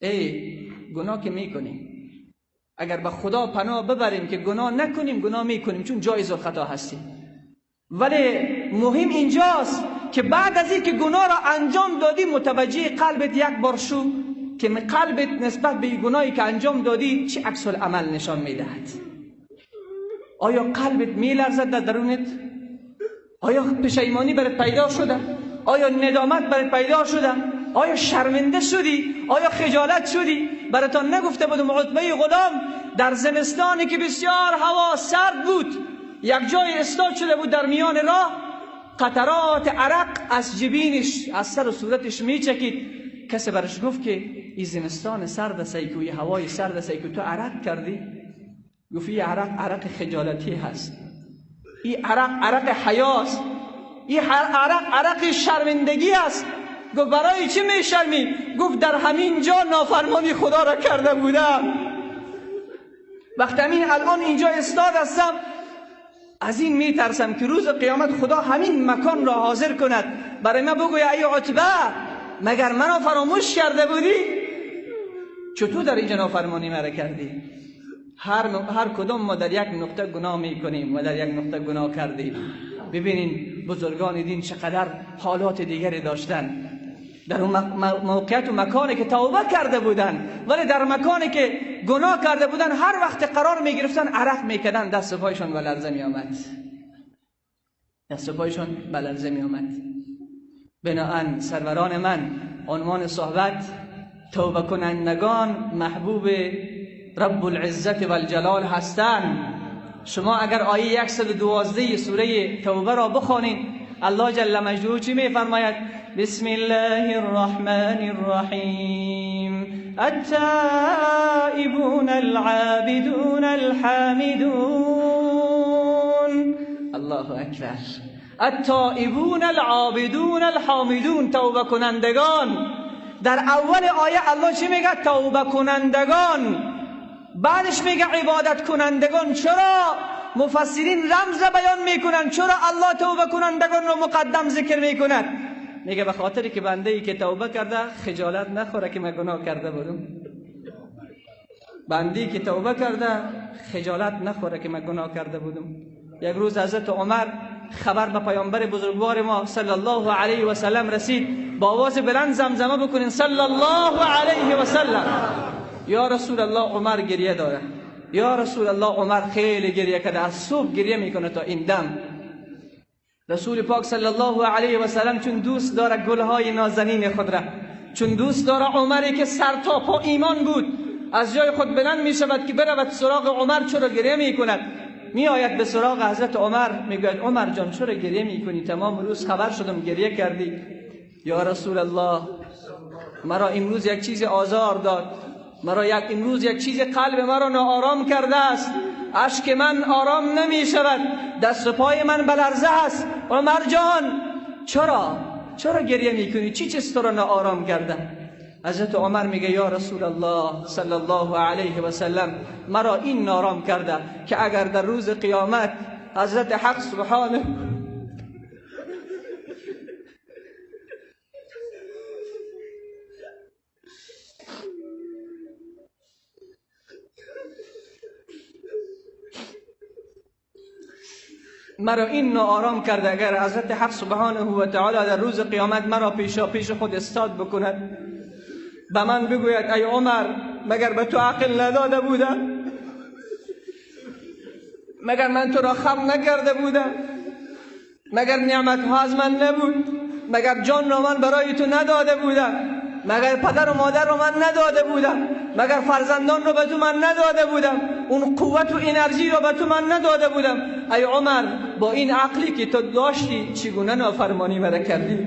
ای گناه که میکنیم، اگر به خدا پناه ببریم که گناه نکنیم، گناه میکنیم، چون جایز الخطا هستیم. ولی مهم اینجاست که بعد از اینکه گناه را انجام دادی، متوجه قلبت یک بار شو که قلبت نسبت به گناهی که انجام دادی چه عکس العمل نشان میدهد. آیا قلبت میلرزد در درونت؟ آیا پشیمانی برات پیدا شده؟ آیا ندامت برات پیدا شده؟ آیا شرمنده شدی؟ آیا خجالت شدی؟ براتان نگفته بودم عتبه غلام در زمستانی که بسیار هوا سرد بود، یک جای استاد شده بود در میان راه، قطرات عرق از جبینش، از سر و صورتش میچکید. کسی برش گفت که این زمستان سرد است، که هوای سرد است، که تو عرق کردی؟ گفت این عرق عرق خجالتی هست، این عرق عرق حیاست، این عرق عرق شرمندگی است. گفت برای چی میشرمی؟ گفت در همین جا نافرمانی خدا را کرده بودم. وقتی همین الان اینجا استاد هستم، از این میترسم که روز قیامت خدا همین مکان را حاضر کند برای من بگوید ای عتبه، مگر منو فراموش کرده بودی؟ چطور در اینجا نافرمانی مرا کردی؟ هر کدام ما در یک نقطه گناه میکنیم و در یک نقطه گناه کردیم. ببینین بزرگان دین چقدر حالات دیگری داشتن در اون موقعیت و مکانی که توبه کرده بودن، ولی در مکانی که گناه کرده بودن هر وقت قرار میگرفتن عرق میکردن، دست و پایشان به لرزه میآمد، دست و پایشان به لرزه میآمد. بناءً سروران من، عنوان صحبت توبه کنندگان محبوب رب العزت و الجلال هستند. شما اگر آیه 112 سوره توبه را بخوانید، الله جل مجدوه چی میفرماید؟ بسم الله الرحمن الرحیم التائبون العابدون الحامدون. الله اکبر. التائبون العابدون الحامدون، توبه کنندگان. در اول آیه الله چی میگه؟ توبه کنندگان. بعدش میگه عبادت کنندگان. چرا؟ مفسرین رمز بیان میکنن چرا الله توبه کنندگان رو مقدم ذکر میکند. میگه به خاطری که بنده ای که توبه کرده خجالت نخوره که من گناه کرده بودم. بنده ای که توبه کرده خجالت نخوره که من گناه کرده بودم. یک روز حضرت عمر خبر به پیامبر بزرگوار ما صلی الله علیه و سلم رسید. با آواز بلند زمزمه بکنین صلی الله علیه و سلم. یا رسول الله عمر گریه داره، یا رسول الله عمر خیلی گریه کرده، از صبح گریه میکنه تا این دم. رسول پاک صلی الله علیه و سلم چون دوست داره گلهای نازنین خود را، چون دوست داره عمری که سر تا پا ایمان بود، از جای خود بلند میشود که برود سراغ عمر. چرا گریه میکند؟ میآید به سراغ حضرت عمر، میگوید عمر جان چرا گریه میکنی؟ تمام روز خبر شدم گریه کردی. یا رسول الله مرا امروز یک چیز آزار داد، مرا یک امروز یک چیز قلب مرا ناآرام کرده است، اشک من آرام نمی شود، دست و پای من بلرزه است. عمر جان چرا گریه میکنی؟ چی چیز تو را ناآرام کرده؟ حضرت عمر میگه یا رسول الله صلی الله علیه و سلم مرا این نارام کرده که اگر در روز قیامت حضرت حق سبحانه مرا این ناآرام کرده، اگر حضرت حق سبحانه و تعالی در روز قیامت مرا پیشا پیش خود استاد بکند، به من بگوید ای عمر مگر به تو عقل نداده بودم؟ مگر من تو را خم نکرده بودم؟ مگر نعمت ها از من نبود؟ مگر جان را من برای تو نداده بودم؟ مگر پدر و مادر را من نداده بودم؟ مگر فرزندان را به تو من نداده بودم؟ اون قوت و انرژی را به تو من نداده بودم؟ ای عمر با این عقلی که تو داشتی چگونه نافرمانی مرا کردی؟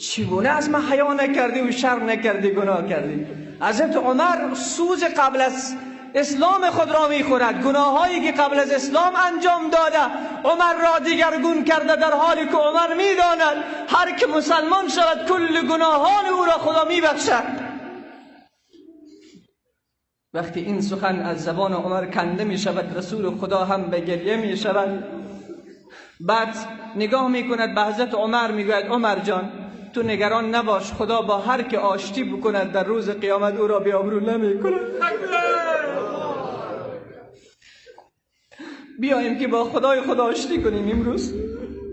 چگونه از من حیا نکردی و شرم نکردی گناه کردی؟ حضرت عمر سوز قبل از اسلام خود را میخورد، گناهایی که قبل از اسلام انجام داده عمر را دیگرگون کرده، در حالی که عمر میداند هر که مسلمان شود کل گناهان او را خدا میبخشد. وقتی این سخن از زبان عمر کنده می شود، رسول خدا هم به گریه می شود. بعد نگاه می کند به حضرت عمر، می گوید عمر جان تو نگران نباش، خدا با هر که آشتی بکند در روز قیامت او را بی‌آبرو نمی کند. بیاییم که با خدای خود آشتی کنیم امروز،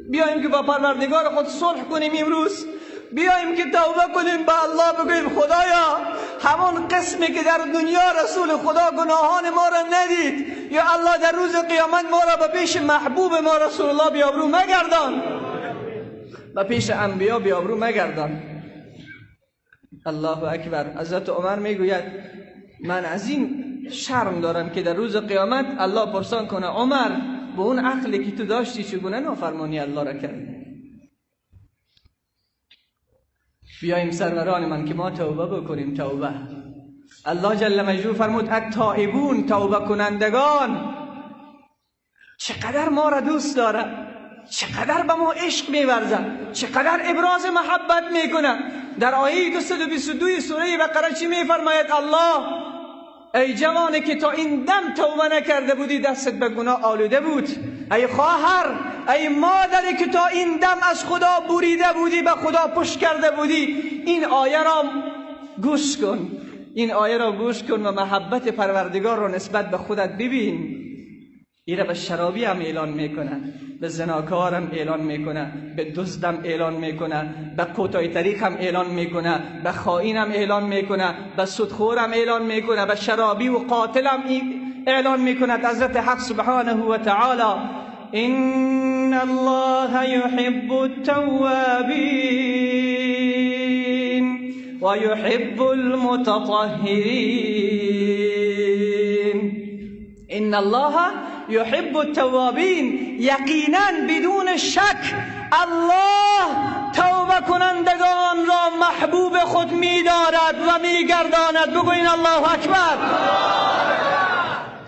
بیاییم که با پروردگار خود صلح کنیم امروز، بیاییم که توبه کنیم، به الله بگوییم خدایا همون قسمی که در دنیا رسول خدا گناهان ما را ندید، یا الله در روز قیامت ما را به پیش محبوب ما رسول الله بیابرو مگردان، به پیش انبیا بیابرو مگردان. الله اکبر. حضرت عمر میگوید من از این شرم دارم که در روز قیامت الله پرسان کنه عمر به اون عقلی که تو داشتی چگونه نافرمانی الله را کردی؟ بیاییم سروران من که ما توبه بکنیم. توبه. الله جل مجدوه فرمود التائبون، توبه کنندگان. چقدر ما را دوست داره، چقدر به ما عشق می‌ورزه، چقدر ابراز محبت میکنه. در آیه 222 سوره بقره چی میفرماید؟ الله ای جوانی که تا این دم توبه نکرده بودی، دستت به گناه آلوده بود، ای خواهر، ای مادری که تا این دم از خدا بریده بودی، به خدا پشت کرده بودی، این آیه را گوش کن، این آیه را گوش کن و محبت پروردگار را نسبت به خودت ببین. ایره به شرابی هم اعلان میکنه، به زناکارم اعلان میکنه، به دزدم اعلان میکنه، به کوتاه طریق هم اعلان میکنه، به خائنم اعلان میکنه، به سودخورم اعلان میکنه، به شرابی و قاتلم اعلان میکنه. حضرت حق سبحانه و تعالی ان الله يحب التوابین و يحب المتطهرین. ان الله یحب التوابین، یقینا بدون شک الله توبه کنندگان را محبوب خود می‌دارد و می‌گرداند. بگوین الله اکبر.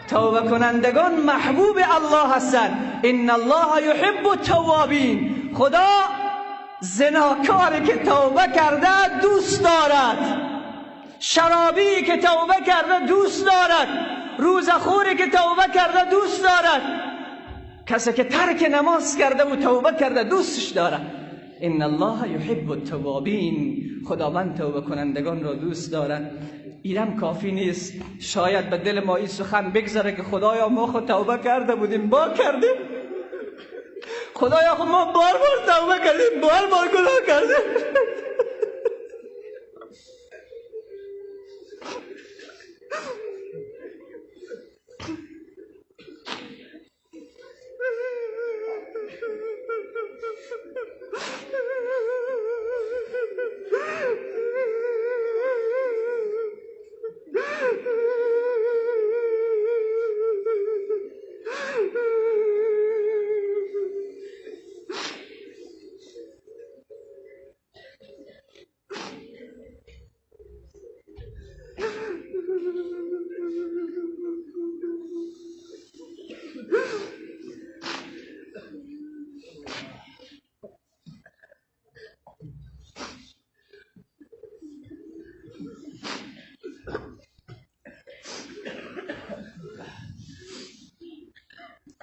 توبه کنندگان محبوب الله هستند. ان الله یحب التوابین. خدا زناکاری که توبه کرده دوست دارد، شرابی که توبه کرده دوست دارد، روزخوری که توبه کرده دوست دارد، کسی که ترک نماز کرده و توبه کرده دوستش دارد. ان الله یحب التوابین. خداوند توبه کنندگان را دوست دارد. اینم کافی نیست. شاید به دل ما این سخن بگذره که خدایا ما خود توبه کرده بودیم، با کردیم، خدایا خود ما بار بار توبه کردیم، بار بار گناه کردیم.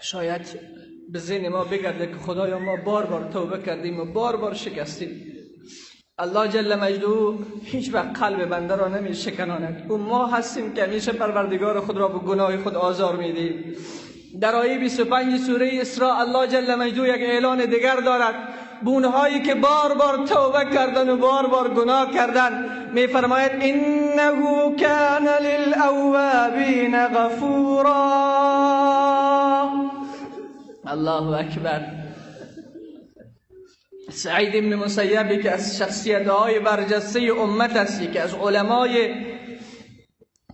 شاید به ذهن ما بگرده که خدایا ما بار بار توبه کردیم و بار بار شکستیم. الله جل مجده هیچ وقت قلب بنده را نمی شکناند. او ما هستیم که همیشه پروردگار خود را به گناه خود آزار میدیم. در آیه 25 سوره اسراء الله جل مجده یک اعلان دیگر دارد. بونهایی که بار بار توبه کردن و بار بار گناه کردن، میفرماید انه کان للاوابین غفورا. الله اکبر. سعید ابن مسیب که از شخصیت‌های برجسته امت است، که از علمای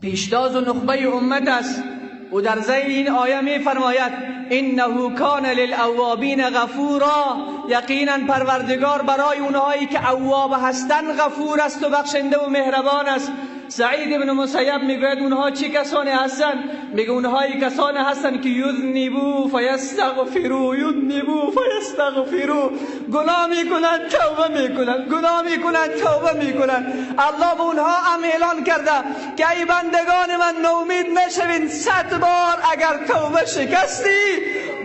پیشتاز و نخبه امت است، او در ذیل این آیه می‌فرماید انه کان للاوابین غفورا. یقینا پروردگار برای اونهایی که اواب هستند غفور است و بخشنده و مهربان است. سعید ابن مسیب میگوید اونها چه کسانی هستند؟ میگه اونهایی کسانی هستند که یذنبو فیستغفرو، یذنبو فیستغفرو، گناه میکنن توبه میکنن، گناه میکنن توبه میکنن. الله به اونها هم اعلان کرده که ای بندگان من نومید نشوین، 100 بار اگر توبه شکستی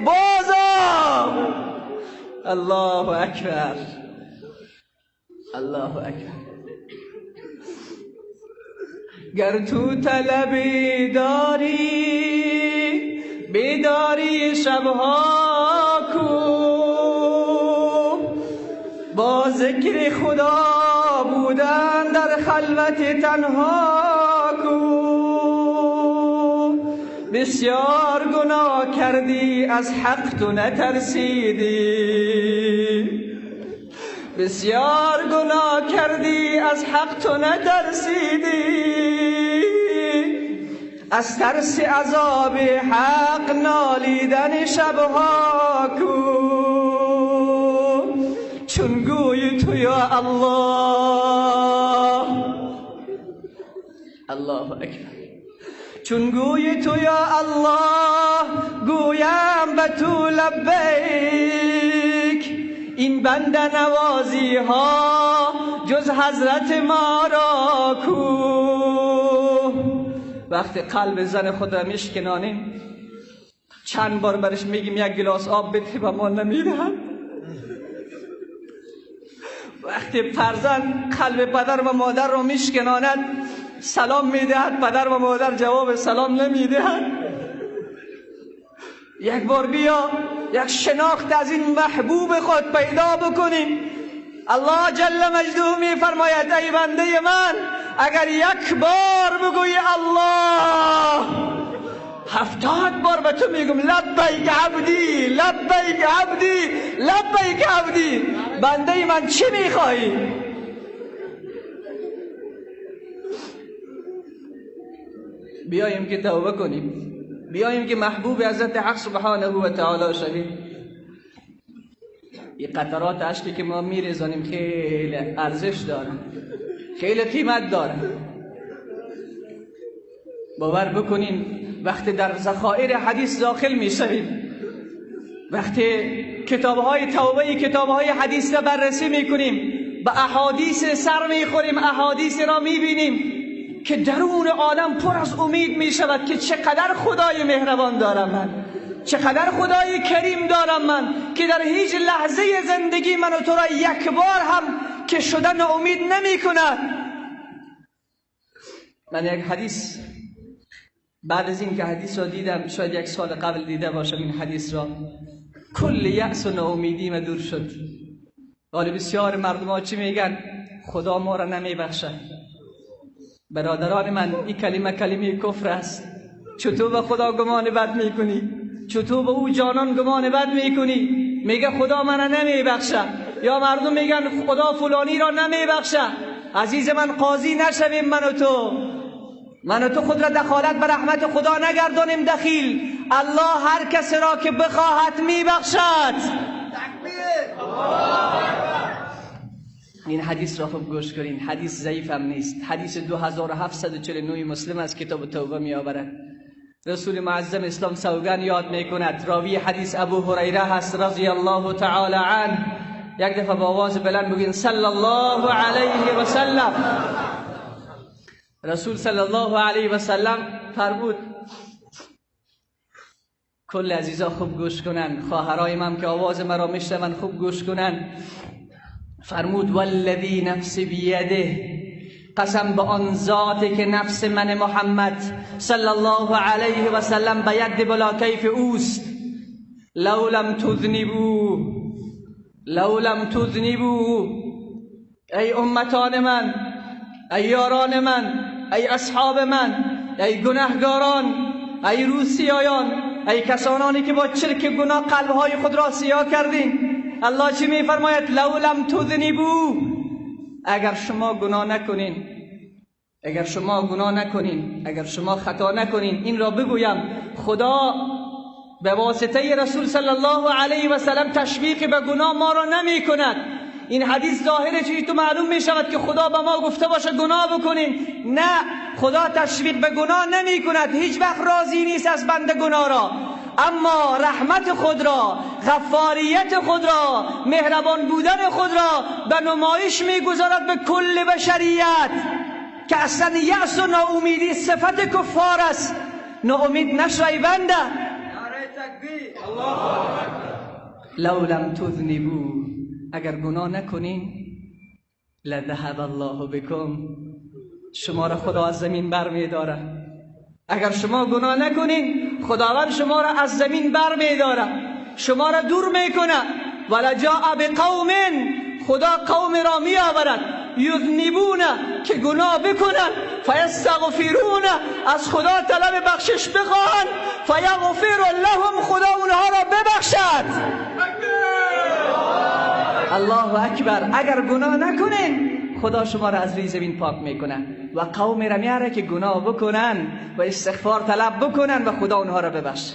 بازم. الله اکبر، الله اکبر. گر تو طلبی داری بیداری شبها کو، با ذکر خدا بودن در در خلوت تنها کو. بسیار گناه کردی از حق تو نترسیدی، بسیار گناه کردی از حق تو نترسیدی، از ترس عذاب حق نالیدن شبها کو. چون گوی تو یا الله، الله اکبر، چون گوی تو یا الله گویم به تو لبیک. این بنده نوازی ها جز حضرت ما را کو. وقتی قلب زن خود را میشکنانیم چند بار برش میگیم یک گلاس آب بده و ما نمیدهد. وقتی فرزند قلب پدر و مادر را میشکناند سلام میدهد، پدر و مادر جواب سلام نمیدهد. یک بار بیا یک شناخت از این محبوب خود پیدا بکنیم. الله جل مجده میفرماید ای بنده من اگر یک بار بگویی الله 70 بار به تو میگم لبیک عبدی، لبیک عبدی، لبیک عبدی. بنده من چی میخواهی؟ بیاییم که توبه کنیم، بیاییم که محبوب حضرت حق سبحانه و تعالی شویم. این قطرات اشکی که ما میریزانیم خیلی ارزش دارن، خیلی قیمت دارن. باور بکنین وقتی در ذخایر حدیث داخل میشویم، وقتی کتابهای توبه، کتابهای حدیث را بررسی میکنیم، به احادیث سر میخوریم، احادیث را میبینیم که درون آدم پر از امید میشود که چقدر خدای مهربان دارم من، چقدر خدای کریم دارم من، که در هیچ لحظه زندگی من و تو را یک بار هم که شدن امید نمی کند. من یک حدیث بعد از این که حدیث را دیدم، شاید یک سال قبل دیده باشم این حدیث را، کل یأس و ناامیدی من دور شد. ولی بسیار مردم ها چی میگن؟ خدا ما را نمیبخشد. برادران من این کلمه کلمه کفر است. چطور به خدا گمان بد میکنی؟ چطور به او جانان گمان بد میکنی؟ میگه خدا من نمیبخشه. یا مردم میگن خدا فلانی را نمیبخشه. عزیز من قاضی نشویم من و تو، من و تو خود را دخالت به رحمت خدا نگردانیم دخیل. الله هر کس را که بخواهد میبخشد. این حدیث را خوب گوش کنین، حدیث ضعیف هم نیست، حدیث 2749 مسلم از کتاب توبه می آورد. رسول معظم اسلام سوگند یاد می کند، راوی حدیث ابو هریره هست رضی الله تعالی عنه. یک دفعه با آواز بلند بگین صلی الله علیه و سلم. رسول صلی الله علیه و سلم فرمود، کل عزیزا خوب گوش کنن، خواهرای من که آواز مرا میشنون خوب گوش کنن. فرمود والذی نفسی بیده، قسم به آن ذاتی که نفس من محمد صلی الله علیه و سلم به ید بلا کیف اوست، لو لم تذنبوا، لو لم تذنبوا، ای امتان من، ای یاران من، ای اصحاب من، ای گناهگاران، ای روسیایان، ای کسانانی که با چرک گناه قلبهای خود را سیاه کردین. الله چی میفرماید؟ لو لم تذنبوا، اگر شما گناه نکنین، اگر شما گناه نکنین، اگر شما خطا نکنین. این را بگویم خدا به واسطه رسول صلی الله علیه و سلم تشویق به گناه ما را نمی کند. این حدیث ظاهر چیزی تو معلوم می شود که خدا به ما گفته باشه گناه بکنین. نه، خدا تشویق به گناه نمی کند، هیچ وقت راضی نیست از بنده گناه را، اما رحمت خود را، غفاریت خود را، مهربان بودن خود را به نمایش میگذارد به کل بشریت، که اصلا یأس و ناامیدی صفت کفار است. ناامید نشو ای بنده. لو لم تذنبوا، اگر گناه نکنین، لذهب الله بكم، شما را خدا از زمین برمیداره. اگر شما گناه نکنین خداوند شما را از زمین بر میداره، شما را دور میکنه. ولجاء بقوم، خدا قوم را می آورد. یذنبون که گناه بکنن، فیستغفرون از خدا طلب بخشش بخواهن، فیغفر لهم خدا اونها را ببخشد. الله اکبر. اگر گناه نکنین خدا شما را از روی زمین پاک میکنه و قوم را میاره که گناه بکنن و استغفار طلب بکنن و خدا اونها را ببخشه.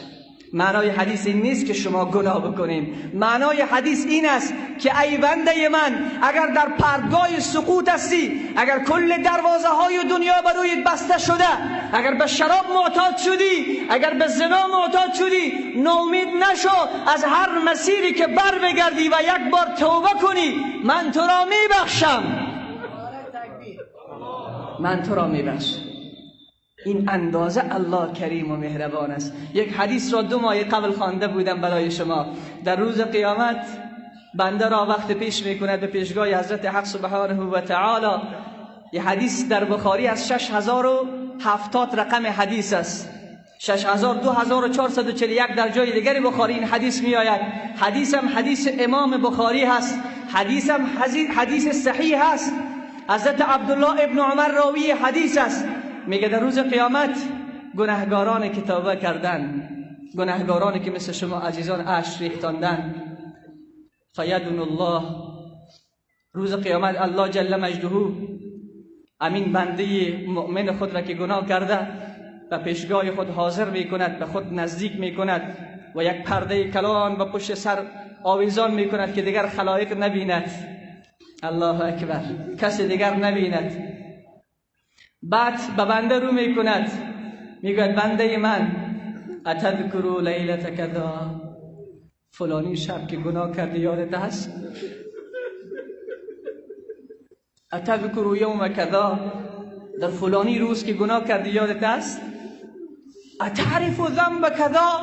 معنای حدیث این نیست که شما گناه بکنین، معنای حدیث این است که ای بنده من، اگر در پرتگاه سقوط هستی، اگر کل دروازه های دنیا بر رویت بسته شده، اگر به شراب معتاد شدی، اگر به زنا معتاد شدی، ناامید نشو، از هر مسیری که بر بگردی و یک بار توبه کنی، من تو را میبخشم، من تو را میبخشم. این اندازه الله کریم و مهربان است. یک حدیث را 2 ماه قبل خوانده بودم برای شما. در روز قیامت بنده را وقت پیش میکند به پیشگاه حضرت حق سبحانه و تعالی. یه حدیث در بخاری از 6070 رقم حدیث است، 2441 در جای دیگری بخاری این حدیث می آید. حدیث هم حدیث امام بخاری هست، حدیث هم حدیث صحیح هست. حضرت عبدالله ابن عمر راوی حدیث است. میگه در روز قیامت گناهگاران که توبه کردن، گناهگاران که مثل شما عزیزان اشک ریختاندن، فیدن الله، روز قیامت الله جل مجده امین بنده مؤمن خود را که گناه کرده به پیشگاه خود حاضر میکند، به خود نزدیک میکند و یک پرده کلان به پشت سر آویزان میکند که دیگر خلایق نبیند. الله اکبر، کسی دیگر نبیند. بعد به بنده رو میکند، میگوید بنده من، اتذکروا لیلة کذا، فلانی شب که گناه کردی یادت هست؟ اتذکروا یوم کذا، در فلانی روز که گناه کردی یادت هست؟ اتعرف ذنب کذا،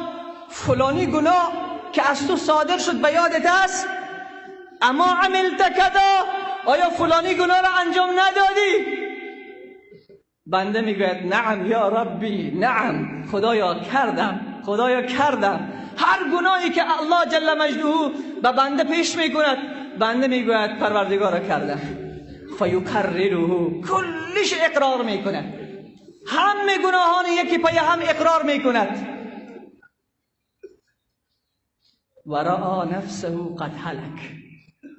فلانی گناه که از تو صادر شد به یادت هست؟ اما عملت کذا، آیا فلانی گناه را انجام ندادی؟ بنده میگوید نعم یا ربی، نعم، خدایا کردم، خدایا کردم. هر گناهی که الله جل مجده به بنده پیش میکند، بنده میگوید پروردگارا کردم. فیکرره، کلش اقرار میکند، همه گناهان یکی پای هم اقرار میکند. و رأی نفسه قد هلک،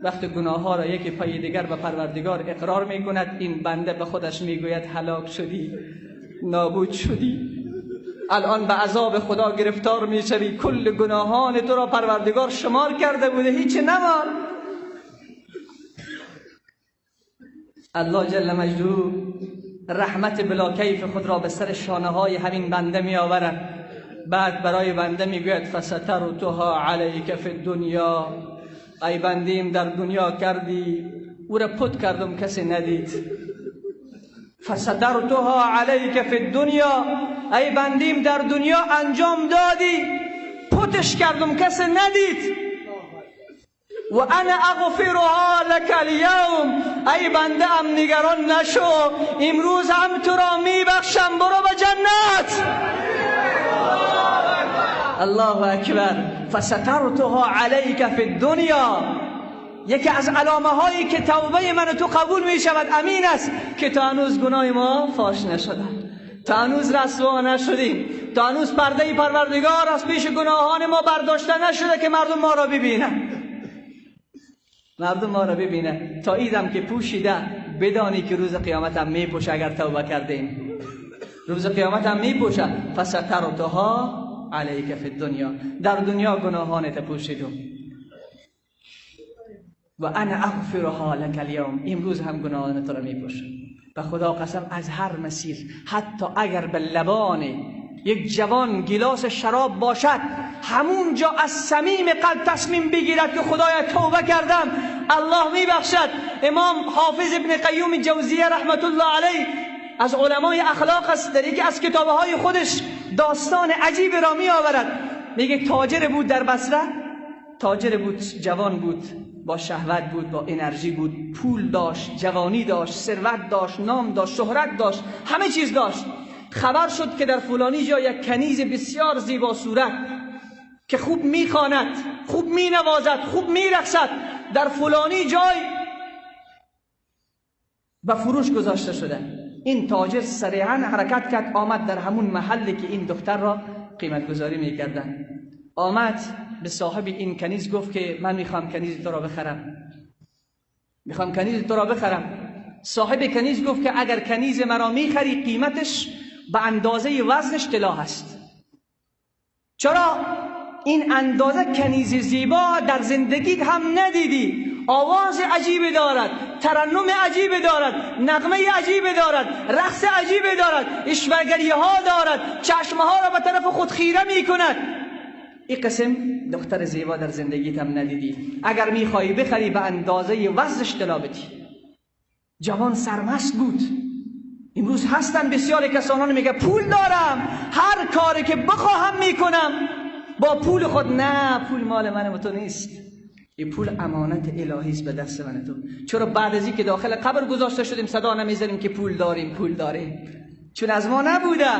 وقت گناه ها را یکی پای دیگر به پروردگار اقرار میکند، این بنده به خودش میگوید هلاک شدی، نابود شدی، الان به عذاب خدا گرفتار میشوی، کل گناهان تو را پروردگار شمار کرده بوده، هیچ نمان. الله جل مجده رحمت بلا کیف خود را به سر شانه های همین بنده می آورد. بعد برای بنده میگوید فسترتها علیک فی الدنیا، ای بندیم در دنیا کردی، او را پت کردم کسی ندید. فسترتها علیک فی الدنیا، ای بندیم در دنیا انجام دادی، پتش کردم کسی ندید. و انا اغفرها لك اليوم، ای بنده ام نگران نشو، امروز هم تو را میبخشم، برو به جنت. الله اکبر. فسترتها علیک فی الدنیا، یکی از علامه هایی که توبه من و تو قبول می شود امین است که تا هنوز گناه ما فاش نشده، تا هنوز رسوا نشدیم، تا هنوز پرده پروردگار از پیش گناهان ما برداشته نشده که مردم ما را ببینن، مردم ما را ببینه. تا ایدم که پوشیده بدانی که روز قیامت هم میپوشه، اگر توبه کردیم روز قیامت هم میپوشه. فسترتها علیک فی الدنیا، در دنیا گناهانت پوشیدم. و انا اغفرها لك اليوم، امروز هم گناهانت را میپوشم. به خدا قسم از هر مسیر، حتی اگر به لبان یک جوان گیلاس شراب باشد، همونجا از صمیم قلب تصمیم بگیرد که خدایا توبه کردم، الله میبخشد. امام حافظ ابن قیوم جوزیه رحمت الله علیه از علمای اخلاق است، در یکی از کتابهای خودش داستان عجیب را می آورد. میگه تاجر بود در بصره، تاجر بود، جوان بود، با شهوت بود، با انرژی بود، پول داشت، جوانی داشت، ثروت داشت، نام داشت، شهرت داشت، همه چیز داشت. خبر شد که در فلانی جا یک کنیز بسیار زیبا صورت که خوب میخواند، خوب مینوازد، خوب میرقصد، در فلانی جای به فروش گذاشته شده. این تاجر سریعا حرکت کرد، آمد در همون محلی که این دختر را قیمت گذاری میکردن. آمد به صاحب این کنیز گفت که من میخوام کنیز تو را بخرم، میخوام کنیز تو را بخرم. صاحب کنیز گفت که اگر کنیز مرا میخری قیمتش به اندازه وزنش طلا هست. چرا؟ این اندازه کنیز زیبا در زندگیت هم ندیدی. آواز عجیب دارد، ترنم عجیب دارد، نغمه عجیب دارد، رقص عجیب دارد، اشوه‌گری ها دارد، چشمها را به طرف خود خیره می کند. این قسم دختر زیبا در زندگیت هم ندیدی. اگر میخوایی بخری به اندازه وزنش طلا بدی. جوان سرمست بود. امروز هستن بسیار کسانان میگه پول دارم، هر کاری که بخواهم میکنم با پول خود. نه، پول مال من و تو نیست، این پول امانت الهی است به دست من تو. چرا بعد از اینکه داخل قبر گذاشته شدیم صدا نمیزنیم که پول داریم پول داریم؟ چون از ما نبوده.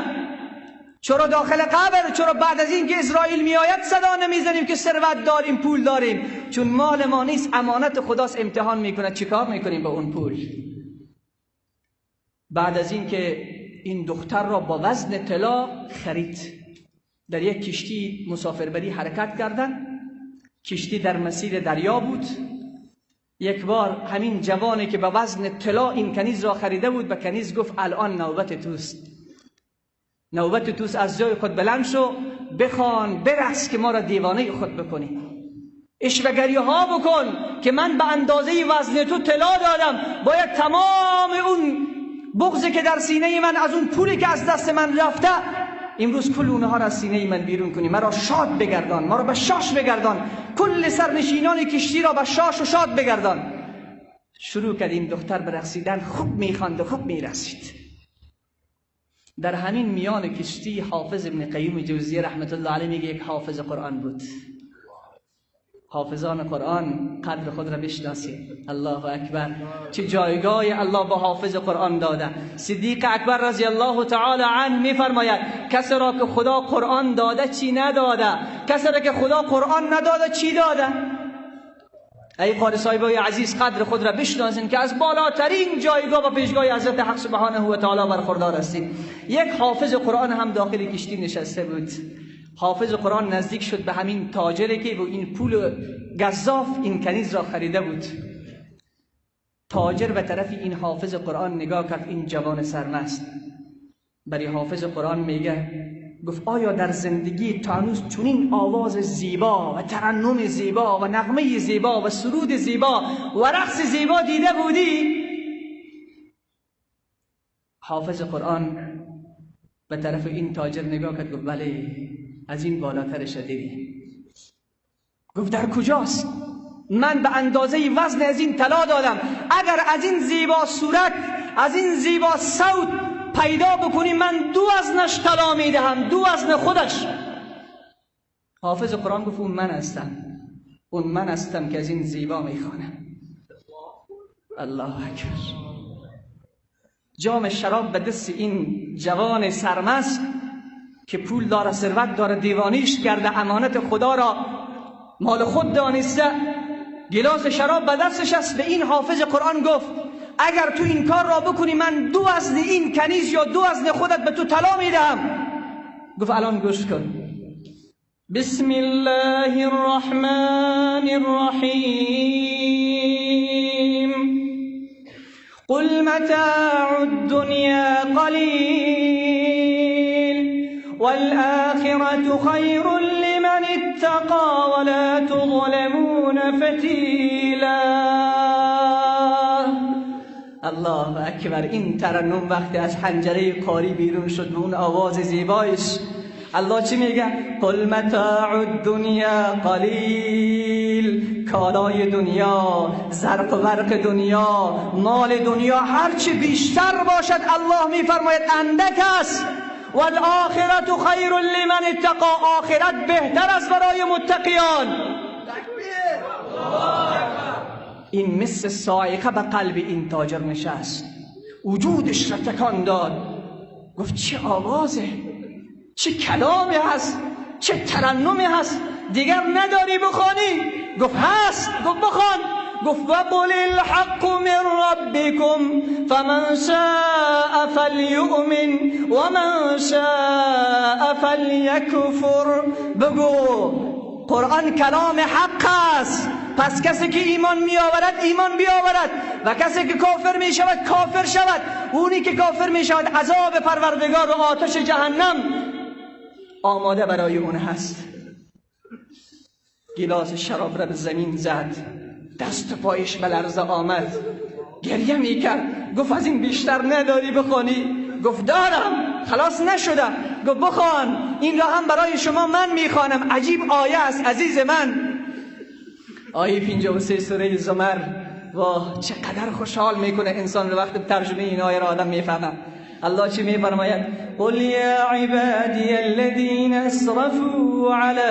چرا داخل قبر، چرا بعد از اینکه اسرائیل میآید صدا نمیزنیم که ثروت داریم پول داریم؟ چون مال ما نیست، امانت خداست. امتحان میکنه چیکار میکنیم با اون پول. بعد از اینکه این دختر را با وزن طلا خرید، در یک کشتی مسافربری حرکت کردن. کشتی در مسیر دریا بود. یک بار همین جوانی که به وزن طلا این کنیز را خریده بود به کنیز گفت الان نوبت توست، نوبت توست، از جای خود بلند شو، بخوان، برقص که ما را دیوانه خود بکنی، اشوه‌گری ها بکن که من به اندازه وزن تو طلا دادم. باید تمام اون بغضی که در سینه من، از اون پولی که از دست من رفته، امروز کل اونها را از سینه من بیرون کنی، مرا شاد بگردان، ما را به شاش بگردان، کل سرنشینان کشتی را به شاش و شاد بگردان. شروع کرد این دختر به رقصیدن، خوب میخواند و خوب میرقصید. در همین میان کشتی حافظ ابن قیم جوزیه رحمت الله علیه میگه یک حافظ قرآن بود. حافظان قرآن قدر خود را بشناسید. الله اکبر، چه جایگاه الله به حافظ قرآن داده. صدیق اکبر رضی الله تعالی عنه میفرماید کسی را که خدا قرآن داده چی نداده، کسی را که خدا قرآن نداده چی داده. ای قاری صاحبای عزیز، قدر خود را بشناسید که از بالاترین جایگاه و پیشگاه حضرت حق سبحانه و تعالی برخوردار هستید. یک حافظ قرآن هم داخل کشتی نشسته بود. حافظ قرآن نزدیک شد به همین تاجری که با این پول گزاف این کنیز را خریده بود. تاجر به طرف این حافظ قرآن نگاه کرد، این جوان سرمست. برای حافظ قرآن میگه، گفت آیا در زندگی تا هنوز چنین آواز زیبا و ترنم زیبا و نغمه زیبا و سرود زیبا و رقص زیبا دیده بودی؟ حافظ قرآن به طرف این تاجر نگاه کرد، گفت بله، از این بالاترش دیدی. گفت در کجاست؟ من به اندازه وزن از این طلا دادم، اگر از این زیبا صورت، از این زیبا صوت پیدا بکنی من 2 وزنش طلا میدهم، 2 وزن خودش. حافظ قرآن گفت اون من هستم، اون من هستم که از این زیبا میخوانم. الله اکبر. جام شراب به دست این جوان سرمست که پول داره، ثروت داره، دیوانیش کرده، امانت خدا را مال خود دانسته، گلاس شراب به دستش است. به این حافظ قرآن گفت اگر تو این کار را بکنی من 2 وزن این کنیز یا 2 وزن خودت به تو طلا میدهم. گفت الان گوش کن. بسم الله الرحمن الرحیم. قل متاع الدنیا قلیل والآخرة خیر لمن اتقى ولا تظلمون فتیلا. الله اکبر. این ترنم وقتی از حنجره قاری بیرون شد به اون آواز زیبایش، الله چی میگه؟ قل متاع الدنیا قلیل. کالای دنیا، زرق و برق دنیا، مال دنیا هرچی بیشتر باشد الله میفرماید اندک است. والآخرة خیر لمن اتقا. آخرت بهتر است برای متقیان. این مثل صاعقه به قلب این تاجر نشست، وجودش را تکان داد. گفت چه آوازه، چه کلامی هست، چه ترنمی هست، دیگر نداری بخوانی؟ گفت هست. گفت بخوان. گفت وقل الحق من ربكم فمن شاء فلیؤمن ومن شاء فلیکفر. بگو قرآن کلام حق است، پس کسی که ایمان می آورد ایمان بیاورد و کسی که کافر می شود کافر شود. اونی که کافر می شود عذاب پروردگار و آتش جهنم آماده برای اون هست. گیلاس شراب را به زمین زد، دست و پایش به لرزه آمد، گریه میکرد. گفت از این بیشتر نداری بخوانی؟ گفت دارم، خلاص نشده. گفت بخوان، این را هم برای شما من میخوانم. عجیب آیه است عزیز من، آیه 53 سوره زمر. واه چقدر خوشحال میکنه انسان رو وقت ترجمه این آیه را آدم میفهمه. الله چی میفرماید؟ قل یا عبادی الذین اسرفوا علی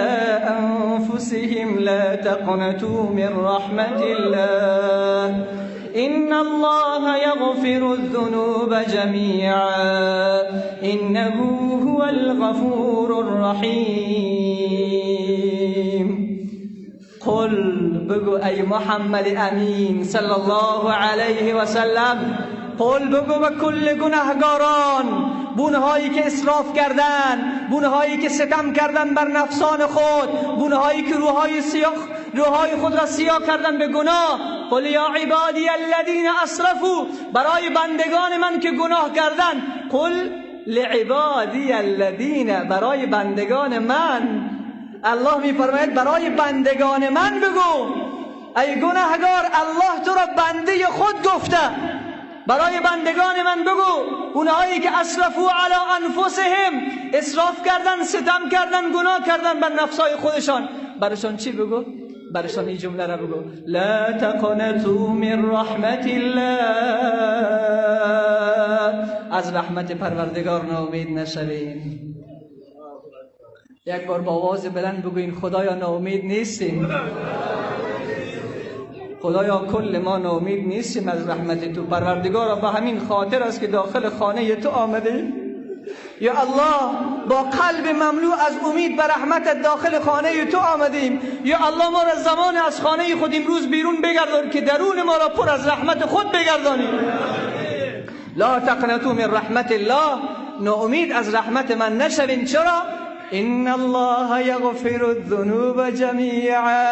انفسهم لا تقنطوا من رحمت الله ان الله یغفر الذنوب جمیعا انه هو الغفور الرحیم. قل، بگو ای محمد امین صلی الله علیه و سلم، قل بگو به کل گناهگاران، بونهایی که اسراف کردن، بونهایی که ستم کردن بر نفسان خود، بونهایی که روحای خود را سیاه کردن به گناه. قل یا عبادی الذین اسرفوا، برای بندگان من که گناه کردن. قل لعبادی الذین، برای بندگان من. الله میفرماید برای بندگان من بگو ای گناهگار، الله تو را بنده خود گفته. برای بندگان من بگو، اونهایی که اسرفوا علی انفسهم، اسراف کردن، ستم کردن، گناه کردن بر نفسای خودشان، برایشان چی بگو؟ برایشان این جمله را بگو: لا تقنطوا من رحمت الله، از رحمت پروردگار ناامید نشوین. یک بار با آواز بلند بگوین خدایا ناامید نیستیم، خدایا کل ما ناامید نیستیم از رحمت تو. پروردگارا به همین خاطر است که داخل خانه تو آمده. یا الله با قلب مملو از امید به رحمتت داخل خانه تو آمدیم. یا الله ما را زمان از خانه خود امروز بیرون بگردان که درون ما را پر از رحمت خود بگردانی. لا تقنطوا من رحمت الله، ناامید از رحمت من نشوین. چرا؟ ان الله یغفر الذنوب جمیعا،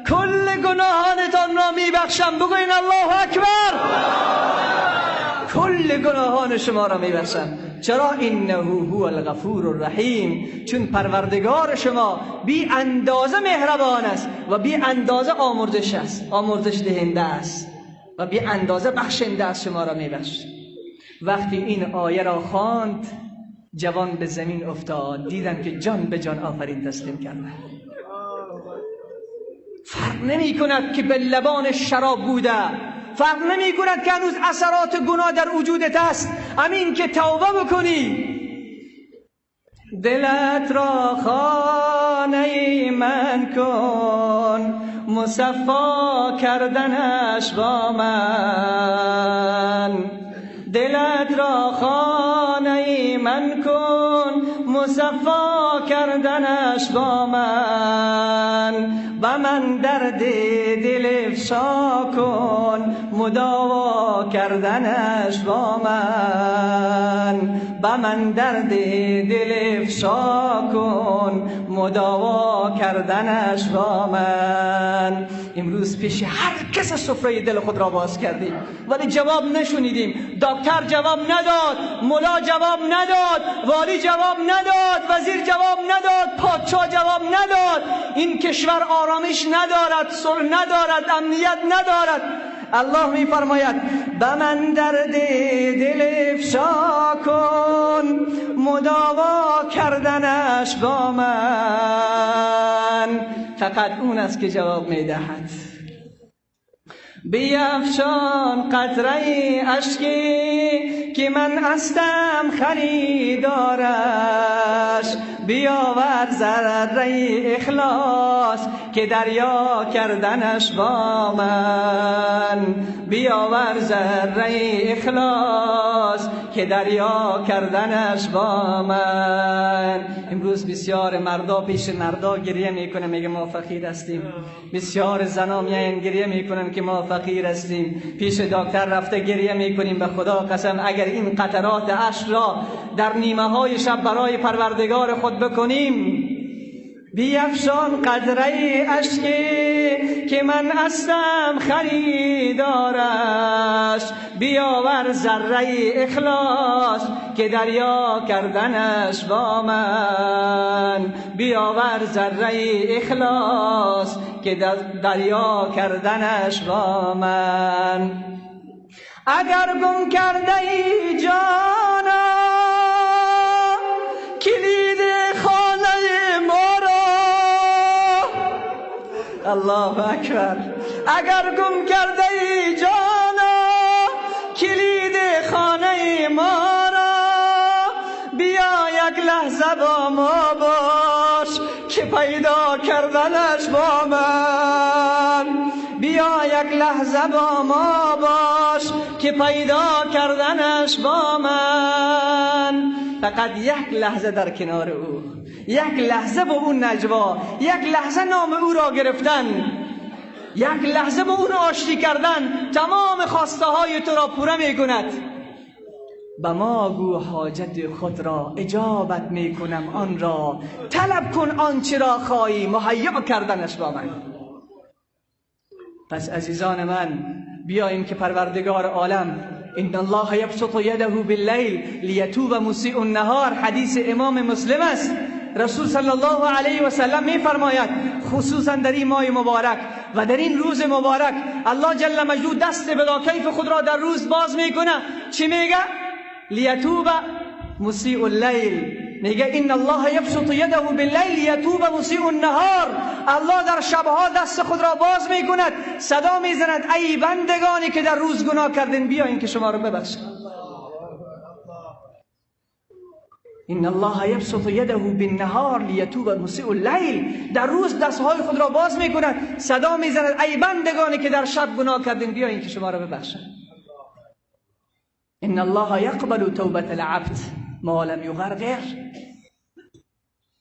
کل گناهانتان را میبخشم. بگوین الله اکبر. کل گناهان شما را میبخشم. چرا؟ انه هو الغفور الرحیم، چون پروردگار شما بی اندازه مهربان است و بی اندازه آمرزش است، آمرزش دهنده است و بی اندازه بخشنده است، شما را میبخشد. وقتی این آیه را خواند جوان به زمین افتاد، دیدم که جان به جان آفرین تسلیم کرده. فرق نمی کند که به لبان شراب بوده، فرق نمی کند که هنوز اثرات گناه در وجودت است، امین که توبه بکنی. دلت را خانه من کن، مصفا کردنش با من. دلت را خانه من کن، مصفا کردنش با من. و من درد دل افشا کن، مداوا کردنش با من. و من درد دل افشا کن، مداوا کردنش با من. امروز پیش هر کس سفره دل خود را باز کردیم ولی جواب نشنیدیم. دکتر جواب نداد، ملا جواب نداد، والی جواب نداد، وزیر جواب نداد، پادشاه جواب نداد. این کشور آرامش ندارد، صلح ندارد، امنیت ندارد. الله میفرماید به من درد دل افشا کن، مداوا کردنش با من. فقط اون است که جواب میدهد. بیفشان قطره اشکی که من هستم خریدارش، بیاور ذره اخلاص که دریا کردنش با من. بیاور ذره اخلاص که دریا کردنش با من. امروز بسیار مردا پیش مردا گریه میکنه، میگه ما فقیر هستیم. بسیار زنا میاین گریه میکنن که ما فقیر هستیم. پیش دکتر رفته گریه میکنیم. به خدا قسم اگر این قطرات اشک را در نیمه های شب برای پروردگار خود بکنیم، بیفشان قطره اشکی که من هستم خریدارش، بیاور ذره اخلاص که دریا کردنش با من، بیاور ذره اخلاص که دریا کردنش با من. اگر گم کرده ای جانا کلید خانه ما را، الله اکبر، اگر گم کرده ای جانا کلید خانه ما را، بیا یک لحظه با ما باش که پیدا کردنش با من، بیا یک لحظه با ما باش که پیدا کردنش با من. فقط یک لحظه در کنار او، یک لحظه با او نجوا، یک لحظه نام او را گرفتن، یک لحظه با او آشتی کردن، تمام خواسته های تو را پوره می کند. به ما گو حاجت خود را، اجابت می کنم آن را، طلب کن آنچه را خواهی، مهیا کردنش با من. پس عزیزان من، بیاییم که پروردگار عالم، ان الله یبسط یده باللیل لیتوب مسیء النهار، حدیث امام مسلم است. رسول صلی الله علیه و سلم می فرماید خصوصا در این ماه مبارک و در این روز مبارک، الله جل مجدوه دست بلا کیف خود را در روز باز میکنه. چی میگه؟ لیتوب مسیء اللیل. میگه ان الله یبسط یده باللیل لیتوب مسیء النهار. الله در شبها دست خود را باز میکند، صدا میزند ای بندگانی که در روز گناه کردین، بیاین که شما را ببخشم. ان الله یبسط یده بالنهار لیتوب مسیء اللیل. در روز دستهای خود را باز میکند، صدا میزند ای بندگانی که در شب گناه کردین، بیاین که شما را ببخشم. ان الله یقبل توبة العبد ما لم یغرغر.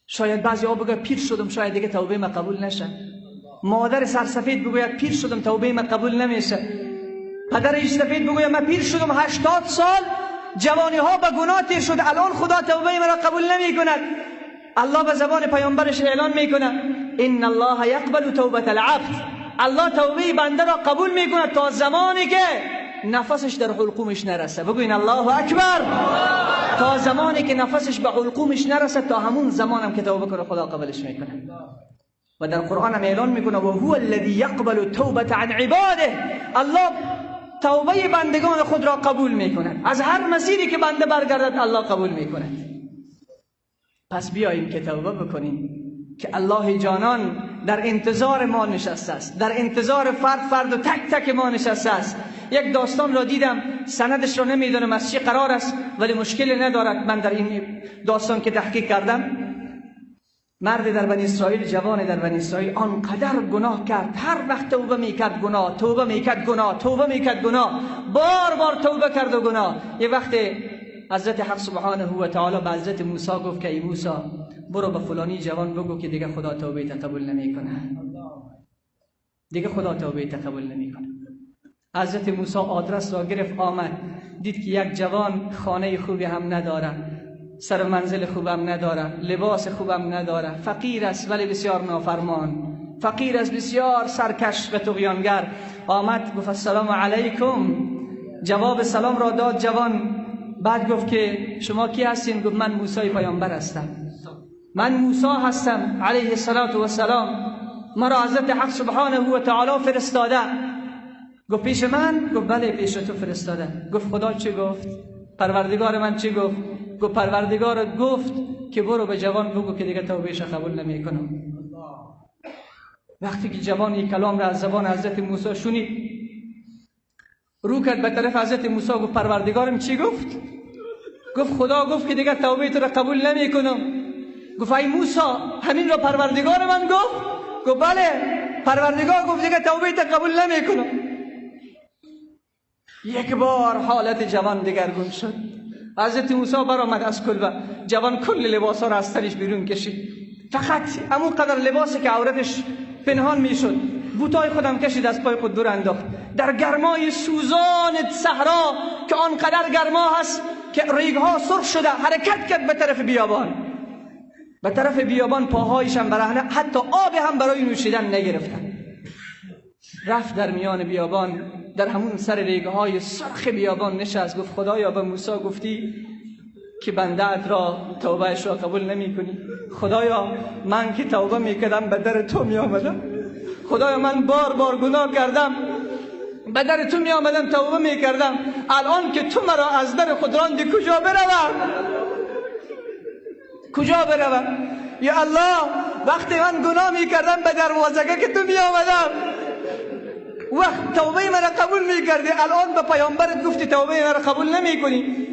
شاید بعضی ها بگه پیر شدم، شاید دیگه توبه ما قبول نشه. مادر سرسفید بگوید پیر شدم، توبه ما قبول نمیشه. پدر سفید بگوید من پیر شدم، 80 سال جوانی ها به گناه تیر شد، الان خدا توبه مرا قبول نمی کند. الله به زبان پیامبرش اعلان میکنه ان الله یقبل توبة العبد. الله توبه بنده را قبول میکند تا زمانی که نفسش در حلقومش نرسه. بگوین الله اکبر. تا زمانی که نفسش به حلقومش نرسه، تا همون زمانم که توبه کنه خدا قبولش میکنه. و در قرآن هم اعلان میکنه و هو الذی یقبل التوبة عن عباده. الله توبه بندگان خود را قبول میکند. از هر مسیری که بنده برگردد الله قبول میکند. پس بیاییم که توبه بکنیم که الله جانان در انتظار ما نشسته است، در انتظار فرد فرد و تک تک ما نشسته است. یک داستان را دیدم، سندش را نمیدانم از چه قرار است، ولی مشکل ندارد. من در این داستان که تحقیق کردم، مرد در بنی اسرائیل، جوان در بنی اسرائیل، آنقدر گناه کرد، هر وقت توبه میکرد گناه، توبه میکرد گناه، توبه میکرد گناه، بار بار توبه کرد و گناه. یه وقت حضرت حق سبحانه و تعالی به حضرت موسی گفت که ای موسی، برو به فلانی جوان بگو که دیگه خدا توبه قبول نمیکنه، دیگه خدا توبه قبول نمیکنه. حضرت موسی آدرس را گرفت، آمد، دید که یک جوان خانه خوبی هم نداره، سر منزل خوبم نداره، لباس خوبم نداره، فقیر است ولی بسیار نافرمان، فقیر است بسیار سرکش و طغیانگر. آمد گفت السلام علیکم. جواب سلام را داد جوان. بعد گفت که شما کی هستین؟ گفت من موسی پیامبر هستم، من موسی هستم علیه الصلاة والسلام، مرا حضرت حق سبحانه و تعالی فرستاده. گفت پیش من؟ گفت بله پیش تو فرستاده. گفت خدا چه گفت؟ پروردگار من چه گفت؟ گفت پروردگار گفت که برو به جوان بگو که دیگه توبهش قبول نمیکنم. وقتی که جوان این کلام را از زبان حضرت موسی شنید، رو کرد به طرف حضرت موسی، گفت پروردگارم چی گفت؟ گفت خدا گفت که دیگه توبه تو را قبول نمیکنم. گفت ای موسی، همین را پروردگار من گفت؟ گفت بله، پروردگار گفت دیگه توبه تو قبول نمیکنم. یک بار حالت جوان دگرگون شد. حضرت موسی برآمد از کلبه، جوان کل لباسا را از تنش بیرون کشید، فقط همون قدر لباسی که عورتش پنهان میشد، بوتای خودم کشید از پای خود دور انداخت. در گرمای سوزان صحرا که آنقدر گرما هست که ریگها سرخ شده، حرکت کرد به طرف بیابان. به طرف بیابان، پاهایش هم برهنه، حتی آب هم برای نوشیدن نگرفتن. رفت در میان بیابان، در همون سر ریگهای سرخ بیابان نشست. گفت خدایا به موسی گفتی که بنده ات را توبهش را قبول نمی کنی. خدایا من که توبه میکردم به در تو می آمدم. خدایا من بار بار گناه کردم، به در تو می آمدم توبه می کردم. الان که تو مرا از در خود راندی کجا بروم؟ کجا بروم؟ یا الله وقتی من گناه می کردم به دروازه که تو می آمدم، وقت توبه مرا قبول می کردی. الان به پیامبرت گفتی توبه مرا قبول نمی کنی.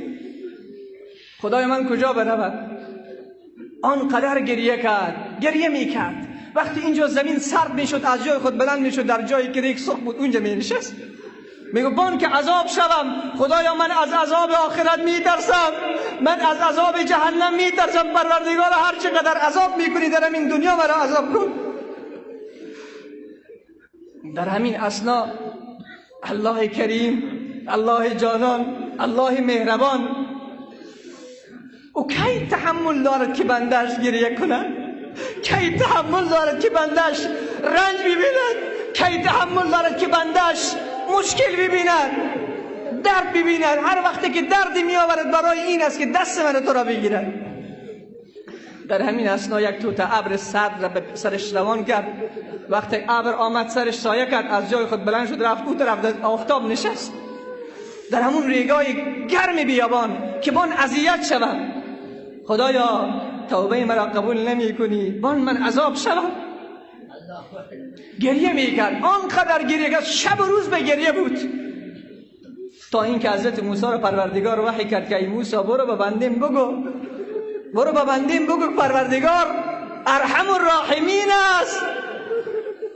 خدای من کجا بروم؟ آنقدر گریه کرد، گریه می کرد. وقتی اینجا زمین سرد می شد از جای خود بلند می شد، در جایی که ریگ سرخ بود اونجا می نشست. میگه بان که عذاب شوم، خدایا من از عذاب آخرت می ترسم، من از عذاب جهنم می ترسم. پروردگار هر چقدر عذاب می کنی در همین دنیا مرا عذاب کن. در همین اثنا الله کریم، الله جانان، الله مهربان، او کی تحمل دارد که بندش گریه کند؟ کی تحمل دارد که بندش رنج ببیند؟ کی تحمل دارد که بندش مشکل ببیند، درد ببیند؟ هر وقتی که دردی می آورد برای این است که دست من تو را بگیرد. در همین اثنا یک توته ابر سرد را به سرش روان کرد. وقتی ابر آمد سرش سایه کرد، از جای خود بلند شد رفت او طرف در آفتاب نشست، در همون ریگای گرم بیابان که بان اذیت شوم. خدایا توبه مرا قبول نمی کنی، بان من عذاب شوم. گریه میکرد، آنقدر گریه کرد، شب و روز به گریه بود، تا اینکه حضرت موسی را پروردگار وحی کرد که ای موسی برو به بندیم بگو، برو به بندیم بگو پروردگار ارحم الراحمین است،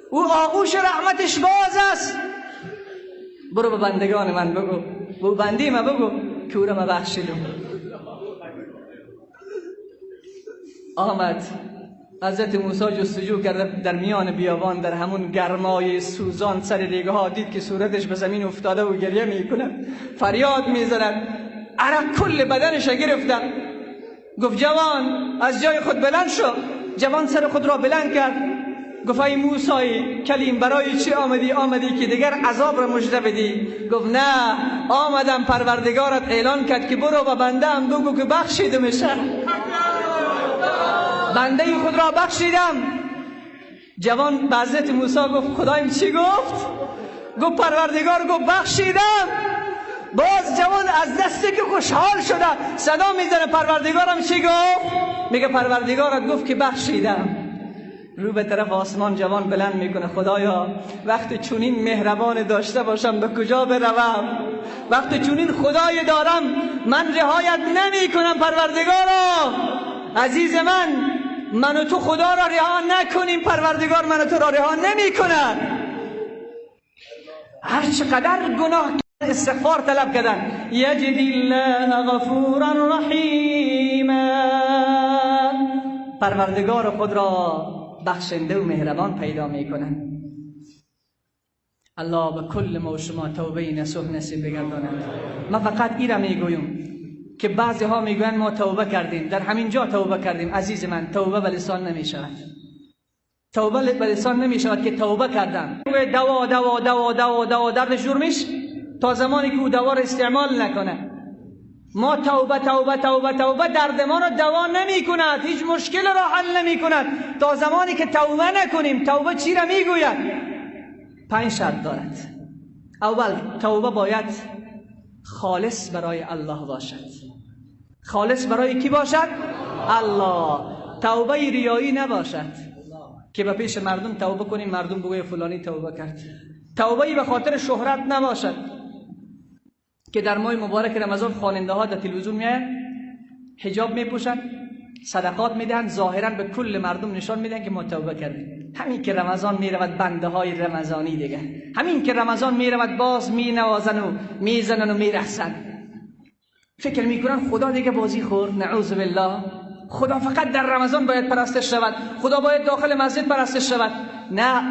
او آغوش رحمتش باز است. برو به بندگان من بگو، به بنده من بگو که او را من بخشیدم. آمد حضرت موسی جستجو کرد در میان بیابان، در همون گرمای سوزان سر ریگه ها، دید که صورتش به زمین افتاده و گریه میکنه، فریاد میزند، عرق کل بدنش گرفته. گفت جوان از جای خود بلند شو. جوان سر خود را بلند کرد، گفت ای موسی کلیم برای چی آمدی؟ آمدی که دیگر عذاب را مژده بدی؟ گفت نه، آمدم پروردگارت اعلان کرد که برو و بنده ام بگو که بخشیدمش، بنده خود را بخشیدم. جوان به حضرت موسی گفت خدایم چی گفت؟ گفت پروردگار گفت بخشیدم. باز جوان از دستی که خوشحال شده صدا میزنه پروردگارم چی گفت؟ میگه پروردگارت گفت که بخشیدم. رو به طرف آسمان جوان بلند میکنه، خدایا وقتی چونین مهربان داشته باشم به کجا بروم؟ وقتی چونین خدای دارم من رهایت نمی کنم. پروردگارا عزیز من، من و تو خدا را رها نکنیم، پروردگار من و تو را رها نمی کند. هر چقدر گناه استغفار طلب کردن، یجد الله غفورا رحیما، پروردگار خود را بخشنده و مهربان پیدا میکنن. الله به کل ما و شما توبه نصوح نصیب بگرداند. من فقط ایره میگویم که بعضی ها میگویند ما توبه کردیم، در همین جا توبه کردیم. عزیز من، توبه به لسان نمیشود، توبه به لسان نمیشود که توبه کردم. دوا دوا دوا دوا دوا دردش جور میشه تا زمانی که او دوا را استعمال نکنه. ما توبه توبه توبه توبه درد ما را دوا نمی کند، هیچ مشکل را حل نمی کند تا زمانی که توبه نکنیم. توبه چی را می گوید؟ 5 شرط دارد. اول، توبه باید خالص برای الله باشد. خالص برای کی باشد؟ الله. توبه ریایی نباشد که به پیش مردم توبه کنیم، مردم بگوی فلانی توبه کرد. توبه به خاطر شهرت نباشد که در ماه مبارک رمضان خواننده ها در تلویزیون میاین، حجاب میپوشن، صدقات میدهن، ظاهرا به کل مردم نشان میدن که ما توبه کردیم. همین که رمضان میرود بنده های رمضانی دیگه، همین که رمضان میرود باز مینوازن و میزنن و میرقصن. فکر میکنن خدا دیگه بازی خورد، نعوذ بالله، خدا فقط در رمضان باید پرستش شود، خدا باید داخل مسجد پرستش شود. نه،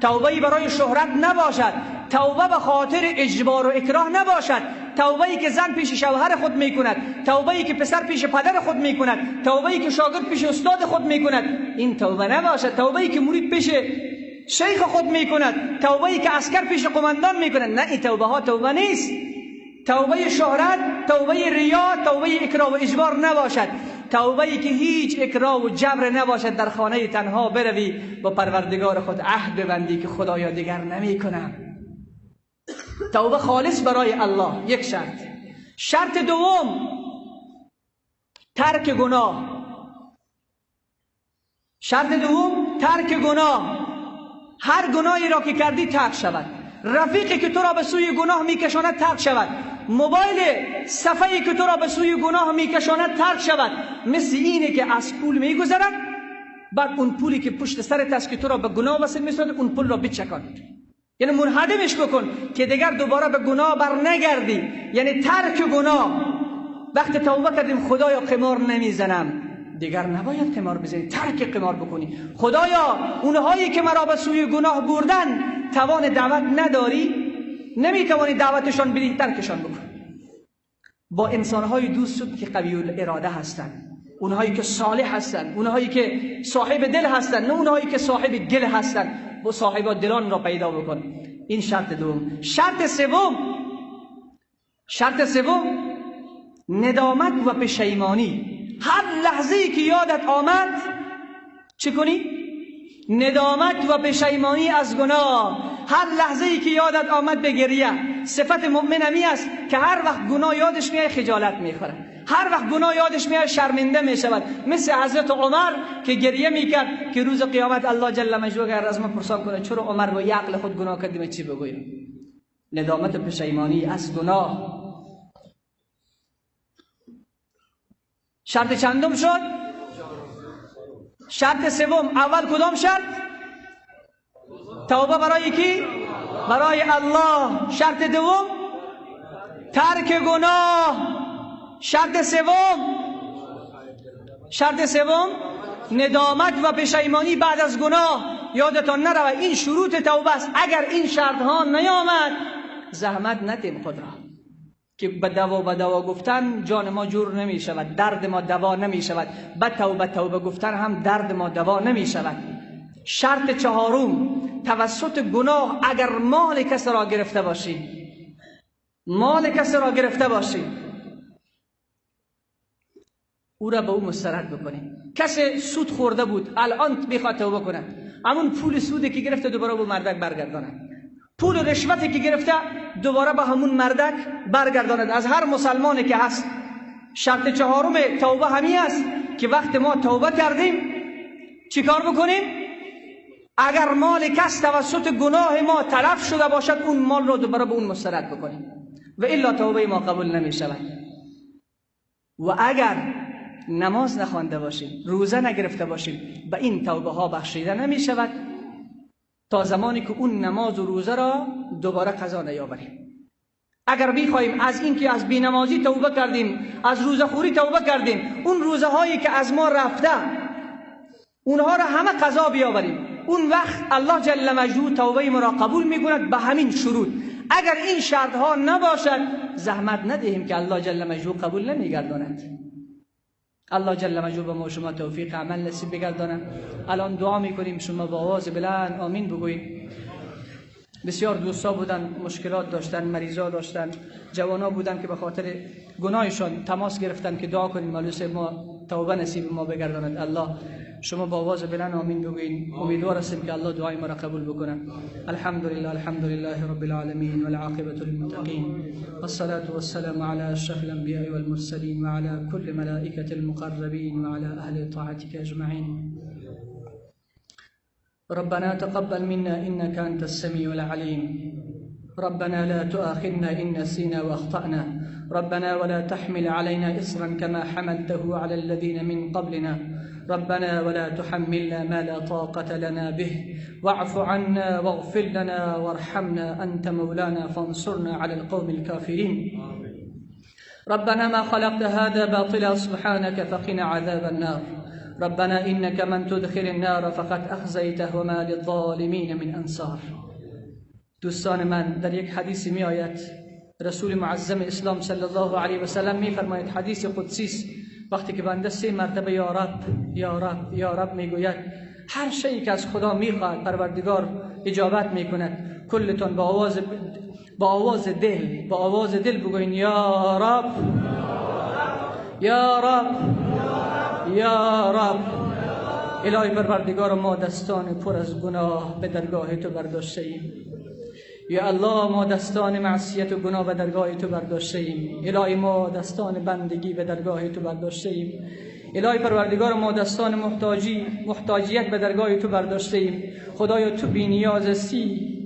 توبه‌ای برای شهرت نباشد، توبه به خاطر اجبار و اکراه نباشد. توبه‌ای که زن پیش شوهر خود میکند، توبه‌ای که پسر پیش پدر خود میکند، توبه‌ای که شاگرد پیش استاد خود میکند، این توبه نباشد. توبه‌ای که مرید پیش شیخ خود میکند، توبه‌ای که عسکر پیش قماندان میکند، نه، این توبه ها توبه نیست. توبه شهرت، توبه ریا، توبه اکراه و اجبار نباشد. توبه‌ای که هیچ اکراه و جبر نباشد، در خانه تنها بروی با پروردگار خود عهد ببندی که خدایا دیگر نمیکنم. توبه خالص برای الله، یک شرط. شرط دوم ترک گناه. شرط دوم ترک گناه. هر گناهی را که کردی ترک شود. رفیقی که تو را به سوی گناه میکشاند ترک شود. موبایل صفحه‌ای که تو را به سوی گناه میکشاند ترک شود. مثل اینه که از پول میگذرد، بعد اون پولی که پشت سرت است که تو را به گناه وصل میسازد، اون پول را بچکان، یعنی منهدمش بکن که دیگر دوباره به گناه بر نگردی. یعنی ترک گناه. وقتی توبه کردیم خدایا قمار نمیزنم، دیگر نباید قمار بزنی، ترک قمار بکنی. خدایا اونهایی که مرا به سوی گناه بردن توان دعوت نداری، نمیتوانی دعوتشان بدی، ترکشان بکن. با انسانهای دوست شد که قوی الاراده هستند، اونهایی که صالح هستند، اونهایی که صاحب دل هستند، نه اونهایی که صاحب گل هستند. با صاحب دلان را پیدا بکن. این شرط دوم. شرط سوم ندامت و پشیمانی. هر لحظه‌ای که یادت آمد چه کنی؟ ندامت و پشیمانی از گناه. هر لحظه‌ای که یادت آمد به گریه. صفت مؤمن همی است که هر وقت گناه یادش میاد خجالت میخوره، هر وقت گناه یادش میاد شرمنده میشود. مثل حضرت عمر که گریه میکرد که روز قیامت الله جل مجده اگر از ما پرسان کنه چرا عمر با عقل خود گناه کردیم چی بگویم؟ ندامت و پشیمانی از گناه. شرط چندم شد؟ شرط سوم. اول کدام شرط؟ توبه برای کی؟ برای الله. شرط دوم ترک گناه. شرط سوم ندامت و پشیمانی بعد از گناه. یادتان نروه این شروط توبه است. اگر این شرط ها نیامد زحمت ندیم خود را که به دوا گفتن جان ما جور نمی شود، درد ما دوا نمی شود. به توبه گفتن هم درد ما دوا نمی شود. شرط چهارم توسط گناه اگر مال کس را گرفته باشی، مال کس را گرفته باشی، او را به او مسترد بکنی. کسی سود خورده بود الان میخواد توبه کنه، همون پول سودی که گرفته دوباره به مردک برگرداند، پول رشوتی که گرفته دوباره به همون مردک برگرداند. از هر مسلمانی که هست. شرط چهارم توبه همی است که وقت ما توبه کردیم چیکار بکنیم؟ اگر مال کس توسط گناه ما تلف شده باشد اون مال را دوباره به اون مسترد بکنیم و الا توبه ما قبول نمی شود. و اگر نماز نخوانده باشیم، روزه نگرفته باشیم، به این توبه ها بخشیده نمی شود تا زمانی که اون نماز و روزه را دوباره قضا نیاوریم. اگر بخواهیم از اینکه از بینمازی توبه کردیم، از روزه خوری توبه کردیم، اون روزه هایی که از ما رفته اونها را همه قضا بیاوریم، اون وقت الله جل مجدوه توبه ما را قبول میکند به همین شروط. اگر این شرط ها نباشد زحمت ندهیم که الله جل مجدوه قبول نمیگرداند. الله جل مجدوه به ما شما توفیق عمل نصیب بگرداند. الان دعا میکنیم، شما با آواز بلند آمین بگویید. بسیار دوستا بودن، مشکلات داشتن، مریضا داشتن، جوانا بودن که به خاطر گناهشان تماس گرفتن که دعا کنیم مولوی ما توبه نصیب ما بگرداند. الله شما با آواز بلند آمین بگویید. امیدوار هستیم که الله دعای ما را قبول بکنه. الحمدلله، الحمدلله رب العالمین والعاقبة للمتقین والصلاة والسلام على اشرف الانبیاء والمرسلین وعلى كل ملائکة المقربین وعلى اهل طاعتك اجمعین. ربنا تقبل منا إنك أنت السميع العليم. ربنا لا تؤاخذنا إن نسينا وأخطأنا. ربنا ولا تحمل علينا إصرا كما حملته على الذين من قبلنا. ربنا ولا تحملنا ما لا طاقة لنا به واعف عنا واغفر لنا وارحمنا أنت مولانا فانصرنا على القوم الكافرين. ربنا ما خلقت هذا باطلا سبحانك فقنا عذاب النار. ربنا إنك من تدخل النار فقد أخزيته وما للظالمين من أنصار. دوستان من، در یک حدیث می آید رسول معظم اسلام صلی الله علیه و سلم می فرماید، حدیث قدسی است، وقتی که بنده 3 مرتبه یا رب یا رب یا رب می گوید، هر شیئی که از خدا می خواهد پروردگار اجابت می کند. کلتان با آواز دل، با آواز دل بگوین یا رب یا رب یا رب. الهی پروردگار، ما دستان پر از گناه به درگاه تو برداشته ایم. یا الله، ما دستان معصیت و گناه به درگاه تو برداشته ایم. الهی ما دستان بندگی به درگاه تو برداشته ایم. الهی پروردگار، ما دستان محتاجیت به درگاه تو برداشته ایم. خدایا تو بی نیاز هستی،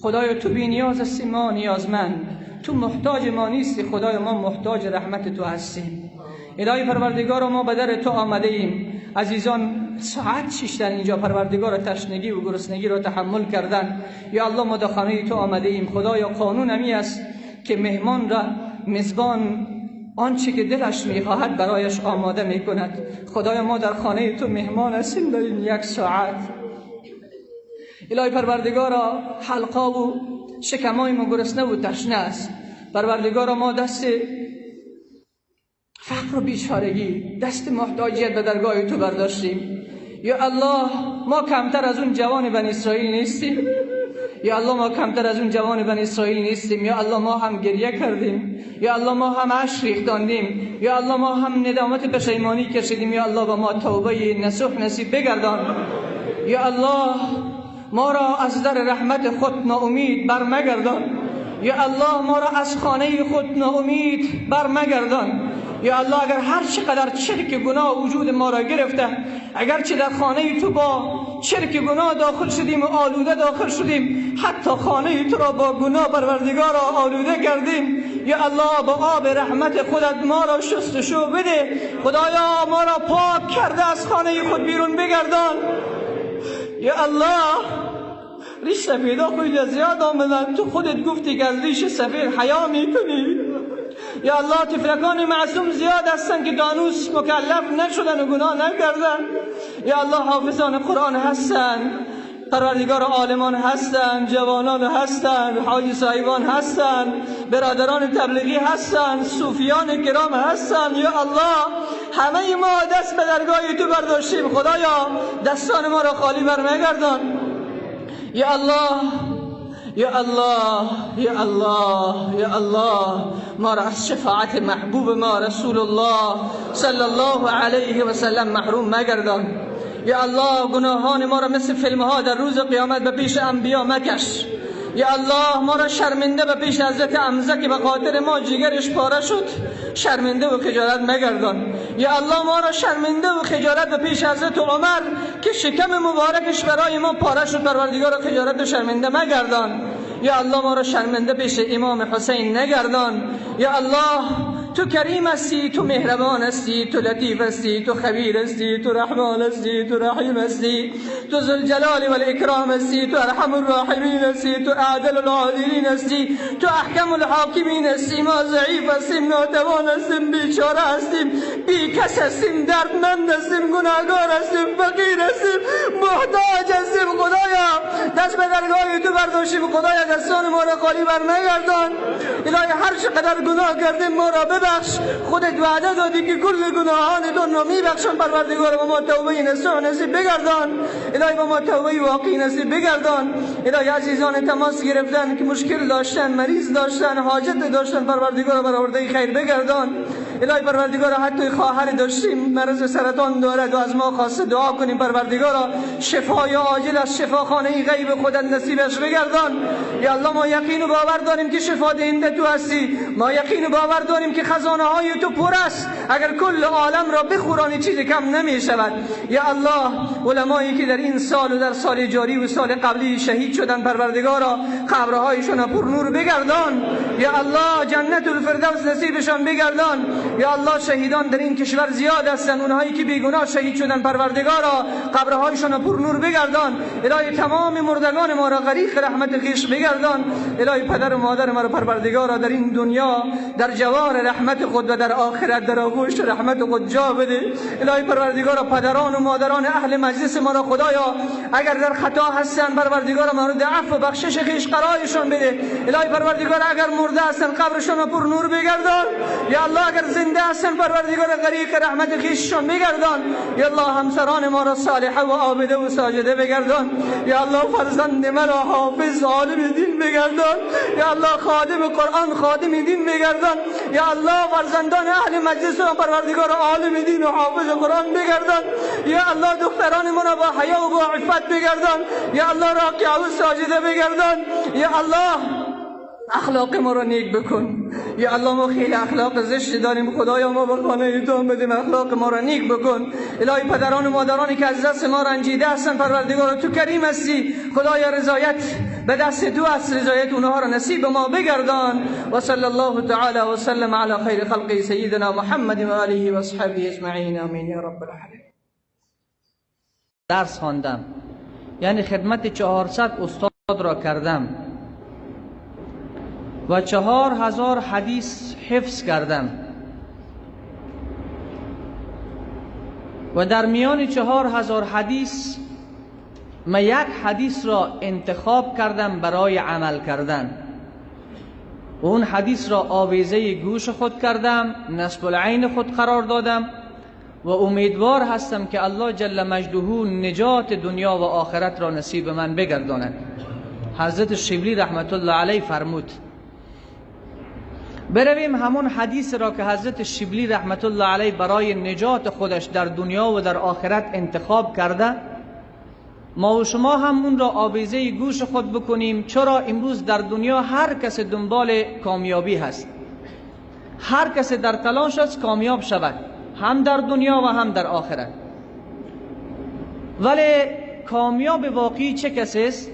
خدایا تو بی نیاز هستی، ما نیازمند. تو محتاج ما نیستی، خدایا ما محتاج رحمت تو هستیم. الهی پروردگار، ما به در تو آمده ایم. عزیزان ساعت 6 در اینجا پروردگار تشنگی و گرسنگی را تحمل کردن. یا الله ما در خانه تو آمده ایم. خدایا قانون همی است که مهمان را میزبان آنچه که دلش میخواهد برایش آماده میکند. خدایا ما در خانه تو مهمان هستیم در این 1 ساعت. الهی پروردگارا، حلقا و شکمای ما گرسنه و تشنه است. پروردگارا ما دست فقر و بیچارگی، دست محتاجیت به درگاه تو برداشتیم. یا الله ما کمتر از اون جوان بنی اسرائیل نیستیم. یا الله ما کمتر از اون جوان بنی اسرائیل نیستیم. یا الله ما هم گریه کردیم. یا الله ما هم اشک ریختاندیم. یا الله ما هم ندامت پشیمانی کشیدیم. یا الله با ما توبه نصوح نصیب بگردان. یا الله ما را از در رحمت خود ناامید بر مگردان. یا الله ما را از خانه خود ناامید بر مگردان. یا الله اگر هر چقدر چرک گناه وجود ما را گرفته، اگرچه در خانه تو با چرک گناه داخل شدیم و آلوده داخل شدیم، حتی خانه تو را با گناه پروردگار را آلوده کردیم، یا الله با آب رحمت خودت ما را شستشو بده. خدایا ما را پاک کرده از خانه خود بیرون بگردان. یا الله ریش سفیدا خیلی زیاد آمدن، تو خودت گفتی که از ریش سفید حیا میکنی. یا الله طفلکان معصوم زیاد هستن که دانوس مکلف نشدن و گناه نکردن. یا الله حافظان قرآن هستن، پروردگار عالمان هستن، جوانان هستن، حاجی صاحبان هستن، برادران تبلیغی هستن، صوفیان کرام هستن. یا الله همه ما دست به درگاه تو برداشتیم، خدایا دستان ما را خالی برمگردان. یا الله یا الله یا الله یا الله ما را از شفاعت محبوب ما رسول الله صلی الله علیه و سلم محروم مگردان. یا الله گناهان ما را مثل فیلم ها در روز قیامت به پیش انبیا مکش. یا الله ما را شرمنده به پیش حضرت حمزه که به خاطر ما جگرش پاره شد شرمنده و خجالت مگردان. یا الله ما را شرمنده و خجالت به پیش حضرت عمر که شکم مبارکش برای ما پاره شد پروردگار خجالت و شرمنده مگردان. یا الله ما را شرمنده پیش امام حسین نگردان. یا الله تو کریم هستی، تو مهربان هستی، تو لطیف هستی، تو خبیر هستی، تو رحمان هستی، تو رحیم هستی، تو ذوالجلال والاکرام هستی، تو ارحم الراحمین هستی، تو اعدل العادلین هستی، تو احکم الحاکمین هستی. ما ضعیف هستیم، ناتوان هستیم، بیچاره هستیم، بی کس هستیم، دردمند هستیم، گناهگار هستیم، فقیر هستیم، محتاج هستیم. خدایا دست به درگاه تو برداشتیم، خدایا دستان ما را خالی بر نگردان. الهی هر چقدر گناه کردیم ما را ببخش، خودت وعده دادی که کل گناهان تو را میبخشم. پروردگار با ما توبه نصوح نصیب بگردان. الهی با ما توبه واقعی نصیب بگردان. الهی عزیزان تماس گرفتن که مشکل داشتن، مریض داشتن، حاجت داشتن، پروردگار برآورده خیر بگردان. الهی پروردگار حتی خواهر داشتیم مرض سرطان دارد و از ما خواسته دعا کنیم، پروردگارا شفای عاجل از شفاخانه غیب خودت نصیبش بگردان. یا الله ما یقین و باور داریم که شفا دهنده تو هستی، ما یقین و باور داریم که خزانه های تو پر است، اگر کل عالم را بخورانی چیز کم نمی شود. یا الله علمایی که در این سال و در سال جاری و سال قبلی شهید شدن پروردگارا قبرهایشان پر نور بگردان. یا الله جنت الفردوس نصیبشان بگردان. یا الله شهیدان در این کشور زیاد هستند، اونهایی که بیگناه شهید شدن پروردگارا قبرهایشان را پر نور بگردان. الهی تمام مردگان ما را غریق رحمت خویش بگردان. الهی پدر و مادر ما را پروردگارا در این دنیا در جوار رحمت خود و در آخرت در آغوش رحمت خود جا بده. الهی پروردگارا پدران و مادران اهل مجلس ما را خدایا اگر در خطا هستند پروردگارا مورد عفو و بخشش خویش قرارشان بده. الهی پروردگارا اگر مرده هستند قبرشان را پر نور بگردان. یا الله اگر زنده هستند پروردگارا غریق رحمت خویششان بگردان. یا الله همسران ما را صالحه و عابده و ساجده بگردان. یا الله فرزند مرا حافظ عالم دین بگردان. یا الله خادم قرآن خادم دین بگردان. یا الله فرزندان اهل مجلس را پروردگار عالم دین و حافظ قرآن بگردان. یا الله دختران ما را با حیا و با عفت بگردان. یا الله راکع و ساجده بگردان. یا الله اخلاق ما را نیک بکن. یا الله ما خیلی اخلاق زشت داریم، خدایا ما به خانه تو آمدیم، اخلاق ما را نیک بکن. الهی پدران و مادرانی که از دست ما رنجیده هستند پروردگارا تو کریم هستی، خدایا رضایت به دست تو است، رضایت اونها را نصیب ما بگردان. و صلی الله تعالی و سلم علی خیر خلق سیدنا محمد و آله و اصحابه اجمعین، آمین یا رب العالمین. درس خواندم، یعنی خدمت 400 استاد را کردم و 4000 حدیث حفظ کردم و در میان 4000 حدیث من یک حدیث را انتخاب کردم برای عمل کردن و اون حدیث را آویزه گوش خود کردم، نصب العین خود قرار دادم و امیدوار هستم که الله جل مجده نجات دنیا و آخرت را نصیب من بگرداند. حضرت شبلی رحمت الله علیه فرمود. برویم همون حدیث را که حضرت شبلی رحمت الله علیه برای نجات خودش در دنیا و در آخرت انتخاب کرده، ما و شما هم اون را آویزه گوش خود بکنیم. چرا امروز در دنیا هر کس دنبال کامیابی هست، هر کس در تلاش است کامیاب شود، هم در دنیا و هم در آخرت. ولی کامیاب واقعی چه کسی است؟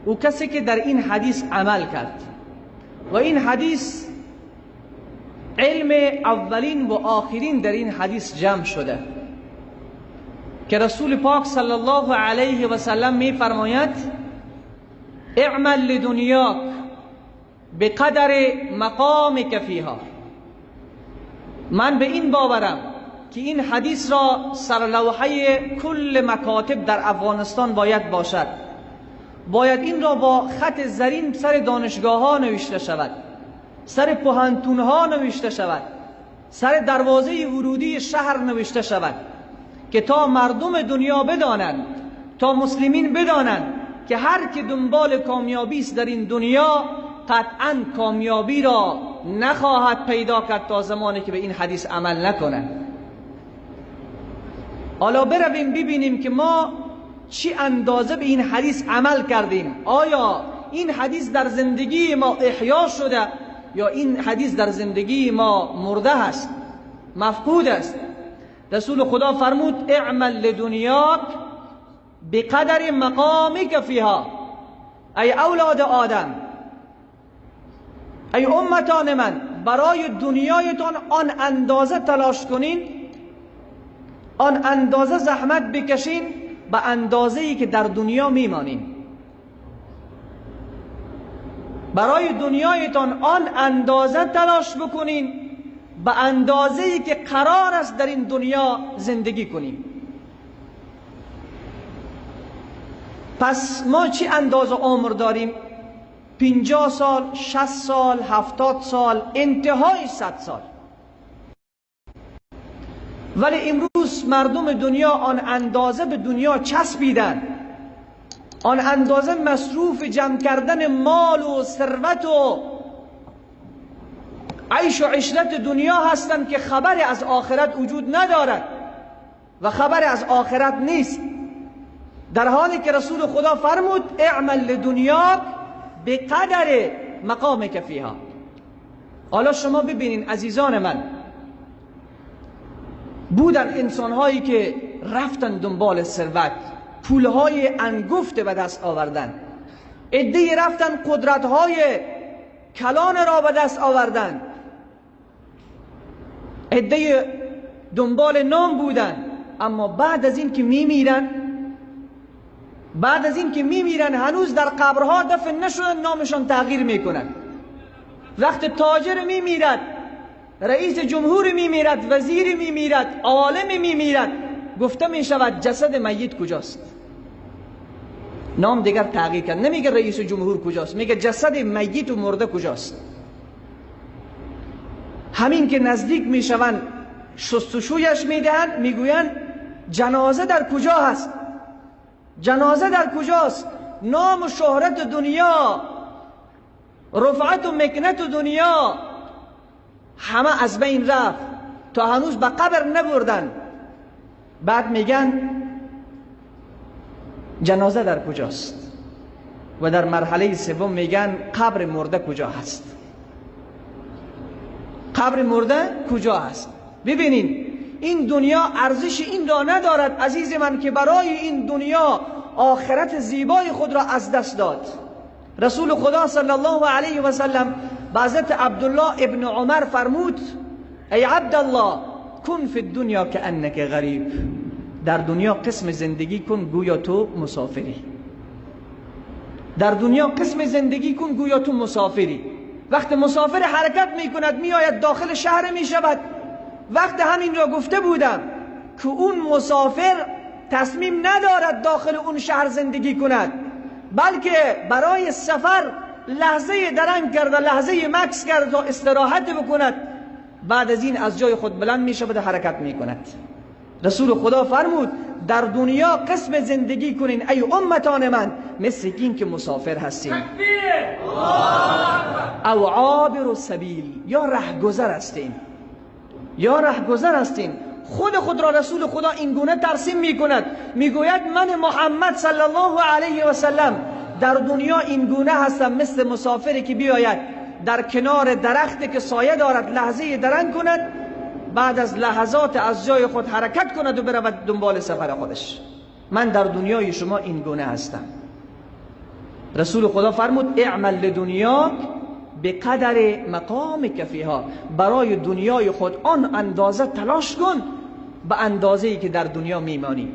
او کسی که در این حدیث عمل کرد و این حدیث علم اولین و آخرین در این حدیث جمع شده که رسول پاک صلی الله علیه و سلم می فرماید اعمل لدنیاک بقدر مقامک فیها. من به این باورم که این حدیث را سرلوحه کل مکاتب در افغانستان باید باشد، باید این را با خط زرین سر دانشگاه ها نوشته شود، سر پوهنتون ها نوشته شود، سر دروازه ورودی شهر نوشته شود که تا مردم دنیا بدانند، تا مسلمین بدانند که هر که دنبال کامیابی است در این دنیا قطعا کامیابی را نخواهد پیدا کرد تا زمانی که به این حدیث عمل نکند. حالا برویم ببینیم که ما چی اندازه به این حدیث عمل کردیم. آیا این حدیث در زندگی ما احیا شده یا این حدیث در زندگی ما مرده است، مفقود است؟ رسول خدا فرمود اعمل لدنیاک بقدر مقامک فیها. ای اولاد آدم، ای امتان من، برای دنیایتان آن اندازه تلاش کنین، آن اندازه زحمت بکشین به اندازه‌ای که در دنیا میمانین. برای دنیایتان آن اندازه تلاش بکنین به اندازه‌ای که قرار است در این دنیا زندگی کنیم. پس ما چی اندازه عمر داریم؟ 50 سال، 60 سال، 70 سال، انتهای 100 سال. ولی امروز مردم دنیا آن اندازه به دنیا چسبیدن، آن اندازه مصروف جمع کردن مال و ثروت و عیش و عشرت دنیا هستند که خبری از آخرت وجود ندارد و خبری از آخرت نیست. در حالی که رسول خدا فرمود اعمل لدنیاک به قدر مقامک فیها. حالا شما ببینین عزیزان من، بودن انسانهایی که رفتن دنبال ثروت، پولهای انگفت به دست آوردن، عده‌ای رفتن قدرت‌های کلان را به دست آوردن، عده دنبال نام بودن، اما بعد از این که میمیرن، بعد از این که میمیرن هنوز در قبرها دفن نشدن، نامشان تغییر میکنن. وقت تاجر میمیرد، رئیس جمهور میمیرد، وزیر میمیرد، عالم میمیرد، گفته میشود جسد میت کجاست؟ نام دیگر تغییر کرد، نمیگه رئیس جمهور کجاست، میگه جسد میت و مرده کجاست. همین که نزدیک میشوند شستشویش میدهند، میگویند جنازه در کجا هست؟ جنازه در کجاست؟ نام و شهرت دنیا، رفعت و مکنت دنیا همه از بین رفت، تا هنوز به قبر نبردن. بعد میگن جنازه در کجاست؟ و در مرحله سوم میگن قبر مرده کجا هست؟ قبر مرده کجا هست؟ ببینین این دنیا ارزش این را ندارد عزیز من که برای این دنیا آخرت زیبای خود را از دست داد. رسول خدا صلی الله علیه و سلم به حضرت عبدالله ابن عمر فرمود ای عبدالله کن فی الدنیا کأنک غریب، در دنیا قسم زندگی کن گویا تو مسافری. در دنیا قسم زندگی کن گویا تو مسافری. وقت مسافر حرکت میکند، میآید داخل شهر میشود. وقت همین را گفته بودم که اون مسافر تصمیم ندارد داخل اون شهر زندگی کند، بلکه برای سفر لحظه درنگ کرده، لحظه مکس کرده تا استراحت بکند. بعد از این از جای خود بلند می شود و حرکت می کند. رسول خدا فرمود در دنیا قسم زندگی کنین ای امتان من، مثل این که مسافر هستین، او عابر السبیل، یا رهگذر هستین، یا رهگذر هستین. خود را رسول خدا این گونه ترسیم می کند، می گوید من محمد صلی الله علیه و سلم در دنیا این گونه هستم، مثل مسافری که بیاید در کنار درختی که سایه دارد لحظه درنگ کند، بعد از لحظات از جای خود حرکت کند و برود دنبال سفر خودش. من در دنیای شما این گونه هستم. رسول خدا فرمود اعمل لدنیاک به قدر مقامک فیها، برای دنیای خود آن اندازه تلاش کن به اندازه‌ای که در دنیا میمانی.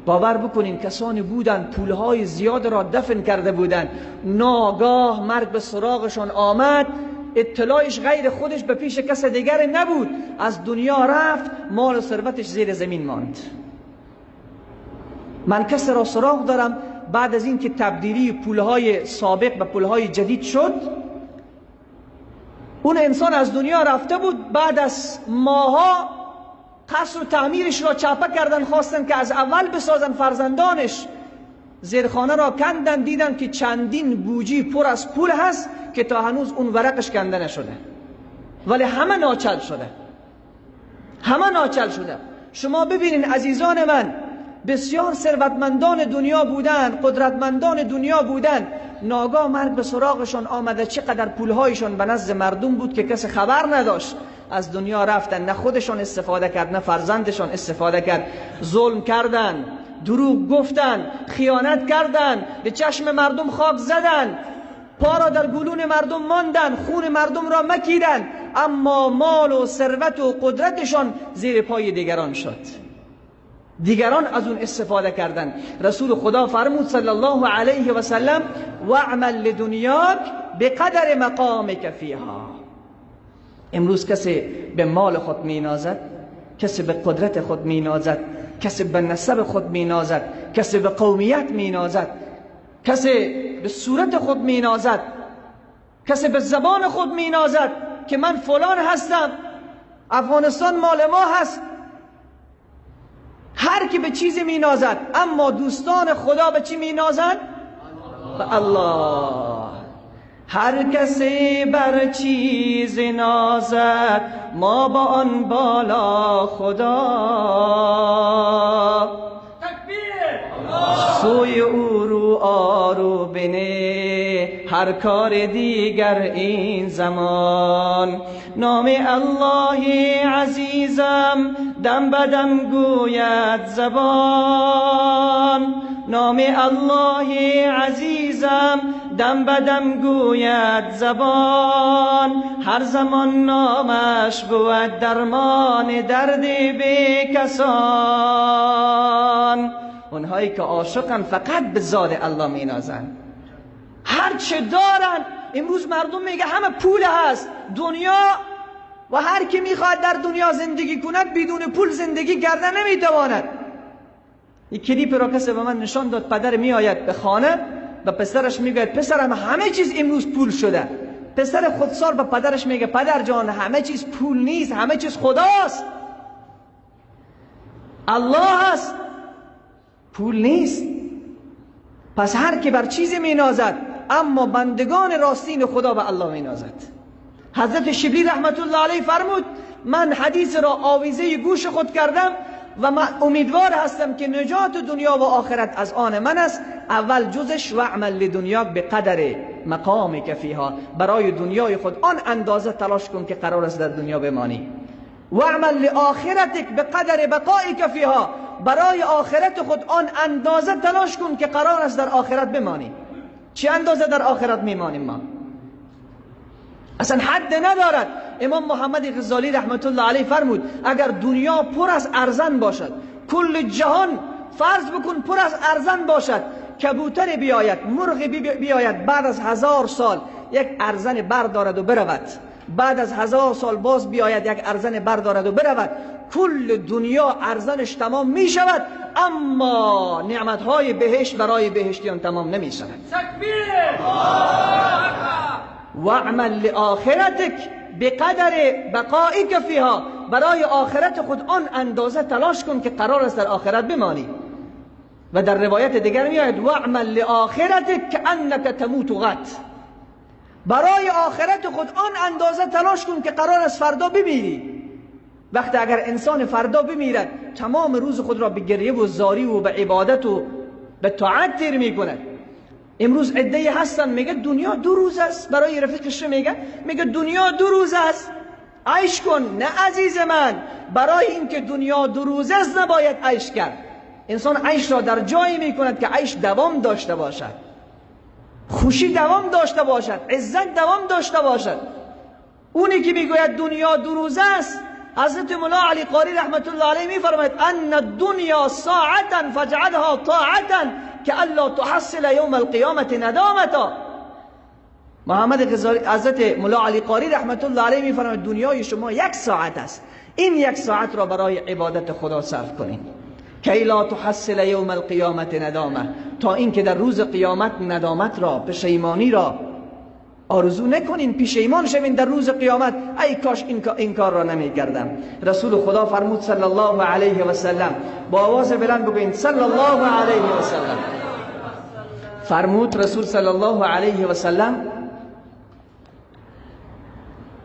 باور بکنین کسانی بودند پولهای زیاد را دفن کرده بودند، ناگاه مرگ به سراغشان آمد، اطلاعش غیر خودش به پیش کس دیگر نبود، از دنیا رفت، مال و ثروتش زیر زمین ماند. من کس را سراغ دارم بعد از اینکه تبدیلی پولهای سابق به پولهای جدید شد، اون انسان از دنیا رفته بود، بعد از ماها قصر و تعمیرش را چپه کردن، خواستن که از اول بسازن. فرزندانش زیرخانه را کندن، دیدن که چندین بوجی پر از پول هست که تا هنوز اون ورقش کنده نشده، ولی همه ناچل شده، همه ناچل شده. شما ببینین عزیزان من، بسیار ثروتمندان دنیا بودن، قدرتمندان دنیا بودن، ناگاه مرگ به سراغشان آمده، چقدر پولهایشان به نزد مردم بود که کسی خبر نداشت، از دنیا رفتن، نه خودشان استفاده کرد نه فرزندشان استفاده کرد. ظلم کردن، دروغ گفتن، خیانت کردن، به چشم مردم خاک زدن، پا را در گلون مردم ماندن، خون مردم را مکیدن، اما مال و ثروت و قدرتشان زیر پای دیگران شد، دیگران از اون استفاده کردن. رسول خدا فرمود صلی الله علیه و سلم واعمل لدنیاک بقدر مقامک فیها. امروز کسی به مال خود مینازد، کسی به قدرت خود مینازد، کسی به نسب خود مینازد، کسی به قومیت مینازد، کسی به صورت خود مینازد، کسی به زبان خود مینازد که من فلان هستم، افغانستان مال ما هست. هر کی به چیزی مینازد، اما دوستان خدا به چی مینازند؟ به الله. هر کسی بر چیز نازد ما با آن بالا خدا، سوی او رو آرو بنه هر کار دیگر این زمان. نام الله عزیزم دم بدم گوید زبان، نام الله عزیزم دم به دم گوید زبان، هر زمان نامش بود درمان درد بی کسان. اونهایی که عاشقن فقط به ذات الله مینازن، هر چه دارن. امروز مردم میگه همه پول هست دنیا، و هر کی میخواد در دنیا زندگی کند بدون پول زندگی کردن نمیتواند. یک کلیپ را کسی به من نشان داد، پدر میآید به خانه به پسرش میگوید پسرم همه چیز امروز پول شده. پسر خودسار به پدرش میگه پدر جان همه چیز پول نیست، همه چیز خداست، الله است، پول نیست. پس هر کی بر چیزی مینازد، اما بندگان راستین خدا به الله مینازد. حضرت شبلی رحمت الله علیه فرمود من حدیث را آویزه گوش خود کردم و من امیدوار هستم که نجات دنیا و آخرت از آن من است. اول جزش وعمل لدنیا به قدر مقام فیها، برای دنیای خود آن اندازه تلاش کن که قرار است در دنیا بمانی. وعمل لآخرتک به قدر بقائک فیها، برای آخرت خود آن اندازه تلاش کن که قرار است در آخرت بمانی. چه اندازه در آخرت میمانیم ما؟ اصلا حد ندارد. امام محمد غزالی رحمت الله علیه فرمود اگر دنیا پر از ارزن باشد، کل جهان فرض بکن پر از ارزن باشد، کبوتر بیاید، مرغ بیاید، بعد از 1000 سال یک ارزن بردارد و برود، بعد از 1000 سال باز بیاید یک ارزن بردارد و برود، کل دنیا ارزنش تمام می شود، اما نعمتهای بهشت برای بهشتیان تمام نمی شود. تکبیر! وعمل لآخرتک بقدر بقائک فیها، برای آخرت خود آن اندازه تلاش کن که قرار است در آخرت بمانی. و در روایت دیگر می آید وعمل لآخرتک کأنک تموت غد، برای آخرت خود آن اندازه تلاش کن که قرار است فردا بمیری. وقتی اگر انسان فردا بمیرد تمام روز خود را به گریه و زاری و به عبادت و به طاعت تیر میکند. امروز عده‌ای هستن میگه دنیا 2 روز است، برای رفیقش میگه، میگه دنیا 2 روز است، عیش کن. نه عزیز من، برای اینکه دنیا 2 روز است نباید عیش کرد. انسان عیش را در جایی میکند که عیش دوام داشته باشد، خوشی دوام داشته باشد، عزت دوام داشته باشد. اونی که میگوید دنیا 2 روز است، حضرت مولا علی قاری رحمت الله علیه میفرماید ان الدنیا ساعتا فاجعلها طاعتا که الا تحصل یوم القیامت ندامتا. محمد غزالی حضرت مولا علی قاری رحمت الله علیه میفرماید دنیای شما 1 ساعت است، این 1 ساعت را برای عبادت خدا صرف کنید، کی لا تحصل یوم القیامت ندامه، تا اینکه در روز قیامت ندامت را، پشیمانی را آرزو نکنین، پشیمان شوین در روز قیامت، ای کاش این کار را نمی کردم. رسول خدا فرمود صلی الله علیه و سلم، با آواز بلند بگوین صلی الله علیه و سلم، فرمود رسول صلی الله علیه و سلم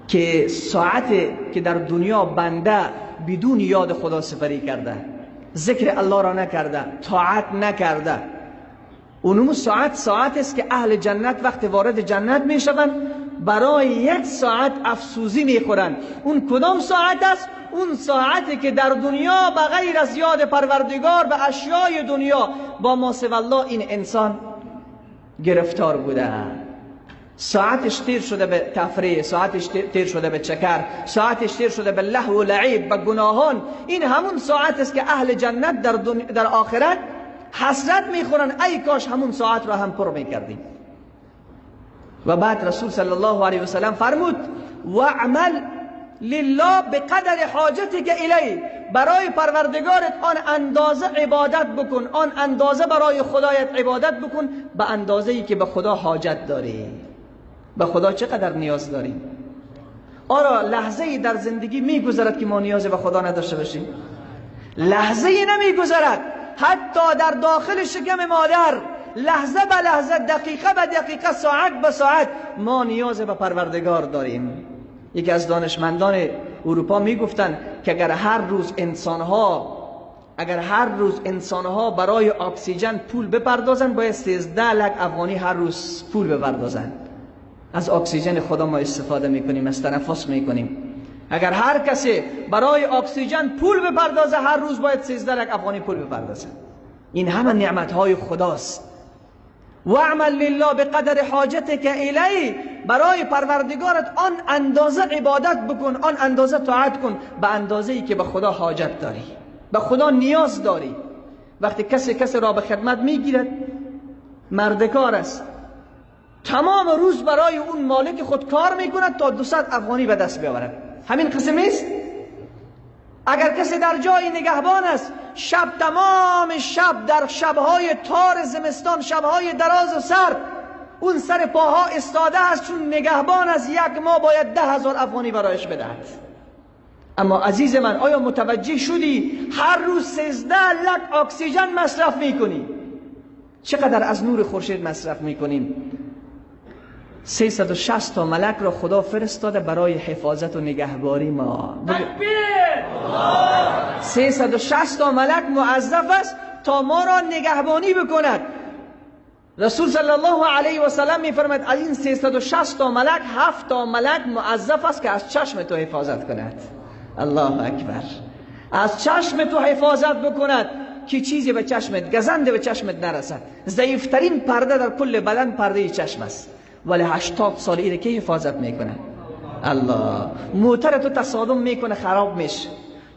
که ساعت که در دنیا بنده بدون یاد خدا سپری کرده، ذکر الله را نکرده، طاعت نکرده، اونمو ساعت ساعت است که اهل جنت وقت وارد جنت میشوند برای 1 ساعت افسوزی میخورند. اون کدام ساعت است؟ اون ساعتی که در دنیا بغیر از یاد پروردگار و اشیای دنیا با ما سوی الله این انسان گرفتار بوده. ساعتش تیر شده به تفریح، ساعتش تیر شده به چکر، ساعتش تیر شده به لهو و لعب، به گناهان. این همون ساعت است که اهل جنت در آخرت حسرت میخورن، ای کاش همون ساعت را هم پر میکردیم. و بعد رسول صلی الله علیه و سلم فرمود وعمل لله بقدر حاجتک الیه، برای پروردگارت آن اندازه عبادت بکن، آن اندازه برای خدایت عبادت بکن به اندازه‌ای که به خدا حاجت داری. به خدا چقدر نیاز داریم؟ آرا لحظه‌ای در زندگی میگذرد که ما نیاز به خدا نداشته باشیم؟ لحظه‌ای نمیگذرد، حتی در داخل شکم مادر لحظه به لحظه، دقیقه به دقیقه، ساعت به ساعت ما نیاز به پروردگار داریم. یکی از دانشمندان اروپا میگفتند که اگر هر روز انسانها برای اکسیژن پول بپردازند، باید 13 لک افغانی هر روز پول بپردازند. از اکسیژن خدا ما استفاده میکنیم، از تنفس میکنیم. اگر هر کسی برای اکسیژن پول بپردازه، هر روز باید 13 لک افغانی پول بپردازه. این همه نعمتهای خداست. و اعمل لله بقدر حاجتک الیه، برای پروردگارت آن اندازه عبادت بکن، آن اندازه طاعت کن، به اندازه ای که به خدا حاجت داری، به خدا نیاز داری. وقتی کسی کسی را به خدمت میگیرد، مردکار است، تمام روز برای اون مالک خود کار میکند تا 200 افغانی به دست بیاورد. همین قسم است. اگر کسی در جای نگهبان است، شب تمام شب در شبهای تار زمستان، شبهای دراز و سرد، اون سر پاها استاده است، چون نگهبان است، یک ماه باید 10,000 افغانی برایش بدهد. اما عزیز من، آیا متوجه شدی هر روز 13 لک اکسیژن مصرف میکنی؟ چقدر از نور خورشید مصرف میکنیم؟ 360 تا ملک را خدا فرستاده برای حفاظت و نگهباری ما. 360 تا ملک موظف است تا ما را نگهبانی بکند. رسول صلی الله علیه و سلم میفرماید از این 360 تا ملک 7 تا ملک موظف است که از چشم تو حفاظت کند. الله اکبر. از چشم تو حفاظت بکند که چیزی به چشمت، گزنده به چشمت نرسد. ضعیفترین پرده در کل بدن پرده چشم است، ولی 80 سال ایره که حفاظت میکنه الله. موتر تو تصادم میکنه خراب میشه،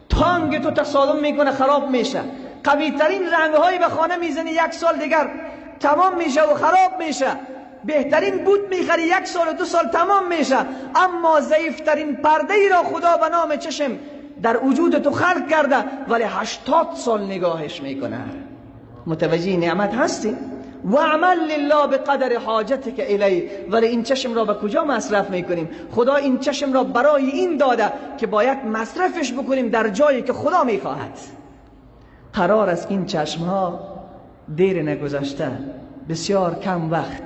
تانگ تو تصادم میکنه خراب میشه، قوی ترین رنگ هایی به خانه میزنی یک سال دیگر تمام میشه و خراب میشه، بهترین بود میخری یک سال و 2 سال تمام میشه، اما ضعیفترین پرده ای را خدا به نام چشم در وجود تو خلق کرده، ولی 80 سال نگاهش میکنه. متوجه نعمت هستی؟ و عمل لله بقدر حاجتک الیه. ولی این چشم را به کجا مصرف میکنیم؟ خدا این چشم را برای این داده که باید مصرفش بکنیم در جایی که خدا میخواهد. قرار است این چشم ها دیر نگذشته، بسیار کم وقت،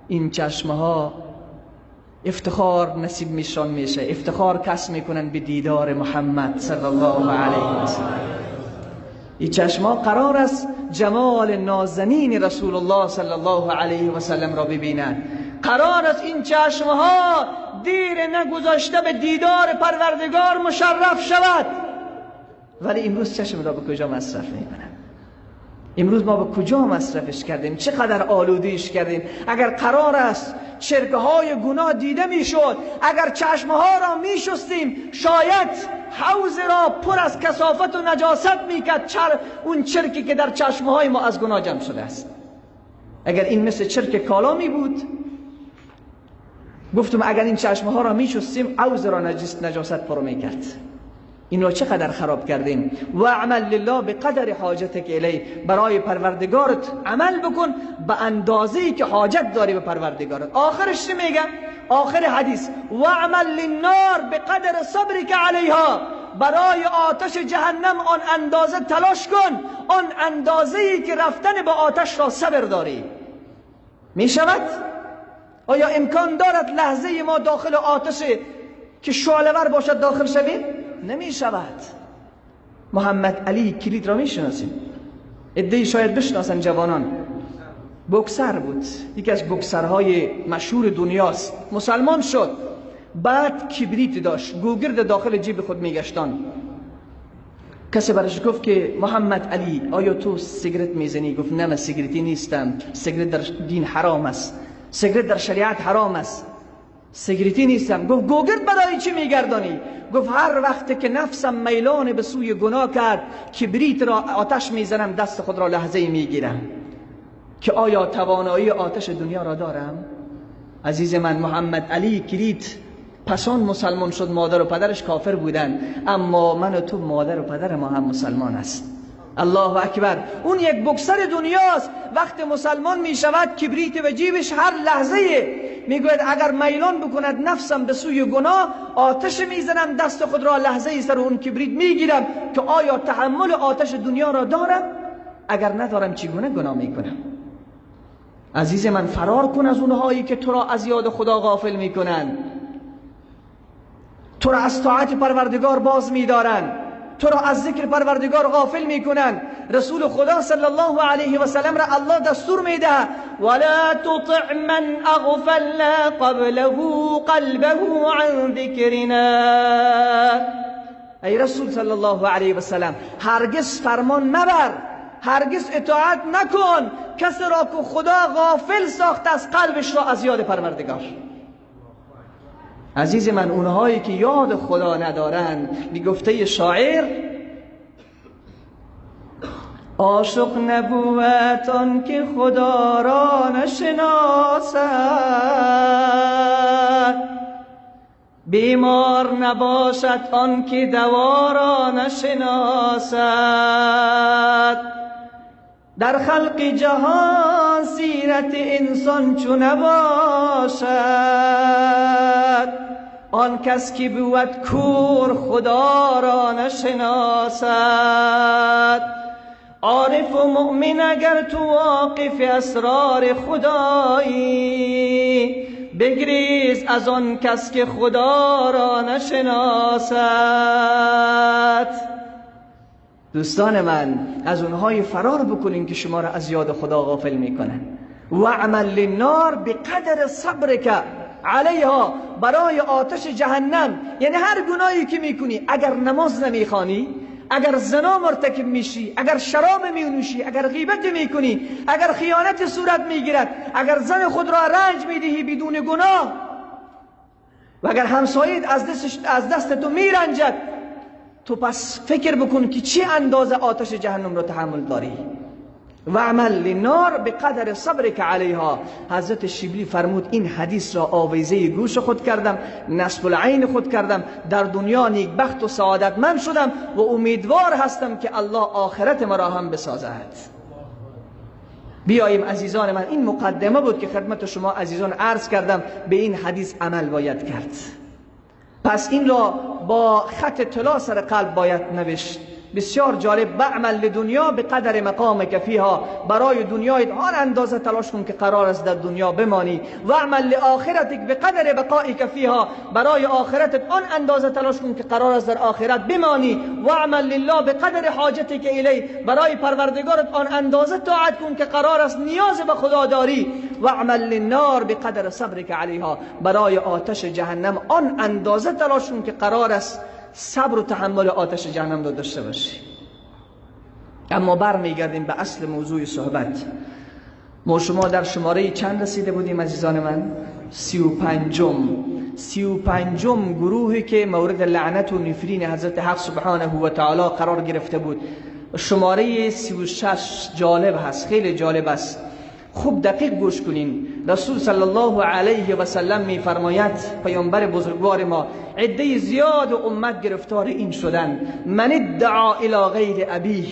این چشم ها افتخار نصیب میشان میشه، افتخار کسب میکنن به دیدار محمد صلی الله علیه و سلم. این چشم قرار است جمال نازنین رسول الله صلی الله علیه و سلم را ببینند. قرار است این چشم ها دیر نگذاشته به دیدار پروردگار مشرف شود. ولی امروز چشم را به کجا مصرف میکنند؟ امروز ما به کجا مصرفش کردیم؟ چقدر آلودهش کردیم؟ اگر قرار است چرکه های گناه دیده میشد، اگر چشمه ها را میشستیم، شاید حوض را پر از کثافت و نجاست میکرد اون چرکی که در چشمه های ما از گناه جمع شده است. اگر این مثل چرک کالا می بود، گفتم اگر این چشمه ها را میشستیم، حوض را نجاست پر میکرد. این را چقدر خراب کردیم. و عمل لله بقدر حاجتک الیه، برای پروردگارت عمل بکن به اندازه‌ای که حاجت داری به پروردگارت. آخرش چی میگه؟ آخر حدیث و عمل للنار بقدر صبرک علیها، برای آتش جهنم آن اندازه تلاش کن، آن اندازه‌ای که رفتن به آتش را صبر داری. میشود؟ آیا امکان دارد لحظه ما داخل آتش که شعله‌ور باشد داخل شویم؟ نمی شود. محمد علی کلید را می شناسیم، عده‌ای شاید بشناسن جوانان. بوکسر بود، یکی از بوکسرهای مشهور دنیاست. مسلمان شد، بعد کبریت داشت، گوگرد داخل جیب خود میگشتان. کسی برش گفت که محمد علی آیا تو سیگرت میزنی؟ گفت نه، من سیگرتی نیستم، سیگرت در دین حرام است، سیگرت در شریعت حرام است، سیگرتی نیستم. گفت گوگرد برای چی میگردانی؟ گفت هر وقت که نفسم میلان به سوی گناه کرد، کبریت را آتش میزنم، دست خود را لحظه میگیرم که آیا توانایی آتش دنیا را دارم؟ عزیز من، محمد علی کلید پسان مسلمان شد، مادر و پدرش کافر بودن، اما من و تو مادر و پدر ما هم مسلمان است. الله اکبر. اون یک بکسر دنیاست، وقت مسلمان می شود کبریت به جیبش هر لحظه میگوید اگر میلان بکند نفسم به سوی گناه، آتش میزنم، دست خود را لحظه سر اون کبریت میگیرم که آیا تحمل آتش دنیا را دارم؟ اگر ندارم چگونه گناه میکنم؟ عزیز من، فرار کن از اونهایی که تو را از یاد خدا غافل میکنن، تو را از طاعت پروردگار باز میدارن، تو را از ذکر پروردگار غافل میکنن. رسول خدا صلی الله علیه و سلم را الله دستور میده ولا تطع من اغفلنا قبله قلبه عن ذکرنا. ای رسول صلی الله علیه و سلم، هرگز فرمان مبر، هرگز اطاعت نکن کسی را که خدا غافل ساخته از قلبش را از یاد پروردگار. عزیز من، اونهایی که یاد خدا ندارن، به گفته شاعر عاشق نبود آن که خدا را نشناسد، بیمار نباشد آن که دوا را نشناسد، در خلق جهان سیرت انسان چو نباشد، آن کس که بود کور خدا را نشناسد. عارف و مؤمن اگر تو واقف اسرار خدایی، بگریز از آن کس که خدا را نشناسد. دوستان من، از اونهای فرار بکنین که شما را از یاد خدا غافل میکنن. و عمل للنار بقدر صبرک علیها، برای آتش جهنم. یعنی هر گناهی که میکنی، اگر نماز نمیخوانی، اگر زنا مرتکب میشی، اگر شراب مینوشی، اگر غیبت میکنی، اگر خیانت صورت میگیرد، اگر زن خود را رنج میدهی بدون گناه، و اگر همسایت از دست تو میرنجد، تو پس فکر بکن که چه اندازه آتش جهنم را تحمل داری. و عمل للنار بقدر صبرک علیها. حضرت شبلی فرمود این حدیث را آویزه گوش خود کردم، نصب العین خود کردم، در دنیا نیکبخت و سعادتمند شدم و امیدوار هستم که الله آخرت مرا هم بسازد. بیاییم عزیزان من، این مقدمه بود که خدمت شما عزیزان عرض کردم، به این حدیث عمل باید کرد. پس این را با خط طلا سر قلب باید نوشت. بسیار جالب، بعمل لدنیا به قدر مقامک فیها، برای دنیای آن اندازه تلاش کن که قرار است در دنیا بمانی. و عمل لآخرتک به قدر بقائک فیها، برای آخرتت آن اندازه تلاش کن که قرار است در آخرت بمانی. و عمل لله به قدر حاجتک الی، برای پروردگارت آن اندازه طاعت کن که قرار است نیاز به خدا داری. و عمل للنار به قدر صبرک علیها، برای آتش جهنم آن اندازه تلاش کن که قرار است صبر و تحمل آتش جهنم را داشته باشی. اما برمیگردیم به اصل موضوع صحبت. ما شما در شماره چند رسیده بودیم عزیزان من؟ 35. 35 گروهی که مورد لعنت و نفرین حضرت حق سبحانه و تعالی قرار گرفته بود. شماره 36 جالب هست، خیلی جالب است. خوب دقیق گوش کنین. رسول صلی الله علیه و سلم می فرماید، پیامبر بزرگوار ما، عده زیاد امت گرفتار این شدن، من ادعا الی غیر ابیه،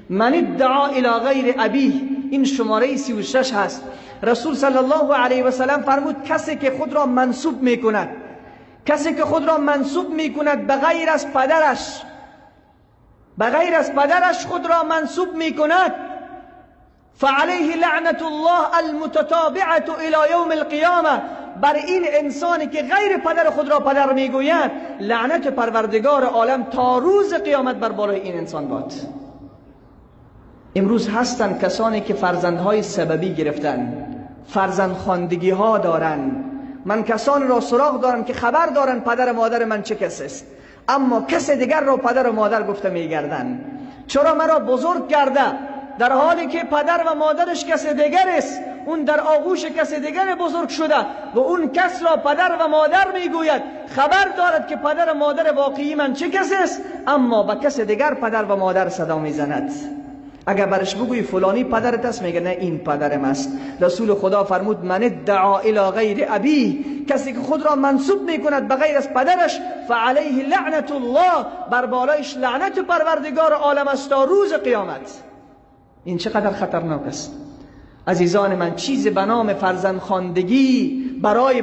من ادعا الی غیر ابیه. این شماره 36 هست. رسول صلی الله علیه و سلم فرمود کسی که خود را منسوب می کند، کسی که خود را منسوب می کند به غیر از پدرش، به غیر از پدرش خود را منسوب می کند، فعلیه لعنت الله المتتابعة الى یوم القیامه. بر این انسانی که غیر پدر خود را پدر میگوید، لعنت پروردگار عالم تا روز قیامت بر بالای این انسان باد. امروز هستند کسانی که فرزندهای سببی گرفتن، فرزندخواندگی ها دارن. من کسانی را سراغ دارم که خبر دارن پدر مادر من چه کس است، اما کس دیگر را پدر و مادر گفته میگردن. چرا مرا بزرگ کرده، در حالی که پدر و مادرش کس دیگر است، اون در آغوش کس دیگر بزرگ شده و اون کس را پدر و مادر میگوید. خبر دارد که پدر و مادر واقعی من چه کس است، اما به کس دیگر پدر و مادر صدا میزند. اگر برش بگویی فلانی پدرت است، میگه نه این پدرم است. رسول خدا فرمود من ادعا الی غیر ابیه، کسی که خود را منسوب میکند به غیر از پدرش، فعلیه لعنت الله، بر بالایش لعنت پروردگار عالم است تا روز قیامت. این چقدر خطرناک است عزیزان من. چیز به نام فرزندخواندگی، برای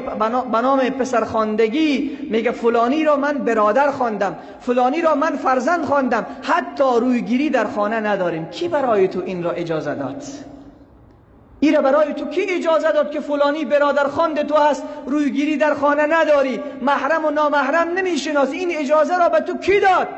به نام پسرخواندگی، میگه فلانی را من برادر خواندم، فلانی را من فرزند خواندم، حتی رویگیری در خانه نداریم. کی برای تو این را اجازه داد؟ این را برای تو کی اجازه داد که فلانی برادر خواند تو هست، رویگیری در خانه نداری، محرم و نامحرم نمیشناسی؟ این اجازه را به تو کی داد؟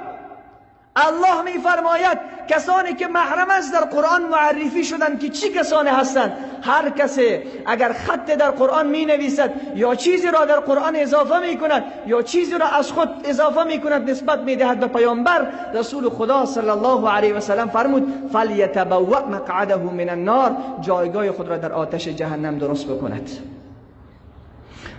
الله میفرماید کسانی که محرم است در قرآن معرفی شدند که چی کسانی هستند. هر کسی اگر خط در قرآن می نویسد یا چیزی را در قرآن اضافه می کند یا چیزی را از خود اضافه می کند نسبت می دهد به پیامبر، رسول خدا صلی الله علیه و سلم فرمود فلیتبوأ مقعده من النار، جایگاه خود را در آتش جهنم درست بکند.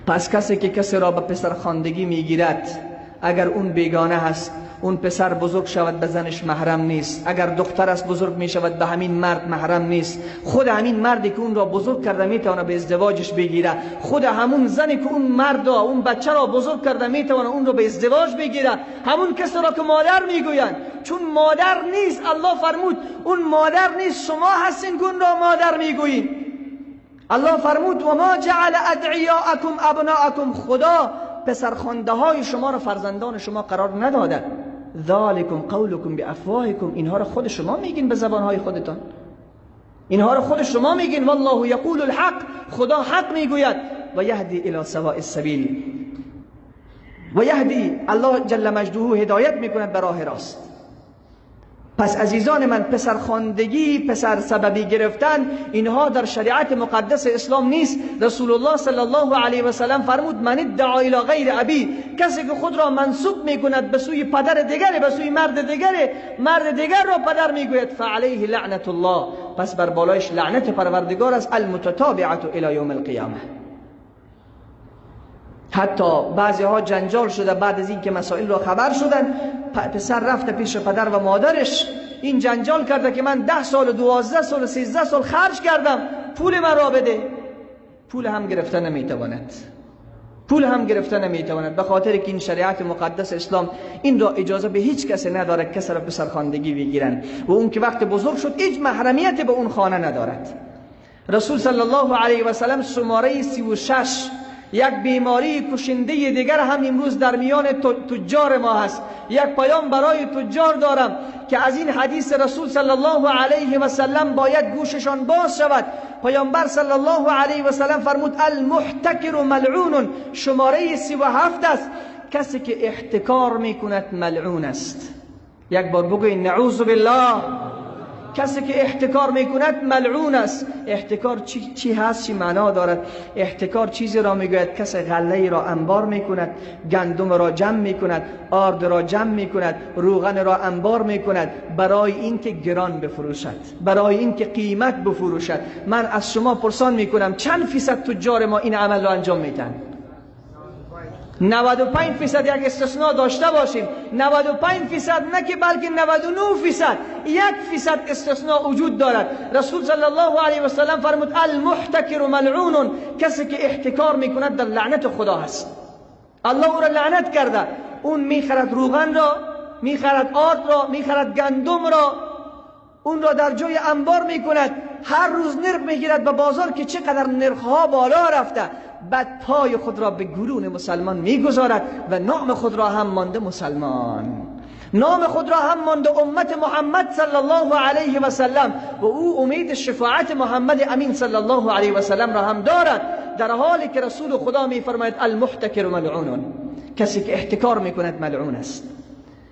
پس کسی که کسی را به پسرخواندگی می گیرد، اگر اون بیگانه هست، اون پسر بزرگ شود به زنش محرم نیست، اگر دختر است بزرگ می شود به همین مرد محرم نیست. خود همین مردی که اون را بزرگ کرده میتونه به ازدواجش بگیره، خود همون زنی که اون مرد را، اون بچه را بزرگ کرده میتونه اون را به ازدواج بگیره، همون کسی را که مادر میگویند، چون مادر نیست. الله فرمود اون مادر نیست، شما هستین که اون را مادر میگویین. الله فرمود و ما جعل ادعیاءکم ابناءکم، خدا پسرخوانده های شما را فرزندان شما قرار نداده. ذالکم قولکم بافواهکم، اینها را خود شما میگین به زبانهای خودتان، اینها را خود شما میگین. والله یقول الحق، خدا حق میگوید. و یهدی الی سواء السبیل، و یهدی، الله جل مجده هدایت میکند به راه راست. پس عزیزان من، پسرخواندگی، پسر سببی گرفتن، اینها در شریعت مقدس اسلام نیست. رسول الله صلی الله علیه و سلم فرمود من ادعا الی غیر ابی، کسی که خود را منسوب میکند به سوی پدر دیگری، به سوی مرد دیگری، مرد دیگر را پدر میگوید، فعلیه لعنت الله، پس بر بالایش لعنت پروردگار است، المتتابعه الی یوم القیامه. حتی بعضی ها جنجال شده بعد از این که مسائل را خبر شدن، پسر رفته پیش پدر و مادرش، این جنجال کرده که من 10 سال، 12 سال، 13 سال خرج کردم، پول من را بده. پول هم گرفته نمیتواند، پول هم گرفته نمیتواند، به خاطر که این شریعت مقدس اسلام این را اجازه به هیچ کسی نداره کسی را پسرخواندگی بگیرن، و اون که وقت بزرگ شد هیچ محرمیت به اون خانه ندارد. رسول صلی الله علیه و سلم شماره 36، یک بیماری کشنده دیگر هم امروز در میان تجار ما هست. یک پیام برای تجار دارم که از این حدیث رسول صلی الله علیه و سلم باید گوششان باز شود. پیامبر صلی الله علیه و سلم فرمود المحتکر ملعون، شماره 37 است. کسی که احتکار میکند ملعون است. یک بار بگوین نعوذ بالله. کسی که احتکار میکند ملعون است. احتکار چی هست؟ چی معنا دارد؟ احتکار چیزی را میگوید کسی غله را انبار میکند، گندم را جمع میکند، آرد را جمع میکند، روغن را انبار میکند، برای اینکه گران بفروشد، برای اینکه قیمت بفروشد. من از شما پرسان میکنم چند فیصد تجار ما این عمل را انجام میدن؟ 95%. یک استثناء داشته باشیم، 95% نه که بلکه 99%، 1% استثناء وجود دارد. رسول صلی الله علیه و سلم فرمود المحتکر ملعون، کسی که احتکار میکند در لعنت خدا هست. الله او را لعنت کرده. اون میخرد روغن را، میخرد آرد را، میخرد گندم را، اون را در جای انبار میکند، هر روز نرخ میگیرد به بازار که چقدر نرخها بالا رفته، بعد پای خود را به گلون مسلمان میگذارد و نام خود را هم مانده مسلمان، نام خود را هم مانده امت محمد صلی الله علیه و سلم، و او امید شفاعت محمد امین صلی الله علیه و سلم را هم دارد، در حالی که رسول خدا میفرماید المحتکر ملعون، کسی که احتکار میکند ملعون است.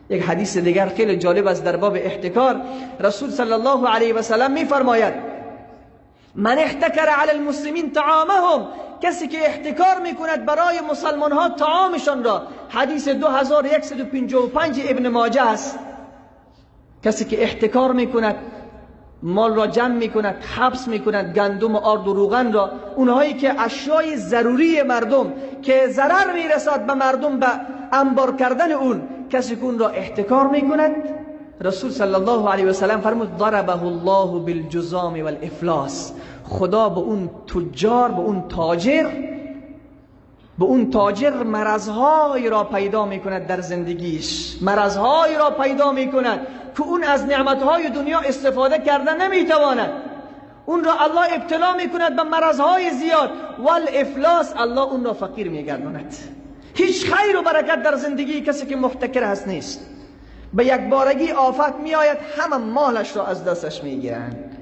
یک حدیث دیگر خیلی جالب است در باب احتکار. رسول صلی الله علیه و سلم میفرماید من احتکر علی المسلمین طعامهم، کسی که احتکار میکند برای مسلمان ها طعامشان را. حدیث 2155 ابن ماجه است. کسی که احتکار میکند، مال را جمع میکند، حبس میکند، گندم و آرد و روغن را، اونهایی که اشیای ضروری مردم که ضرر میرسد به مردم به انبار کردن اون، کسی که اون را احتکار میکند، رسول صلی الله علیه و سلم فرمود ضربه الله بالجزام والافلاس، خدا به اون تجار، به اون تاجر، به اون تاجر مرضهایی را پیدا میکند در زندگیش، مرضهایی را پیدا میکند که اون از نعمتهای دنیا استفاده کرده نمیتواند. اون را الله ابتلا میکند به مرضهای زیاد، والافلاس، الله اون را فقیر میگرداند. هیچ خیر و برکت در زندگی کسی که محتکر هست نیست. به یک بارگی آفت میآید، همه مالش را از دستش میگیرند.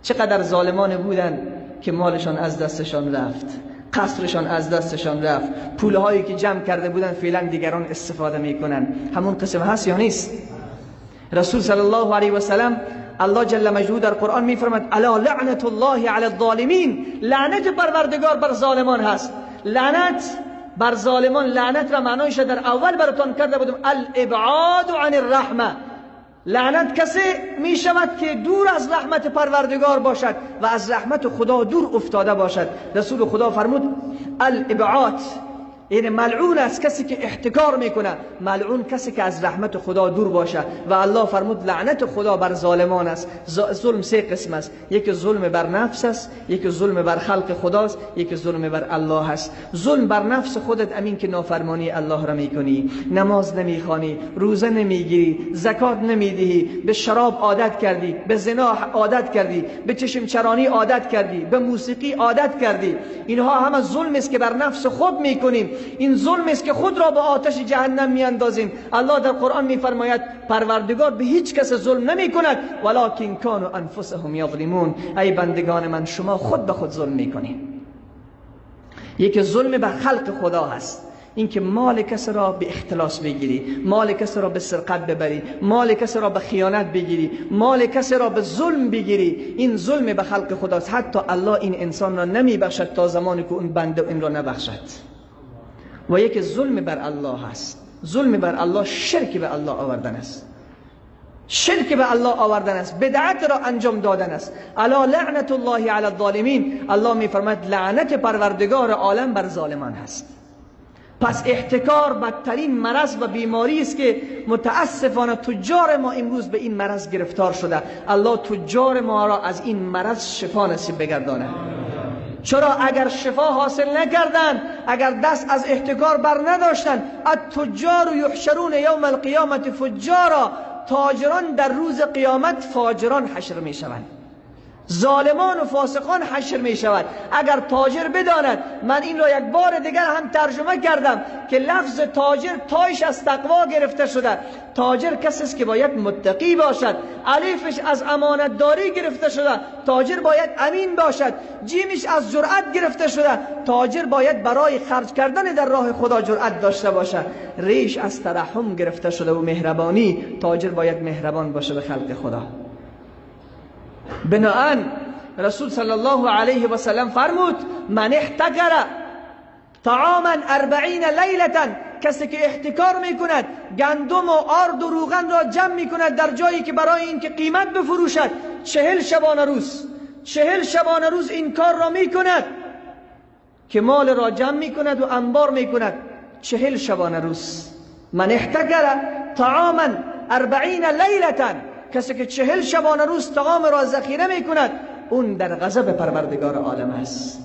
چقدر ظالمان بودند که مالشان از دستشان رفت، قصرشان از دستشان رفت، پولهایی که جمع کرده بودن فعلا دیگران استفاده میکنن. همون قسم هست یا نیست؟ رسول صلی الله علیه و سلم، الله جل مجدوه در قرآن میفرماد الا لعنت الله علی الظالمین، لعنت پروردگار بر ظالمان هست. لعنت بر ظالمان، لعنت را معنایش در اول براتان کرده بودم، الابعاد عن الرحمه. لعنت کسی می شود که دور از رحمت پروردگار باشد و از رحمت خدا دور افتاده باشد. رسول خدا فرمود الابعاد، یعنی ملعون است کسی که احتکار میکنه، ملعون کسی که از رحمت خدا دور باشه. و الله فرمود لعنت خدا بر ظالمان است. ظلم سه قسم است، یکی ظلم بر نفس است، یکی ظلم بر خلق خداست، یکی ظلم بر الله است. ظلم بر نفس خودت امین که نافرمانی الله را میکنی، نماز نمیخوانی، روزه نمیگیری، زکات نمیدهی، به شراب عادت کردی، به زنا عادت کردی، به چشم چرانی عادت کردی، به موسیقی عادت کردی. اینها همه ظلم است که بر نفس خود میکنیم. این ظلم است که خود را به آتش جهنم میاندازیم. الله در قرآن میفرماید پروردگار به هیچ کس ظلم نمی کند، ولکن کانوا انفسهم یظلمون. ای بندگان من، شما خود به خود ظلم میکنید. یکی ظلم به خلق خدا هست، اینکه مال کس را به اختلاس بگیری، مال کس را به سرقت ببری، مال کس را به خیانت بگیری، مال کس را به ظلم بگیری. این ظلم به خلق خداست. حتی الله این انسان را نمیبخشد تا زمانی که اون بنده این را نبخشد. و یک ظلم بر الله هست. ظلم بر الله شرک به الله آوردن است، شرک به الله آوردن است، بدعت را انجام دادن است. الا لعنت الله علی الظالمین. الله میفرماید لعنت پروردگار عالم بر ظالمان هست. پس احتکار بدترین مرض و بیماری است که متاسفانه تجار ما امروز به این مرض گرفتار شده. الله تجار ما را از این مرض شفا نصیب بگردانه. چرا اگر شفا حاصل نکردن، اگر دست از احتکار بر نداشتن، التجار یحشرون یوم القیامت فجارا، تاجران در روز قیامت فاجران حشر می شوند، ظالمان و فاسقان حشر می شود. اگر تاجر بداند، من این را یک بار دیگر هم ترجمه کردم که لفظ تاجر تایش از تقوا گرفته شده. تاجر کسی است که باید متقی باشد، الفش از امانتداری گرفته شده، تاجر باید امین باشد، جیمش از جرأت گرفته شده، تاجر باید برای خرج کردن در راه خدا جرأت داشته باشد، ریش از ترحم گرفته شده و مهربانی، تاجر باید مهربان باشه به خلق خدا. بناهن رسول صلی الله علیه و سلم فرمود من احتکر طعاما 40 لیلة، کسی که احتکار میکند، گندم و آرد و روغن را جمع میکند در جایی که برای اینکه قیمت بفروشد، 40 شبانه روز، 40 شبانه روز این کار را میکند که مال را جمع میکند و انبار میکند، 40 شبانه روز. من احتکر طعاما 40 لیلة، کسی که 40 شبانه روز طعام را ذخیره میکند، اون در غضب پروردگار عالم است،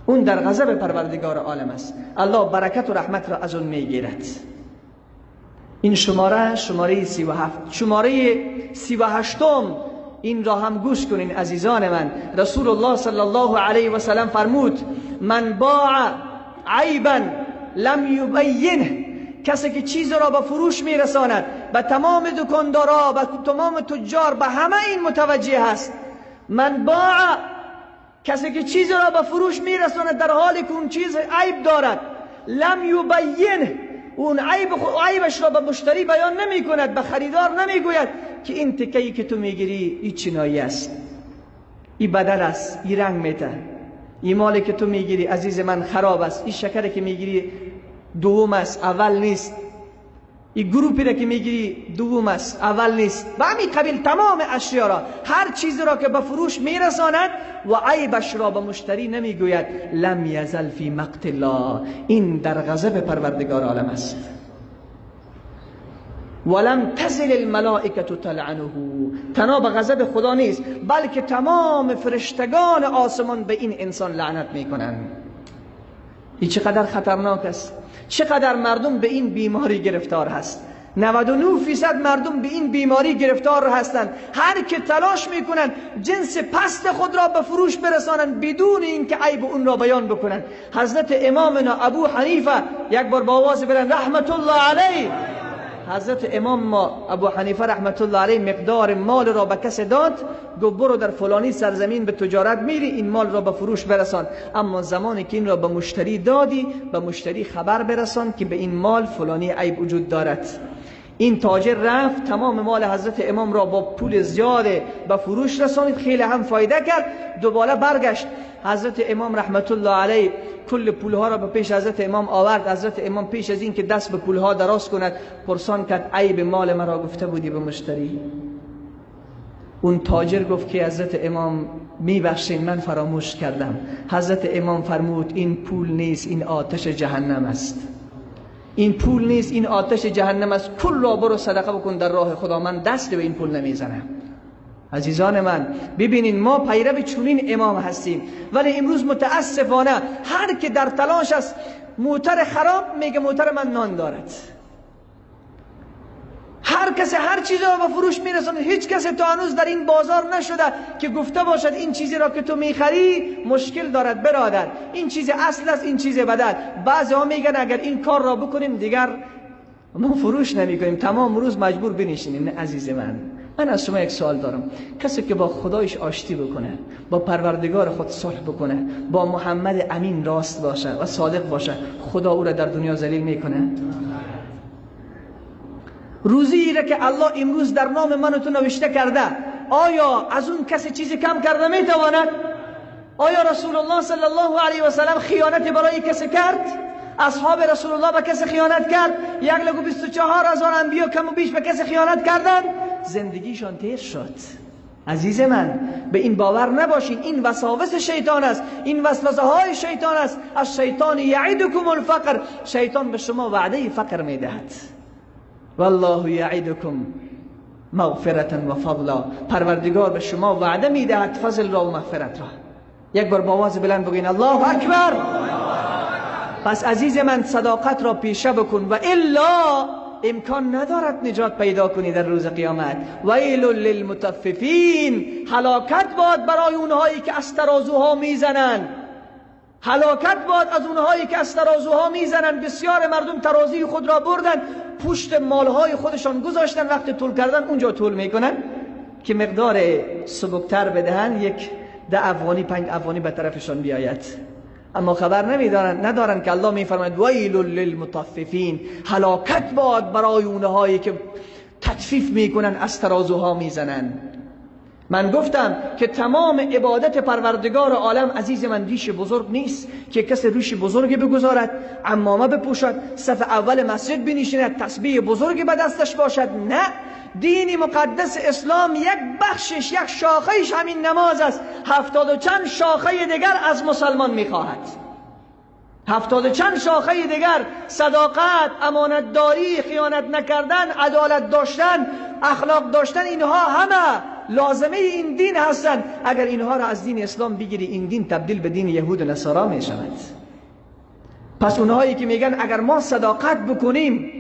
اون در غضب پروردگار عالم است. الله برکت و رحمت را از اون میگیرد. این شماره، شماره 37. شماره 38 این را هم گوش کنین عزیزان من. رسول الله صلی الله علیه و سلم فرمود من باع عیبا لم یبینه، کسی که چیز را به فروش میرساند، به تمام دکاندارا، به تمام تجار، به همه این متوجه هست. من باع، کسی که چیز را به فروش میرساند در حالی که اون چیز عیب دارد، لم یبینه، اون عیبش را به مشتری بیان نمی کند، به خریدار نمی گوید که این تکه‌ای که تو میگیری این چینایی است، این بدل است، این رنگ میته، این مالی که تو میگیری عزیز من خراب است، این شکری که میگیری دوم است اول نیست، این گروپی را که میگیری دوم است اول نیست. و همین قبیل تمام اشیا را، هر چیز را که به فروش میرساند و عیبش را به مشتری نمیگوید، لم یزل فی مقت الله، این در غضب پروردگار عالم است. ولم تزل الملائکه تلعنه، تنها به غضب خدا نیست، بلکه تمام فرشتگان آسمان به این انسان لعنت میکنند. این چقدر خطرناک است، چقدر مردم به این بیماری گرفتار هست. 99% مردم به این بیماری گرفتار هستند. هر که تلاش میکنند جنس پست خود را به فروش برسانند بدون اینکه عیب اون را بیان بکنند. حضرت امامنا ابو حنیفه یک بار با آواز بلند رحمت الله علیه، حضرت امام ما ابو حنیفه رحمت الله علیه مقدار مال را به کس داد، گفت برو در فلانی سرزمین به تجارت میری، این مال را به فروش برسان. اما زمانی که این را به مشتری دادی، به مشتری خبر برسان که به این مال فلانی عیب وجود دارد. این تاجر رفت تمام مال حضرت امام را با پول زیاد به فروش رسانید، خیلی هم فایده کرد. دوباره برگشت، حضرت امام رحمت الله علیه کل پولها را به پیش حضرت امام آورد. حضرت امام پیش از این که دست به پولها دراز کند پرسان کرد عیب مال مرا گفته بودی به مشتری؟ اون تاجر گفت که حضرت امام میبخشین من فراموش کردم. حضرت امام فرمود این پول نیست، این آتش جهنم است. این پول نیست، این آتش جهنم است. کل را برو صدقه بکن در راه خدا، من دست به این پول نمیزنم. عزیزان من ببینین ما پیرو چنین امام هستیم، ولی امروز متاسفانه هر که در تلاش است موتر خراب میگه موتر من نان دارد. هر کس هر چیزی را به فروش میرساند. هیچ کس تا هنوز در این بازار نشده که گفته باشد این چیزی را که تو میخری مشکل دارد برادر، این چیز اصل است، این چیز بدل. بعضی ها میگن اگر این کار را بکنیم دیگر ما فروش نمیکنیم، تمام روز مجبور بنشینیم. نه عزیز من، من از شما یک سوال دارم. کسی که با خدایش آشتی بکنه، با پروردگار خود صلح بکنه، با محمد امین راست باشه و صادق باشه، خدا او را در دنیا ذلیل میکنه؟ روزی را که الله امروز در نام من و تو نوشته کرده، آیا از اون کسی چیزی کم کرده میتواند؟ آیا رسول الله صلی الله علیه و سلم خیانت برای کسی کرد؟ اصحاب رسول الله به کسی خیانت کرد؟ 1,24,000 انبیا کم و بیش به کسی خیانت کردند؟ زندگیشان تیر شد. عزیز من به این باور نباشین، این وساوس شیطان است، این وسوسه های شیطان است. از شیطان یعدکم الفقر، شیطان به شما وعده فقر میدهد. والله یعدکم مغفرة و فضلا، پروردگار به شما وعده میدهد فضل را و مغفرت را. یک بار با آواز بلند بگین الله اکبر. پس عزیز من صداقت را پیشه بکن و الا امکان ندارد نجات پیدا کنی در روز قیامت. ویل للمطففین، هلاکت باد برای اونهایی که از ترازوها میزنند. هلاکت باد از اونهایی که از ترازوها میزنند. بسیار مردم ترازوی خود را بردن، پشت مالهای خودشان گذاشتن، وقت طول کردن اونجا طول میکنن که مقدار سبکتر بدهن، یک 10 افغانی 5 افغانی به طرفشان بیاید. اما خبر نمیدارن، ندارن که الله میفرماید ویل للمطففین، هلاکت باد برای اونهایی که تطفیف میکنن، از ترازوها میزنن. من گفتم که تمام عبادت پروردگار عالم عزیز من ریش بزرگ نیست که کسی ریش بزرگی بگذارد، عمامه بپوشد، صف اول مسجد بنشیند، تسبیح بزرگی به دستش باشد. نه، دین مقدس اسلام یک بخشش، یک شاخهش همین نماز است. 70 و چند شاخه دیگر از مسلمان میخواهد. 70 و چند شاخه دیگر: صداقت، امانتداری، خیانت نکردن، عدالت داشتن، اخلاق داشتن، اینها همه لازمه این دین هستند. اگر اینها را از دین اسلام بگیری، این دین تبدیل به دین یهود و نصارا می شود. پس اونهایی که میگن اگر ما صداقت بکنیم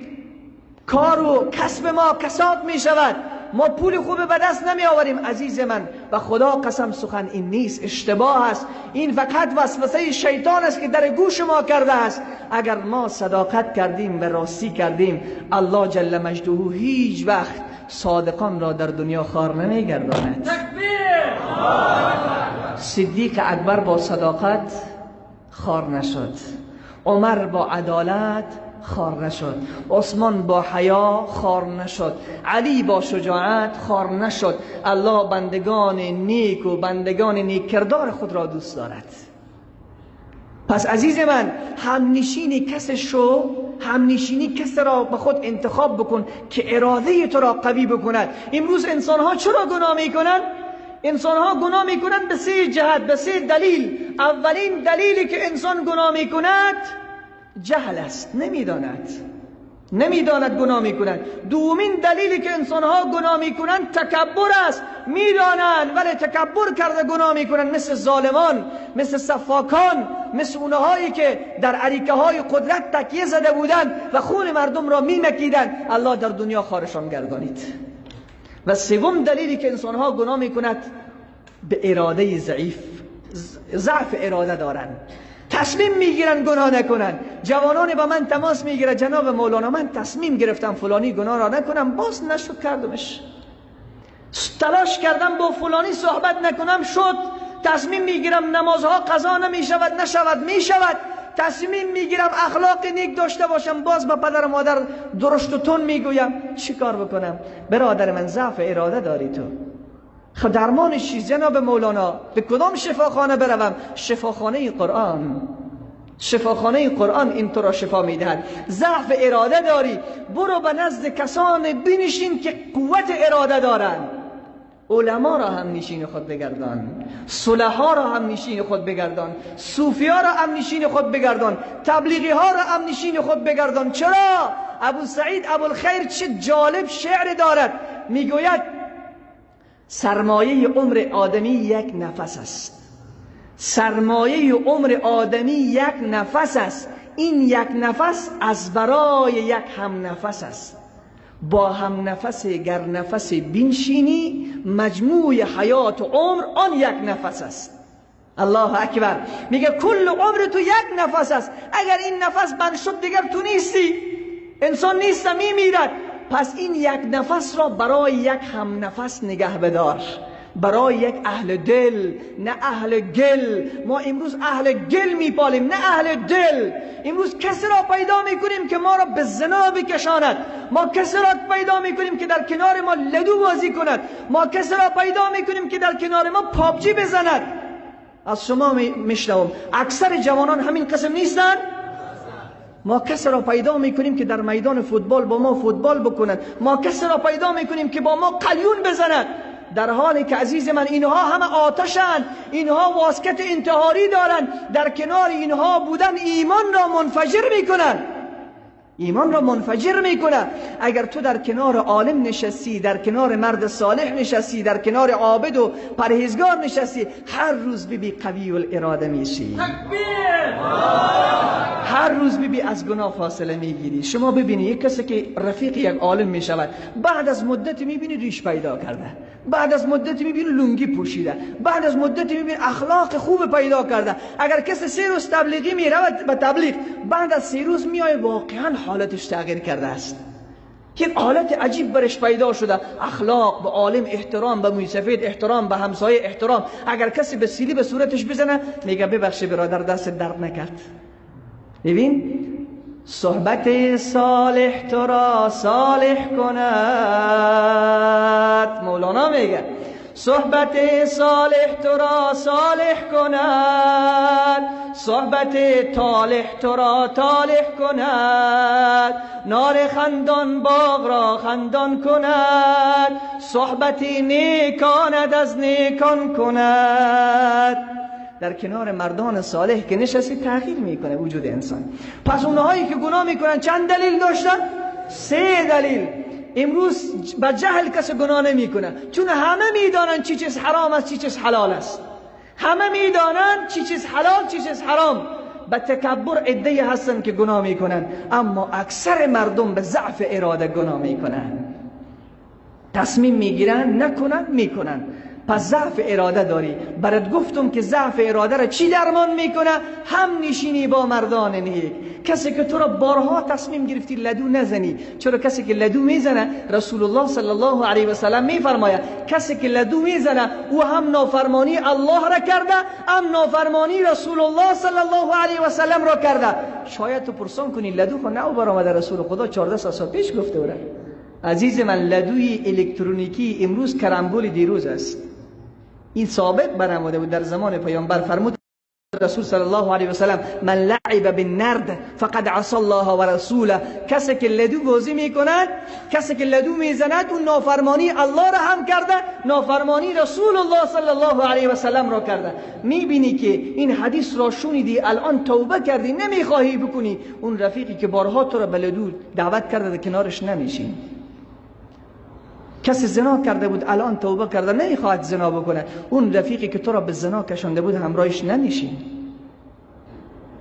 کار و کسب ما کساد می شود، ما پول خوب به دست نمی آوریم، عزیز من و خدا قسم سخن این نیست، اشتباه است. این فقط وسوسه شیطان است که در گوش ما کرده است. اگر ما صداقت کردیم و راستی کردیم، الله جل مجده هیچ وقت صادقان را در دنیا خوار نمی گرداند. صدیق اکبر با صداقت خوار نشد، عمر با عدالت خوار نشد، عثمان با حیا خوار نشد، علی با شجاعت خوار نشد. الله بندگان نیک و بندگان نیک کردار خود را دوست دارد. پس عزیز من همنشینی کس شو، همنشینی کس را به خود انتخاب بکن که اراده تو را قوی بکند. امروز انسان ها چرا گناه میکنند؟ انسان ها گناه میکنند به سه جهت، به سه دلیل. اولین دلیلی که انسان گناه میکند جهل است، نمیداند گناه میکنند. دومین دلیلی که انسانها گناه میکنند تکبر است، میدانند ولی تکبر کرده گناه میکنند، مثل ظالمان، مثل سفاکان، مثل اونهایی که در عریکه های قدرت تکیه زده بودند و خون مردم را میمکیدند. الله در دنیا خارشان گردانید. و سوم دلیلی که انسانها گناه میکند به اراده ضعیف، ضعف اراده دارند، تصمیم میگیرن گناه نکنن. جوانان با من تماس میگیره، جناب مولانا من تصمیم گرفتم فلانی گناه را نکنم، باز نشد کردمش. تلاش کردم با فلانی صحبت نکنم، شد. تصمیم میگیرم نمازها قضا نمیشود، نشود، میشود. تصمیم میگیرم اخلاق نیک داشته باشم، باز به پدر و مادر درشت و تون میگویم. چی کار بکنم؟ برادر من ضعف اراده داری تو. خب درمانش چیست جناب مولانا؟ به کدام شفاخانه بروم؟ شفاخانه قرآن. شفاخانه قرآن این تو را شفا میدهد. ضعف اراده داری، برو به نزد کسان بنشین که قوت اراده دارند. علما را هم نشین خود بگردان، صلحا را هم نشین خود بگردان، صوفیا را هم نشین خود بگردان، تبلیغی ها را هم نشین خود بگردان. چرا؟ ابو سعید ابوالخیر چه جالب شعر دارد، میگوید سرمایه عمر آدمی یک نفس است. سرمایه عمر آدمی یک نفس است. این یک نفس از برای یک هم نفس است. با هم نفس گر نفس بنشینی، مجموع حیات و عمر آن یک نفس است. الله اکبر. میگه کل عمر تو یک نفس است. اگر این نفس بند شد دیگر تو نیستی، انسان نیست، میمیرد. پس این یک نفس را برای یک هم نفس نگه بدار، برای یک اهل دل، نه اهل گل. ما امروز اهل گل میپالیم، نه اهل دل. امروز کسی را پیدا میکنیم که ما را به زنا بکشاند، ما کسی را پیدا میکنیم که در کنار ما لدو بازی کند، ما کسی را پیدا میکنیم که در کنار ما پابجی بزند. از شما میشنوم اکثر جوانان همین قسم نیستند. ما کسی را پیدا میکنیم که در میدان فوتبال با ما فوتبال بکند، ما کسی را پیدا میکنیم که با ما قلیون بزند، در حالی که عزیز من اینها همه آتشند، اینها واسکت انتحاری دارند. در کنار اینها بودن ایمان را منفجر میکنند، ایمان را منفجر میکنه. اگر تو در کنار عالم نشستی، در کنار مرد صالح نشستی، در کنار عابد و پرهیزگار نشستی، هر روز ببی قوی الاراده میشی، هر روز ببی از گناه فاصله میگیری. شما ببینی یک کسی که رفیق یک عالم میشود، بعد از مدتی میبینی ریش پیدا کرده، بعد از مدتی میبینی لنگی پوشیده، بعد از مدتی میبینی اخلاق خوب پیدا کرده. اگر کسی 3 روز تبلیغی میرود به تبلیغ، بعد از 3 روز میای واقعا حالتش تغییر کرده است، یک حالت عجیب برش پیدا شده. اخلاق، به عالم احترام، به موی سفید احترام، به همسایه احترام. اگر کسی به سیلی به صورتش بزنه میگه ببخشی برادر دست درد نکرد. ببین صحبت صالح تو را صالح کند، مولانا میگه صحبت صالح تو را صالح کند، صحبت طالح تو را طالح کند، نار خندان باغ را خندان کند، صحبت نیکاند از نیکان کند. در کنار مردان صالح که نشستی تغییر میکنه وجود انسان. پس اونهایی که گناه میکنن چند دلیل داشتن؟ 3 دلیل. امروز به جهل کسی گناه نمیکنه، چون همه میدانن چی چیز حرام است، چی چیز حلال است. همه میدانن چی چیز حلال، چی چیز حرام. به تکبر عده‌ای هستن که گناه میکنن، اما اکثر مردم به ضعف اراده گناه میکنن. تصمیم میگیرن نکنن، میکنن. پس ضعف اراده داری. برات گفتم که ضعف اراده را چی درمان میکنه؟ هم نشینی با مردان نیک. کسی که تو را بارها تصمیم گرفتی لدو نزنی. چرا کسی که لدو میزنه، رسول الله صلی الله علیه و سلم میفرماید کسی که لدو میزنه او هم نافرمانی الله را کرده، هم نافرمانی رسول الله صلی الله علیه و سلم را کرده. شاید تو پرسان کنی لدو خو نه برآمده، رسول خدا 14 سال پیش گفته بوده. عزیز من لدوی الکترونیکی امروز کرامبول دیروز است. این ثابت برآمده بود در زمان پیامبر. فرمود رسول صلی الله علیه و سلم من لعب بالنرد فقد عصى الله و رسوله. کسی که لدو بازی میکند، کسی که لدو میزند، اون نافرمانی الله را هم کرده، نافرمانی رسول الله صلی الله علیه و سلم را کرده. میبینی که این حدیث را شنیدی، الان توبه کردی، نمیخواهی بکنی، اون رفیقی که بارها تو را به لدو دعوت کرده کنارش نمیشین. کسی زنا کرده بود الان توبه کرده نمیخواهد زنا بکنه، اون رفیقی که تو را به زنا کشانده بود همراهش نمیشین.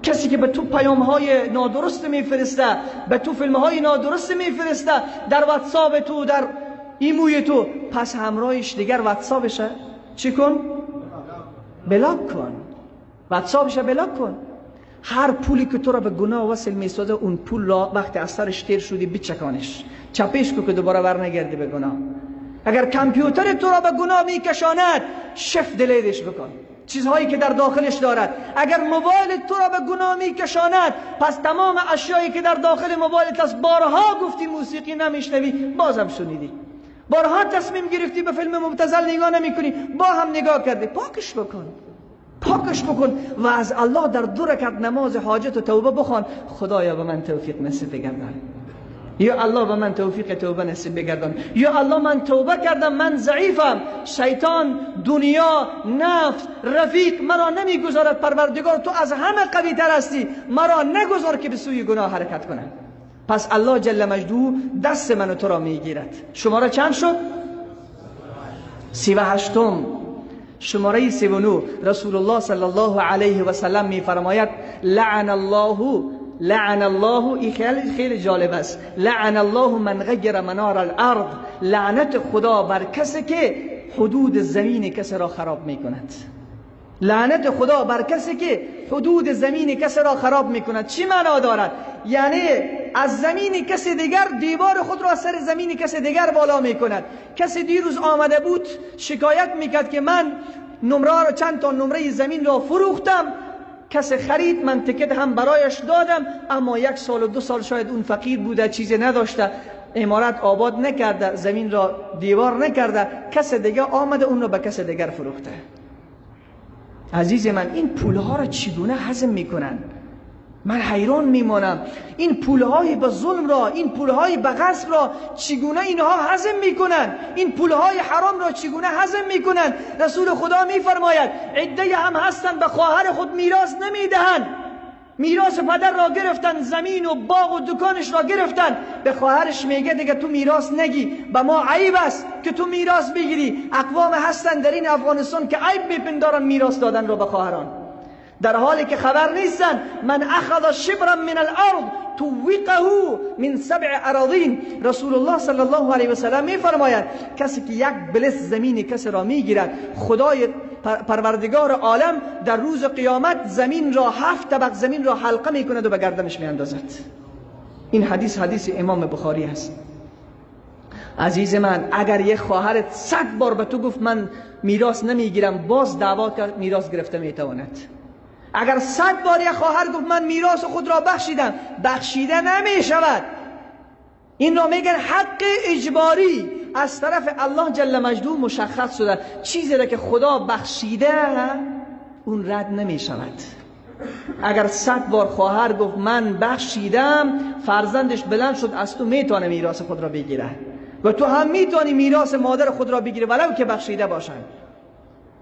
کسی که به تو پیام های نادرست میفرسته، به تو فیلم های نادرست میفرسته در واتساپ تو، در ایموی تو، پس همراهش دیگر واتساپشه چی کن؟ block کن. واتساپشه block کن. هر پولی که تو را به گناه وصل میسازه، اون پول را وقتی از سرش تیر شدی بچکانش، چپش کو که دوباره بر نگردی به گناه. اگر کامپیوتر تو را به گناه میکشاند، shift delete ش بکن. چیزهایی که در داخلش دارد. اگر موبایل تو را به گناه میکشاند، پس تمام اشیایی که در داخل موبایلت است، بارها گفتی موسیقی نمیشنوی، بازم شنیدی. بارها تصمیم گرفتی به فیلم مبتذل نگاه نمیکنی، با هم نگاه کردی. پاکش بکن، پاکش بکن و از الله در 2 رکعت نماز حاجت و توبه بخوان، خدایا به من توفیق نصیب بگردان، یا الله به من توفیق توبه نصیب بگردان، یا الله من توبه کردم، من ضعیفم، شیطان، دنیا، نفس، رفیق مرا نمیگذارد، پروردگار تو از همه قوی تر هستی، مرا نگذار که به سوی گناه حرکت کنم. پس الله جل مجده دست من و تو را میگیرد. شماره چند شد؟ 38. شماره 39، رسول الله صلی الله علیه و سلم میفرماید لعن الله، لعن الله، این خیلی جالب است، لعن الله من غیر منار الارض، لعنت خدا بر کسی که حدود زمین کسی را خراب میکند. لعنت خدا بر کسی که حدود زمین کسی را خراب میکند. چی معنا دارد؟ یعنی از زمین کسی دیگر دیوار خود را سر زمین کسی دیگر بالا میکند. کسی دیروز آمده بود شکایت میکرد که من نمره را، چند تا نمره زمین را فروختم، کسی خرید، من تکت هم برایش دادم، اما 1 سال و 2 سال شاید اون فقیر بوده، چیزی نداشته، عمارت آباد نکرده، زمین را دیوار نکرده، کس دیگه آمده اون را به کس دیگر فروخته. عزیز من، این پولها را چگونه هضم میکنن؟ من حیران میمانم. این پولهای به ظلم را، این پولهای به غصب را چگونه اینها هضم میکنن؟ این پولهای حرام را چگونه هضم میکنن؟ رسول خدا میفرماید عده هم هستن به خواهر خود میراث نمیدهند، میراث پدر را گرفتن، زمین و باغ و دکانش را گرفتن، به خواهرش میگه دیگه تو میراث نگی، به ما عیب است که تو میراث بگیری. اقوام هستن در این افغانستان که عیب میپندارن میراث دادن را به خواهران، در حالی که خبر نیستن. من اخذ شبرا من الارض توقه من 7 اراضین. رسول الله صلی الله علیه و سلم میفرماید کسی که یک بلس زمین کسی را میگیرد، خدای پروردگار عالم در روز قیامت زمین را 7 طبق زمین را حلقه میکند و به گردنش میاندازد. این حدیث حدیث امام بخاری است. عزیز من، اگر یک خواهرت 100 بار به تو گفت من میراث نمیگیرم، باز دعوا کرد میراث گرفته میتواند. اگر 100 بار یک خواهر گفت من میراث خود را بخشیدم، بخشیده نمی شود. این را میگن حق اجباری از طرف الله جل مجده مشخص شده. چیزی را که خدا بخشیده اون رد نمی شود. اگر 100 بار خواهر گفت من بخشیدم، فرزندش بلند شد از تو میتونه میراث خود را بگیره و تو هم میتونی میراث مادر خود را بگیری ولو که بخشیده باشند.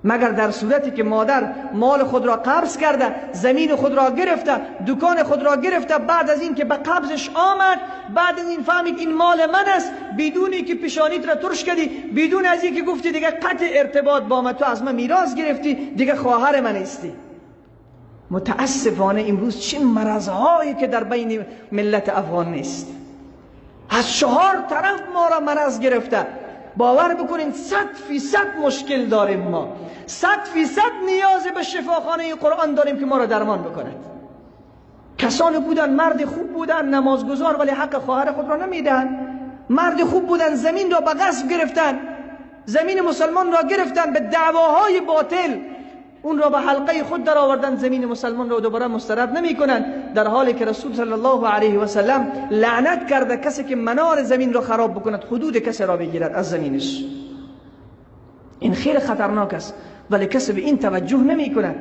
مگر در صورتی که مادر مال خود را قبض کرده، زمین خود را گرفته، دکان خود را گرفته، بعد از این که به قبضش آمد، بعد از این فهمید این مال من است، بدونی که پیشانیت را ترش کردی، بدون از این که گفتی دیگه قطع ارتباط با من، تو از من میراث گرفتی، دیگه خواهر من نیستی. متاسفانه امروز چه مرضهایی که در بین ملت افغان نیست، از 4 طرف ما را مرض گرفته. باور بکنین 100% مشکل داریم ما، 100% نیاز به شفاخانه قرآن داریم که ما را درمان بکند. کسانی بودن مرد خوب بودن، نمازگزار، ولی حق خواهر خود را نمیدهند. مرد خوب بودن، زمین را به غصب گرفتن، زمین مسلمان را گرفتن، به دعواهای باطل اون را به حلقه خود در آوردن، زمین مسلمان را دوباره مسترد نمی کنند، در حالی که رسول صلی الله علیه و سلم لعنت کرده کسی که منار زمین را خراب بکند، حدود کسی را بگیرد از زمینش. این خیلی خطرناک است، ولی کسی به این توجه نمی کند.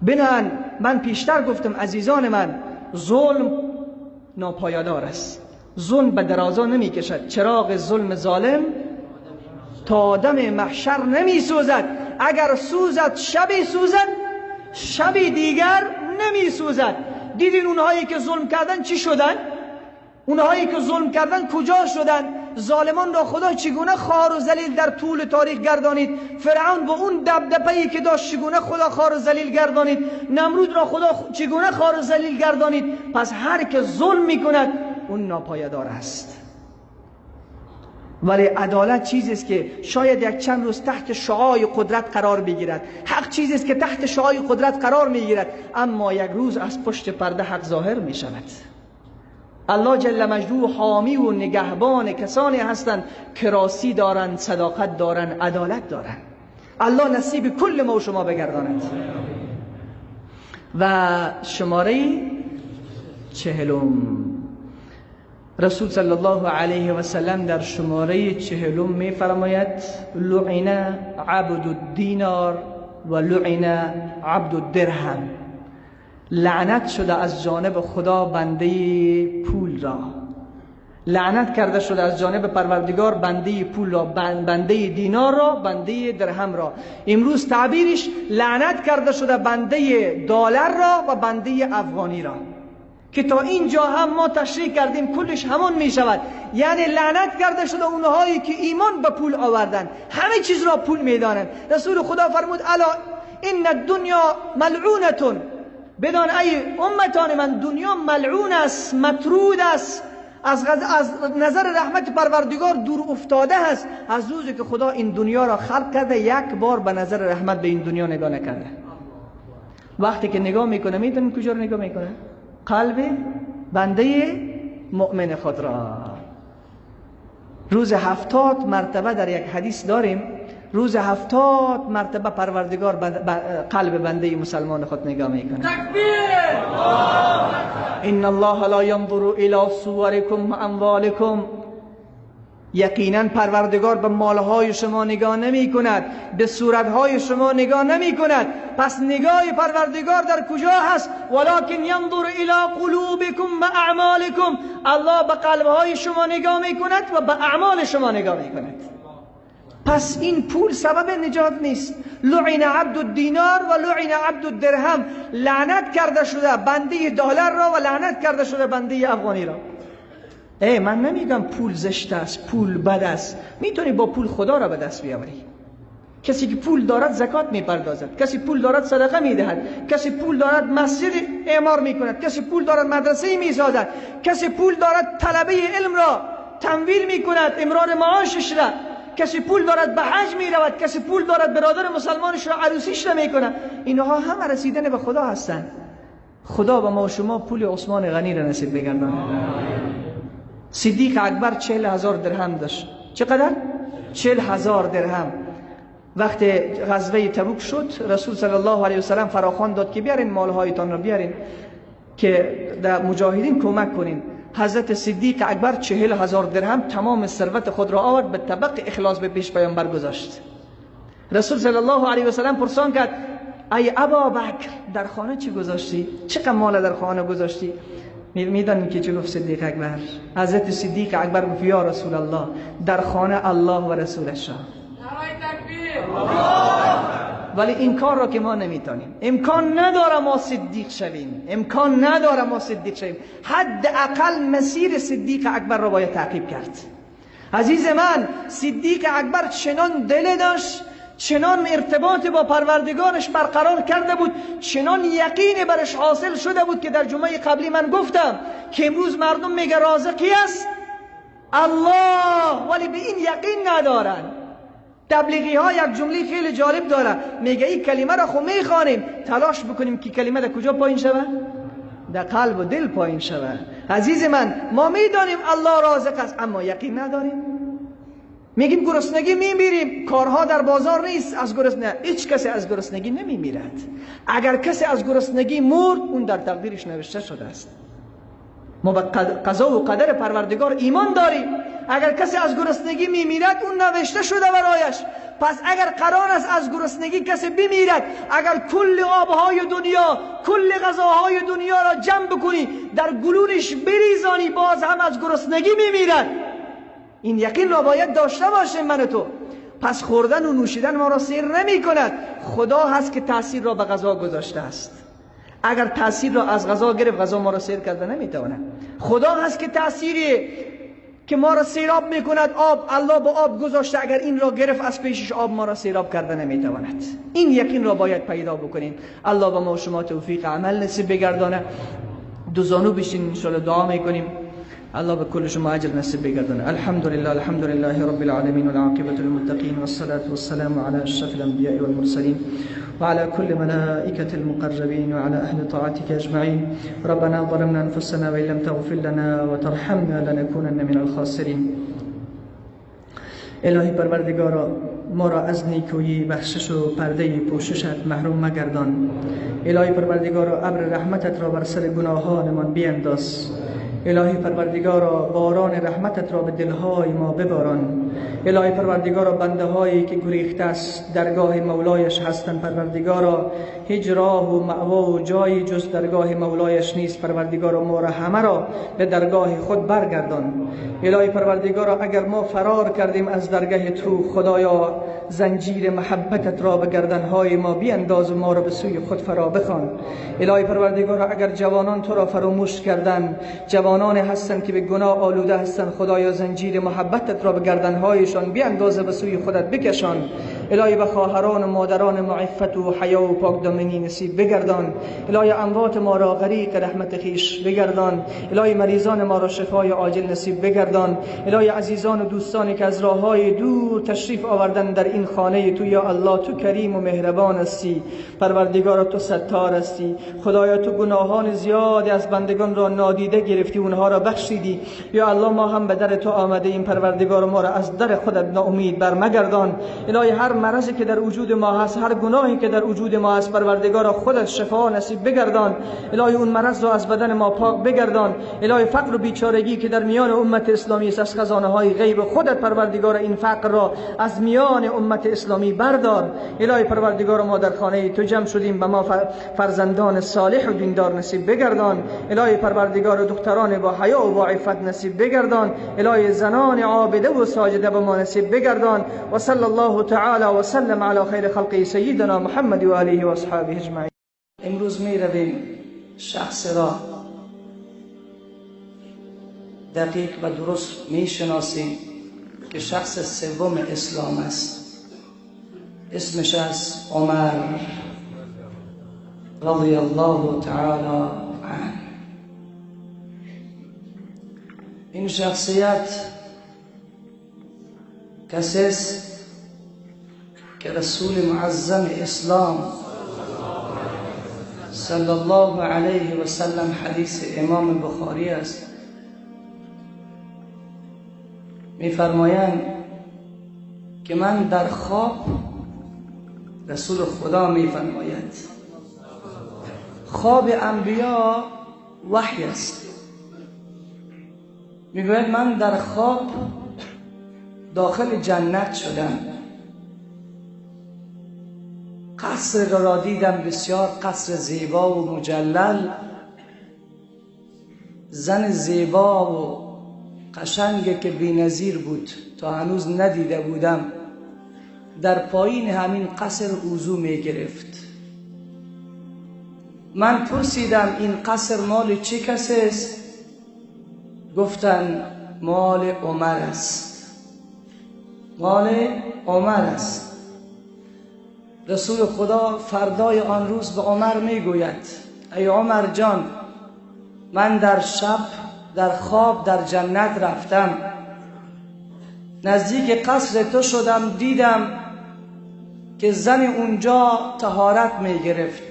بنابراین من پیشتر گفتم عزیزان من، ظلم ناپایدار است، ظلم به درازا نمی کشد. چراغ ظلم ظالم تا دم محشر نمی سوزد، اگر سوزد شبی سوزد، شبی دیگر نمی سوزد. دیدین اونهایی که ظلم کردن چی شدن؟ اونهایی که ظلم کردن کجا شدن؟ ظالمان را خدا چگونه خوار و ذلیل در طول تاریخ گردانید؟ فرعون با اون دبدبه‌ای که داشت چگونه خدا خوار و ذلیل گردانید؟ نمرود را خدا چگونه خوار و ذلیل گردانید؟ پس هر که ظلم میکند اون ناپایدار است. ولی عدالت چیزی است که شاید یک چند روز تحت شعاع قدرت قرار بگیرد، حق چیزی است که تحت شعاع قدرت قرار میگیرد، اما یک روز از پشت پرده حق ظاهر می شود. الله جل مجده حامی و نگهبان کسانی هستند که راستی دارند، صداقت دارند، عدالت دارند. الله نصیب کل ما و شما بگرداند. و شماره 40، رسول صلی الله علیه و سلم در شماره 40 می فرماید لعن عبد الدینار و لعن عبد الدرهم. لعنت شده از جانب خدا بنده پول را، لعنت کرده شده از جانب پروردگار بنده پول را، بنده دینار را، بنده درهم را. امروز تعبیرش لعنت کرده شده بنده دلار را و بنده افغانی را، که تا اینجا هم ما تشریح کردیم کلش همون می شود. یعنی لعنت کرده شده اونهایی که ایمان به پول آوردن، همه چیز را پول می دانند. رسول خدا فرمود الا ان الدنیا ملعونتون، بدان ای امتان من دنیا ملعون است، مطرود است، از نظر رحمت پروردگار دور افتاده است. از روزی که خدا این دنیا را خلق کرده یک بار به نظر رحمت به این دنیا نگاه نکرده. وقتی که نگاه میکنه میدونیم کجا رو نگاه میکنه؟ قلب بنده مؤمن خود را. روز 70 مرتبه در یک حدیث داریم، روز 70 مرتبه پروردگار قلب بنده مسلمان خود نگاه میکنه. تکبیر! ان الله لا ينظر الى صورکم و اموالکم. یقینا پروردگار به مالهای شما نگاه نمی کند، به صورتهای شما نگاه نمی کند. پس نگاه پروردگار در کجا هست؟ ولکن ینظر الی قلوبکم و اعمالکم. الله به قلبهای شما نگاه می کند و به اعمال شما نگاه می کند. پس این پول سبب نجات نیست. لعن عبد الدینار و لعن عبد الدرهم. لعنت کرده شده بنده دلار را و لعنت کرده شده بنده افغانی را. ای من نمیگم پول زشت است، پول بد است. میتونی با پول خدا را به دست بیاوری. کسی که پول دارد زکات میپردازد، کسی پول دارد صدقه میدهد، کسی پول دارد مسجد اعمار میکند، کسی پول دارد مدرسه میسازد، کسی پول دارد طلبه علم را تمویل میکند، امرار معاشش را، کسی پول دارد به حج میرود، کسی پول دارد برادر مسلمانش را عروسیش را میکند. اینها همه رسیدن به خدا هستند. خدا به ما و شما پول عثمان غنی را نصیب بگرداند. صدیق اکبر 40,000 درهم داشت. چقدر؟ 40,000 درهم. وقتی غزوه تبوک شد، رسول صلی الله علیه و سلم فراخوان داد که بیارین مالهایتان را بیارین که در مجاهدین کمک کنین. حضرت صدیق اکبر 40,000 درهم تمام ثروت خود را آورد، به طبق اخلاص به پیش پیامبر گذاشت. رسول صلی الله علیه و سلم پرسان کرد ای ابا بکر در خانه چی گذاشتی؟ چقدر مال در خانه گذاشتی؟ میدانیم که چه گفت صدیق اکبر؟ حضرت صدیق اکبر گفت یا رسول الله در خانه الله و رسولش را. ولی این کار را که ما نمیتونیم، امکان نداره ما صدیق شویم، امکان نداره ما صدیق شویم. حد اقل مسیر صدیق اکبر را باید تعقیب کرد. عزیز من، صدیق اکبر چنان دل داشت، چنان ارتباط با پروردگارش برقرار کرده بود، چنان یقین برش حاصل شده بود که در جمعه قبلی من گفتم که امروز مردم میگه رازقی است الله، ولی به این یقین ندارن. تبلیغی ها یک جمله خیلی جالب داره، میگه این کلمه را خو میخوانیم، تلاش بکنیم که کلمه در کجا پایین شوه؟ در قلب و دل پایین شوه. عزیز من، ما میدانیم الله رازق است اما یقین نداریم. میگیم گرسنگی میمیریم، کارها در بازار نیست از گرسنگی. هیچ کسی از گرسنگی نمیمیرد. اگر کسی از گرسنگی مرد، اون در تقدیرش نوشته شده است. ما به قضا و قدر پروردگار ایمان داریم. اگر کسی از گرسنگی میمیرد، اون نوشته شده برایش. پس اگر قرار است از گرسنگی کسی بمیرد، اگر کل آبهای دنیا، کل غذاهای دنیا را جمع بکنی، در گلونش بریزانی، باز هم از گرسنگی میمیرد. این یقین را باید داشته باشیم من و تو. پس خوردن و نوشیدن ما را سیر نمی کند. خدا هست که تاثیر را به غذا گذاشته است. اگر تاثیر را از غذا گرفت، غذا ما را سیر کرده نمیتواند. خدا هست که تأثیری که ما را سیراب میکند، آب، الله با آب گذاشته، اگر این را گرفت از پیشش، آب ما را سیراب کرده نمیتواند. این یقین را باید پیدا بکنیم. الله به ما و شما توفیق عمل نصیب بگردانه. دو زانو بشین انشاءالله دعا میکنیم. الله به کل شما اجر نصیب بگردانه. الحمد لله، الحمد لله رب العالمین والعاقبة للمتقین والصلاة والسلام على اشرف الانبیاء والمرسلین وعلى كل ملائكة المقربين وعلى أهل طاعتك أجمعين. ربنا ظلمنا أنفسنا وإن لم تغفر لنا وترحمنا لنكونن من الخاسرين. الهی پروردگارا، ما را از نیکویی، بخشش و پرده پوششت محروم مگردان. الهی پروردگارا ابر رحمتت را بر سر گناهانمان بینداز. الهی پروردگارا باران رحمتت را به دلهای ما بباران. الهی پروردگارا بنده هایی که گریخته است درگاه مولایش هستند، پروردگارا هیچ راه و مأوا و جایی جز درگاه مولایش نیست. پروردگارا ما را همه را به درگاه خود برگردان. الهی پروردگارا اگر ما فرار کردیم از درگاه تو، خدایا زنجیر محبتت را به گردنهای ما بینداز و ما را به سوی خود فرا بخوان. الهی پروردگارا اگر جوانان تو را فراموش کردن، جوانان هستند که به گناه آلوده هستند، خدایا زنجیر محبتت را به گردنهایشان بینداز و به سوی خودت بکشان. الهی به خواهران و مادران معفت و حیا و پاک دامنی نصیب بگردان. الهی اموات ما را غریق رحمت خویش بگردان. الهی مریضان ما را شفای عاجل نصیب بگردان. الهی عزیزان و دوستانی که از راههای دور تشریف آوردن در این خانه تو، یا الله تو کریم و مهربان هستی. پروردگارا تو ستار هستی. خدایا تو گناهان زیادی از بندگان را نادیده گرفتی، اونها را بخشیدی. یا الله ما هم به در تو آمده ایم، پروردگار ما را از در خودت ناامید برمگردان. الهی هر مرضی که در وجود ما هست، هر گناهی که در وجود ما هست، پروردگارا خودت شفا نصیب بگردان. الهی اون مرض را از بدن ما پاک بگردان. الهی فقر و بیچارگی که در میان امت اسلامی است، از خزانه های غیب خودت پروردگارا این فقر را از میان امت اسلامی بردار. الهی پروردگار ما در خانه تو جمع شدیم، به ما فرزندان صالح و دیندار نصیب بگردان. الهی پروردگار دختران با حیا و با عفت نصیب بگردان. الهی زنان عابده و ساجده به ما نصیب بگردان. و صلی الله تعالی و سلم علی خیر خلقه سیدنا محمد و آله و اصحابه اجمعین. امروز می رویم شخص را دقیق و درست می شناسیم که شخص سوم اسلام است. اسمش است عمر رضی الله تعالی عنه. این شخصیت کسی است که رسول معظم اسلام صلی الله علیه و سلم، حدیث امام بخاری است، میفرمایند که من در خواب، رسول خدا میفرماید خواب انبیا وحی است، میگوید من در خواب داخل جنت شدم، قصر را دیدم، بسیار قصر زیبا و مجلل، زن زیبا و قشنگ که بی‌نظیر بود تا هنوز ندیده بودم، در پایین همین قصر وضو می گرفت. من پرسیدم این قصر مال چه کسی است؟ گفتن مال عمر است، مال عمر است. رسول خدا فردای آن روز به عمر می گوید ای عمر جان، من در شب در خواب در جنت رفتم، نزدیک قصر تو شدم، دیدم که زن اونجا طهارت می گرفت،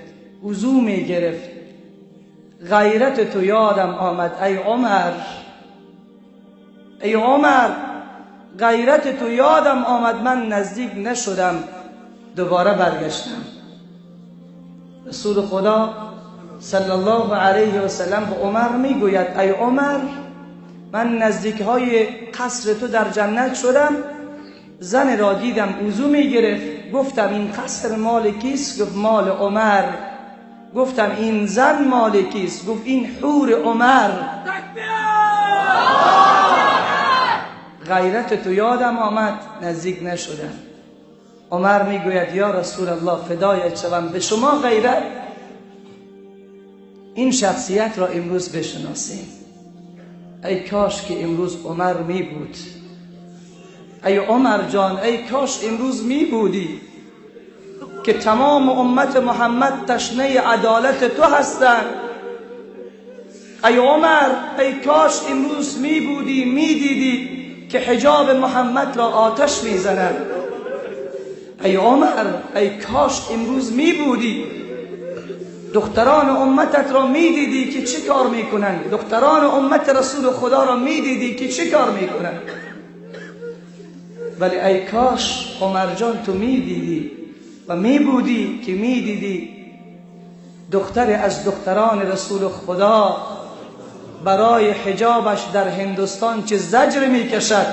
وضو می گرفت، غیرت تو یادم آمد ای عمر، ای عمر غیرت تو یادم آمد، من نزدیک نشدم، دوباره برگشتم. رسول خدا صلی الله علیه و سلم به عمر میگوید ای عمر، من نزدیک های قصر تو در جنت شدم، زن را دیدم وضو میگرفت، گفتم این قصر مال کیست؟ گفت مال عمر. گفتم این زن مال کیست؟ گفت این حور عمر. غیرت تو یادم آمد، نزدیک نشدم. عمر میگوید یا رسول الله فدایت شوم به شما غیرت. این شخصیت را امروز بشناسیم. ای کاش که امروز عمر می بود. ای عمر جان، ای کاش امروز می بودی که تمام امت محمد تشنه عدالت تو هستند. ای عمر، ای کاش امروز می بودی، می دیدی که حجاب محمد را آتش می زنند. ای عمر، ای کاش امروز می بودی، دختران امتت را می دیدی که چه کار می کنند، دختران امت رسول خدا را می دیدی که چه کار می کنند. ولی ای کاش عمر جان تو می دیدی و می بودی که می دیدی دختر از دختران رسول خدا برای حجابش در هندوستان چه زجر می کشد.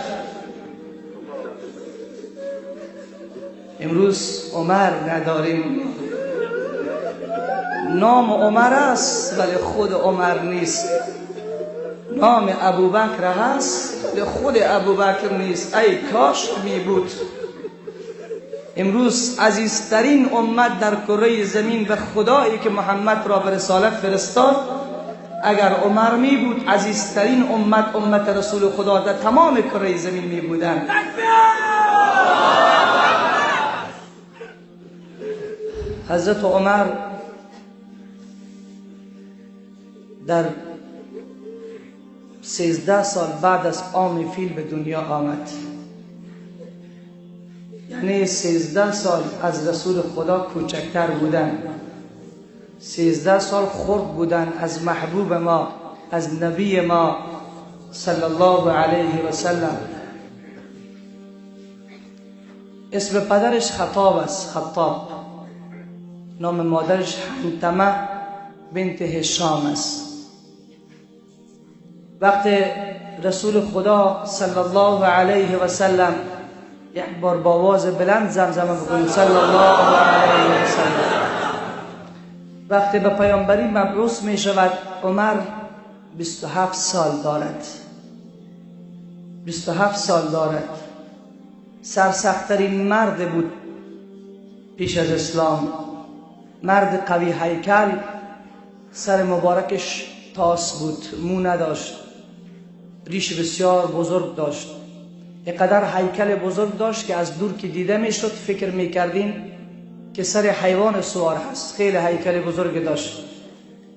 امروز عمر نداریم، نام عمر است ولی خود عمر نیست، نام ابوبکر هست ولی خود ابوبکر نیست. ای کاش می بود. امروز عزیزترین امت در کره زمین به خدایی که محمد را به رسالت فرستاد، اگر عمر می بود عزیزترین امت، امت رسول خدا در تمام کره زمین می بودند. حضرت عمر در 13 سال بعد از عام فیل به دنیا آمد، یعنی 13 سال از رسول خدا کوچکتر بودن، 13 سال خرد بودن از محبوب ما، از نبی ما صلی الله علیه و سلم. اسم پدرش خطاب است، خطاب. نام مادرش حنتمه بنت هشام است. وقت رسول خدا صلی الله علیه و سلم یک بار با آواز بلند زمزمه بکنید صلی الله علیه و سلم، وقتی به پیامبری مبعوث می شود عمر 27 سال دارد، 27 سال دارد. سرسخت‌ترین مرد بود پیش از اسلام، مرد قوی هیکل، سر مبارکش تاس بود، مو نداشت، ریش بسیار بزرگ داشت، اینقدر هیکل بزرگ داشت که از دور که دیده میشد فکر میکردین که سر حیوان سوار هست. خیلی هیکل بزرگ داشت.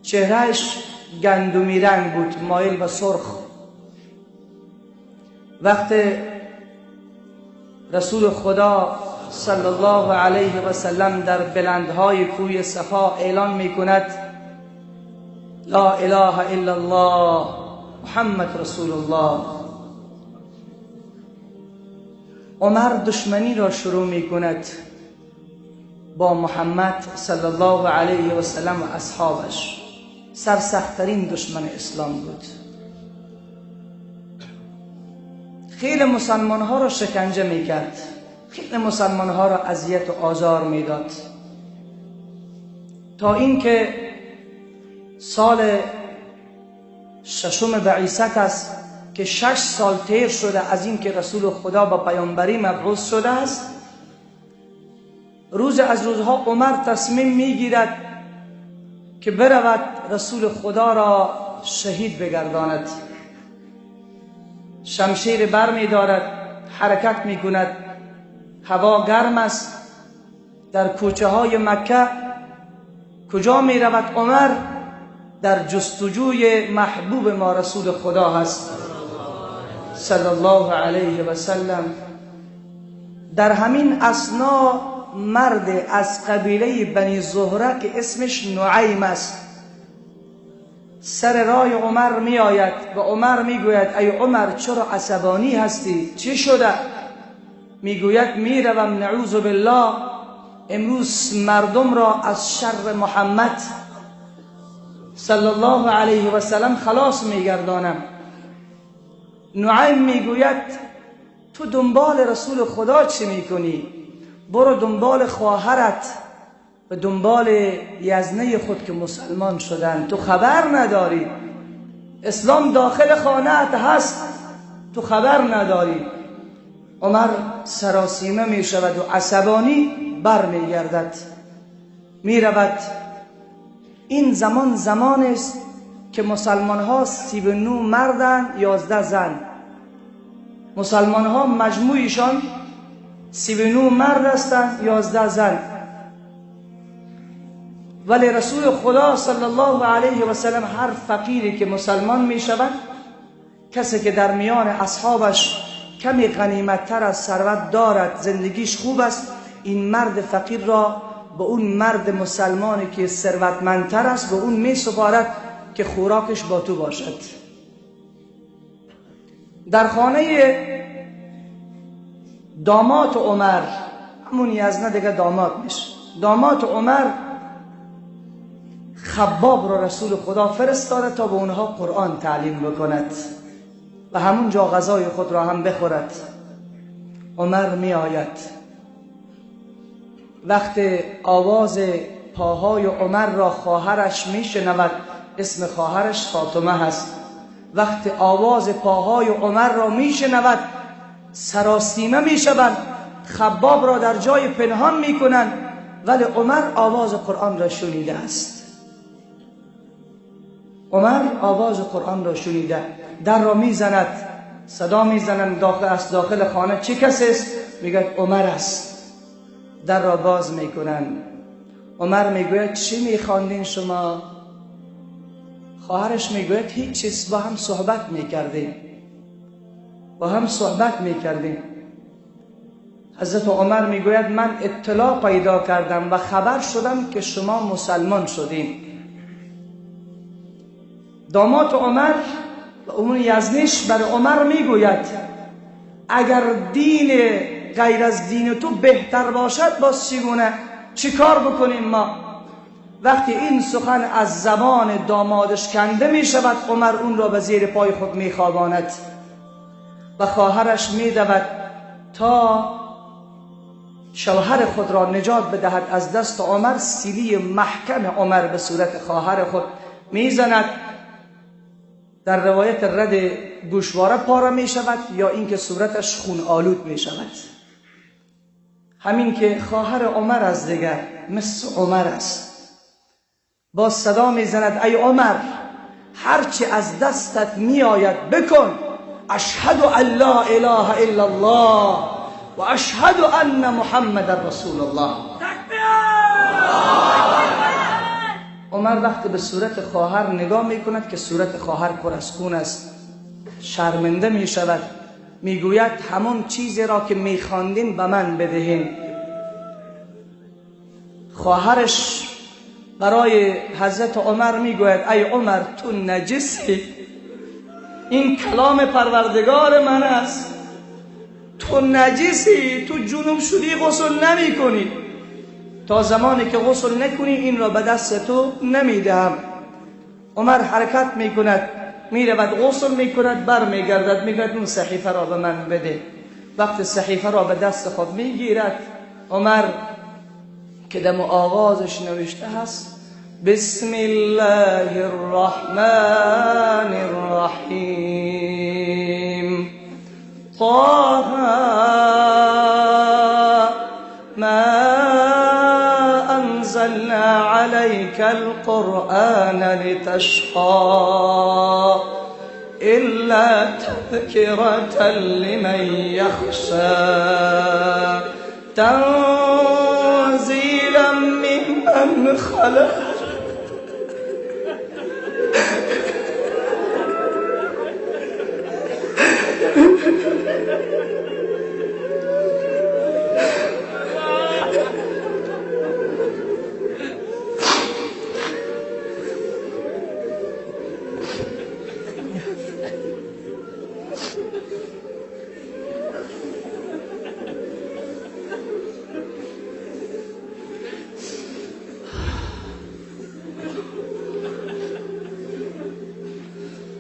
چهرهش گندمی رنگ بود، مایل به سرخ. وقت رسول خدا صلی الله علیه و سلم در بلندهای کوی صفا اعلان میکند لا اله الا الله محمد رسول الله، عمر دشمنی را شروع میکند با محمد صلی الله علیه و سلم و اصحابش. سرسخت‌ترین دشمن اسلام بود. خیلی مسلمان ها را شکنجه میکرد، خیلی مسلمان ها را اذیت و آزار میداد، تا اینکه سال ششم بعیثت است که 6 سال تیر شده از اینکه رسول خدا با پیامبری مبعوث شده است. روز از روزها عمر تصمیم میگیرد که برود رسول خدا را شهید بگرداند. شمشیر بر می دارد، حرکت می کند، هوا گرم است، در کوچه های مکه کجا می رود عمر؟ در جستجوی محبوب ما رسول خدا هست صلی الله علیه و سلم. در همین اثنا مرد از قبیله بنی زهره که اسمش نعیم است سر رای عمر می آید و عمر می گوید ای عمر چرا عصبانی هستی؟ چه شده؟ می گوید می روم نعوذ بالله امروز مردم را از شر محمد صلی الله علیه و سلم خلاص می گردانم. نعیم می گوید تو دنبال رسول خدا چی می کنی؟ برو دنبال خواهرت و دنبال یزنه خود که مسلمان شدن، تو خبر نداری، اسلام داخل خانه‌ات هست، تو خبر نداری. عمر سراسیمه می شود و عصبانی بر می گردد، می رود. این زمان زمان است که مسلمان ها 39 مردن 11 زن. مسلمان ها مجموعشان 39 مرد هستند 11 زن. ولی رسول خدا صلی الله علیه و سلم هر فقیری که مسلمان می شود، کسی که در میان اصحابش کمی غنیمت‌تر از ثروت دارد، زندگیش خوب است، این مرد فقیر را به اون مرد مسلمانی که ثروتمندتر است به اون می سپارد که خوراکش با تو باشد. در خانه داماد عمر، همون یزنه دیگه داماد میشه، داماد عمر خباب را رسول خدا فرستاده تا به اونها قرآن تعلیم بکند و همونجا غذای خود را هم بخورد. عمر می آید، وقت آواز پاهای عمر را خواهرش می شنود، اسم خواهرش فاطمه هست. وقت آواز پاهای عمر را می شنود سراسیمه می شود، خباب را در جای پنهان می کنند، ولی عمر آواز قرآن را شنیده است. عمر آواز قرآن را شنیده، در را می زند، صدا می زنند داخل، از داخل خانه چه کسی است؟ میگه عمر است. در را باز میکنند. عمر میگوید چی میخواندین شما؟ خواهرش میگوید هیچ چیز، با هم صحبت میکردیم، با هم صحبت میکردیم. حضرت عمر میگوید من اطلاع پیدا کردم و خبر شدم که شما مسلمان شدین. داماد عمر و اون یزنیش بر عمر میگوید اگر دین غیر از دین تو بهتر باشد باز چگونه، چی کار بکنیم ما؟ وقتی این سخن از زبان دامادش کنده می شود، عمر اون را به زیر پای خود می خواباند و خواهرش می دود تا شوهر خود را نجات بدهد از دست عمر. سیلی محکم عمر به صورت خواهر خود می زند. در روایت رد گوشواره پاره می شود یا اینکه صورتش خون آلود می شود. همین که خواهر عمر از دیگر مثل عمر است، با صدا می زند ای عمر هرچی از دستت می آید بکن، اشهد ان لا اله الا الله و اشهد ان محمد رسول الله. عمر وقتی به صورت خواهر نگاه می کند که صورت خواهر پر از خون است، شرمنده می شود. میگوید همون چیزی را که میخواندین به من بدهین. خواهرش برای حضرت عمر میگوید ای عمر تو نجسی، این کلام پروردگار من است، تو نجسی، تو جنوب شدی غسل نمی کنی، تا زمانی که غسل نکنی این را به دست تو نمیدهم. عمر حرکت میکند، میرود غسل میکند، بر میگردد، میگوید اون صحیفه را به من بده. وقت صحیفه را به دست خود میگیرد عمر که دم آغازش نوشته هست بسم الله الرحمن الرحیم طه ما انزلنا عليك القرآن لتشقى إلا تذكرة لمن يخشى تنزيلا ممن خلق.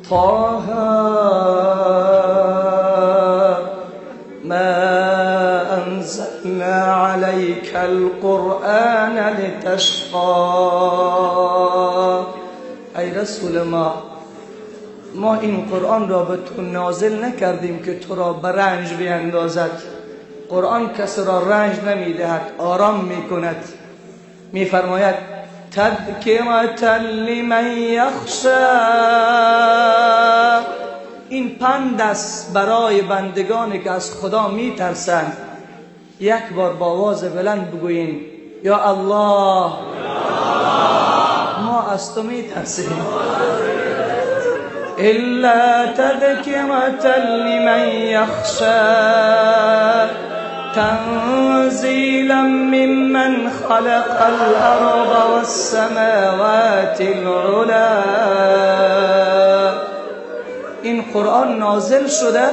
طه ما أنزلنا عليك القرآن لتشقى. ای رسول ما، ما این قرآن را به تو نازل نکردیم که تو را به رنج بیندازد. قرآن کس را رنج نمیدهد، آرام میکند. میفرماید تذکرة لمن یخشى. این پند است برای بندگانی که از خدا میترسند. یک بار با آواز بلند بگوییم یا الله، ما از تو میترسیم. الا تذکرة لمن یخشى تنزیلا ممن خلق الارض والسماوات العلا. این قرآن نازل شده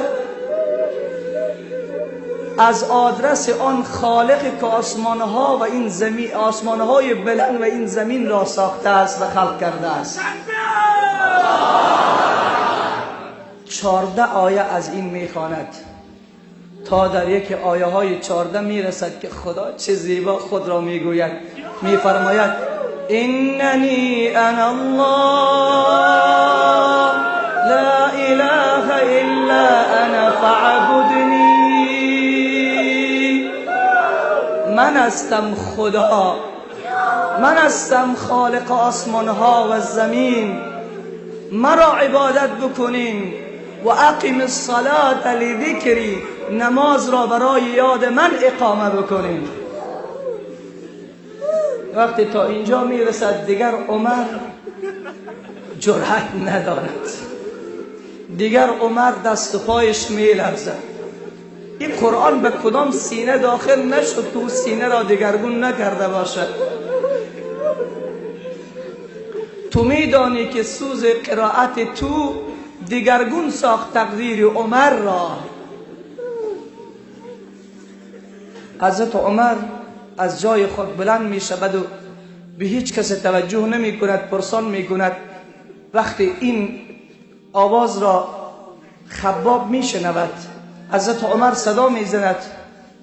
از آدرس آن خالق که آسمانها و این زمین، آسمانهای بلند و این زمین را ساخته است و خلق کرده است. 14 آیه از این میخواند تا در یک آیه های 14 میرسد که خدا چه زیبا خود را میگوید. میفرماید اننی انا الله لا اله الا انا فاعبدنی. من هستم خدا، من هستم خالق آسمان ها و زمین، مرا عبادت بکنین. و اقیم الصلاة لذکری، نماز را برای یاد من اقامه بکنین. وقتی تا اینجا میرسد دیگر عمر جرأت ندارد، دیگر عمر دست و پایش میلرزد. این قرآن به کدام سینه داخل نشد که او سینه را دگرگون نکرده باشد. تو میدانی که سوز قرائت تو دگرگون ساخت تقدیر عمر را. حضرت عمر از جای خود بلند می شود و به هیچ کس توجه نمی کند، پرسان می کند. وقتی این آواز را خباب می شنود، حضرت عمر صدا می زند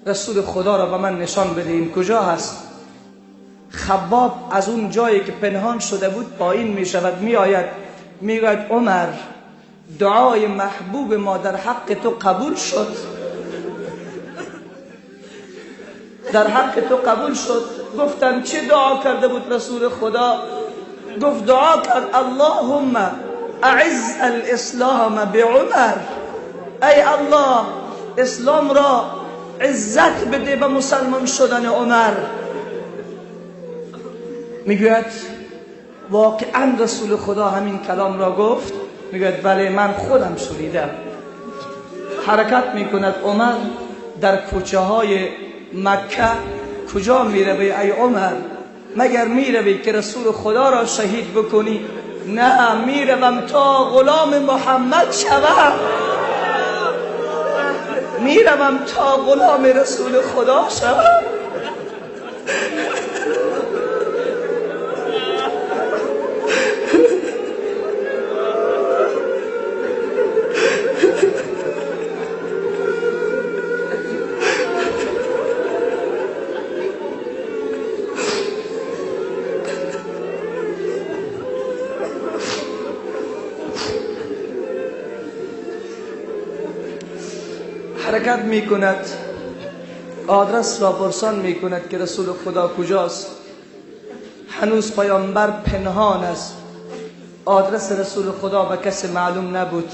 رسول خدا را به من نشان بده، این کجا هست؟ خباب از اون جایی که پنهان شده بود پایین می شود، می آید، می گوید عمر دعای محبوب ما در حق تو قبول شد، در حق تو قبول شد. گفتم چه دعا کرده بود رسول خدا؟ گفت دعا کرد اللهم اعز الاسلام بعمر، ای الله اسلام را عزت بده به مسلمان شدن عمر. میگوید واقعا رسول خدا همین کلام را گفت؟ میگوید بله من خودم شنیدم. حرکت میکند عمر در کوچه های مکه. کجا میروی ای عمر؟ مگر میروی که رسول خدا را شهید بکنی؟ نه، میروم تا غلام محمد شوم، میروم تا غلام رسول خدا شوم. حرکت می کند، آدرس را پرسان می کند که رسول خدا کجاست. هنوز پیامبر پنهان است، آدرس رسول خدا به کس معلوم نبود.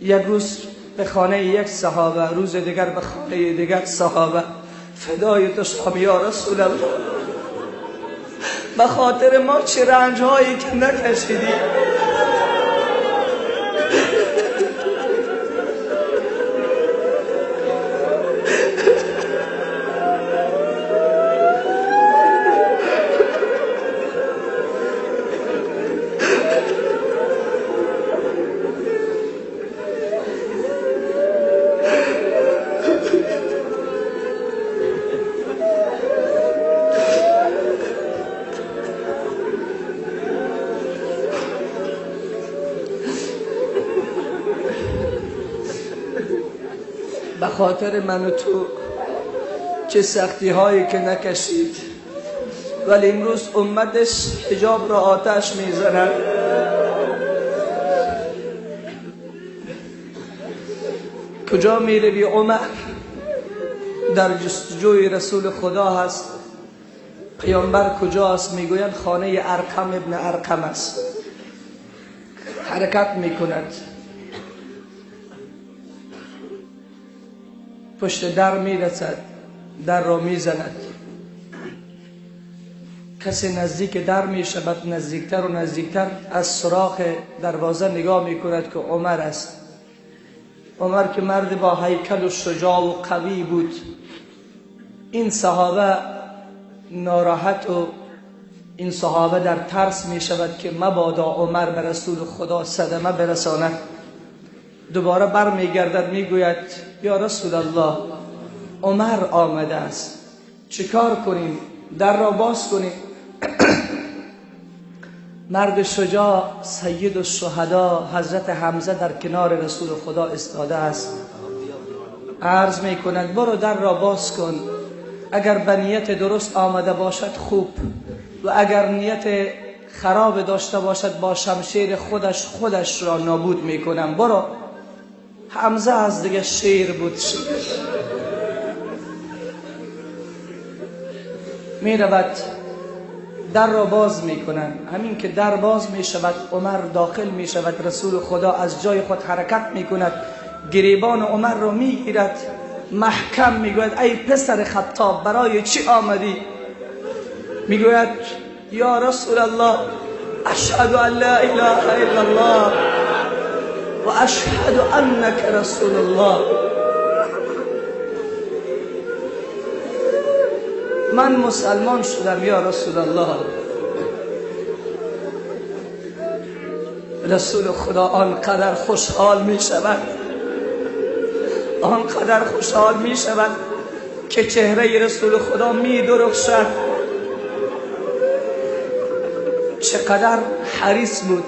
یک روز به خانه یک صحابه، روز دیگر به خانه دیگر صحابه. فدای تو شام یا رسول الله، به خاطر ما چه رنج هایی که نکشیدی. به خاطر من و تو چه سختی هایی که نکشید، ولی امروز امتش حجاب را آتش میزند. کجا میروی عمر؟ در جستجوی رسول خدا هست. پیامبر کجاست؟ میگویند خانه ارقم ابن ارقم است. حرکت میکند، پشت در میرسد، در را میزند. کسی نزدیک در میشود، نزدیکتر و نزدیکتر از سراخ دروازه نگاه میکند که عمر است. عمر که مرد با هیکل و شجاع و قوی بود، این صحابه ناراحت و این صحابه در ترس می شود که مبادا عمر به رسول خدا صدمه برساند. دوباره بر می گردد، می گوید یا رسول الله عمر آمده است، چیکار کنیم؟ در را باز کنیم. مرد شجاع سید الشهدا حضرت حمزه در کنار رسول خدا استاده است. عرض می کند برو در را باز کن، اگر به نیت درست آمده باشد خوب، و اگر نیت خراب داشته باشد با شمشیر خودش را نابود می کنم. برو. حمزه از دیگه شیر بود، می رود در را باز می کنند. همین که در باز می شود عمر داخل می شود. رسول خدا از جای خود حرکت می کند، گریبان عمر را می گیرد، محکم می گوید ای پسر خطاب برای چی آمدی؟ می گوید یا رسول الله اشهد ان لا اله الا الله و اشهد انک رسول الله. من مسلمان شدم یا رسول الله. رسول خدا آنقدر خوشحال می شود، آنقدر خوشحال می شود که چهره رسول خدا می درخشد. چقدر حریص بود،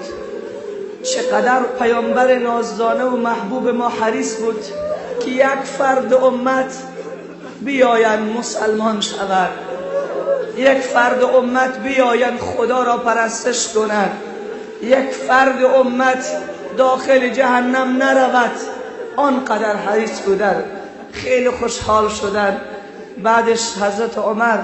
چقدر پیامبر نازدانه و محبوب ما حریص بود که یک فرد امت بیاین مسلمان شود، یک فرد امت بیاین خدا را پرستش کنند، یک فرد امت داخل جهنم نرود. آنقدر حریص بودن، خیلی خوشحال شدن. بعدش حضرت عمر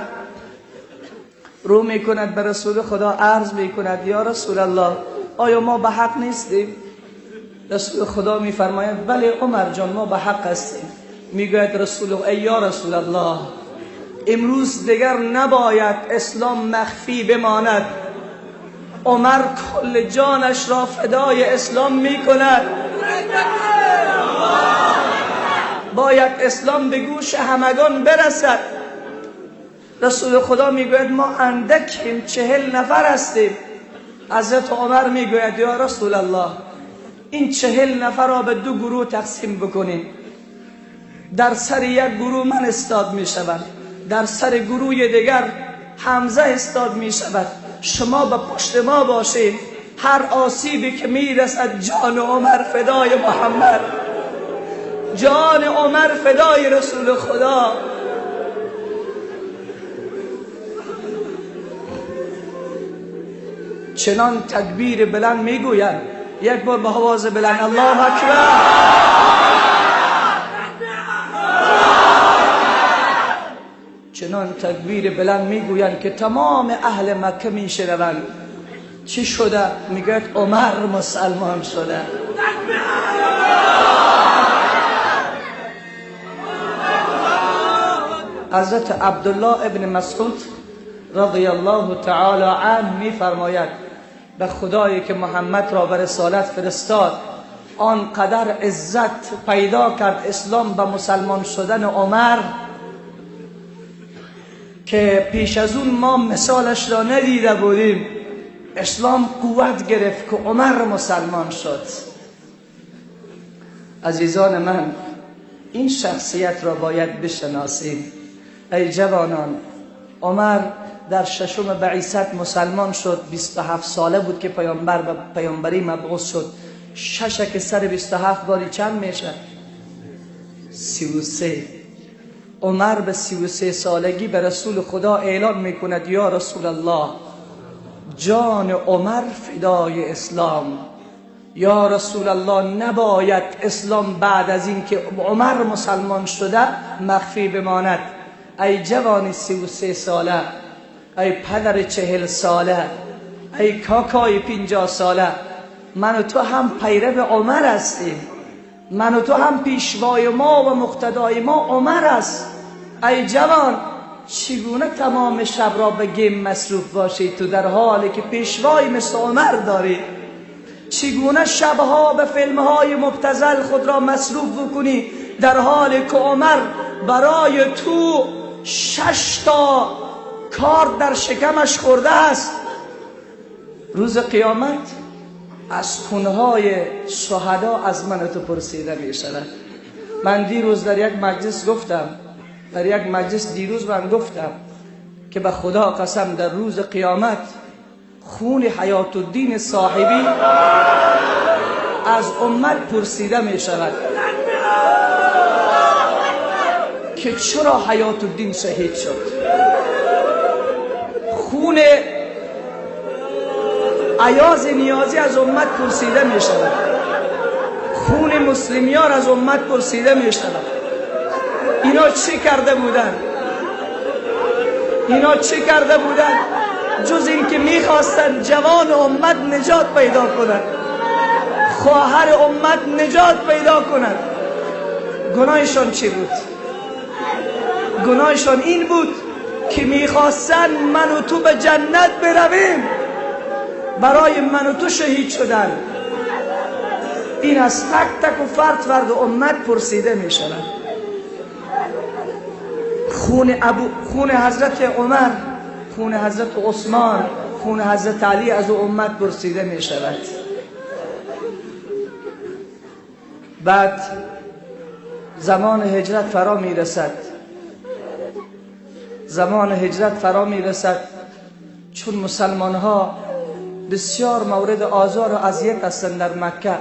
رو میکند به رسول خدا، عرض میکند یا رسول الله آیا ما به حق نیستیم؟ رسول خدا میفرماید بله عمر جان ما به حق هستیم. میگوید رسول ای یا رسول الله امروز دیگر نباید اسلام مخفی بماند. عمر کل جانش را فدای اسلام میکند. باید اسلام به گوش همگان برسد. رسول خدا میگوید ما اندکیم، 40 نفر هستیم. حضرت عمر میگوید یا رسول الله این 40 نفر را به 2 گروه تقسیم بکنیم. در سر یک گروه من استاد می شود، در سر گروه دیگر حمزه استاد می شود. شما به پشت ما باشید، هر آسیبی که می رسد جان عمر فدای محمد، جان عمر فدای رسول خدا. چنان تکبیر بلند میگویند، یک بار با آواز بلند الله اکبر. چنان تکبیر بلند میگویند که تمام اهل مکه میشنوند. چی شده؟ میگوید عمر مسلمان شده. حضرت عبدالله ابن مسعود رضی الله تعالی عنه میفرماید به خدایی که محمد را به رسالت فرستاد آنقدر عزت پیدا کرد اسلام به مسلمان شدن عمر که پیش از اون ما مثالش را ندیده بودیم. اسلام قوت گرفت که عمر مسلمان شد. عزیزان من این شخصیت را باید بشناسیم. ای جوانان، عمر در 6 بعثت مسلمان شد. 27 ساله بود که پیامبر به پیامبری مبعوث شد. 6 که سر 27 باری چند میشه؟ 33. عمر به 33 سالگی به رسول خدا اعلان میکند یا رسول الله جان عمر فدای اسلام، یا رسول الله نباید اسلام بعد از این که عمر مسلمان شده مخفی بماند. ای جوان 33 ساله، ای پدر 40 ساله، ای کاکای 50 ساله، من و تو هم پیرو عمر هستیم، من و تو هم پیشوای ما و مقتدای ما عمر است. ای جوان چگونه تمام شب را به گیم مصروف باشی تو در حالی که پیشوای مثل عمر داری؟ چگونه شبها به فیلمهای مبتذل خود را مصروف بکنی در حالی که عمر برای تو 6 تا کار در شکمش خورده است؟ روز قیامت از خونهای شهدا از من تو پرسیده می شود. من دیروز در یک مجلس گفتم در یک مجلس دیروز من گفتم که به خدا قسم در روز قیامت خون حیات الدین صاحبی از امت پرسیده می شود که چرا حیات الدین شهید شد. خون ایاز نیازی از امت پرسیده می شود، خون مسلمیار از امت پرسیده می شود. اینا چه کرده بودن؟ اینا چه کرده بودن جز این که میخواستن جوان امت نجات پیدا کنند، خواهر امت نجات پیدا کنند. گناهشان چی بود؟ گناهشان این بود که میخواستن من و تو به جنت برویم، برای من و تو شهید شدن. این از تک تک و فرد فرد امت پرسیده می شود. خون حضرت عمر، خون حضرت عثمان، خون حضرت علی از امت پرسیده می شود. بعد زمان هجرت فرا می رسد، زمان هجرت فرا می رسد. چون مسلمان ها بسیار مورد آزار و اذیت هستند در مکه،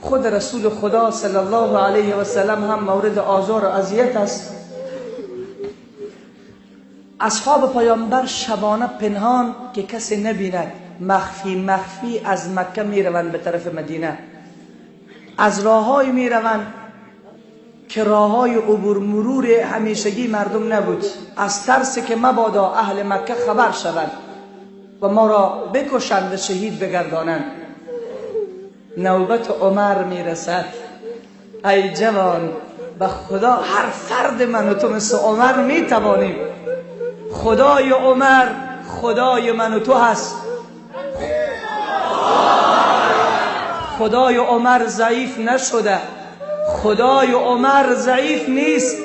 خود رسول خدا صلی الله علیه و سلم هم مورد آزار و اذیت است. اصحاب پیامبر شبانه پنهان که کسی نبیند، مخفی مخفی از مکه میروند به طرف مدینه. از راههای میروند که راههای عبور مرور همیشگی مردم نبود، از ترس که مبادا اهل مکه خبر شوند و ما را بکشند و شهید بگردانند. نوبت عمر میرسد. ای جوان، به خدا هر فرد من و تو مثل عمر میتوانیم. خدای عمر خدای من و تو هست. خدای عمر ضعیف نشده، خدای عمر ضعیف نیست،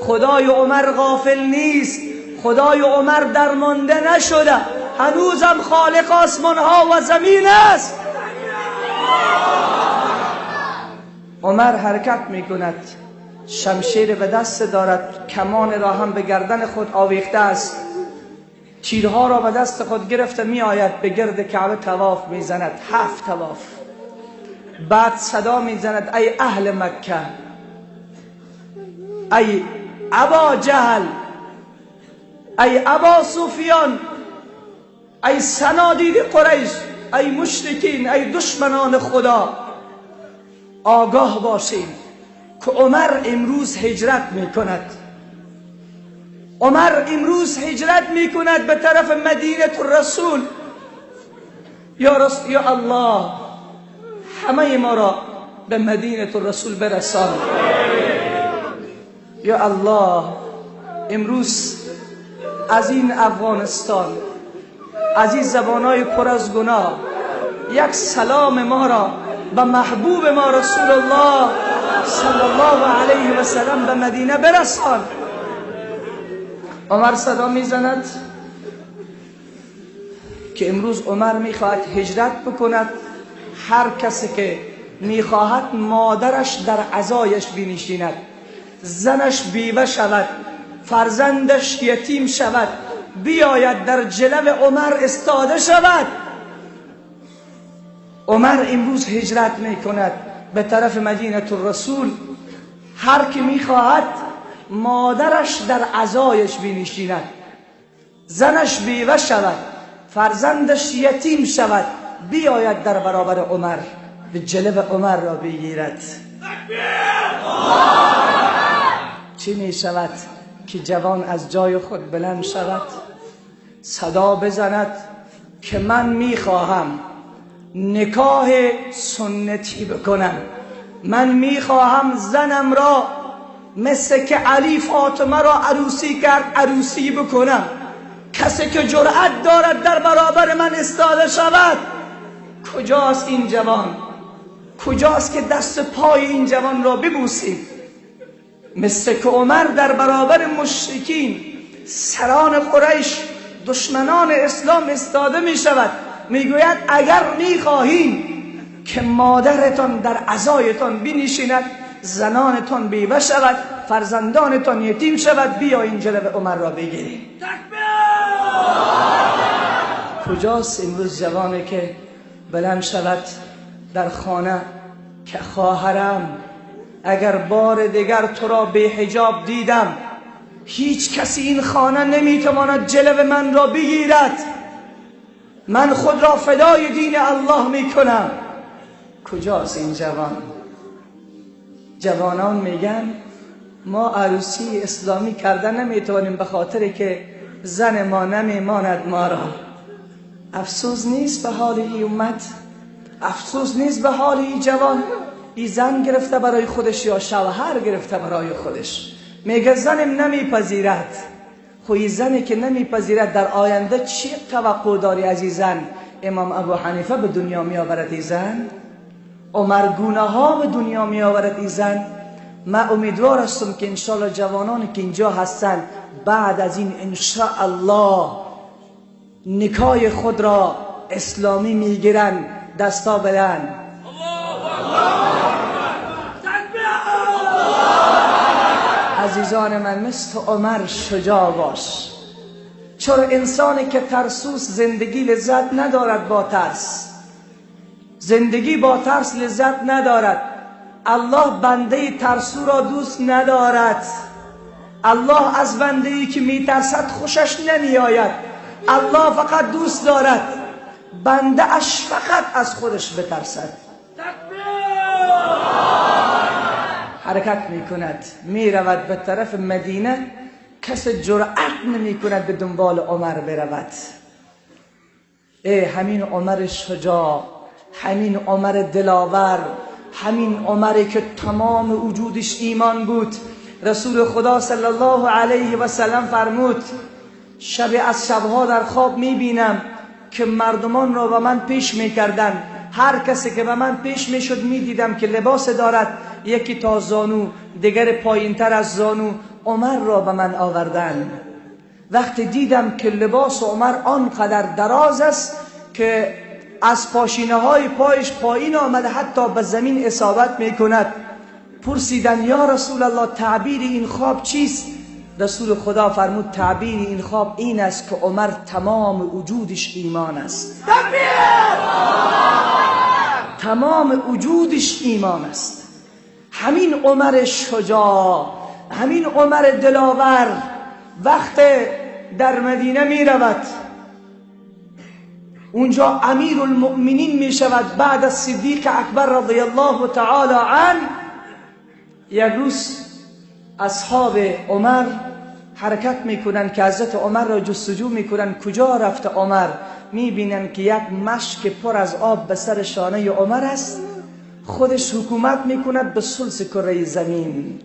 خدای عمر غافل نیست، خدای عمر درمانده نشده، هنوزم خالق آسمان ها و زمین است. عمر حرکت میکند، شمشیر به دست دارد، کمان را هم به گردن خود آویخته است، تیرها را به دست خود گرفته می آید، به گرد کعبه طواف میزند، 7 طواف. بعد صدا میزند ای اهل مکه، ای ابا جهل، ای ابا سفیان، ای صنادید قریش، ای مشرکین، ای دشمنان خدا، آگاه باشین که عمر امروز هجرت میکند. عمر امروز هجرت میکند به طرف مدینه الرسول. یا الله، همه ما را به مدینه الرسول برسان. یا الله، امروز از این افغانستان، از این زبانهای پر از گناه، یک سلام ما را به محبوب ما رسول الله صلی الله علیه و سلم به مدینه برسان. عمر صدا میزند که امروز عمر میخواهد هجرت بکند. هر کسی که میخواهد مادرش در عزایش بنشیند، زنش بیوه شود، فرزندش یتیم شود، بیاید در جلو عمر استاده شود. عمر امروز هجرت میکند به طرف مدینه الرسول. هر کی میخواهد مادرش در عزایش بنشیند، زنش بیوه شود، فرزندش یتیم شود، بیاید در برابر عمر، به جلو عمر را بگیرد. چی می شود که جوان از جای خود بلند شود، صدا بزند که من میخواهم نکاح سنتی بکنم، من میخواهم زنم را مثل که علی فاطمه را عروسی کرد عروسی بکنم. کسی که جرأت دارد در برابر من استاده شود. کجاست این جوان؟ کجاست که دست پای این جوان را ببوسیم؟ مثل که عمر در برابر مشرکین، سران قریش، دشمنان اسلام استاده می شود، می گوید اگر می خواهیم که مادرتان در عزایتان بنشیند، زنانتان بیوه شود، فرزندانتان یتیم شود، بیاین جلو عمر را بگیریم. کجاست امروز جوانی که بلند شود در خانه که خواهرم اگر بار دیگر تو را بی حجاب دیدم، هیچ کسی این خانه نمیتواند جلو من را بگیرد، من خود را فدای دین الله میکنم. کجاست این جوان؟ جوانان میگن ما عروسی اسلامی کردن نمیتوانیم به خاطر که زن ما نمیماند ما را. افسوس نیست به حال ای امت؟ افسوس نیست به حال ای جوان؟ ای زن گرفته برای خودش یا شوهر گرفته برای خودش، میگه زنم نمیپذیرد. خب ای زنی که نمیپذیرد در آینده چی توقع داری از این زن؟ امام ابو حنیفه به دنیا میآورد ای زن، عمر گونه ها به دنیا میآورد ای زن. من امیدوار هستم که انشاءالله جوانانی که اینجا هستن بعد از این انشاءالله نکای خود را اسلامی میگیرن. دستا بلند. عزیزان من، مثل عمر شجاع باش. چرا انسانی که ترسوس زندگی لذت ندارد با ترس، زندگی با ترس لذت ندارد. الله بنده ترسو را دوست ندارد. الله از بنده ای که میترسد خوشش نمیآید. الله فقط دوست دارد بنده اش فقط از خودش بترسد. حرکت میکند، میرود به طرف مدینه، کس جرأت نمیکند به دنبال عمر برود. ای همین عمر شجاع، همین عمر دلاور، همین عمری که تمام وجودش ایمان بود. رسول خدا صلی الله علیه و سلم فرمود شب از شبها در خواب میبینم که مردمان را به من پیش میکردن، هر کسی که به من پیش میشد میدیدم که لباس دارد، یکی تا زانو، دیگر پایین تر از زانو. عمر را به من آوردن. وقتی دیدم که لباس عمر آنقدر دراز است که از پاشینه های پایش پایین آمده، حتی به زمین اصابت میکند، پرسیدن یا رسول الله تعبیر این خواب چیست؟ رسول خدا فرمود تعبیر این خواب این است که عمر تمام وجودش ایمان است. تمام وجودش ایمان است. همین عمر شجاع، همین عمر دلاور وقت در مدینه می رود، اونجا امیر المؤمنین می شود بعد از صدیق اکبر رضی الله تعالی عنه. یک روز اصحاب عمر حرکت میکنن که حضرت عمر را جستجو میکنن، کجا رفته عمر؟ میبینن که یک مشک پر از آب به سر شانه عمر است، خودش حکومت میکند به ثلث کره زمین.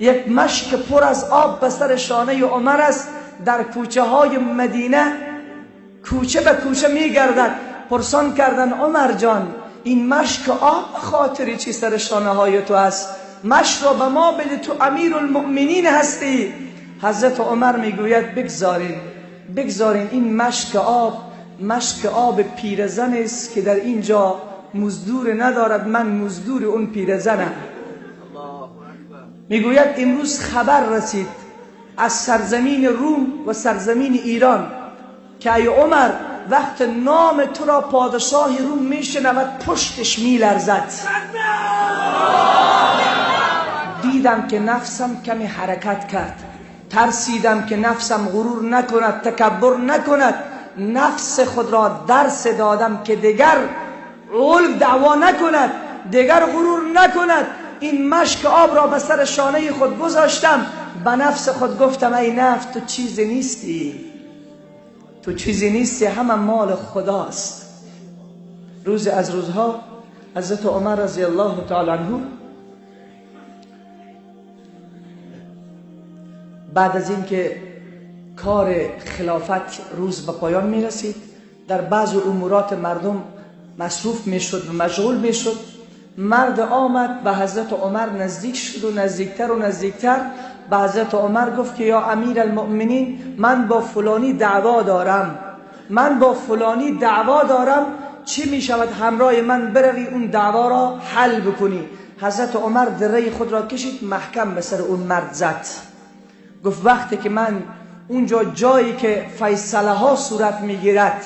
یک مشک پر از آب به سر شانه عمر است، در کوچه های مدینه کوچه به کوچه میگردد. پرسان کردن عمر جان این مشک آب خاطری چی سر شانه های تو است؟ مشک را به ما بده، تو امیر المؤمنین هستی. حضرت عمر میگوید بگذارین، بگذارین این مشک آب، مشک آب پیرزن است که در اینجا مزدور ندارد، من مزدور اون پیرزنم. میگوید امروز خبر رسید از سرزمین روم و سرزمین ایران که ای عمر وقت نام تو را پادشاه روم میشنود پشتش میلرزد. دیدم که نفسم کمی حرکت کرد، ترسیدم که نفسم غرور نکند، تکبر نکند. نفس خود را درس دادم که دیگر علو دعوا نکند، دیگر غرور نکند. این مشک آب را به سر شانه خود گذاشتم، به نفس خود گفتم ای نفس تو چیزی نیستی، تو چیزی نیستی، همه مال خداست. روز از روزها حضرت عمر رضی الله تعالی عنه بعد از اینکه کار خلافت روز به پایان می رسید، در بعض امورات مردم مصروف می شد و مشغول می شد. مرد آمد به حضرت عمر نزدیک شد و نزدیکتر و نزدیکتر به حضرت عمر گفت که یا امیر المؤمنین من با فلانی دعوا دارم، من با فلانی دعوا دارم، چی می شود همراه من بروی اون دعوا را حل بکنی؟ حضرت عمر دره خود را کشید، محکم به سر اون مرد زد. گفت وقتی که من اونجا جایی که فیصله ها صورت میگیرد،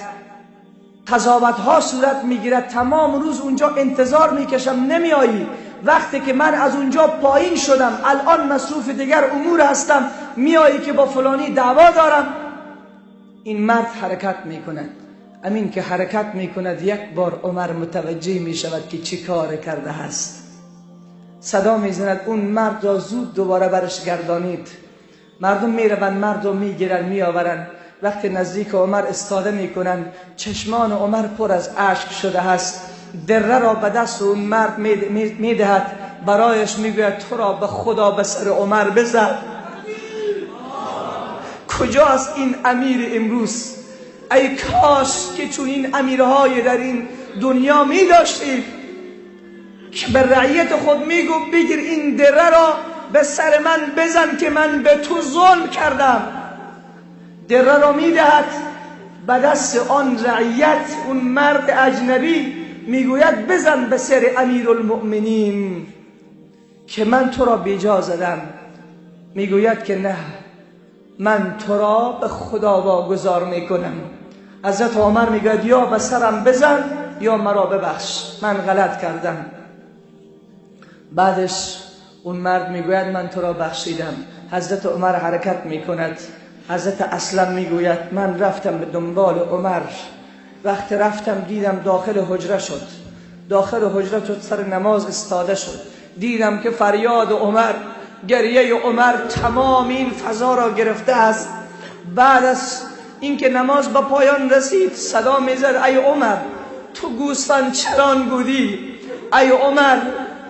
قضاوت ها صورت میگیرد، تمام روز اونجا انتظار میکشم نمیایی، وقتی که من از اونجا پایین شدم، الان مصروف دیگر امور هستم، میایی که با فلانی دعوا دارم. این مرد حرکت میکند. امین که حرکت میکند، یک بار عمر متوجه میشود که چی کار کرده هست. صدا میزند اون مرد را زود دوباره برش گردانید. مردم میروند، مرد رو میگیرن میآورن. وقتی نزدیک عمر استاده میکنن، چشمان عمر پر از اشک شده هست. دره را به دست اون مرد میدهد، برایش میگوید تو را به خدا به سر عمر بزن. کجاست این امیر امروز؟ ای کاش که چون این امیرهای در این دنیا می داشتیم که به رعیت خود میگو بگیر این دره را به سر من بزن که من به تو ظلم کردم. دره را میدهد به دست آن رعیت، اون مرد اجنبی، میگوید بزن به سر امیرالمؤمنین که من تو را بیجا زدم. میگوید که نه، من تو را به خدا واگذار میکنم. حضرت عمر میگوید یا به سرم بزن یا مرا ببخش، من غلط کردم. بعدش اون مرد میگوید من تو را بخشیدم. حضرت عمر حرکت میکند. حضرت اسلم میگوید من رفتم به دنبال عمر. وقتی رفتم دیدم داخل حجره شد، داخل حجره شد، سر نماز استاده شد. دیدم که فریاد عمر، گریه عمر تمام این فضا را گرفته است. بعد از اینکه نماز به پایان رسید صدا میزد ای عمر تو گوسفند چران بودی، ای عمر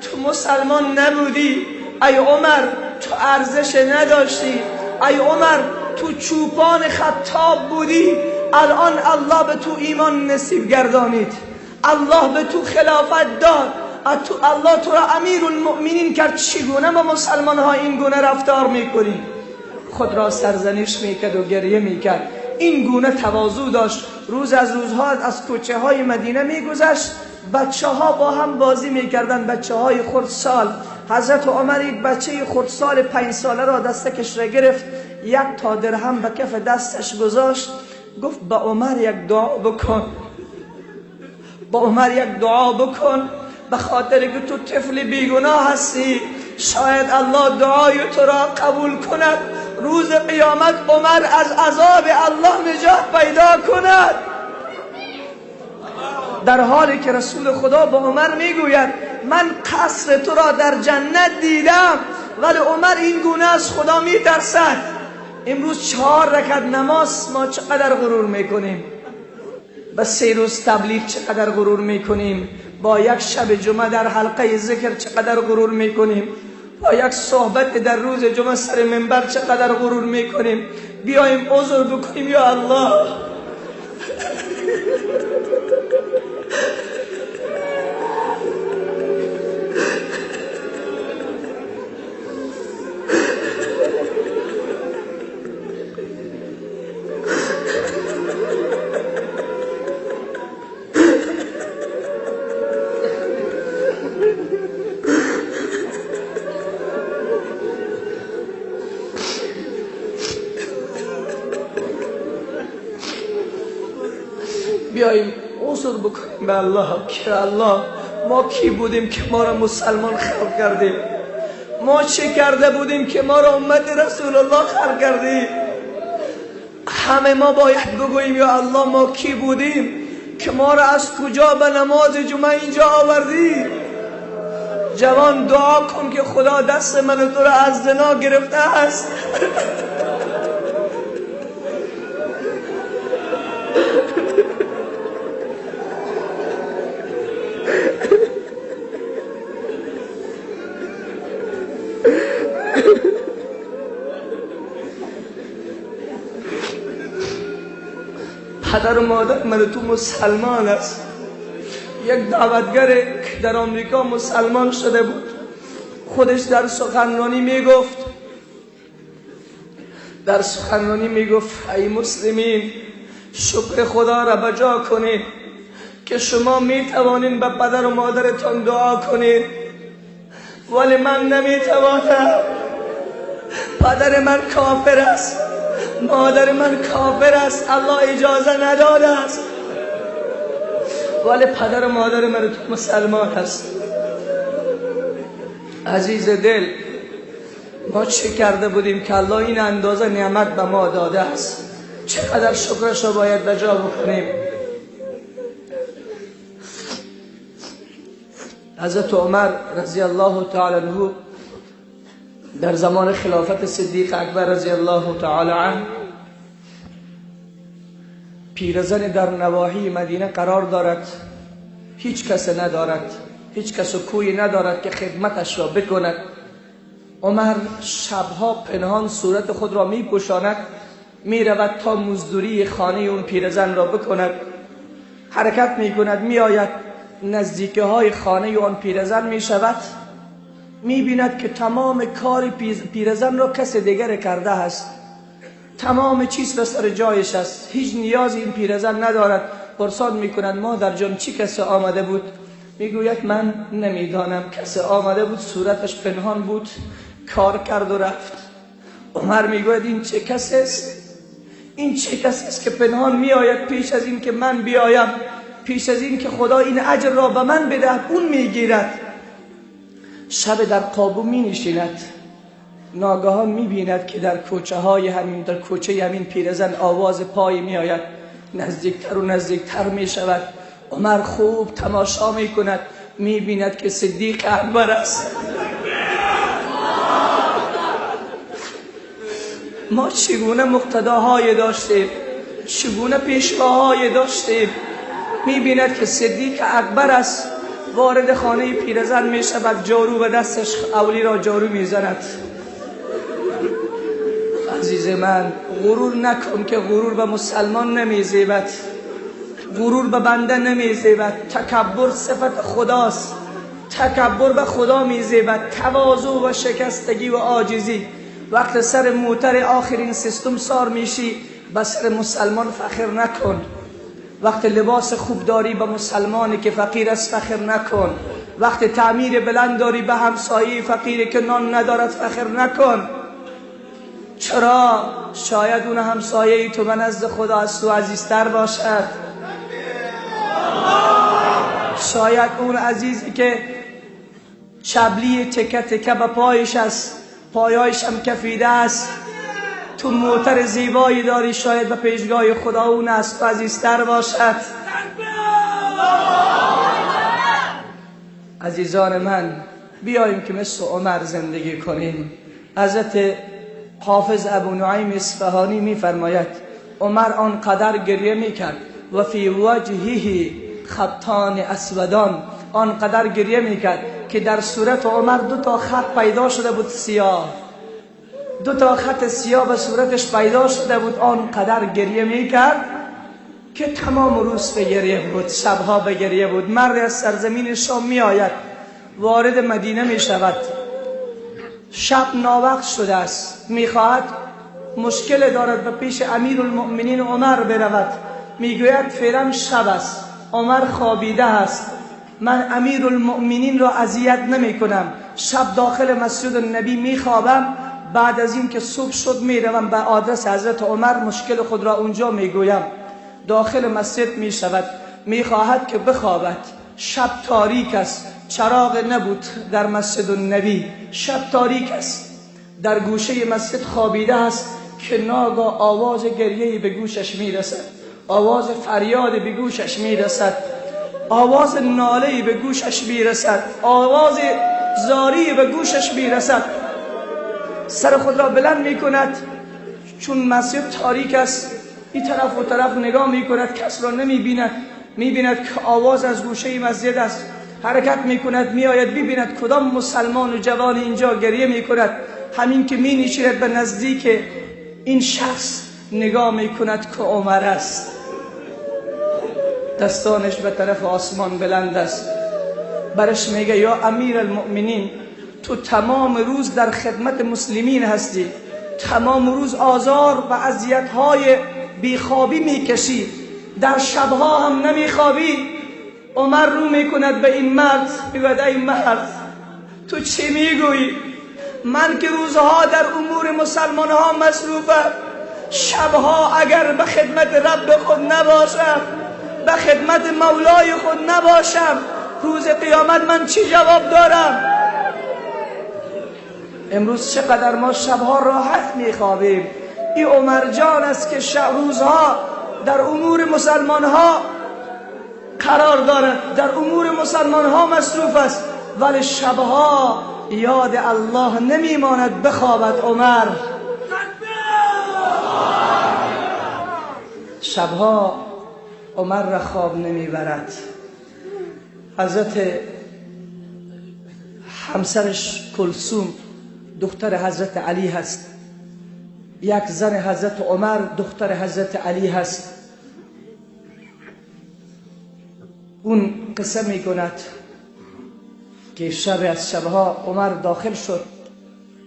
تو مسلمان نبودی، ای عمر تو ارزش نداشتی، ای عمر تو چوپان خطاب بودی، الان الله به تو ایمان نصیب گردانید، الله به تو خلافت داد، الله تو را امیرالمؤمنین کرد، چگونه با مسلمان ها این گونه رفتار میکنی؟ خود را سرزنش میکرد و گریه میکرد. این گونه تواضع داشت. روز از روزها از کوچه های مدینه میگذشت، بچه ها با هم بازی میکردن، بچه های خردسال. حضرت عمر یک بچه خردسال 5 ساله را دستکش را گرفت، 1 تا درهم به کف دستش گذاشت، گفت با عمر یک دعا بکن، با عمر یک دعا بکن، به خاطر که تو طفل بیگناه هستی، شاید الله دعای تو را قبول کند، روز قیامت عمر از عذاب الله نجات پیدا کند. در حالی که رسول خدا با عمر میگوید من قصر تو را در جنت دیدم، ولی عمر این گونه از خدا میترسد. امروز 4 رکعت نماز ما چقدر غرور میکنیم، به 3 روز تبلیغ چقدر غرور میکنیم، با یک شب جمعه در حلقه ذکر چقدر غرور میکنیم، با یک صحبت در روز جمعه سر منبر چقدر غرور میکنیم. بیایم عذر بکنیم یا الله. بیاییم عذر بکنیم به الله که الله ما کی بودیم که ما را مسلمان خلق کردیم، ما چه کرده بودیم که ما را امت رسول الله خلق کردیم. همه ما باید بگوییم یا الله ما کی بودیم که ما را از کجا به نماز جمعه اینجا آوردی. جوان دعا کن که خدا دست من تو را از زنا گرفته است. پدر و مادر من تو مسلمان است. یک دعوتگر که در آمریکا مسلمان شده بود، خودش در سخنرانی میگفت، در سخنرانی میگفت ای مسلمین شکر خدا را بجا کنید که شما میتوانین به پدر و مادرتان دعا کنید. ولی من نمیتوانم. پدر من کافر است، مادر من کافر است، الله اجازه نداده است، ولی پدر و مادر من تو مسلمان است. عزیز دل، ما چه کرده بودیم که الله این اندازه نعمت به ما داده است؟ چقدر شکرش رو باید به جا بکنیم. حضرت عمر رضی الله تعالی عنه در زمان خلافت صدیق اکبر رضی الله تعالی عنه، پیرزن در نواحی مدینه قرار دارد، هیچ کس ندارد، هیچ کس و کوی ندارد که خدمتش را بکند. عمر شبها پنهان صورت خود را می پوشاند، می رود تا مزدوری خانه اون پیرزن را بکند. حرکت می کند، می آید نزدیکه های خانه اون پیرزن می شود، می بیند که تمام کار پیرزن را کس دیگر کرده است، تمام چیز به سر جایش است، هیچ نیازی این پیرزن ندارد. پرسان می کند مادر جان چی کسی آمده بود؟ میگوید من نمیدانم، کسی آمده بود، صورتش پنهان بود، کار کرد و رفت. عمر میگوید این چه کسی است؟ این چه کسی است که پنهان میآید پیش از این که من بیایم، پیش از این که خدا این اجر را به من بدهد اون میگیرد. شب در قابو می نشیند، ناگهان می بیند که در کوچه های همین، در کوچه همین پیرزن آواز پای می آید، نزدیکتر و نزدیکتر می شود. عمر خوب تماشا می کند، می بیند که صدیق اکبر است. ما چگونه مقتداهای داشتیم، چگونه پیشواهای داشتیم. می بیند که صدیق اکبر است، وارد خانه پیرزن می شود، جارو به دستش اولی را جارو می زند. عزیز من، غرور نکن که غرور به مسلمان نمی زیبد، غرور به بنده نمی زیبد. تکبر صفت خداست، تکبر به خدا می زیبد. تواضع و شکستگی و عاجزی. وقت سر موتر آخرین سیستم سار میشی، به سر مسلمان فخر نکن. وقت لباس خوب داری به مسلمانی که فقیر است فخر نکن. وقت تعمیر بلند داری به همسایه فقیری که نان ندارد فخر نکن. چرا؟ شاید اون همسایه تو به نزد خدا از تو عزیزتر باشد. شاید اون عزیزی که چبلی تکه تکه به پایش است، پایایش هم کفیده است، تو موتر زیبایی داری، شاید به پیشگاه خدا اون از تو عزیزتر باشد. عزیزان من، بیاییم که مثل عمر زندگی کنیم. حضرت حافظ ابو نعیم اصفهانی میفرماید عمر آنقدر گریه میکرد و فی وجهه خطان اسودان، آنقدر گریه میکرد که در صورت عمر دو تا خط پیدا شده بود سیاه، دو تا خط سیاه به صورتش پیدا شده بود. آنقدر گریه میکرد که تمام روز به گریه بود، شبها به گریه بود. مرد از سرزمین شام میآید، وارد مدینه میشود، شب ناوقت شده است، میخواهد مشکل دارد به پیش امیرالمؤمنین عمر برود. میگوید فعلا شب است، عمر خوابیده است، من امیرالمؤمنین را اذیت نمی کنم، شب داخل مسجد النبی میخوابم، بعد از این که صبح شد میروم به آدرس حضرت عمر، مشکل خود را اونجا میگویم. داخل مسجد میشود، میخواهد که بخوابد، شب تاریک است، چراغ نبود در مسجد النبی، شب تاریک است، در گوشه مسجد خوابیده است که ناگاه آواز گریه به گوشش میرسد، آواز فریاد به گوشش میرسد، آواز ناله به گوشش میرسد، آواز زاری به گوشش میرسد. سر خود را بلند میکند، چون مسجد تاریک است، این طرف و طرف نگاه میکند، کس را نمیبیند، میبیند که آواز از گوشه مسجد است. حرکت میکند، میآید، ببیند کدام مسلمان و جوان اینجا گریه میکند. همین که مینشیند به نزدیک این شخص، نگاه میکند که عمر است، دستانش به طرف آسمان بلند است. برش میگه یا امیرالمؤمنین، تو تمام روز در خدمت مسلمین هستی، تمام روز آزار و اذیت‌های بیخوابی میکشی، در شبها هم نمیخوابی. عمر رو میکند به این مرد، میگوید ای مرد، تو چی میگویی؟ من که روزها در امور مسلمان ها مصروفم، شبها اگر به خدمت رب خود نباشم، به خدمت مولای خود نباشم، روز قیامت من چی جواب دارم؟ امروز چقدر ما شبها راحت میخوابیم. این عمر جان است که روزها در امور مسلمان ها قرار دارد، در امور مسلمان ها مصروف است، ولی شبها یاد الله نمیماند بخوابد. عمر شبها عمر را خواب نمیبرد. حضرت همسرش کلثوم دختر حضرت علی هست، یک زن حضرت عمر دختر حضرت علی هست. اون قصه میکند که شب از شبها عمر داخل شد،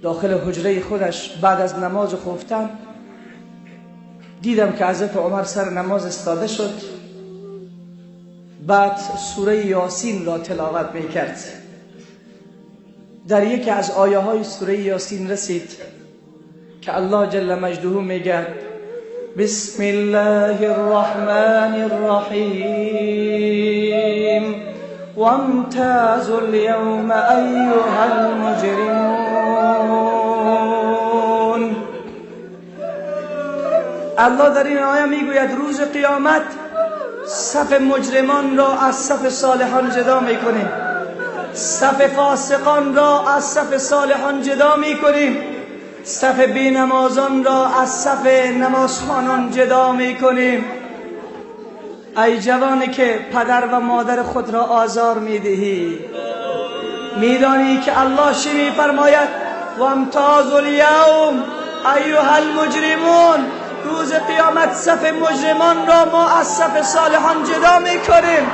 داخل حجره خودش، بعد از نماز خفتن دیدم که حضرت عمر سر نماز استاده شد، بعد سوره یاسین را تلاوت میکرد. در یکی از آیه های سوره یاسین رسید که الله جل مجده میگه بسم الله الرحمن الرحیم وامتازوا اليوم ایها المجرمون. الله در این آیه میگوید روز قیامت صف مجرمان را از صف صالحان جدا میکنیم، صف فاسقان را از صف صالحان جدا میکنیم، صف بینمازان را از صف نمازخوانان جدا میکنیم. ای جوانی که پدر و مادر خود را آزار میدهی، میدانی که الله چی میفرماید؟ وامتازوا الیوم ایها المجرمون. روز قیامت صف مجرمان را ما از صف صالحان جدا میکنیم،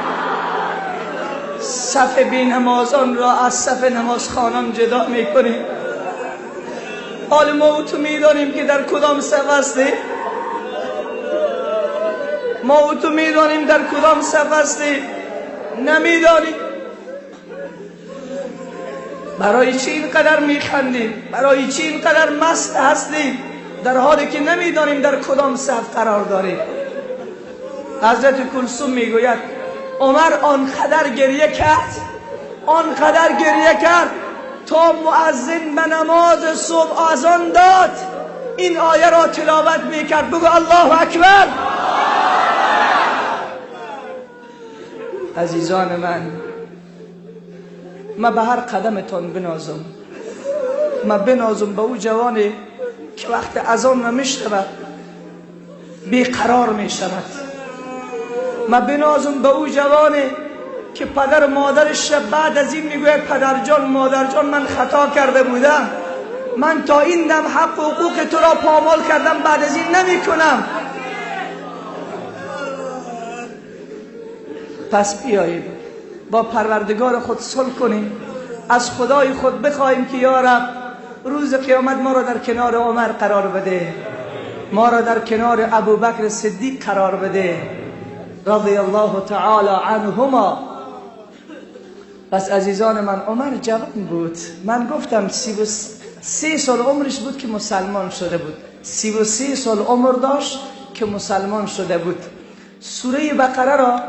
صف بینمازان را از صف نمازخوانان جدا میکنیم. حال ما و تو میدانیم که در کدام صف هستیم، ما و تو میدانیم در کدام صف هستیم، نمیدانیم. برای چی اینقدر میخندیم؟ برای چی اینقدر مست هستیم در حالی که نمیدانیم در کدام صف قرار داریم؟ حضرت کلثوم میگوید عمر آنقدر گریه کرد، آنقدر گریه کرد تا مؤذن به نماز صبح اذان داد، این آیه را تلاوت میکرد. بگو الله اکبر. عزیزان من، من به هر قدمتان بنازم، من بنازم به او جوانی که وقت اذان نمیشنود بیقرار میشود. من بنازم به او جوانی که پدر مادرش بعد از این میگوید پدر جان مادر جان من خطا کرده بودم، من تا این دم حق و حقوق تو را پامال کردم، بعد از این نمی کنم. پس بیایید با پروردگار خود صلح کنیم، از خدای خود بخواهیم که یا رب روز قیامت ما را در کنار عمر قرار بده، ما را در کنار ابوبکر صدیق قرار بده، رضی الله تعالی عنهما. پس عزیزان من، عمر جوان بود، من گفتم 33 سال عمرش بود که مسلمان شده بود، 33 سال عمر داشت که مسلمان شده بود. سوره بقره را،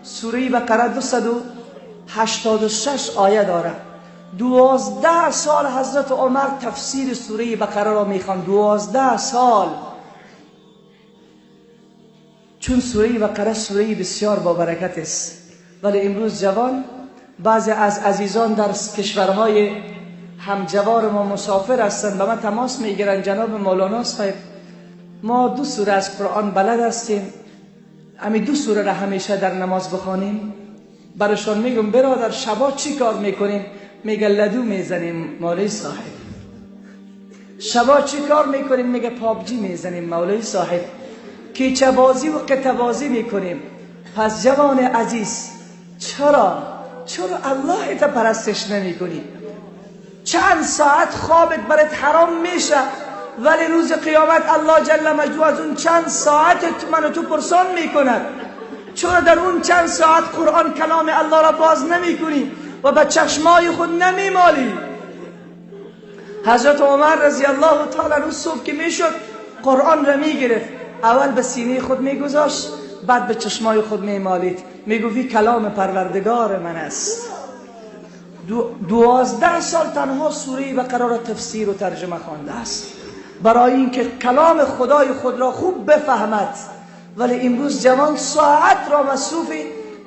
سوره بقره 286 آیه داره. 12 سال حضرت عمر تفسیر سوره بقره را میخوان، 12 سال. چون سوره بقره سوره بسیار با برکت است. ولی امروز جوان، بعضی از عزیزان در کشورهای همجوار ما مسافر هستند، به من تماس میگیرن جناب مولانا صاحب ما 2 سوره از قرآن بلد هستیم، همین 2 سوره را همیشه در نماز بخوانیم. برشان میگم برادر شبا چی کار میکنیم؟ میگه لدو میزنیم مولوی صاحب. شبا چی کار میکنیم؟ میگه پابجی میزنیم مولوی صاحب، کیچه بازی و قطعه بازی میکنیم. پس جوان عزیز، چرا الله تا پرستش نمیکنی؟ چند ساعت خوابت برات حرام میشه، ولی روز قیامت الله جل مجده از اون چند ساعت منو تو پرسان میکند. چرا در اون چند ساعت قرآن کلام الله را باز نمیکنی؟ و به چشمای خود نمیمالی. حضرت عمر رضی الله تعالی عنه صبح که میشد قرآن را میگرفت، اول به سینه خود میگذاشت، بعد به چشمای خود میمالید، میگفت کلام پروردگار من است. 12 سال تنها سوره بقره را تفسیر و ترجمه خوانده است برای اینکه کلام خدای خود را خوب بفهمد. ولی امروز جوان ساعت را مصروف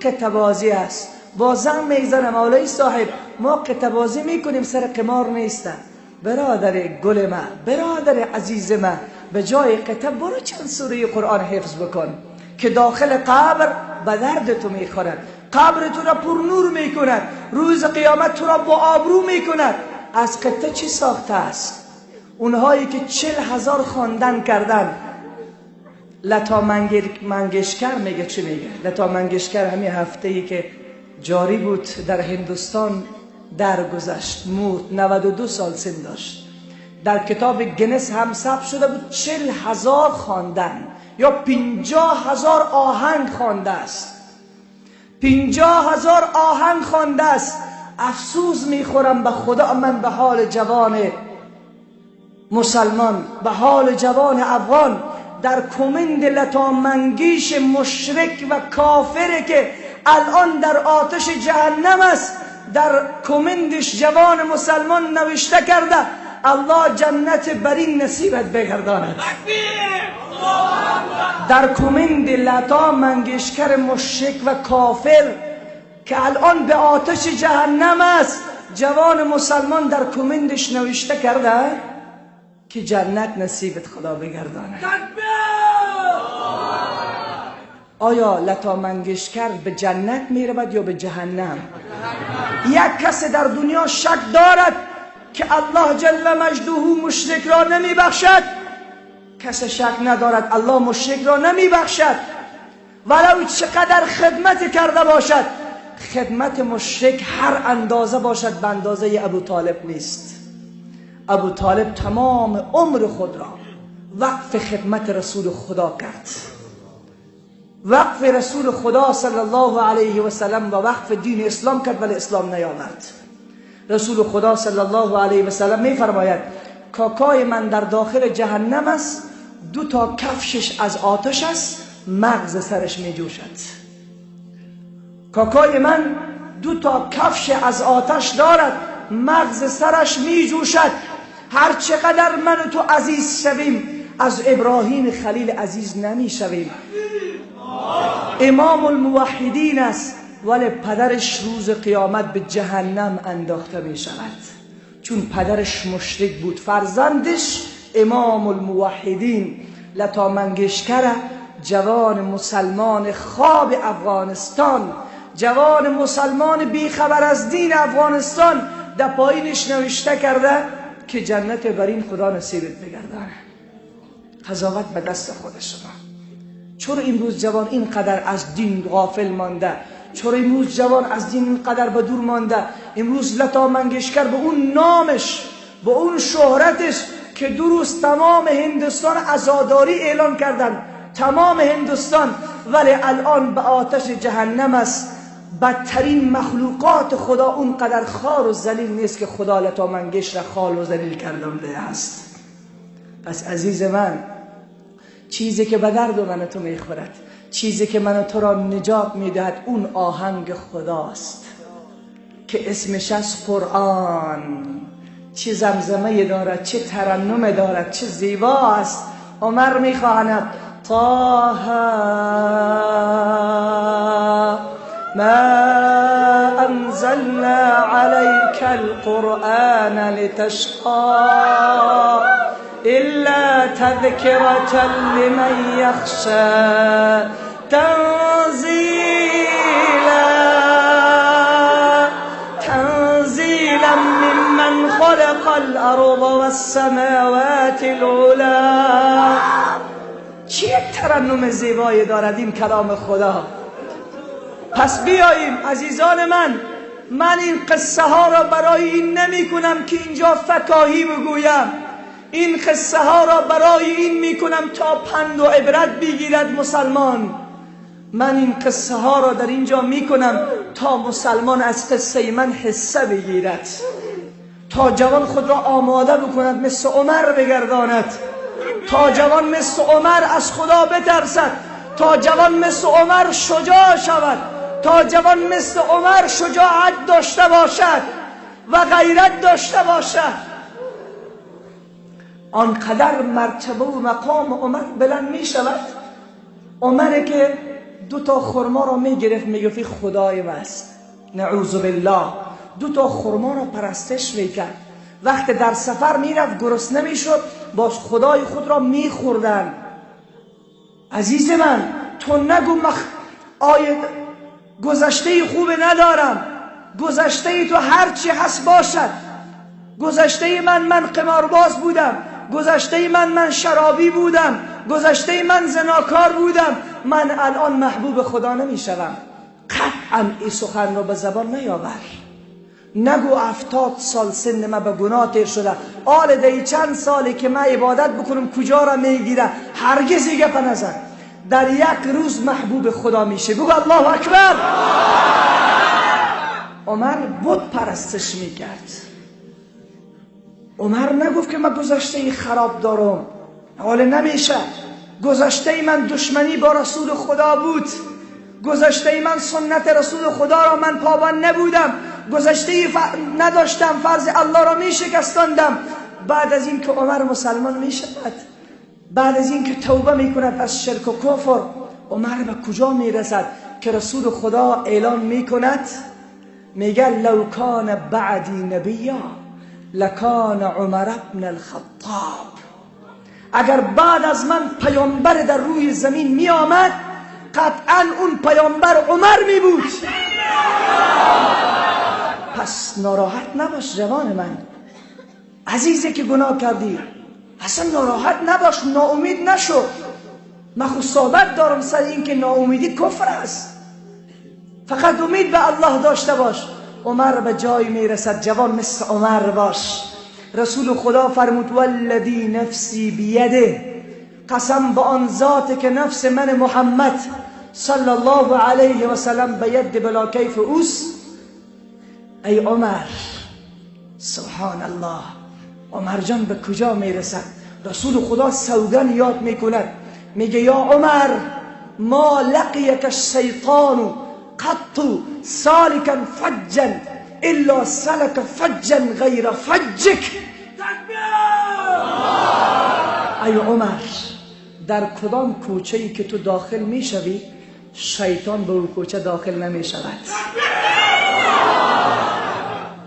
قطعه‌بازی است. با زن میزنه مولای صاحب ما قطعه‌بازی میکنیم، سر قمار نیستم. برادر گل من، برادر عزیز من، به جای قطعه برو چند سوره قرآن حفظ بکن که داخل قبر به درد تو میخورد، قبر تو را پر نور میکند، روز قیامت تو را با آبرو میکند. از قطعه چی ساخته است؟ اونهایی که 40,000 خواندن کردن. لتا منگشکر میگه چی میگه؟ لتا منگشکر همین هفته ای که جاری بود در هندوستان درگذشت، مرد، 92 سال سن داشت. در کتاب گینس هم ثبت شده بود 40,000 خواندن یا 50,000 آهنگ خوانده است. 50,000 آهنگ خوانده است. افسوس میخورم به خدا من به حال جوان مسلمان، به حال جوان افغان در کمند لتا منگیش مشرک و کافره که الان در آتش جهنم است، در کمندش جوان مسلمان نوشته کرده الله جنت برین نصیبت بگرداند. در کمند لتا منگشکر مشرک و کافر که الان به آتش جهنم است، جوان مسلمان در کمندش نوشته کرده که جنت نصیبت خدا بگرداند. آیا لتا منگشکر به جنت می رود یا به جهنم؟ یک کس در دنیا شک دارد که الله جل مجده مشرک را نمی بخشد؟ کس شک ندارد الله مشرک را نمی بخشد، ولو چقدر خدمت کرده باشد. خدمت مشرک هر اندازه باشد به اندازه ابو طالب نیست. ابو طالب تمام عمر خود را وقف خدمت رسول خدا کرد، وقف رسول خدا صلی الله علیه و سلم و وقف دین اسلام کرد، ولی اسلام نیاورد. رسول خدا صلی الله علیه و سلم می فرماید کاکای من در داخل جهنم است، 2 تا کفشش از آتش است، مغز سرش می جوشد. کاکای من 2 تا کفش از آتش دارد، مغز سرش می جوشد. هر چقدر من و تو عزیز شویم از ابراهیم خلیل عزیز نمی شویم. امام الموحدین است، ولی پدرش روز قیامت به جهنم انداخته می شود، چون پدرش مشرک بود. فرزندش امام الموحدین. لتا منگشکر جوان مسلمان خواب افغانستان، جوان مسلمان بیخبر از دین افغانستان، در پایینش نوشته کرده که جنت برین خدا نصیبت بگردانه. قضاوت به دست خود شما. چرا امروز جوان اینقدر از دین غافل مانده؟ چرا امروز جوان از دین اینقدر به دور مانده؟ امروز لتا منگشکر به اون نامش، به اون شهرتش که 2 روز تمام هندوستان عزاداری اعلان کردن، تمام هندوستان، ولی الان به آتش جهنم است. بدترین مخلوقات خدا اونقدر خار و ذلیل نیست که خدا لتا منگش را خار و ذلیل کردنده است. پس عزیز من، چیزی که به درد من تو میخورد، چیزی که من تو را نجات میدهد، اون آهنگ خداست که اسمش از قرآن. چه زمزمه دارد، چه ترنم دارد، چه زیبا است. عمر میخواند طه ما انزلنا علیک القرآن لتشقی إلا تذكرة لمن يخشى تنزيلا ممن خلق الأرض والسماوات العلى. چه ترنم زیبایی دارد این کلام خدا. پس بیاییم عزیزان من، من این قصه ها را برای این نمی کنم که اینجا فکاهی بگویم، این قصه ها را برای این میکنم تا پند و عبرت بگیرد مسلمان. من این قصه ها را در اینجا میکنم تا مسلمان از قصه من حصه بگیرد، تا جوان خود را آماده بکند مثل عمر بگرداند، تا جوان مثل عمر از خدا بترسد، تا جوان مثل عمر شجاع شود، تا جوان مثل عمر شجاعت داشته باشد و غیرت داشته باشد. آنقدر مرتبه و مقام عمر بلند می شود. عمر که دو تا خرما را می گرفت می گفت خدای من است، نعوذ بالله. دو تا خرما را پرستش می کرد. وقت در سفر می رفت گرسنه می شد، باز خدای خود را می خوردن. عزیز من، تو نگو آیه گذشته خوب ندارم. گذشته تو هرچی هست باشد. گذشته من قمارباز بودم، گذشته من شرابی بودم، گذشته من زناکار بودم، من الان محبوب خدا نمیشوم. قطعا این سخن را به زبان نیاور. نگو 70 سال سن من به گناه تیر شده، آل دی چند سالی که من عبادت بکنم کجا را میگیره. هرگز این گپ نزن. در یک روز محبوب خدا میشه. بگو الله اکبر. عمر بت پرستش میکرد. عمر نگفت که من گذشته خراب دارم، حال نمیشه. گذشته من دشمنی با رسول خدا بود، گذشته من سنت رسول خدا را من پابند نبودم، گذشته نداشتم، فرض الله را میشکستاندم. بعد از این که عمر مسلمان میشود، بعد از این که توبه میکند از شرک و کفر، عمر به کجا میرسد که رسول خدا اعلان میکند، میگه لو کان بعدی نبیا لکان عمر ابن الخطاب. اگر بعد از من پیامبر در روی زمین می آمد، قطعا اون پیامبر عمر می بود. پس ناراحت نباش جوان من، عزیزی که گناه کردی، اصلا ناراحت نباش، ناامید نشو. من خود صحبت دارم سر این که ناامیدی کفر است. فقط امید به الله داشته باش. عمر به جای میرسد، جوان مثل عمر باش. رسول خدا فرمود والذی نفسی بیده، قسم به آن ذات که نفس من محمد صلی الله علیه و سلم به ید بلا کیف اوست. ای عمر، سبحان الله، عمر جان به کجا میرسد؟ رسول خدا سوگن یاد میکند، میگه یا عمر ما لقیک الشیطان قط سالکا فجا الا سلک فجا غیر فجک. ای عمر، در کدام کوچه ای که تو داخل میشوی شیطان به اون کوچه داخل نمیشود.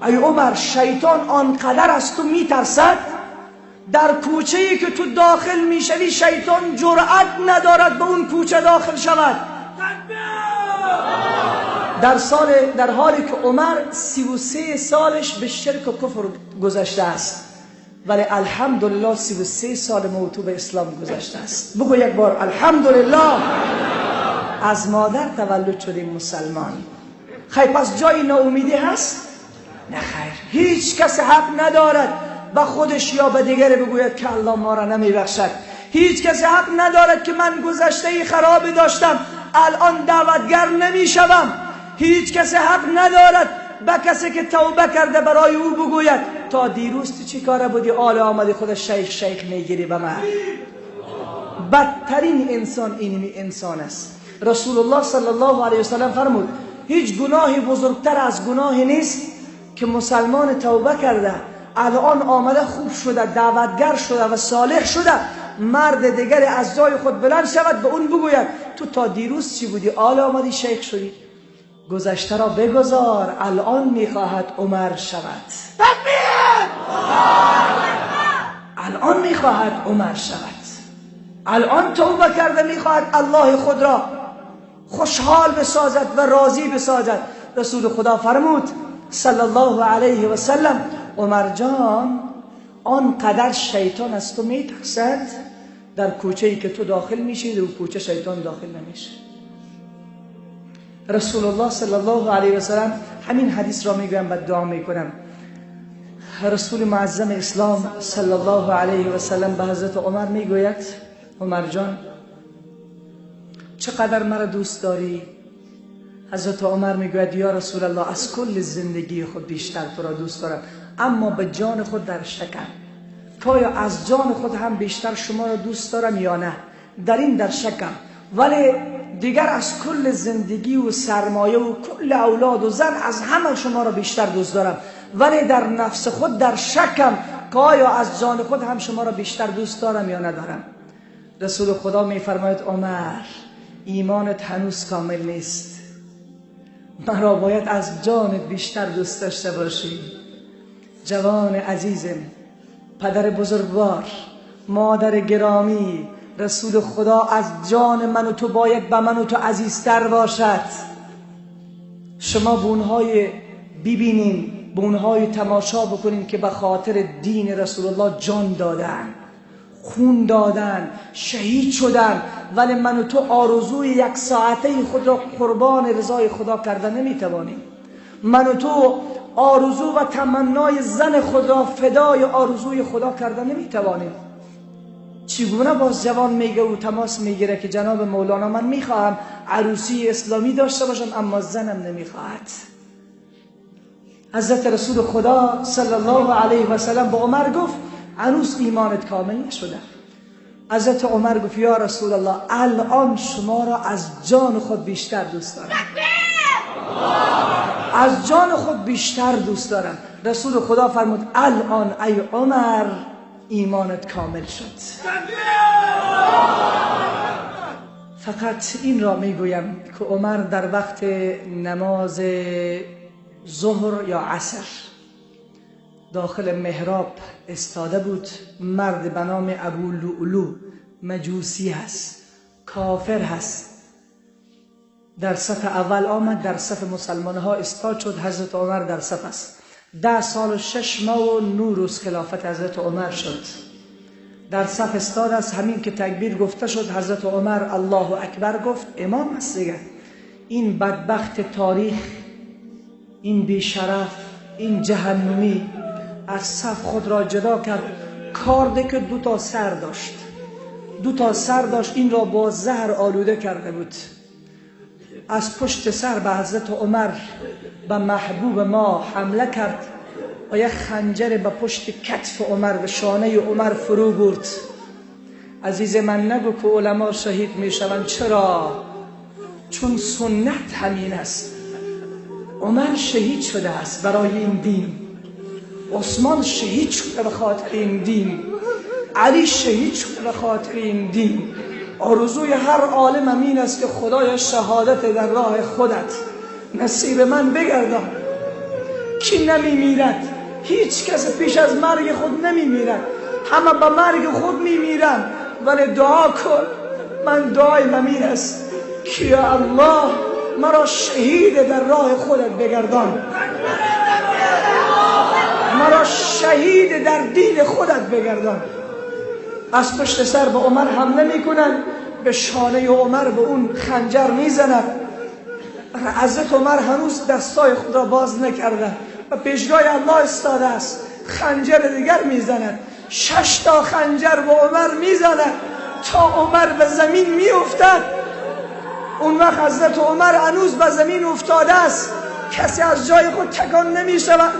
ای عمر، شیطان آنقدر از تو میترسد، در کوچه ای که تو داخل میشوی شیطان جرأت ندارد به اون کوچه داخل شود. در حالی که عمر 33 سالش به شرک و کفر گذشته است، ولی الحمدلله 33 سال موتو به اسلام گذشته است. بگو یک بار الحمدلله. از مادر تولد شدیم مسلمان. خیر، پس جای ناامیدی هست؟ نه خیر. هیچ کس حق ندارد به خودش یا به دیگری بگوید که الله ما را نمیبخشد. هیچ کس حق ندارد که من گذشته خرابی داشتم الان دعوتگر نمیشوم. هیچ کس حق ندارد به کسی که توبه کرده برای او بگوید تا دیروز تو چی کاره بودی، آل آمدی خود شیخ شیخ میگیری به من. بدترین انسان اینمی انسان است. رسول الله صلی الله علیه وسلم فرمود هیچ گناهی بزرگتر از گناهی نیست که مسلمان توبه کرده الان آمده خوب شده، دعوتگر شده و صالح شده، مرد دیگری از جای خود بلند شود به اون بگوید تو تا دیروز چی بودی، آل آمدی شیخ شدی. گذشته را بگذار، الان میخواهد عمر شود. الان میخواهد عمر شود. الان توبه کرده میخواهد الله خود را خوشحال بسازد و راضی بسازد. رسول خدا فرمود صلی الله علیه و سلم عمر جان، آنقدر شیطان از تو میترسد در کوچه‌ای که تو داخل میشی در کوچه شیطان داخل نمیشه. رسول الله صلی الله علیه و سلم همین حدیث را میگویم و دعا میکنم. رسول معظم اسلام صلی الله علیه و سلم به حضرت عمر میگوید عمر جان، چقدر مرا دوست داری؟ حضرت عمر میگوید یا رسول الله از کل زندگی خود بیشتر تو را دوست دارم، اما به جان خود در شکم، که آیا از جان خود هم بیشتر شما را دوست دارم یا نه، در این در شکم، ولی دیگر از کل زندگی و سرمایه و کل اولاد و زن از همه شما را بیشتر دوست دارم، ولی در نفس خود در شکم که آیا از جان خود هم شما را بیشتر دوست دارم یا ندارم. رسول خدا میفرماید عمر ایمانت هنوز کامل نیست، مرا باید از جانت بیشتر دوست داشته باشی. جوان عزیزم، پدر بزرگوار، مادر گرامی، رسول خدا از جان من و تو باید به من و تو عزیزتر باشد. شما به اونهای ببینین، به اونهای تماشا بکنین که به خاطر دین رسول الله جان دادن، خون دادن، شهید شدن، ولی من و تو آرزوی یک ساعته خود را قربان رضای خدا کردن نمیتوانیم. من و تو آرزو و تمنای زن خود را فدای آرزوی خدا کردن نمیتوانیم. چگونه باز جوان میگه و تماس میگیره که جناب مولانا من میخواهم عروسی اسلامی داشته باشم اما زنم نمیخواهد. حضرت رسول خدا صلی الله علیه و سلم به عمر گفت هنوز ایمانت کامل نشده. حضرت عمر گفت یا رسول الله الان شما را از جان خود بیشتر دوست دارم، از جان خود بیشتر دوست دارم. رسول خدا فرمود الان ای عمر ایمانت کامل شد. فقط این را میگویم که عمر در وقت نماز ظهر یا عصر داخل محراب استاده بود. مرد به نام ابو لؤلؤ، مجوسی هست، کافر هست، در صف اول آمد، در صف مسلمان ها استاد شد. حضرت عمر در صف است. 10 سال و 6 ماه و 9 روز خلافت حضرت عمر شد. در صف استاد است. همین که تکبیر گفته شد حضرت عمر الله اکبر گفت. امام است دیگه. این بدبخت تاریخ، این بیشرف، این جهنمی از صف خود را جدا کرد. کارده که 2 تا سر داشت، 2 تا سر داشت، این را با زهر آلوده کرده بود. از پشت سر به حضرت عمر، به محبوب ما حمله کرد و یک خنجر به پشت کتف عمر و شانه عمر فرو برد. عزیز من نگو که علما شهید میشوند. چرا؟ چون سنت همین است. عمر شهید شده است برای این دین، عثمان شهید شده به خاطر این دین، علی شهید شده به خاطر این دین. آرزوی هر عالم امین است که خدای شهادت در راه خودت نصیب من بگردان. کی نمی میرد؟ هیچ کس پیش از مرگ خود نمی میرد، همه به مرگ خود می میرن. ولی دعا کن، من دعای من است که یا الله مرا شهید در راه خودت بگردان، مرا شهید در دین خودت بگردان. از پشت سر به عمر حمله میکنن، به شانه عمر به اون خنجر میزند. حضرت عمر هنوز دستای خود را باز نکرده و پیشگاه الله استاده است. خنجر دیگر میزند، 6 تا خنجر به عمر میزند تا عمر به زمین میافتد. اون وقت حضرت عمر هنوز به زمین افتاده است، کسی از جای خود تکان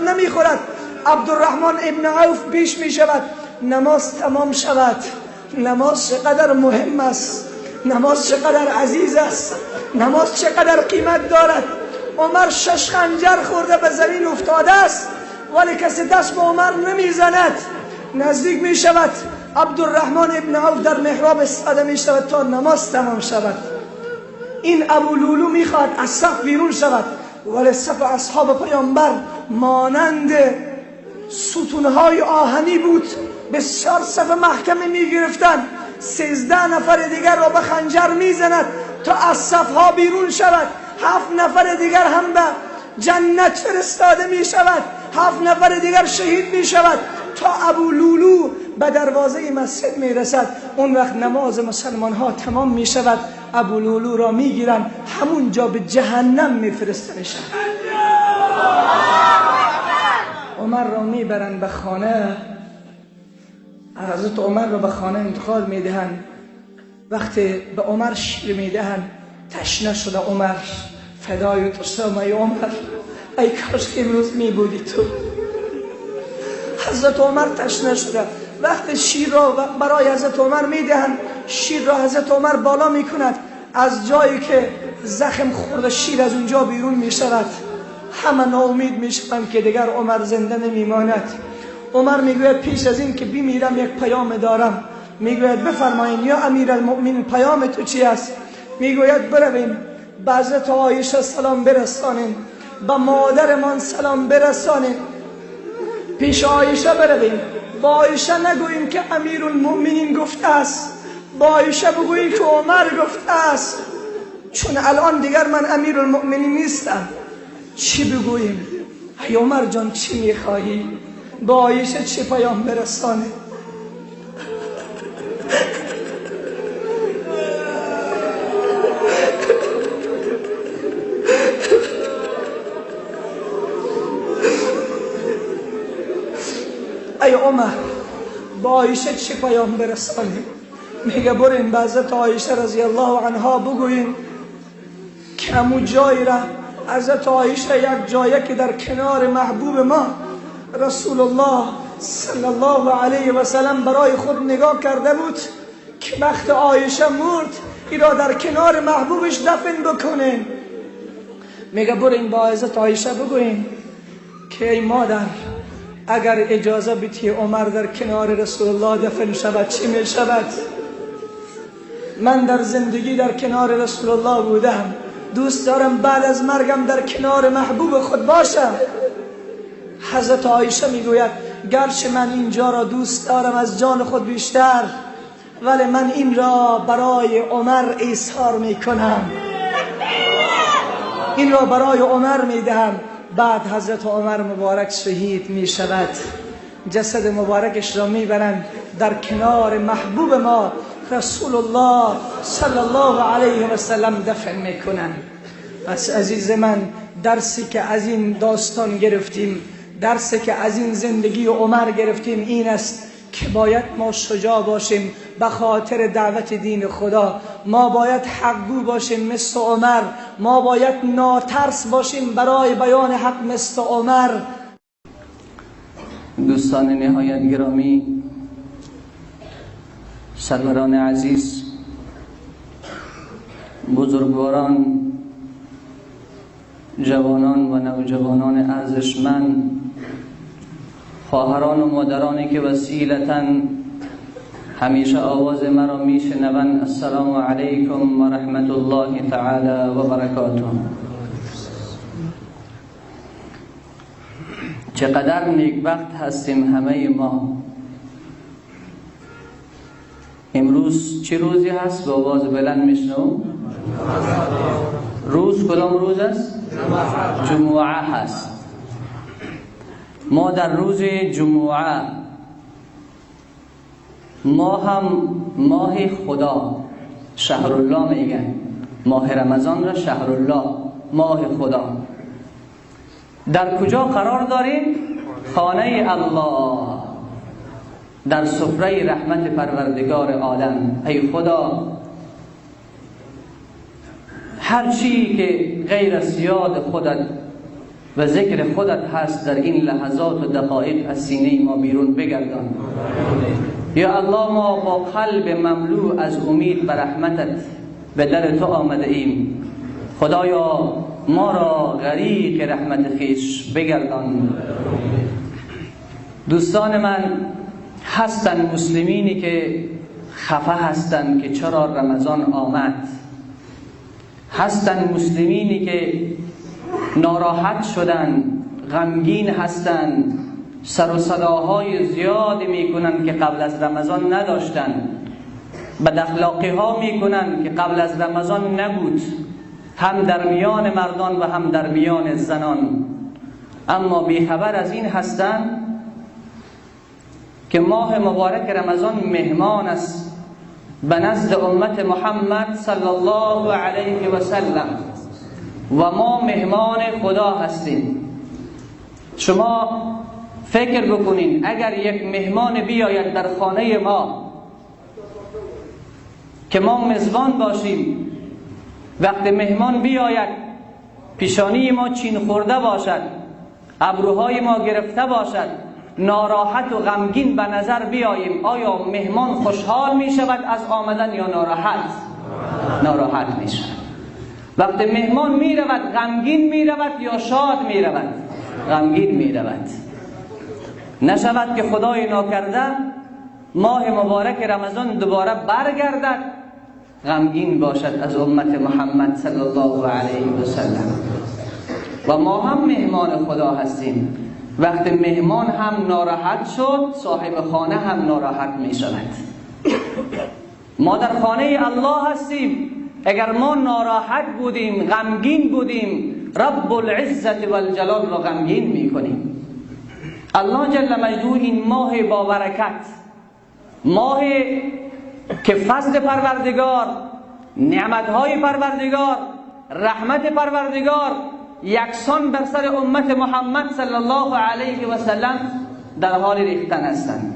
نمیخورد. عبدالرحمن ابن عوف پیش میشود، نماز تمام شود. نماز چقدر مهم است، نماز چقدر عزیز است، نماز چقدر قیمت دارد. عمر 6 خنجر خورده به زمین افتاده است، ولی کسی دست به عمر نمیزند. نزدیک می شود، عبدالرحمن ابن عوف در محراب استاده می شود تا نماز تمام شود. این ابو لولو میخواد از صف بیرون شود، ولی صف اصحاب پیامبر مانند ستونهای آهنی بود، بسیار صف محکمه میگرفتن. 13 نفر دیگر را به خنجر میزند تا از صفها بیرون شود. 7 نفر دیگر هم به جنت فرستاده می شود، 7 نفر دیگر شهید می شود تا ابو لولو به دروازه مسجد می رسد. اون وقت نماز مسلمان ها تمام می شود. ابو لولو را می گیرن، همونجا به جهنم می فرستنشن. عمر را می برن به خانه، حضرت عمر را به خانه انتقال می دهن. وقتی به عمر شیر می دهن، تشنه شده عمر، فدای تو شم ای عمر، ای کاش که امروز می بودی تو. حضرت عمر تشنه شده. وقت شیر را برای حضرت عمر میدهند، شیر را حضرت عمر بالا میکند، از جایی که زخم خورده شیر از اونجا بیرون میشود. همه ناامید میشوند که دیگر عمر زنده نمیماند. عمر میگوید پیش از این که بمیرم یک پیام دارم. میگوید بفرمایین یا امیرالمؤمنین، پیام تو چی است؟ میگوید برویم به حضرت عایشه سلام برسانیم، به مادرمان سلام برسانیم، پیش عایشه برویم، با عایشه نگوییم که امیرالمؤمنین گفته است، با عایشه بگوییم که عمر گفته است، چون الان دیگر من امیرالمؤمنین نیستم. چی بگوییم؟ ای عمر جان چی میخواهی؟ با عایشه چی پیام برسانه؟ ای عمر با عایشه چی پیام برسانه؟ میگه برین به حضرت عایشه رضی الله عنها بگویین که امو جایی را حضرت عایشه یک جایی که در کنار محبوب ما رسول الله صلی الله علیه و سلم برای خود نگاه کرده بود که وقت عایشه مرد ای را در کنار محبوبش دفن بکنه. میگه برین با حضرت عایشه بگویین که ای مادر اگر اجازه بدی عمر در کنار رسول الله دفن شود چی می شود؟ من در زندگی در کنار رسول الله بودم، دوست دارم بعد از مرگم در کنار محبوب خود باشم. حضرت عایشه میگوید گرچه من اینجا را دوست دارم از جان خود بیشتر، ولی من این را برای عمر ایثار میکنم، این را برای عمر میدهم. بعد حضرت عمر مبارک شهید میشود، جسد مبارکش را میبرند در کنار محبوب ما رسول الله صلی الله علیه و سلم دفن میکنن. پس عزیز من، درسی که از این داستان گرفتیم، درسی که از این زندگی عمر گرفتیم این است که باید ما شجاع باشیم به خاطر دعوت دین خدا. ما باید حقگو باشیم مثل عمر، ما باید ناترس باشیم برای بیان حق مثل عمر. دوستان نهایت گرامی، سروران عزیز، بزرگواران، جوانان و نوجوانان ارزشمند، خواهران و مادرانی که وسیلتاً همیشه آواز مرا میشنوند، السلام علیکم و رحمت الله تعالی و برکاته. چقدر نیکبخت هستیم همه ما. امروز چه روزی هست؟ با آواز بلند میشنوم. روز کدام روز است؟ جمعه هست. ما در روز جمعه، ما هم ماه خدا، شهرالله میگن، ماه رمضان را شهرالله، ماه خدا. در کجا قرار داریم؟ خانه الله، در سفره رحمت پروردگار عالم. ای خدا، هر چی که غیر از یاد خودت و ذکر خودت هست در این لحظات و دقایق از سینه ما بیرون بگردان. یا الله، ما با قلب مملو از امید و رحمتت به در تو آمده ایم. خدایا ما را غریق رحمت خویش بگردان. دوستان من، هستن مسلمینی که خفه هستن که چرا رمضان آمد، هستن مسلمینی که ناراحت شدن، غمگین هستن، سر و صداهای زیاد میکنن که قبل از رمضان نداشتن، بد اخلاقی ها میکنن که قبل از رمضان نبود، هم در میان مردان و هم در میان زنان. اما بیخبر از این هستند که ماه مبارک رمضان مهمان است به نزد امت محمد صلی الله علیه و سلم و ما مهمان خدا هستیم. شما فکر بکنین اگر یک مهمان بیاید در خانه ما که ما مزبان باشیم، وقتی مهمان بیاید پیشانی ما چین خورده باشد، ابروهای ما گرفته باشد، ناراحت و غمگین به نظر بیاییم، آیا مهمان خوشحال می شود از آمدن یا ناراحت؟ ناراحت می شود. وقتی مهمان می رود غمگین می رود یا شاد می رود؟ غمگین می رود. نشود که خدای ناکرده ماه مبارک رمضان دوباره برگردد غمگین باشد از امت محمد صلی الله علیه و سلم. و ما هم مهمان خدا هستیم. وقتی مهمان هم ناراحت شد، صاحب خانه هم ناراحت می شود. ما در خانه الله هستیم. اگر ما ناراحت بودیم، غمگین بودیم، رب العزت والجلال را غمگین می کنیم. الله جل مجده این ماه با برکت، ماه که فضل پروردگار، نعمتهای پروردگار، رحمت پروردگار یکسان بر سر امت محمد صلی الله علیه و سلم در حال ریختن هستند.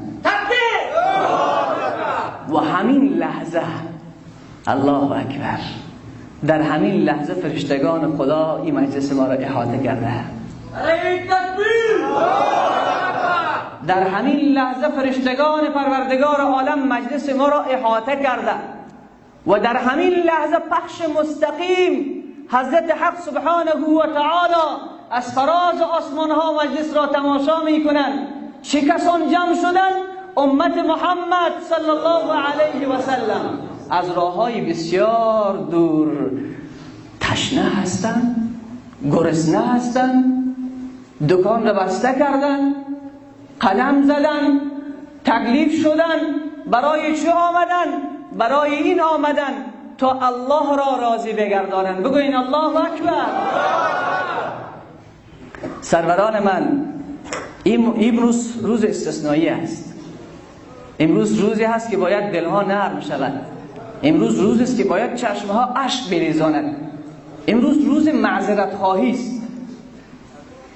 و همین لحظه، الله اکبر، در همین لحظه فرشتگان خدا این مجلس ما را احاطه کرده. در همین لحظه فرشتگان پروردگار عالم مجلس ما را احاطه کرده و در همین لحظه پخش مستقیم حضرت حق سبحانه و تعالی از فراز آسمان ها مجلس را تماشا می کنند. چه کسان جمع شدند؟ امت محمد صلی الله علیه و سلم. از راههای بسیار دور تشنه هستند، گرسنه هستند، دکان را بسته کردند، قدم زدن، تکلیف شدن. برای چه آمدن؟ برای این آمدن تا الله را راضی بگردانند. بگوین الله اکبر. سروران من، امروز روز استثنایی است. امروز روزی هست که باید دلها نرم شود. امروز روزی است که باید چشمها اشک بریزاند. امروز روز معذرت خواهی است.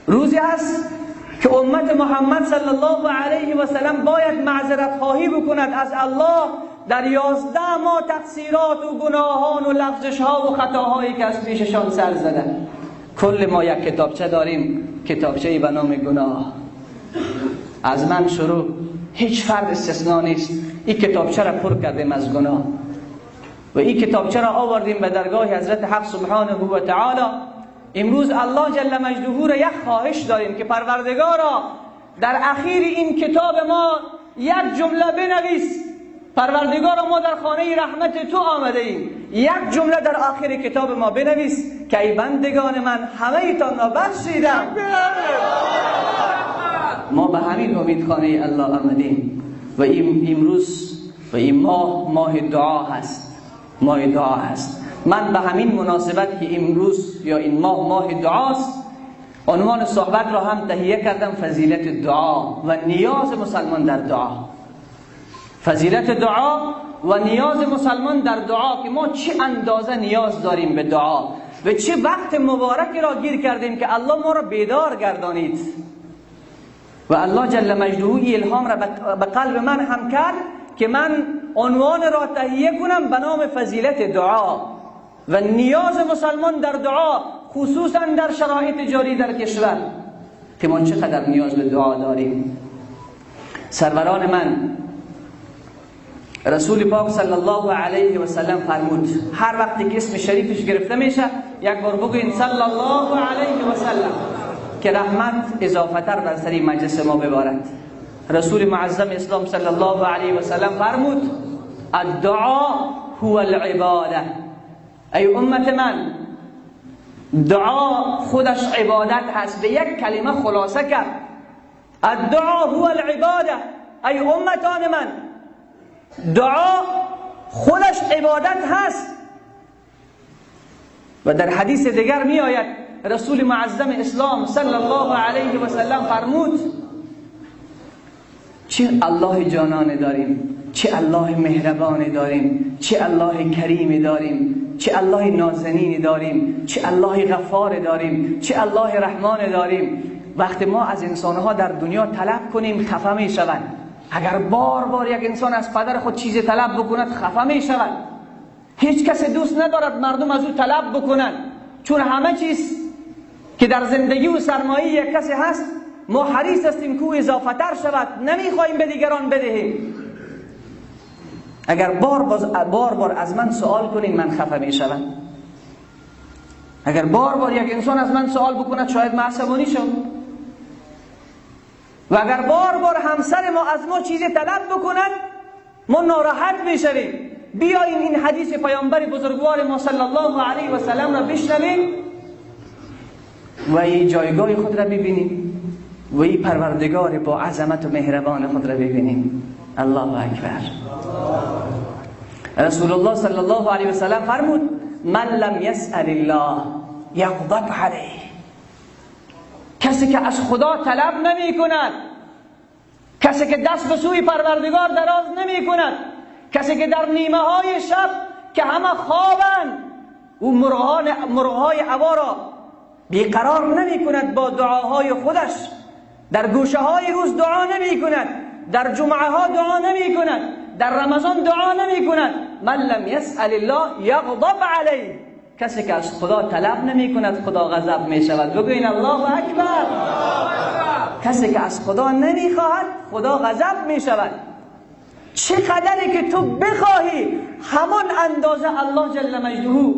روزی است که امت محمد صلی الله علیه و سلم باید معذرت خواهی بکند از الله در 11 ماه تقصیرات و گناهان و لغزش ها و خطاهایی که از پیششان سر زدن. کل ما یک کتابچه داریم، کتابچه‌ای به نام گناه. از من شروع، هیچ فرد استثنا نیست. این کتابچه را پر کردیم از گناه و این کتابچه را آوردیم به درگاه حضرت حق سبحانه و تعالی. امروز الله جل مجده را یک خواهش داریم که پروردگارا در اخیر این کتاب ما یک جمله بنویس. پروردگارا ما در خانه رحمت تو آمده ایم، یک جمله در آخر کتاب ما بنویس که ای بندگان من همه تان را بخشیدم. ما به همین امید خانه الله آمدیم و امروز و این ماه، ماه دعا هست. ماه دعا هست. من به همین مناسبت که امروز یا این ماه ماه دعاست، عنوان صحبت را هم تهیه کردم: فضیلت دعا و نیاز مسلمان در دعا. فضیلت دعا و نیاز مسلمان در دعا، که ما چه اندازه نیاز داریم به دعا و چه وقت مبارکی را گیر کردیم که الله ما را بیدار گردانید. و الله جل مجده الهام را به قلب من هم کرد که من عنوان را تهیه کنم به نام فضیلت دعا و نیاز مسلمان در دعا، خصوصا در شرایط جاری در کشور که ما چقدر نیاز به دعا داریم. سروران من، رسول پاک صلی الله علیه و سلم فرمود، هر وقتی که اسم شریفش گرفته میشه یک بار بگوین صلی الله علیه و سلم که رحمت اضافه تر بر سر مجلس ما ببارد. رسول معظم اسلام صلی الله علیه و سلم فرمود: الدعاء هو العباده. ای امت من، دعا خودش عبادت هست. به یک کلمه خلاصه کرد: الدعاء هو العباده. ای امتان من، دعا خودش عبادت هست. و در حدیث دیگر می آید رسول معظم اسلام صلی الله علیه و سلم فرمود: چه الله جانانه داریم، چه الله مهربان داریم، چه الله کریم داریم، چه الله نازنین داریم، چه الله غفار داریم، چه الله رحمان داریم. وقتی ما از انسانها در دنیا طلب کنیم خفه می شوند. اگر بار بار یک انسان از پدر خود چیزی طلب بکند خفه می شود. هیچ کس دوست ندارد مردم از او طلب بکنند، چون همه چیز که در زندگی و سرمایه یک کسی هست، ما حریص هستیم که او اضافه تر شود، نمیخواهیم به دیگران بدهیم. اگر بار بار از من سوال کنین من خفه میشوم. اگر بار بار یک انسان از من سوال بکند شاید من عصبانی شم. و اگر بار بار همسر ما از ما چیزی طلب بکند ما ناراحت میشویم. بیاییم این حدیث پیامبر بزرگوار ما صلی الله علیه و سلم را بشنویم و این جایگاه خود را ببینیم و این پروردگار با عظمت و مهربان خود را ببینیم. الله اکبر. رسول الله صلی الله علیه و سلم فرمود من لم یسأل الله یغضب علیه. کسی که از خدا طلب نمی کند، کسی که دست به سوی پروردگار دراز نمی کند، کسی که در نیمه های شب که همه خوابند او مرغهای هوا را بیقرار نمی کند با دعاهای خودش، در گوشه های روز دعا نمی کند، در جمعه ها دعا نمی کند، در رمضان دعا نمی کند. من لم یسأل الله یغضب علیه. کسی که از خدا طلب نمی کند خدا غضب می شود. بگوین الله اکبر. کسی که از خدا نمی خواهد خدا غضب می شود. چه قدری که تو بخواهی همان اندازه الله جل مجده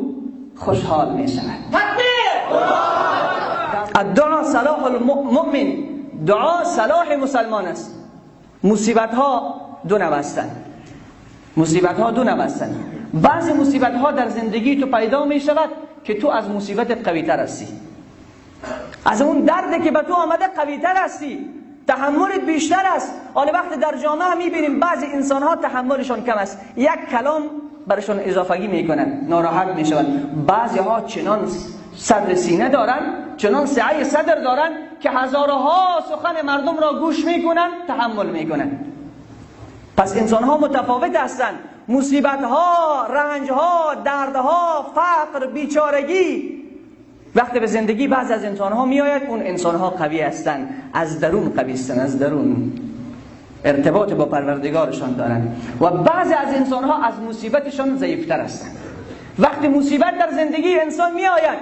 خوشحال می شود. الدعا صلاح المؤمن. دعا صلاح مسلمان است. مصیبت ها دو نوع هستند. مصیبت ها دو نوع هستند. بعضی مصیبت ها در زندگی تو پیدا می شود که تو از مصیبتت قوی تر هستی، از اون دردی که به تو آمده قوی تر هستی، تحملت بیشتر است. حالا وقتی در جامعه می بینیم بعضی انسان ها تحملشان کم است، یک کلام برشان اضافگی می کنند، ناراحت می شوند. بعضی ها چنان صدر سینه دارند، چنان سعه صدر دارند که هزارها سخن مردم را گوش می کنند، تحمل می کنند. پس انسان ها متفاوت هستند. مصیبت ها، رنج ها، دردها، فقر، بیچارگی وقتی به زندگی بعض از انسان ها می آید، اون انسان ها قوی هستند، از درون قوی هستند، از درون ارتباط با پروردگارشان دارند. و بعضی از انسان ها از مصیبتشان ضعیفتر هستند. وقتی مصیبت در زندگی انسان می آید،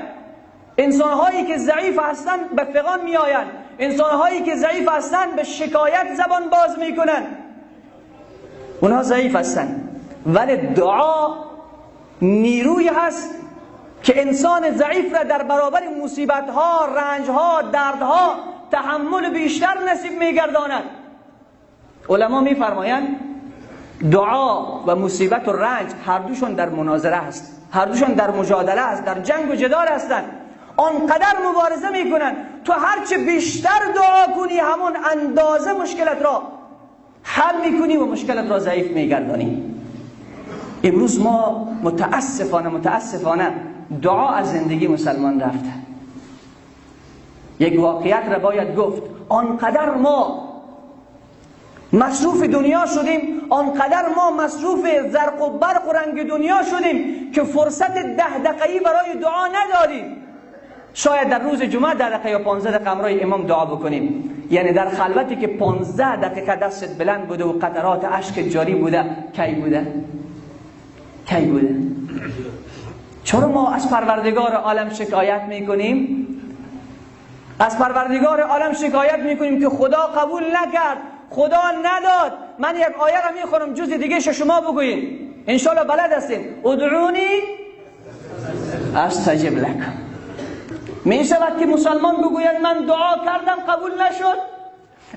انسان هایی که ضعیف هستند به فغان می آیند، انسان هایی که ضعیف هستند به شکایت زبان باز می کنند، اونها ضعیف هستند. ولی دعا نیروی هست که انسان ضعیف را در برابر مصیبت ها، رنج ها، دردها تحمل بیشتر نصیب میگرداند. علما میفرمایند دعا و مصیبت و رنج هر دوشون در مناظره هست، هر دوشون در مجادله هست، در جنگ و جدال هستند. آنقدر مبارزه میکنند، تو هرچه بیشتر دعا کنی همون اندازه مشکلت را حل میکنی و مشکلت را ضعیف میگردانی. امروز ما متاسفانه دعا از زندگی مسلمان رفته. یک واقعیت را باید گفت، آنقدر ما مصروف دنیا شدیم، آنقدر ما مصروف زرق و برق و رنگ دنیا شدیم که فرصت 10 دقیقه‌ای برای دعا نداریم. شاید در روز جمعه 10 دقیقه یا 15 دقیقه همراه امام دعا بکنیم. یعنی در خلوتی که 15 دقیقه دستت بلند بوده و قطرات اشک جاری بوده، کی بوده؟ کی بوده؟ چرا ما از پروردگار عالم شکایت میکنیم؟ از پروردگار عالم شکایت میکنیم که خدا قبول نکرد، خدا نداد. من یک آیه را میخونم، جز دیگه شما بگویین انشالله بلد هستین. ادعونی استجب لکم. می شود که مسلمان بگوید من دعا کردم قبول نشد؟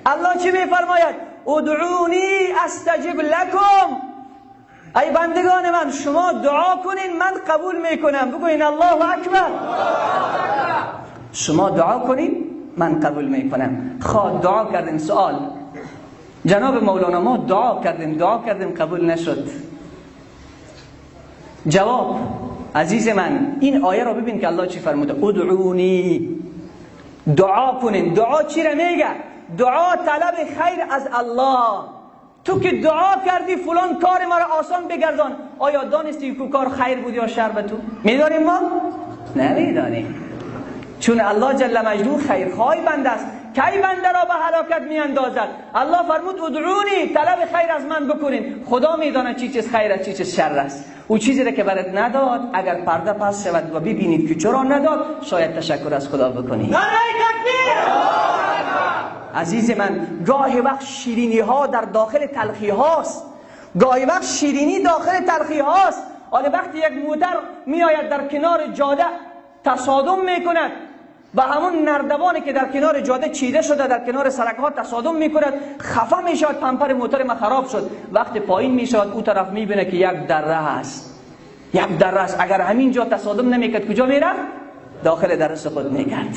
الله چی میفرماید؟ ادعونی استجب لکم. ای بندگان من، شما دعا کنین من قبول میکنم. بگوین الله اکبر. شما دعا کنین من قبول میکنم. خواه دعا کردین، سوال جناب مولانا، ما دعا کردیم قبول نشد. جواب عزیز من، این آیه را ببین که الله چی فرموده. ادعونی، دعا کنین. دعا چی را میگه؟ دعا طلب خیر از الله. تو که دعا کردی فلان کار مرا آسان بگردان، آیا دانستی که کار خیر بود یا شر به تو؟ میدانیم ما؟ نمیدانیم. چون الله جل مجدوه خیرخواه بنده است. کی بنده را به هلاکت میاندازد؟ الله فرمود ادعونی، طلب خیر از من بکنین. خدا میداند چی چیز خیر است، چی چیز شر است. او چیزی را که برات نداد، اگر پرده پس شود و ببینید که چرا نداد، شاید تشکر از خدا بکنید. عزیز من، گاهی وقت شیرینی ها در داخل تلخی هاست، گاهی وقت شیرینی داخل تلخی هاست. حالا وقتی یک موتر میآید در کنار جاده تصادم میکند و همون نردبانی که در کنار جاده چیده شده در کنار سرک ها تصادم میکند، خفه میشود، پمپر موتر ما خراب شد. وقتی پایین میشود او طرف میبینه که یک دره هست، یک دره است. اگر همینجا تصادم نمیکرد کجا میرفت؟ داخل دره سقوط میکرد.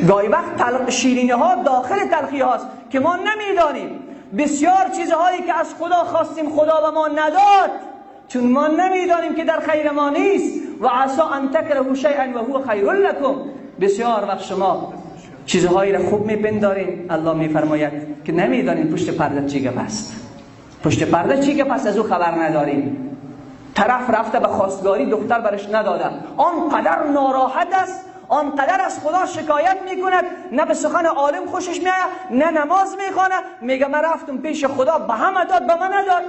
گاهی وقت شیرینی ها داخل تلخی هاست که ما نمیدانیم. بسیار چیزهایی که از خدا خواستیم خدا به ما نداد، چون ما نمیدانیم که در خیر ما نیست. و عسى ان تکرهوا شیئا و هو خیر لکم. بسیار وقت شما چیزهایی را خوب میپندارین، الله میفرماید که نمیدانین پشت پرده چی گپ است، پشت پرده چی گپ است، از او خبر نداریم. طرف رفته به خواستگاری، دختر برش نداده، آنقدر ناراحت است، آنقدر از خدا شکایت میکند، نه به سخن عالم خوشش میآید، نه نماز میخوانه. میگه من رفتم پیش خدا، به همه داد، به من نداد.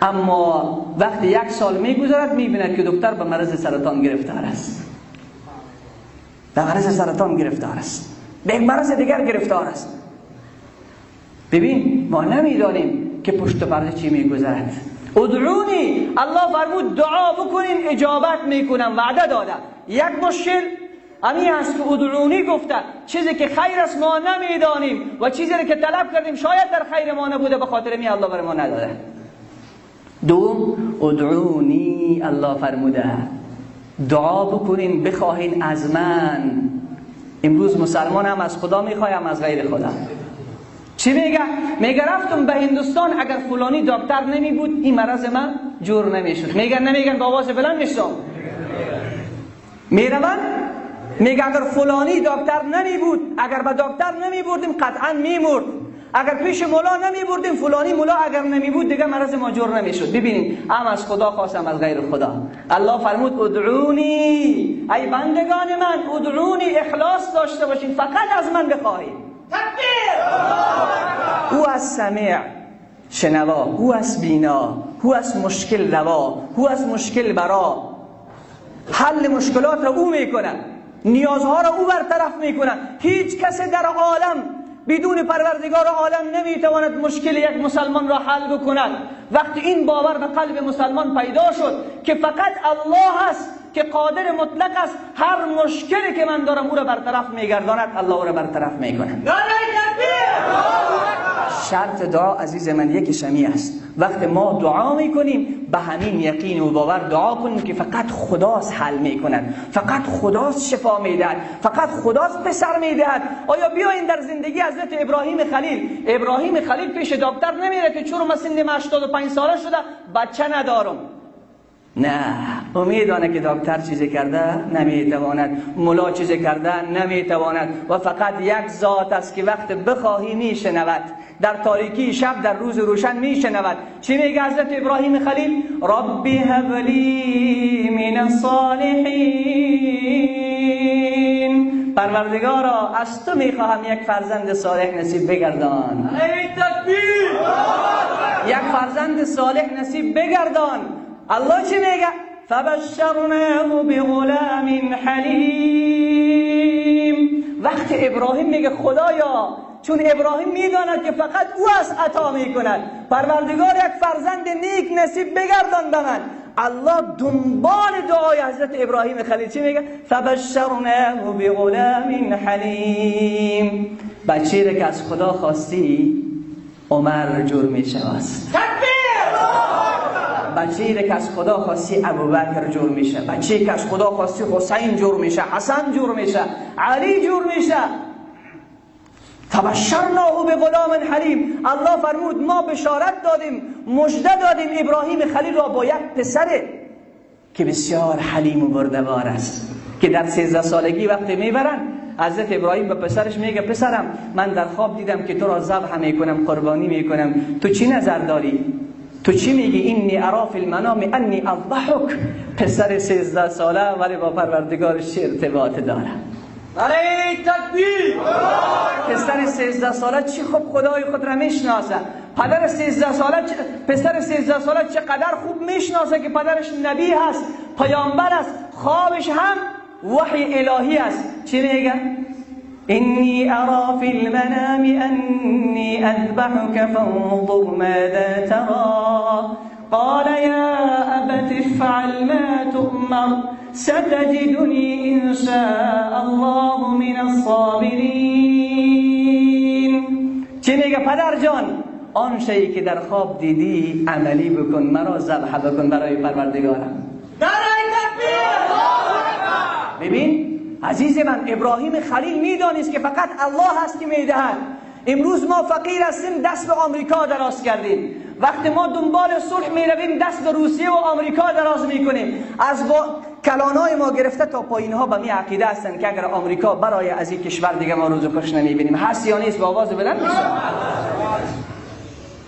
اما وقتی یک سال میگذرد میبیند که دکتر به مرض سرطان گرفتار است، به مرض سرطان گرفتار است، به یک مرض دیگر گرفتار است. ببین ما نمیدانیم که پشت پرده چی میگذرد. ادعونی، الله فرمود دعا بکنین اجابت میکنم، وعده داده. یک مشکل امی هست که ادعونی گفته، چیزی که خیر است ما نمیدانیم و چیزی که طلب کردیم شاید در خیر ما نبوده، به خاطر می الله بر ما نداده. دوم، ادعونی، الله فرموده دعا بکنین، بخواهین از من. امروز مسلمان هم از خدا میخواه هم از غیر خدا. چی میگه؟ میگه رفتم به هندوستان، اگر فلانی دکتر نمی بود این مرض من جور نمیشد. میگن نمیگن با آواز بلند میشم میروند. میگه اگر فلانی دکتر نمی بود، اگر به دکتر نمی بردیم قطعا میمرد، اگر پیش مولا نمی بردیم فلانی مولا اگر نمی بود دیگه مرض ما جور نمی شد. ببینید هم از خدا خواستم از غیر خدا. الله فرمود ادعونی، ای بندگان من، ادعونی، اخلاص داشته باشین، فقط از من بخواهید. او از سمیع شنوا، او از بینا، او از مشکل روا، او از مشکل برا. حل مشکلات را او میکنه، نیازها را او برطرف میکنه. هیچ کس در عالم بدون پروردگار عالم نمیتواند مشکل یک مسلمان را حل بکند. وقتی این باور به قلب مسلمان پیدا شد که فقط الله است که قادر مطلق است، هر مشکلی که من دارم او را برطرف میگرداند، الله او را برطرف میکند. شرط دعا عزیز من یکی شمی است. وقتی ما دعا میکنیم به همین یقین و باور دعا کنیم که فقط خداست حل میکند، فقط خداست شفا میدهد، فقط خداست پسر میدهد. آیا بیاین در زندگی حضرت ابراهیم خلیل، ابراهیم خلیل پیش دکتر نمیره که چون من سنم 85 ساله شده بچه ندارم. نه، امیدانه که دکتر چیزی کرده نمیتواند، ملا چیزی کرده نمیتواند، و فقط یک ذات است که وقت بخواهی میشنود، در تاریکی شب در روز روشن میشنود. چی میگه حضرت ابراهیم خلیل؟ ربی هب لی من الصالحین، پروردگارا از تو میخواهم یک فرزند صالح نصیب بگردان. ای تکبیر! یک فرزند صالح نصیب بگردان. الله چی میگه؟ فبشرناه بغلام حلیم. وقتی ابراهیم میگه خدایا، چون ابراهیم میداند که فقط او از عطا میکند، پروردگار یک فرزند نیک نصیب بگردان به من. الله دنبال دعای حضرت ابراهیم خلیل چی میگه؟ فبشرناه بغلام حلیم. بچه را که از خدا خواستی عمر جور میشود. بچه‌ای که از خدا خواستی ابوبکر جور میشه، بچه‌ای که از خدا خواستی حسین جور میشه، حسن جور میشه، علی جور میشه. فبشرناه بغلام حلیم. الله فرمود ما بشارت دادیم، مژده دادیم ابراهیم خلیل را با یک پسر که بسیار حلیم و بردبار است، که در 13 سالگی وقتی میبرن حضرت ابراهیم به پسرش میگه پسرم من در خواب دیدم که تو را ذبح میکنم، قربانی میکنم، تو چی نظر داری؟ تو چی میگی؟ اینی ارا فی المنام انی اذبحک. پسر 13 ساله ولی با پروردگارش چه ارتباط داره؟ نعره تکبیر. پسر 13 ساله چی خوب خدای خود را میشناسه. پدر 13 ساله، پسر 13 ساله چقدر خوب میشناسه که پدرش نبی هست، پیامبر است، خوابش هم وحی الهی است. چی میگه؟ إني أرى في المنام أني أذبحك فانظر ماذا ترى قال يا أبت افعل ما تؤمر ستجدني إن شاء الله من الصابرين. چی میگه پدر جان؟ آن شیء که در خواب دیدی عملی بکن، مرا ذبح بکن برای پروردگارم. ببین عزیز من، ابراهیم خلیل میدانست که فقط الله هست که میدهد. امروز ما فقیر هستیم، دست به آمریکا دراز کردیم. وقتی ما دنبال صلح میرویم، دست به روسیه و آمریکا دراز میکنیم. از با کلانای ما گرفته تا پایینها به می عقیده هستند که اگر آمریکا برای از این کشور دیگه ما روز خوش نمیبینیم. هست یا نیست؟ با آواز بلند میشه.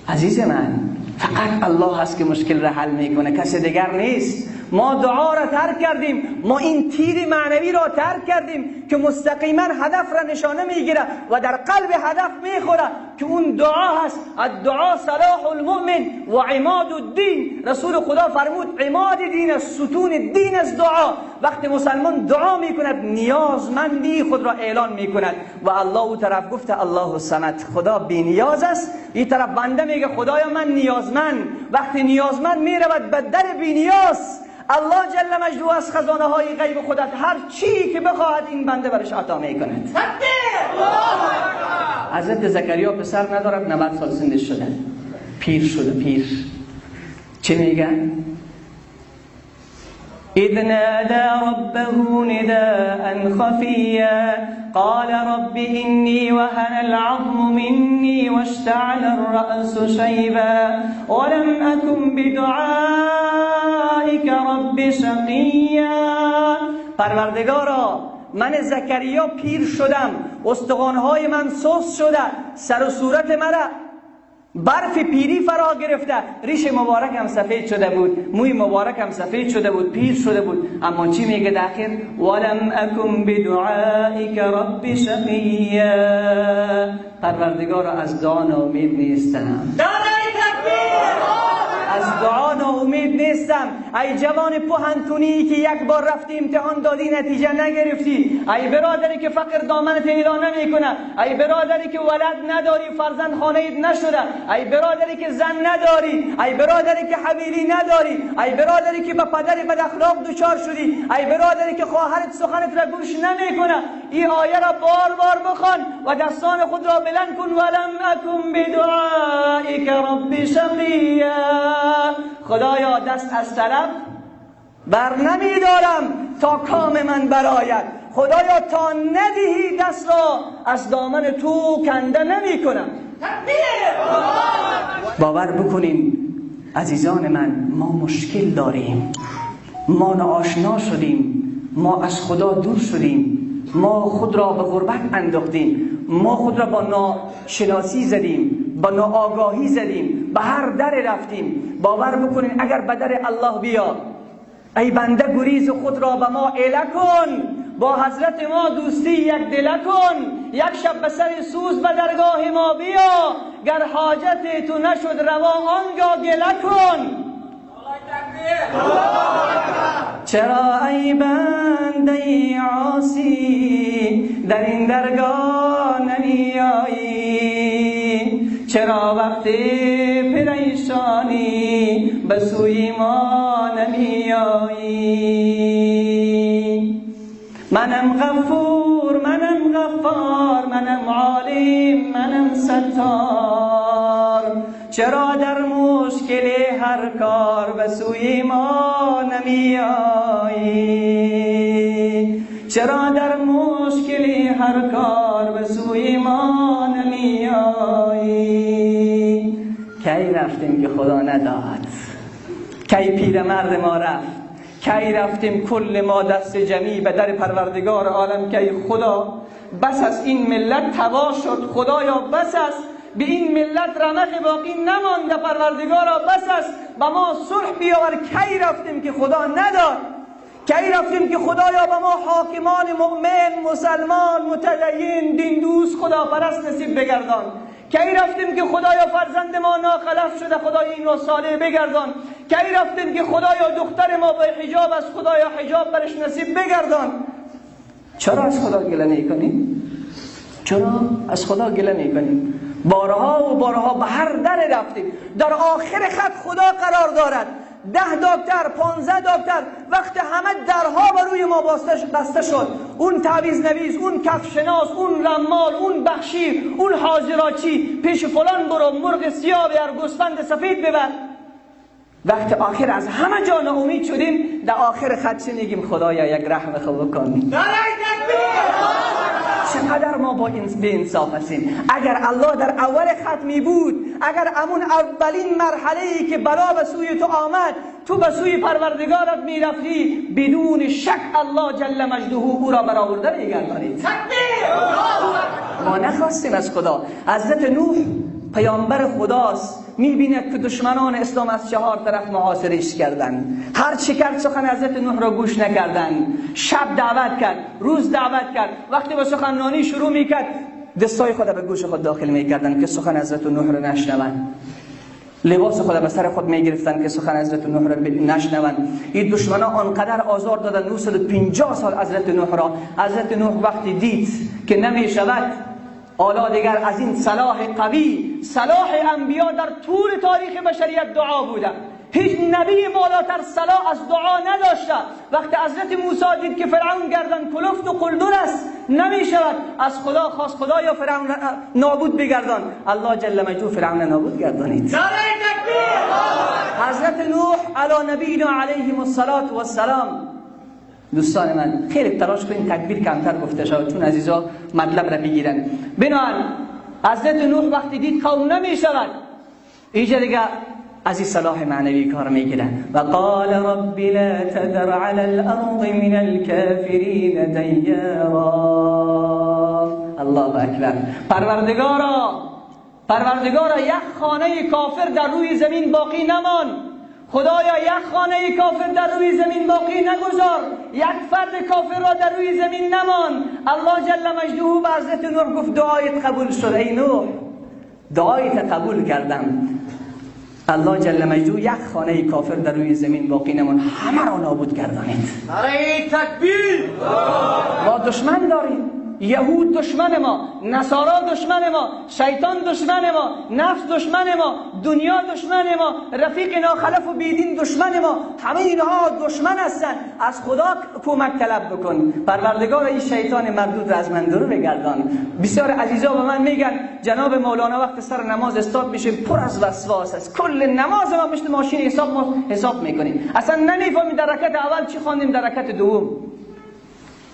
عزیز من، فقط الله هست که مشکل را حل میکنه، کس دیگر نیست. ما دعا را ترک کردیم، ما این تیر معنوی را ترک کردیم که مستقیما هدف را نشانه میگیره و در قلب هدف میخوره که اون دعا هست. الدعا صلاح المؤمن و عماد الدین. رسول خدا فرمود عماد دین است، ستون دین است دعا. وقتی مسلمان دعا میکند نیازمندی خود را اعلان میکند و الله او طرف گفته الله الصمد، خدا بی نیاز است. این طرف بنده میگه خدایا من نیازمند. وقتی نیازمند میرود به در بی نیاز، الله جل مجدوه از خزانه های غیب خودت هر چی که بخواهد این بنده برش عطا میکند. حضرت زکریا پسر ندارد، 90 سال سنش شده، پیر شده، پیر. چی میگه؟ إذ نادى ربه نداء خفيا قال رب إني وهن العظم مني واشتعل الرأس شيبا ولم أكن بدعائك رب شقيا. پروردگارا من زکریا پیر شدم، استخوان‌های من سست شده، سر و صورت مرا برف پیری فرا گرفته، ریش مبارکم سفید شده بود، موی مبارکم سفید شده بود، پیر شده بود. اما چی میگه داخل؟ ولم اکن بدعائک رب شقیا. پروردگارا از دعا ناامید نیستم، از دعا ناامید نیستم. ای جوان پوهنتونی که یک بار رفتی امتحان دادی نتیجه نگرفتی، ای برادری که فقر دامنت پیدا نمیکنه، ای برادری که ولد نداری، فرزند خانه‌ات نشده، ای برادری که زن نداری، ای برادری که حویلی نداری، ای برادری که به پدر بد اخلاق دچار شدی، ای برادری که خواهرت سخنت را گوش نمیکنه، این آیه را بار بار بخوان و دستان خود را بلند کن. ولم اکن بدعائک رب شقیا. خدایا دست از طلب بر نمیدارم تا کام من براید، خدایا تا ندهی دست را از دامن تو کنده نمی کنم. باور بکنین عزیزان من، ما مشکل داریم، ما ناآشنا شدیم، ما از خدا دور شدیم، ما خود را به غربت انداختیم، ما خود را با ناشناسی زدیم، با ناآگاهی زدیم، به هر در رفتیم. باور بکنین اگر به در الله بیا، ای بنده گریز خود را به ما اله کن، با حضرت ما دوستی یک دله کن، یک شب به سر سوز به درگاه ما بیا، گر حاجت تو نشد روا آنگاه گله کن. چرا ای بنده عاصی در این درگاه نمیایی؟ چرا وقتی پریشانی به سوی ما نمیایی؟ منم غفور، منم غفار، منم عالم، منم ستار، چرا در مشکل هر کار به سوی ما نمیایی؟ چرا در مشکل هر کار به سوی ما نمیایی؟ کی رفتیم که خدا نداد؟ کی پیرمرد ما رفت؟ کی رفتیم کل ما دست جمعی به در پروردگار عالم؟ کی خدا بس از این ملت تباه شد، خدایا بس است، به این ملت رمق باقی نمانده، پروردگارا بس است، به ما صلح بیاور. کی رفتیم که خدا نداد؟ کی رفتیم که خدایا به ما حاکمان مؤمن، مسلمان، متدین، دین دوست، خداپرست نصیب بگردان. کی رفتیم که خدایا فرزند ما ناخلف شده، خدای این را صالح بگردان. کی رفتیم که خدایا دختر ما به حجاب است، خدایا حجاب برش نصیب بگردان. چرا از خدا گله میکنیم؟ چرا از خدا گله میکنیم؟ بارها و بارها به هر در رفتیم، در آخر خط خدا قرار دارد. 10 دکتر، 15 دکتر، وقت همه درها بر روی ما بسته شد. اون تعویذ نویس، اون کفشناس، اون رمال، اون بخشی، اون حاضراچی، پیش فلان برو، مرغ سیاه بیار، گوسفند سفید ببر. وقت آخر از همه جا ناامید شدیم، در آخر خط چه میگیم؟ خدایا یک رحم خوب بکن. چقدر ما با به انصاف هستیم. اگر الله در اول خط می بود، اگر امون اولین مرحله ای که بلا به سوی تو آمد، تو به سوی پروردگارت می رفتی، بدون شک الله جل مجده او را برآورده می گردانید. ما نخواستیم از خدا. حضرت نوح پیامبر خداست، میبیند که دشمنان اسلام از 4 طرف محاصرش کردن. هر چی کرد سخن حضرت نوح را گوش نکردن. شب دعوت کرد، روز دعوت کرد، وقتی به سخنرانی شروع میکرد دستای خود به گوش خود داخل میکردن که سخن حضرت نوح را نشنوند. لباس خود به سر خود میگرفتن که سخن حضرت نوح را نشنوند. این دشمنان آنقدر آزار دادن 950 سال حضرت نوح را. حضرت نوح وقتی دید که نمیشود، حالا دیگر از این صلاح قوی، صلاح انبیا در طول تاریخ بشریت دعا بوده. هیچ نبی بالاتر صلاح از دعا نداشته. وقتی حضرت موسی دید که فرعون گردن کلفت و قلدر است، نمی شود، از خدا خواست خدایا فرعون نابود بگردان. الله جل مجده فرعون نابود گردانید. حضرت نوح علی نبینا علیهم الصلاة والسلام. دوستان من خیلی تلاش کنین تکبیر کمتر گفته شود، چون عزیزا مطلب را بگیرن. بنابراین حضرت نوح وقتی دید قوم نمی شود، اینجا دیگه از این صلاح معنوی کار میگیره. و قال رب لا تذر علی الارض من الكافرین دیارا. الله اکبر. پروردگارا، پروردگارا یک خانه کافر در روی زمین باقی نمان. خدایا یک خانه کافر در روی زمین باقی نگذار، یک فرد کافر را در روی زمین نمان. الله جل مجده به حضرت نوح گفت دعایت قبول شد ای نوح، دعایت قبول کردم. الله جل مجده یک خانه کافر در روی زمین باقی نمان، همه را نابود گردانید. نعره تکبیر. ما دشمن داریم. یهود دشمن ما، نصارا دشمن ما، شیطان دشمن ما، نفس دشمن ما، دنیا دشمن ما، رفیق ناخلف و بیدین دشمن ما. همه اینها دشمن هستند. از خدا کمک طلب بکن. پروردگار این شیطان مردود را از من دور بگردان. بسیار عزیزا به من میگن جناب مولانا وقت سر نماز استاد میشه پر از وسواس است، کل نماز ما مثل ماشین حساب ما حساب میکنیم، اصلا نمیفهمیم در رکعت اول چی خواندیم، در رکعت دوم.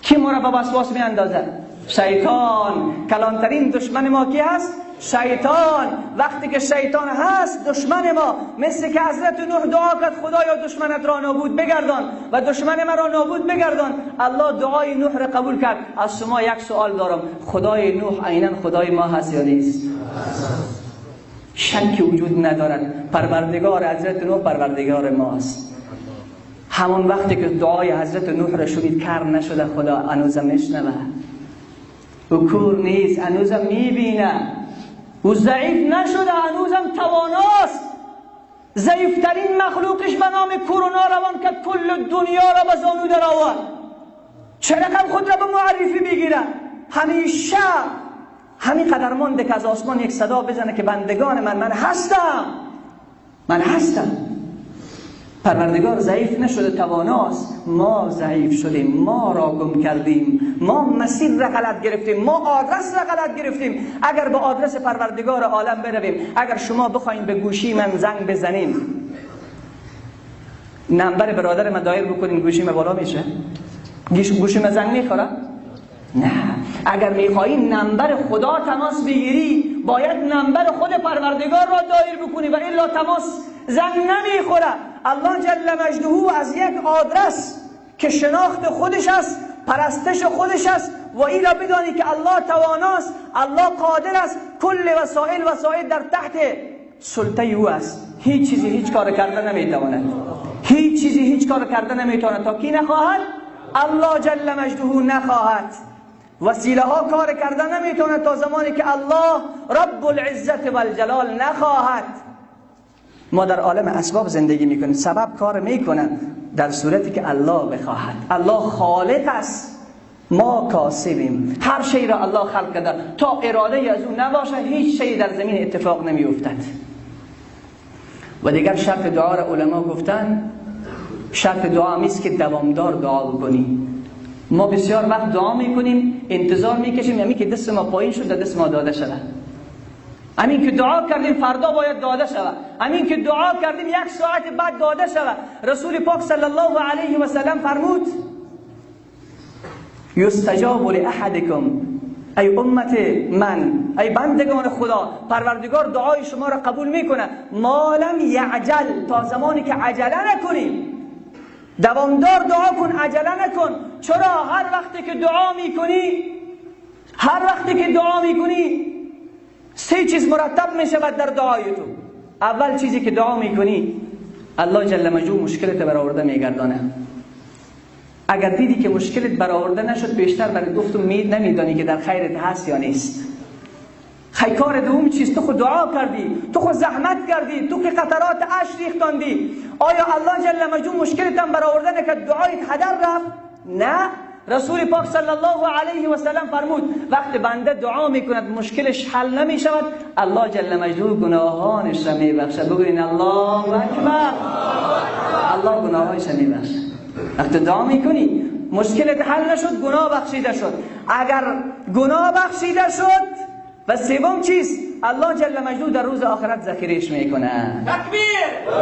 کی ما را به وسواس میاندازه؟ شیطان. کلانترین دشمن ما کی هست؟ شیطان. وقتی که شیطان هست دشمن ما، مثل که حضرت نوح دعا کرد خدایا دشمنت را نابود بگردان و دشمن مرا نابود بگردان، الله دعای نوح را قبول کرد. از شما یک سوال دارم، خدای نوح عینا خدای ما هست یا نیست؟ شکی وجود ندارد. پروردگار حضرت نوح پروردگار ما است. همون وقتی که دعای حضرت نوح را شنید کر نشده، خدا هنوزم میشنوه. او کور نیست، هنوزم میبینه. او ضعیف نشده، هنوزم تواناست. ضعیفترین مخلوقش به نام کرونا روان که کل دنیا را به زانو در آورد. چه رقم خود را به معرفی بگیره؟ همیشه همین قدر مانده که از آسمان یک صدا بزنه که بندگان من، من هستم، من هستم. پروردگار ضعیف نشده، تواناست. ما ضعیف شدیم، ما را گم کردیم، ما مسیر را غلط گرفتیم، ما آدرس را غلط گرفتیم. اگر به آدرس پروردگار عالم برویم، اگر شما بخواین به گوشی من زنگ بزنین، نمبر برادر من دایر بکنین، گوشی من بالا میشه؟ گوشی من زنگ میخوره؟ نه. اگر میخوایی نمبر خدا تماس بگیری، باید نمبر خود پروردگار را دایر بکنی و الا تماس زنگ نمیخوره. الله جل مجده از یک آدرس که شناخت خودش است، پرستش خودش است، و این را بدانی که الله تواناست، الله قادر است، کل وسائل در تحت سلطه او است. هیچ چیزی هیچ کار کرده نمیتواند، هیچ چیزی هیچ کار کرده نمیتونه تا کی نخواهد؟ الله جل مجده نخواهد. وسیله ها کار کرده نمیتونه تا زمانی که الله رب العزت و الجلال نخواهد. ما در عالم اسباب زندگی میکنیم، سبب کار میکنه در صورتی که الله بخواهد. الله خالق است، ما کاسبیم. هر شی را الله خلق کرده، تا اراده از او نباشه هیچ شی در زمین اتفاق نمیافتد. و دیگر شرط دعا را علما گفتن، شرط دعا همیست که دوامدار دعا بکنی. ما بسیار وقت دعا میکنیم، انتظار میکشیم یعنی که دست ما پایین شد دست ما داده شود. همین که دعا کردیم فردا باید داده شود، همین که دعا کردیم یک ساعت بعد داده شود. رسول پاک صلی الله علیه و سلم فرمود یستجاب لاحدکم، ای امت من، ای بندگان خدا، پروردگار دعای شما را قبول میکنه ما لم یعجل، تا زمانی که عجله نکنیم. دوامدار دعا کن، عجله نکن. چرا؟ هر وقتی که دعا میکنی، هر وقتی که دعا میکنی سه چیز مرتب میشود در دعای تو. اول چیزی که دعا میکنی الله جل مجده مشکلت برآورده میگردانه. اگر دیدی که مشکلت برآورده نشد، بیشتر برات گفتم نمیدانی که در خیرت هست یا نیست. خیکار دوم چیز، تو خود دعا کردی، تو خود زحمت کردی، تو که قطرات اشک ریختاندی، آیا الله جل مجده مشکلت هم برآورده نکرد، دعایت هدر رفت؟ نه. رسول پاک صلی الله علیه و سلم فرمود وقت بنده دعا میکند مشکلش حل نمیشود، الله جل مجده گناهانش را میبخشد. بگوین الله اکبر. الله گناهانش را میبخشد. وقت دعا میکنی مشکلت حل نشد، گناه بخشیده شد. اگر گناه بخشیده شد، و سوم چیز، الله جل مجده در روز آخرت ذخیرهش میکنه. تکبیر!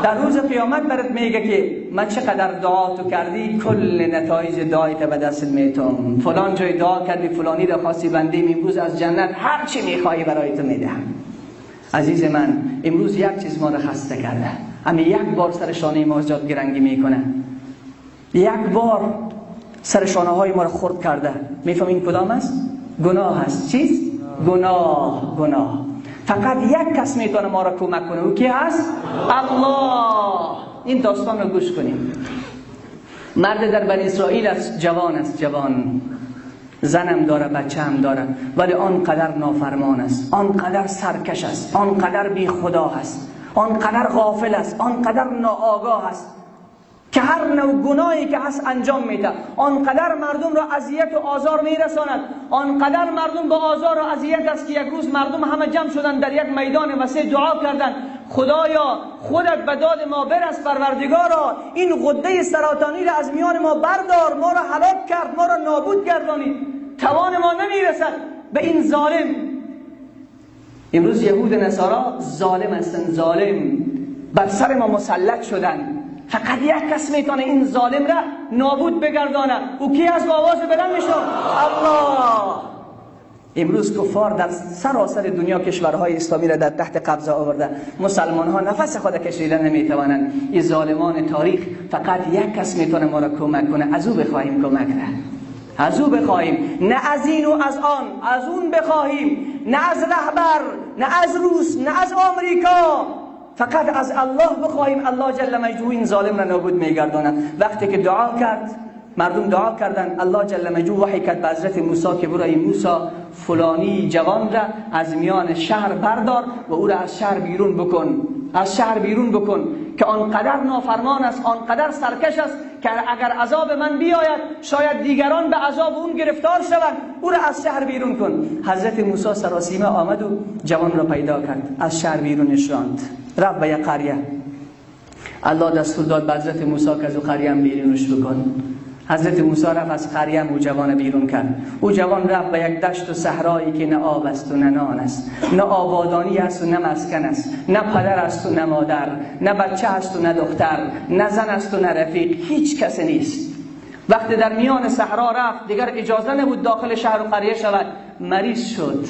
در روز قیامت برات میگه که من چقدر دعا تو کردی، کل نتایج دعایت به دست میتم. فلان جای دعا کردی، فلانی را خواستی، بنده امروز از جنت هر چی میخوای برای تو میدهم. عزیز من، امروز یک چیز ما را خسته کرده، همین یک بار سر شانه ما زیاد گرنگی میکنه، یک بار سر شانه های ما را خرد کرده. میفهمین کدام است؟ گناه است. چیز؟ گناه. گناه. فقط یک کس میتونه ما را کمک کنه، او کی هست؟ الله. این داستان رو گوش کنیم. مرد در بنی اسرائیل است، جوان است، جوان، زنم داره، بچه هم داره، ولی آنقدر نافرمان است، آنقدر سرکش است، آنقدر بی خدا است، آنقدر غافل است، آنقدر ناآگاه است که هر نوع گناهی که هست انجام میده. آنقدر مردم را اذیت و آزار میرساند، آنقدر مردم با آزار و اذیت است که یک روز مردم همه جمع شدند در یک میدان وسیع دعا کردند خدایا خودت به داد ما برس، پروردگارا این غده سرطانی را از میان ما بردار، ما را هلاک کرد، ما را نابود گردانید، توان ما نمیرسد به این ظالم. امروز یهود نصارا ظالم هستند، ظالم بر سر ما مسلط شدند. فقط یک کس میتونه این ظالم را نابود بگردانه، او کی از آواز بلند میشه؟ الله. امروز کفار در سراسر دنیا کشورهای اسلامی را در تحت قبضه آورده، مسلمان ها نفس خود کشیده نمیتوانند. این ظالمان تاریخ، فقط یک کس میتونه ما را کمک کنه، از او بخواهیم کمک را، از او بخواهیم، نه از این و از آن، از اون بخواهیم، نه از رهبر، نه از روس، نه از آمریکا، فقط از الله بخواهیم. الله جل مجده این ظالم را نابود میگرداند. وقتی که دعا کرد، مردم دعا کردن، الله جل مجده وحی کرد به حضرت موسی که برو ای موسی فلانی جوان را از میان شهر بردار و او را از شهر بیرون بکن، از شهر بیرون بکن که آنقدر نافرمان است، آنقدر سرکش است که اگر عذاب من بیاید شاید دیگران به عذاب اون گرفتار شوند، او را از شهر بیرون کن. حضرت موسی سراسیمه آمد و جوان را پیدا کرد، از شهر بیرونش راند، رفت به یک قریه. الله دستور داد به حضرت موسی که از او قریه هم بیرونش بکن. حضرت موسی رفت از قریه او جوان بیرون کرد. او جوان رفت به یک دشت و صحرایی که نه آب است و نه نان است، نه آبادانی است و نه مسکن است، نه پدر است و نه مادر، نه بچه است و نه دختر، نه زن است و نه رفیق، هیچ کس نیست. وقتی در میان صحرا رفت دیگر اجازه نبود داخل شهر و قریه شود، مریض شد.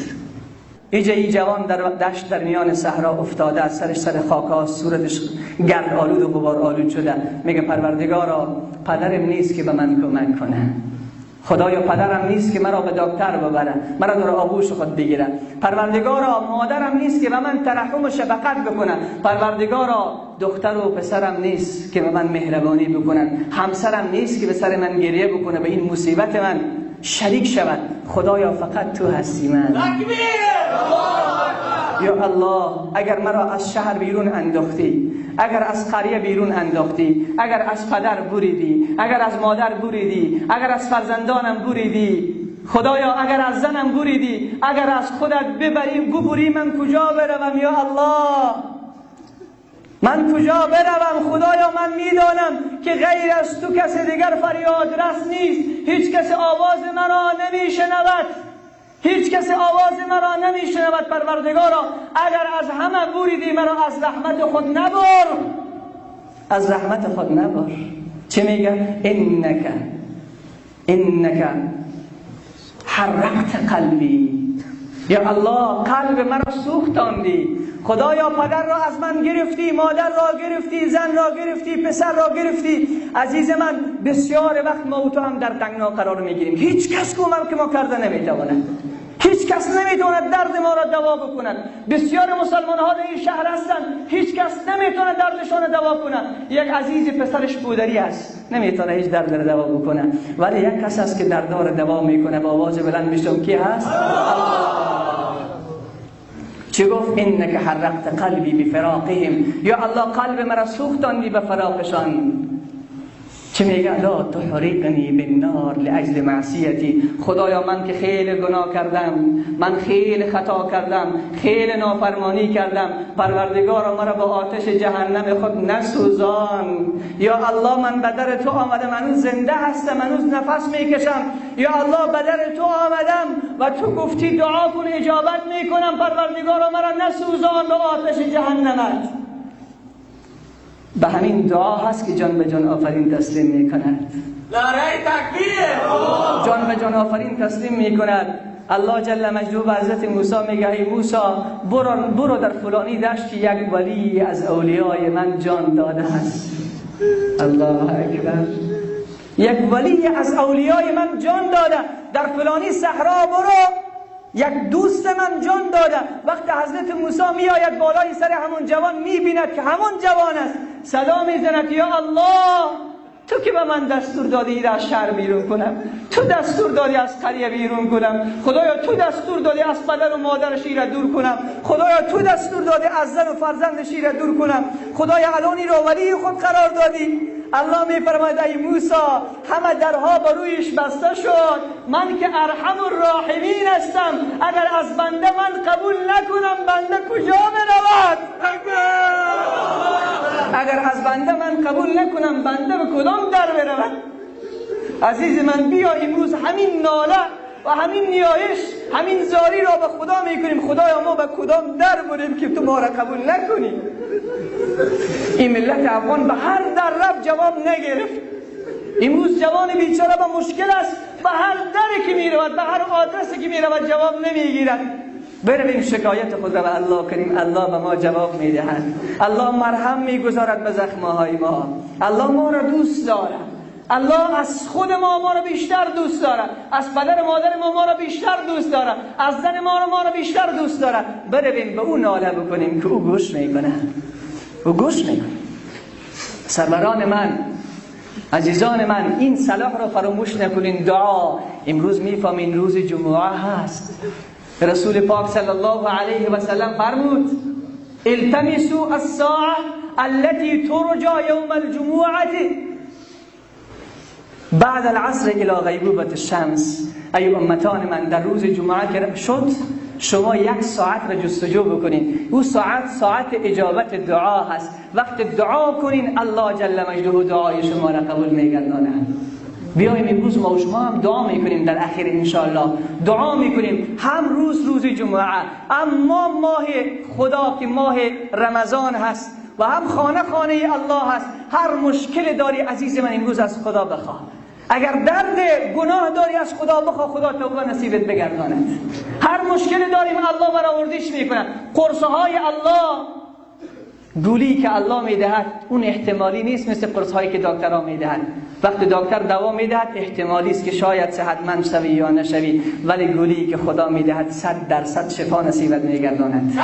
اینجا این جوان در دشت در میان صحرا افتاده، از سرش سر خاک‌ها، صورتش گرد آلود و غبار آلود شده. میگه پروردگارا پدرم نیست که به من کمک کنه، خدایا پدرم نیست که مرا به دکتر ببره، مرا در آغوش خود بگیره. پروردگارا مادرم نیست که به من ترحم و شفقت بکنه. پروردگارا دختر و پسرم نیست که به من مهربانی بکنن، همسرم نیست که به سر من گریه بکنه، به این مصیبت من شریک شود. خدایا فقط تو هستی من. یا الله اگر مرا از شهر بیرون انداختی، اگر از قریه بیرون انداختی، اگر از پدر بریدی، اگر از مادر بریدی، اگر از فرزندانم بریدی، خدایا اگر از زنم بریدی، اگر از خودت ببری ببری، من کجا بروم یا الله؟ من کجا بروم؟ خدایا من میدانم که غیر از تو کس دیگر فریاد رس نیست، هیچ کس آواز مرا نمیشنود، هیچ کس آواز مرا نمیشنود. پروردگارا اگر از همه بریدی مرا از رحمت خود نبر، از رحمت خود نبر. چه میگه؟ انک حرقت قلبی. یا الله قلب مرا سوختاندی. خدایا پدر را از من گرفتی، مادر را گرفتی، زن را گرفتی، پسر را گرفتی. عزیز من بسیار وقت ما و تو هم در تنگنا قرار میگیریم. هیچ کس کمک که ما کرده نمیتواند، هیچ کس نمیتواند درد ما را دوا بکند. بسیار مسلمان ها در این شهر هستند، هیچ کس نمیتواند دردشان را دوا کند. یک عزیز پسرش پودری است، نمیتونه هیچ درد را دوا بکنه، ولی یک کس است که درد را دوا میکنه. با آواز بلند میشم کی هست؟ الله. چه گفت؟ انک حرقت قلبی بفراقهم. یا الله قلب مرا سوختاندی به فراقشان. چه میگه؟ لا تحرقنی بالنار لاجل معصیتی. خدایا من که خیلی گناه کردم، من خیلی خطا کردم، خیلی نافرمانی کردم، پروردگارا مرا با آتش جهنم خود نسوزان. یا الله من به در تو آمدم، هنوز زنده هستم، هنوز نفس میکشم. یا الله به در تو آمدم و تو گفتی دعا کن اجابت میکنم، پروردگارا مرا نسوزان به آتش جهنمت. به همین دعا هست که جان به جان آفرین تسلیم میکند. نعره تکبیر. جان به جان آفرین تسلیم میکند. الله جل مجدوه به حضرت موسی میگه ای موسی برو در فلانی دشت یک ولی از اولیای من جان داده است. الله اکبر. یک ولی از اولیای من جان داده، در فلانی صحرا برو یک دوست من جان داده. وقتی حضرت موسی میآید بالای سر همون جوان، میبیند که همون جوان است، صدا میزند یا الله تو که به من دستور دادی ای از شهر بیرون کنم، تو دستور دادی از قریه بیرون کنم، خدایا تو دستور دادی از پدر و مادرش ایره دور کنم، خدایا تو دستور دادی از زن و فرزندش ایره دور کنم، خدایا الان ای را ولی خود قرار دادی. الله میفرماید ای موسی همه درها بر رویش بسته شد، من که ارحم الراحمین هستم، اگر از بنده من قبول نکنم بنده کجا برود؟ اگر از بنده من قبول نکنم بنده به کدام در برود؟ عزیز من بیا امروز همین ناله و همین نیایش، همین زاری را به خدا میکنیم. خدایا ما به کدام در بریم که تو ما را قبول نکنی؟ این ملت افغان به هر در رفت جواب نگرفت. امروز جوان بیچاره به مشکل است، به هر دری که میرود، به هر آدرسی که میرود جواب نمیگیرد. برویم شکایت خود را به الله کنیم، الله به ما جواب میدهد. الله مرهم میگذارد به زخمهای ما. الله ما را دوست دارد. الله از خود ما را بیشتر دوست دارد، از پدر مادر ما را بیشتر دوست دارد، از زن ما را بیشتر دوست دارد. برویم به او ناله بکنیم که او گوش میکنه، او گوش میکنه. سروران من، عزیزان من، این صلاح را فراموش نکنین. دعا. امروز میفهمین روز جمعه هست. رسول پاک صلی الله علیه و سلم فرمود التمسوا الساعه التي ترجى یوم الجمعه بعد العصر الى غیبوبة الشمس. ای امتان من، در روز جمعه که شد شما یک ساعت را جستجو بکنین. او ساعت ساعت اجابت دعا هست. وقت دعا کنین الله جل مجده دعای شما را قبول میگرداند. بیایم امروز ما و شما هم دعا میکنیم در اخیر انشاءالله. دعا میکنیم هم روز جمعه، اما ماه خدا که ماه رمضان هست و هم خانه خانه الله هست. هر مشکل داری عزیز من امروز از خدا بخواه. اگر درد گناه داری از خدا بخواه، خدا توبه نصیبت بگرداند. هر مشکل داریم الله برآوردیش میکنه. قرصه های الله، گولی که الله میدهد اون احتمالی نیست مثل قرص هایی که دکترها میدهند. وقتی دکتر دوا میدهد احتمالی است که شاید صحتمند شوی یا نشوی، ولی گولی که خدا میدهد 100% شفا نصیبت میگرداند.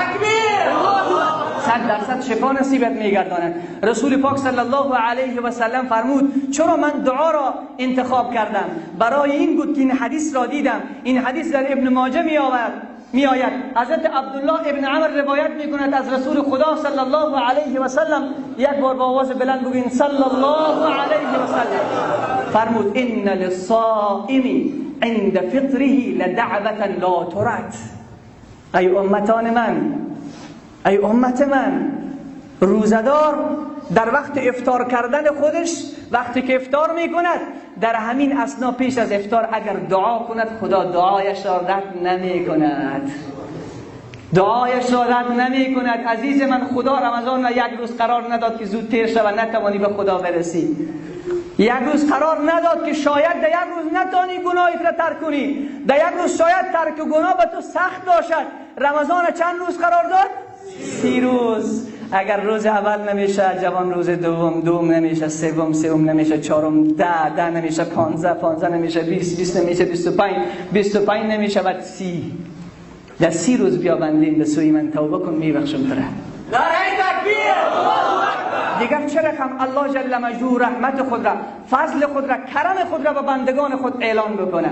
100% شفا نصیبت میگرداند. رسول پاک صلی الله علیه و سلم فرمود چرا من دعا را انتخاب کردم؟ برای این بود که این حدیث را دیدم. این حدیث در ابن ماجه می آید. حضرت عبدالله ابن عمر روایت می کند از رسول خدا صلی الله علیه و سلم. یک بار با آواز بلند بگوین صلی الله علیه و سلم. فرمود ان للصائم عند فطره لدعوة لا ترد. ای امتان من، ای امت من، روزدار در وقت افطار کردن خودش، وقتی که افطار میکند، در همین اثنا پیش از افطار اگر دعا کند خدا دعایش را رد نمی کند. دعایش را رد نمی کند. عزیز من، خدا رمضان را یک روز قرار نداد که زود تیر شود نتوانی به خدا برسی. یک روز قرار نداد که شاید در یک روز نتانی گناهت را ترک کنی. در یک روز شاید ترک گناه به تو سخت باشد. رمضان چند روز قرار داد؟ 30 روز. اگر روز اول نمیشه جوان، روز دوم نمیشه، سوم نمیشه، چهارم، 10 نمیشه، 15 نمیشه، 20 نمیشه، 25 نمیشه، بعد 30. در 30 روز بیا بندین به سوی من توبه کن، میبخشم تو را. دیگر چه رقم الله جل مجدوه رحمت خود را، فضل خود را، کرم خود را به بندگان خود اعلان بکنه.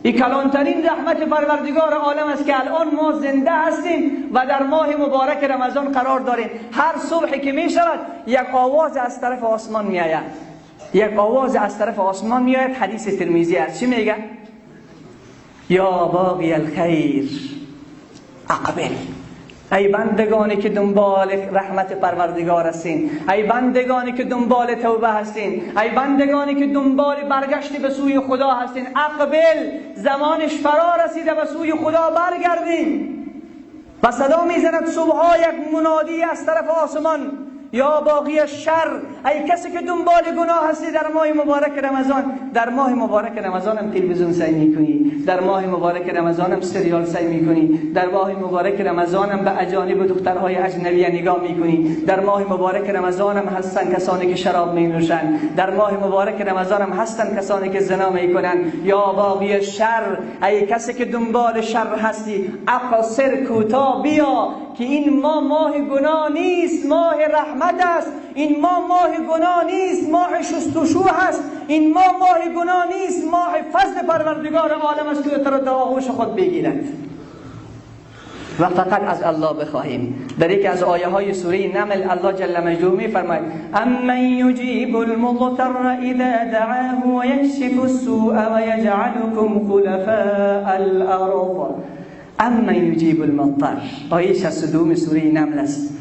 این کلانترین رحمت پروردگار عالم است که الان ما زنده هستیم و در ماه مبارک رمضان قرار داریم. هر صبح که می شود یک آواز از طرف آسمان می آید. یک آواز از طرف آسمان می آید. حدیث ترمذی است. چی میگه؟ یا باغی الخیر اقبل. ای بندگانی که دنبال رحمت پروردگار هستین، ای بندگانی که دنبال توبه هستین، ای بندگانی که دنبال برگشت به سوی خدا هستین، اقبل، زمانش فرا رسیده، به سوی خدا برگردین. و صدا میزند صبحها یک منادی از طرف آسمان، یا باقی شر، ای کسی که دنبال گناه هستی در ماه مبارک رمضان. در ماه مبارک رمضان هم تلویزیون سعی میکنی، در ماه مبارک رمضان هم سریال سعی میکنی، در ماه مبارک رمضان هم به اجانب و دخترهای اجنبی نگاه میکنی، در ماه مبارک رمضان هم هستن کسانی که شراب مینوشن، در ماه مبارک رمضان هم هستن کسانی که زنا میکنن. یا باقی شر، ای کسی که دنبال شر هستی، اقصر، کوتاه بیا که این ماه گناه نیست، ماه رحمت است. این ماه گناه نیست، ماه شستشو هست. این ماه گناه نیست، ماه فضل پروردگار عالم است که تو را در آغوش خود بگیرد. و فقط از الله بخواهیم. در یکی از آیه های سوره نمل الله جل مجدوه می فرماید امن یجیب المضطر اذا دعاه و یکشف السوء و یجعلکم خلفاء الارض. امن یجیب المضطر، آیه 62 سوره نمل است.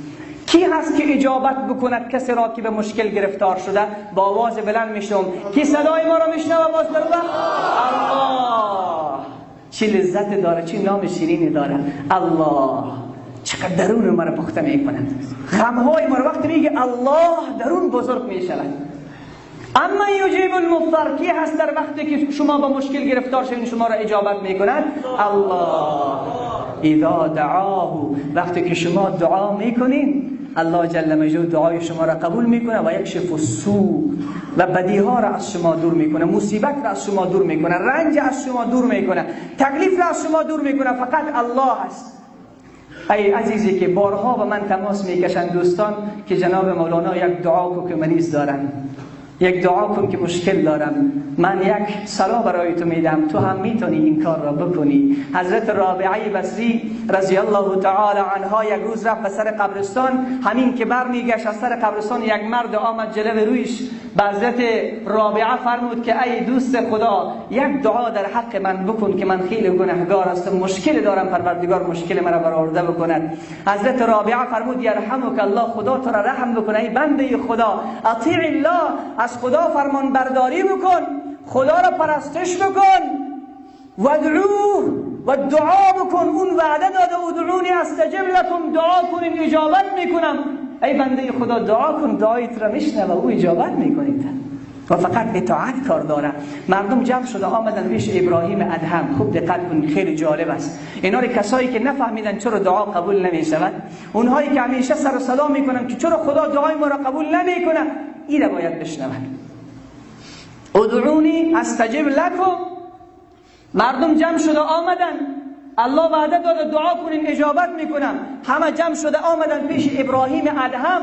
کی هست که اجابت بکند کسی را که به مشکل گرفتار شده؟ با آواز بلند میشنوم. کی صدای ما را میشنوه؟ باز برو. الله چه لذت داره، چه نام شیرینی داره. الله چقدر درون ما را پخته میکند. غمهای ما را وقتی میگه الله درون بزرگ میشود. اما یجیب المضطر، کی هست در وقتی که شما با مشکل گرفتار شوین شما را اجابت میکند؟ الله. اذا دعاه، وقتی که شما دعا میکنین الله جل مجدوه دعای شما را قبول میکنه و یکشف السوء، و بدیها را از شما دور میکنه، مصیبت را از شما دور میکنه، رنج از شما دور میکنه، تکلیف را از شما دور میکنه. فقط الله هست. ای عزیزی که بارها با من تماس میکشن دوستان که جناب مولانا یک دعا کو که مریض دارم، یک دعا کن که مشکل دارم، من یک صلا برای تو میدم، تو هم میتونی این کار را بکنی. حضرت رابعه بصری رضی الله تعالی عنها یک روز رفت به سر قبرستان، همین که برمیگشت از سر قبرستان یک مرد آمد جلو رویش، به حضرت رابعه فرمود که ای دوست خدا یک دعا در حق من بکن که من خیلی گناهگار هستم، مشکل دارم، پروردگار مشکل مرا برآورده بکند. حضرت رابعه فرمود یرحمک الله، خدا تو را رحم بکنه ای بنده خدا، اطیع الله، از خدا فرمان برداری بکن، خدا را پرستش بکن، وادعوه و دعا بکن، اون وعده داده ادعونی استجب لکم، دعا کنین اجابت میکنم. ای بنده خدا دعا کن، دعایت را میشنوه، او اجابت میکنید. و فقط اطاعت کار داره. مردم جمع شده آمدن پیش ابراهیم ادهم. خوب دقت کنید، خیلی جالب است. اینا رو کسایی که نفهمیدن چرا دعا قبول نمیشود، اونهایی که همیشه سر و صدا میکنن که چرا خدا دعای ما را قبول نمیکنه، این را باید بشنوند. ادعونی استجب لکم. مردم جمع شده آمدن، الله وعده داده دعا کنین اجابت میکنم. همه جمع شده آمدن پیش ابراهیم ادهم.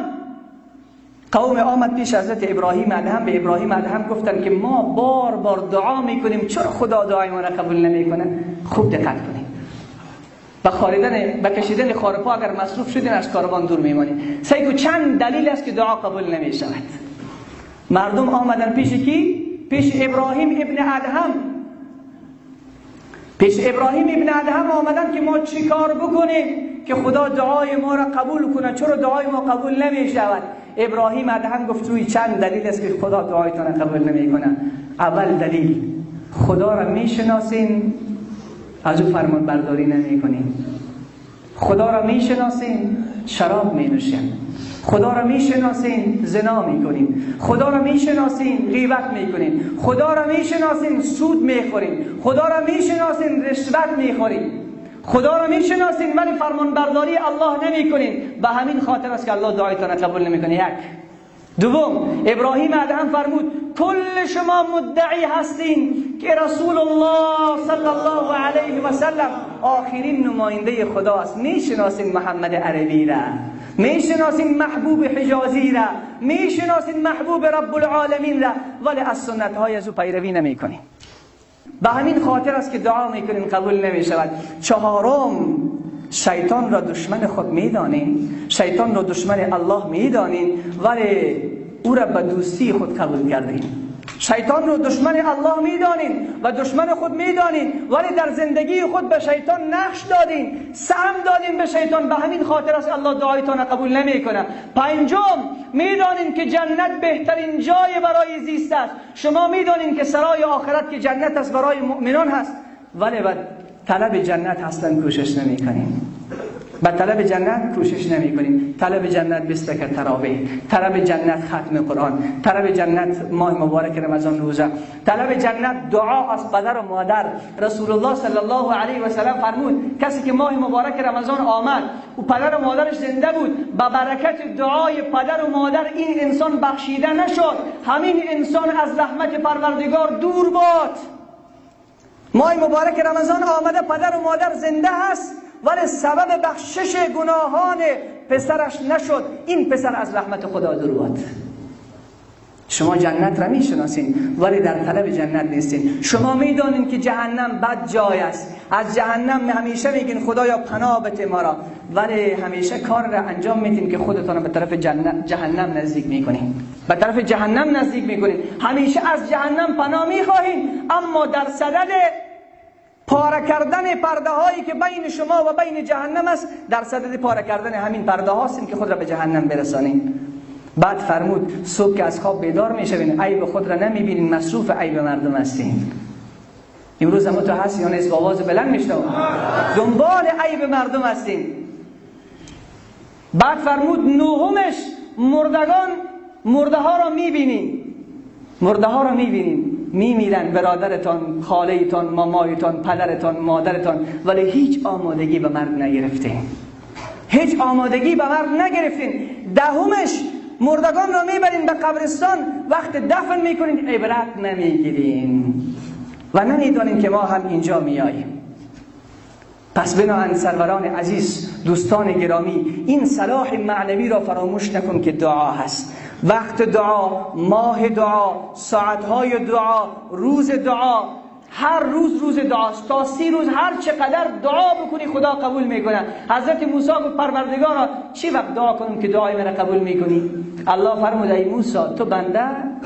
قوم آمد پیش حضرت ابراهیم ادهم، به ابراهیم ادهم گفتن که ما بار بار دعا میکنیم، چرا خدا دعای ما را قبول نمیکنه؟ خوب دقت کنیم. با کشیدن خارپا اگر مصروف شدین از کاروان دور میمانید. سعی چند دلیل است که دعا قبول نمیشود. مردم آمدن پیش کی؟ پیش ابراهیم ابن ادهم. پیش ابراهیم ابن ادهم آمدن که ما چی کار بکنیم که خدا دعای ما را قبول کنه، چرا دعای ما قبول نمی شود؟ ابراهیم ادهم گفت توی چند دلیل است که خدا دعایتان را قبول نمی کنه. اول دلیل، خدا را می شناسین از او فرمان برداری نمی کنین. خدا را می شناسین شراب می نوشین. خدا را می شناسین زنا می کنین. خدا را می شناسین غیبت می کنین. خدا را می شناسین سود می خورین. خدا را می شناسین رشوت می خورین. خدا را می شناسین ولی فرمان برداری الله نمی کنین. به همین خاطر است که الله دعایتان را قبول نمی کنه. یک. دوم، ابراهیم ادهم فرمود کل شما مدعی هستین که رسول الله صلی الله علیه و سلم آخرین نماینده خداست. میشناسین محمد عربی را، میشناسین محبوب حجازی را، میشناسین محبوب رب العالمین را، ولی از سنت های از او پیروی نمیکنین. به همین خاطر است که دعا میکنین قبول نمیشود. چهارم، شیطان را دشمن خود میدانین، شیطان را دشمن الله میدانین، ولی او را به دوستی خود قبول کردین. شیطان را دشمن الله میدانین و دشمن خود میدانین، ولی در زندگی خود به شیطان نقش دادین، سهم دادین به شیطان. به همین خاطر است الله دعایتان را قبول نمیکنه. پنجم، میدانین که جنت بهترین جای برای زیست است. شما میدانین که سرای آخرت که جنت است برای مؤمنان هست، ولی به طلب جنت اصلا کوشش نمیکنیم. به طلب جنت کوشش نمی کنیم. طلب جنت 20 رکعت تراویح، طلب جنت ختم قرآن، طلب جنت ماه مبارک رمضان روزه، طلب جنت دعا از پدر و مادر. رسول الله صلی الله علیه و سلم فرمود کسی که ماه مبارک رمضان آمد و پدر و مادرش زنده بود، به برکت دعای پدر و مادر این انسان بخشیده نشد، همین انسان از رحمت پروردگار دور باد. ماه مبارک رمضان آمده، پدر و مادر زنده هست، ولی سبب بخشش گناهان پسرش نشد، این پسر از رحمت خدا دور باد. شما جنت را میشناسین ولی در طلب جنت نیستین. شما میدانین که جهنم بد جای است، از جهنم همیشه میگین خدایا پناه بده ما را، ولی همیشه کار را انجام میدین که خودتان به طرف جهنم نزدیک میکنین، به طرف جهنم نزدیک میکنین. همیشه از جهنم پناه میخواهین، اما در صدد پاره کردن پرده هایی که بین شما و بین جهنم است، در صدد پاره کردن همین پرده هاستین که خود را به جهنم برسانین. بعد فرمود صبح که از خواب بیدار میشوین عیب خود را نمیبینین، مصروف عیب مردم هستین. امروز هم تو هست یا نیست؟ با آواز بلند میشنوم دنبال عیب مردم هستین. بعد فرمود نهمش، مردگان مرده ها را میبینین، مرده ها را میبینین، میمیرن برادرتان، خاله‌تان، مامایتان، پدرتان، مادرتان، ولی هیچ آمادگی به مرگ نگرفتین، هیچ آمادگی به مرگ نگرفتین. دهمش، مردگان را میبرین به قبرستان، وقت دفن میکنین عبرت نمیگیرین و نمیدانین که ما هم اینجا میاییم. پس بناهن سروران عزیز، دوستان گرامی، این صلاح معنوی را فراموش نکن که دعا هست. وقت دعا، ماه دعا، ساعتهای دعا، روز دعا، هر روز روز دعاست. تا 30 روز هر چقدر دعا بکنی خدا قبول میکنه. حضرت موسی گفت پروردگارا چی وقت دعا کنم که دعای من قبول میکنی؟ الله فرمود ای موسی تو بنده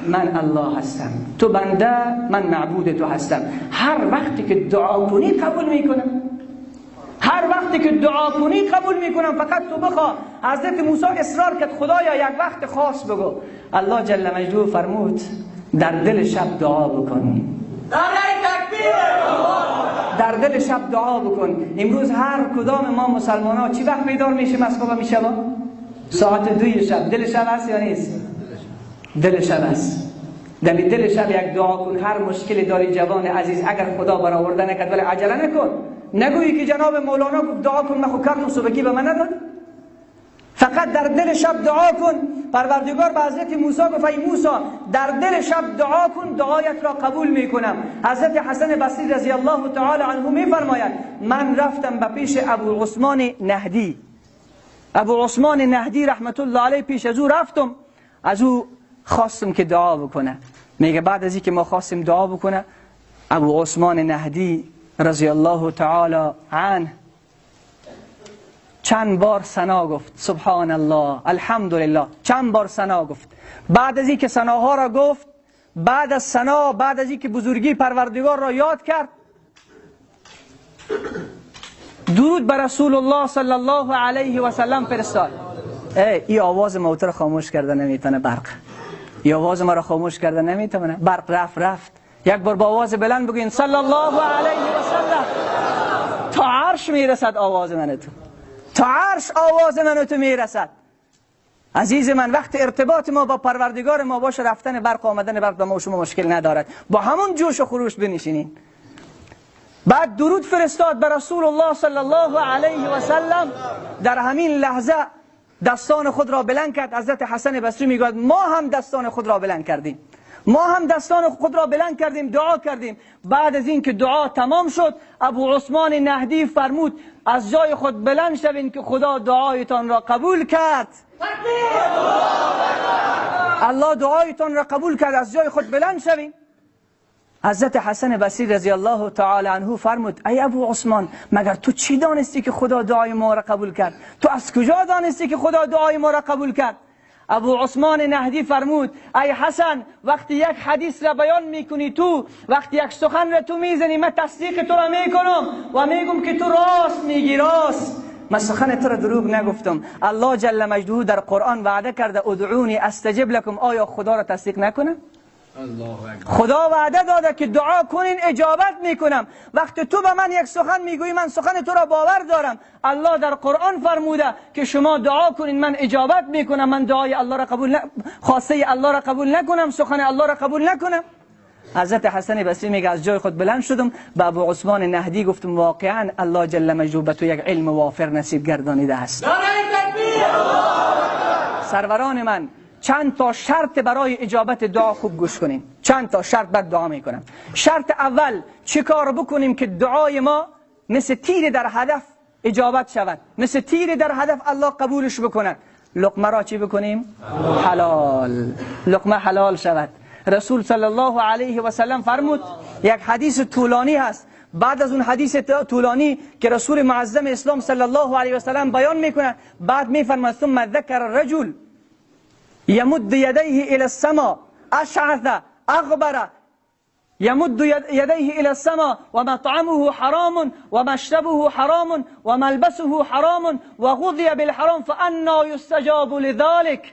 من الله هستم، تو بنده من معبود تو هستم، هر وقتی که دعا کنی قبول میکنم، هر وقتی که دعا کنی قبول میکنم، فقط تو بخوا. حضرت موسی اصرار کرد خدایا یک وقت خاص بگو. الله جل مجدوه فرمود در دل شب دعا بکن، در دل شب دعا بکن. امروز هر کدام ما مسلمان ها چی وقت بیدار میشیم از خواب میشه؟ ساعت 2 شب. دل شب هست یا نیست؟ دل شب هست. در دل شب یک دعا کن. هر مشکلی داری جوان عزیز، اگر خدا برآورده نکرد ولی عجله نکن، نگویی که جناب مولانا گفت دعا کن من خود کردم صبحی به من نداد. فقط فقط در دل شب دعا کن. پروردگار به حضرت موسی گفت ای موسی در دل شب دعا کن، دعایت را قبول میکنم. حضرت حسن بصری رضی الله تعالی عنه میفرماید من رفتم به پیش ابو عثمان نهدی، ابو عثمان نهدی رحمت الله علیه، پیش از او رفتم، از او خواستم که دعا بکنه. میگه بعد از اینکه ما خواستیم دعا بکنه، ابو عثمان نهدی رضی الله تعالی عنه چند بار ثنا گفت، سبحان الله، الحمدلله، چند بار ثنا گفت. بعد از اینکه ثناها را گفت، بعد از ثنا، بعد از اینکه بزرگی پروردگار را یاد کرد، درود بر رسول الله صلی الله علیه و سلم فرستاد. ای آواز موتور خاموش کرده نمیتونه برق، ای آواز ما را خاموش کرده نمیتونه برق، رفت رفت. یک بار با آواز بلند بگوین صلی الله علیه و سلم، تا عرش میرسد آواز من تو، تا عرش آواز من تو میرسد. عزیز من وقت ارتباط ما با پروردگار ما باشه، رفتن برق آمدن برق با ما و شما مشکل ندارد، با همون جوش و خروش بنشینین. بعد درود فرستاد به رسول الله صلی الله علیه و سلم. در همین لحظه دستان خود را بلند کرد. حضرت حسن بصری میگوید ما هم دستان خود را بلند کردیم، ما هم دستان خود را بلند کردیم، دعا کردیم. بعد از اینکه دعا تمام شد، ابو عثمان نهدی فرمود از جای خود بلند شوین که خدا دعایتان را قبول کرد. الله دعایتان را قبول کرد، از جای خود بلند شوین. حضرت حسن بصری رضی الله تعالی عنه فرمود ای ابو عثمان، مگر تو چی دانستی که خدا دعای ما را قبول کرد؟ تو از کجا دانستی که خدا دعای ما را قبول کرد؟ ابو عثمان نهدی فرمود ای حسن، وقتی یک حدیث را بیان میکنی تو، وقتی یک سخن را تو میزنی، من تصدیق تو را میکنم و میگم که تو راست میگی، راست. من سخن تو را دروغ نگفتم. الله جل مجده در قرآن وعده کرده ادعونی استجب لکم. آیا خدا را تصدیق نکنم؟ خدا وعده داده که دعا کنین اجابت میکنم. وقتی تو به من یک سخن میگویی، من سخن تو را باور دارم. الله در قرآن فرموده که شما دعا کنین من اجابت میکنم. من دعای الله را قبول خواسته الله را قبول نکنم، سخن الله را قبول نکنم. حضرت حسن بصری میگه از جای خود بلند شدم، به ابو عثمان نهدی گفتم واقعا الله جل مجده به تو یک علم وافر نصیب گردانیده است. سروران من، چند تا شرط برای اجابت دعا خوب گوش کنین. چند تا شرط بعد دعا میکنم. شرط اول، چه کار بکنیم که دعای ما مثل تیر در هدف اجابت شود، مثل تیر در هدف الله قبولش بکند؟ لقمه را چی بکنیم؟ حلال. لقمه حلال شود. رسول صلی الله علیه و سلم فرمود، یک حدیث طولانی هست، بعد از اون حدیث طولانی که رسول معظم اسلام صلی الله علیه و سلم بیان میکنه، بعد میفرماید ثم ذکر الرجل يمد يديه إلى السماء أشعث أغبر يمد يديه إلى السماء ومطعمه حرام ومشربه حرام وملبسه حرام وغذي بالحرام فأنى يستجاب لذلك.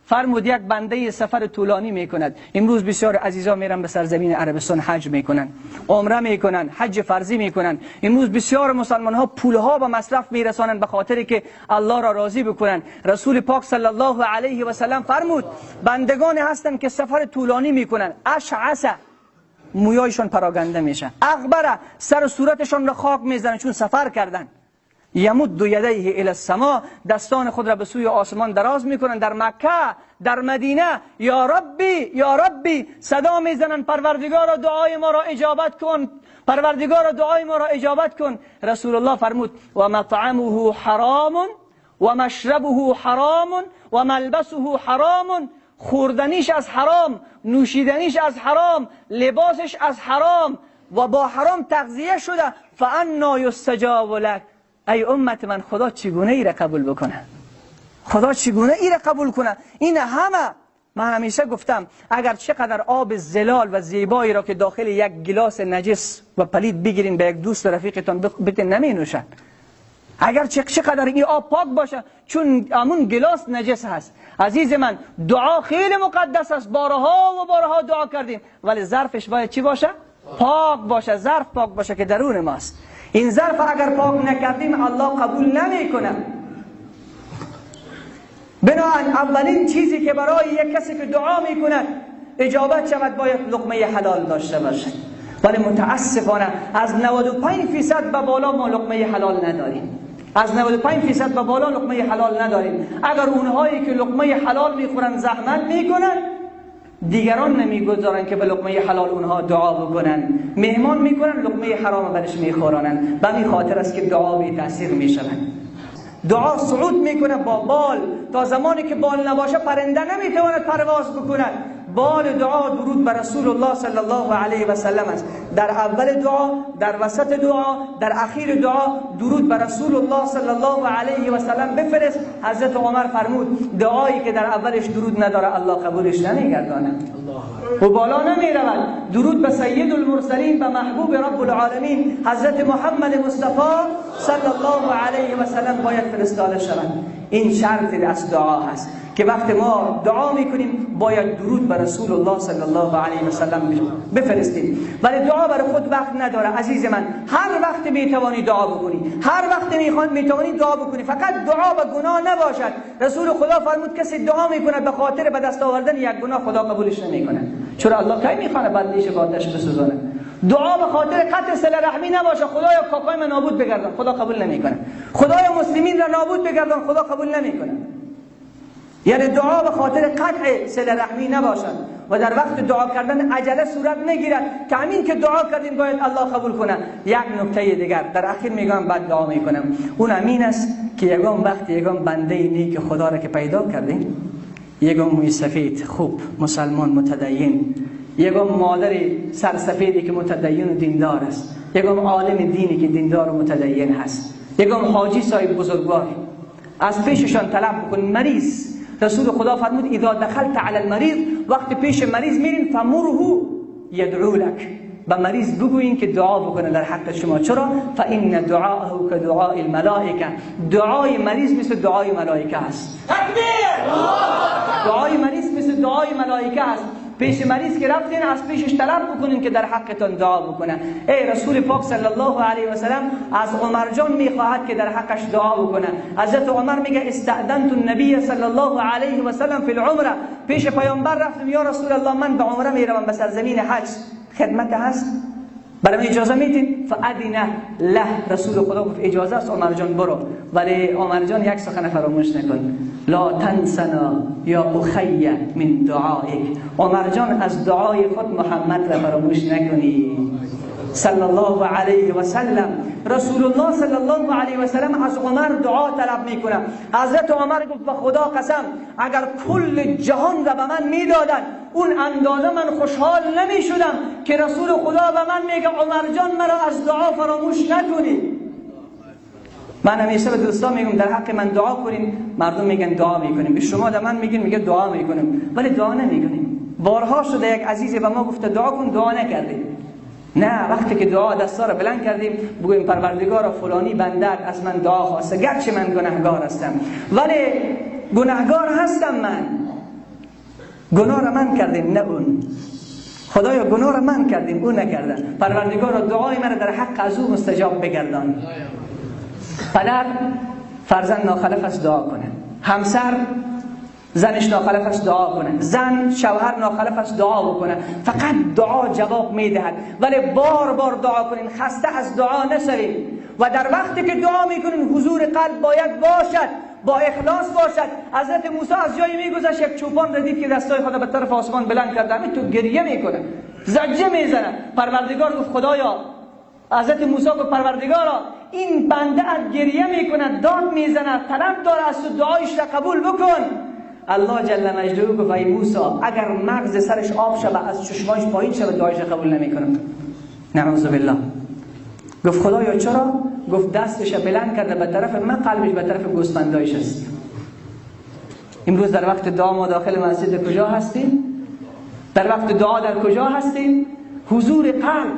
فرمود یک بنده سفر طولانی میکند. امروز بسیار عزیزا میرن به سرزمین عربستان حج میکنن، عمره میکنن، حج فرضی میکنن. امروز بسیار مسلمان ها پولها به مصرف میرسانن به خاطر که الله را راضی بکنن. رسول پاک صلی الله علیه و سلم فرمود بندگان هستن که سفر طولانی میکنن، اشعث، مویایشان پراگنده میشه، اغبره، سر و صورتشان را خاک میزنن چون سفر کردن، یمد یدیه الی السما، دستان خود را به سوی آسمان دراز میکنن، در مکه، در مدینه، یا ربی یا ربی صدا میزنن، پروردگارا دعای ما را اجابت کن، پروردگارا دعای ما را اجابت کن. رسول الله فرمود و مطعمه حرام و مشربه حرام و ملبسه حرام، خوردنیش از حرام، نوشیدنیش از حرام، لباسش از حرام و با حرام تغذیه شده، فانا یستجاب لک. ای امت من، خدا چگونه ای را قبول بکنه؟ خدا چگونه ای را قبول کنه؟ این همه من همیشه گفتم اگر چقدر آب زلال و زیبایی را که داخل یک گلاس نجس و پلید بگیرین به یک دوست و رفیقتان بتین نمی نوشن. اگر چقدر این آب پاک باشه، چون همون گلاس نجس هست. عزیز من، دعا خیلی مقدس است، بارها و بارها دعا کردیم، ولی ظرفش باید چی باشه؟ پاک باشه. ظرف پاک باشه که درون ماست. این ظرف اگر پاک نکردیم الله قبول نمیکنه. بنابراین اولین چیزی که برای یک کسی که دعا میکند اجابت شود باید لقمه حلال داشته باشد. ولی متاسفانه از 95% به بالا ما لقمه حلال نداریم. از 95% به بالا لقمه حلال نداریم. اگر اونهایی که لقمه حلال میخورن زحمت میکنن، دیگران نمیگذارن که به لقمه حلال اونها دعا بکنن. مهمان میکنن، لقمه حرام برش میخورانن. به همین خاطر است که دعا بی تاثیر میشود. دعا صعود میکنه با بال، تا زمانی که بال نباشه پرنده نمیتواند پرواز بکند. بال دعا درود بر رسول الله صلی الله علیه و سلم است. در اول دعا، در وسط دعا، در اخیر دعا درود بر رسول الله صلی الله علیه و سلم بفرست. حضرت عمر فرمود دعایی که در اولش درود نداره الله قبولش نمیگرداند و بالا نمیرود. درود به سید المرسلین، به محبوب رب العالمین حضرت محمد مصطفی صلی الله علیه و سلم باید فرستاده شود. این شرط از دعا هست که وقت ما دعا میکنیم باید درود بر رسول الله صلی الله علیه و سلم بفرستیم. ولی دعا برای خود وقت نداره عزیز من. هر وقت میتوانی دعا بکنی، هر وقت میتوانی دعا بکنی، فقط دعا و گناه نباشد. رسول خدا فرمود کسی دعا میکنه به خاطر به دست آوردن یک گناه خدا قبولش نمیکنه. چرا الله کی میخوانه بندیش با آتش بسوزانه؟ دعا به خاطر قطع صله رحمی نباشه. خدایا کاکای من نابود بگردان، خدا قبول نمیکنه. خدایا مسلمین را نابود بگردان، خدا قبول نمیکنه. یعنی دعا به خاطر قطع صله رحمی نباشد و در وقت دعا کردن عجله صورت نگیرد که همین که دعا کردیم باید الله قبول کنه. یک نکته دیگر در اخیر میگم، بعد دعا میکنم. اون امین است که یگان وقت یگان بنده نیک خدا را که پیدا کردیم، یگان موی سفید خوب مسلمان متدین، یگان مادر سرسفیدی که متدین و دیندار است، یگان عالم دینی که دیندار و متدین هست، یگان حاجی صاحب بزرگوار، از پیششان طلب بکن. مریض، رسول خدا فرمود اذا دخلت علی المریض، وقتی پیش مریض میرین فمره یدعو لک، به مریض بگویین که دعا بکنه در حق شما. چرا؟ فان دعاءه كدعاء الملائکه، دعای مریض مثل دعای ملائکه است. دعای مریض مثل دعای ملائکه است. پیش مریض که رفتین از پیشش طلب بکنین که در حقتان دعا بکنه. ای رسول پاک صلی الله علیه و سلم از عمر جان میخواهد که در حقش دعا بکنه. حضرت عمر میگه استأذنت النبی صلی الله علیه و سلم فی العمره، پیش پیامبر رفتم یا رسول الله من به عمره میروم به سرزمین حج، خدمت هست برای اجازه میدین؟ فأذن له، رسول خدا گفت اجازه است عمر جان برو. ولی عمر جان یک سخن فراموش نکن، لا تنسنا یا اخی من دعائک، عمر جان از دعای خود محمد را فراموش نکنی صلی الله علیه و سلم. رسول الله صلی الله علیه و سلم از عمر دعا طلب میکنه. حضرت عمر گفت به خدا قسم اگر کل جهان را به من میدادن اون اندازه من خوشحال نمیشدم که رسول خدا به من میگه عمر جان مرا از دعا فراموش نکنی. من همیشه به دوستان میگم در حق من دعا کنیم، مردم میگن دعا میکنیم، به شما در من میگن میگه دعا میکنیم، ولی دعا نمیکنیم. بارها شده یک عزیزی به ما گفته دعا کن، دعا نکردیم. نه، وقتی که دعا دستا را بلند کردیم بگوییم پروردگارا فلانی بندت از من دعا خواسته، گرچه من گناهگار هستم، ولی گناهگار هستم من، گناه را من کردیم نه اون. خدایا گناه را من کردیم اون نکرده، پروردگارا دعای من را در حق از او مستجاب بگردان. پدر فرزند ناخلف است دعا کنه، همسر زنش ناخلف است دعا کنه، زن شوهر ناخلف است دعا بکنه. فقط دعا جواب میدهد، ولی بار بار دعا کنین، خسته از دعا نشوین. و در وقتی که دعا میکنین حضور قلب باید باشد، با اخلاص باشد. حضرت موسی از جایی میگذشت یک چوپان را دید که دستای خود به طرف آسمان بلند کرده، همین تو گریه میکنه، زجه میزنه. پروردگار گفت خدایا، حضرت موسی گفت پروردگارا این بنده ات گریه میکنه، داد میزنه، طلب داره از تو، دعایش را قبول بکن. الله جل مجده گفت ای موسی اگر مغز سرش آب شود از چشماش پایین شود دعایش قبول نمیکنم. نعوذ بالله. گفت خدایا چرا؟ گفت دستش بلند کرده به طرف من، قلبش به طرف گوسفندایش است. امروز در وقت دعا ما داخل مسجد کجا هستیم؟ در وقت دعا در کجا هستیم؟ حضور قلب،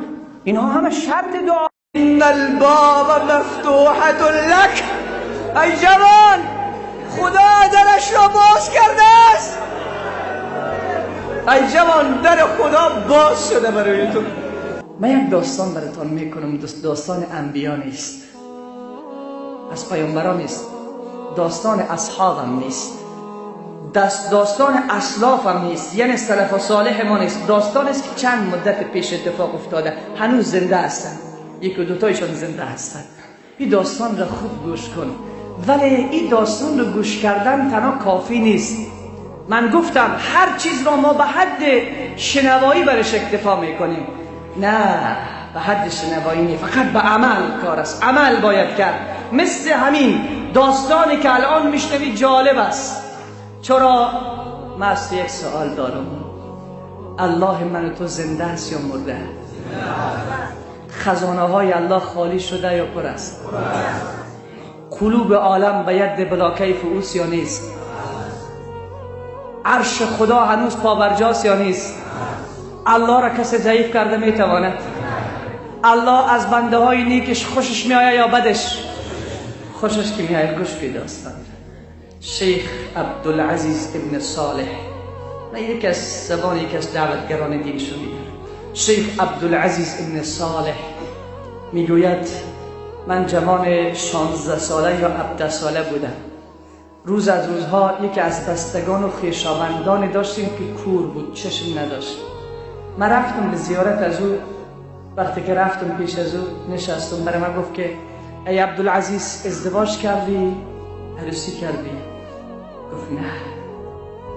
اینها همه شرط دعا. ان الباب مفتوحة لک، ای جوان خدا درش را باز کرده است. ای جوان در خدا باز شده برای تو. من یک داستان براتان میکنم، داستان انبیا نیست، از پیامبران نیست، داستان اصحابم نیست، داستان اسلافم نیست، یعنی سلف و صالح ما نیست. داستان است که چند مدت پیش اتفاق افتاده، هنوز زنده هستن، یک و دوتایشان زنده هستن. این داستان را خوب گوش کن. ولی این داستان رو گوش کردن تنها کافی نیست. من گفتم هر چیز را ما به حد شنوایی برش اکتفا میکنیم. نه، به حد شنوایی نیست، فقط به عمل کار است. عمل باید کرد. مثل همین داستانی که الان میشنوی جالب است. چرا؟ من از یک سوال دارم. الله من تو زنده است یا مرده؟ خزانه های الله خالی شده یا پر است؟ قلوب عالم به ید بلا کیف اوست یا نیست؟ عرش خدا هنوز پابرجاست یا نیست؟ الله را کسی ضعیف کرده میتواند؟ الله از بنده های نیکش خوشش میآید یا بدش؟ خوشش که میآید. گوش بده داستان. شیخ عبدالعزیز ابن صالح، من یکی از زبان یکی از دعوتگران دین شنیدم. شیخ عبدالعزیز ابن صالح میگوید من جوان 16 ساله یا 17 ساله بودم. روز از روزها یکی از بستگان و خویشاوندان داشتیم که کور بود، چشم نداشت. من رفتم به زیارت از او. وقتی که رفتم پیش از او نشستم، برای من گفت که ای عبدالعزیز ازدواج کردی؟ عروسی کردی؟ گفت نه.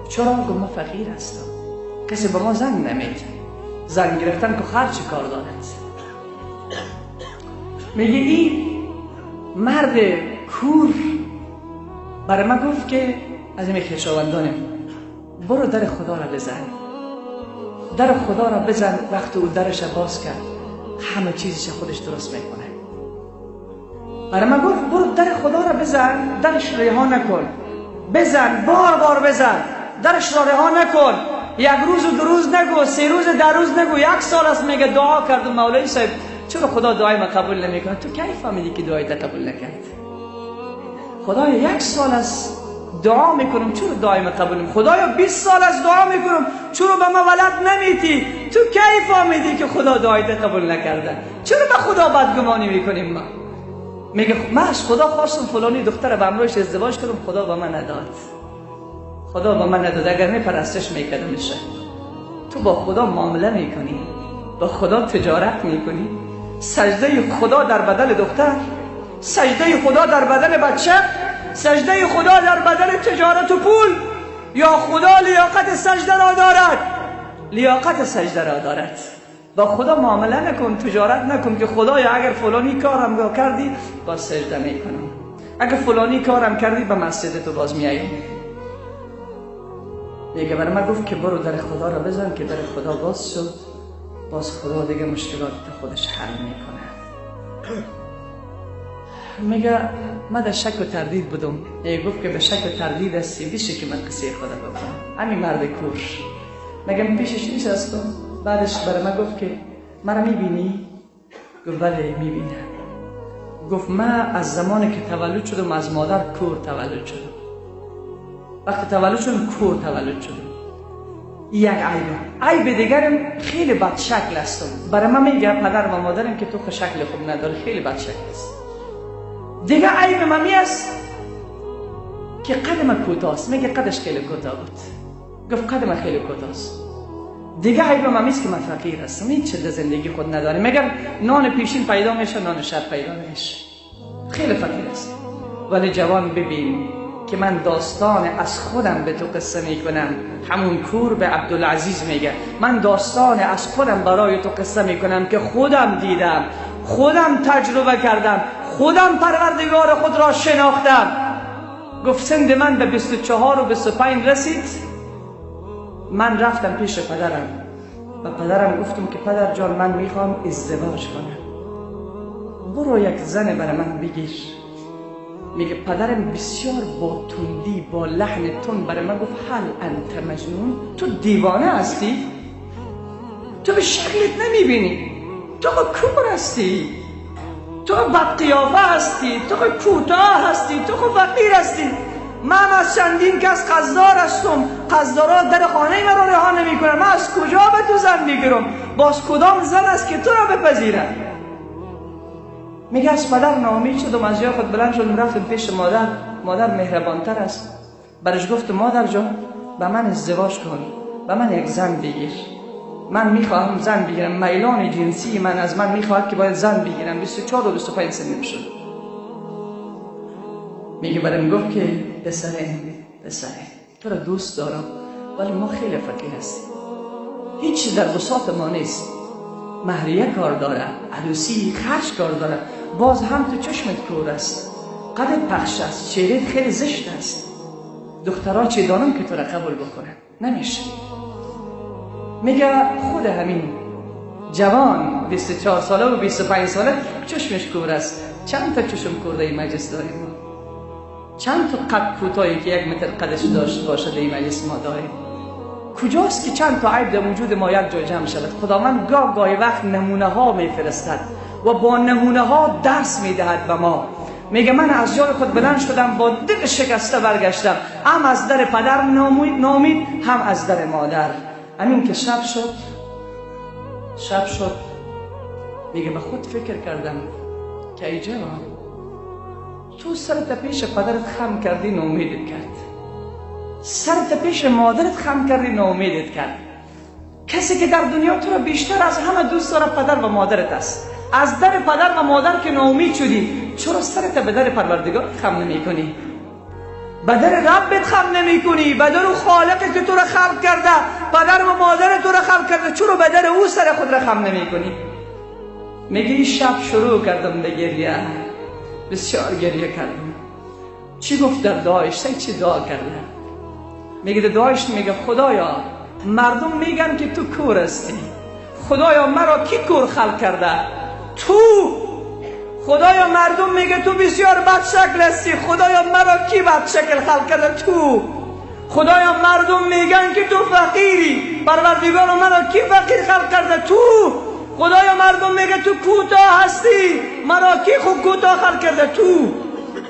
چرا؟ گفت ما فقیر هستم، کسی به ما زن نمیده، زن گرفتن که خرچ کار دارد. میگه این مرد کور برای من گفت که از این خویشاوندانم برو در خدا را بزن، در خدا را بزن. وقتی او درش باز کرد همه چیزش خودش درست میکنه. برای من گفت برو در خدا را بزن، درش رها نکن، بزن، بار بار بزن، درش را رها نکن. یک روز و دو روز نگو، 3 روز 10 روز نگو، 1 سال است. میگه دعا کردم مولوی صاحب چرا خدا دعای من قبول نمیکنه؟ تو کی فهمیدی که دعای ت قبول نکرد؟ خدایا 1 سال است دعا میکنم چرا دعای من قبول نمیکنه؟ خدایا 20 سال است دعا میکنم چرا به من ولد نمیتی؟ تو کی فهمیدی که خدا دعای ت قبول نکرده؟ چرا به خدا بدگمانی میکنیم؟ ما میگه من از خدا خواستم فلانی دختر به همراهش ازدواج کنم، خدا به من نداد، خدا به من نداد. اگر نه پرستش میکردم میشه. تو با خدا معامله میکنی، با خدا تجارت میکنی. سجده خدا در بدل دختر، سجده خدا در بدل بچه، سجده خدا در بدل تجارت و پول. یا خدا لیاقت سجده را دارد، لیاقت سجده را دارد. با خدا معامله نکن، تجارت نکن که خدایا اگر فلانی کارم کردی با سجده میکنم، اگر فلانی کارم کردی به مسجد تو باز میایم. میگه برای من گفت که برو در خدا را بزن، که در خدا باز شد، باز خدا دیگه مشکلات خودش حل میکنه. میگه من در شک و تردید بودم. میگه گفت که به شک و تردید هستی، بیشه که من قصه خدا بکنم. همین مرد کور میگم پیشش نشستم. بعدش برای من گفت که مرا میبینی؟ گفت بله میبینم. گفت من از زمانی که تولد شدم از مادر کور تولد شدم. وقتی تولد شدم کور تولد شدم. یک عیب. عیب دیگرم خیلی بد شکل هستم. برای من میگه پدر و مادرم که تو شکل خوب نداری، خیلی بد شکل است. دیگه عیب من است که قدم کوتاه است. میگه قدش خیلی کوتاه بود. گفت قدم خیلی کوتاه است. دیگه عیب من است که من فقیر هستم، هیچ چیز زندگی خود ندارم. مگر نان پیشین پیدا میشه، نان شب پیدا نمیشه. خیلی فقیر است. ولی جوان ببین که من داستان از خودم به تو قصه میکنم. همون کور به عبدالعزیز میگه من داستان از خودم برای تو قصه میکنم که خودم دیدم، خودم تجربه کردم، خودم پروردگار خود را شناختم. گفت سند من به 24 و 25 رسید. من رفتم پیش پدرم و پدرم گفتم که پدر جان من میخوام ازدواج کنم، برو یک زن برای من بگیر. میگه پدرم بسیار با تندی، با لحن تند برای من گفت هل انت مجنون، تو دیوانه هستی، تو به شکلت نمیبینی، تو کور هستی، تو بد قیافه هستی، تو کوتاه هستی، تو فقیر هستی. من از چندین کس قرضدار هستم، قرضدارا در خانه من را رها نمیکنن، من از کجا به تو زن میگیرم؟ باز کدام زن است که تو را بپذیرم؟ میگه از پدر ناامید شدم، از جای خود بلند شدم رفتم پیش مادر. مادر مهربانتر است. برش گفت مادر جان به من ازدواج کن، به من یک زن بگیر، من میخواهم زن بگیرم، میلان جنسی من از من میخواهد که باید زن بگیرم. 24 و 25 سنم شد. میگه برام گفت که پسره تو را دوست دارم، ولی ما خیلی فقیر هستیم، هیچ چیز در بساط ما نیست، مهریه کار داره، عروسی خرج کار داره، باز هم تو چشمت کور است، قدت پخش است، چهرهت خیلی زشت است، دخترها چه دانم که تو را قبول بکنن، نمیشه. میگه خود همین جوان 24 ساله و 25 ساله چشمش کور است. چند تا چشم کور در این مجلس داریم ما؟ چند تا قد کوتاهی که 1 متر قدش داشت باشه در این مجلس ما داریم؟ کجاست که چند تا عیب در وجود ما یک جای جمع شود؟ خداوند گاه گاهی وقت نمونه ها میفرستد و با نمونه ها درس میدهد به ما. میگه من از جای خود بلند شدم، با دل شکسته برگشتم، هم از در پدر ناامید، هم از در مادر. همین که شب شد، میگه به خود فکر کردم که ای جوان، تو سرت پیش پدرت خم کردی ناامیدت کرد، سرت پیش مادرت خم کردی ناامیدت کرد. کسی که در دنیا تو را بیشتر از همه دوست داره پدر و مادرت است. از در پدر و مادر که ناامید شدی، چرا سرت به در پروردگار خم نمی کنی؟ به در ربت خم نمی کنی؟ به در خالقی که تو را خلق کرده، پدر و مادر تو را خلق کرده، چرا به در او سر خود را خم نمی کنی؟ میگه این شب شروع کردم به گریه، بسیار گریه کردم. چی گفت در دعایش؟ چی دعا کرده؟ میگه در دعایش میگه خدایا مردم میگن که تو کور هستی، خدایا مرا کی کور خلق کرده؟ تو. خدایا مردم میگه تو بسیار بد شکل هستی، خدایا مرا کی بد شکل خلق کرده؟ تو. خدایا مردم میگن که تو فقیری، پروردگارا مرا کی فقیر خلق کرده؟ تو. خدایا مردم میگه تو کوتاه هستی، مرا کی خوب کوتاه خلق کرده؟ تو.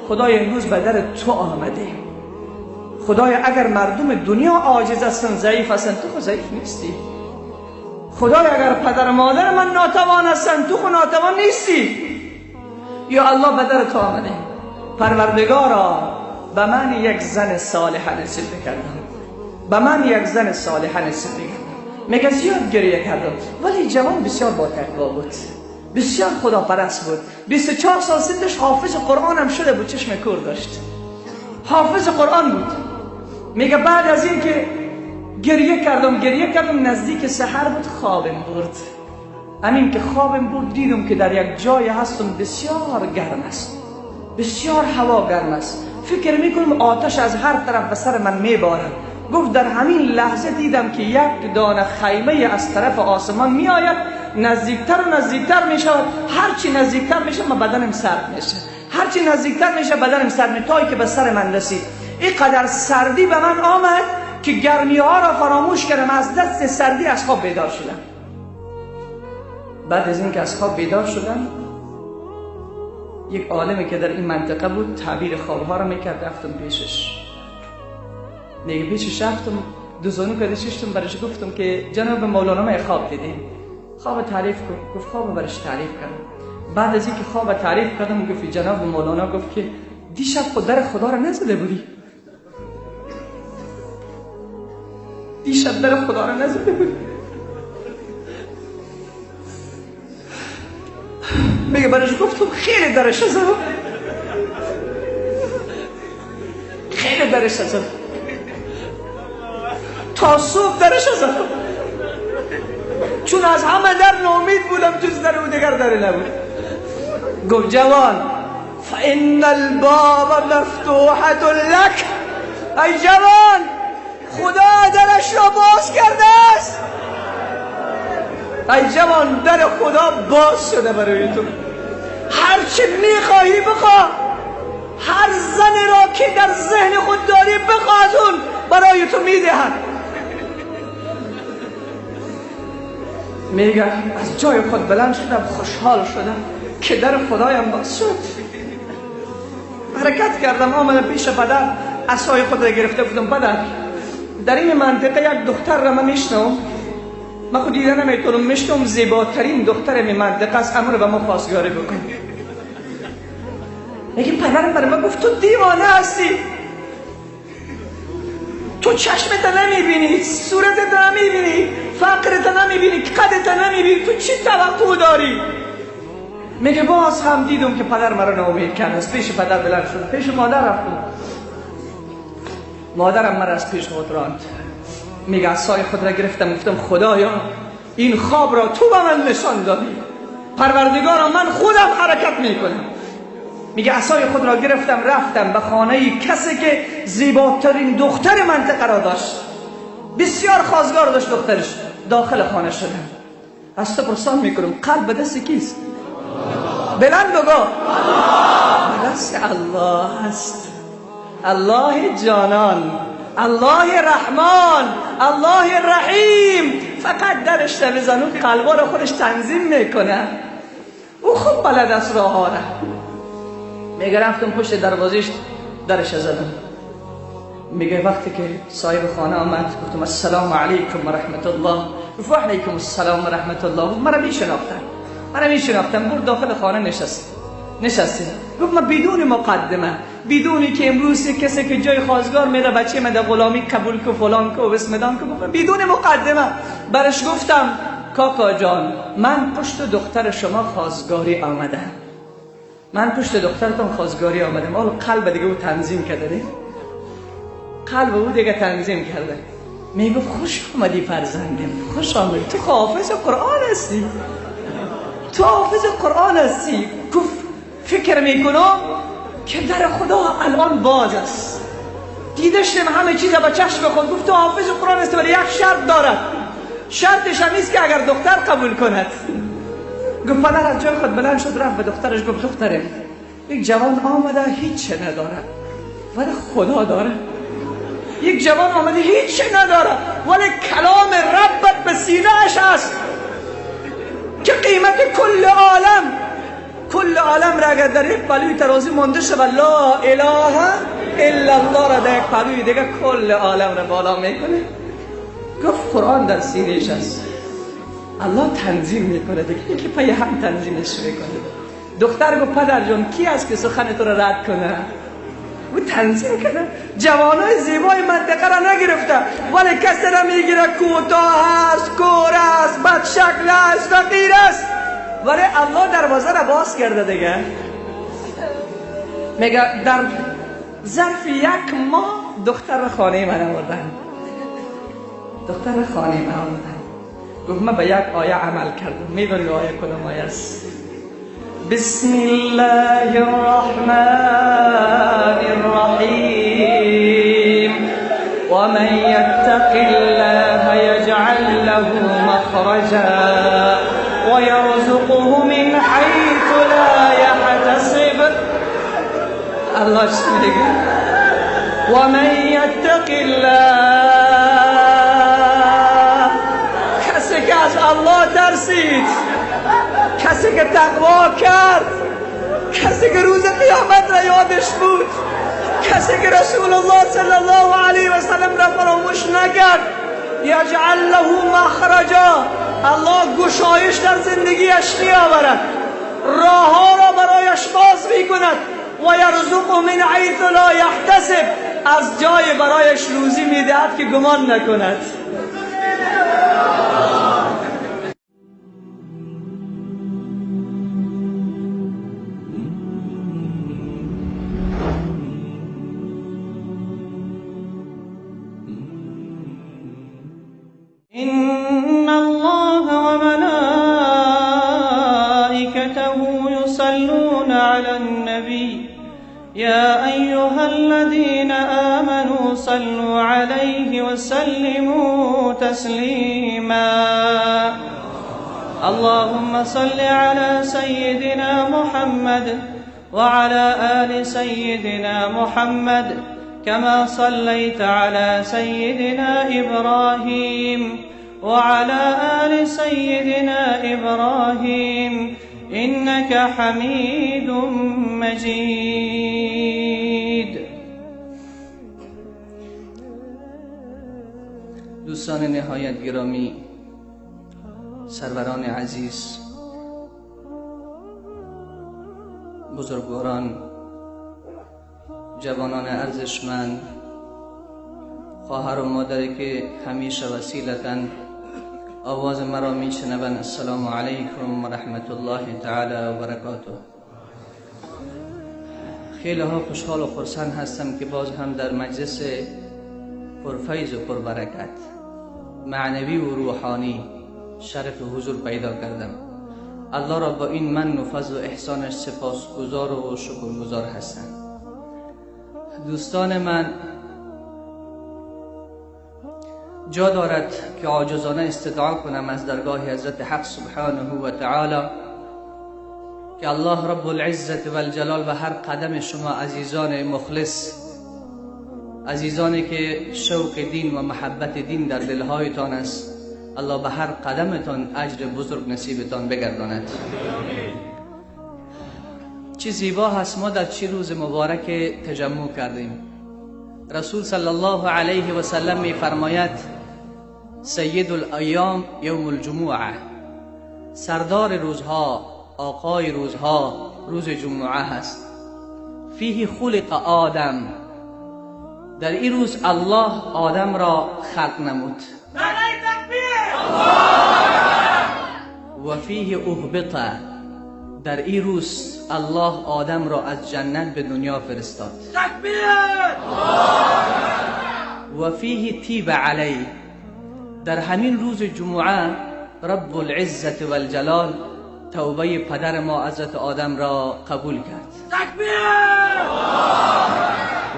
خدایا امروز به در تو آمده. خدایا اگر مردم دنیا عاجز هستن، ضعیف هستن، تو خود ضعیف نیستی. خدایا اگر پدر و مادر من ناتوان هستن، تو خود ناتوان نیستی. یا الله به در تو آمده. پروردگارا به من یک زن صالحه نصیب کردم، به من یک زن صالحه نصیب کردم. میگه زیاد گریه کردم، ولی جوان بسیار با تقوا بود، بسیار خداپرست بود. 24 سال سنش حافظ قرآن هم شده بود، چشم کور داشت، حافظ قرآن بود. میگه بعد از این که گریه کردم نزدیک سحر بود، خوابم برد. همین که خوابم برد دیدم که در یک جای هستم بسیار گرم است، بسیار هوا گرم است، فکر میکنم آتش از هر طرف به سر من میبارد. گفت در همین لحظه دیدم که یک دانه خیمه از طرف آسمان میآید، نزدیکتر و نزدیکتر میشود. هرچی نزدیکتر میشه من بدنم سرد میشه، هرچی نزدیکتر میشه بدنم سرد میشه، تا که به سر من رسید. اینقدر سردی به من آمد که گرمی ها را فراموش کردم، از دست سردی از خواب بیدار شدم. بعد از اینکه از خواب بیدار شدم، یک عالمی که در این منطقه بود تعبیر خوابها را میکرد، رفتم پیشش. میگه پیشش رفتم، دو زانو کرده ششتم، برش گفتم که جناب مولانا من خواب دیدیم، خواب تعریف کن. گفت خواب برش تعریف کردم. بعد از اینکه خواب تعریف کردم، گفت جناب مولانا گفت که دیشب خود در خدا را نزده بودی، دیشب در خدا را نزده بودی. میگه برش گفتم خیلی درش زدم، خیلی درش زدم، تا صبح درش زدم، چون از همه در ناامید بودم، جز در او دیگر در نبود. گفت جوان فإن الباب مفتوحة لك، ای جوان خدا درش را باز کرده است. ای جوان در خدا باز شده برای تو، هرچی میخواهی بخواه، هر زن را که در ذهن خود داری بخواه، از اون برای تو میدهد. میگه از جای خود بلند شدم، خوشحال شدم که در خدایم باز شد. حرکت کردم، آمدم پیش پدر، عصای خود را گرفته بودم. پدر در این منطقه یک دختر را من میشنوم، من خود دیده نمیتونم، میشنوم زیباترین دختر این منطقه است، امر به ما خواستگاری بکن. میگه پدرم برای من گفت تو دیوانه هستی، تو چشمت نمیبینی، صورتت نمیبینی، فقرت نمیبینی، قدت نمیبینی، تو چی توقع داری؟ میگه باز هم دیدم که پدر مرا ناامید کرد. از پیش پدر بلند شد، پیش مادر رفتم، مادرم مرا از پیش خود راند. میگه عصای خود را گرفتم، گفتم خدایا این خواب را تو به من نشان دادی، پروردگارا من خودم حرکت میکنم. میگه عصای خود را گرفتم رفتم به خانه کسی که زیباترین دختر منطقه را داشت، بسیار خواستگار داشت دخترش. داخل خانه شدم، از تو پرسان میکنم قلب به دست کیست؟ بلند بگو. به دست الله است. الله جانان، الله رحمان، الله رحیم. فقط درش بزن، اون قلبا رو خودش تنظیم میکنه، او خوب بلد است راه ها را. میگه رفتم پشت دروازش درش زدم. میگه وقتی که صاحب خانه آمد گفتم السلام علیکم و رحمت الله. گفت علیکم السلام و رحمت الله. مرا میشناختن، مرا میشناختن. برد داخل خانه نشستیم. گفت من بدون مقدمه، بدونی که امروز کسی که جای خواستگار میره بچه من در غلامی قبول کو فلان کو بسمدان کو، بدون مقدمه برش گفتم کاکا جان من پشت دختر شما خواستگاری آمدم، من پشت دخترتون خواستگاری آمدم. حالا قلب دیگه او تنظیم کرده، قلب او دیگه تنظیم کرده. میگه خوش آمدی فرزندم، خوش آمدی، تو حافظ قرآن هستی، تو حافظ قرآن هستی. گفت فکر میکنم که در خدا الان باز است، دیدشم همه چیز با چشم خود. گفت تو حافظ قرآن هستی ولی یک شرط دارد، شرطش هم نیست که اگر دختر قبول کند. گفت پدر از جای خود بلند شد رفت به دخترش گفت دخترم یک جوان آمده هیچ نداره ولی خدا داره، یک جوان آمده هیچ نداره ولی کلام ربت به سینه اش است که قیمت کل عالم، کل عالم را اگر در یک پلوی ترازی مانده شود لا اله الا الله را در یک پلوی دیگه کل عالم را بالا میکنه. گفت قرآن در سینه‌اش است، الله تنظیم میکنه دیگه، یکی پای هم تنظیمش میکنه. دختر گفت پدر جان کی است که سخن تو را رد کنه؟ او تنظیم کنه. جوانای زیبای منطقه را نگرفته ولی کسی را میگیره کوتاه است، کور است، بد شکل است، فقیر است، ولی الله دروازه را باز کرده دیگه. میگه در ظرف یک ماه دختر را خانه من آوردن، دختر را خانه من آوردن. گفت من به یک آیه عمل کردم. میدونی آیه کدام آیه است؟ بسم الله الرحمن الرحیم ومن يتق الله يجعل له مخرجا ويرزقه من حيث لا يحتسب. الله چی میگه؟ ومن يتق الله، کسی که از الله ترسید، کسی که تقوا کرد، کسی که روز قیامت را یادش بود، کسی که رسول الله صلی الله علیه و سلم را فراموش نکرد، یجعل له مخرجا، الله گشایش در زندگیش میآورد، راهها را برایش باز میکند، و یرزق من حیث لا یحتسب، از جای برایش روزی میدهد که گمان نکند. إن الله وملائكته يصلون على النبي يا أيها الذين آمنوا صلوا عليه وسلموا تسليما. اللهم صل على سيدنا محمد وعلى آل سيدنا محمد كما صليت على سيدنا إبراهيم وعلى آل سيدنا إبراهيم إنك حميد مجيد. دوستان نهایت گرامی، سروران عزیز، بزرگواران، جوانان ارزشمند، خواهر و مادری که همیشه وسیلتن آواز مرا میشنوند، السلام علیکم و رحمت الله تعالی و برکاته. خیلی ها خوشحال و خرسند هستم که باز هم در مجلس پرفیض و پربرکت معنوی و روحانی شرف حضور پیدا کردم. الله را با این من و فضل و احسانش سپاسگزار و شکرگزار هستم. دوستان من، جا دارد که عاجزانه استدعا کنم از درگاه حضرت حق سبحانه و تعالی که الله رب العزت و الجلال و هر قدم شما عزیزان مخلص، عزیزانی که شوق دین و محبت دین در دلهایتان است، الله به هر قدمتان اجر بزرگ نصیبتان بگرداند. چه زیبا هست ما در چه روز مبارک تجمع کردیم. رسول صلی الله علیه و سلم می فرماید سید الایام یوم الجمعه، سردار روزها، آقای روزها روز جمعه هست. فیه خلق آدم، در این روز الله آدم را خلق نمود. و فیه اهبط، در این روز الله آدم را از جنت به دنیا فرستاد. و فیه تیب علی، در همین روز جمعه رب العزت و الجلال توبه پدر ما حضرت آدم را قبول کرد.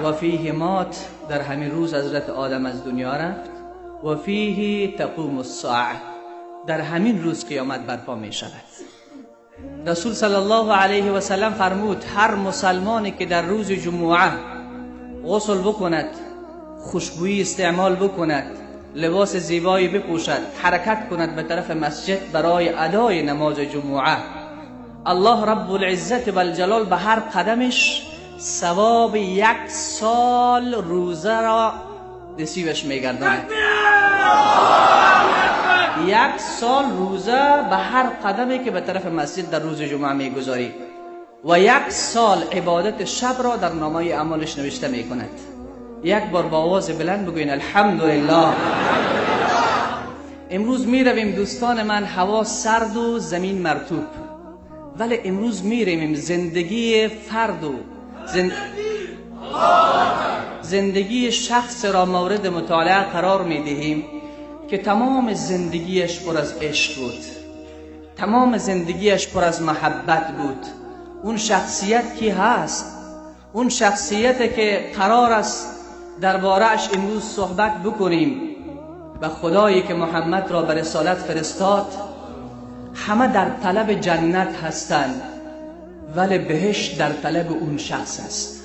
و فیه مات، در همین روز حضرت آدم از دنیا رفت. و فیه تقوم الساعه، در همین روز قیامت برپا می شود. رسول صلی الله علیه و سلم فرمود هر مسلمانی که در روز جمعه غسل بکند، خوشبویی استعمال بکند، لباس زیبایی بپوشد، حرکت کند به طرف مسجد برای ادای نماز جمعه، الله رب العزت و الجلال به هر قدمش ثواب 1 سال روزه را نصیبش میگرداند. 1 سال روزه به هر قدمی که به طرف مسجد در روز جمعه میگذاری و 1 سال عبادت شب را در نامه اعمالش نوشته میکند. یک بار با آواز بلند بگوین الحمدلله. امروز میرویم دوستان من، هوا سرد و زمین مرطوب، ولی امروز میرویم زندگی فرد و زندگی شخص را مورد مطالعه قرار میدهیم که تمام زندگیش پر از عشق بود، تمام زندگیش پر از محبت بود. اون شخصیت کی هست؟ اون شخصیت که قرار است درباره‌اش امروز صحبت بکنیم و خدایی که محمد را به رسالت فرستاد، همه در طلب جنت هستند ولی بهشت در طلب اون شخص است.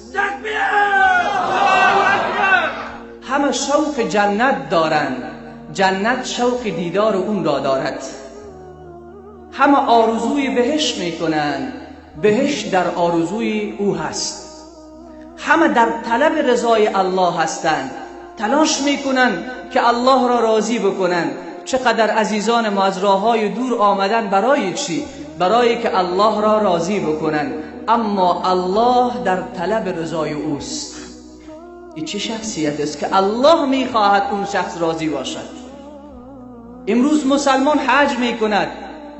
همه شوق جنت دارند، جنت شوق دیدار اون را دارد. همه آرزوی بهشت میکنند، بهشت در آرزوی او هست. همه در طلب رضای الله هستند، تلاش میکنند که الله را راضی بکنند. چقدر عزیزان ما از راههای دور آمدن برای چی؟ برای که الله را راضی بکنند. اما الله در طلب رضای اوست. این چه شخصیت است که الله میخواهد اون شخص راضی باشد. امروز مسلمان حج میکند،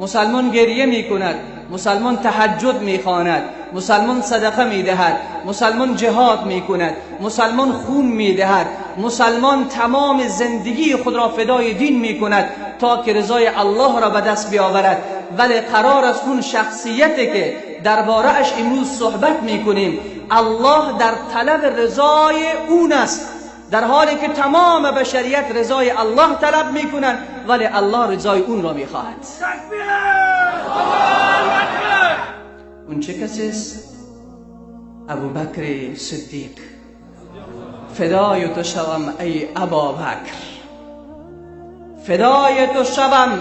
مسلمان گریه میکند، مسلمان تهجد میخواند، مسلمان صدقه میدهد، مسلمان جهاد میکند، مسلمان خون میدهد، مسلمان تمام زندگی خود را فدای دین میکند تا که رضای الله را به دست بیاورد. ولی قرار است اون شخصیتی که درباره اش امروز صحبت میکنیم، الله در طلب رضای اون است، در حالی که تمام بشریت رضای الله طلب میکنند ولی الله رضای اون را میخواهد. اون چه کسی است؟ ابوبکر صدیق. فدای تو شوم ای ابابکر، فدای تو شوم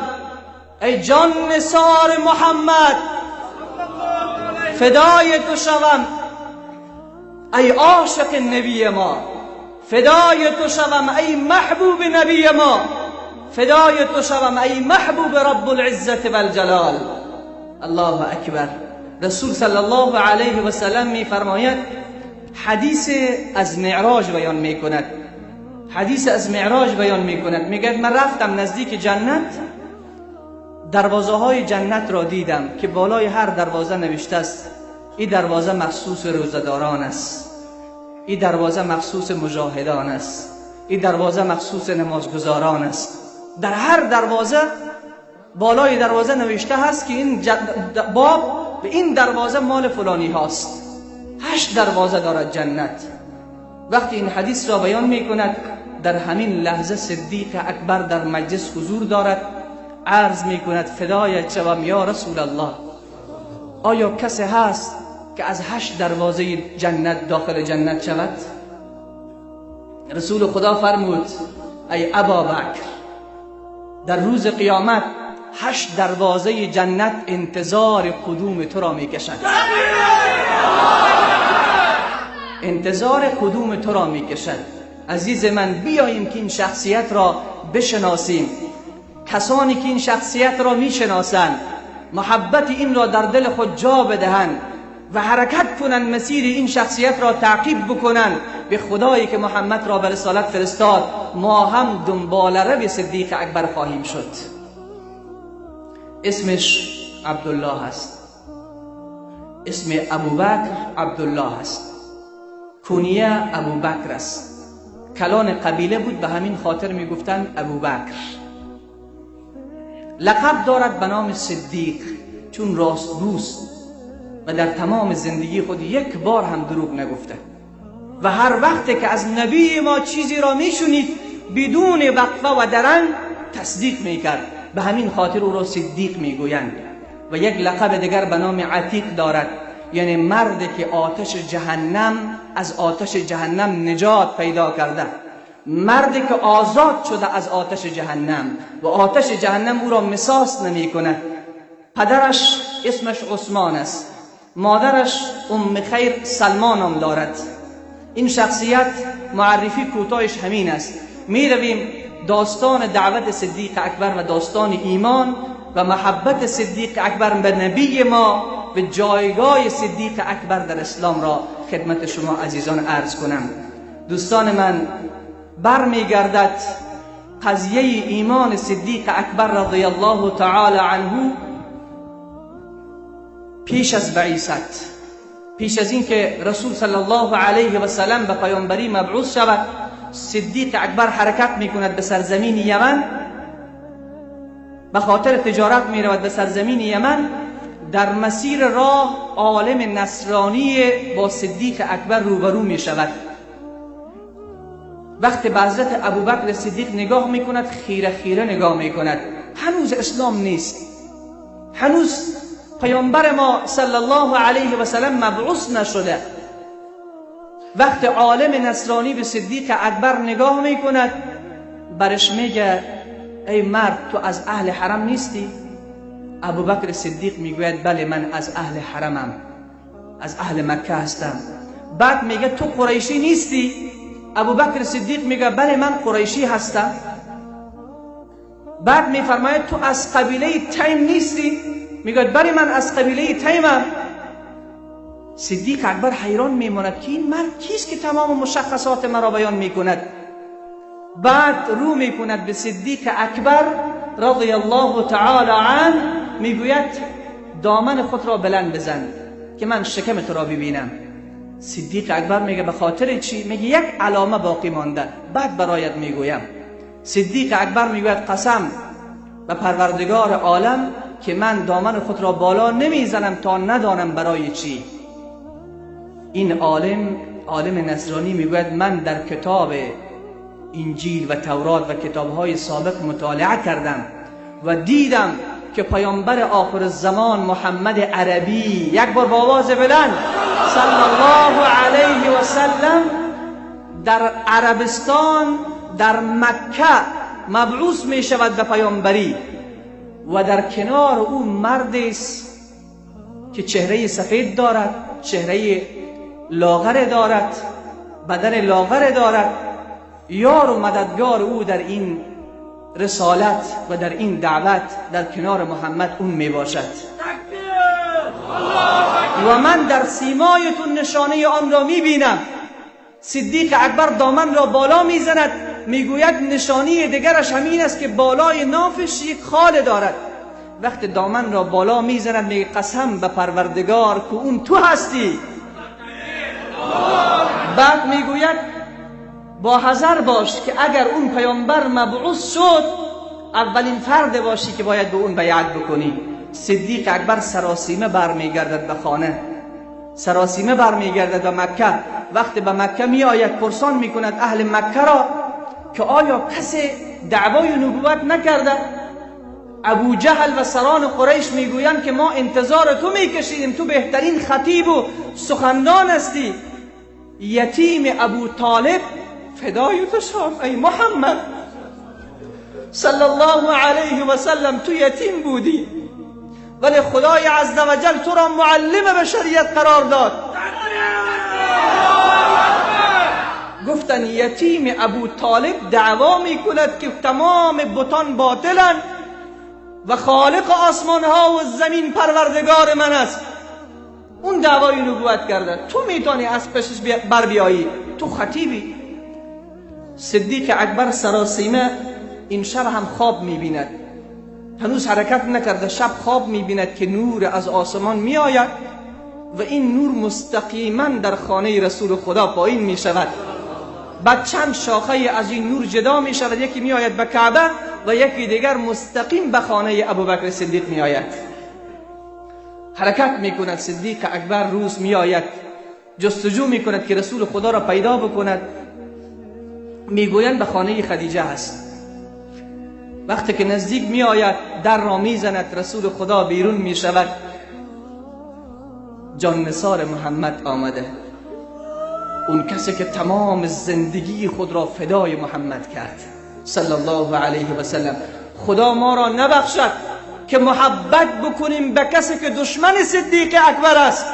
ای جان نثار محمد، فدای تو شوم ای عاشق نبی ما، فدای تو شوم ای محبوب نبی ما، فدای تو شوم ای محبوب رب العزت و الجلال. الله اکبر. رسول صلی الله علیه و سلم می فرماید، حدیث از معراج بیان می کند، حدیث از معراج بیان می کند. میگه من رفتم نزدیک جنت، دروازه های جنت را دیدم که بالای هر دروازه نوشته است این دروازه مخصوص روزه‌داران است، این دروازه مخصوص مجاهدان است، این دروازه مخصوص نمازگزاران است. در هر دروازه بالای دروازه نوشته هست که این باب به این دروازه مال فلانی هاست. 8 دروازه دارد جنت. وقتی این حدیث را بیان می کند، در همین لحظه صدیق اکبر در مجلس حضور دارد، عرض می کند فدایت شوم یا رسول الله، آیا کسی هست که از 8 دروازه جنت داخل جنت شود؟ رسول خدا فرمود ای ابابکر، در روز قیامت 8 دروازه جنت انتظار قدوم تو را می کشد، انتظار قدوم تو را می کشد. عزیز من، بیاییم که این شخصیت را بشناسیم. کسانی که این شخصیت را می شناسند، محبت این را در دل خود جا بدهند و حرکت کنند، مسیر این شخصیت را تعقیب بکنند، به خدایی که محمد را به رسالت فرستاد ما هم دنبال رو صدیق اکبر خواهیم شد. اسمش عبدالله است، اسم ابوبکر عبدالله است، کنیه ابوبکر است. کلان قبیله بود، به همین خاطر میگفتند ابوبکر. لقب دارد به نام صدیق، چون راستگوست و در تمام زندگی خود یک بار هم دروغ نگفته و هر وقت که از نبی ما چیزی را میشنید بدون وقفه و درنگ تصدیق میکرد. به همین خاطر او را صدیق میگویند. و یک لقب دیگر به نام عتیق دارد، یعنی مرد که آتش جهنم، از آتش جهنم نجات پیدا کرده، مردی که آزاد شده از آتش جهنم و آتش جهنم او را مساس نمی کند. پدرش اسمش عثمان است، مادرش ام خیر سلمان نام دارد. این شخصیت معرفی کوتاهش همین است. می رویم داستان دعوت صدیق اکبر و داستان ایمان و محبت صدیق اکبر به نبی ما و جایگاه صدیق اکبر در اسلام را خدمت شما عزیزان عرض کنم. دوستان من، برمیگردد قضیه ایمان صدیق اکبر رضی الله تعالی عنه پیش از بعثت، پیش از اینکه رسول صلی الله علیه و سلم به پیامبری مبعوث شود، صدیق اکبر حرکت میکند به سرزمین یمن، به خاطر تجارت میرود به سرزمین یمن. در مسیر راه عالم نصرانی با صدیق اکبر روبرو می شود. وقتی به حضرت ابوبکر صدیق نگاه میکند، خیره خیره نگاه میکند. هنوز اسلام نیست، هنوز پیامبر ما صلی الله علیه و سلم مبعوث نشده. وقت عالم نصرانی به صدیق اکبر نگاه میکند، برش میگه ای مرد، تو از اهل حرم نیستی؟ ابوبکر صدیق میگوید بله، من از اهل حرمم، از اهل مکه هستم. بعد میگه تو قریشی نیستی؟ ابوبکر صدیق میگه بله، من قریشی هستم. بعد میفرماید تو از قبیله تیم نیستی؟ میگه بله، من از قبیله تیمم. صدیق اکبر حیران میماند که این مرد کیست که تمام مشخصات مرا بیان میکند. بعد رو میکند به صدیق اکبر رضی الله تعالی عنه، میگوید دامن خود را بلند بزن که من شکم تو را ببینم. صدیق اکبر میگه به خاطر چی؟ میگه یک علامه باقی مانده، بعد برایت میگویم. صدیق اکبر میگوید قسم به پروردگار عالم که من دامن خود را بالا نمیزنم تا ندانم برای چی. این عالم نصرانی میگوید من در کتاب انجیل و تورات و کتابهای سابق مطالعه کردم و دیدم که پیامبر آخر الزمان محمد عربی، یک بار با آواز بلند صلی الله علیه و سلم، در عربستان در مکه مبعوث می شود به پیامبری و در کنار او مردی است که چهره سفید دارد، چهره لاغر دارد، بدن لاغر دارد. یار و مددگار او در این رسالت و در این دعوت در کنار محمد اون می باشد و من در سیمایتون نشانه آن را می بینم. صدیق اکبر دامن را بالا می زند، می گوید نشانی دیگرش همین است که بالای نافش یک خال دارد. وقت دامن را بالا میزند میگه قسم به پروردگار که اون تو هستی. بعد میگوید با حذر باش که اگر اون پیامبر مبعوث شد اولین فرد باشی که باید به اون بیعت بکنی. صدیق اکبر سراسیمه برمیگردد به خانه، سراسیمه برمیگردد به مکه. وقتی به مکه می آید پرسان میکند اهل مکه را که آیا کسی دعوای نبوت نکرده؟ ابو جهل و سران قریش میگویند که ما انتظار تو میکشیدیم، تو بهترین خطیب و سخندان هستی. یتیم ابو طالب فدای تو شام ای محمد صلی الله علیه و سلم، تو یتیم بودی ولی خدای عزوجل تو را معلم بشریت قرار داد. گفتن یتیم ابو طالب دعوا میکند که تمام بتان باطلن و خالق آسمان ها و زمین پروردگار من است. اون دعوای نبوت کرده، تو میتونی از پشش بر بیایی، تو خطیبی. صدیق اکبر سراسیمه این شب هم خواب میبیند، هنوز حرکت نکرده، شب خواب میبیند که نور از آسمان میآید و این نور مستقیما در خانه رسول خدا پایین میشود. بعد چند شاخه از این نور جدا میشود، یکی میآید به کعبه و یکی دیگر مستقیم به خانه ابوبکر صدیق میآید. حرکت میکند صدیق اکبر، روز میآید جستجو میکند که رسول خدا را پیدا بکند. میگویند به خانه خدیجه هست. وقتی که نزدیک میآید در را میزند، رسول خدا بیرون میشود. جان نثار محمد آمده، اون کسی که تمام زندگی خود را فدای محمد کرد صلی الله علیه و سلم. خدا ما را نبخشد که محبت بکنیم به کسی که دشمن صدیق اکبر است.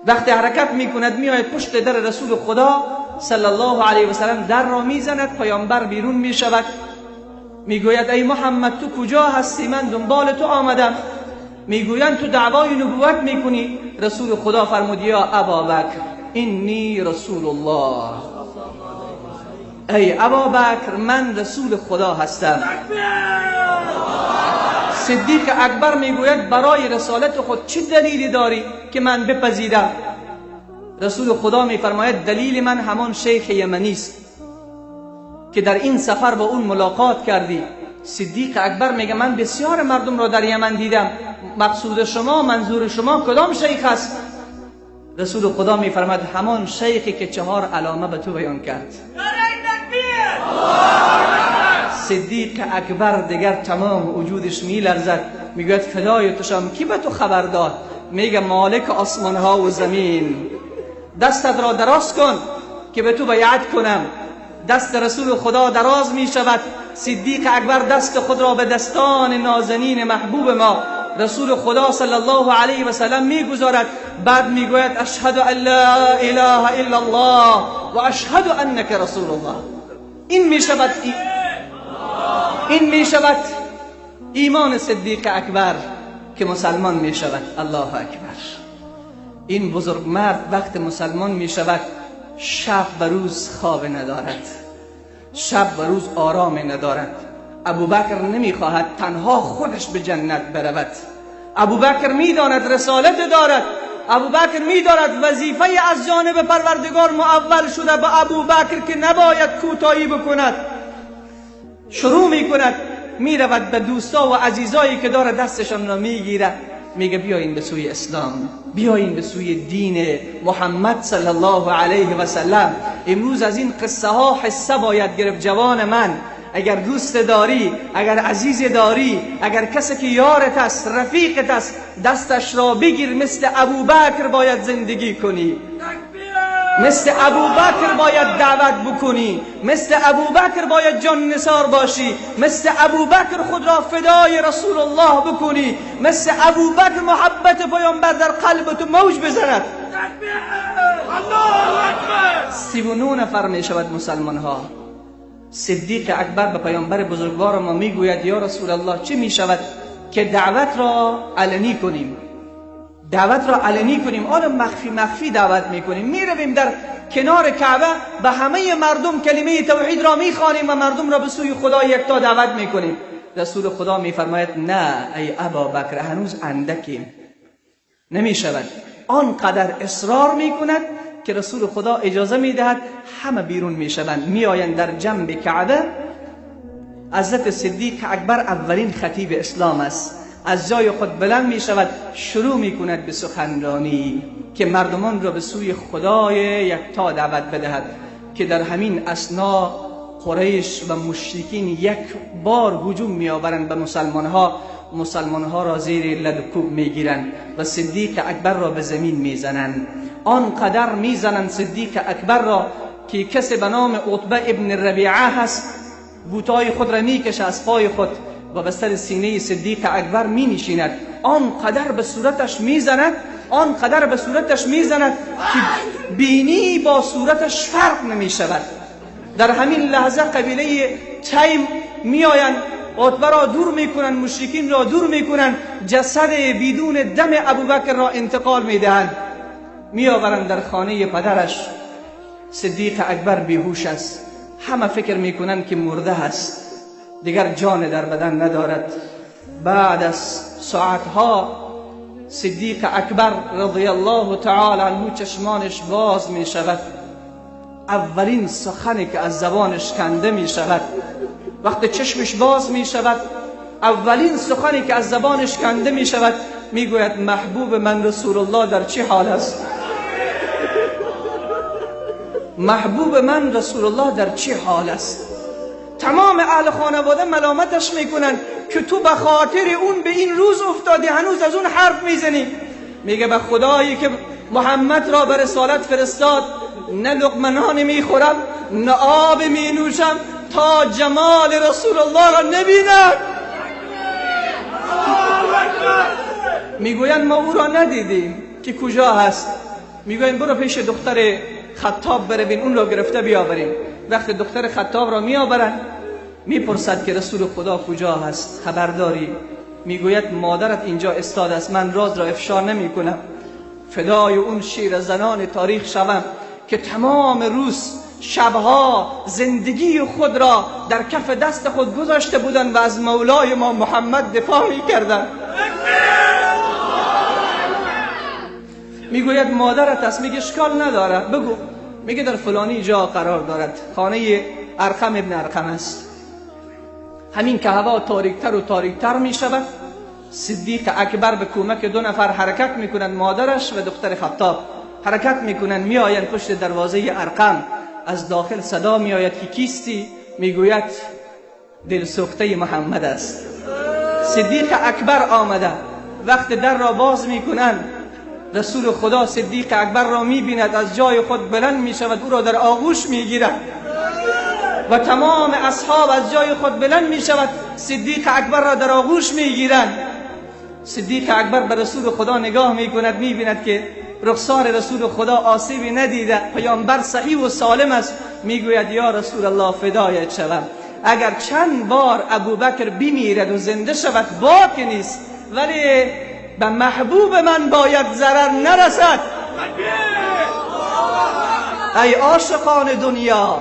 وقتی حرکت میکند میآید پشت در رسول خدا صلی الله علیه و سلم، در را میزند، پیامبر بیرون میشود. میگوید ای محمد تو کجا هستی؟ من دنبال تو آمدم. میگویند تو دعوای نبوت میکنی. رسول خدا فرمود یا ابابکر انی رسول الله، ای ابابکر من رسول خدا هستم. صدیق اکبر میگوید برای رسالت خود چه دلیلی داری که من بپذیرم؟ رسول خدا میفرماید دلیل من همان شیخ یمنی است که در این سفر با اون ملاقات کردی. صدیق اکبر میگه من بسیار مردم را در یمن دیدم، مقصود شما، منظور شما کدام شیخ است؟ رسول خدا میفرماید همان شیخی که 4 علامه به تو بیان کرد. صدیق اکبر دیگر تمام وجودش میلرزد، میگوید فدای تو شم، کی به تو خبر داد؟ میگه مالک آسمان ها و زمین. دستت را دراز کن که به تو بیعت کنم. دست رسول خدا دراز می شود. صدیق اکبر دست خود را به دستان نازنین محبوب ما رسول خدا صلی الله علیه و سلم میگذارد. بعد میگوید اشهد ان لا اله الا الله و اشهد انک رسول الله. این می شود ایمان صدیق اکبر که مسلمان می شود. الله اکبر. این بزرگ مرد وقت مسلمان می شود شب و روز خواب ندارد، شب و روز آرام ندارد. ابوبکر نمیخواهد تنها خودش به جنت برود. ابوبکر میداند رسالت دارد، ابوبکر میداند وظیفه از جانب پروردگار معول شده به ابوبکر که نباید کوتاهی بکند. شروع میکند، میرود به دوستا و عزیزایی که داره دستشان را میگیره، میگه بیاین به سوی اسلام، بیاین به سوی دین محمد صلی الله علیه و سلم. امروز از این قصه ها حصه باید گرفت. جوان من، اگر دوست داری، اگر عزیز داری، اگر کسی که یارت است، رفیقت است، دستش را بگیر. مثل ابوبکر باید زندگی کنی، مثل ابوبکر باید دعوت بکنی، مثل ابوبکر باید جان نثار باشی، مثل ابوبکر خود را فدای رسول الله بکنی، مثل ابوبکر محبت پیامبر در قلب تو موج بزند. 39 نفر می شود مسلمان ها. صدیق اکبر به پیامبر بزرگوار ما میگوید یا رسول الله چه می شود که دعوت را علنی کنیم؟ دعوت را علنی کنیم، آن مخفی مخفی دعوت میکنیم، میرویم در کنار کعبه به همه مردم کلمه توحید را میخوانیم و مردم را به سوی خدا یکتا دعوت میکنیم. رسول خدا میفرماید نه ای ابابکر، هنوز اندکیم، نمی شود. آنقدر اصرار میکند که رسول خدا اجازه میدهد، همه بیرون میشوند، میآیند در جنب کعبه. حضرت صدیق اکبر اولین خطیب اسلام است، از جای خود بلند می شود، شروع می کند به سخنرانی که مردمان را به سوی خدای یکتا دعوت بدهد، که در همین اثنا قریش و مشرکین یک بار هجوم می آورند به مسلمانها، مسلمانها را زیر لد کوب می گیرند و صدیق اکبر را به زمین می زنند. آنقدر می زنند صدیق اکبر را که کسی به نام عتبه ابن ربیعه هست، بوتای خود را می کشه از پای خود و به سر سینه صدیق اکبر می نشیند. آنقدر به صورتش می زند، آنقدر به صورتش می زند که بینی با صورتش فرق نمی شود. در همین لحظه قبیله تیم می آیند، عتبه را دور می کنند، مشرکین را دور می کنند، جسد بدون دم ابوبکر را انتقال می دهند، می آورند در خانه پدرش. صدیق اکبر بیهوش است، همه فکر می کنند که مرده است، دیگر جان در بدن ندارد. بعد از ساعتها صدیق اکبر رضی الله تعالی عنه چشمانش باز می شود. اولین سخنی که از زبانش کنده می شود، وقتی چشمش باز می شود، اولین سخنی که از زبانش کنده می شود، می گوید محبوب من رسول الله در چه حال است؟ محبوب من رسول الله در چه حال است؟ تمام اهل خانواده ملامتش میکنن که تو به خاطر اون به این روز افتادی، هنوز از اون حرف میزنی. میگه به خدایی که محمد را به رسالت فرستاد، نه لقمه نان میخورم نه آب مینوشم تا جمال رسول الله را نبینم. میگویند ما او را ندیدیم که کجا هست. میگویند برو پیش دختر خطاب بروین، اون را گرفته بیاوریم. وقتی دختر خطاب را میآورند، میپرسد که رسول خدا کجا هست، خبرداری؟ میگوید مادرت اینجا استاد است، من راز را افشا نمی کنم. فدای اون شیر زنان تاریخ شوم که تمام روز شبها زندگی خود را در کف دست خود گذاشته بودند و از مولای ما محمد دفاع میکردند. میگوید مادرت است. میگه اشکال نداره، بگو. میگه در فلانی جا قرار دارد، خانه ارقم ابن ارقم است. همین که هوا تاریکتر و تاریکتر میشود، صدیق اکبر به کمک دو نفر حرکت میکنند، مادرش و دختر خطاب حرکت میکنند، میآیند پشت دروازه ارقم. از داخل صدا میآید که کیستی؟ میگوید دل سوخته محمد است. صدیق اکبر آمده. وقت در را باز میکنند، رسول خدا صدیق اکبر را میبیند، از جای خود بلند میشود، او را در آغوش میگیرد و تمام اصحاب از جای خود بلند میشود، صدیق اکبر را در آغوش میگیرند. صدیق اکبر به رسول خدا نگاه میکند، میبیند که رخسار رسول خدا آسیبی ندیده، پیامبر صحیح و سالم است. میگوید یا رسول الله فدایت شوم، اگر چند بار ابوبکر بمیرد و زنده شود باک نیست، ولی به محبوب من باید ضرر نرسد. ای عاشقان دنیا،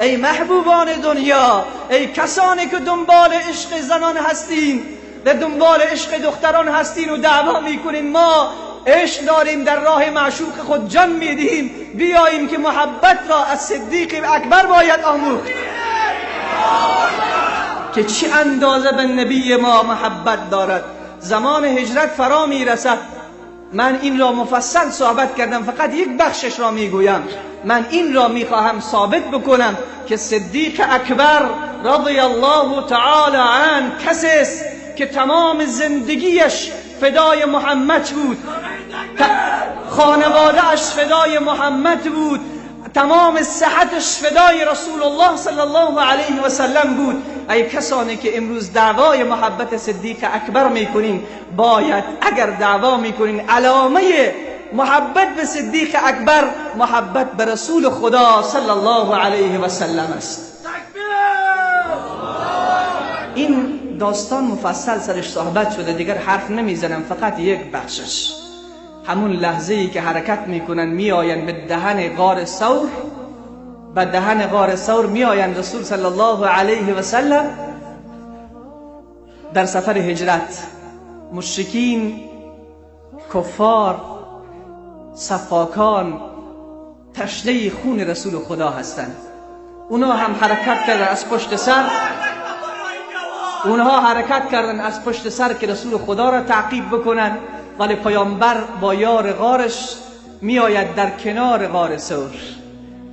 ای محبوبان دنیا، ای کسانی که دنبال عشق زنان هستین و دنبال عشق دختران هستین و دعوا میکنین، ما عشق داریم، در راه معشوق خود جان میدهیم، بیاییم که محبت را از صدیق اکبر باید آموخت که چه اندازه به نبی ما محبت دارد. زمان هجرت فرا میرسد. من این را مفصل صحبت کردم، فقط یک بخشش را میگویم. من این را میخواهم ثابت بکنم که صدیق اکبر رضی الله تعالی عنه کسی است که تمام زندگیش فدای محمد بود، خانواده‌اش فدای محمد بود، تمام صحتش فدای رسول الله صلی الله علیه و سلم بود. ای کسانی که امروز دعوای محبت صدیق اکبر میکنین، باید اگر دعوا میکنین علامه محبت به صدیق اکبر محبت به رسول خدا صلی الله علیه و سلم است. این داستان مفصل سرش صحبت شده، دیگر حرف نمیزنم، فقط یک بخشش. همون لحظه ای که حرکت میکنن میآیند به دهن غار ثور، به دهن غار ثور میآیند رسول صلی الله علیه و سلم. در سفر هجرت مشرکین، کفار، سفاکان تشنه خون رسول خدا هستند. اونها هم حرکت کردن از پشت سر، اونها حرکت کردن از پشت سر که رسول خدا را تعقیب بکنن، ولی پیامبر با یار غارش می آید در کنار غار ثور.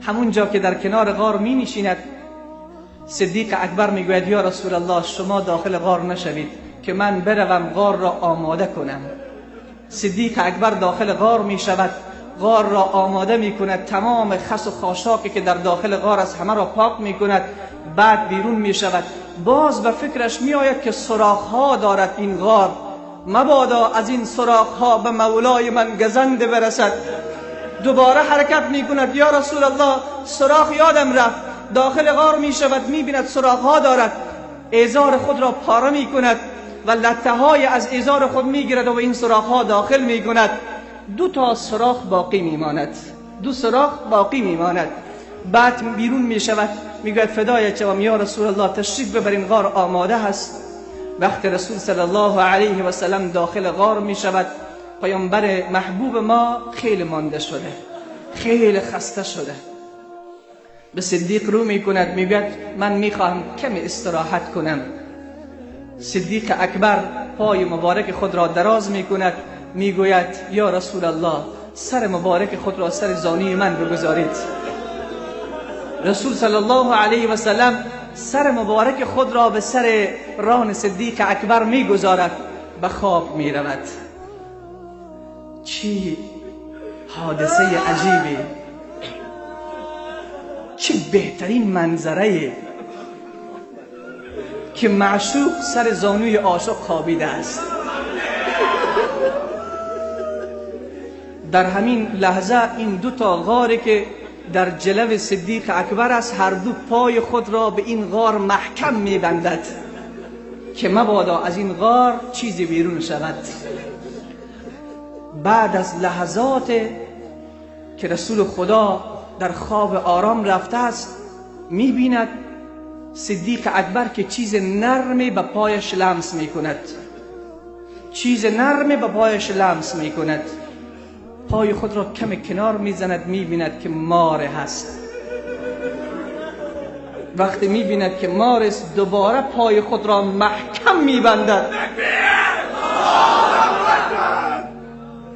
همونجا که در کنار غار می نشیند، صدیق اکبر می گوید یا رسول الله شما داخل غار نشوید که من بروم غار را آماده کنم. صدیق اکبر داخل غار می شود، غار را آماده می کند، تمام خس و خاشاکی که در داخل غار است همه را پاک می کند، بعد بیرون می شود. باز به فکرش می آید که سوراخ ها دارد این غار، مبادا از این سوراخ ها به مولای من گزند برسد. دوباره حرکت می کند، یا رسول الله سوراخ یادم رفت. داخل غار می شود، می بیند سوراخ ها دارد، ازار خود را پاره می کند و لته های از ازار خود می گیرد و به این سوراخ ها داخل می کند. دو تا سوراخ باقی می ماند، دو سوراخ باقی می ماند. بعد بیرون می شود، می گوید فدایت شوم یا رسول الله تشریف ببرین، غار آماده هست. وقت رسول صلی الله علیه و سلم داخل غار می شود، پیامبر محبوب ما خیلی مانده شده، خیلی خسته شده. به صدیق رو می کند، می گوید من می خواهم کمی استراحت کنم. صدیق اکبر پای مبارک خود را دراز می کند، می گوید یا رسول الله سر مبارک خود را سر زانوی من بگذارید. رسول صلی الله علیه و سلم سر مبارک خود را به سر ران صدیق اکبر می گذارد، به خواب می رود. چی حادثه عجیبی، چه بهترین منظره که معشوق سر زانوی عاشق خوابیده است. در همین لحظه این دو تا غاری که در جلو صدیق اکبر است، هر دو پای خود را به این غار محکم میبندد که مبادا از این غار چیزی بیرون شود. بعد از لحظات که رسول خدا در خواب آرام رفته است، میبیند صدیق اکبر که چیز نرمی به پایش لمس میکند، چیز نرمی به پایش لمس میکند. پای خود را کم کنار میزند، میبیند که مار هست. وقتی میبیند که مار است، دوباره پای خود را محکم میبندد.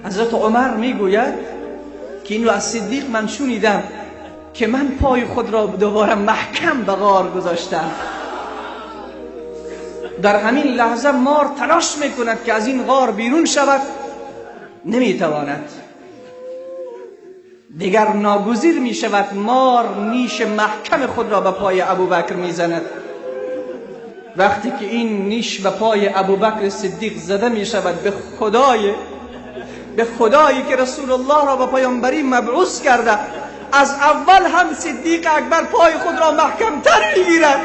حضرت عمر میگوید که این رو از صدیق من شنیدم که من پای خود را دوباره محکم به غار گذاشتم. در همین لحظه مار تلاش میکند که از این غار بیرون شود، نمیتواند. دیگر ناگزیر می شود، مار نیش محکم خود را به پای ابوبکر می زند. وقتی که این نیش به پای ابوبکر صدیق زده می شود، به خدایی که رسول الله را به پیامبری مبعوث کرده، از اول هم صدیق اکبر پای خود را محکم تر می گیرد.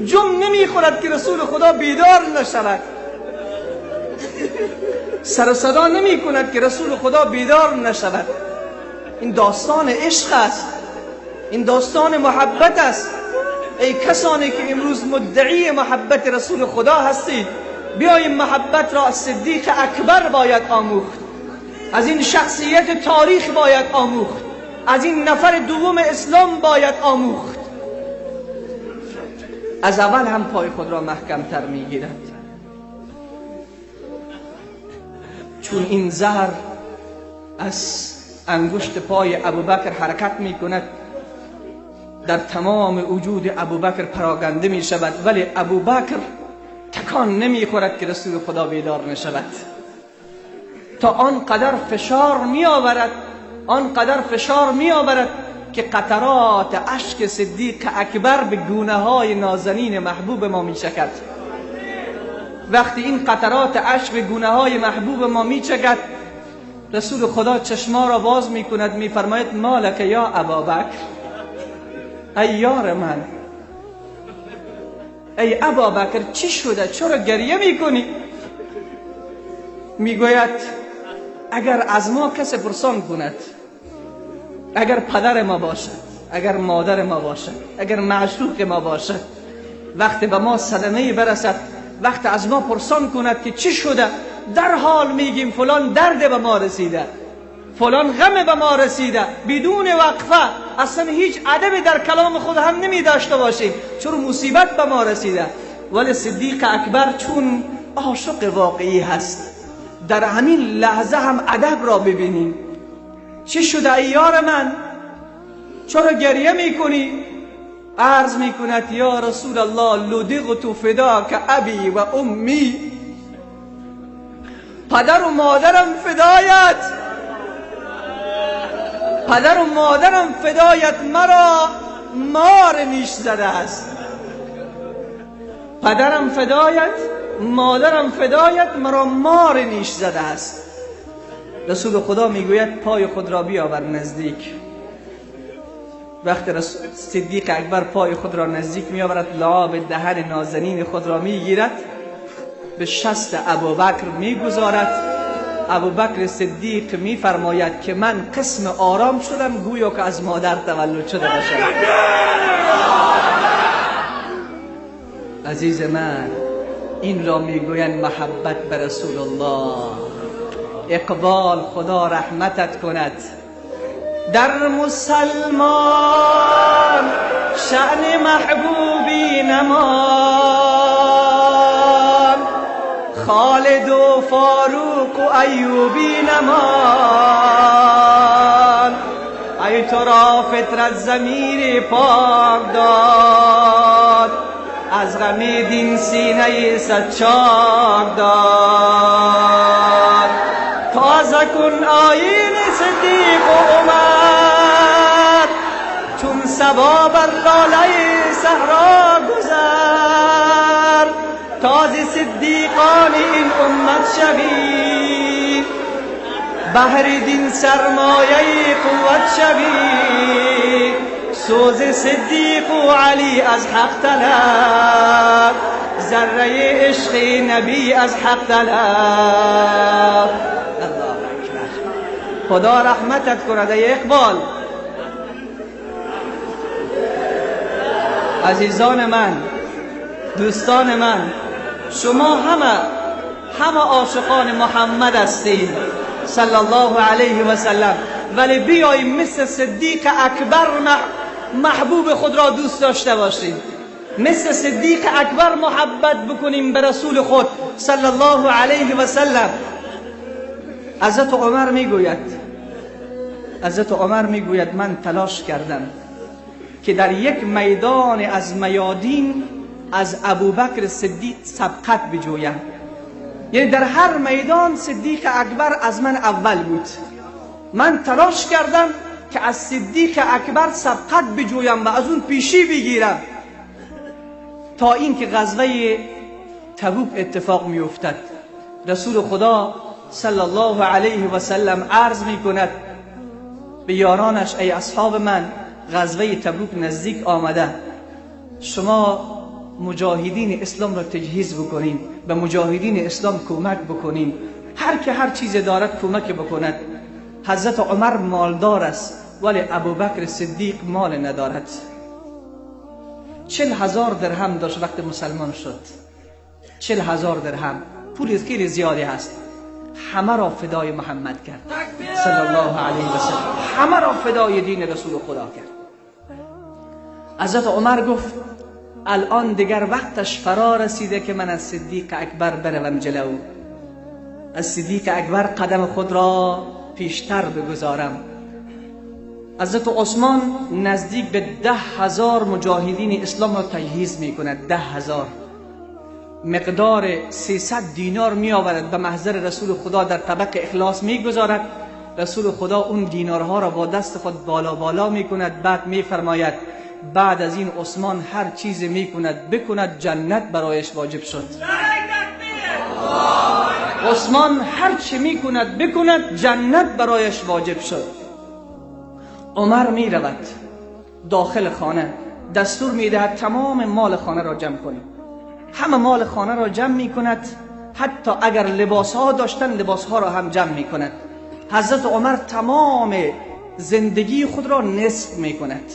جم نمی خورد که رسول خدا بیدار نشود، سر و صدا نمی کند که رسول خدا بیدار نشود. این داستان عشق است، این داستان محبت است. ای کسانی که امروز مدعی محبت رسول خدا هستید، بیاییم محبت را از صدیق اکبر باید آموخت، از این شخصیت تاریخ باید آموخت، از این نفر دوم اسلام باید آموخت. از اول هم پای خود را محکم تر می گیرد، چون این زهر از انگشت پای ابوبکر حرکت می کند، در تمام وجود ابوبکر پراگنده می شود، ولی ابوبکر تکان نمی خورد که رسول خدا بیدار نشود. تا آنقدر فشار می آورد، آنقدر فشار می آورد که قطرات اشک صدیق اکبر به گونه های نازنین محبوب ما می چکد. وقتی این قطرات اشک به گونه های محبوب ما می چکد، رسول خدا چشما را باز می کند، می فرماید مالک یا ابابکر، ای یار من، ای ابابکر چی شده، چرا گریه می کنی؟ می گوید اگر از ما کسی پرسان کند، اگر پدر ما باشد، اگر مادر ما باشد، اگر معشوق ما باشد، وقتی به ما صدمه برسد، وقتی از ما پرسان کند که چی شده، در حال میگیم فلان درد به ما رسیده، فلان غم به ما رسیده، بدون وقفه. اصلا هیچ ادبی در کلام خود هم نمی داشته باشیم، چون مصیبت به ما رسیده. ولی صدیق اکبر چون عاشق واقعی هست، در همین لحظه هم ادب را ببینیم. چه شده ای یار من؟ چرا گریه میکنی؟ عرض میکند یا رسول الله لدغت فداک ابی و امی، پدر و مادرم فدایت، پدر و مادرم فدایت، مرا مار نیش زده است. پدرم فدایت، مادرم فدایت، مرا مار نیش زده است. رسول خدا میگوید پای خود را بیاور نزدیک. وقتی صدیق اکبر پای خود را نزدیک میآورد، لعاب دهن نازنین خود را میگیرد، به شست ابوبکر میگذارد. ابوبکر صدیق میفرماید که من قسم آرام شدم گویا که از مادر تولد شده باشم. عزیز من، این را میگویند محبت به رسول الله. اقبال خدا رحمتت کند. در مسلمان شأن محبوبی نمان، خالد و فاروق و ایوبی نمان. ای تو را فطرت ضمیر پاک داد، از غم دین سینه صد چاک داد. تازه کن آیین صدیق و عمر، چون صبا بر لاله صحرا گذر. تازه صدیقان این امت شوی، بهر دین سرمایه قوت شوی. سوز صدیق و علی از حق طلب، ذره عشق نبی از حق طلب. الله اکبر. خدا رحمتت کند ای اقبال. عزیزان من، دوستان من، شما همه عاشقان محمد هستید صلی الله علیه و سلم، ولی بیاییم مثل صدیق اکبر محبوب خود را دوست داشته باشیم، مثل صدیق اکبر محبت بکنیم به رسول خود صلی الله علیه و سلم. حضرت عمر میگوید، حضرت عمر میگوید من تلاش کردم که در یک میدان از میادین از ابوبکر صدیق سبقت بجویم. یعنی در هر میدان صدیق اکبر از من اول بود. من تلاش کردم که از صدیق اکبر سبقت بجویم و از اون پیشی بگیرم، تا اینکه غزوه تبوک اتفاق میافتد. رسول خدا صلی الله علیه و سلم عرض میکند به یارانش ای اصحاب من، غزوه تبوک نزدیک آمده، شما مجاهدین اسلام را تجهیز بکنین، به مجاهدین اسلام کمک بکنین، هر که هر چیز دارد کمک بکند. حضرت عمر مالدار است ولی ابوبکر صدیق مال ندارد. 40,000 درهم داشت وقت مسلمان شد. 40,000 درهم پول خیلی زیادی هست. همه را فدای محمد کرد صلی الله علیه و سلم، همه را فدای دین رسول خدا کرد. حضرت عمر گفت الان دیگر وقتش فرا رسیده که من از صدیق اکبر بروم جلو، از صدیق اکبر قدم خود را پیشتر بگذارم. حضرت عثمان نزدیک به 10,000 مجاهدین اسلام را تجهیز می کند. 10,000 مقدار 300 دینار می آورد به محضر رسول خدا در طبق اخلاص می گذارد. رسول خدا اون دینارها را با دست خود بالا بالا می کند. بعد می فرماید بعد از این عثمان هر چیز می کند بکند، جنت برایش واجب شد. عثمان هر چی می کند بکند، جنت برایش واجب شد. عمر می رود داخل خانه، دستور می دهد تمام مال خانه را جمع کنید. همه مال خانه را جمع می کند، حتی اگر لباس ها داشتن لباس ها را هم جمع می کند. حضرت عمر تمام زندگی خود را نصف می کند.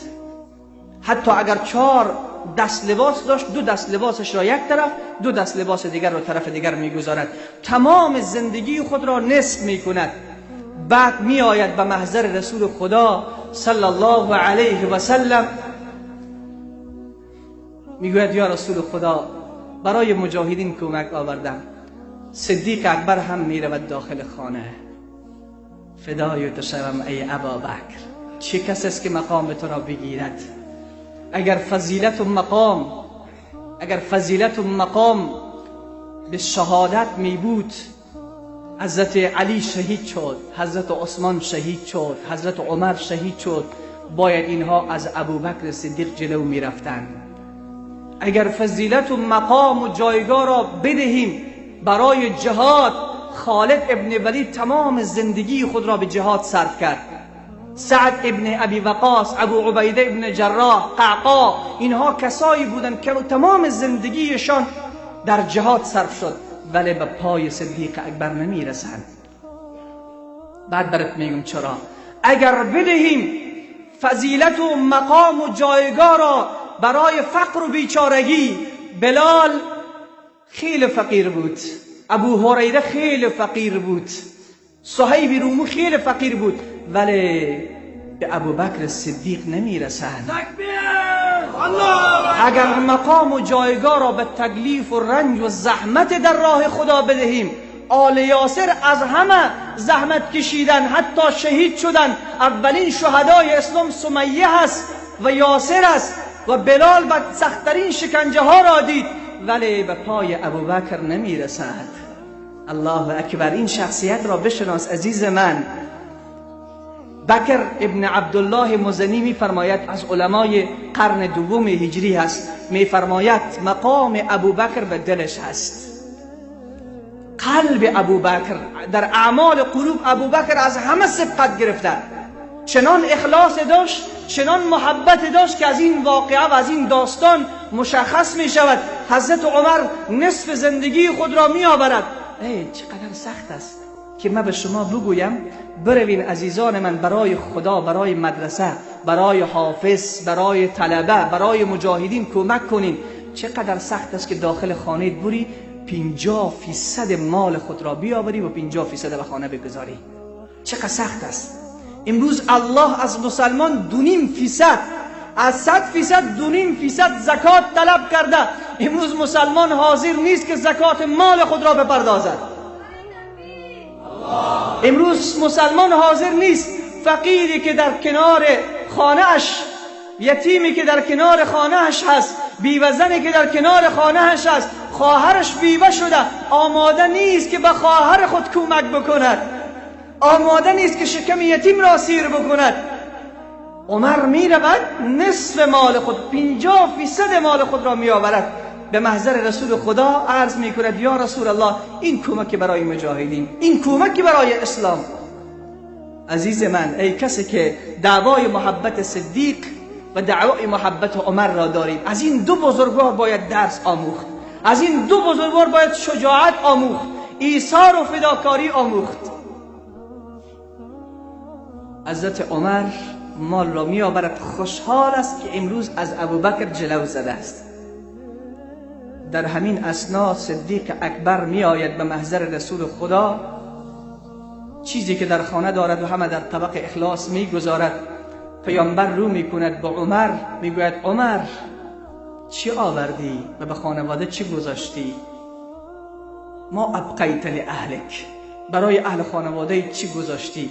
حتی اگر 4 دست لباس داشت، 2 دست لباسش را یک طرف، 2 دست لباس دیگر را طرف دیگر میگذارد. تمام زندگی خود را نصف میکند. بعد میآید به محضر رسول خدا صلی الله علیه و سلم، میگوید یا رسول خدا برای مجاهدین کمک آوردم. صدیق اکبر هم میرود داخل خانه. فدای تو شوم ای ابابکر، چه کس است که مقام تو را بگیرد؟ اگر فضیلت و مقام، اگر فضیلت و مقام به شهادت می بود، حضرت علی شهید شد، حضرت عثمان شهید شد، حضرت عمر شهید شد، باید اینها از ابوبکر صدیق جلو می رفتند. اگر فضیلت و مقام و جایگاه را بدهیم برای جهاد، خالد ابن ولید تمام زندگی خود را به جهاد صرف کرد. سعد ابن ابی وقاص، ابو عبیده ابن جراح، قعقاع، اینها کسایی بودند که تمام زندگیشان در جهاد صرف شد، ولی به پای صدیق اکبر نمیرسند. بعد برات میگم چرا. اگر بدهیم فضیلت و مقام و جایگاه را برای فقر و بیچارگی، بلال خیلی فقیر بود، ابو هریره خیلی فقیر بود، صهیب رومی خیلی فقیر بود، ولی به ابوبکر صدیق نمیرسند. اگر مقام و جایگاه را به تکلیف و رنج و زحمت در راه خدا بدهیم، آل یاسر از همه زحمت کشیدن، حتی شهید شدن. اولین شهدای اسلام سمیه هست و یاسر است و بلال به سختترین شکنجه ها را دید، ولی به پای ابوبکر نمیرسد. الله اکبر. این شخصیت را بشناس عزیز من. بکر ابن عبدالله مزنی میفرماید، از علمای قرن دوم هجری هست، میفرماید مقام ابوبکر به دلش هست. قلب ابوبکر در اعمال قلوب ابوبکر از همه سبقت گرفته. چنان اخلاص داشت، چنان محبت داشت که از این واقعه و از این داستان مشخص می شود. حضرت عمر نصف زندگی خود را می آورد. ای چقدر سخت است که من به شما بگویم بروین عزیزان من، برای خدا، برای مدرسه، برای حافظ، برای طلبه، برای مجاهدین کمک کنین. چقدر سخت است که داخل خانه بری 50% مال خود را بیاوری و 50% به خانه بگذاری. چقدر سخت است. امروز الله از مسلمان 2.5%، از 100% 2.5% زکات طلب کرده. امروز مسلمان حاضر نیست که زکات مال خود را بپردازد. امروز مسلمان حاضر نیست فقیری که در کنار خانه‌اش، یتیمی که در کنار خانه‌اش هست، بیوه‌زنی که در کنار خانه‌اش هست، خواهرش بیوه شده، آماده نیست که به خواهر خود کمک بکند، آماده نیست که شکم یتیم را سیر بکند. عمر می رود نصف مال خود، 50% مال خود را می آورد به محضر رسول خدا عرض می کند یا رسول الله این کمک برای مجاهدین، این کمک برای اسلام. عزیز من، ای کسی که دعوای محبت صدیق و دعوای محبت عمر را دارید، از این دو بزرگوار باید درس آموخت، از این دو بزرگوار باید شجاعت آموخت، ایثار و فداکاری آموخت. حضرت عمر مال را می آورد، خوشحال است که امروز از ابوبکر جلو زده است. در همین اثنا صدیق اکبر می آید به محضر رسول خدا، چیزی که در خانه دارد و همه در طبق اخلاص می گذارد. پیامبر رو می کند به عمر، می گوید عمر چی آوردی و به خانواده چی گذاشتی؟ ما ابقیت لاهلک، برای اهل خانواده چی گذاشتی؟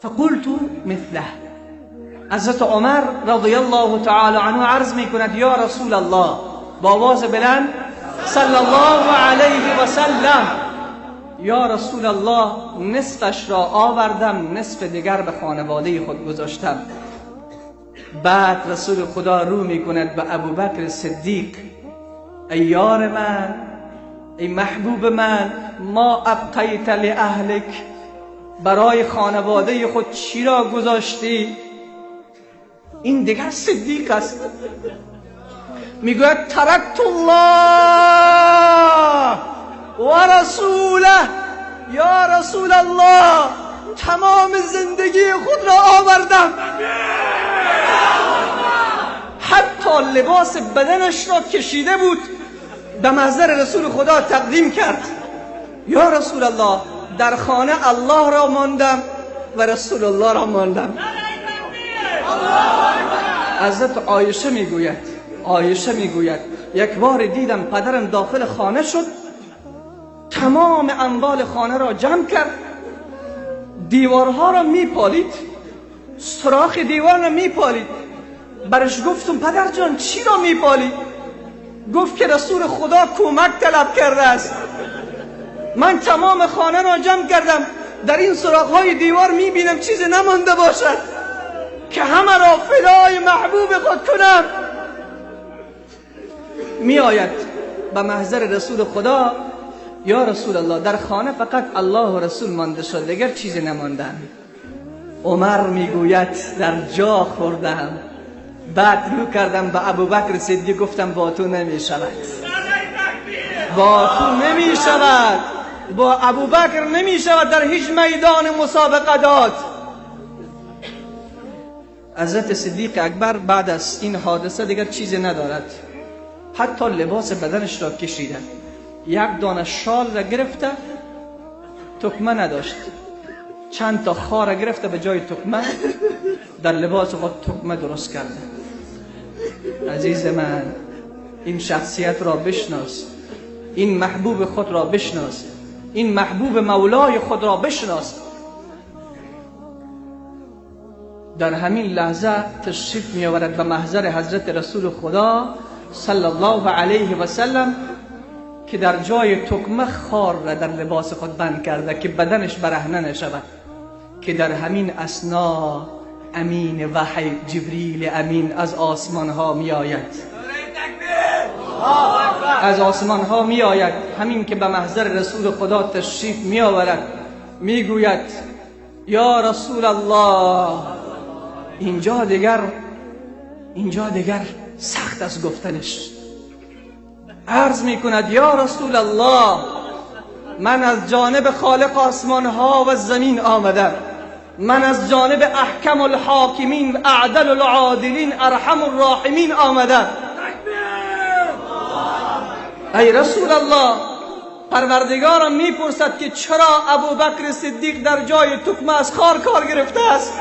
فقلت مثله. حضرت عمر رضی الله تعالی عنه عرض می کند یا رسول الله، با آواز بلند صلی الله علیه و سلم، یا رسول الله نصفش را آوردم، نصف دیگر به خانواده خود گذاشتم. بعد رسول خدا رو می کند به ابوبکر صدیق، ای یار من، ای محبوب من، ما ابقیت لاهلک، برای خانواده خود چی را گذاشتی؟ این دیگر صدیق است. میگوید ترکت الله و رسوله، یا رسول الله تمام زندگی خود را آوردم، حتی لباس بدنش را کشیده بود به محضر رسول خدا تقدیم کرد. یا رسول الله، در خانه الله را ماندم و رسول الله را ماندم. حضرت عایشه میگوید، عایشه میگوید یک بار دیدم پدرم داخل خانه شد، تمام اموال خانه را جمع کرد، دیوارها را میپالید، سوراخ دیوار را میپالید. برش گفتم پدر جان چی را میپالی؟ گفت که رسول خدا کمک طلب کرده است. من تمام خانه را جمع کردم، در این سوراخ‌های دیوار میبینم چیز نمانده باشد که همه را فدای محبوب خود کنم. میآید به محضر رسول خدا، یا رسول الله در خانه فقط الله و رسول مانده شد، دیگر چیزی نماندن. عمر میگوید در جا خوردم، بعد رو کردم به ابوبکر صدیق گفتم با تو نمی شود، با تو نمی شود، با ابوبکر نمی شود در هیچ میدان مسابقه داد. حضرت صدیق اکبر بعد از این حادثه دیگر چیزی ندارد، حتی لباس بدنش را کشیده، یک دانه شال را گرفته، تکمه نداشت، چند تا خار گرفته به جای تکمه در لباس خود تکمه درست کرده. عزیز من، این شخصیت را بشناس، این محبوب خود را بشناس، این محبوب مولای خود را بشناس. در همین لحظه تشریف می آورد به محضر حضرت رسول خدا صلی الله علیه و سلم که در جای تکمه خار را در لباس خود بند کرده که بدنش برهنه نشود، که در همین اثنا امین وحی جبریل امین از آسمان ها می آید، از آسمان ها می آید. همین که به محضر رسول خدا تشریف می آورد می گوید یا رسول الله. اینجا دیگر سخت از گفتنش. عرض می کند یا رسول الله، من از جانب خالق آسمان ها و زمین آمدم، من از جانب احکم الحاکمین، اعدل العادلین، ارحم الراحمین آمدم. ای رسول الله، پروردگارم میپرسد که چرا ابوبکر صدیق در جای تکمه از خار کار گرفته است؟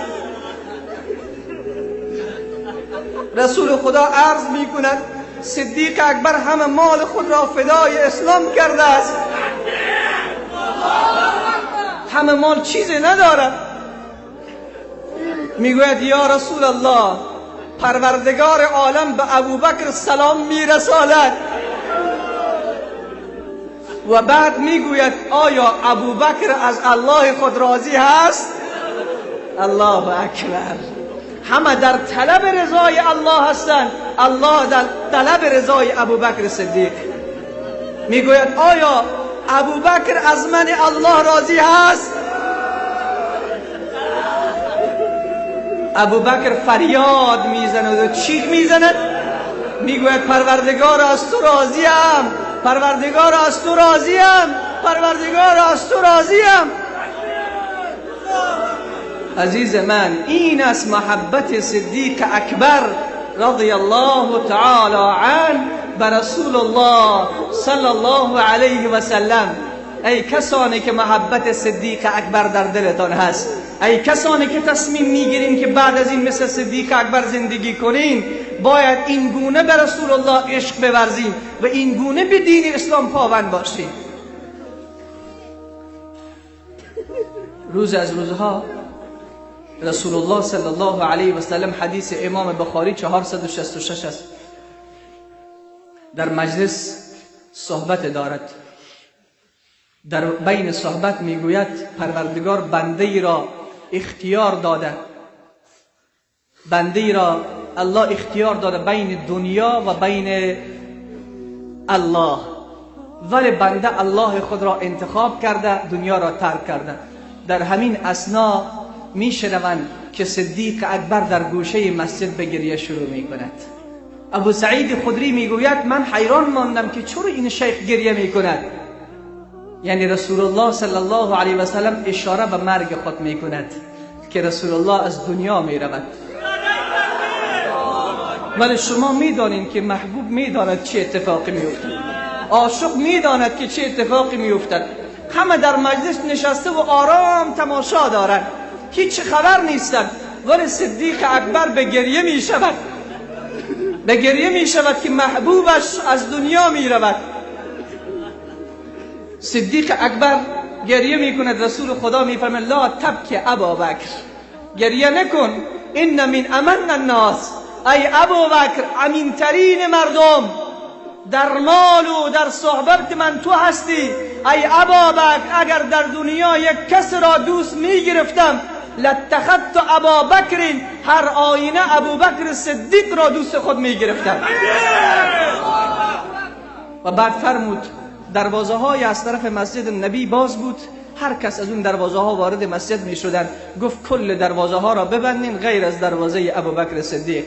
رسول خدا عرض میکند صدیق اکبر همه مال خود را فدای اسلام کرده است، همه مال چیزی ندارد. میگوید یا رسول الله، پروردگار عالم به ابوبکر سلام میرساند و بعد میگوید آیا ابوبکر از الله خود راضی هست؟ الله اکبر. همه در طلب رضای الله هستند، الله در طلب رضای ابوبکر صدیق. میگوید آیا ابوبکر از من الله راضی هست؟ ابوبکر فریاد میزند و چیغ میزند، میگوید پروردگار از تو راضیم، پروردگار از تو راضیم، پروردگار از تو راضیم. عزیز من، این است محبت صدیق اکبر رضی الله تعالی عنه به رسول الله صلی الله علیه و سلم. ای کسانی که محبت صدیق اکبر در دلتان هست، ای کسانی که تصمیم میگیرین که بعد از این مثل صدیق اکبر زندگی کنین، باید این گونه به رسول الله عشق بورزیم و این گونه به دین اسلام پابند باشیم. روز از روزها رسول الله صلی الله علیه و سلم، حدیث امام بخاری 466 است، در مجلس صحبت دارد. در بین صحبت میگوید پروردگار بنده ای را اختیار داده، بنده ای را الله اختیار داده بین دنیا و بین الله، ولی بنده الله خود را انتخاب کرده، دنیا را ترک کرده. در همین اثنا میشنوند که صدیق اکبر در گوشه مسجد به گریه شروع میکند. ابو سعید خدری میگوید من حیران ماندم که چرا این شیخ گریه میکند. یعنی رسول الله صلی الله علیه و سلم اشاره به مرگ خود میکند که رسول الله از دنیا میرود. ولی شما میدانین که محبوب میداند چه اتفاقی میافتد، عاشق میداند که چه اتفاقی میافتد. همه در مجلس نشسته و آرام تماشا دارند، هیچ خبر نیستند، ولی صدیق اکبر به گریه میشود، به گریه میشود که محبوبش از دنیا میرود. صدیق اکبر گریه میکند، رسول خدا میفرماید لا تبک ابابکر، گریه نکن، ان من امن الناس، ای ابوبکر امینترین مردم در مال و در صحبت من تو هستی. ای ابابکر اگر در دنیا یک کس را دوست میگرفتم لاتخذت ابابکر، هر آینه ابوبکر صدیق را دوست خود میگرفتم. و بعد فرمود دروازه های از طرف مسجد نبی باز بود، هر کس از اون دروازه ها وارد مسجد می شدن. گفت کل دروازه ها را ببندین غیر از دروازه ابوبکر صدیق،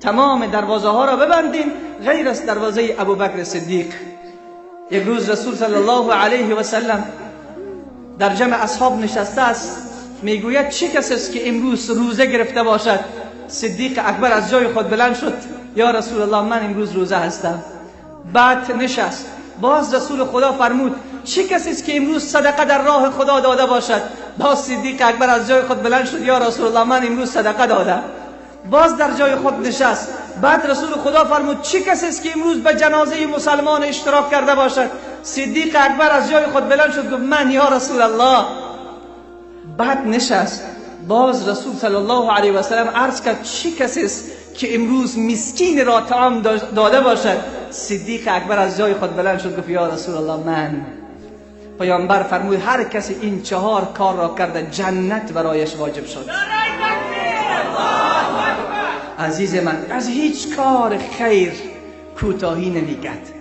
تمام دروازه ها را ببندین غیر از دروازه ابوبکر صدیق. یک روز رسول صلی الله علیه و سلم در جمع اصحاب نشسته است، میگوید چه کسی است که امروز روزه گرفته باشد؟ صدیق اکبر از جای خود بلند شد، یا رسول الله من امروز روزه هستم. بعد نشست، باز رسول خدا فرمود چه کسی است که امروز صدقه در راه خدا داده باشد؟ باز صدیق اکبر از جای خود بلند شد، یا رسول الله من امروز صدقه دادم. باز در جای خود نشست. بعد رسول خدا فرمود چه کسی است که امروز به جنازه مسلمان اشتراک کرده باشد؟ صدیق اکبر از جای خود بلند شد، گفت من یا رسول الله. بعد نشست. باز رسول صلی الله علیه و سلم عرض کرد چه کسی است که امروز مسکین را طعام داده باشد؟ صدیق اکبر از جای خود بلند شد، گفت یا رسول الله من. پیامبر فرمود هر کسی این 4 کار را کرده جنت برایش واجب شد. عزیز من، از هیچ کار خیر کوتاهی نمیکرد،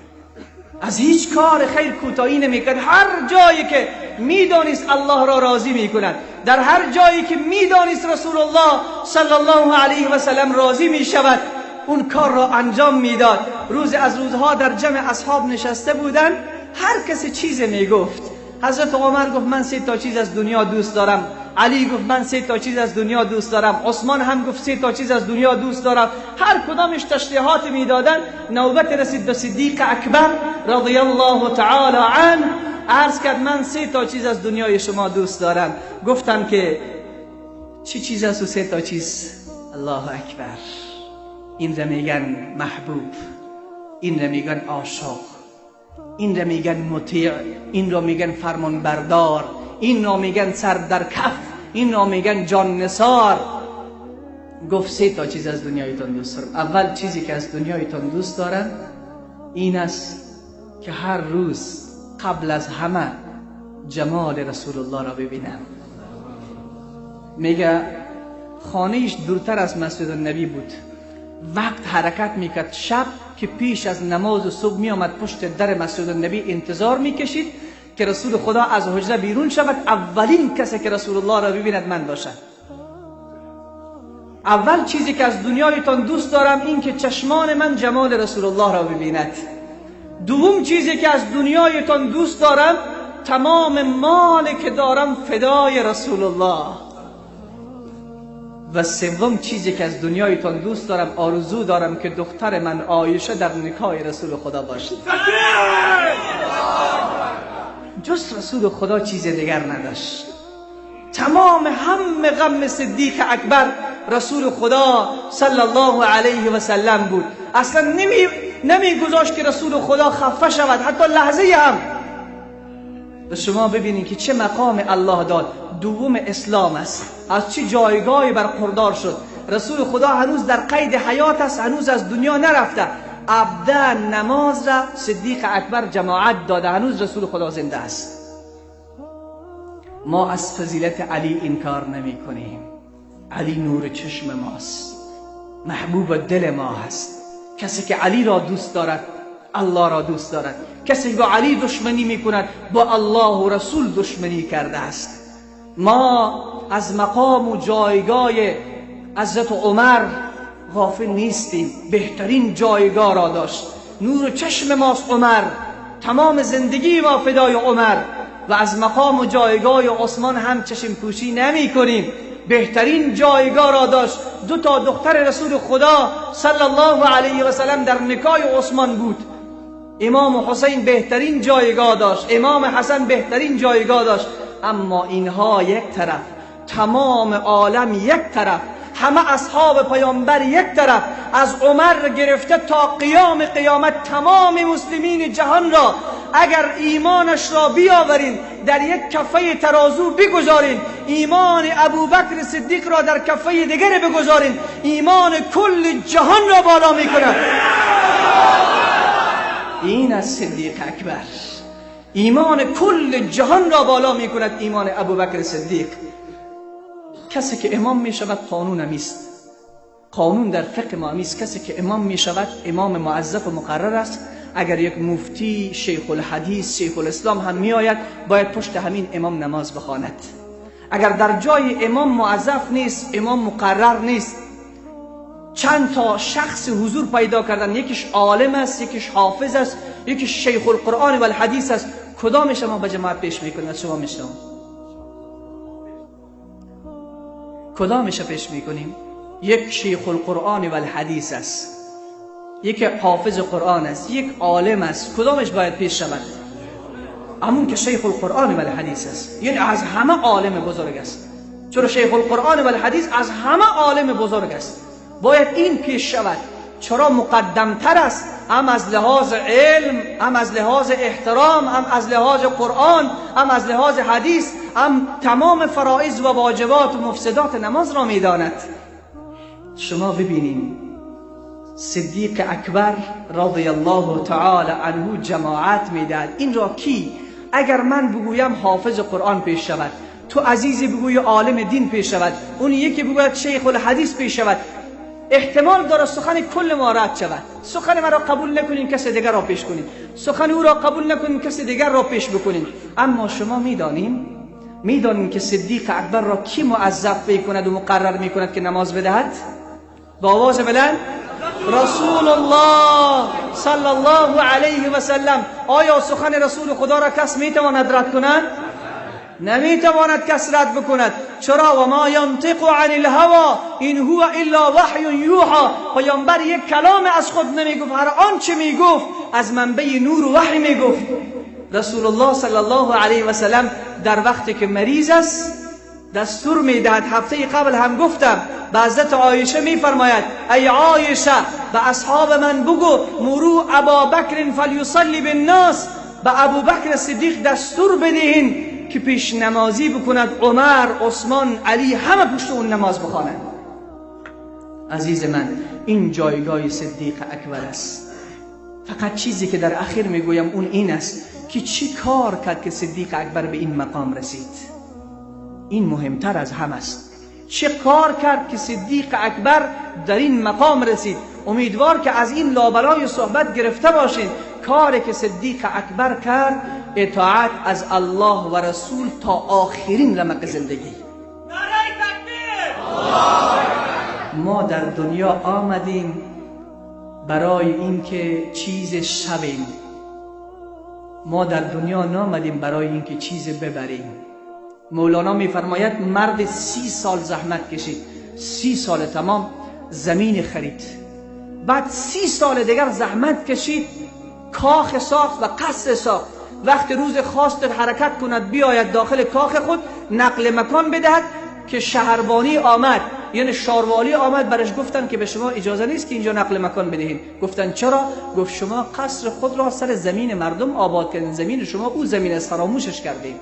از هیچ کار خیر کوتاهی نمیکرد. هر جایی که میدانست الله را راضی میکند، در هر جایی که میدانست رسول الله صلی الله علیه و سلم راضی میشود، اون کار را انجام میداد. روز از روزها در جمع اصحاب نشسته بودند، هر کسی چیز میگفت. حضرت عمر گفت من 3 تا چیز از دنیا دوست دارم، علی گفت من 3 تا چیز از دنیا دوست دارم، عثمان هم گفت 3 تا چیز از دنیا دوست دارم. هر کدامش تشریحات میدادن. نوبت رسید به صدیق اکبر رضی الله تعالی عنه، عرض کرد من 3 تا چیز از دنیای شما دوست دارم. گفتم که چی چیز است و 3 تا چیز؟ الله اکبر. این را میگن محبوب، این را میگن عاشق، این را میگن مطیع، این را میگن فرمانبردار، این را میگن سر در کف، این را میگن جان نثار. گفت 3 تا چیز از دنیایتان دوست دارم. اول چیزی که از دنیایتان دوست دارم این است که هر روز قبل از همه جمال رسول الله را ببینم. میگه خانهش دورتر از مسجد النبی بود، وقت حرکت میکرد، شب که پیش از نماز صبح میآمد پشت در مسجد النبی انتظار میکشید که رسول خدا از حجره بیرون شود، اولین کسی که رسول الله را ببیند من باشد. اول چیزی که از دنیایتان دوست دارم این که چشمان من جمال رسول الله را ببیند. دوم چیزی که از دنیایتان دوست دارم تمام مال که دارم فدای رسول الله. و سوم چیزی که از دنیایتان دوست دارم، آرزو دارم که دختر من عایشه در نکاح رسول خدا باشد. جز رسول خدا چیز دیگر نداشت. تمام هم غم صدیق اکبر رسول خدا صلی الله علیه و سلم بود. اصلا نمیگذاشت که رسول خدا خفه شود حتی لحظه هم. و شما ببینید که چه مقام الله داد. دوم اسلام است، از چه جایگاهی برخوردار شد. رسول خدا هنوز در قید حیات است، هنوز از دنیا نرفته. عبده نماز را صدیق اکبر جماعت داده، هنوز رسول خدا زنده است. ما از فضیلت علی انکار نمی کنیم. علی نور چشم ماست، محبوب دل ما هست. کسی که علی را دوست دارد الله را دوست دارد، کسی که با علی دشمنی می کند با الله و رسول دشمنی کرده است. ما از مقام و جایگاه حضرت عمر غافل نیستیم. بهترین جایگاه را داشت، نور چشم ماست عمر، تمام زندگی ما فدای عمر. و از مقام و جایگاه عثمان هم چشم پوشی نمی کنیم. بهترین جایگاه را داشت. 2 تا دختر رسول خدا صلی الله علیه و سلم در نکاح عثمان بود. امام حسین بهترین جایگاه داشت، امام حسن بهترین جایگاه داشت. اما اینها یک طرف، تمام عالم یک طرف، همه اصحاب پیامبر یک طرف، از عمر گرفته تا قیام قیامت تمام مسلمین جهان را اگر ایمانش را بیاورین در یک کفه ترازو بگذارین، ایمان ابوبکر صدیق را در کفه دیگر بگذارین، ایمان کل جهان را بالا میکند. این از صدیق اکبر. ایمان کل جهان را بالا میکند ایمان ابوبکر صدیق. کسی که امام میشود قانون همیست، قانون در فقه ما همیست. کسی که امام میشود امام معظف و مقرر است. اگر یک مفتی، شیخ الحدیث، شیخ الاسلام هم میآید باید پشت همین امام نماز بخواند. اگر در جای امام معظف نیست، امام مقرر نیست، چند تا شخص حضور پیدا کردن، یکیش عالم است، یکیش حافظ است، یکیش شیخ القرآن و الحدیث است، کدامش ما به جماعت پیش میکنیم؟ از شما میشنوم کدامش پیش میکنیم؟ یک شیخ القرآن و الحدیث است، یک حافظ قرآن است، یک عالم است، کدامش باید پیش شود؟ همون که شیخ القرآن و الحدیث است، یعنی از همه عالم بزرگ است. چرا شیخ القرآن و الحدیث از همه عالم بزرگ است، باید این پیش شود. چرا مقدمتر است، هم از لحاظ علم، هم از لحاظ احترام، هم از لحاظ قرآن، هم از لحاظ حدیث، هم تمام فرائض و واجبات و مفسدات نماز را میداند. شما ببینید صدیق اکبر رضی الله تعالی عنه جماعت میدهد. این را کی؟ اگر من بگویم حافظ قرآن پیش شود، تو عزیزی بگوی عالم دین پیش شود، اون یکی بگوید شیخ الحدیث پیش شود، احتمال داره سخن کل ما رد شود. سخن مرا قبول نکنین کسی دیگر را پیش کنین، سخن او را قبول نکنین کسی دیگر را پیش بکنین. اما شما میدانیم که صدیق اکبر را کی معذب میکند و مقرر میکند که نماز بدهد؟ با آواز بلند رسول الله صلی الله علیه و سلم. آیا سخن رسول خدا را کس میتواند رد کند؟ نمیتواند کس رد بکند. چرا؟ و ما ینطق عن الهوى این هو الا وحی یوحى. پیامبر یک کلام از خود نمیگفت، هر آنچه میگفت از منبع نور و وحی میگفت. رسول الله صلی الله علیه و سلم در وقتی که مریض است دستور میدهد. هفته قبل هم گفتم به حضرت عایشه میفرماید ای عایشه به اصحاب من بگو مرو ابا بکر فلیصلی بالناس، به ابوبکر صدیق دستور بدهین که پیش نمازی بکند. عمر، عثمان، علی همه پشت اون نماز بخوانند. عزیز من، این جایگاه صدیق اکبر است. فقط چیزی که در اخیر میگویم اون این است که چی کار کرد که صدیق اکبر به این مقام رسید. این مهمتر از هم است. چه کار کرد که صدیق اکبر در این مقام رسید؟ امیدوار که از این لابلای صحبت گرفته باشین. کاری که صدیق اکبر کرد اطاعت از الله و رسول تا آخرین رمق زندگی. ما در دنیا آمدیم برای اینکه چیز شویم. ما در دنیا نامدیم برای اینکه چیز ببریم. مولانا میفرماید مرد 30 سال زحمت کشید، 30 سال تمام زمین خرید، بعد 30 سال دیگر زحمت کشید، کاخ ساخت و قصر ساخت. وقت روز خواست حرکت کند بیاید داخل کاخ خود، نقل مکان بدهد که شهربانی آمد، یعنی شاروالی آمد، برش گفتن که به شما اجازه نیست که اینجا نقل مکان بدهید. گفتن چرا؟ گفت شما قصر خود را سر زمین مردم آباد کردین، زمین شما او زمین است، فراموشش کردین.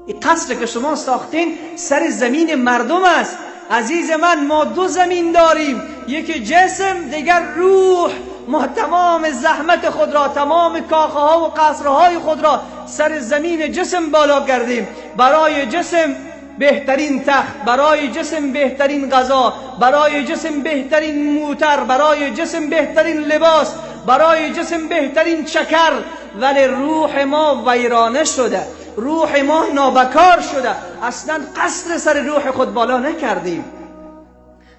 این قصر که شما ساختین سر زمین مردم است. عزیز من، ما 2 زمین داریم، یکی جسم، دیگر روح. ما تمام زحمت خود را، تمام کاخها و قصرهای خود را سر زمین جسم بالا کردیم. برای جسم بهترین تخت، برای جسم بهترین غذا، برای جسم بهترین موتر، برای جسم بهترین لباس، برای جسم بهترین چکر. ولی روح ما ویرانه شده، روح ما نابکار شده، اصلا قصر سر روح خود بالا نکردیم.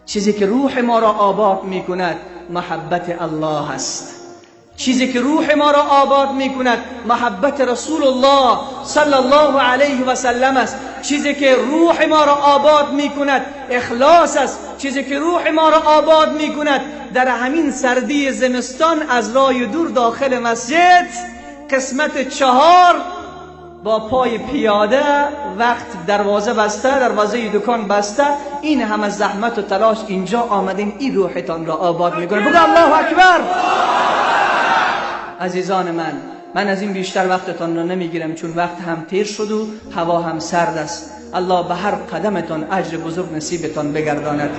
چیزی که روح ما را آباد میکند محبت الله است. چیزی که روح ما را آباد میکند محبت رسول الله صلی الله علیه و سلم است. چیزی که روح ما را آباد میکند اخلاص است. چیزی که روح ما را آباد میکند در همین سردی زمستان از راه دور داخل مسجد قسمت 4 با پای پیاده، وقت دروازه بسته، دروازه دکان بسته، این همه زحمت و تلاش اینجا آمدین، این روحتان را آباد میکنه. بگو الله اکبر. عزیزان من از این بیشتر وقتتان را نمیگیرم، چون وقت هم تیر شد و هوا هم سرد است. الله به هر قدمتان اجر بزرگ نصیبتان بگرداند.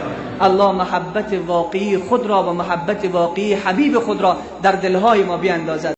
الله محبت واقعی خود را و محبت واقعی حبیب خود را در دلهای ما بیاندازد.